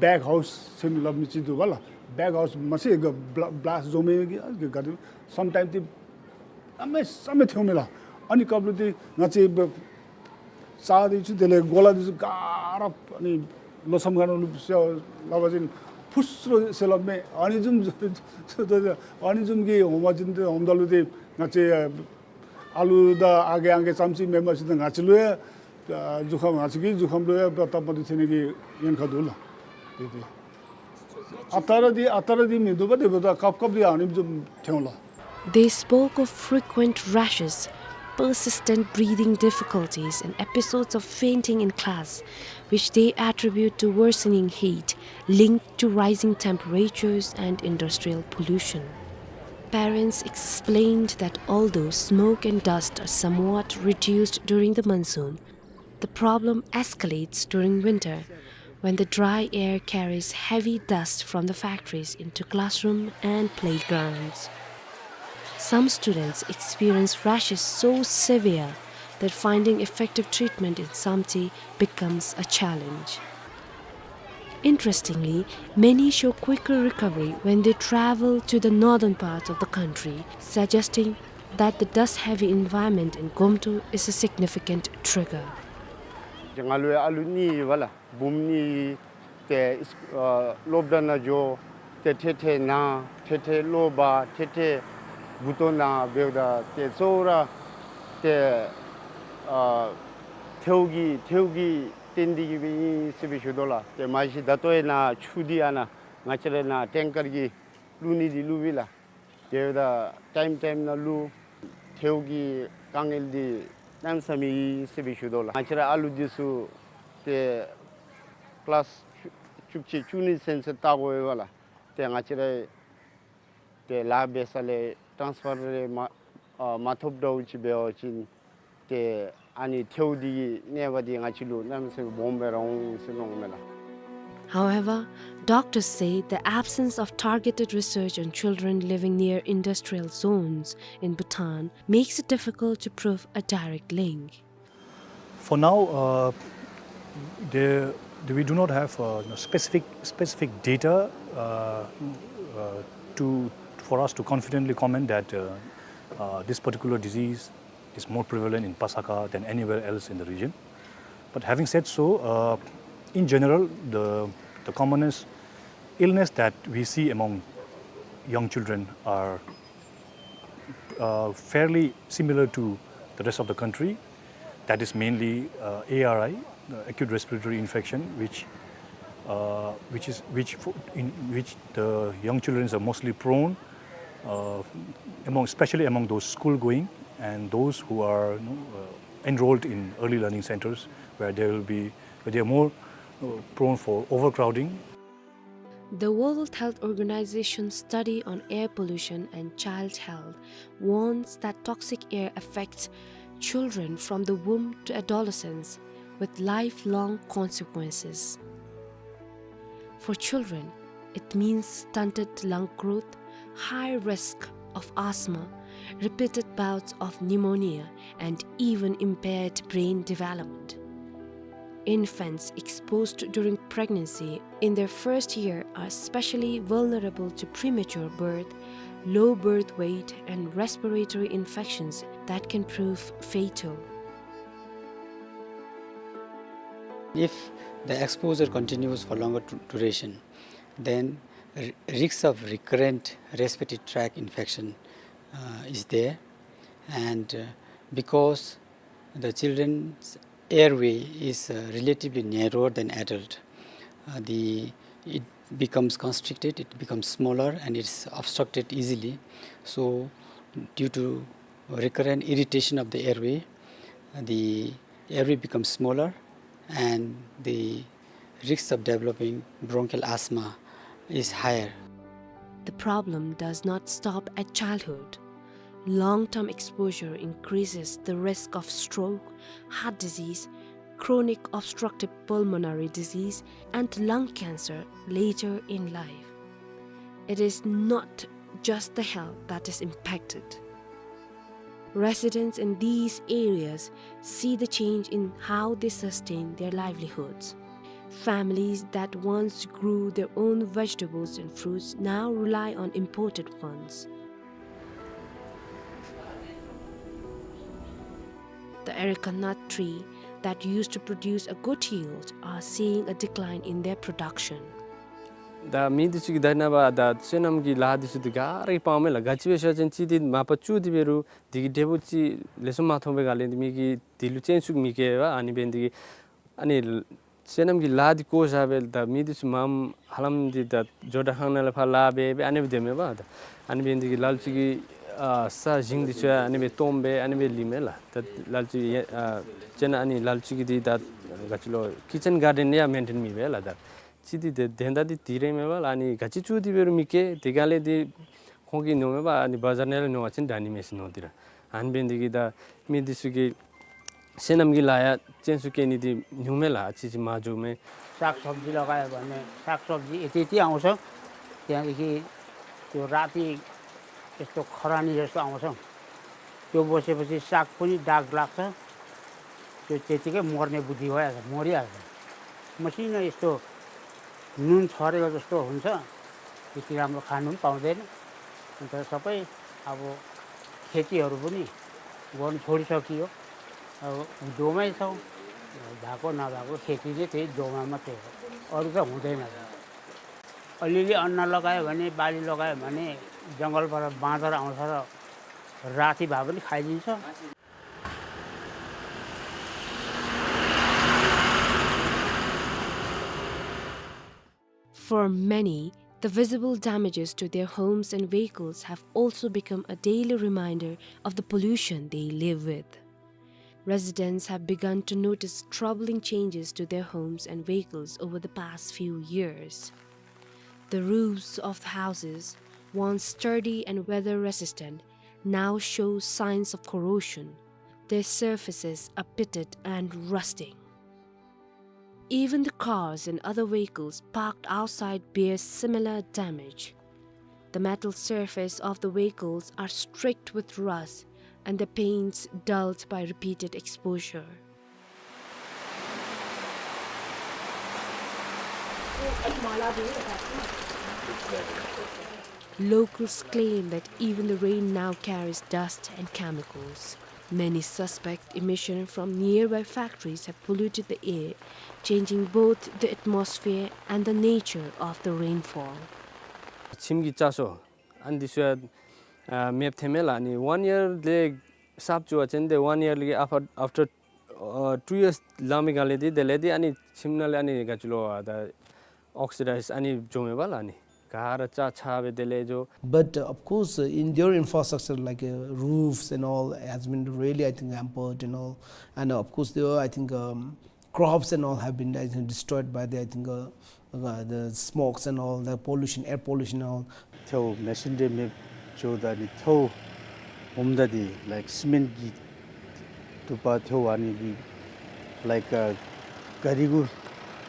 བེག་ཧའུསི་ཟེར་སླབ་མི་ཅིག་འདུག་པ་ལགས། བེག་ཧའུསི་མ་ཚད་ག་བླ་བླཱསཊ་བཟོ་མི་གི་ག་དེ་སམ་ཊའིམ་འདི་གནམ་མེད་ས་མེད་ཐེའུ་མས་ལགས། ཨ་ནི་སྐབས་ལུ་འདི་ང་བཅས་བ་རྩྭ་འདི་ཚུ་དེ་ལས་གོ་ལ་འདི་ཚུ་ག་ར་ཨ་ནི་ལོ་མཚམས་ཁ་ནང་ལུ་ཟེར་སླབ་པ་ཅིན་ཕུ་སུ་རུ་ཟེར་སླབ་མས། ཨ་ནི་བཟུམ་ཨ་ནི་བཟུམ་གྱི་འོང་བ་ཅིན་ཏེ་འོངམ་ད་ལུ་ཏེ་ང་བཅས་ཨ་ལུ་དང་ཨ་རྒས་ཨང་རྒས་ཙམ་ཅིག་མེན་པར་ཞིན་ན་ང་བཅས་ལུ་ཡང་ཨ་གཟུགས་ཁམས་ང་བཅས་ཀྱི་གཟུགས་ཁམས་ལུ་ཡང་ཏམ་པ་འདི་ཐོན་ནི་གི་ཉེན་ཁ་འདུག་ལགས། ཏེ་ཏེ་ཨ་རྟག་ར་འདི་ཨ་རྟག་ར་འདི་མིན་འདུག་པ། དེ་འབདཝ་ད་སྐབས་སྐབས་ལུ་ཡང་ཨ་ནི་བཟུམ་ཐོན་ལགས། They spoke of frequent rashes, persistent breathing difficulties, and episodes of fainting in class, which they attribute to worsening heat linked to rising temperatures and industrial pollution. Parents explained that although smoke and dust are somewhat reduced during the monsoon, the problem escalates during winter, when the dry air carries heavy dust from the factories into classroom and playgrounds. Some students experience rashes so severe that finding effective treatment in Samtse becomes a challenge. Interestingly, many show quicker recovery when they travel to the northern parts of the country, suggesting that the dust-heavy environment in Gomtu is a significant trigger. ང་ལུ་ཡང་ཨ་ལུ་གཉིས་ཡོད་པ་ལགས། བུམོ་གཉིས། ཏེ་ཨིས་ཨ་སློབ་གྲྭ་ནང་འགྱོ། ཏེ་ཐེ་ཐེ་ན། ཐེ་ཐེ་གློ་བ། ཐེ་ཐེ་མགུ་ཏོ་ན་འབདཝ་ད་ཏེ་གཙོ་བོ་ར་ཏེ་ཨ་ཐལཝ་གི་ཐལཝ་གིས་བརྟེན་ཏེ་གིས་སྦེ་ཨིན་ཟེར་སྦེ་ཞུ་དོ་ལགས། ཏེ་མ་གཞི་ད་ལྟོ་ཡང་ནཱ་ཆུ་འདི་ཨ་ནཱ་ང་བཅས་ར་ནཱ་ཊེང་ཀར་གྱིས་བླུག་ནི་འདི་བླུག་པས་ལགས། དེ་འབདཝ་ད་ཊའིམ་ཊའིམ་ནང་བླུག། ཐལཝ་གི་དཀའ་ངལ་འདི་གནམ་མེད་ས་མེད་ཨིན་ཟེར་སྦེ་ཞུ་དོ་ལགས། ང་བཅས་ར་ཨ་ལུ་འདི་ཚུ་ཏེ་ཀི་ལཱསི་བཅུ་གཅིག་བཅུ་གཉིས་ཚུན་ཚོད་བལྟ་དགོ་པས་ལགས། ཏེ་ང་བཅས་ར་ཏེ་ལཱ་འབད་ས་ལས་ཊཱནསི་ཕར་རེ་མ་ཨ་མ་ཐོབ་འདྲཝ་ཅིག་འབད་བ་ཅིན་ཏེ་ཨ་ནི་ཐལཝ་འདི་གི་གནོད་པ་འདི་ང་བཅས་ལུ་གནམ་མེད་ས་མེད་སྦོམ་སྦེ་ར་འོང་ཟེར་མནོཝ་མས་ལགས། However, doctors say the absence of targeted research on children living near industrial zones in Bhutan makes it difficult to prove a direct link. For now, uh, there, we do not have uh, specific specific data uh, uh, to for us to confidently comment that uh, uh, this particular disease is more prevalent in Pasakha than anywhere else in the region. But having said so, uh, in general, the, the commonest illness that we see among young children are uh, fairly similar to the rest of the country. That is mainly uh, A R I, uh, acute respiratory infection, which, uh, which is which fo- in which the young children are mostly prone, uh, among especially among those school going and those who are you know, uh, enrolled in early learning centers where they will be where they are more uh, prone for overcrowding. The World Health Organization study on air pollution and child health warns that toxic air affects children from the womb to adolescence with lifelong consequences. For children, it means stunted lung growth, high risk of asthma, repeated bouts of pneumonia, and even impaired brain development. Infants exposed during pregnancy in their first year are especially vulnerable to premature birth, low birth weight, and respiratory infections that can prove fatal. If the exposure continues for longer du- duration, then r- risks of recurrent respiratory tract infection uh, is there, and uh, because the children's airway is uh, relatively narrower than adult, uh, the it becomes constricted, it becomes smaller, and it's obstructed easily. So, due to recurrent irritation of the airway, the airway becomes smaller, and the risks of developing bronchial asthma is higher. The problem does not stop at childhood. Long-term exposure increases the risk of stroke, heart disease, chronic obstructive pulmonary disease, and lung cancer later in life. It is not just the health that is impacted. Residents in these areas see the change in how they sustain their livelihoods. Families that once grew their own vegetables and fruits now rely on imported ones. The areca nut tree that used to produce a good yield are seeing a decline in their production. ད་མི་འདི་ཚུ་གིས་ད་ནངས་པ་ད་སོ་ནམ་གྱི་ལཱ་འདི་ཚུ་འདི་ག་ར་གིས་སྤང་མས་ལགས། ག་ཅི་སྦེ་ཟེར་བ་ཅིན་གཅིག་འདི་མ་པ་བཙུགས་ཏེ་འབད་རུང་འདི་གི་འབྲས་བུ་ཅིག་ལེགས་ཤོམ་མ་ཐོབ་པའི་སྒང་ལས་འདི་མི་གིས་འདི་ལུ་སྤྱོད་ཚུགས་མི་བཀལ་བས། ཨ་ནི་འབད་ནི་འདི་གིས་ཨ་ནི་སོ་ནམ་གྱི་ལཱ་འདི་བཀོ་བཞག་སྦེ་ད་མི་འདི་ཚུ་མངམ་ཧ་ལམ་འདི་ད་ཇོ་བདག་ཁང་ནང་ལས་ཕར་ལཱ་འབད་འབད་ཨ་ནི་སྦེ་སྡོདཔ་མས་པ། ད་ཨ་ནི་འབད་ནི་འདི་གིས་ལ་ལུ་ཅིག་གིས་ཨ་ས་ཞིང་འདི་ཚུ་ཡང་ཨ་ནི་སྦེ་སྟོངམ་སྦེ་ཨ་ནི་སྦེ་ལུས་མས་ལགས། ད་ལ་ལུ་ཅིག་ཡ་ཨ་ཅིན་ཨ་ནི་ལ་ལུ་ཅིག་གིས་འདི་ད་ག་ཅི་ལོ་ཀི་ཅན་གཱར་ཌེན་ཡང་མེན་ཊེན་མེད་པས་ལགས། ད་ཅིག་འདི་དེ་དོན་དག་འདི་འདི་ར་མས་པ་ལགས། ཨ་ནི་ག་ཅི་བཙུགས་ཏེ་འབད་རུང་མི་སྐྱེ། དེ་སྒང་ལས་འདི་ཁོང་གིས་མནོཝ་མས་པ། ཨ་ནི་བ་ཛར་ནང་ལས་ཉོ་བ་ཅིན་དྲག་ནི་མས་ཟེར་མནོ་སྟེ་ར། ཨ་ནི་འབད་ནི་འདི་གིས་ད་མི་འདི་ཚུ་གིས་སོ་ནམ་གྱི་ལཱ་ཡང་སྤྱོད་ཚུགས་བཀལ་ནི་འདི་ཉུང་མས་ལགས། ཨ་ཙི་ཅིག་མར་འགྱོཝ་མས། साग सब्जी लगायो भने साग सब्जी यति यति आउँछ। त्यहाँदेखि त्यो राति यस्तो खरानी जस्तो आउँछ। त्यो बसेपछि साग पनि दाग लाग्छ। त्यो त्यतिकै मर्ने बुद्धि भइहाल्छ, मरिहाल्छ। मसिनो यस्तो नुन छरेको जस्तो हुन्छ, त्यति राम्रो खानु पनि पाउँदैन। अन्त सबै अब खेतीहरू पनि गर्नु छोडिसकियो। अब हिउँदोमै छौँ, भएको नभएको खेती चाहिँ त्यही हिउँदोमा मात्रै हो, अरू त हुँदैन। अलिअलि अन्न लगायो भने, बाली लगायो भने जङ्गलबाट बाँदर आउँछ र राति भए पनि खाइदिन्छ। For many, the visible damages to their homes and vehicles have also become a daily reminder of the pollution they live with. Residents have begun to notice troubling changes to their homes and vehicles over the past few years. The roofs of the houses, once sturdy and weather resistant, now show signs of corrosion. Their surfaces are pitted and rusting. Even the cars and other vehicles parked outside bear similar damage. The metal surface of the vehicles are streaked with rust and the paints dulled by repeated exposure. Locals claim that even the rain now carries dust and chemicals. Many suspect emission from nearby factories have polluted the air, changing both the atmosphere and the nature of the rainfall. ཁྱིམ་གྱི་ཅ་ཤོ་ཨ་ནི་འདི་ཚུ་ཡང་ཨ་མེདཔ་ཐལ་མས་ལགས། ཨ་ནི་ཝན་ཡར་ལས་གསརཔ་བཙུགས་པ་ཅིན་དེ་ཝན་ཡར་ལས་ཨཕ་ཨཕ་ཊར་ཨ་ཊུ་ཡརསི་ལང་མི་ག་ལས་དེ་དེ་ལས་དེ་ཨ་ནི་ཁྱིམ་ནང་ལས་ཨ་ནི་ག་ཅི་ལོ་ཨ་ད་ཨོག་སི་ཌའིཛ་ཨ་ནི་འགྱོ་མས་པ་ལགས། ཨ་ནི་ག་ར་ཅ་ཆ་སྦེ་དེ་ལས་འགྱོ། But uh, of course, uh, in their infrastructure like uh, roofs and all has been really, I think, hampered and all. And uh, of course, there were, I think, um, crops and all have been, I think, destroyed by the, I think, uh, uh, the smokes and all, the pollution, air pollution and all. ཐལཝ་མེ་ཤིན་རི་མེདཔ་འགྱོཝ་ད་ནི་ཐལཝ་ཨོམ་ད་འདི་ལའིཀ་སི་མེནཊ་གི་དུ་པ་ཐལཝ་ཨ་ནི་གི་ལའིཀ་ཨ་ག་རི་གུ་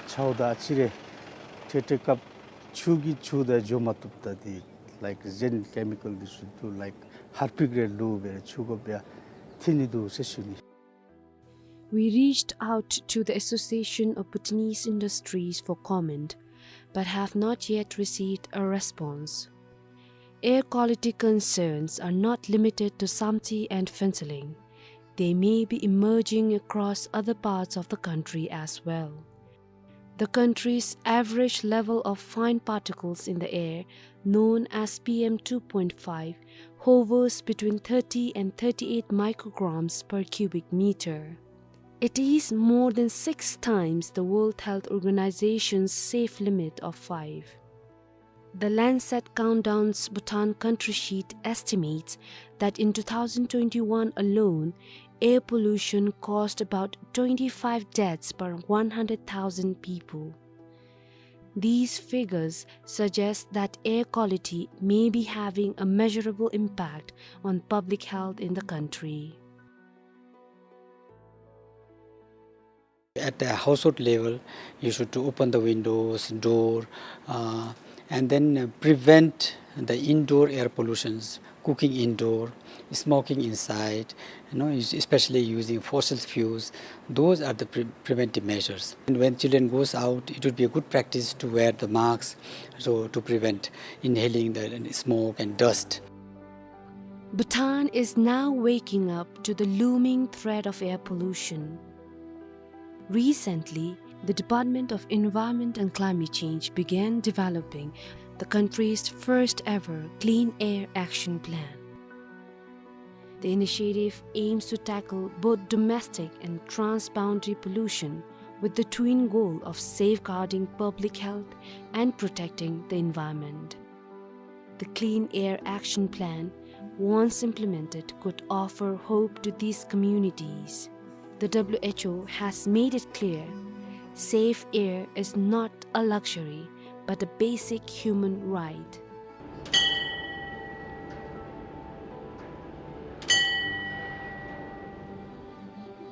ཆའོ་ད་ཨ་ཙི་རེ་ཏེ་ཏེ་སྐབས་ཆུ་གིས་ཆུ་ད་འགྱོ་མ་བཏུབ་ད་འདི་ལའིཀ་གཞན་ཀེ་མི་ཀལ་འདི་ཚུ་འདུག་ལའིཀ་ཧར་པིག་རེ་ལུ་སྦེ་ཆུ་གོ་བ་ཐིམ་ནི་འདུག་ཟེར་ཞུ་ནི། We reached out to the Association of Bhutanese Industries for comment, but have not yet received a response. Air quality concerns are not limited to Samtse and Phuentsholing. They may be emerging across other parts of the country as well. The country's average level of fine particles in the air, known as P M two point five, hovers between thirty and thirty-eight micrograms per cubic meter. It is more than six times the World Health Organization's safe limit of five. The Lancet Countdown's Bhutan Country Sheet estimates that in two thousand twenty-one alone, air pollution caused about twenty-five deaths per one hundred thousand people. These figures suggest that air quality may be having a measurable impact on public health in the country. At the household level, you should open the windows, door, uh, and then uh, prevent the indoor air pollutions, cooking indoor, smoking inside, you know, es- especially using fossil fuels. Those are the pre- preventive measures. And when children goes out, it would be a good practice to wear the masks, so to prevent inhaling the smoke and dust. Bhutan is now waking up to the looming threat of air pollution. Recently, the Department of Environment and Climate Change began developing the country's first ever Clean Air Action Plan. The initiative aims to tackle both domestic and transboundary pollution with the twin goal of safeguarding public health and protecting the environment. The Clean Air Action Plan, once implemented, could offer hope to these communities. The W H O has made it clear, safe air is not a luxury, but a basic human right.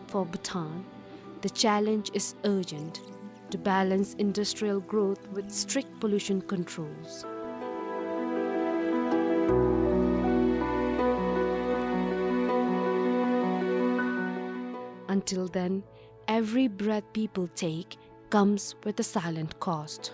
For Bhutan, the challenge is urgent to balance industrial growth with strict pollution controls. Until then, every breath people take comes with a silent cost.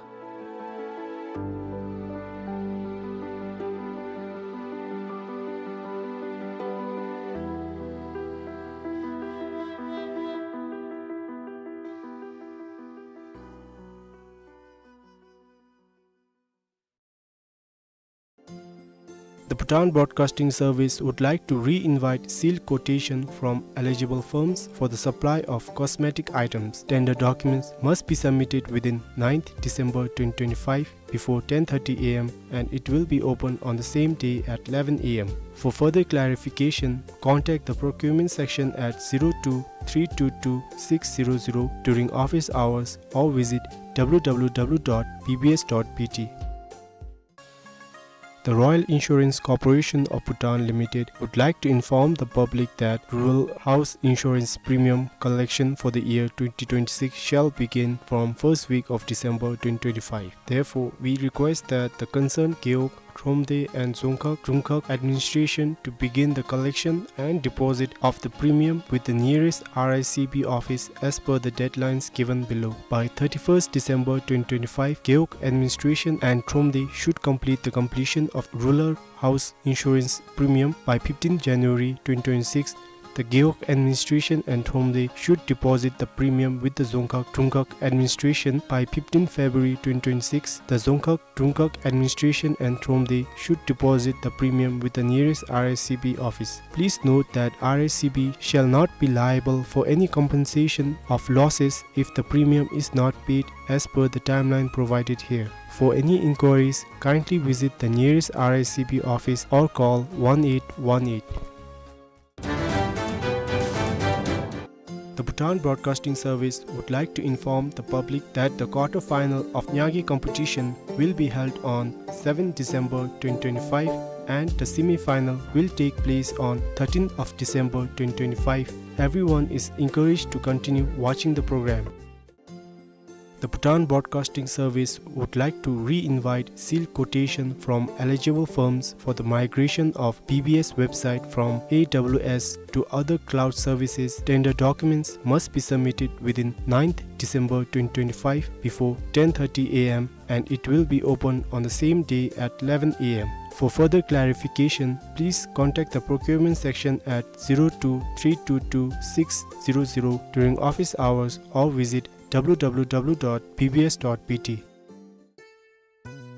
The Bhutan Broadcasting Service would like to re-invite sealed quotation from eligible firms for the supply of cosmetic items. Tender documents must be submitted within ninth December twenty twenty-five before ten thirty A M, and it will be open on the same day at eleven A M. For further clarification, contact the procurement section at zero two three two two six zero zero during office hours or visit W W W dot B B S dot B T. The Royal Insurance Corporation of Bhutan Limited would like to inform the public that rural house insurance premium collection for the year twenty twenty-six shall begin from first week of December twenty twenty-five. Therefore, we request that the concerned Gewog, Thromde and Dzongkhag Drungkhag administration to begin the collection and deposit of the premium with the nearest R I C B office as per the deadlines given below. By thirty-first December twenty twenty-five, Gewog administration and Thromde should complete the completion of rural house insurance premium by fifteenth January twenty twenty-six. The Gewog administration and Thromde should deposit the premium with the Dzongkhag Drungkhag administration by fifteenth February twenty twenty-six. The Dzongkhag Drungkhag administration and Thromde should deposit the premium with the nearest R I C B office. Please note that R I C B shall not be liable for any compensation of losses if the premium is not paid as per the timeline provided here. For any inquiries, kindly visit the nearest R I C B office or call one eight one eight. The Bhutan Broadcasting Service would like to inform the public that the quarter-final of Nyage competition will be held on seventh December twenty twenty-five and the semi-final will take place on thirteenth of December twenty twenty-five. Everyone is encouraged to continue watching the program. The Bhutan Broadcasting Service would like to re-invite sealed quotation from eligible firms for the migration of B B S website from A W S to other cloud services. Tender documents must be submitted within ninth December twenty twenty-five before ten thirty A M, and it will be open on the same day at eleven A M. For further clarification, please contact the procurement section at zero two three two two six zero zero during office hours or visit W W W dot B B S dot B T.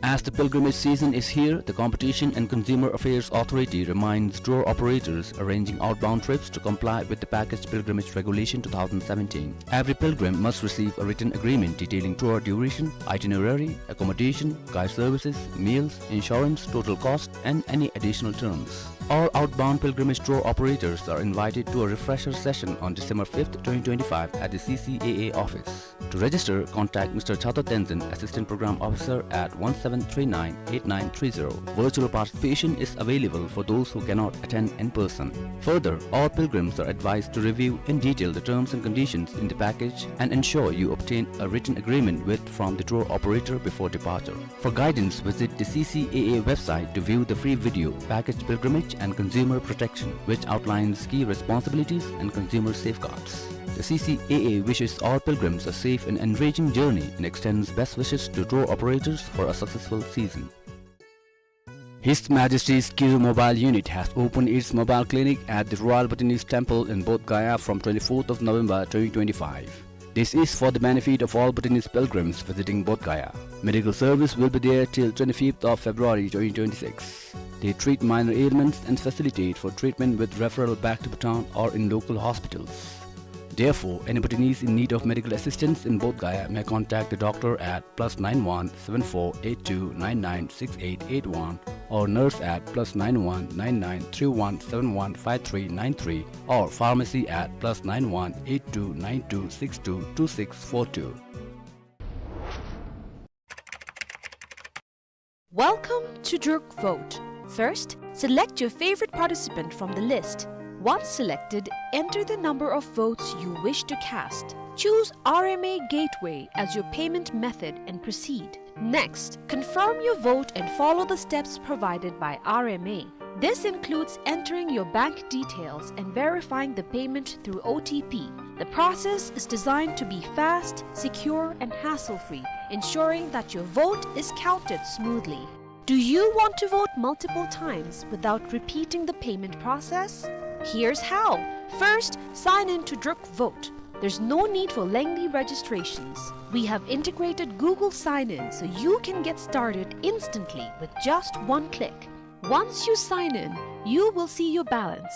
As the pilgrimage season is here, the Competition and Consumer Affairs Authority reminds tour operators arranging outbound trips to comply with the Package Pilgrimage Regulation two thousand seventeen. Every pilgrim must receive a written agreement detailing tour duration, itinerary, accommodation, guide services, meals, insurance, total cost, and any additional terms. All outbound pilgrimage tour operators are invited to a refresher session on December fifth, twenty twenty-five at the C C A A office. To register, contact Mister Chata Tenzin, Assistant Program Officer, at one seven three nine eight nine three zero. Virtual participation is available for those who cannot attend in person. Further, all pilgrims are advised to review in detail the terms and conditions in the package and ensure you obtain a written agreement with from the tour operator before departure. For guidance, visit the C C A A website to view the free video, Package Pilgrimage and Consumer Protection, which outlines key responsibilities and consumer safeguards. The C C A A wishes all pilgrims a safe and enriching journey and extends best wishes to tour operators for a successful season. His Majesty's Kizo Mobile Unit has opened its mobile clinic at the Royal Bhutanese Temple in Bodh Gaya from twenty-fourth of November twenty twenty-five. This is for the benefit of all Bhutanese pilgrims visiting Bodh Gaya. Medical service will be there till twenty-fifth of February twenty twenty-six. They treat minor ailments and facilitate for treatment with referral back to Bhutan or in local hospitals. Therefore, any Bhutanese in need of medical assistance in Bodh Gaya may contact the doctor at plus nine one seven four eight two nine nine six eight eight one or nurse at plus nine one nine nine three one seven one five three nine three or pharmacy at plus nine one eight two nine two six two two six four two. Welcome to Druk Vote. First, select your favorite participant from the list. Once selected, enter the number of votes you wish to cast. Choose R M A Gateway as your payment method and proceed. Next, confirm your vote and follow the steps provided by R M A. This includes entering your bank details and verifying the payment through O T P. The process is designed to be fast, secure, and hassle-free, ensuring that your vote is counted smoothly. Do you want to vote multiple times without repeating the payment process? Here's how. First, sign in to Druk Vote. There's no need for lengthy registrations. We have integrated Google Sign-In so you can get started instantly with just one click. Once you sign in, you will see your balance.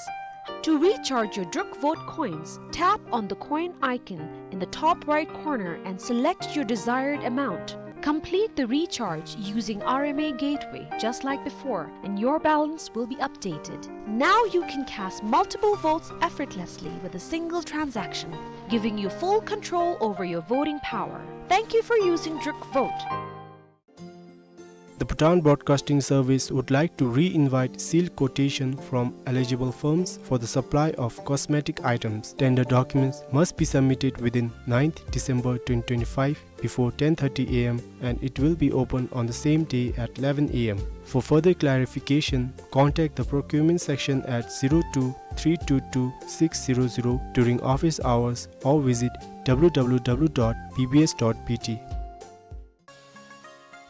To recharge your Druk Vote coins, tap on the coin icon in the top right corner and select your desired amount. Complete the recharge using R M A Gateway just like before, and your balance will be updated. Now you can cast multiple votes effortlessly with a single transaction, giving you full control over your voting power. Thank you for using Druk Vote. The Bhutan Broadcasting Service would like to re-invite sealed quotation from eligible firms for the supply of cosmetic items. Tender documents must be submitted within ninth December twenty twenty-five before ten thirty A M, and it will be open on the same day at eleven A M. For further clarification, contact the procurement section at zero two three two two six zero zero during office hours or visit W W W dot B B S dot B T.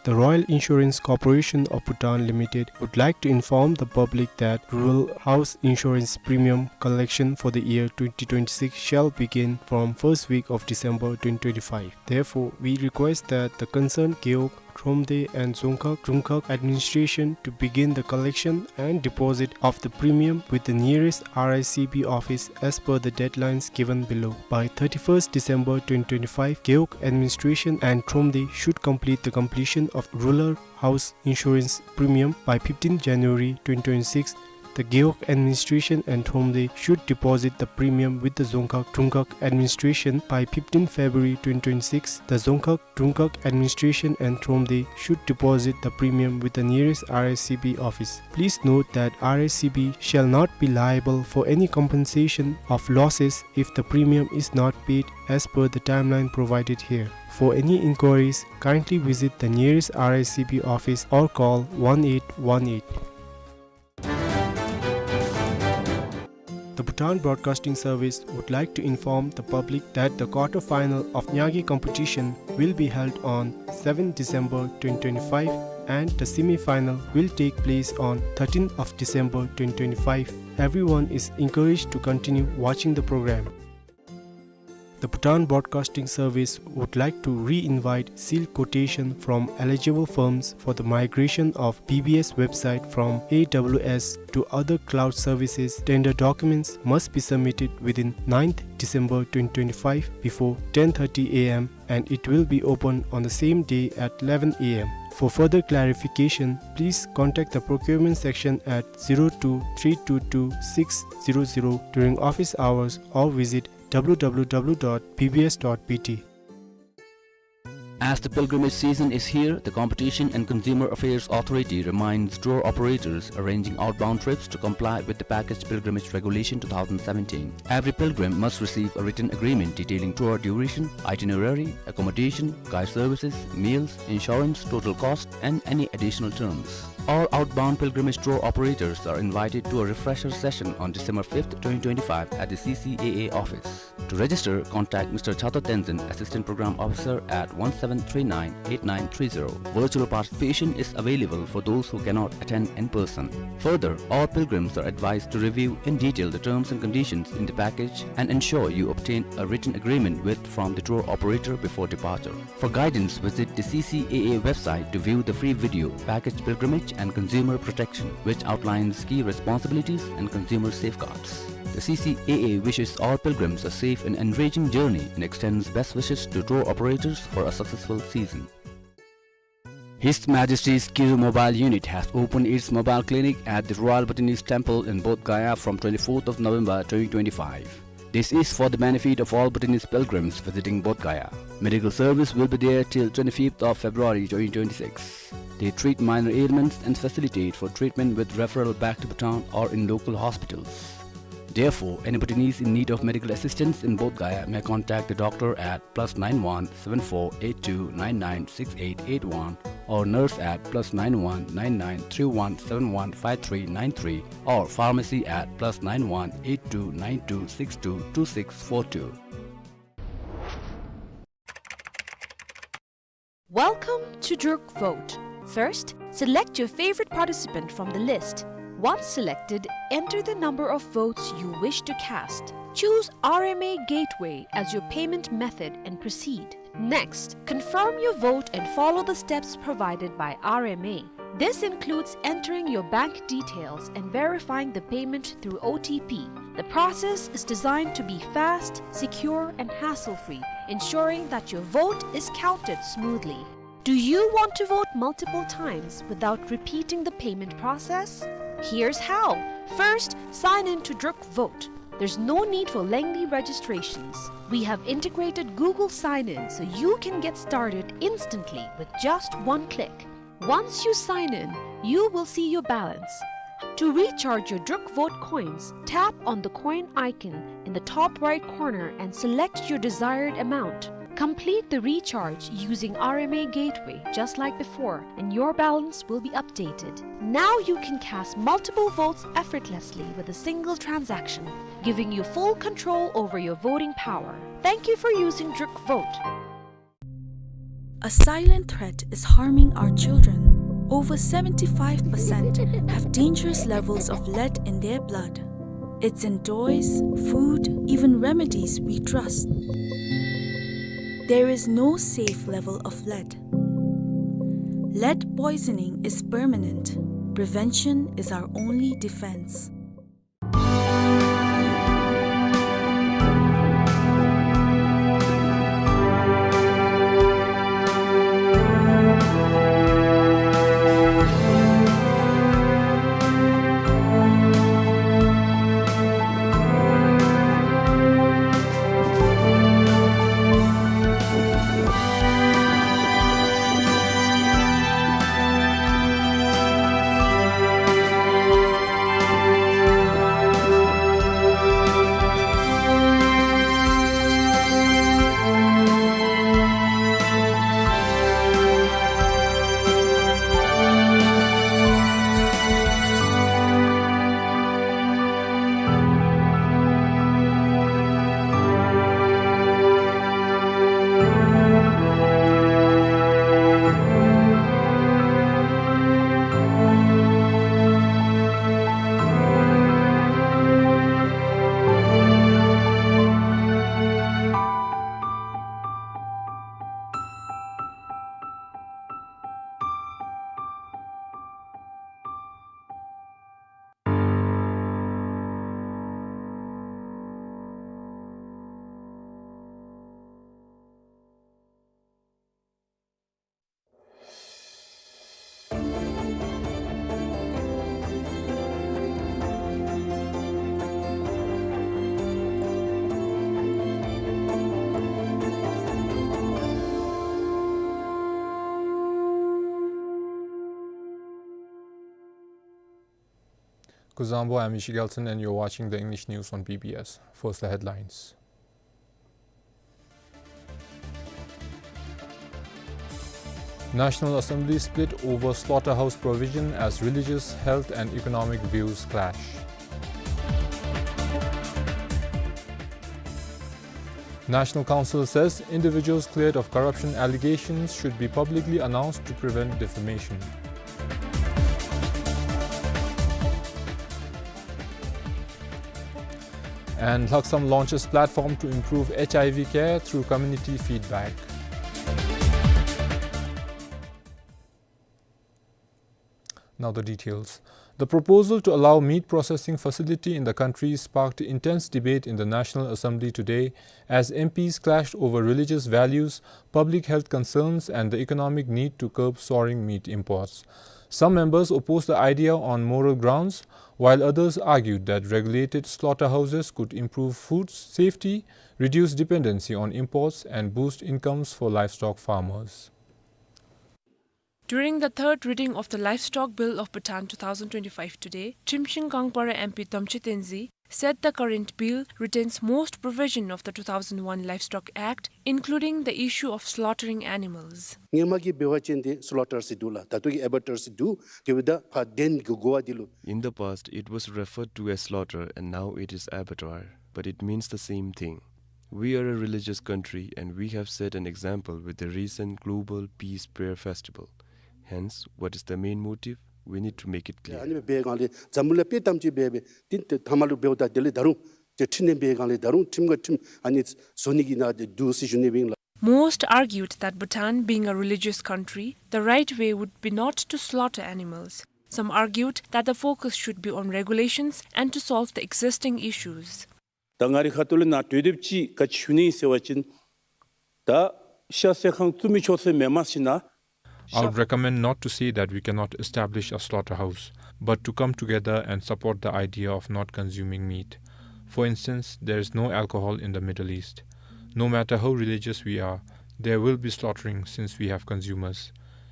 The Royal Insurance Corporation of Bhutan Limited would like to inform the public that rural house insurance premium collection for the year twenty twenty-six shall begin from first week of December twenty twenty-five. Therefore, we request that the concerned Gewog, Thromde and Dzongkhag Drungkhag administration to begin the collection and deposit of the premium with the nearest R I C B office as per the deadlines given below. By thirty-first December twenty twenty-five, Gewog administration and Thromde should complete the completion of rural house insurance premium. By fifteenth January twenty twenty-six, the Gewog administration and Thromde should deposit the premium with the Dzongkhag Drungkhag administration. By fifteenth February twenty twenty-six, the Dzongkhag Drungkhag administration and Thromde should deposit the premium with the nearest R I C B office. Please note that R I C B shall not be liable for any compensation of losses if the premium is not paid as per the timeline provided here. For any inquiries, kindly visit the nearest R I C B office or call one eight one eight. The Bhutan Broadcasting Service would like to inform the public that the quarter-final of Nyagi competition will be held on seventh December twenty twenty-five and the semi-final will take place on thirteenth of December twenty twenty-five. Everyone is encouraged to continue watching the program. The Bhutan Broadcasting Service would like to re-invite sealed quotation from eligible firms for the migration of B B S website from A W S to other cloud services. Tender documents must be submitted within ninth December twenty twenty-five before ten thirty A M, and it will be open on the same day at eleven A M. For further clarification, please contact the procurement section at zero two three two two six zero zero during office hours or visit W W W dot B B S dot B T. As the pilgrimage season is here, the Competition and Consumer Affairs Authority reminds tour operators arranging outbound trips to comply with the Package Pilgrimage Regulation two thousand seventeen. Every pilgrim must receive a written agreement detailing tour duration, itinerary, accommodation, guide services, meals, insurance, total cost, and any additional terms. All outbound pilgrimage tour operators are invited to a refresher session on December fifth, twenty twenty-five at the C C A A office. To register, contact Mister Chata Tenzin, Assistant Program Officer, at one seven three nine eight nine three zero. Virtual participation is available for those who cannot attend in person. Further, all pilgrims are advised to review in detail the terms and conditions in the package and ensure you obtain a written agreement with from the tour operator before departure. For guidance, visit the C C A A website to view the free video, Package Pilgrimage and Consumer Protection, which outlines key responsibilities and consumer safeguards. The C C A A wishes all pilgrims a safe and enriching journey and extends best wishes to tour operators for a successful season. His Majesty's Kizo Mobile Unit has opened its mobile clinic at the Royal Bhutanese Temple in Bodh Gaya from twenty-fourth of November twenty twenty-five. This is for the benefit of all Bhutanese pilgrims visiting Bodh Gaya. Medical service will be there till twenty-fifth of February twenty twenty-six. They treat minor ailments and facilitate for treatment with referral back to Bhutan or in local hospitals. Therefore, any Bhutanese in need of medical assistance in Bodh Gaya may contact the doctor at plus nine one seven four eight two nine nine six eight eight one or nurse at plus nine one nine nine three one seven one five three nine three or pharmacy at plus nine one eight two nine two six two two six four two. Welcome to Druk Vote. First, select your favorite participant from the list. Once selected, enter the number of votes you wish to cast. Choose R M A Gateway as your payment method and proceed. Next, confirm your vote and follow the steps provided by R M A. This includes entering your bank details and verifying the payment through O T P. The process is designed to be fast, secure, and hassle-free, ensuring that your vote is counted smoothly. Do you want to vote multiple times without repeating the payment process? Here's how. First, sign in to Druk Vote. There's no need for lengthy registrations. We have integrated Google Sign-In so you can get started instantly with just one click. Once you sign in, you will see your balance. To recharge your Druk Vote coins, tap on the coin icon in the top right corner and select your desired amount. Complete the recharge using R M A Gateway just like before, and your balance will be updated. Now you can cast multiple votes effortlessly with a single transaction, giving you full control over your voting power. Thank you for using Druk Vote. A silent threat is harming our children. Over seventy-five percent have dangerous levels of lead in their blood. It's in toys, food, even remedies we trust. There is no safe level of lead. Lead poisoning is permanent. Prevention is our only defense. Kuzuzangpo, I'm Ishi Gelson and you're watching the English news on B B S. First, the headlines. National Assembly split over slaughterhouse provision as religious, health and economic views clash. National Council says individuals cleared of corruption allegations should be publicly announced to prevent defamation. And Lhaksam launches platform to improve H I V care through community feedback. Now the details. The proposal to allow meat processing facility in the country sparked intense debate in the National Assembly today as M Ps clashed over religious values, public health concerns and the economic need to curb soaring meat imports. Some members opposed the idea on moral grounds, while others argued that regulated slaughterhouses could improve food safety, reduce dependency on imports and boost incomes for livestock farmers. During the third reading of the Livestock Bill of Bhutan two thousand twenty-five today, Trimshin Gangpara M P Domche Tenzin said the current bill retains most provision of the two thousand one Livestock Act, including the issue of slaughtering animals. སྔོན་མ་གི་འབད་བ་ཅིན་ཏེ་སི་ལོ་ཊར་ཟེར་འདུག་ལགས། ད་ལྟོ་གི་ཨེ་བེ་ཊར་ཟེར་འདུག། དེ་འབདཝ་ད་ཕར་གདན་གྱི་གོ་བ་འདི་ལུ། In the past, it was referred to as slaughter, and now it is abattoir. But it means the same thing. We are a religious country, and we have set an example with the recent Global Peace Prayer Festival. Hence, what is the main motive? We need to make it clear. ཨ་ནི་འབད་སྒང་ལས་འཛམ་བུ་གླིང་དཔེ་གཏམ་ཅིག་འབད་འབད་དེ་ཐ་མ་ལུ་འབདཝ་ད་དེ་ལས་ད་རུང་ཏེ་ཁྲིམས་ནང་འབད་སྒང་ལས་ད་རུང་ཁྲིམས་ག་ཁྲིམས་ཨ་ནི་བཟོ་ནི་གི་ནང་འདུག་ཟེར་ཞུ་ནི་ཨིན་ལགས། Most argued that Bhutan, being a religious country, the right way would be not to slaughter animals. Some argued that the focus should be on regulations and to solve the existing issues. ད་ང་རའི་ཁ་ཐུག་ལས་ནཱ་གྲོས་འདེབས་ཅིག་ག་ཅི་ཞུ་ནི་ཟེར་བ་ཅིན་ད་ཤ་བསད་ཁང་བཙུགས་མི་ཆོག་ཟེར་མེནམ་ཞིནམ་ལས། I would recommend not to say that we cannot establish a slaughterhouse, but to come together and support the idea of not consuming meat. For instance, there is no alcohol in the Middle East. No matter how religious we are, there will be slaughtering since we have consumers.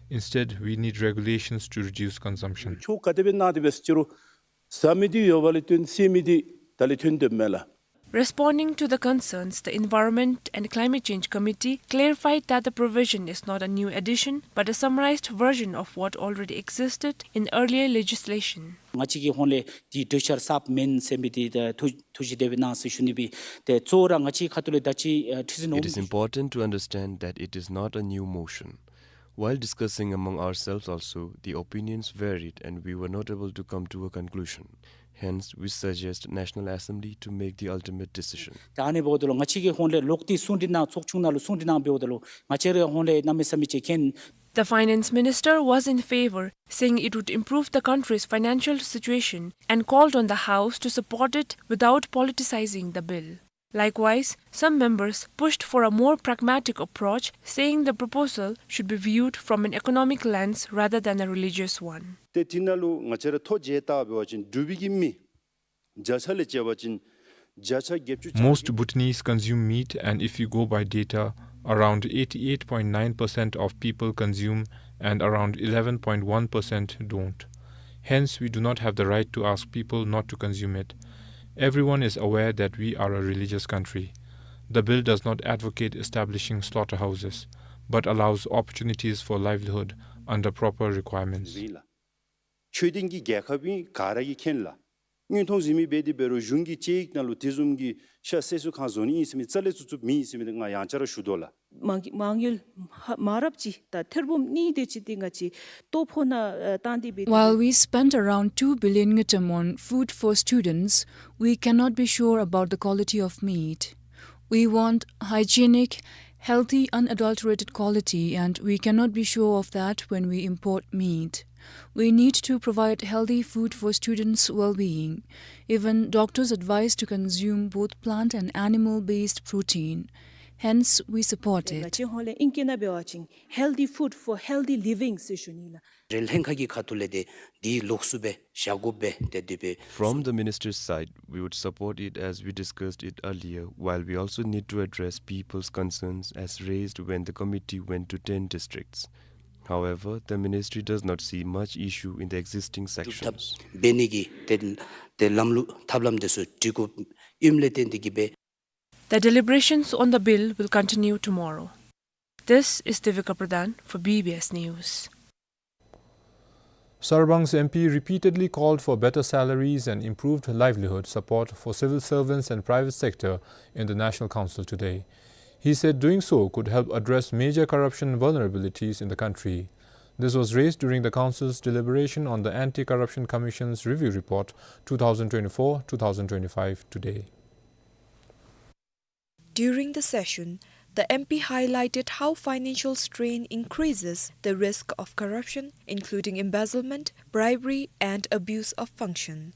Instead, we need regulations to reduce consumption. ཆོ་ག་དེ་སྦེ་ནཱ་དེ་སྦེ་ཟེར་རུང་ཟ་མི་འདི་ཡོད་པ་ལས་བརྟེན་ཟེར་མི་འདི་ད་ལས་ཐོན་དོ་མས་ལགས། Responding to the concerns, the Environment and Climate Change Committee clarified that the provision is not a new addition, but a summarized version of what already existed in earlier legislation. ང་བཅས་ཀྱི་ཧོངས་ལས་འདི་གྲོས་འཆར་གསརཔ་མེན་ཟེར་མི་འདི་ད་ཐུགས་ཐུགས་ཞིབ་དེ་སྦེ་གནང་ཟེར་ཞུ་ནི་སྦེ། ཏེ་གཙོ་བོ་ར་ང་བཅས་ཁ་ཐུག་ལས་ད་ཅི་ཨ་ཁྲི་འཛིན། It is important to understand that it is not a new motion. While discussing among ourselves also, the opinions varied and we were not able to come to a conclusion. Hence, we suggest National Assembly to make the ultimate decision. ད་ཨ་ནི་འབདཝ་ད་ལུ་ང་བཅས་ཀྱི་ཧོངས་ལས་ལོག་སྟེ་གསུང་གྲོས་ནང་ཚོགས་ཆུང་ནང་ལུ་གསུང་གྲོས་ནང་འབདཝ་ད་ལུ་ང་བཅས་རའི་ཧོངས་ལས་གནམ་མེད་ས་མེད་ཅིག་མཁྱེན། The finance minister was in favor, saying it would improve the country's financial situation and called on the House to support it without politicizing the bill. Likewise, some members pushed for a more pragmatic approach, saying the proposal should be viewed from an economic lens rather than a religious one. ཏེ་དེ་ནང་ལུ་ང་བཅས་ར་ཐོ་བཅད་བལྟ་བ་ཅིན་འབྲུག་པའི་གི་མི་བརྒྱ་ཆ་ལས་བཅད་པ་ཅིན་བརྒྱ་ཆ་བརྒྱད་ཅུ་གྱ་Most Bhutanese consume meat, and if you go by data, around eighty-eight point nine percent of people consume and around eleven point one percent don't. Hence, we do not have the right to ask people not to consume it. Everyone is aware that we are a religious country. The bill does not advocate establishing slaughterhouses, but allows opportunities for livelihood under proper requirements. ཆོས་ལྡན་གྱི་རྒྱལ་ཁབ་ཨིན། ག་ར་གིས་མཁྱེན་ལགས། དངོས་མཐོང་གཟིགས་མི་འབད་དེ་འབད་རུང་གཞུང་གི་དཔྱད་ཡིག་ནང་ལུ་དེ་བཟུམ་གྱི་ཤ་བསད་ཚུགས་ཁང་བཟོ་ནི་ཨིན་ཟེར་མི་རྩ་ལས་བཙུགས་བཙུགསཔ་མེད་ཟེར་མི་འདི་ང་ཡང་བསྐྱར་ར་ཞུ་དོ་ལགས། མ་མ་དངུལ་མ་རབས་ཅིག་དང་ཐེར་འབུམ་གཉིས་དེ་ཅིག་འདི་ང་བཅས་ལྟོ་ཕོགས་ནང་ཨ་བཏང་སྟེ་འབད། While we spent around two billion ngultrum on food for students, we cannot be sure about the quality of meat. We want hygienic, healthy, unadulterated quality, and we cannot be sure of that when we import meat. We need to provide healthy food for students' well-being. Even doctors advise to consume both plant and animal-based protein. Hence, we support it. ང་བཅས་ཧོངས་ལས་ཨིང་སྐད་ནང་འབད་བ་ཅིན་healthy food for healthy living ཟེར་ཞུ་ནི་ལགས། རེ་ལྷན་ཁག་གི་ཁ་ཐུག་ལས་ཏེ་འདི་ལོགས་སུ་སྦེ་བཞག་དགོ་པས་ཏེ་དེ་སྦེ། From the minister's side, we would support it as we discussed it earlier, while we also need to address people's concerns as raised when the committee went to ten districts. However, the ministry does not see much issue in the existing sections. འབད་ནི་གི་ཏེ་ཏེ་ལམ་ལུགས་ཐབས་ལམ་དེ་ཚུ་སྒྲིག་དགོཔ་ཨིནམ་ལས་བརྟེན་ཏེ་གིས་སྦེ། The deliberations on the bill will continue tomorrow. This is Devika Pradhan for B B S News. Sarabang's M P repeatedly called for better salaries and improved livelihood support for civil servants and private sector in the National Council today. He said doing so could help address major corruption vulnerabilities in the country. This was raised during the council's deliberation on the Anti-Corruption Commission's review report two thousand twenty-four two thousand twenty-five today. During the session, the M P highlighted how financial strain increases the risk of corruption, including embezzlement, bribery, and abuse of function.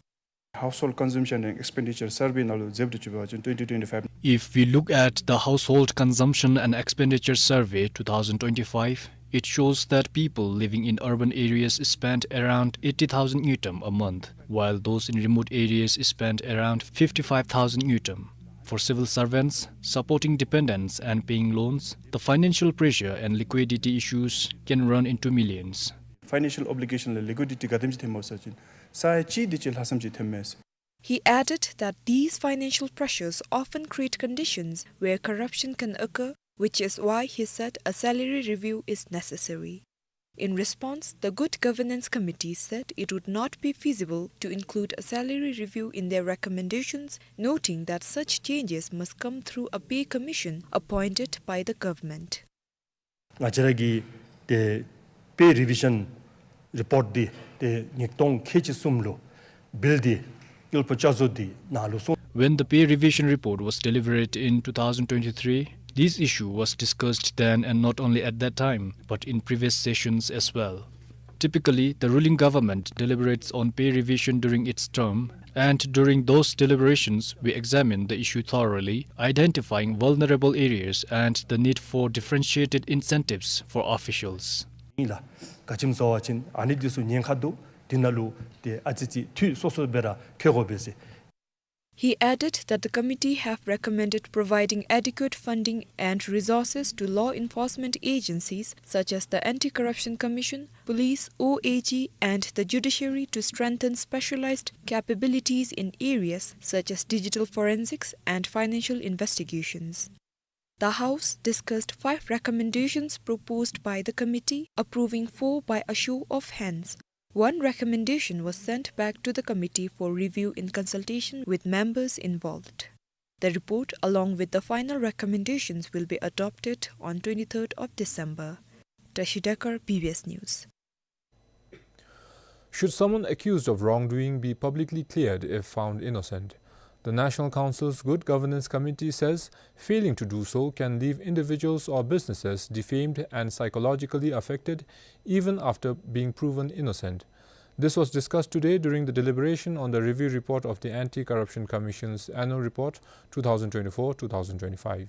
Household consumption and expenditure survey ནང་ལུ་གཟིགས་ཏེ་འབད་བ་ཅིན་twenty twenty-five. If we look at the Household Consumption and Expenditure Survey two thousand twenty-five, it shows that people living in urban areas spend around eighty thousand ngultrum a month, while those in remote areas spend around fifty-five thousand ngultrum. For civil servants, supporting dependents and paying loans, the financial pressure and liquidity issues can run into millions. Financial obligation ལས་liquidity ག་དེམ་ཅིག་ཐོནམ་སྨོ་ཟེར་བ་ཅིན་ས་ཡ་གཅིག་དེ་ཅིག་ལྷག་བསམ་ཅིག་ཐོནམ་མས། He added that these financial pressures often create conditions where corruption can occur, which is why he said a salary review is necessary. In response, the Good Governance Committee said it would not be feasible to include a salary review in their recommendations, noting that such changes must come through a pay commission appointed by the government. ང་བཅས་ར་གི་ཏེ་པེ་རི་བི་ཤཱན་རི་པོརཊ་འདི་ཏེ་ཉིས་སྟོང་ཁལ་གཅིག་གསུམ་ལུ་བིལ་འདི་དབུལ་པོ་བསྐྱར་བཟོ་འདི་ནང་ལུ་སོང་། When the pay revision report was delivered in two thousand twenty-three, this issue was discussed then and not only at that time, but in previous sessions as well. Typically, the ruling government deliberates on pay revision during its term, and during those deliberations, we examine the issue thoroughly, identifying vulnerable areas and the need for differentiated incentives for officials. ཨིན་ལགས། ག་ཅི་སྨོ་ཟེར་བ་ཅིན་ཨ་ནི་འདི་ཚུ་ཉེན་ཁ་འདུག། འདི་ནང་ལུ་ཏེ་ཨ་ཙི་ཅིག་འཐུས་སོ་སོ་སྦེ་ར་འཁོད་དགོ་པས་ཟེར། He added that the committee have recommended providing adequate funding and resources to law enforcement agencies such as the Anti-Corruption Commission, police, O A G, and the judiciary to strengthen specialized capabilities in areas such as digital forensics and financial investigations. The House discussed five recommendations proposed by the committee, approving four by a show of hands. One recommendation was sent back to the committee for review in consultation with members involved. The report, along with the final recommendations, will be adopted on twenty-third of December. Tashi Dekar, B B S News. Should someone accused of wrongdoing be publicly cleared if found innocent? The National Council's Good Governance Committee says failing to do so can leave individuals or businesses defamed and psychologically affected even after being proven innocent. This was discussed today during the deliberation on the review report of the Anti-Corruption Commission's Annual Report two thousand twenty-four two thousand twenty-five.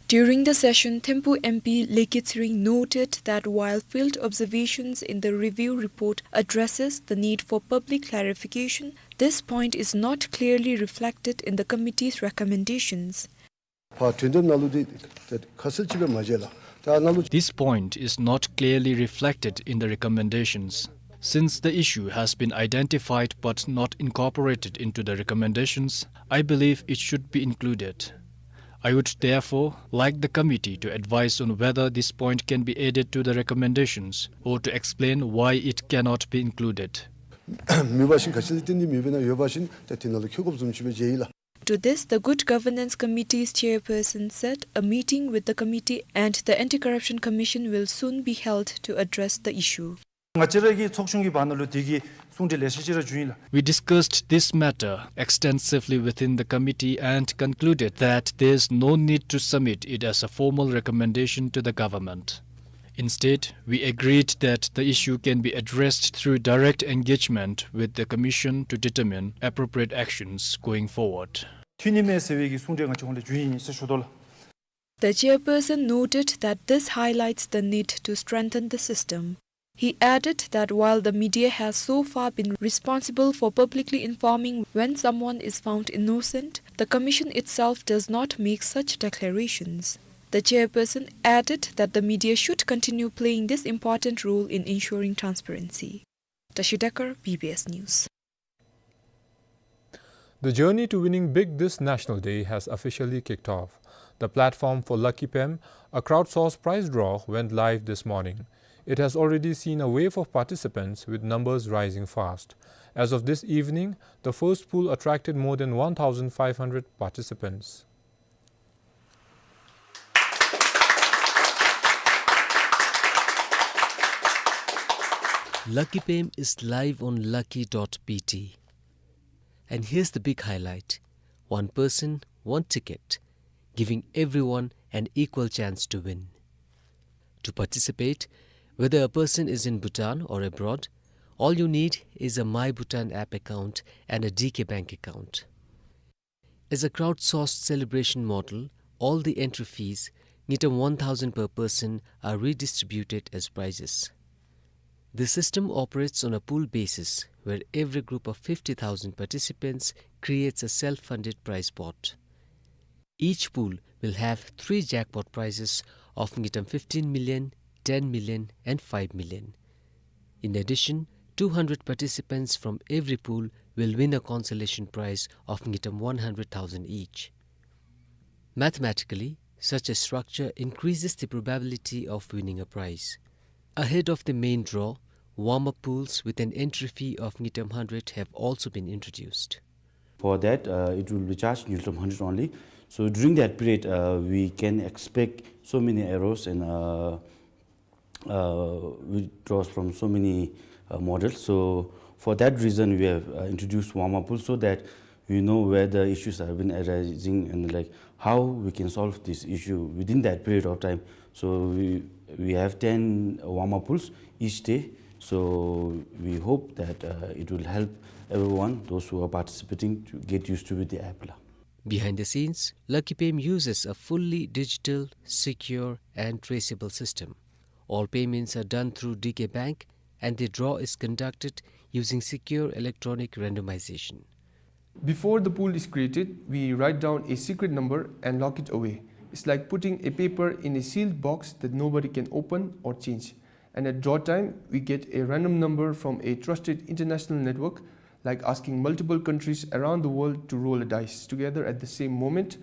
During the session, Thimphu M P Lekki Tshering noted that while field observations in the review report addresses the need for public clarification, this point is not clearly reflected in the committee's recommendations. ཕར་དོན་དེབ་ནང་ལུ་འདི་ཏེ་ཁ་གསལ་ཅིག་སྦེ་མ་མཇལ་ལགས། ད་ནང་ལུ། This point is not clearly reflected in the recommendations. Since the issue has been identified but not incorporated into the recommendations, I believe it should be included. I would therefore like the committee to advise on whether this point can be added to the recommendations or to explain why it cannot be included. མེད་པ་ཅིན་ག་ཅི་ལས་བརྟེན་ཏེ་མེདཔ་ཨིན་ན། ཡོད་པ་ཅིན་ད་དེ་ནང་ལུ་འཁོད་དགོཔ་བཟུམ་ཅིག་སྦེ་མཇལ་ཡི་ལགས། To this, the Good Governance Committee's chairperson said a meeting with the committee and the Anti-Corruption Commission will soon be held to address the issue. ང་བཅས་ར་གི་ཚོགས་ཆུང་གི་བར་ན་ལུ་དེ་གི་གསུང་གྲོས་ལེ་ཤ་ཅིག་ར་བྱུང་ཡི་ལགས། We discussed this matter extensively within the committee and concluded that there is no need to submit it as a formal recommendation to the government. Instead, we agreed that the issue can be addressed through direct engagement with the Commission to determine appropriate actions going forward. འཐུས་ནི་མས་ཟེར་བའི་གི་གསུང་གྲོས་ང་བཅས་ཧོངས་ལས་བྱུང་ཡི་ཟེར་ཞུ་དོ་ལགས། The chairperson noted that this highlights the need to strengthen the system. He added that while the media has so far been responsible for publicly informing when someone is found innocent, the commission itself does not make such declarations. The chairperson added that the media should continue playing this important role in ensuring transparency. Tashi Dekar, B B S News. The journey to winning big this National Day has officially kicked off. The platform for Lucky Pem, a crowdsourced prize draw, went live this morning. It has already seen a wave of participants, with numbers rising fast. As of this evening, the first pool attracted more than one thousand five hundred participants. Lucky Pem is live on lucky dot B T. And here's the big highlight. One person, one ticket, giving everyone an equal chance to win. To participate, whether a person is in Bhutan or abroad, all you need is a My Bhutan app account and a D K Bank account. As a crowdsourced celebration model, all the entry fees, ngultrum one thousand per person, are redistributed as prizes. The system operates on a pool basis, where every group of fifty thousand participants creates a self-funded prize pot. Each pool will have three jackpot prizes of ngultrum fifteen million, ten million, and five million. In addition, two hundred participants from every pool will win a consolation prize of ngultrum one hundred thousand each. Mathematically, such a structure increases the probability of winning a prize. Ahead of the main draw, warm-up pools with an entry fee of ngultrum hundred have also been introduced. For that, uh, it will be charged ngultrum hundred only. So during that period, uh, we can expect so many errors and, uh, uh, withdraws from so many, uh, models. So for that reason, we have, uh, introduced warm-up pool so that we know where the issues have been arising and, like, how we can solve this issue within that period of time. So we, we have ten warm-up pools each day. So we hope that, uh, it will help everyone, those who are participating, to get used to with the app la. Behind the scenes, Lucky Pem uses a fully digital, secure, and traceable system. All payments are done through D K Bank, and the draw is conducted using secure electronic randomization. Before the pool is created, we write down a secret number and lock it away. It's like putting a paper in a sealed box that nobody can open or change. And at draw time, we get a random number from a trusted international network, like asking multiple countries around the world to roll a dice together at the same moment,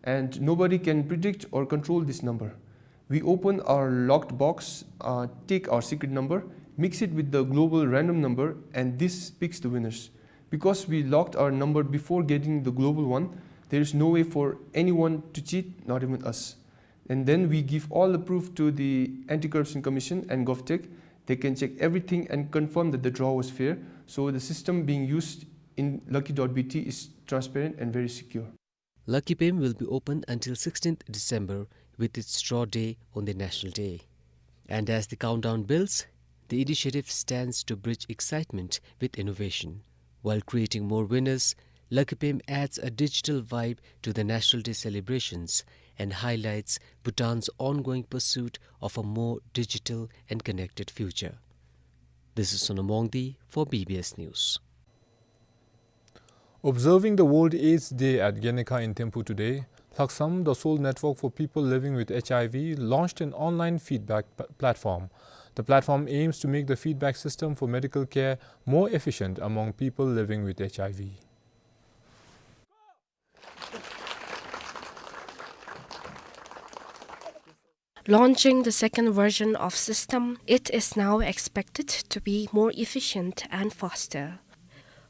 and nobody can predict or control this number. We open our locked box, uh, take our secret number, mix it with the global random number, and this picks the winners. Because we locked our number before getting the global one, there is no way for anyone to cheat, not even us. And then we give all the proof to the Anti-Corruption Commission and GovTech. They can check everything and confirm that the draw was fair. So the system being used in Lucky dot B T is transparent and very secure. Lucky Pem will be open until sixteenth December, with its draw day on the National Day. And as the countdown builds, the initiative stands to bridge excitement with innovation. While creating more winners, Lucky Pem adds a digital vibe to the National Day celebrations and highlights Bhutan's ongoing pursuit of a more digital and connected future. This is Sonam Wangdi for B B S News. Observing the World AIDS Day at Genekhah in Thimphu today, Lhaksam, the sole network for people living with H I V, launched an online feedback p-, platform. The platform aims to make the feedback system for medical care more efficient among people living with H I V. Launching the second version of system, it is now expected to be more efficient and faster.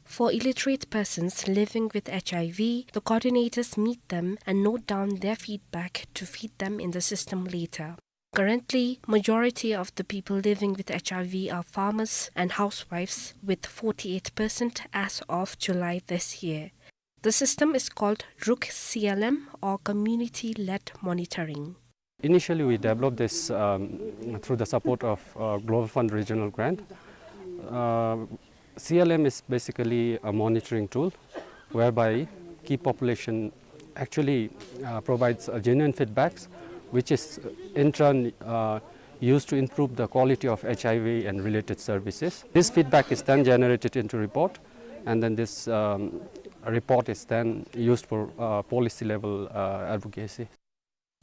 For illiterate persons living with H I V, the coordinators meet them and note down their feedback to feed them in the system later. Currently, majority of the people living with H I V are farmers and housewives, with forty-eight percent as of July this year. The system is called Druk C L M, or community-led monitoring. Initially, we developed this, um, through the support of, uh, Global Fund Regional Grant. Uh, C L M is basically a monitoring tool whereby key population actually, uh, provides, uh, genuine feedbacks, which is, uh, in turn, uh, used to improve the quality of H I V and related services. This feedback is then generated into report, and then this, um, report is then used for, uh, policy level, uh, advocacy.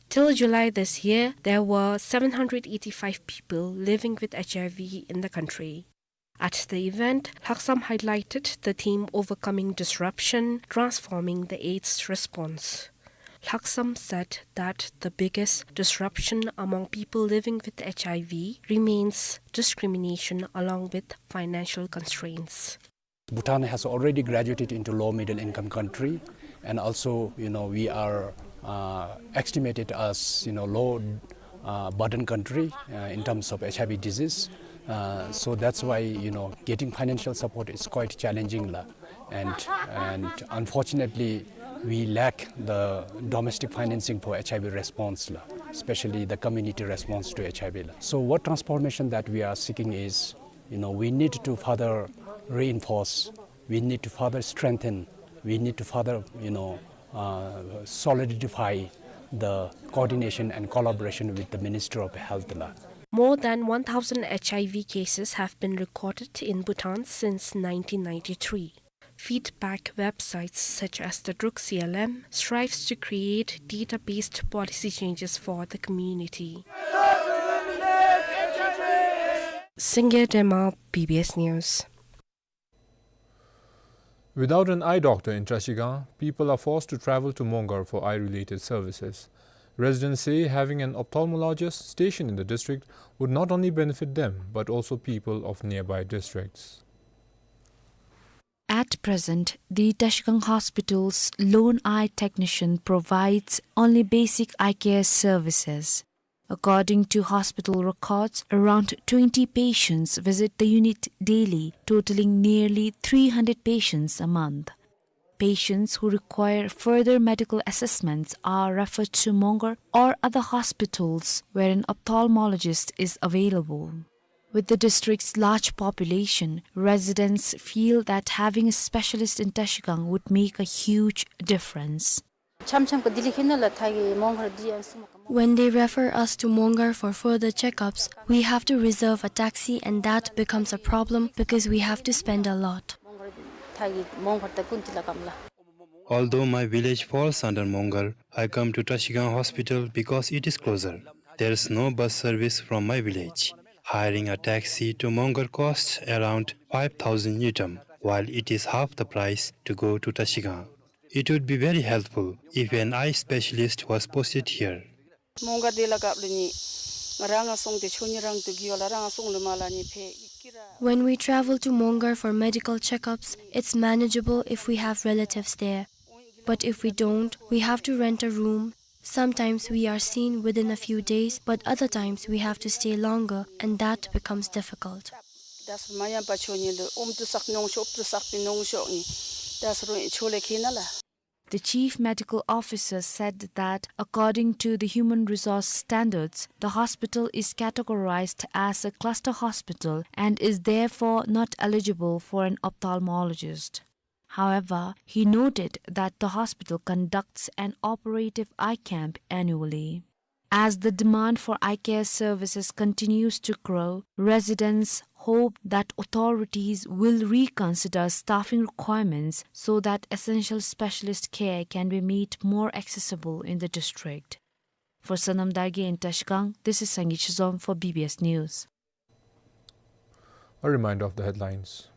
Till July this year, there were seven hundred eighty-five people living with H I V in the country. At the event, Lhaksam highlighted the theme Overcoming Disruption, Transforming the AIDS Response. Lhaksam said that the biggest disruption among people living with H I V remains discrimination along with financial constraints. Bhutan has already graduated into low middle income country, and also, you know, we are, uh, estimated as, you know, low, uh, burden country, uh, in terms of H I V disease. Uh, so that's why, you know, getting financial support is quite challenging la. And, and unfortunately, we lack the domestic financing for H I V response la, especially the community response to H I V la. So what transformation that we are seeking is, you know, we need to further reinforce, we need to further strengthen, we need to further, you know, uh, solidify the coordination and collaboration with the Ministry of Health la. More than one thousand H I V cases have been recorded in Bhutan since nineteen ninety-three. Feedback websites such as the Druk C L M strives to create data-based policy changes for the community. Singye Dema, B B S News. Without an eye doctor in Trashigang, people are forced to travel to Mongar for eye-related services. Residents say having an ophthalmologist stationed in the district would not only benefit them, but also people of nearby districts. At present, the Trashigang Hospital's lone eye technician provides only basic eye care services. According to hospital records, around twenty patients visit the unit daily, totaling nearly three hundred patients a month. Patients who require further medical assessments are referred to Mongar or other hospitals where an ophthalmologist is available. With the district's large population, residents feel that having a specialist in Trashigang would make a huge difference. འཆམ་འཆམ་ག་ལྡི་ལི་ཁེ་ན་ལ་ཐ་གི་མོང་གར་འདི་ཨན་སུ་མ་ཀ་མ། When they refer us to Mongar for further checkups, we have to reserve a taxi, and that becomes a problem because we have to spend a lot. མོང་གར་ཐ་གི་མོང་གར་ད་ཀུན་ཏི་ལ་ཀམ་ལ། Although my village falls under Mongar, I come to Trashigang Hospital because it is closer. There is no bus service from my village. Hiring a taxi to Mongar costs around five thousand ngultrum, while it is half the price to go to Trashigang. It would be very helpful if an eye specialist was posted here. མོང་གར་དེ་ལ་གབ་ལུ་ནི་རང་ང་སོང་སྟེ་ཆོ་ནི་རང་དུ་གི་ཡོ་ལ་རང་ང་སོང་ལུ་མ་ལ་ནི་ཕེ་ཀི་ར། When we travel to Mongar for medical checkups, it's manageable if we have relatives there. But if we don't, we have to rent a room. Sometimes we are seen within a few days, but other times we have to stay longer, and that becomes difficult. ད་སུ་མ་ཡང་པ་ཆོ་ནི་ལུ་ཨོམ་ཏུ་སག་ནོང་ཤོག་ཨོམ་ཏུ་སག་པི་ནོང་ཤོག་ནི་ད་སུ་རོ་ཆོ་ལེ་ཁེ་ན་ལ། The chief medical officer said that according to the human resource standards, the hospital is categorized as a cluster hospital and is therefore not eligible for an ophthalmologist. However, he noted that the hospital conducts an operative eye camp annually. As the demand for eye care services continues to grow, residents hope that authorities will reconsider staffing requirements so that essential specialist care can be made more accessible in the district. For Sonam Dargay in Trashigang, this is Sangay Chizom for B B S News. A reminder of the headlines.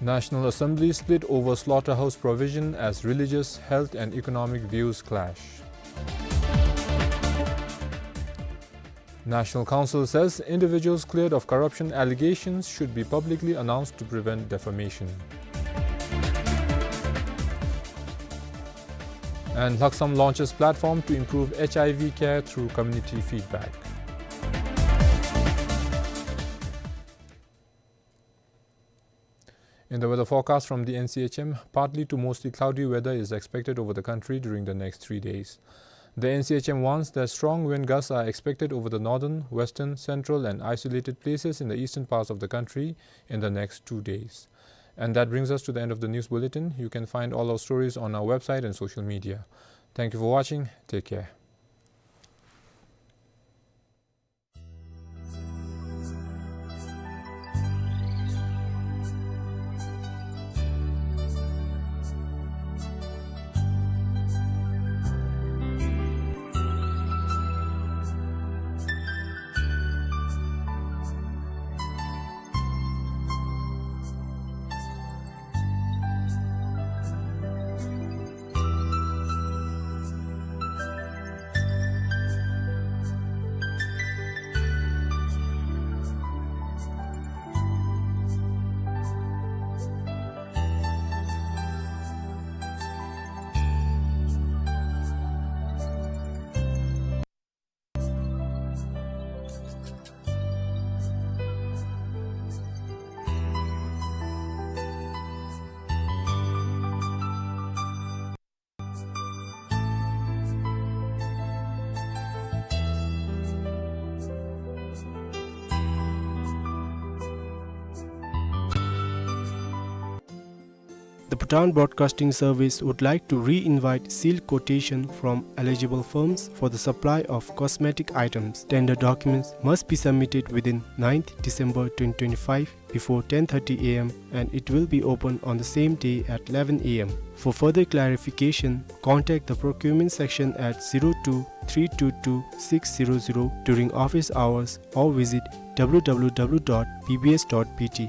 National Assembly split over slaughterhouse provision as religious, health and economic views clash. National Council says individuals cleared of corruption allegations should be publicly announced to prevent defamation. And Hlaksam launches platform to improve H I V care through community feedback. In the weather forecast from the N C H M, partly to mostly cloudy weather is expected over the country during the next three days. The N C H M warns that strong wind gusts are expected over the northern, western, central, and isolated places in the eastern parts of the country in the next two days. And that brings us to the end of the news bulletin. You can find all our stories on our website and social media. Thank you for watching. Take care. The Bhutan Broadcasting Service would like to re-invite sealed quotation from eligible firms for the supply of cosmetic items. Tender documents must be submitted within ninth December twenty twenty-five before ten thirty A M, and it will be open on the same day at eleven A M. For further clarification, contact the procurement section at zero two three two two six zero zero during office hours or visit W W W dot B B S dot B T.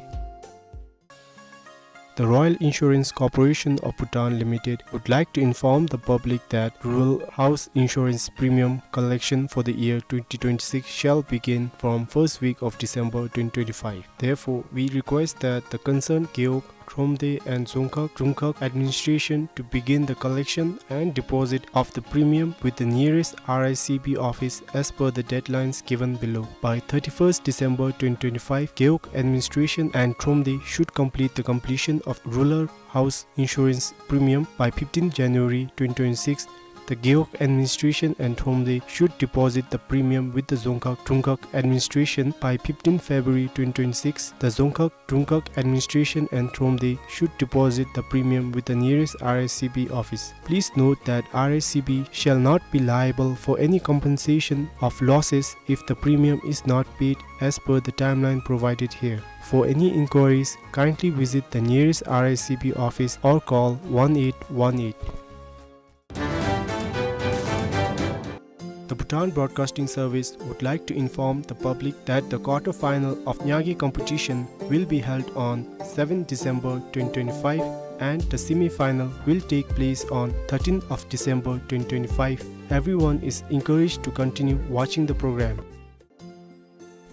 The Royal Insurance Corporation of Bhutan Limited would like to inform the public that rural house insurance premium collection for the year twenty twenty-six shall begin from first week of December twenty twenty-five. Therefore, we request that the concerned Gewog, Thromde and Dzongkhag Drungkhag administration to begin the collection and deposit of the premium with the nearest R I C B office as per the deadlines given below. By thirty-first December twenty twenty-five, Gewog administration and Thromde should complete the completion of rural house insurance premium by fifteenth January twenty twenty-six. The Gewog administration and Thromde should deposit the premium with the Dzongkhag Drungkhag administration by fifteenth February twenty twenty-six. The Dzongkhag Drungkhag administration and Thromde should deposit the premium with the nearest R I C B office. Please note that R I C B shall not be liable for any compensation of losses if the premium is not paid as per the timeline provided here. For any inquiries, kindly visit the nearest R I C B office or call one eight one eight. The Bhutan Broadcasting Service would like to inform the public that the quarter-final of Nyage competition will be held on seventh December twenty twenty-five and the semi-final will take place on thirteenth of December twenty twenty-five. Everyone is encouraged to continue watching the program.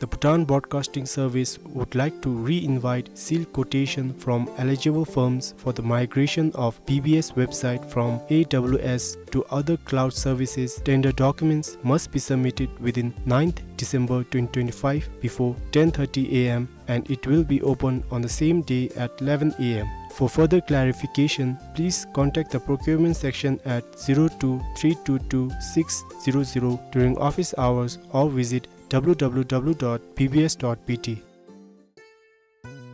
The Bhutan Broadcasting Service would like to re-invite sealed quotation from eligible firms for the migration of B B S website from A W S to other cloud services. Tender documents must be submitted within ninth December twenty twenty-five before ten thirty A M, and it will be open on the same day at eleven A M. For further clarification, please contact the procurement section at zero two three two two six zero zero during office hours or visit W W W dot B B S dot B T.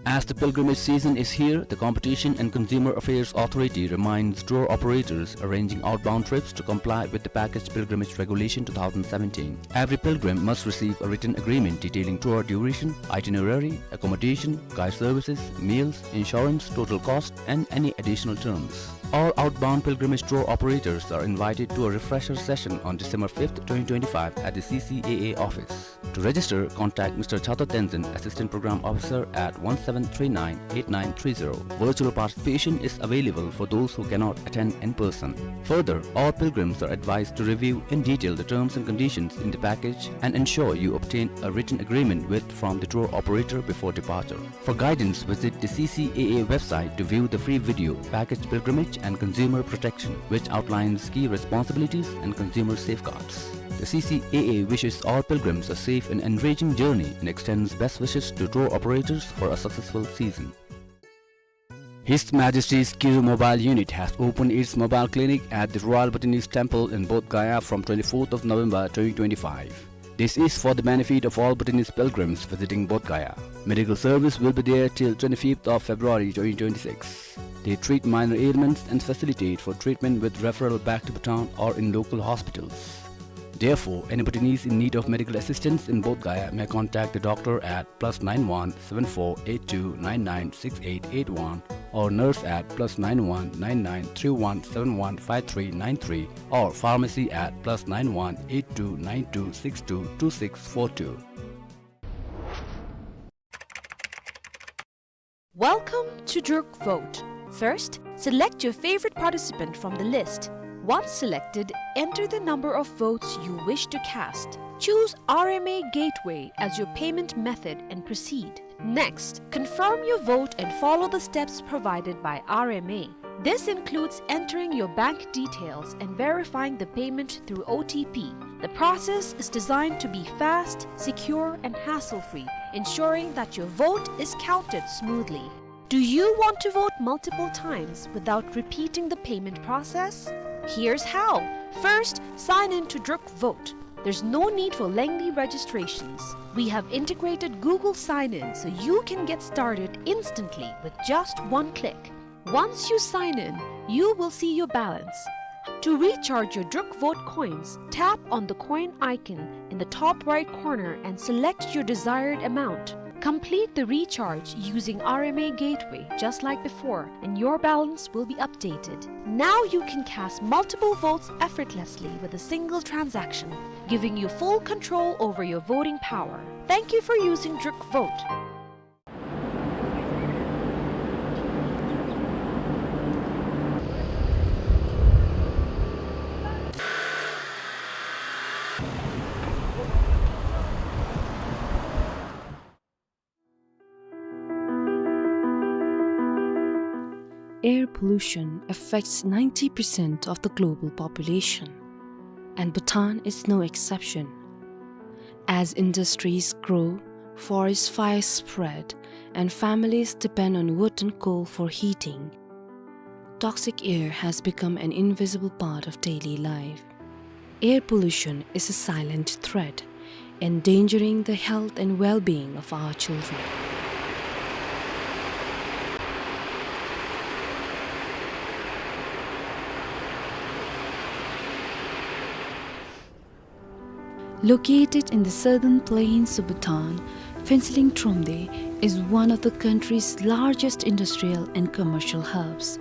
As the pilgrimage season is here, the Competition and Consumer Affairs Authority reminds tour operators arranging outbound trips to comply with the Package Pilgrimage Regulation two thousand seventeen. Every pilgrim must receive a written agreement detailing tour duration, itinerary, accommodation, guide services, meals, insurance, total cost, and any additional terms. All outbound pilgrimage tour operators are invited to a refresher session on December fifth, twenty twenty-five at the C C A A office. To register, contact Mister Chata Tenzin, Assistant Program Officer, at one seven three nine eight nine three zero. Virtual participation is available for those who cannot attend in person. Further, all pilgrims are advised to review in detail the terms and conditions in the package and ensure you obtain a written agreement with from the tour operator before departure. For guidance, visit the C C A A website to view the free video, Package Pilgrimage and Consumer Protection, which outlines key responsibilities and consumer safeguards. The C C A A wishes all pilgrims a safe and enriching journey and extends best wishes to tour operators for a successful season. His Majesty's Kiru Mobile Unit has opened its mobile clinic at the Royal Bhutanese Temple in Bodh Gaya from twenty-fourth of November twenty twenty-five. This is for the benefit of all Bhutanese pilgrims visiting Bodh Gaya. Medical service will be there till twenty-fifth of February twenty twenty-six. They treat minor ailments and facilitate for treatment with referral back to Bhutan or in local hospitals. Therefore, any Bhutanese in need of medical assistance in Bodh Gaya may contact the doctor at plus nine one seven four eight two nine nine six eight eight one or nurse at plus nine one nine nine three one seven one five three nine three or pharmacy at plus nine one eight two nine two six two two six four two. Welcome to Druk Vote. First, select your favorite participant from the list. Once selected, enter the number of votes you wish to cast. Choose R M A Gateway as your payment method and proceed. Next, confirm your vote and follow the steps provided by R M A. This includes entering your bank details and verifying the payment through O T P. The process is designed to be fast, secure, and hassle-free, ensuring that your vote is counted smoothly. Do you want to vote multiple times without repeating the payment process? Here's how. First, sign in to Druk Vote. There's no need for lengthy registrations. We have integrated Google Sign-In so you can get started instantly with just one click. Once you sign in, you will see your balance. To recharge your Druk Vote coins, tap on the coin icon in the top right corner and select your desired amount. Complete the recharge using R M A Gateway, just like before, and your balance will be updated. Now you can cast multiple votes effortlessly with a single transaction, giving you full control over your voting power. Thank you for using Druk Vote. Air pollution affects ninety percent of the global population, and Bhutan is no exception. As industries grow, forest fires spread, and families depend on wood and coal for heating, toxic air has become an invisible part of daily life. Air pollution is a silent threat, endangering the health and well-being of our children. Located in the southern plains of Bhutan, Phuentsholing Thromde is one of the country's largest industrial and commercial hubs.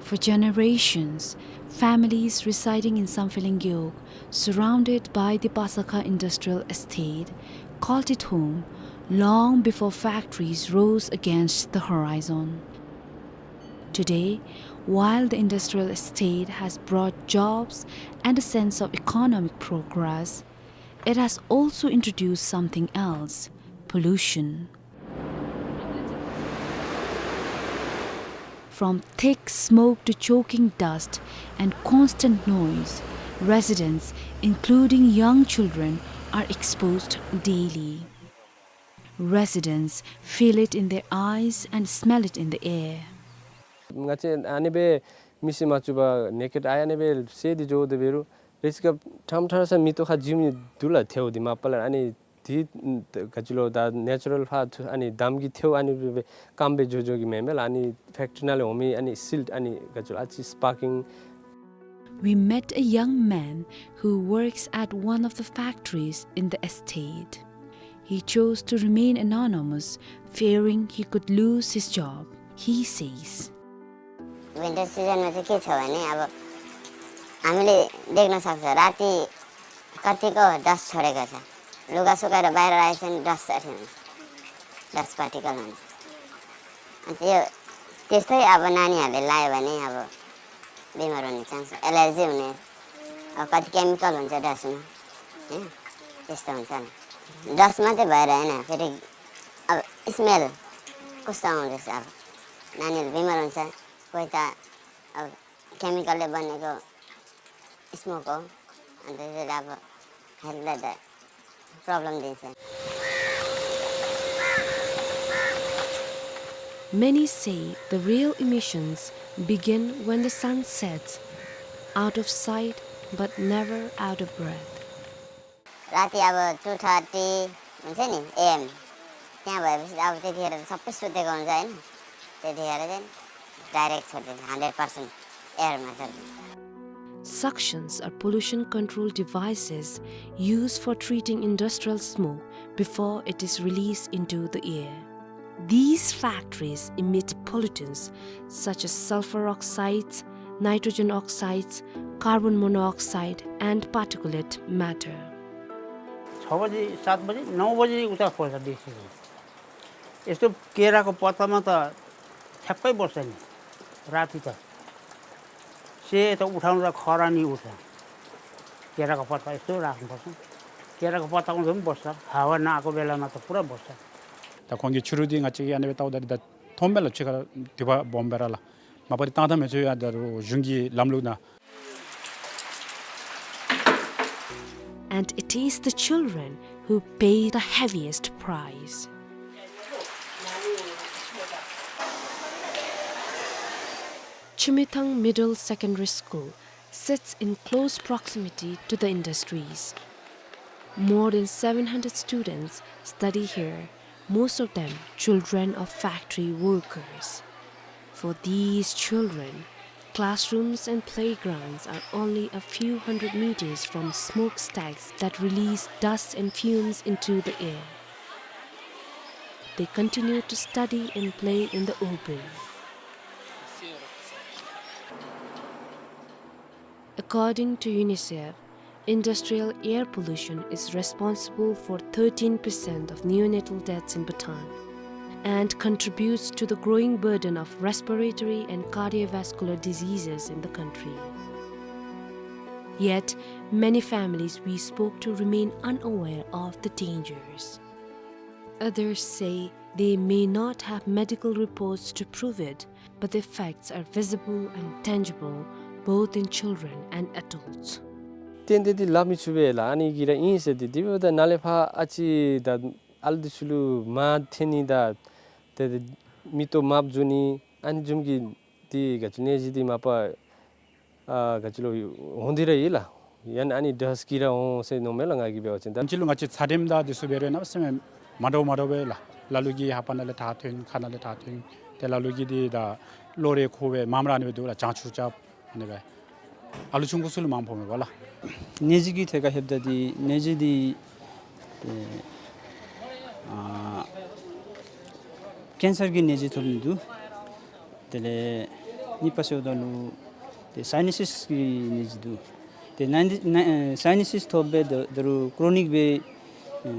For generations, families residing in Samphehleng Gewog, surrounded by the Pasakha Industrial Estate, called it home long before factories rose against the horizon. Today, while the industrial estate has brought jobs and a sense of economic progress, it has also introduced something else: pollution. From thick smoke to choking dust and constant noise, residents, including young children, are exposed daily. Residents feel it in their eyes and smell it in the air. ང་བཅས་ཨ་ནི་སྦེ་མི་སེར་མ་བཅུག་པར་ནེ་ཀེཌ་ཨའི་ཨ་ནི་སྦེ་ཟེར་ཏེ་འགྱོ་དེ་འབད་རུང་རེས་ཀ་ཕྲང་ཕྲང་ས་མེ་ཏོག་ཁར་འཛུལ་མི་འདི་ལུ་ཐལཝ་འདི་མ་པ་ལས་ཨ་ནི་འདི་ག་ཅི་ལོ་ད་ནེ་ཅུ་རཱལ་ཕར་ཨ་ནི་འདམ་གྱི་ཐལཝ་ཨ་ནི་སྦེ་སྦེ་སྐམ་སྦེ་འགྱོ་འགྱོ་གི་མེན་མས་ལགས། ཨ་ནི་ཕེཀ་ཊི་རི་ནང་ལས་འོང་མི་ཨ་ནི་སིལཊ་ཨ་ནི་ག་ཅི་ལོ་ཨ་ཙི་སི་པར་ཀིང་། We met a young man who works at one of the factories in the estate. He chose to remain anonymous, fearing he could lose his job. He says, winter सिजनमा चाहिँ के छ भने, अब हामीले देख्न सक्छ, राति कतिको डस्ट छोडेको छ। लुगा सुकाएर बाहिर राखेको छ भने डस्ट अथि हुन्छ, डस्ट पार्टिकल हुन्छ। अनि त्यो, त्यस्तै अब नानीहरूले लायो भने अब बिमार हुने चान्स, एलर्जी हुने, अब कति केमिकल हुन्छ डस्टमा, होइन? त्यस्तो हुन्छ नि। डस्ट मात्रै भएर होइन, फेरि अब स्मेल कस्तो आउँदैछ, अब नानीहरू बिमार हुन्छ, कोही त अब केमिकलले बनेको स्मोक हो, अनि त्यसैले अब हेल्थलाई त प्रब्लम दिन्छ। Many say the real emissions begin when the sun sets, out of sight but never out of breath. राति अब टू थर्टी हुन्छ नि एएम, त्यहाँ भएपछि अब त्यतिखेर त सबै सुतेको हुन्छ, होइन? त्यतिखेर चाहिँ डाइरेक्ट छोडिदिन्छ, हन्ड्रेड पर्सेन्ट एयरमा छोडिदिन्छ। Suctions are pollution control devices used for treating industrial smoke before it is released into the air. These factories emit pollutants such as sulfur oxides, nitrogen oxides, carbon monoxide, and particulate matter. छ बजी, सात बजी, नौ बजी उता खोज्छ देसी। यस्तो केराको पत्तामा त ठ्याक्कै बस्छ नि, राति त। सेतो उठाउँदा खरानी उठ्छ। केराको पत्ता यस्तो राख्नुपर्छ। केराको पत्ता उठ्दा पनि बस्छ। हावा नआएको बेलामा त पुरा बस्छ। ད་ཁོང་གིས་ཆུ་རུད་འདི་ང་བཅས་ཀྱིས་ཨ་ནི་སྦེ་བལྟཝ་ད་ད་མཐོང་མས་ལགས། ཕྱི་ཁར་དུ་བ་སྦོམ་སྦེ་ར་ལགས། མ་པ་འདི་བཏང་ཐངས་མི་ཚུ་ཡང་ད་རུང་གཞུང་གི་ལམ་ལུགས་ནང་། And it is the children who pay the heaviest price. Chumithang Middle Secondary School sits in close proximity to the industries. More than seven hundred students study here, most of them children of factory workers. For these children, classrooms and playgrounds are only a few hundred meters from smokestacks that release dust and fumes into the air. They continue to study and play in the open. According to UNICEF, industrial air pollution is responsible for thirteen percent of neonatal deaths in Bhutan and contributes to the growing burden of respiratory and cardiovascular diseases in the country. Yet, many families we spoke to remain unaware of the dangers. Others say they may not have medical reports to prove it, but the facts are visible and tangible, both in children and adults. ཏན་ཏན་འདི་སླབ་མི་ཚུགས་པས་ལགས། ཨ་ནི་གི་ར་ཨིན་ཟེར་ཏེ། དེ་འབདཝ་ད་ནཱ་ལས་ཕར་ཨ་ཙི་ད་ཨ་ལུ་འདི་ཚུ་ལུ་མར་འཐེན་ནི་ད་ཏེ་མིག་ཏོ་དམརཔོ་འགྱོ་ནི་ཨ་ནི་བཟུམ་གྱི་འདི་ག་ཅི་ནད་གཞི་འདི་མ་པ་ཨ་ག་ཅི་ལོ་འོང་སྟེ་ར་ཡོད་ལགས། ཡང་ན་ཨ་ནི་ཌསཊ་གིས་ར་འོང་ཟེར་མནོཝ་མས་ལགས། ང་གིས་འབད་བ་ཅིན་ད་ཕྱི་ལུ་ང་བཅས་ཚ་དྲོད་དང་འདི་ཚུ་འབད་རུང་གནམ་མེད་ས་མེད་མ་འདྲཝ་མ་འདྲཝ་སྦེ་ལགས། ལ་ལུ་གིས་ལྷ་པ་ནང་ལས་ཐག་འཐེན་ཁ་ནང་ལས་ཐག་འཐེན། ཏེ་ལ་ལུ་གིས་འདི་ད་གློག་རས་ཁུག་སྦེ་མངམ་ར་ཨ་ནི་སྦེ་འདུག་ལགས། གྱང་ཆུང་ཙག་ཨ་ནི་སྦེ། ཨ་ལུ་ཆུང་ཀུ་ཚུ་ལུ་མངམ་ཕོག་མས་པ་ལགས། ནད་གཞི་གི་ཐད་ཁར་ལྷོདཔ་ད་འདི་ནད་གཞི་འདི་ཨེ་ཨ་ཀེན་སར་གྱི་ནད་གཞི་ཐོབ་ནི་འདུག། དེ་ལས་གཉིས་པ་ཟེརཝ་ད་ལུ་ཏེ་སའི་ནཱ་སིས་ཀྱི་ནད་གཞི་འདུག། ཏེ་ནཱ་ནཱ་ཨེ་སའི་ནཱ་སིས་ཐོབ་སྦེ་ད་ད་རུང་ཀྲོ་ནིག་སྦེ་ཨེ་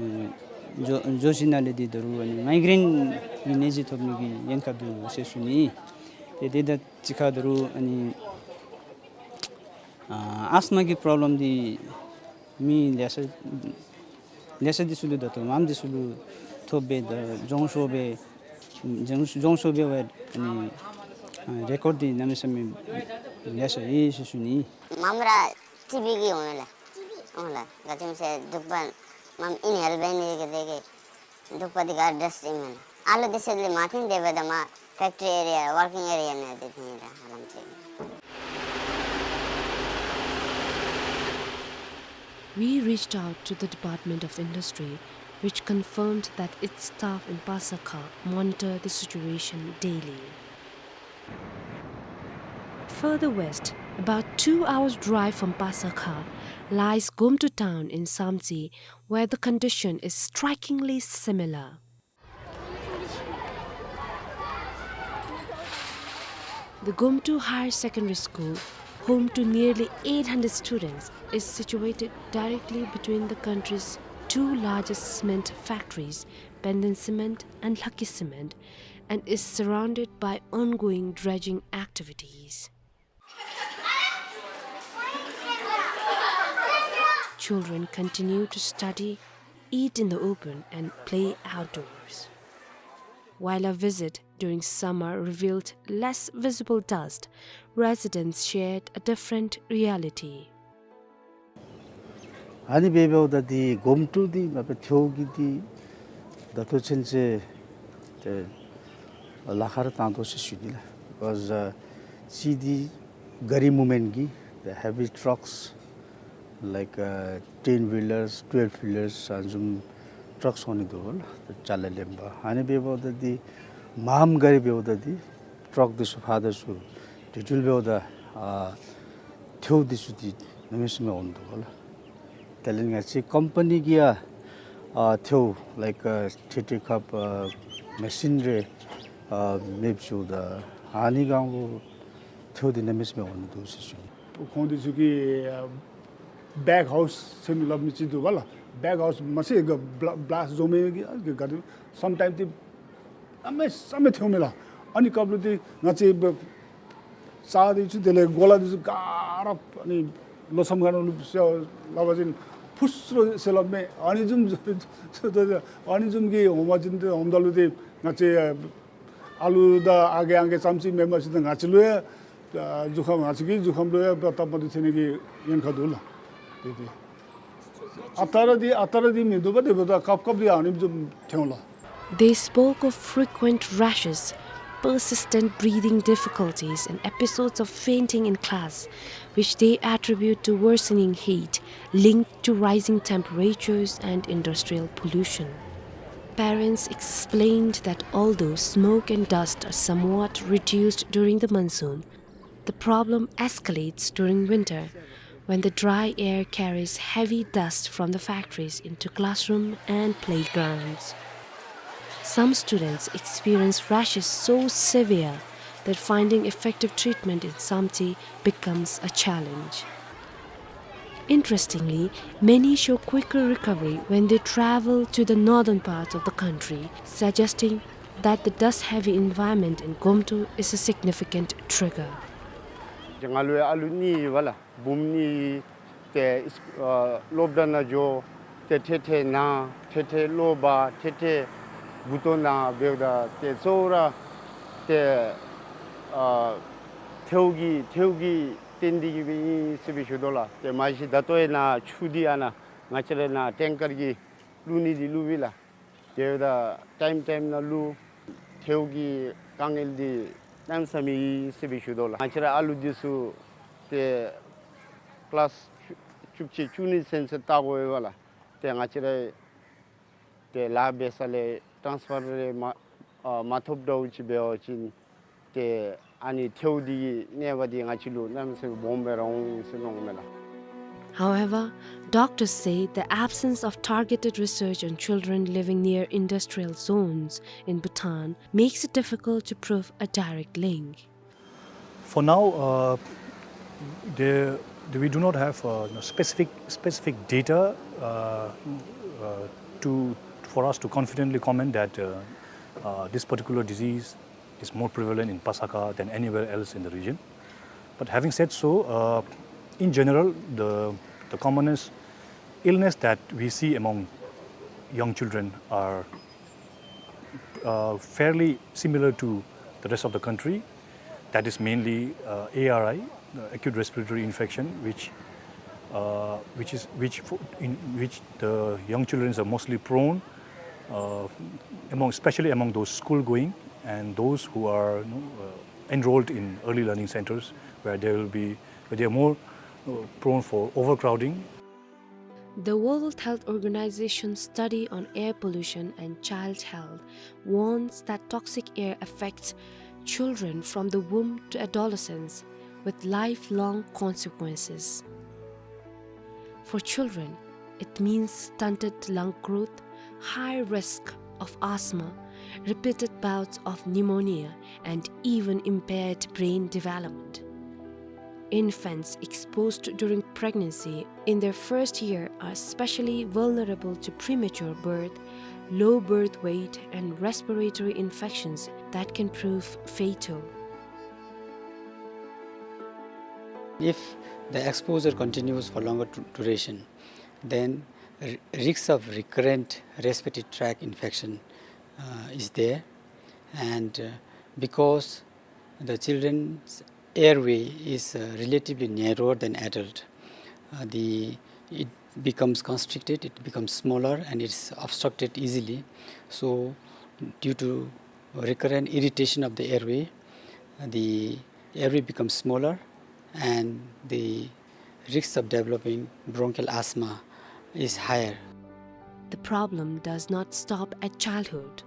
འགྱོ་འགྱོ་ཞིནམ་ལས་འདི་ད་རུང་ཨ་ནི་མའི་གྲེན་གྱི་ནད་གཞི་ཐོབ་ནི་གི་ཉེན་ཁ་འདུག་ཟེར་ཞུ་ནི། ཏེ་དེ་དང་གཅིག་ཁར་ད་རུང་ཨ་ནི་ཨ་ཨས་མ་གི་པྲོབ་ལེམ་འདི་མི་ལེ་ཤ་ལེ་ཤ་འདི་ཚུ་ལུ་ད་ལྟོ་མངམ་འདི་ཚུ་ལུ་ཐོབ་སྦེ་ད་འགྱོ་ཤོར་སྦེ་འགྱོ་འགྱོ་ཤོར་སྦེ་འབད་ནི་ཨ་རེ་ཀོཌ་འདི་གནམ་མེད་ས་མེད་ལེ་ཤ་ཡོད་ཟེར་ཞུ་ནི། མངམ་ར་ཊི་བི་གིས་འོང་ལགས། འོང་ལགས། ག་ཅི་སྨོ་ཟེར་འདུག་པ་མངམ་ཨིན་ཧེལ་འབད་ནི་གི་དེ་གིས་འདུག་པ་འདི་ག་ཌསཊ་ཨིན་མས་ལགས། ཨ་ལུ་འདི་ཚུ་ལུ་མ་འཐེན། དེ་འབདཝ་ད་མར་ཕེཀ་ཊི་རི་ཨེ་རི་ཡ་ཝར་ཀིང་ཨེ་རི་ཡ་ནང་འདི་འཐེན་ཡི་ལགས། ཧ་ལམ་ཅིག། We reached out to the Department of Industry, which confirmed that its staff in Pasakha monitor the situation daily. Further west, about two hours' drive from Pasakha, lies Gomtu town in Samtse, where the condition is strikingly similar. The Gomtu Higher Secondary School, home to nearly eight hundred students, is situated directly between the country's two largest cement factories, Penden Cement and Lhakki Cement, and is surrounded by ongoing dredging activities. Children continue to study, eat in the open, and play outdoors. While our visit during summer revealed less visible dust, residents shared a different reality. ཨ་ནི་འབདཝ་ད་འདི་གོམ་ཊུ་འདི་མ་པ་ཐེའུ་གི་འདི་ད་ལྟོ་ཚུན་ཚོད་ཏེ་ལཱ་ཁག་ར་བཏང་དོ་ཟེར་ཞུ་ནི་ལགས། Because uh, གཅིག་འདི་ག་རི་མུབ་མེནཊ་གི་the heavy trucks like uh, ten wheelers, twelve wheelers ཨ་ནི་བཟུམ་ཊགས་འོང་ནི་འདུག་ལགས། ཅ་ལ་ལེན་པར། ཨ་ནི་འབདཝ་ད་འདི་མངམ་ག་རི་འབདཝ་ད་འདི་ཊགས་འདི་ཚུ་ཕར་དང་ཚུར་དེ་འགྱོ་འབདཝ་ད་ཨ་ཐེའུ་འདི་ཚུ་འདི་གནམ་མེད་ས་མེད་འོང་འདུག་ལགས། དེ་ལས་ང་བཅས་ཀམ་པ་ནི་གིས་ཡང་ཨ་ཐེའུ་like uh, ཐེ་ཐེ་ཁབ་ཨ་མེ་ཤིན་རེ་ཨ་མེདཔ་བཟོཝ་ད་ཨ་ནི་སྒང་ལུ་ཐེའུ་འདི་གནམ་མེད་ས་མེད་འོང་ནི་འདུག་ཟེར་ཞུ་ནི། ཁོང་འདི་ཚུ་གིས་ཨ་བེག་ཧའུསི་ཟེར་སླབ་མི་ཅིག་འདུག་པ་ལགས། བེག་ཧའུསི་མ་ཚད་ག་བླ་བླཱསཊ་བཟོ་མི་གི་ཨ་ག་ག་དེ་སམ་ཊའིམ་འདི་གནམ་མེད་ས་མེད་ཐོན་མས་ལགས། ཨ་ནི་སྐབས་ལུ་འདི་ང་བཅས་བ་རྩྭ་འདི་ཚུ་དེ་ལས་གོ་ལ་འདི་ཚུ་ག་ར་ཨ་ནི་ལོ་མཚམས་ཁ་ནང་ལུ་ཟེར་སླབ་པ་ཅིན་ཕུ་སུ་རུ་ཟེར་སླབ་མས། ཨ་ནི་བཟུམ་ཨ་ནི་བཟུམ་གྱི་འོང་པ་ཅིན་འདི་འོངམ་ད་ལུ་འདི་ང་བཅས་ཨ་ལུ་དང་ཨ་རྒས་ཨང་རྒས་ཙམ་ཅིག་མེན་པར་ཅིག་ད་ང་བཅས་ལུ་ཡང་ཨ་གཟུགས་ཁམས་ང་བཅས་ཀྱི་གཟུགས་ཁམས་ལུ་ཡང་སྟབས་མ་བདེཝ་ཐོན་ནི་གི་ཉེན་ཁ་འདུག་ལགས། དེ་དེ་ཨ་རྟག་ར་འདི་ཨ་རྟག་ར་འདི་མིན་འདུག་པ། དེ་འབདཝ་ད་སྐབས་སྐབས་འདི་ཨ་ནི་བཟུམ་ཐོན་ལགས། They spoke of frequent rashes, persistent breathing difficulties, and episodes of fainting in class, which they attribute to worsening heat linked to rising temperatures and industrial pollution. Parents explained that although smoke and dust are somewhat reduced during the monsoon, the problem escalates during winter, when the dry air carries heavy dust from the factories into classroom and playgrounds. Some students experience rashes so severe that finding effective treatment in Samtse becomes a challenge. Interestingly, many show quicker recovery when they travel to the northern parts of the country, suggesting that the dust-heavy environment in Gomtok is a significant trigger. ང་ལུ་ཡང་ཨ་ལུ་གཉིས་ཡོད་པ་ལགས། བུམོ་གཉིས་ཏེ་ཨིས་ཨ་སློབ་གྲྭ་ནང་འགྱོ། ཏེ་ཐེངས་ཐེངས་ན་ཐེངས་ཐེངས་གློ་བ་ཐེངས་ཐེངས་མགུ་ཏོ་ན་འབདཝ་ད་ཏེ་གཙོ་བོ་ར་ཏེ་ཨ་ཐལཝ་གི་ཐལཝ་གི་རྟེན་འདི་གིས་སྦེ་ཨིན་ཟེར་སྦེ་ཞུ་དོ་ལགས། ཏེ་མ་གཞི་ད་ལྟོ་ཡང་ན་ཆུ་འདི་ཨ་ནཱ་ང་བཅས་ར་ནཱ་ཊེང་ཀར་གྱིས་བླུག་ནི་འདི་བླུག་པས་ལགས། དེ་འབདཝ་ད་ཊའིམ་ཊའིམ་ནང་བླུག། ཐལཝ་གི་དཀའ་ངལ་འདི་གནམ་མེད་ས་མེད་ཨིན་ཟེར་སྦེ་ཞུ་དོ་ལགས། ང་བཅས་ར་ཨ་ལུ་འདི་ཚུ་ཏེ་ཀི་ལཱསི་བཅུ་བཅུ་གཅིག་བཅུ་གཉིས་ཚུན་ཚོད་བལྟ་དགོ་པས་ལགས། ཏེ་ང་བཅས་ར་ཏེ་ལཱ་འབད་ས་ལས་ཊཱནསི་ཕར་རེ་མ་ཨ་མ་ཐོབ་འདྲཝ་ཅིག་འབད་བ་ཅིན་ཏེ་ཨ་ནི་ཐལཝ་འདི་གི་གནོད་པ་འདི་ང་བཅས་ལུ་གནམ་མེད་ས་མེད་སྦོམ་སྦེ་ར་འོང་ཟེར་མནོཝ་མས་ལགས། However, doctors say the absence of targeted research on children living near industrial zones in Bhutan makes it difficult to prove a direct link. For now, uh, there, we do not have, uh, specific, specific data, uh, uh, to, for us to confidently comment that, uh, uh, this particular disease is more prevalent in Pasakha than anywhere else in the region. But having said so, uh, in general, the, the commonest illness that we see among young children are uh, fairly similar to the rest of the country. That is mainly, uh, A R I, uh, acute respiratory infection, which, uh, which is, which fo-, in which the young children are mostly prone, uh, among, especially among those school going and those who are, you know, uh, enrolled in early learning centers, where they will be, where they are more, uh, prone for overcrowding. The World Health Organization study on air pollution and child health warns that toxic air affects children from the womb to adolescence, with lifelong consequences. For children, it means stunted lung growth, high risk of asthma, repeated bouts of pneumonia, and even impaired brain development. Infants exposed during pregnancy in their first year are especially vulnerable to premature birth, low birth weight, and respiratory infections that can prove fatal. If the exposure continues for longer du-, duration, then r-, risks of recurrent respiratory tract infection, uh, is there. And, uh, because the children's airway is, uh, relatively narrower than adult, uh, the, it becomes constricted, it becomes smaller, and it's obstructed easily. So, due to recurrent irritation of the airway, the airway becomes smaller, and the risks of developing bronchial asthma is higher. The problem does not stop at childhood.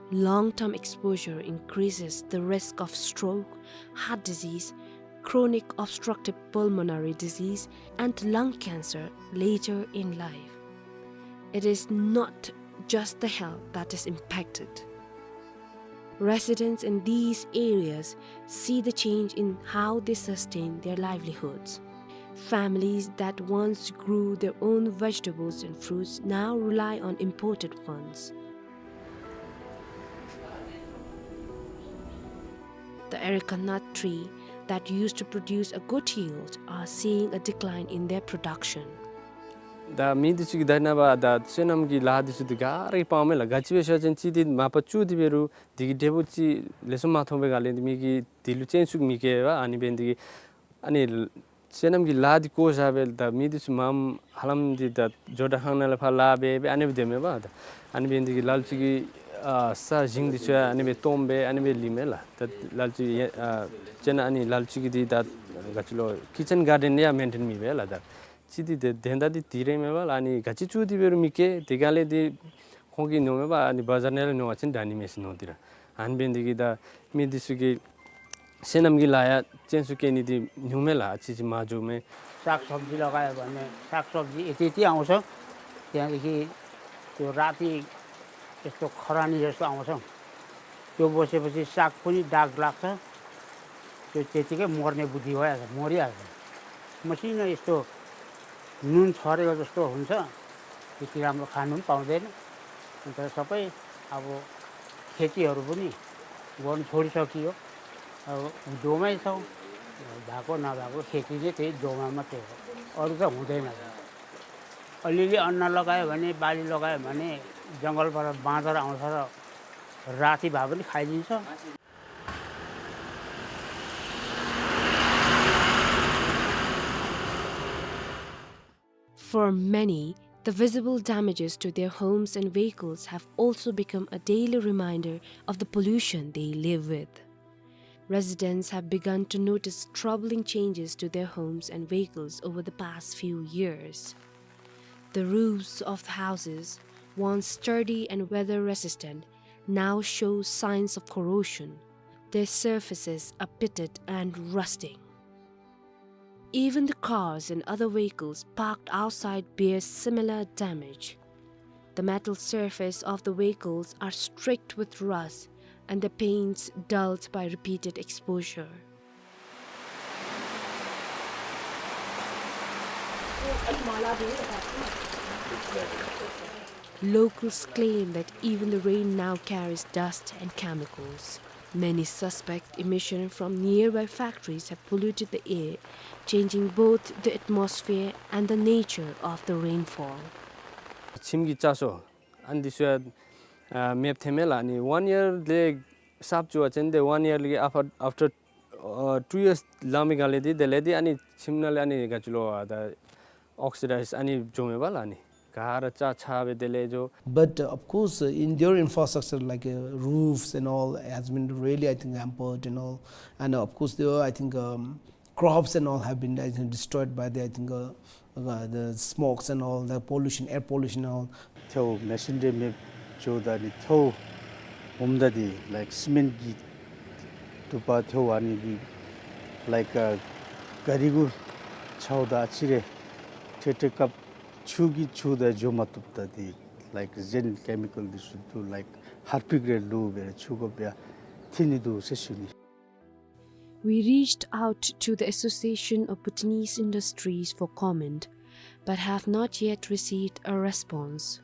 Long-term exposure increases the risk of stroke, heart disease, chronic obstructive pulmonary disease, and lung cancer later in life. It is not just the health that is impacted. Residents in these areas see the change in how they sustain their livelihoods. Families that once grew their own vegetables and fruits now rely on imported ones. The areca nut tree that used to produce a good yield are seeing a decline in their production. ད་མི་འདི་ཚུ་གིས་ད་ནངས་པ་ད་སོ་ནམ་གྱི་ལཱ་འདི་ཚུ་འདི་ག་ར་གིས་སྤང་མས་ལགས། ག་ཅི་སྦེ་ཞུ་བ་ཅིན་ཅིག་འདི་མ་པ་བཙུགས་ཏེ་འབད་རུང་འདི་གི་འབྲས་བུ་ཅིག་ལེགས་ཤོམ་མ་ཐོབ་པའི་སྒང་ལས་འདི་མི་གིས་འདི་ལུ་སྤྱན་ཟུང་མི་བསྐྱེད་པས། ཨ་ནི་འབད་ནི་འདི་གིས་ཨ་ནི་སོ་ནམ་གྱི་ལཱ་འདི་བཀོ་བཞག་སྦེ་ད་མི་འདི་ཚུ་མངམ་ཧ་ལམ་འདི་ད་ཇོ་བདག་ཁང་ནང་ལས་ཕར་ལཱ་འབད་འབད་ཨ་ནི་སྦེ་སྡོད་མས་པ། ད་ཨ་ནི་འབད་ནི་འདི་གིས་ལ་ལུ་ཅིག་གིས་ ཨ་ས་ཞིང་འདི་ཚུ་ཡང་ཨ་ནི་སྦེ་སྟོངམ་སྦེ་ཨ་ནི་སྦེ་ལུས་མས་ལགས། ད་ལ་ལུ་ཅིག་ཨ་ཅིན་ཨ་ནི་ལ་ལུ་ཅིག་གིས་འདི་ད་ག་ཅི་ལོ་ཀི་ཅན་གཱར་ཌེན་ཡང་མེན་ཊེན་མི་འབད་ལགས། ད་ཅི་འདི་ཏེ་དོན་དག་འདི་དེ་ར་མས་པ་ལགས། ཨ་ནི་ག་ཅི་བཙུགས་ཏེ་འབད་རུང་མི་སྐྱེ། དེ་ག་ལས་འདི་ཁོང་གིས་མནོཝ་མས་པ། ཨ་ནི་བ་ཛར་ནང་ལས་ཉོ་བ་ཅིན་དྲག་ནི་མས་ཟེར་མནོ་སྟེ་ར། ཨ་ནི་འབད་ནི་འདི་གིས་ད་མི་འདི་ཚུ་གི་སོ་ནམ་གྱི་ལཱ་ཡང་ཅན་སུ་སྐྱེལ་ནི་འདི་ཉུང་མས་ལགས། ཨ་ཙི་ཅིག་མར་འགྱོཝ་མས། सागसब्जी लगायो भने सागसब्जी यति यति आउँछ। त्यहाँदेखि त्यो राति यस्तो खरानी जस्तो आउँछ। त्यो बसेपछि साग पनि दाग लाग्छ। त्यो त्यतिकै मर्ने बुद्धि भइहाल्छ, मरिहाल्छ। मसिनो यस्तो नुन छरेको जस्तो हुन्छ। त्यति राम्रो खानु पनि पाउँदैन। अन्त सबै अब खेतीहरू पनि गर्नु छोडिसकियो। अब दोमै छौँ। भएको नभएको खेती चाहिँ त्यही दोमा मात्रै हो, अरू त हुँदैन। अलिअलि अन्न लगायो भने, बाली लगायो भने जङ्गलबाट बाँदर आउँछ र राति भए पनि खाइदिन्छ। For many, the visible damages to their homes and vehicles have also become a daily reminder of the pollution they live with. Residents have begun to notice troubling changes to their homes and vehicles over the past few years. The roofs of the houses, once sturdy and weather resistant, now show signs of corrosion. Their surfaces are pitted and rusting. Even the cars and other vehicles parked outside bear similar damage. The metal surface of the vehicles are streaked with rust and the paints dulled by repeated exposure. Locals claim that even the rain now carries dust and chemicals. Many suspect emission from nearby factories have polluted the air, changing both the atmosphere and the nature of the rainfall. ཁྱིམ་གྱི་ལྕགས་ཤོག་ཨ་ནི་འདི་ཚུ་ཡང་ཨ་མེདཔ་ཐལ་མས་ལགས། ཨ་ནི་ཝན་ཡར་ལས་གསརཔ་བཙུགས་པ་ཅིན་ཏེ་ཝན་ཡར་ལས་ཨཕ་ཨཕ་ཊར་ཨ་ཊུ་ཡརསི་ལང་མི་ག་ལས་འདི་དེ་ལས་འདི་ཨ་ནི་ཁྱིམ་ནང་ལས་ཨ་ནི་ག་ཅི་ལོ་ཨ་ད་ཨོག་སི་ཌའིཛ་ཨ་ནི་འགྱོཝ་མས་པ་ལགས། ཨ་ནི་ག་ར་ཆག་ཆག་སྦེ་དེ་ལས་འགྱོ། But uh, of course, uh, in their infrastructure like uh, roofs and all has been really, I think, hampered and all. And uh, of course, there are, I think, um, crops and all have been, I think, destroyed by the, I think, uh, uh, the smokes and all, the pollution, air pollution and all. ཐལཝ་མེ་ཤིན་རི་མེདཔ་འགྱོཝ་ད་ནི་ཐལཝ་ཧོངམ་ད་འདི་ལའིཀ་སི་མེནཊ་གི་དུ་པ་ཐལཝ་ཨ་ནི་གི་ལའིཀ་ཨ་ག་རི་གུ་འཕྱཝ་ད་ཨ་ཙི་རེ་ཏེ་ཏེ་སྐབས་ཆུ་གིས་འཁྱུ་ད་འགྱོ་མ་བཏུབ་ད་འདི་ལའིཀ་གཞན་ཀེ་མི་ཀཱལ་འདི་ཚུ་འདུག། ལའིཀ་ཧར་པིཀ་རེ་བླུག་སྦེ་ཆུ་ཁོག་སྦེ་ཡར་འཐིང་ནི་འདུག་ཟེར་ཞུ་ནི། We reached out to the Association of Bhutanese Industries for comment, but have not yet received a response.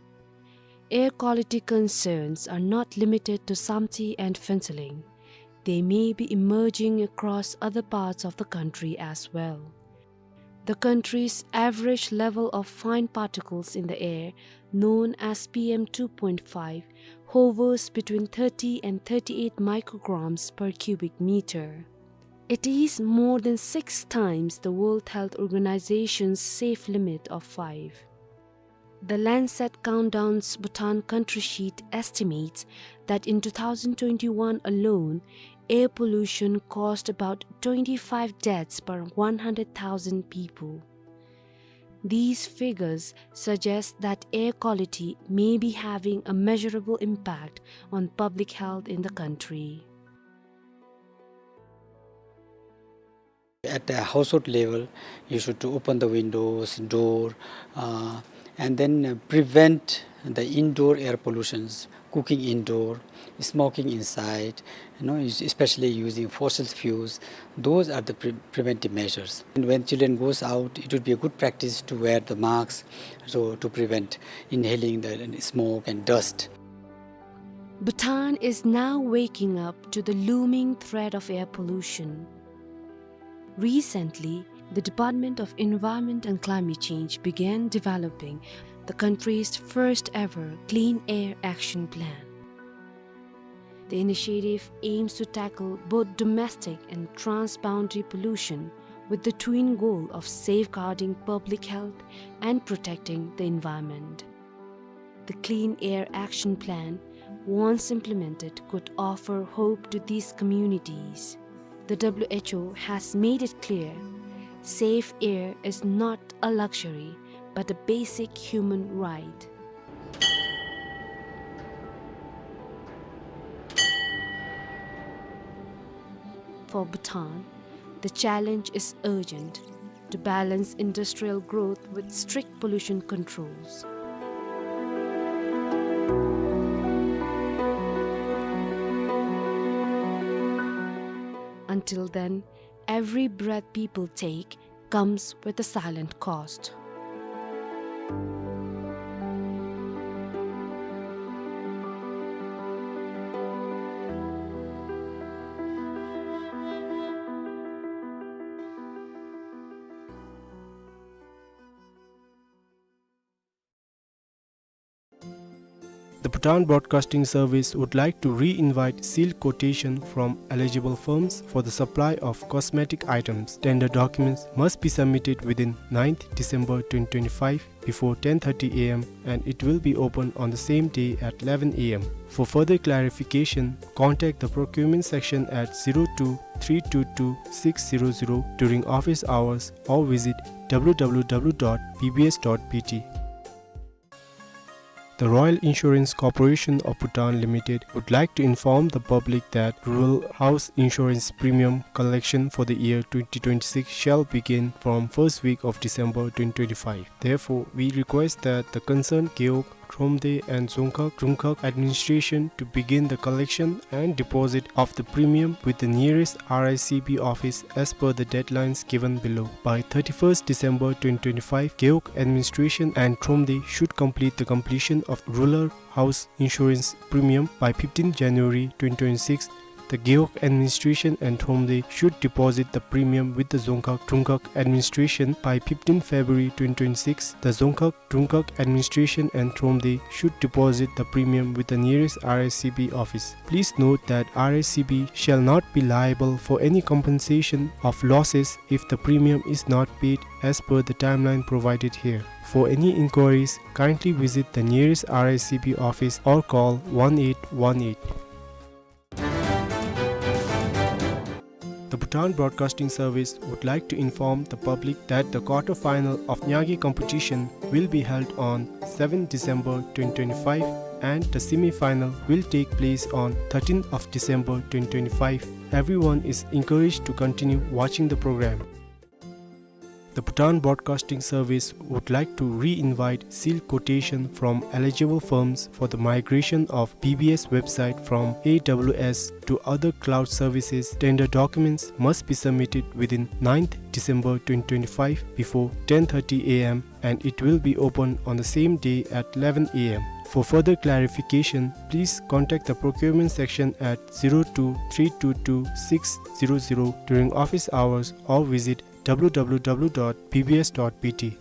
Air quality concerns are not limited to Samtse and Phuentsholing. They may be emerging across other parts of the country as well. The country's average level of fine particles in the air, known as P M two point five, hovers between thirty and thirty-eight micrograms per cubic meter. It is more than six times the World Health Organization's safe limit of five. The Lancet Countdown's Bhutan Country Sheet estimates that in two thousand twenty-one alone, air pollution caused about twenty-five deaths per one hundred thousand people. These figures suggest that air quality may be having a measurable impact on public health in the country. At the household level, you should open the windows, door, uh, and then uh, prevent the indoor air pollutions, cooking indoor, smoking inside, you know, es- especially using fossil fuels. Those are the pre- preventive measures. And when children goes out, it would be a good practice to wear the masks, so to prevent inhaling the smoke and dust. Bhutan is now waking up to the looming threat of air pollution. Recently, the Department of Environment and Climate Change began developing the country's first ever Clean Air Action Plan. The initiative aims to tackle both domestic and transboundary pollution with the twin goal of safeguarding public health and protecting the environment. The Clean Air Action Plan once implemented, could offer hope to these communities. The W H O has made it clear, safe air is not a luxury, but a basic human right. For Bhutan, the challenge is urgent to balance industrial growth with strict pollution controls. Until then, every breath people take comes with a silent cost. The Bhutan Broadcasting Service would like to re-invite sealed quotation from eligible firms for the supply of cosmetic items. Tender documents must be submitted within ninth December twenty twenty-five before ten thirty A M, and it will be open on the same day at eleven A M. For further clarification, contact the procurement section at zero two three two two six zero zero during office hours or visit W W W dot B B S dot B T. The Royal Insurance Corporation of Bhutan Limited would like to inform the public that rural house insurance premium collection for the year twenty twenty-six shall begin from first week of December twenty twenty-five. Therefore, we request that the concerned Gewog, Thromde and Dzongkhag, Drumkhag administration to begin the collection and deposit of the premium with the nearest R I C B office as per the deadlines given below. By thirty-first December twenty twenty-five, Gewog administration and Thromde should complete the completion of rural house insurance premium by fifteenth January twenty twenty-six. The Gewog administration and Thromde should deposit the premium with the Dzongkhag Drumkhag administration by fifteenth February twenty twenty-six. The Dzongkhag Drumkhag administration and Thromde should deposit the premium with the nearest R I C B office. Please note that R I C B shall not be liable for any compensation of losses if the premium is not paid as per the timeline provided here. For any inquiries, kindly visit the nearest R I C B office or call one eight one eight. The Bhutan Broadcasting Service would like to inform the public that the quarter final of Nyagi competition will be held on seventh December twenty twenty-five and the semi-final will take place on thirteenth of December twenty twenty-five. Everyone is encouraged to continue watching the program. The Bhutan Broadcasting Service would like to re-invite sealed quotation from eligible firms for the migration of B B S website from A W S to other cloud services. Tender documents must be submitted within ninth December twenty twenty-five before ten thirty A M and it will be open on the same day at eleven A M. For further clarification, please contact the procurement section at zero two three two two six zero zero during office hours or visit W W W dot B B S dot B T.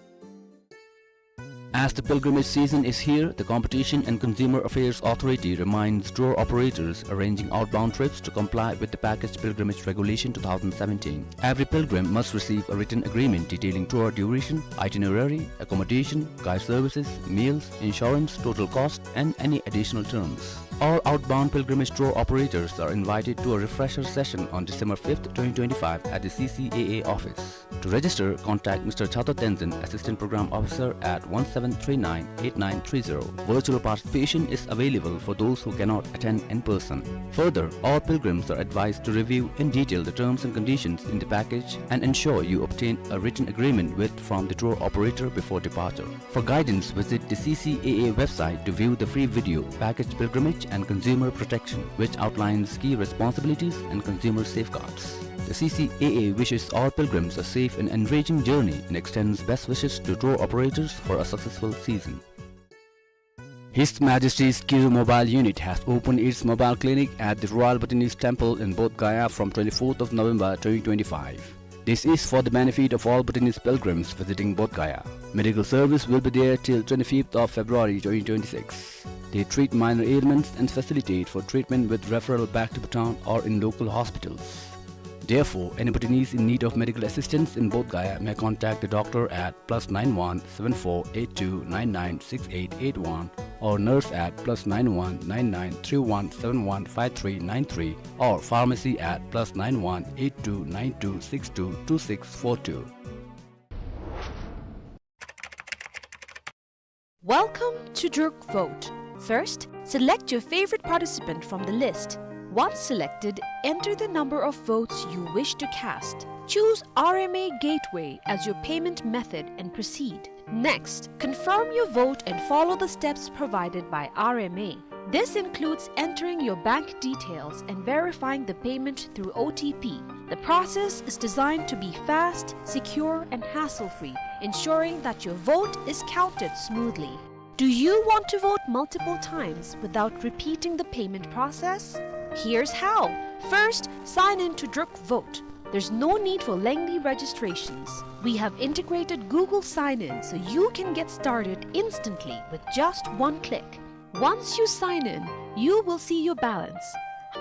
As the pilgrimage season is here, the Competition and Consumer Affairs Authority reminds tour operators arranging outbound trips to comply with the Package Pilgrimage Regulation two thousand seventeen. Every pilgrim must receive a written agreement detailing tour duration, itinerary, accommodation, guide services, meals, insurance, total cost, and any additional terms. All outbound pilgrimage tour operators are invited to a refresher session on December fifth, twenty twenty-five at the C C A A office. To register, contact Mister Chato Tenzin, Assistant Program Officer, at one seven three nine eight nine three zero. Virtual participation is available for those who cannot attend in person. Further, all pilgrims are advised to review in detail the terms and conditions in the package and ensure you obtain a written agreement with from the tour operator before departure. For guidance, visit the C C A A website to view the free video, Package Pilgrimage and Consumer Protection, which outlines key responsibilities and consumer safeguards. The C C A A wishes all pilgrims a safe and enriching journey and extends best wishes to tour operators for a successful season. His Majesty's Kiru Mobile Unit has opened its mobile clinic at the Royal Bhutanese Temple in Bodh Gaya from twenty-fourth of November twenty twenty-five. This is for the benefit of all Bhutanese pilgrims visiting Bodh Gaya. Medical service will be there till twenty-fifth of February twenty twenty-six. They treat minor ailments and facilitate for treatment with referral back to Bhutan or in local hospitals. Therefore, any Bhutanese in need of medical assistance in Bodh Gaya may contact the doctor at plus nine one seven four eight two nine nine six eight eight one or nurse at plus nine one nine nine three one seven one five three nine three, or pharmacy at plus nine one eight two nine two six two two six four two. Welcome to Druk Vote. First, select your favorite participant from the list. Once selected, enter the number of votes you wish to cast. Choose R M A Gateway as your payment method and proceed. Next, confirm your vote and follow the steps provided by R M A. This includes entering your bank details and verifying the payment through O T P. The process is designed to be fast, secure, and hassle-free, ensuring that your vote is counted smoothly. Do you want to vote multiple times without repeating the payment process? Here's how. First, sign in to Druk Vote. There's no need for lengthy registrations. We have integrated Google Sign-In so you can get started instantly with just one click. Once you sign in, you will see your balance.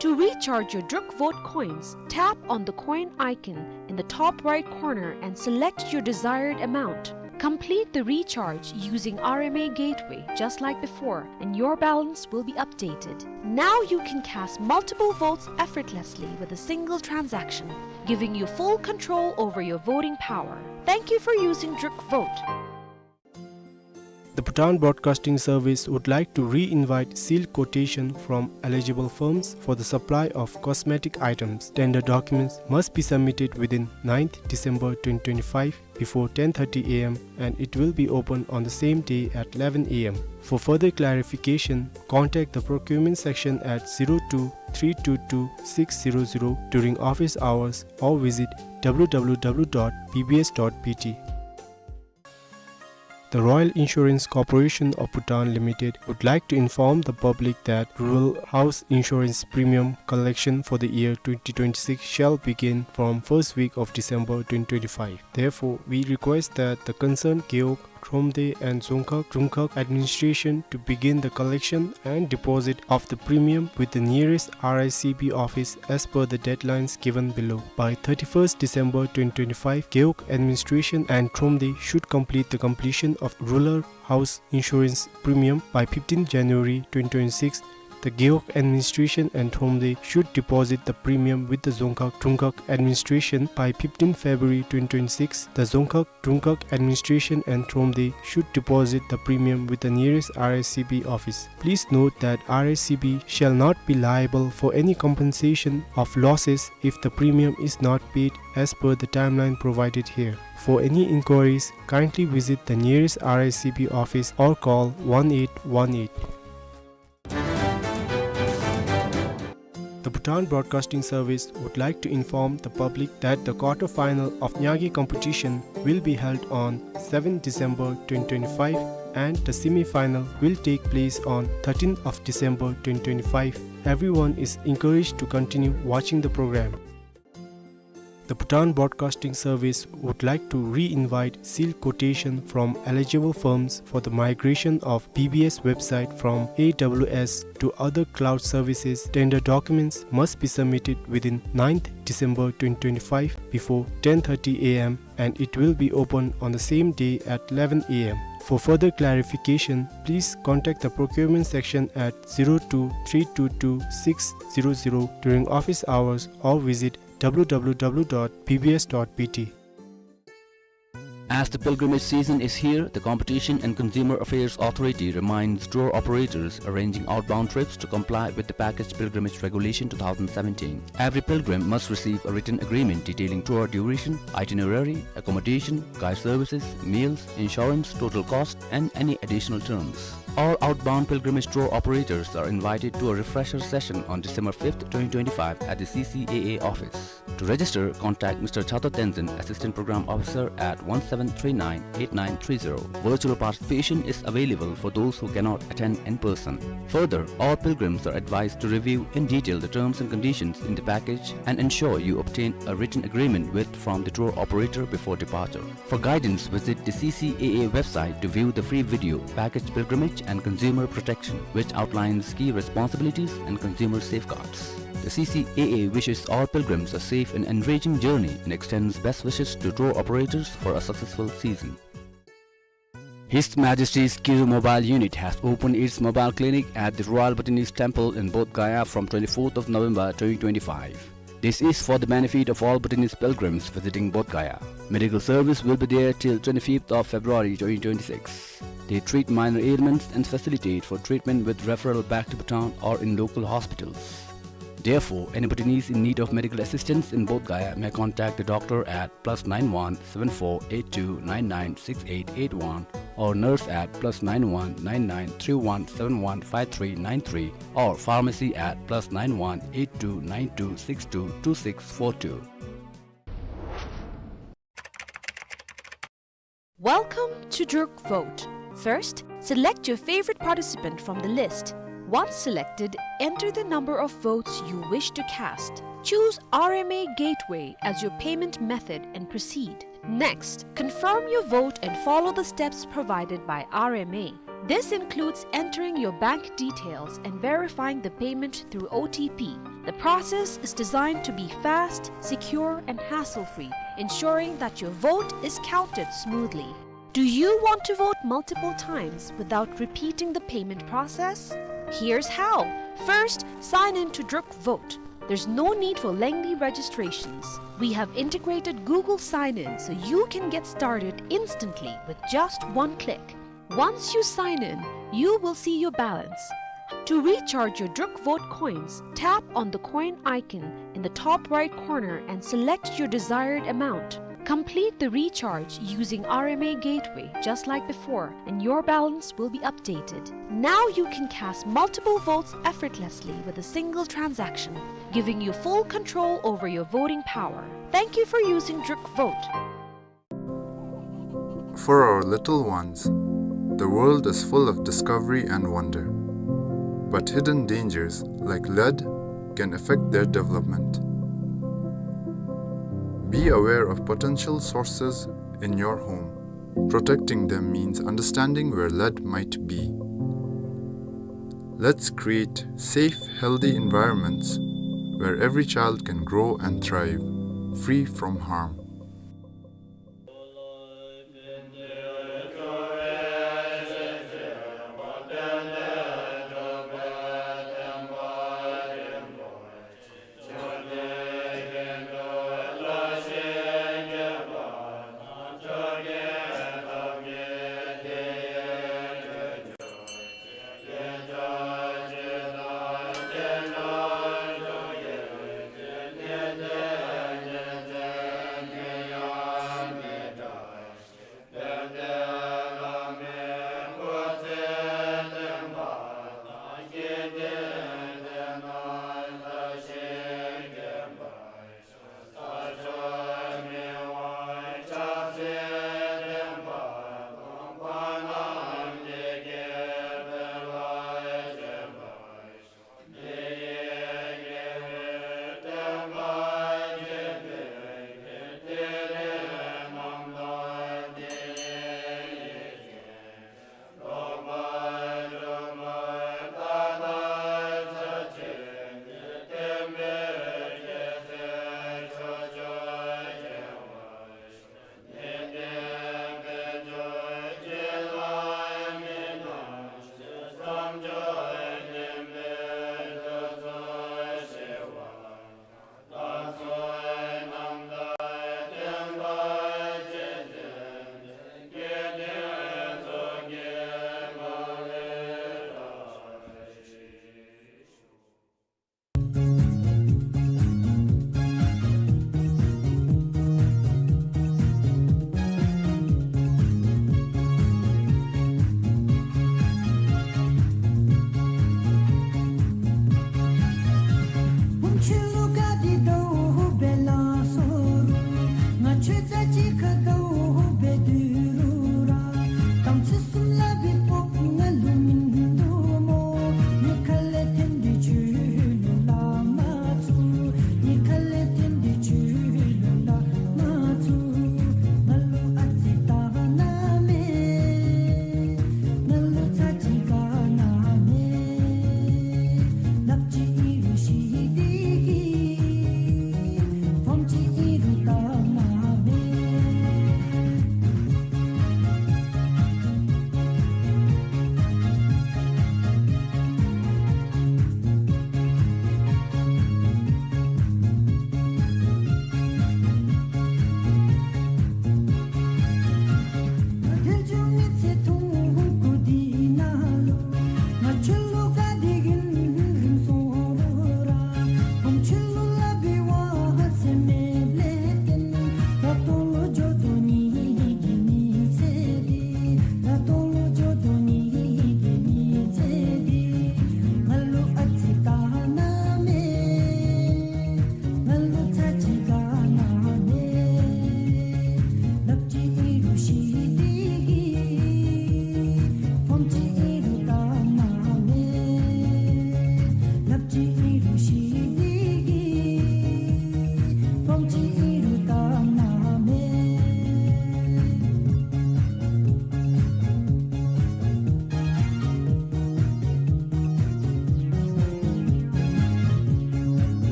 To recharge your Druk Vote coins, tap on the coin icon in the top right corner and select your desired amount. Complete the recharge using R M A Gateway just like before, and your balance will be updated. Now you can cast multiple votes effortlessly with a single transaction, giving you full control over your voting power. Thank you for using Druk Vote. The Bhutan Broadcasting Service would like to re-invite sealed quotation from eligible firms for the supply of cosmetic items. Tender documents must be submitted within ninth December twenty twenty-five before ten thirty A M, and it will be open on the same day at eleven A M. For further clarification, contact the procurement section at zero two three two two six zero zero during office hours or visit W W W dot B B S dot B T. The Royal Insurance Corporation of Bhutan Limited would like to inform the public that rural house insurance premium collection for the year twenty twenty-six shall begin from first week of December twenty twenty-five. Therefore, we request that the concerned Gewog, Thromde and Dzongkhag Drungkhag administration to begin the collection and deposit of the premium with the nearest R I C B office as per the deadlines given below. By thirty-first December twenty twenty-five, Gewog administration and Thromde should complete the completion of rural house insurance premium by fifteenth January twenty twenty-six. The Gewog administration and Thromde should deposit the premium with the Dzongkhag Drungkhag administration by fifteenth February twenty twenty-six. The Dzongkhag Drungkhag administration and Thromde should deposit the premium with the nearest R I C B office. Please note that R I C B shall not be liable for any compensation of losses if the premium is not paid as per the timeline provided here. For any inquiries, kindly visit the nearest R I C B office or call one eight one eight. The Bhutan Broadcasting Service would like to inform the public that the quarter-final of Nyagi competition will be held on seventh December twenty twenty-five, and the semi-final will take place on thirteenth of December twenty twenty-five. Everyone is encouraged to continue watching the program. The Bhutan Broadcasting Service would like to re-invite sealed quotation from eligible firms for the migration of B B S website from A W S to other cloud services. Tender documents must be submitted within ninth December twenty twenty-five before ten thirty A M, and it will be open on the same day at eleven A M. For further clarification, please contact the procurement section at zero two three two two six zero zero during office hours or visit W W W dot B B S dot B T. As the pilgrimage season is here, the Competition and Consumer Affairs Authority reminds tour operators arranging outbound trips to comply with the Package Pilgrimage Regulation two thousand seventeen. Every pilgrim must receive a written agreement detailing tour duration, itinerary, accommodation, guide services, meals, insurance, total cost, and any additional terms. All outbound pilgrimage tour operators are invited to a refresher session on December fifth, twenty twenty-five at the C C A A office. To register, contact Mister Chato Tenzin, Assistant Program Officer, at one seven three nine eight nine three zero. Virtual participation is available for those who cannot attend in person. Further, all pilgrims are advised to review in detail the terms and conditions in the package and ensure you obtain a written agreement with from the tour operator before departure. For guidance, visit the C C A A website to view the free video, Package Pilgrimage and Consumer Protection, which outlines key responsibilities and consumer safeguards. The C C A A wishes all pilgrims a safe and enriching journey and extends best wishes to tour operators for a successful season. His Majesty's Kiru Mobile Unit has opened its mobile clinic at the Royal Bhutanese Temple in Bodh Gaya from twenty-fourth of November twenty twenty-five. This is for the benefit of all Bhutanese pilgrims visiting Bodh Gaya. Medical service will be there till twenty-fifth of February twenty twenty-six. They treat minor ailments and facilitate for treatment with referral back to Bhutan or in local hospitals. Therefore, any Bhutanese in need of medical assistance in Bodh Gaya may contact the doctor at plus nine one seven four eight two nine nine six eight eight one or nurse at plus nine one nine nine three one seven one five three nine three or pharmacy at plus nine one eight two nine two six two two six four two. Welcome to Druk Vote. First, select your favorite participant from the list. Once selected, enter the number of votes you wish to cast. Choose R M A Gateway as your payment method and proceed. Next, confirm your vote and follow the steps provided by R M A. This includes entering your bank details and verifying the payment through O T P. The process is designed to be fast, secure, and hassle-free, ensuring that your vote is counted smoothly. Do you want to vote multiple times without repeating the payment process? Here's how. First, sign in to Druk Vote. There's no need for lengthy registrations. We have integrated Google Sign-In so you can get started instantly with just one click. Once you sign in, you will see your balance. To recharge your Druk Vote coins, tap on the coin icon in the top right corner and select your desired amount. Complete the recharge using R M A Gateway just like before, and your balance will be updated. Now you can cast multiple votes effortlessly with a single transaction, giving you full control over your voting power. Thank you for using Druk Vote. For our little ones, the world is full of discovery and wonder. But hidden dangers, like lead, can affect their development. Be aware of potential sources in your home. Protecting them means understanding where lead might be. Let's create safe, healthy environments where every child can grow and thrive, free from harm.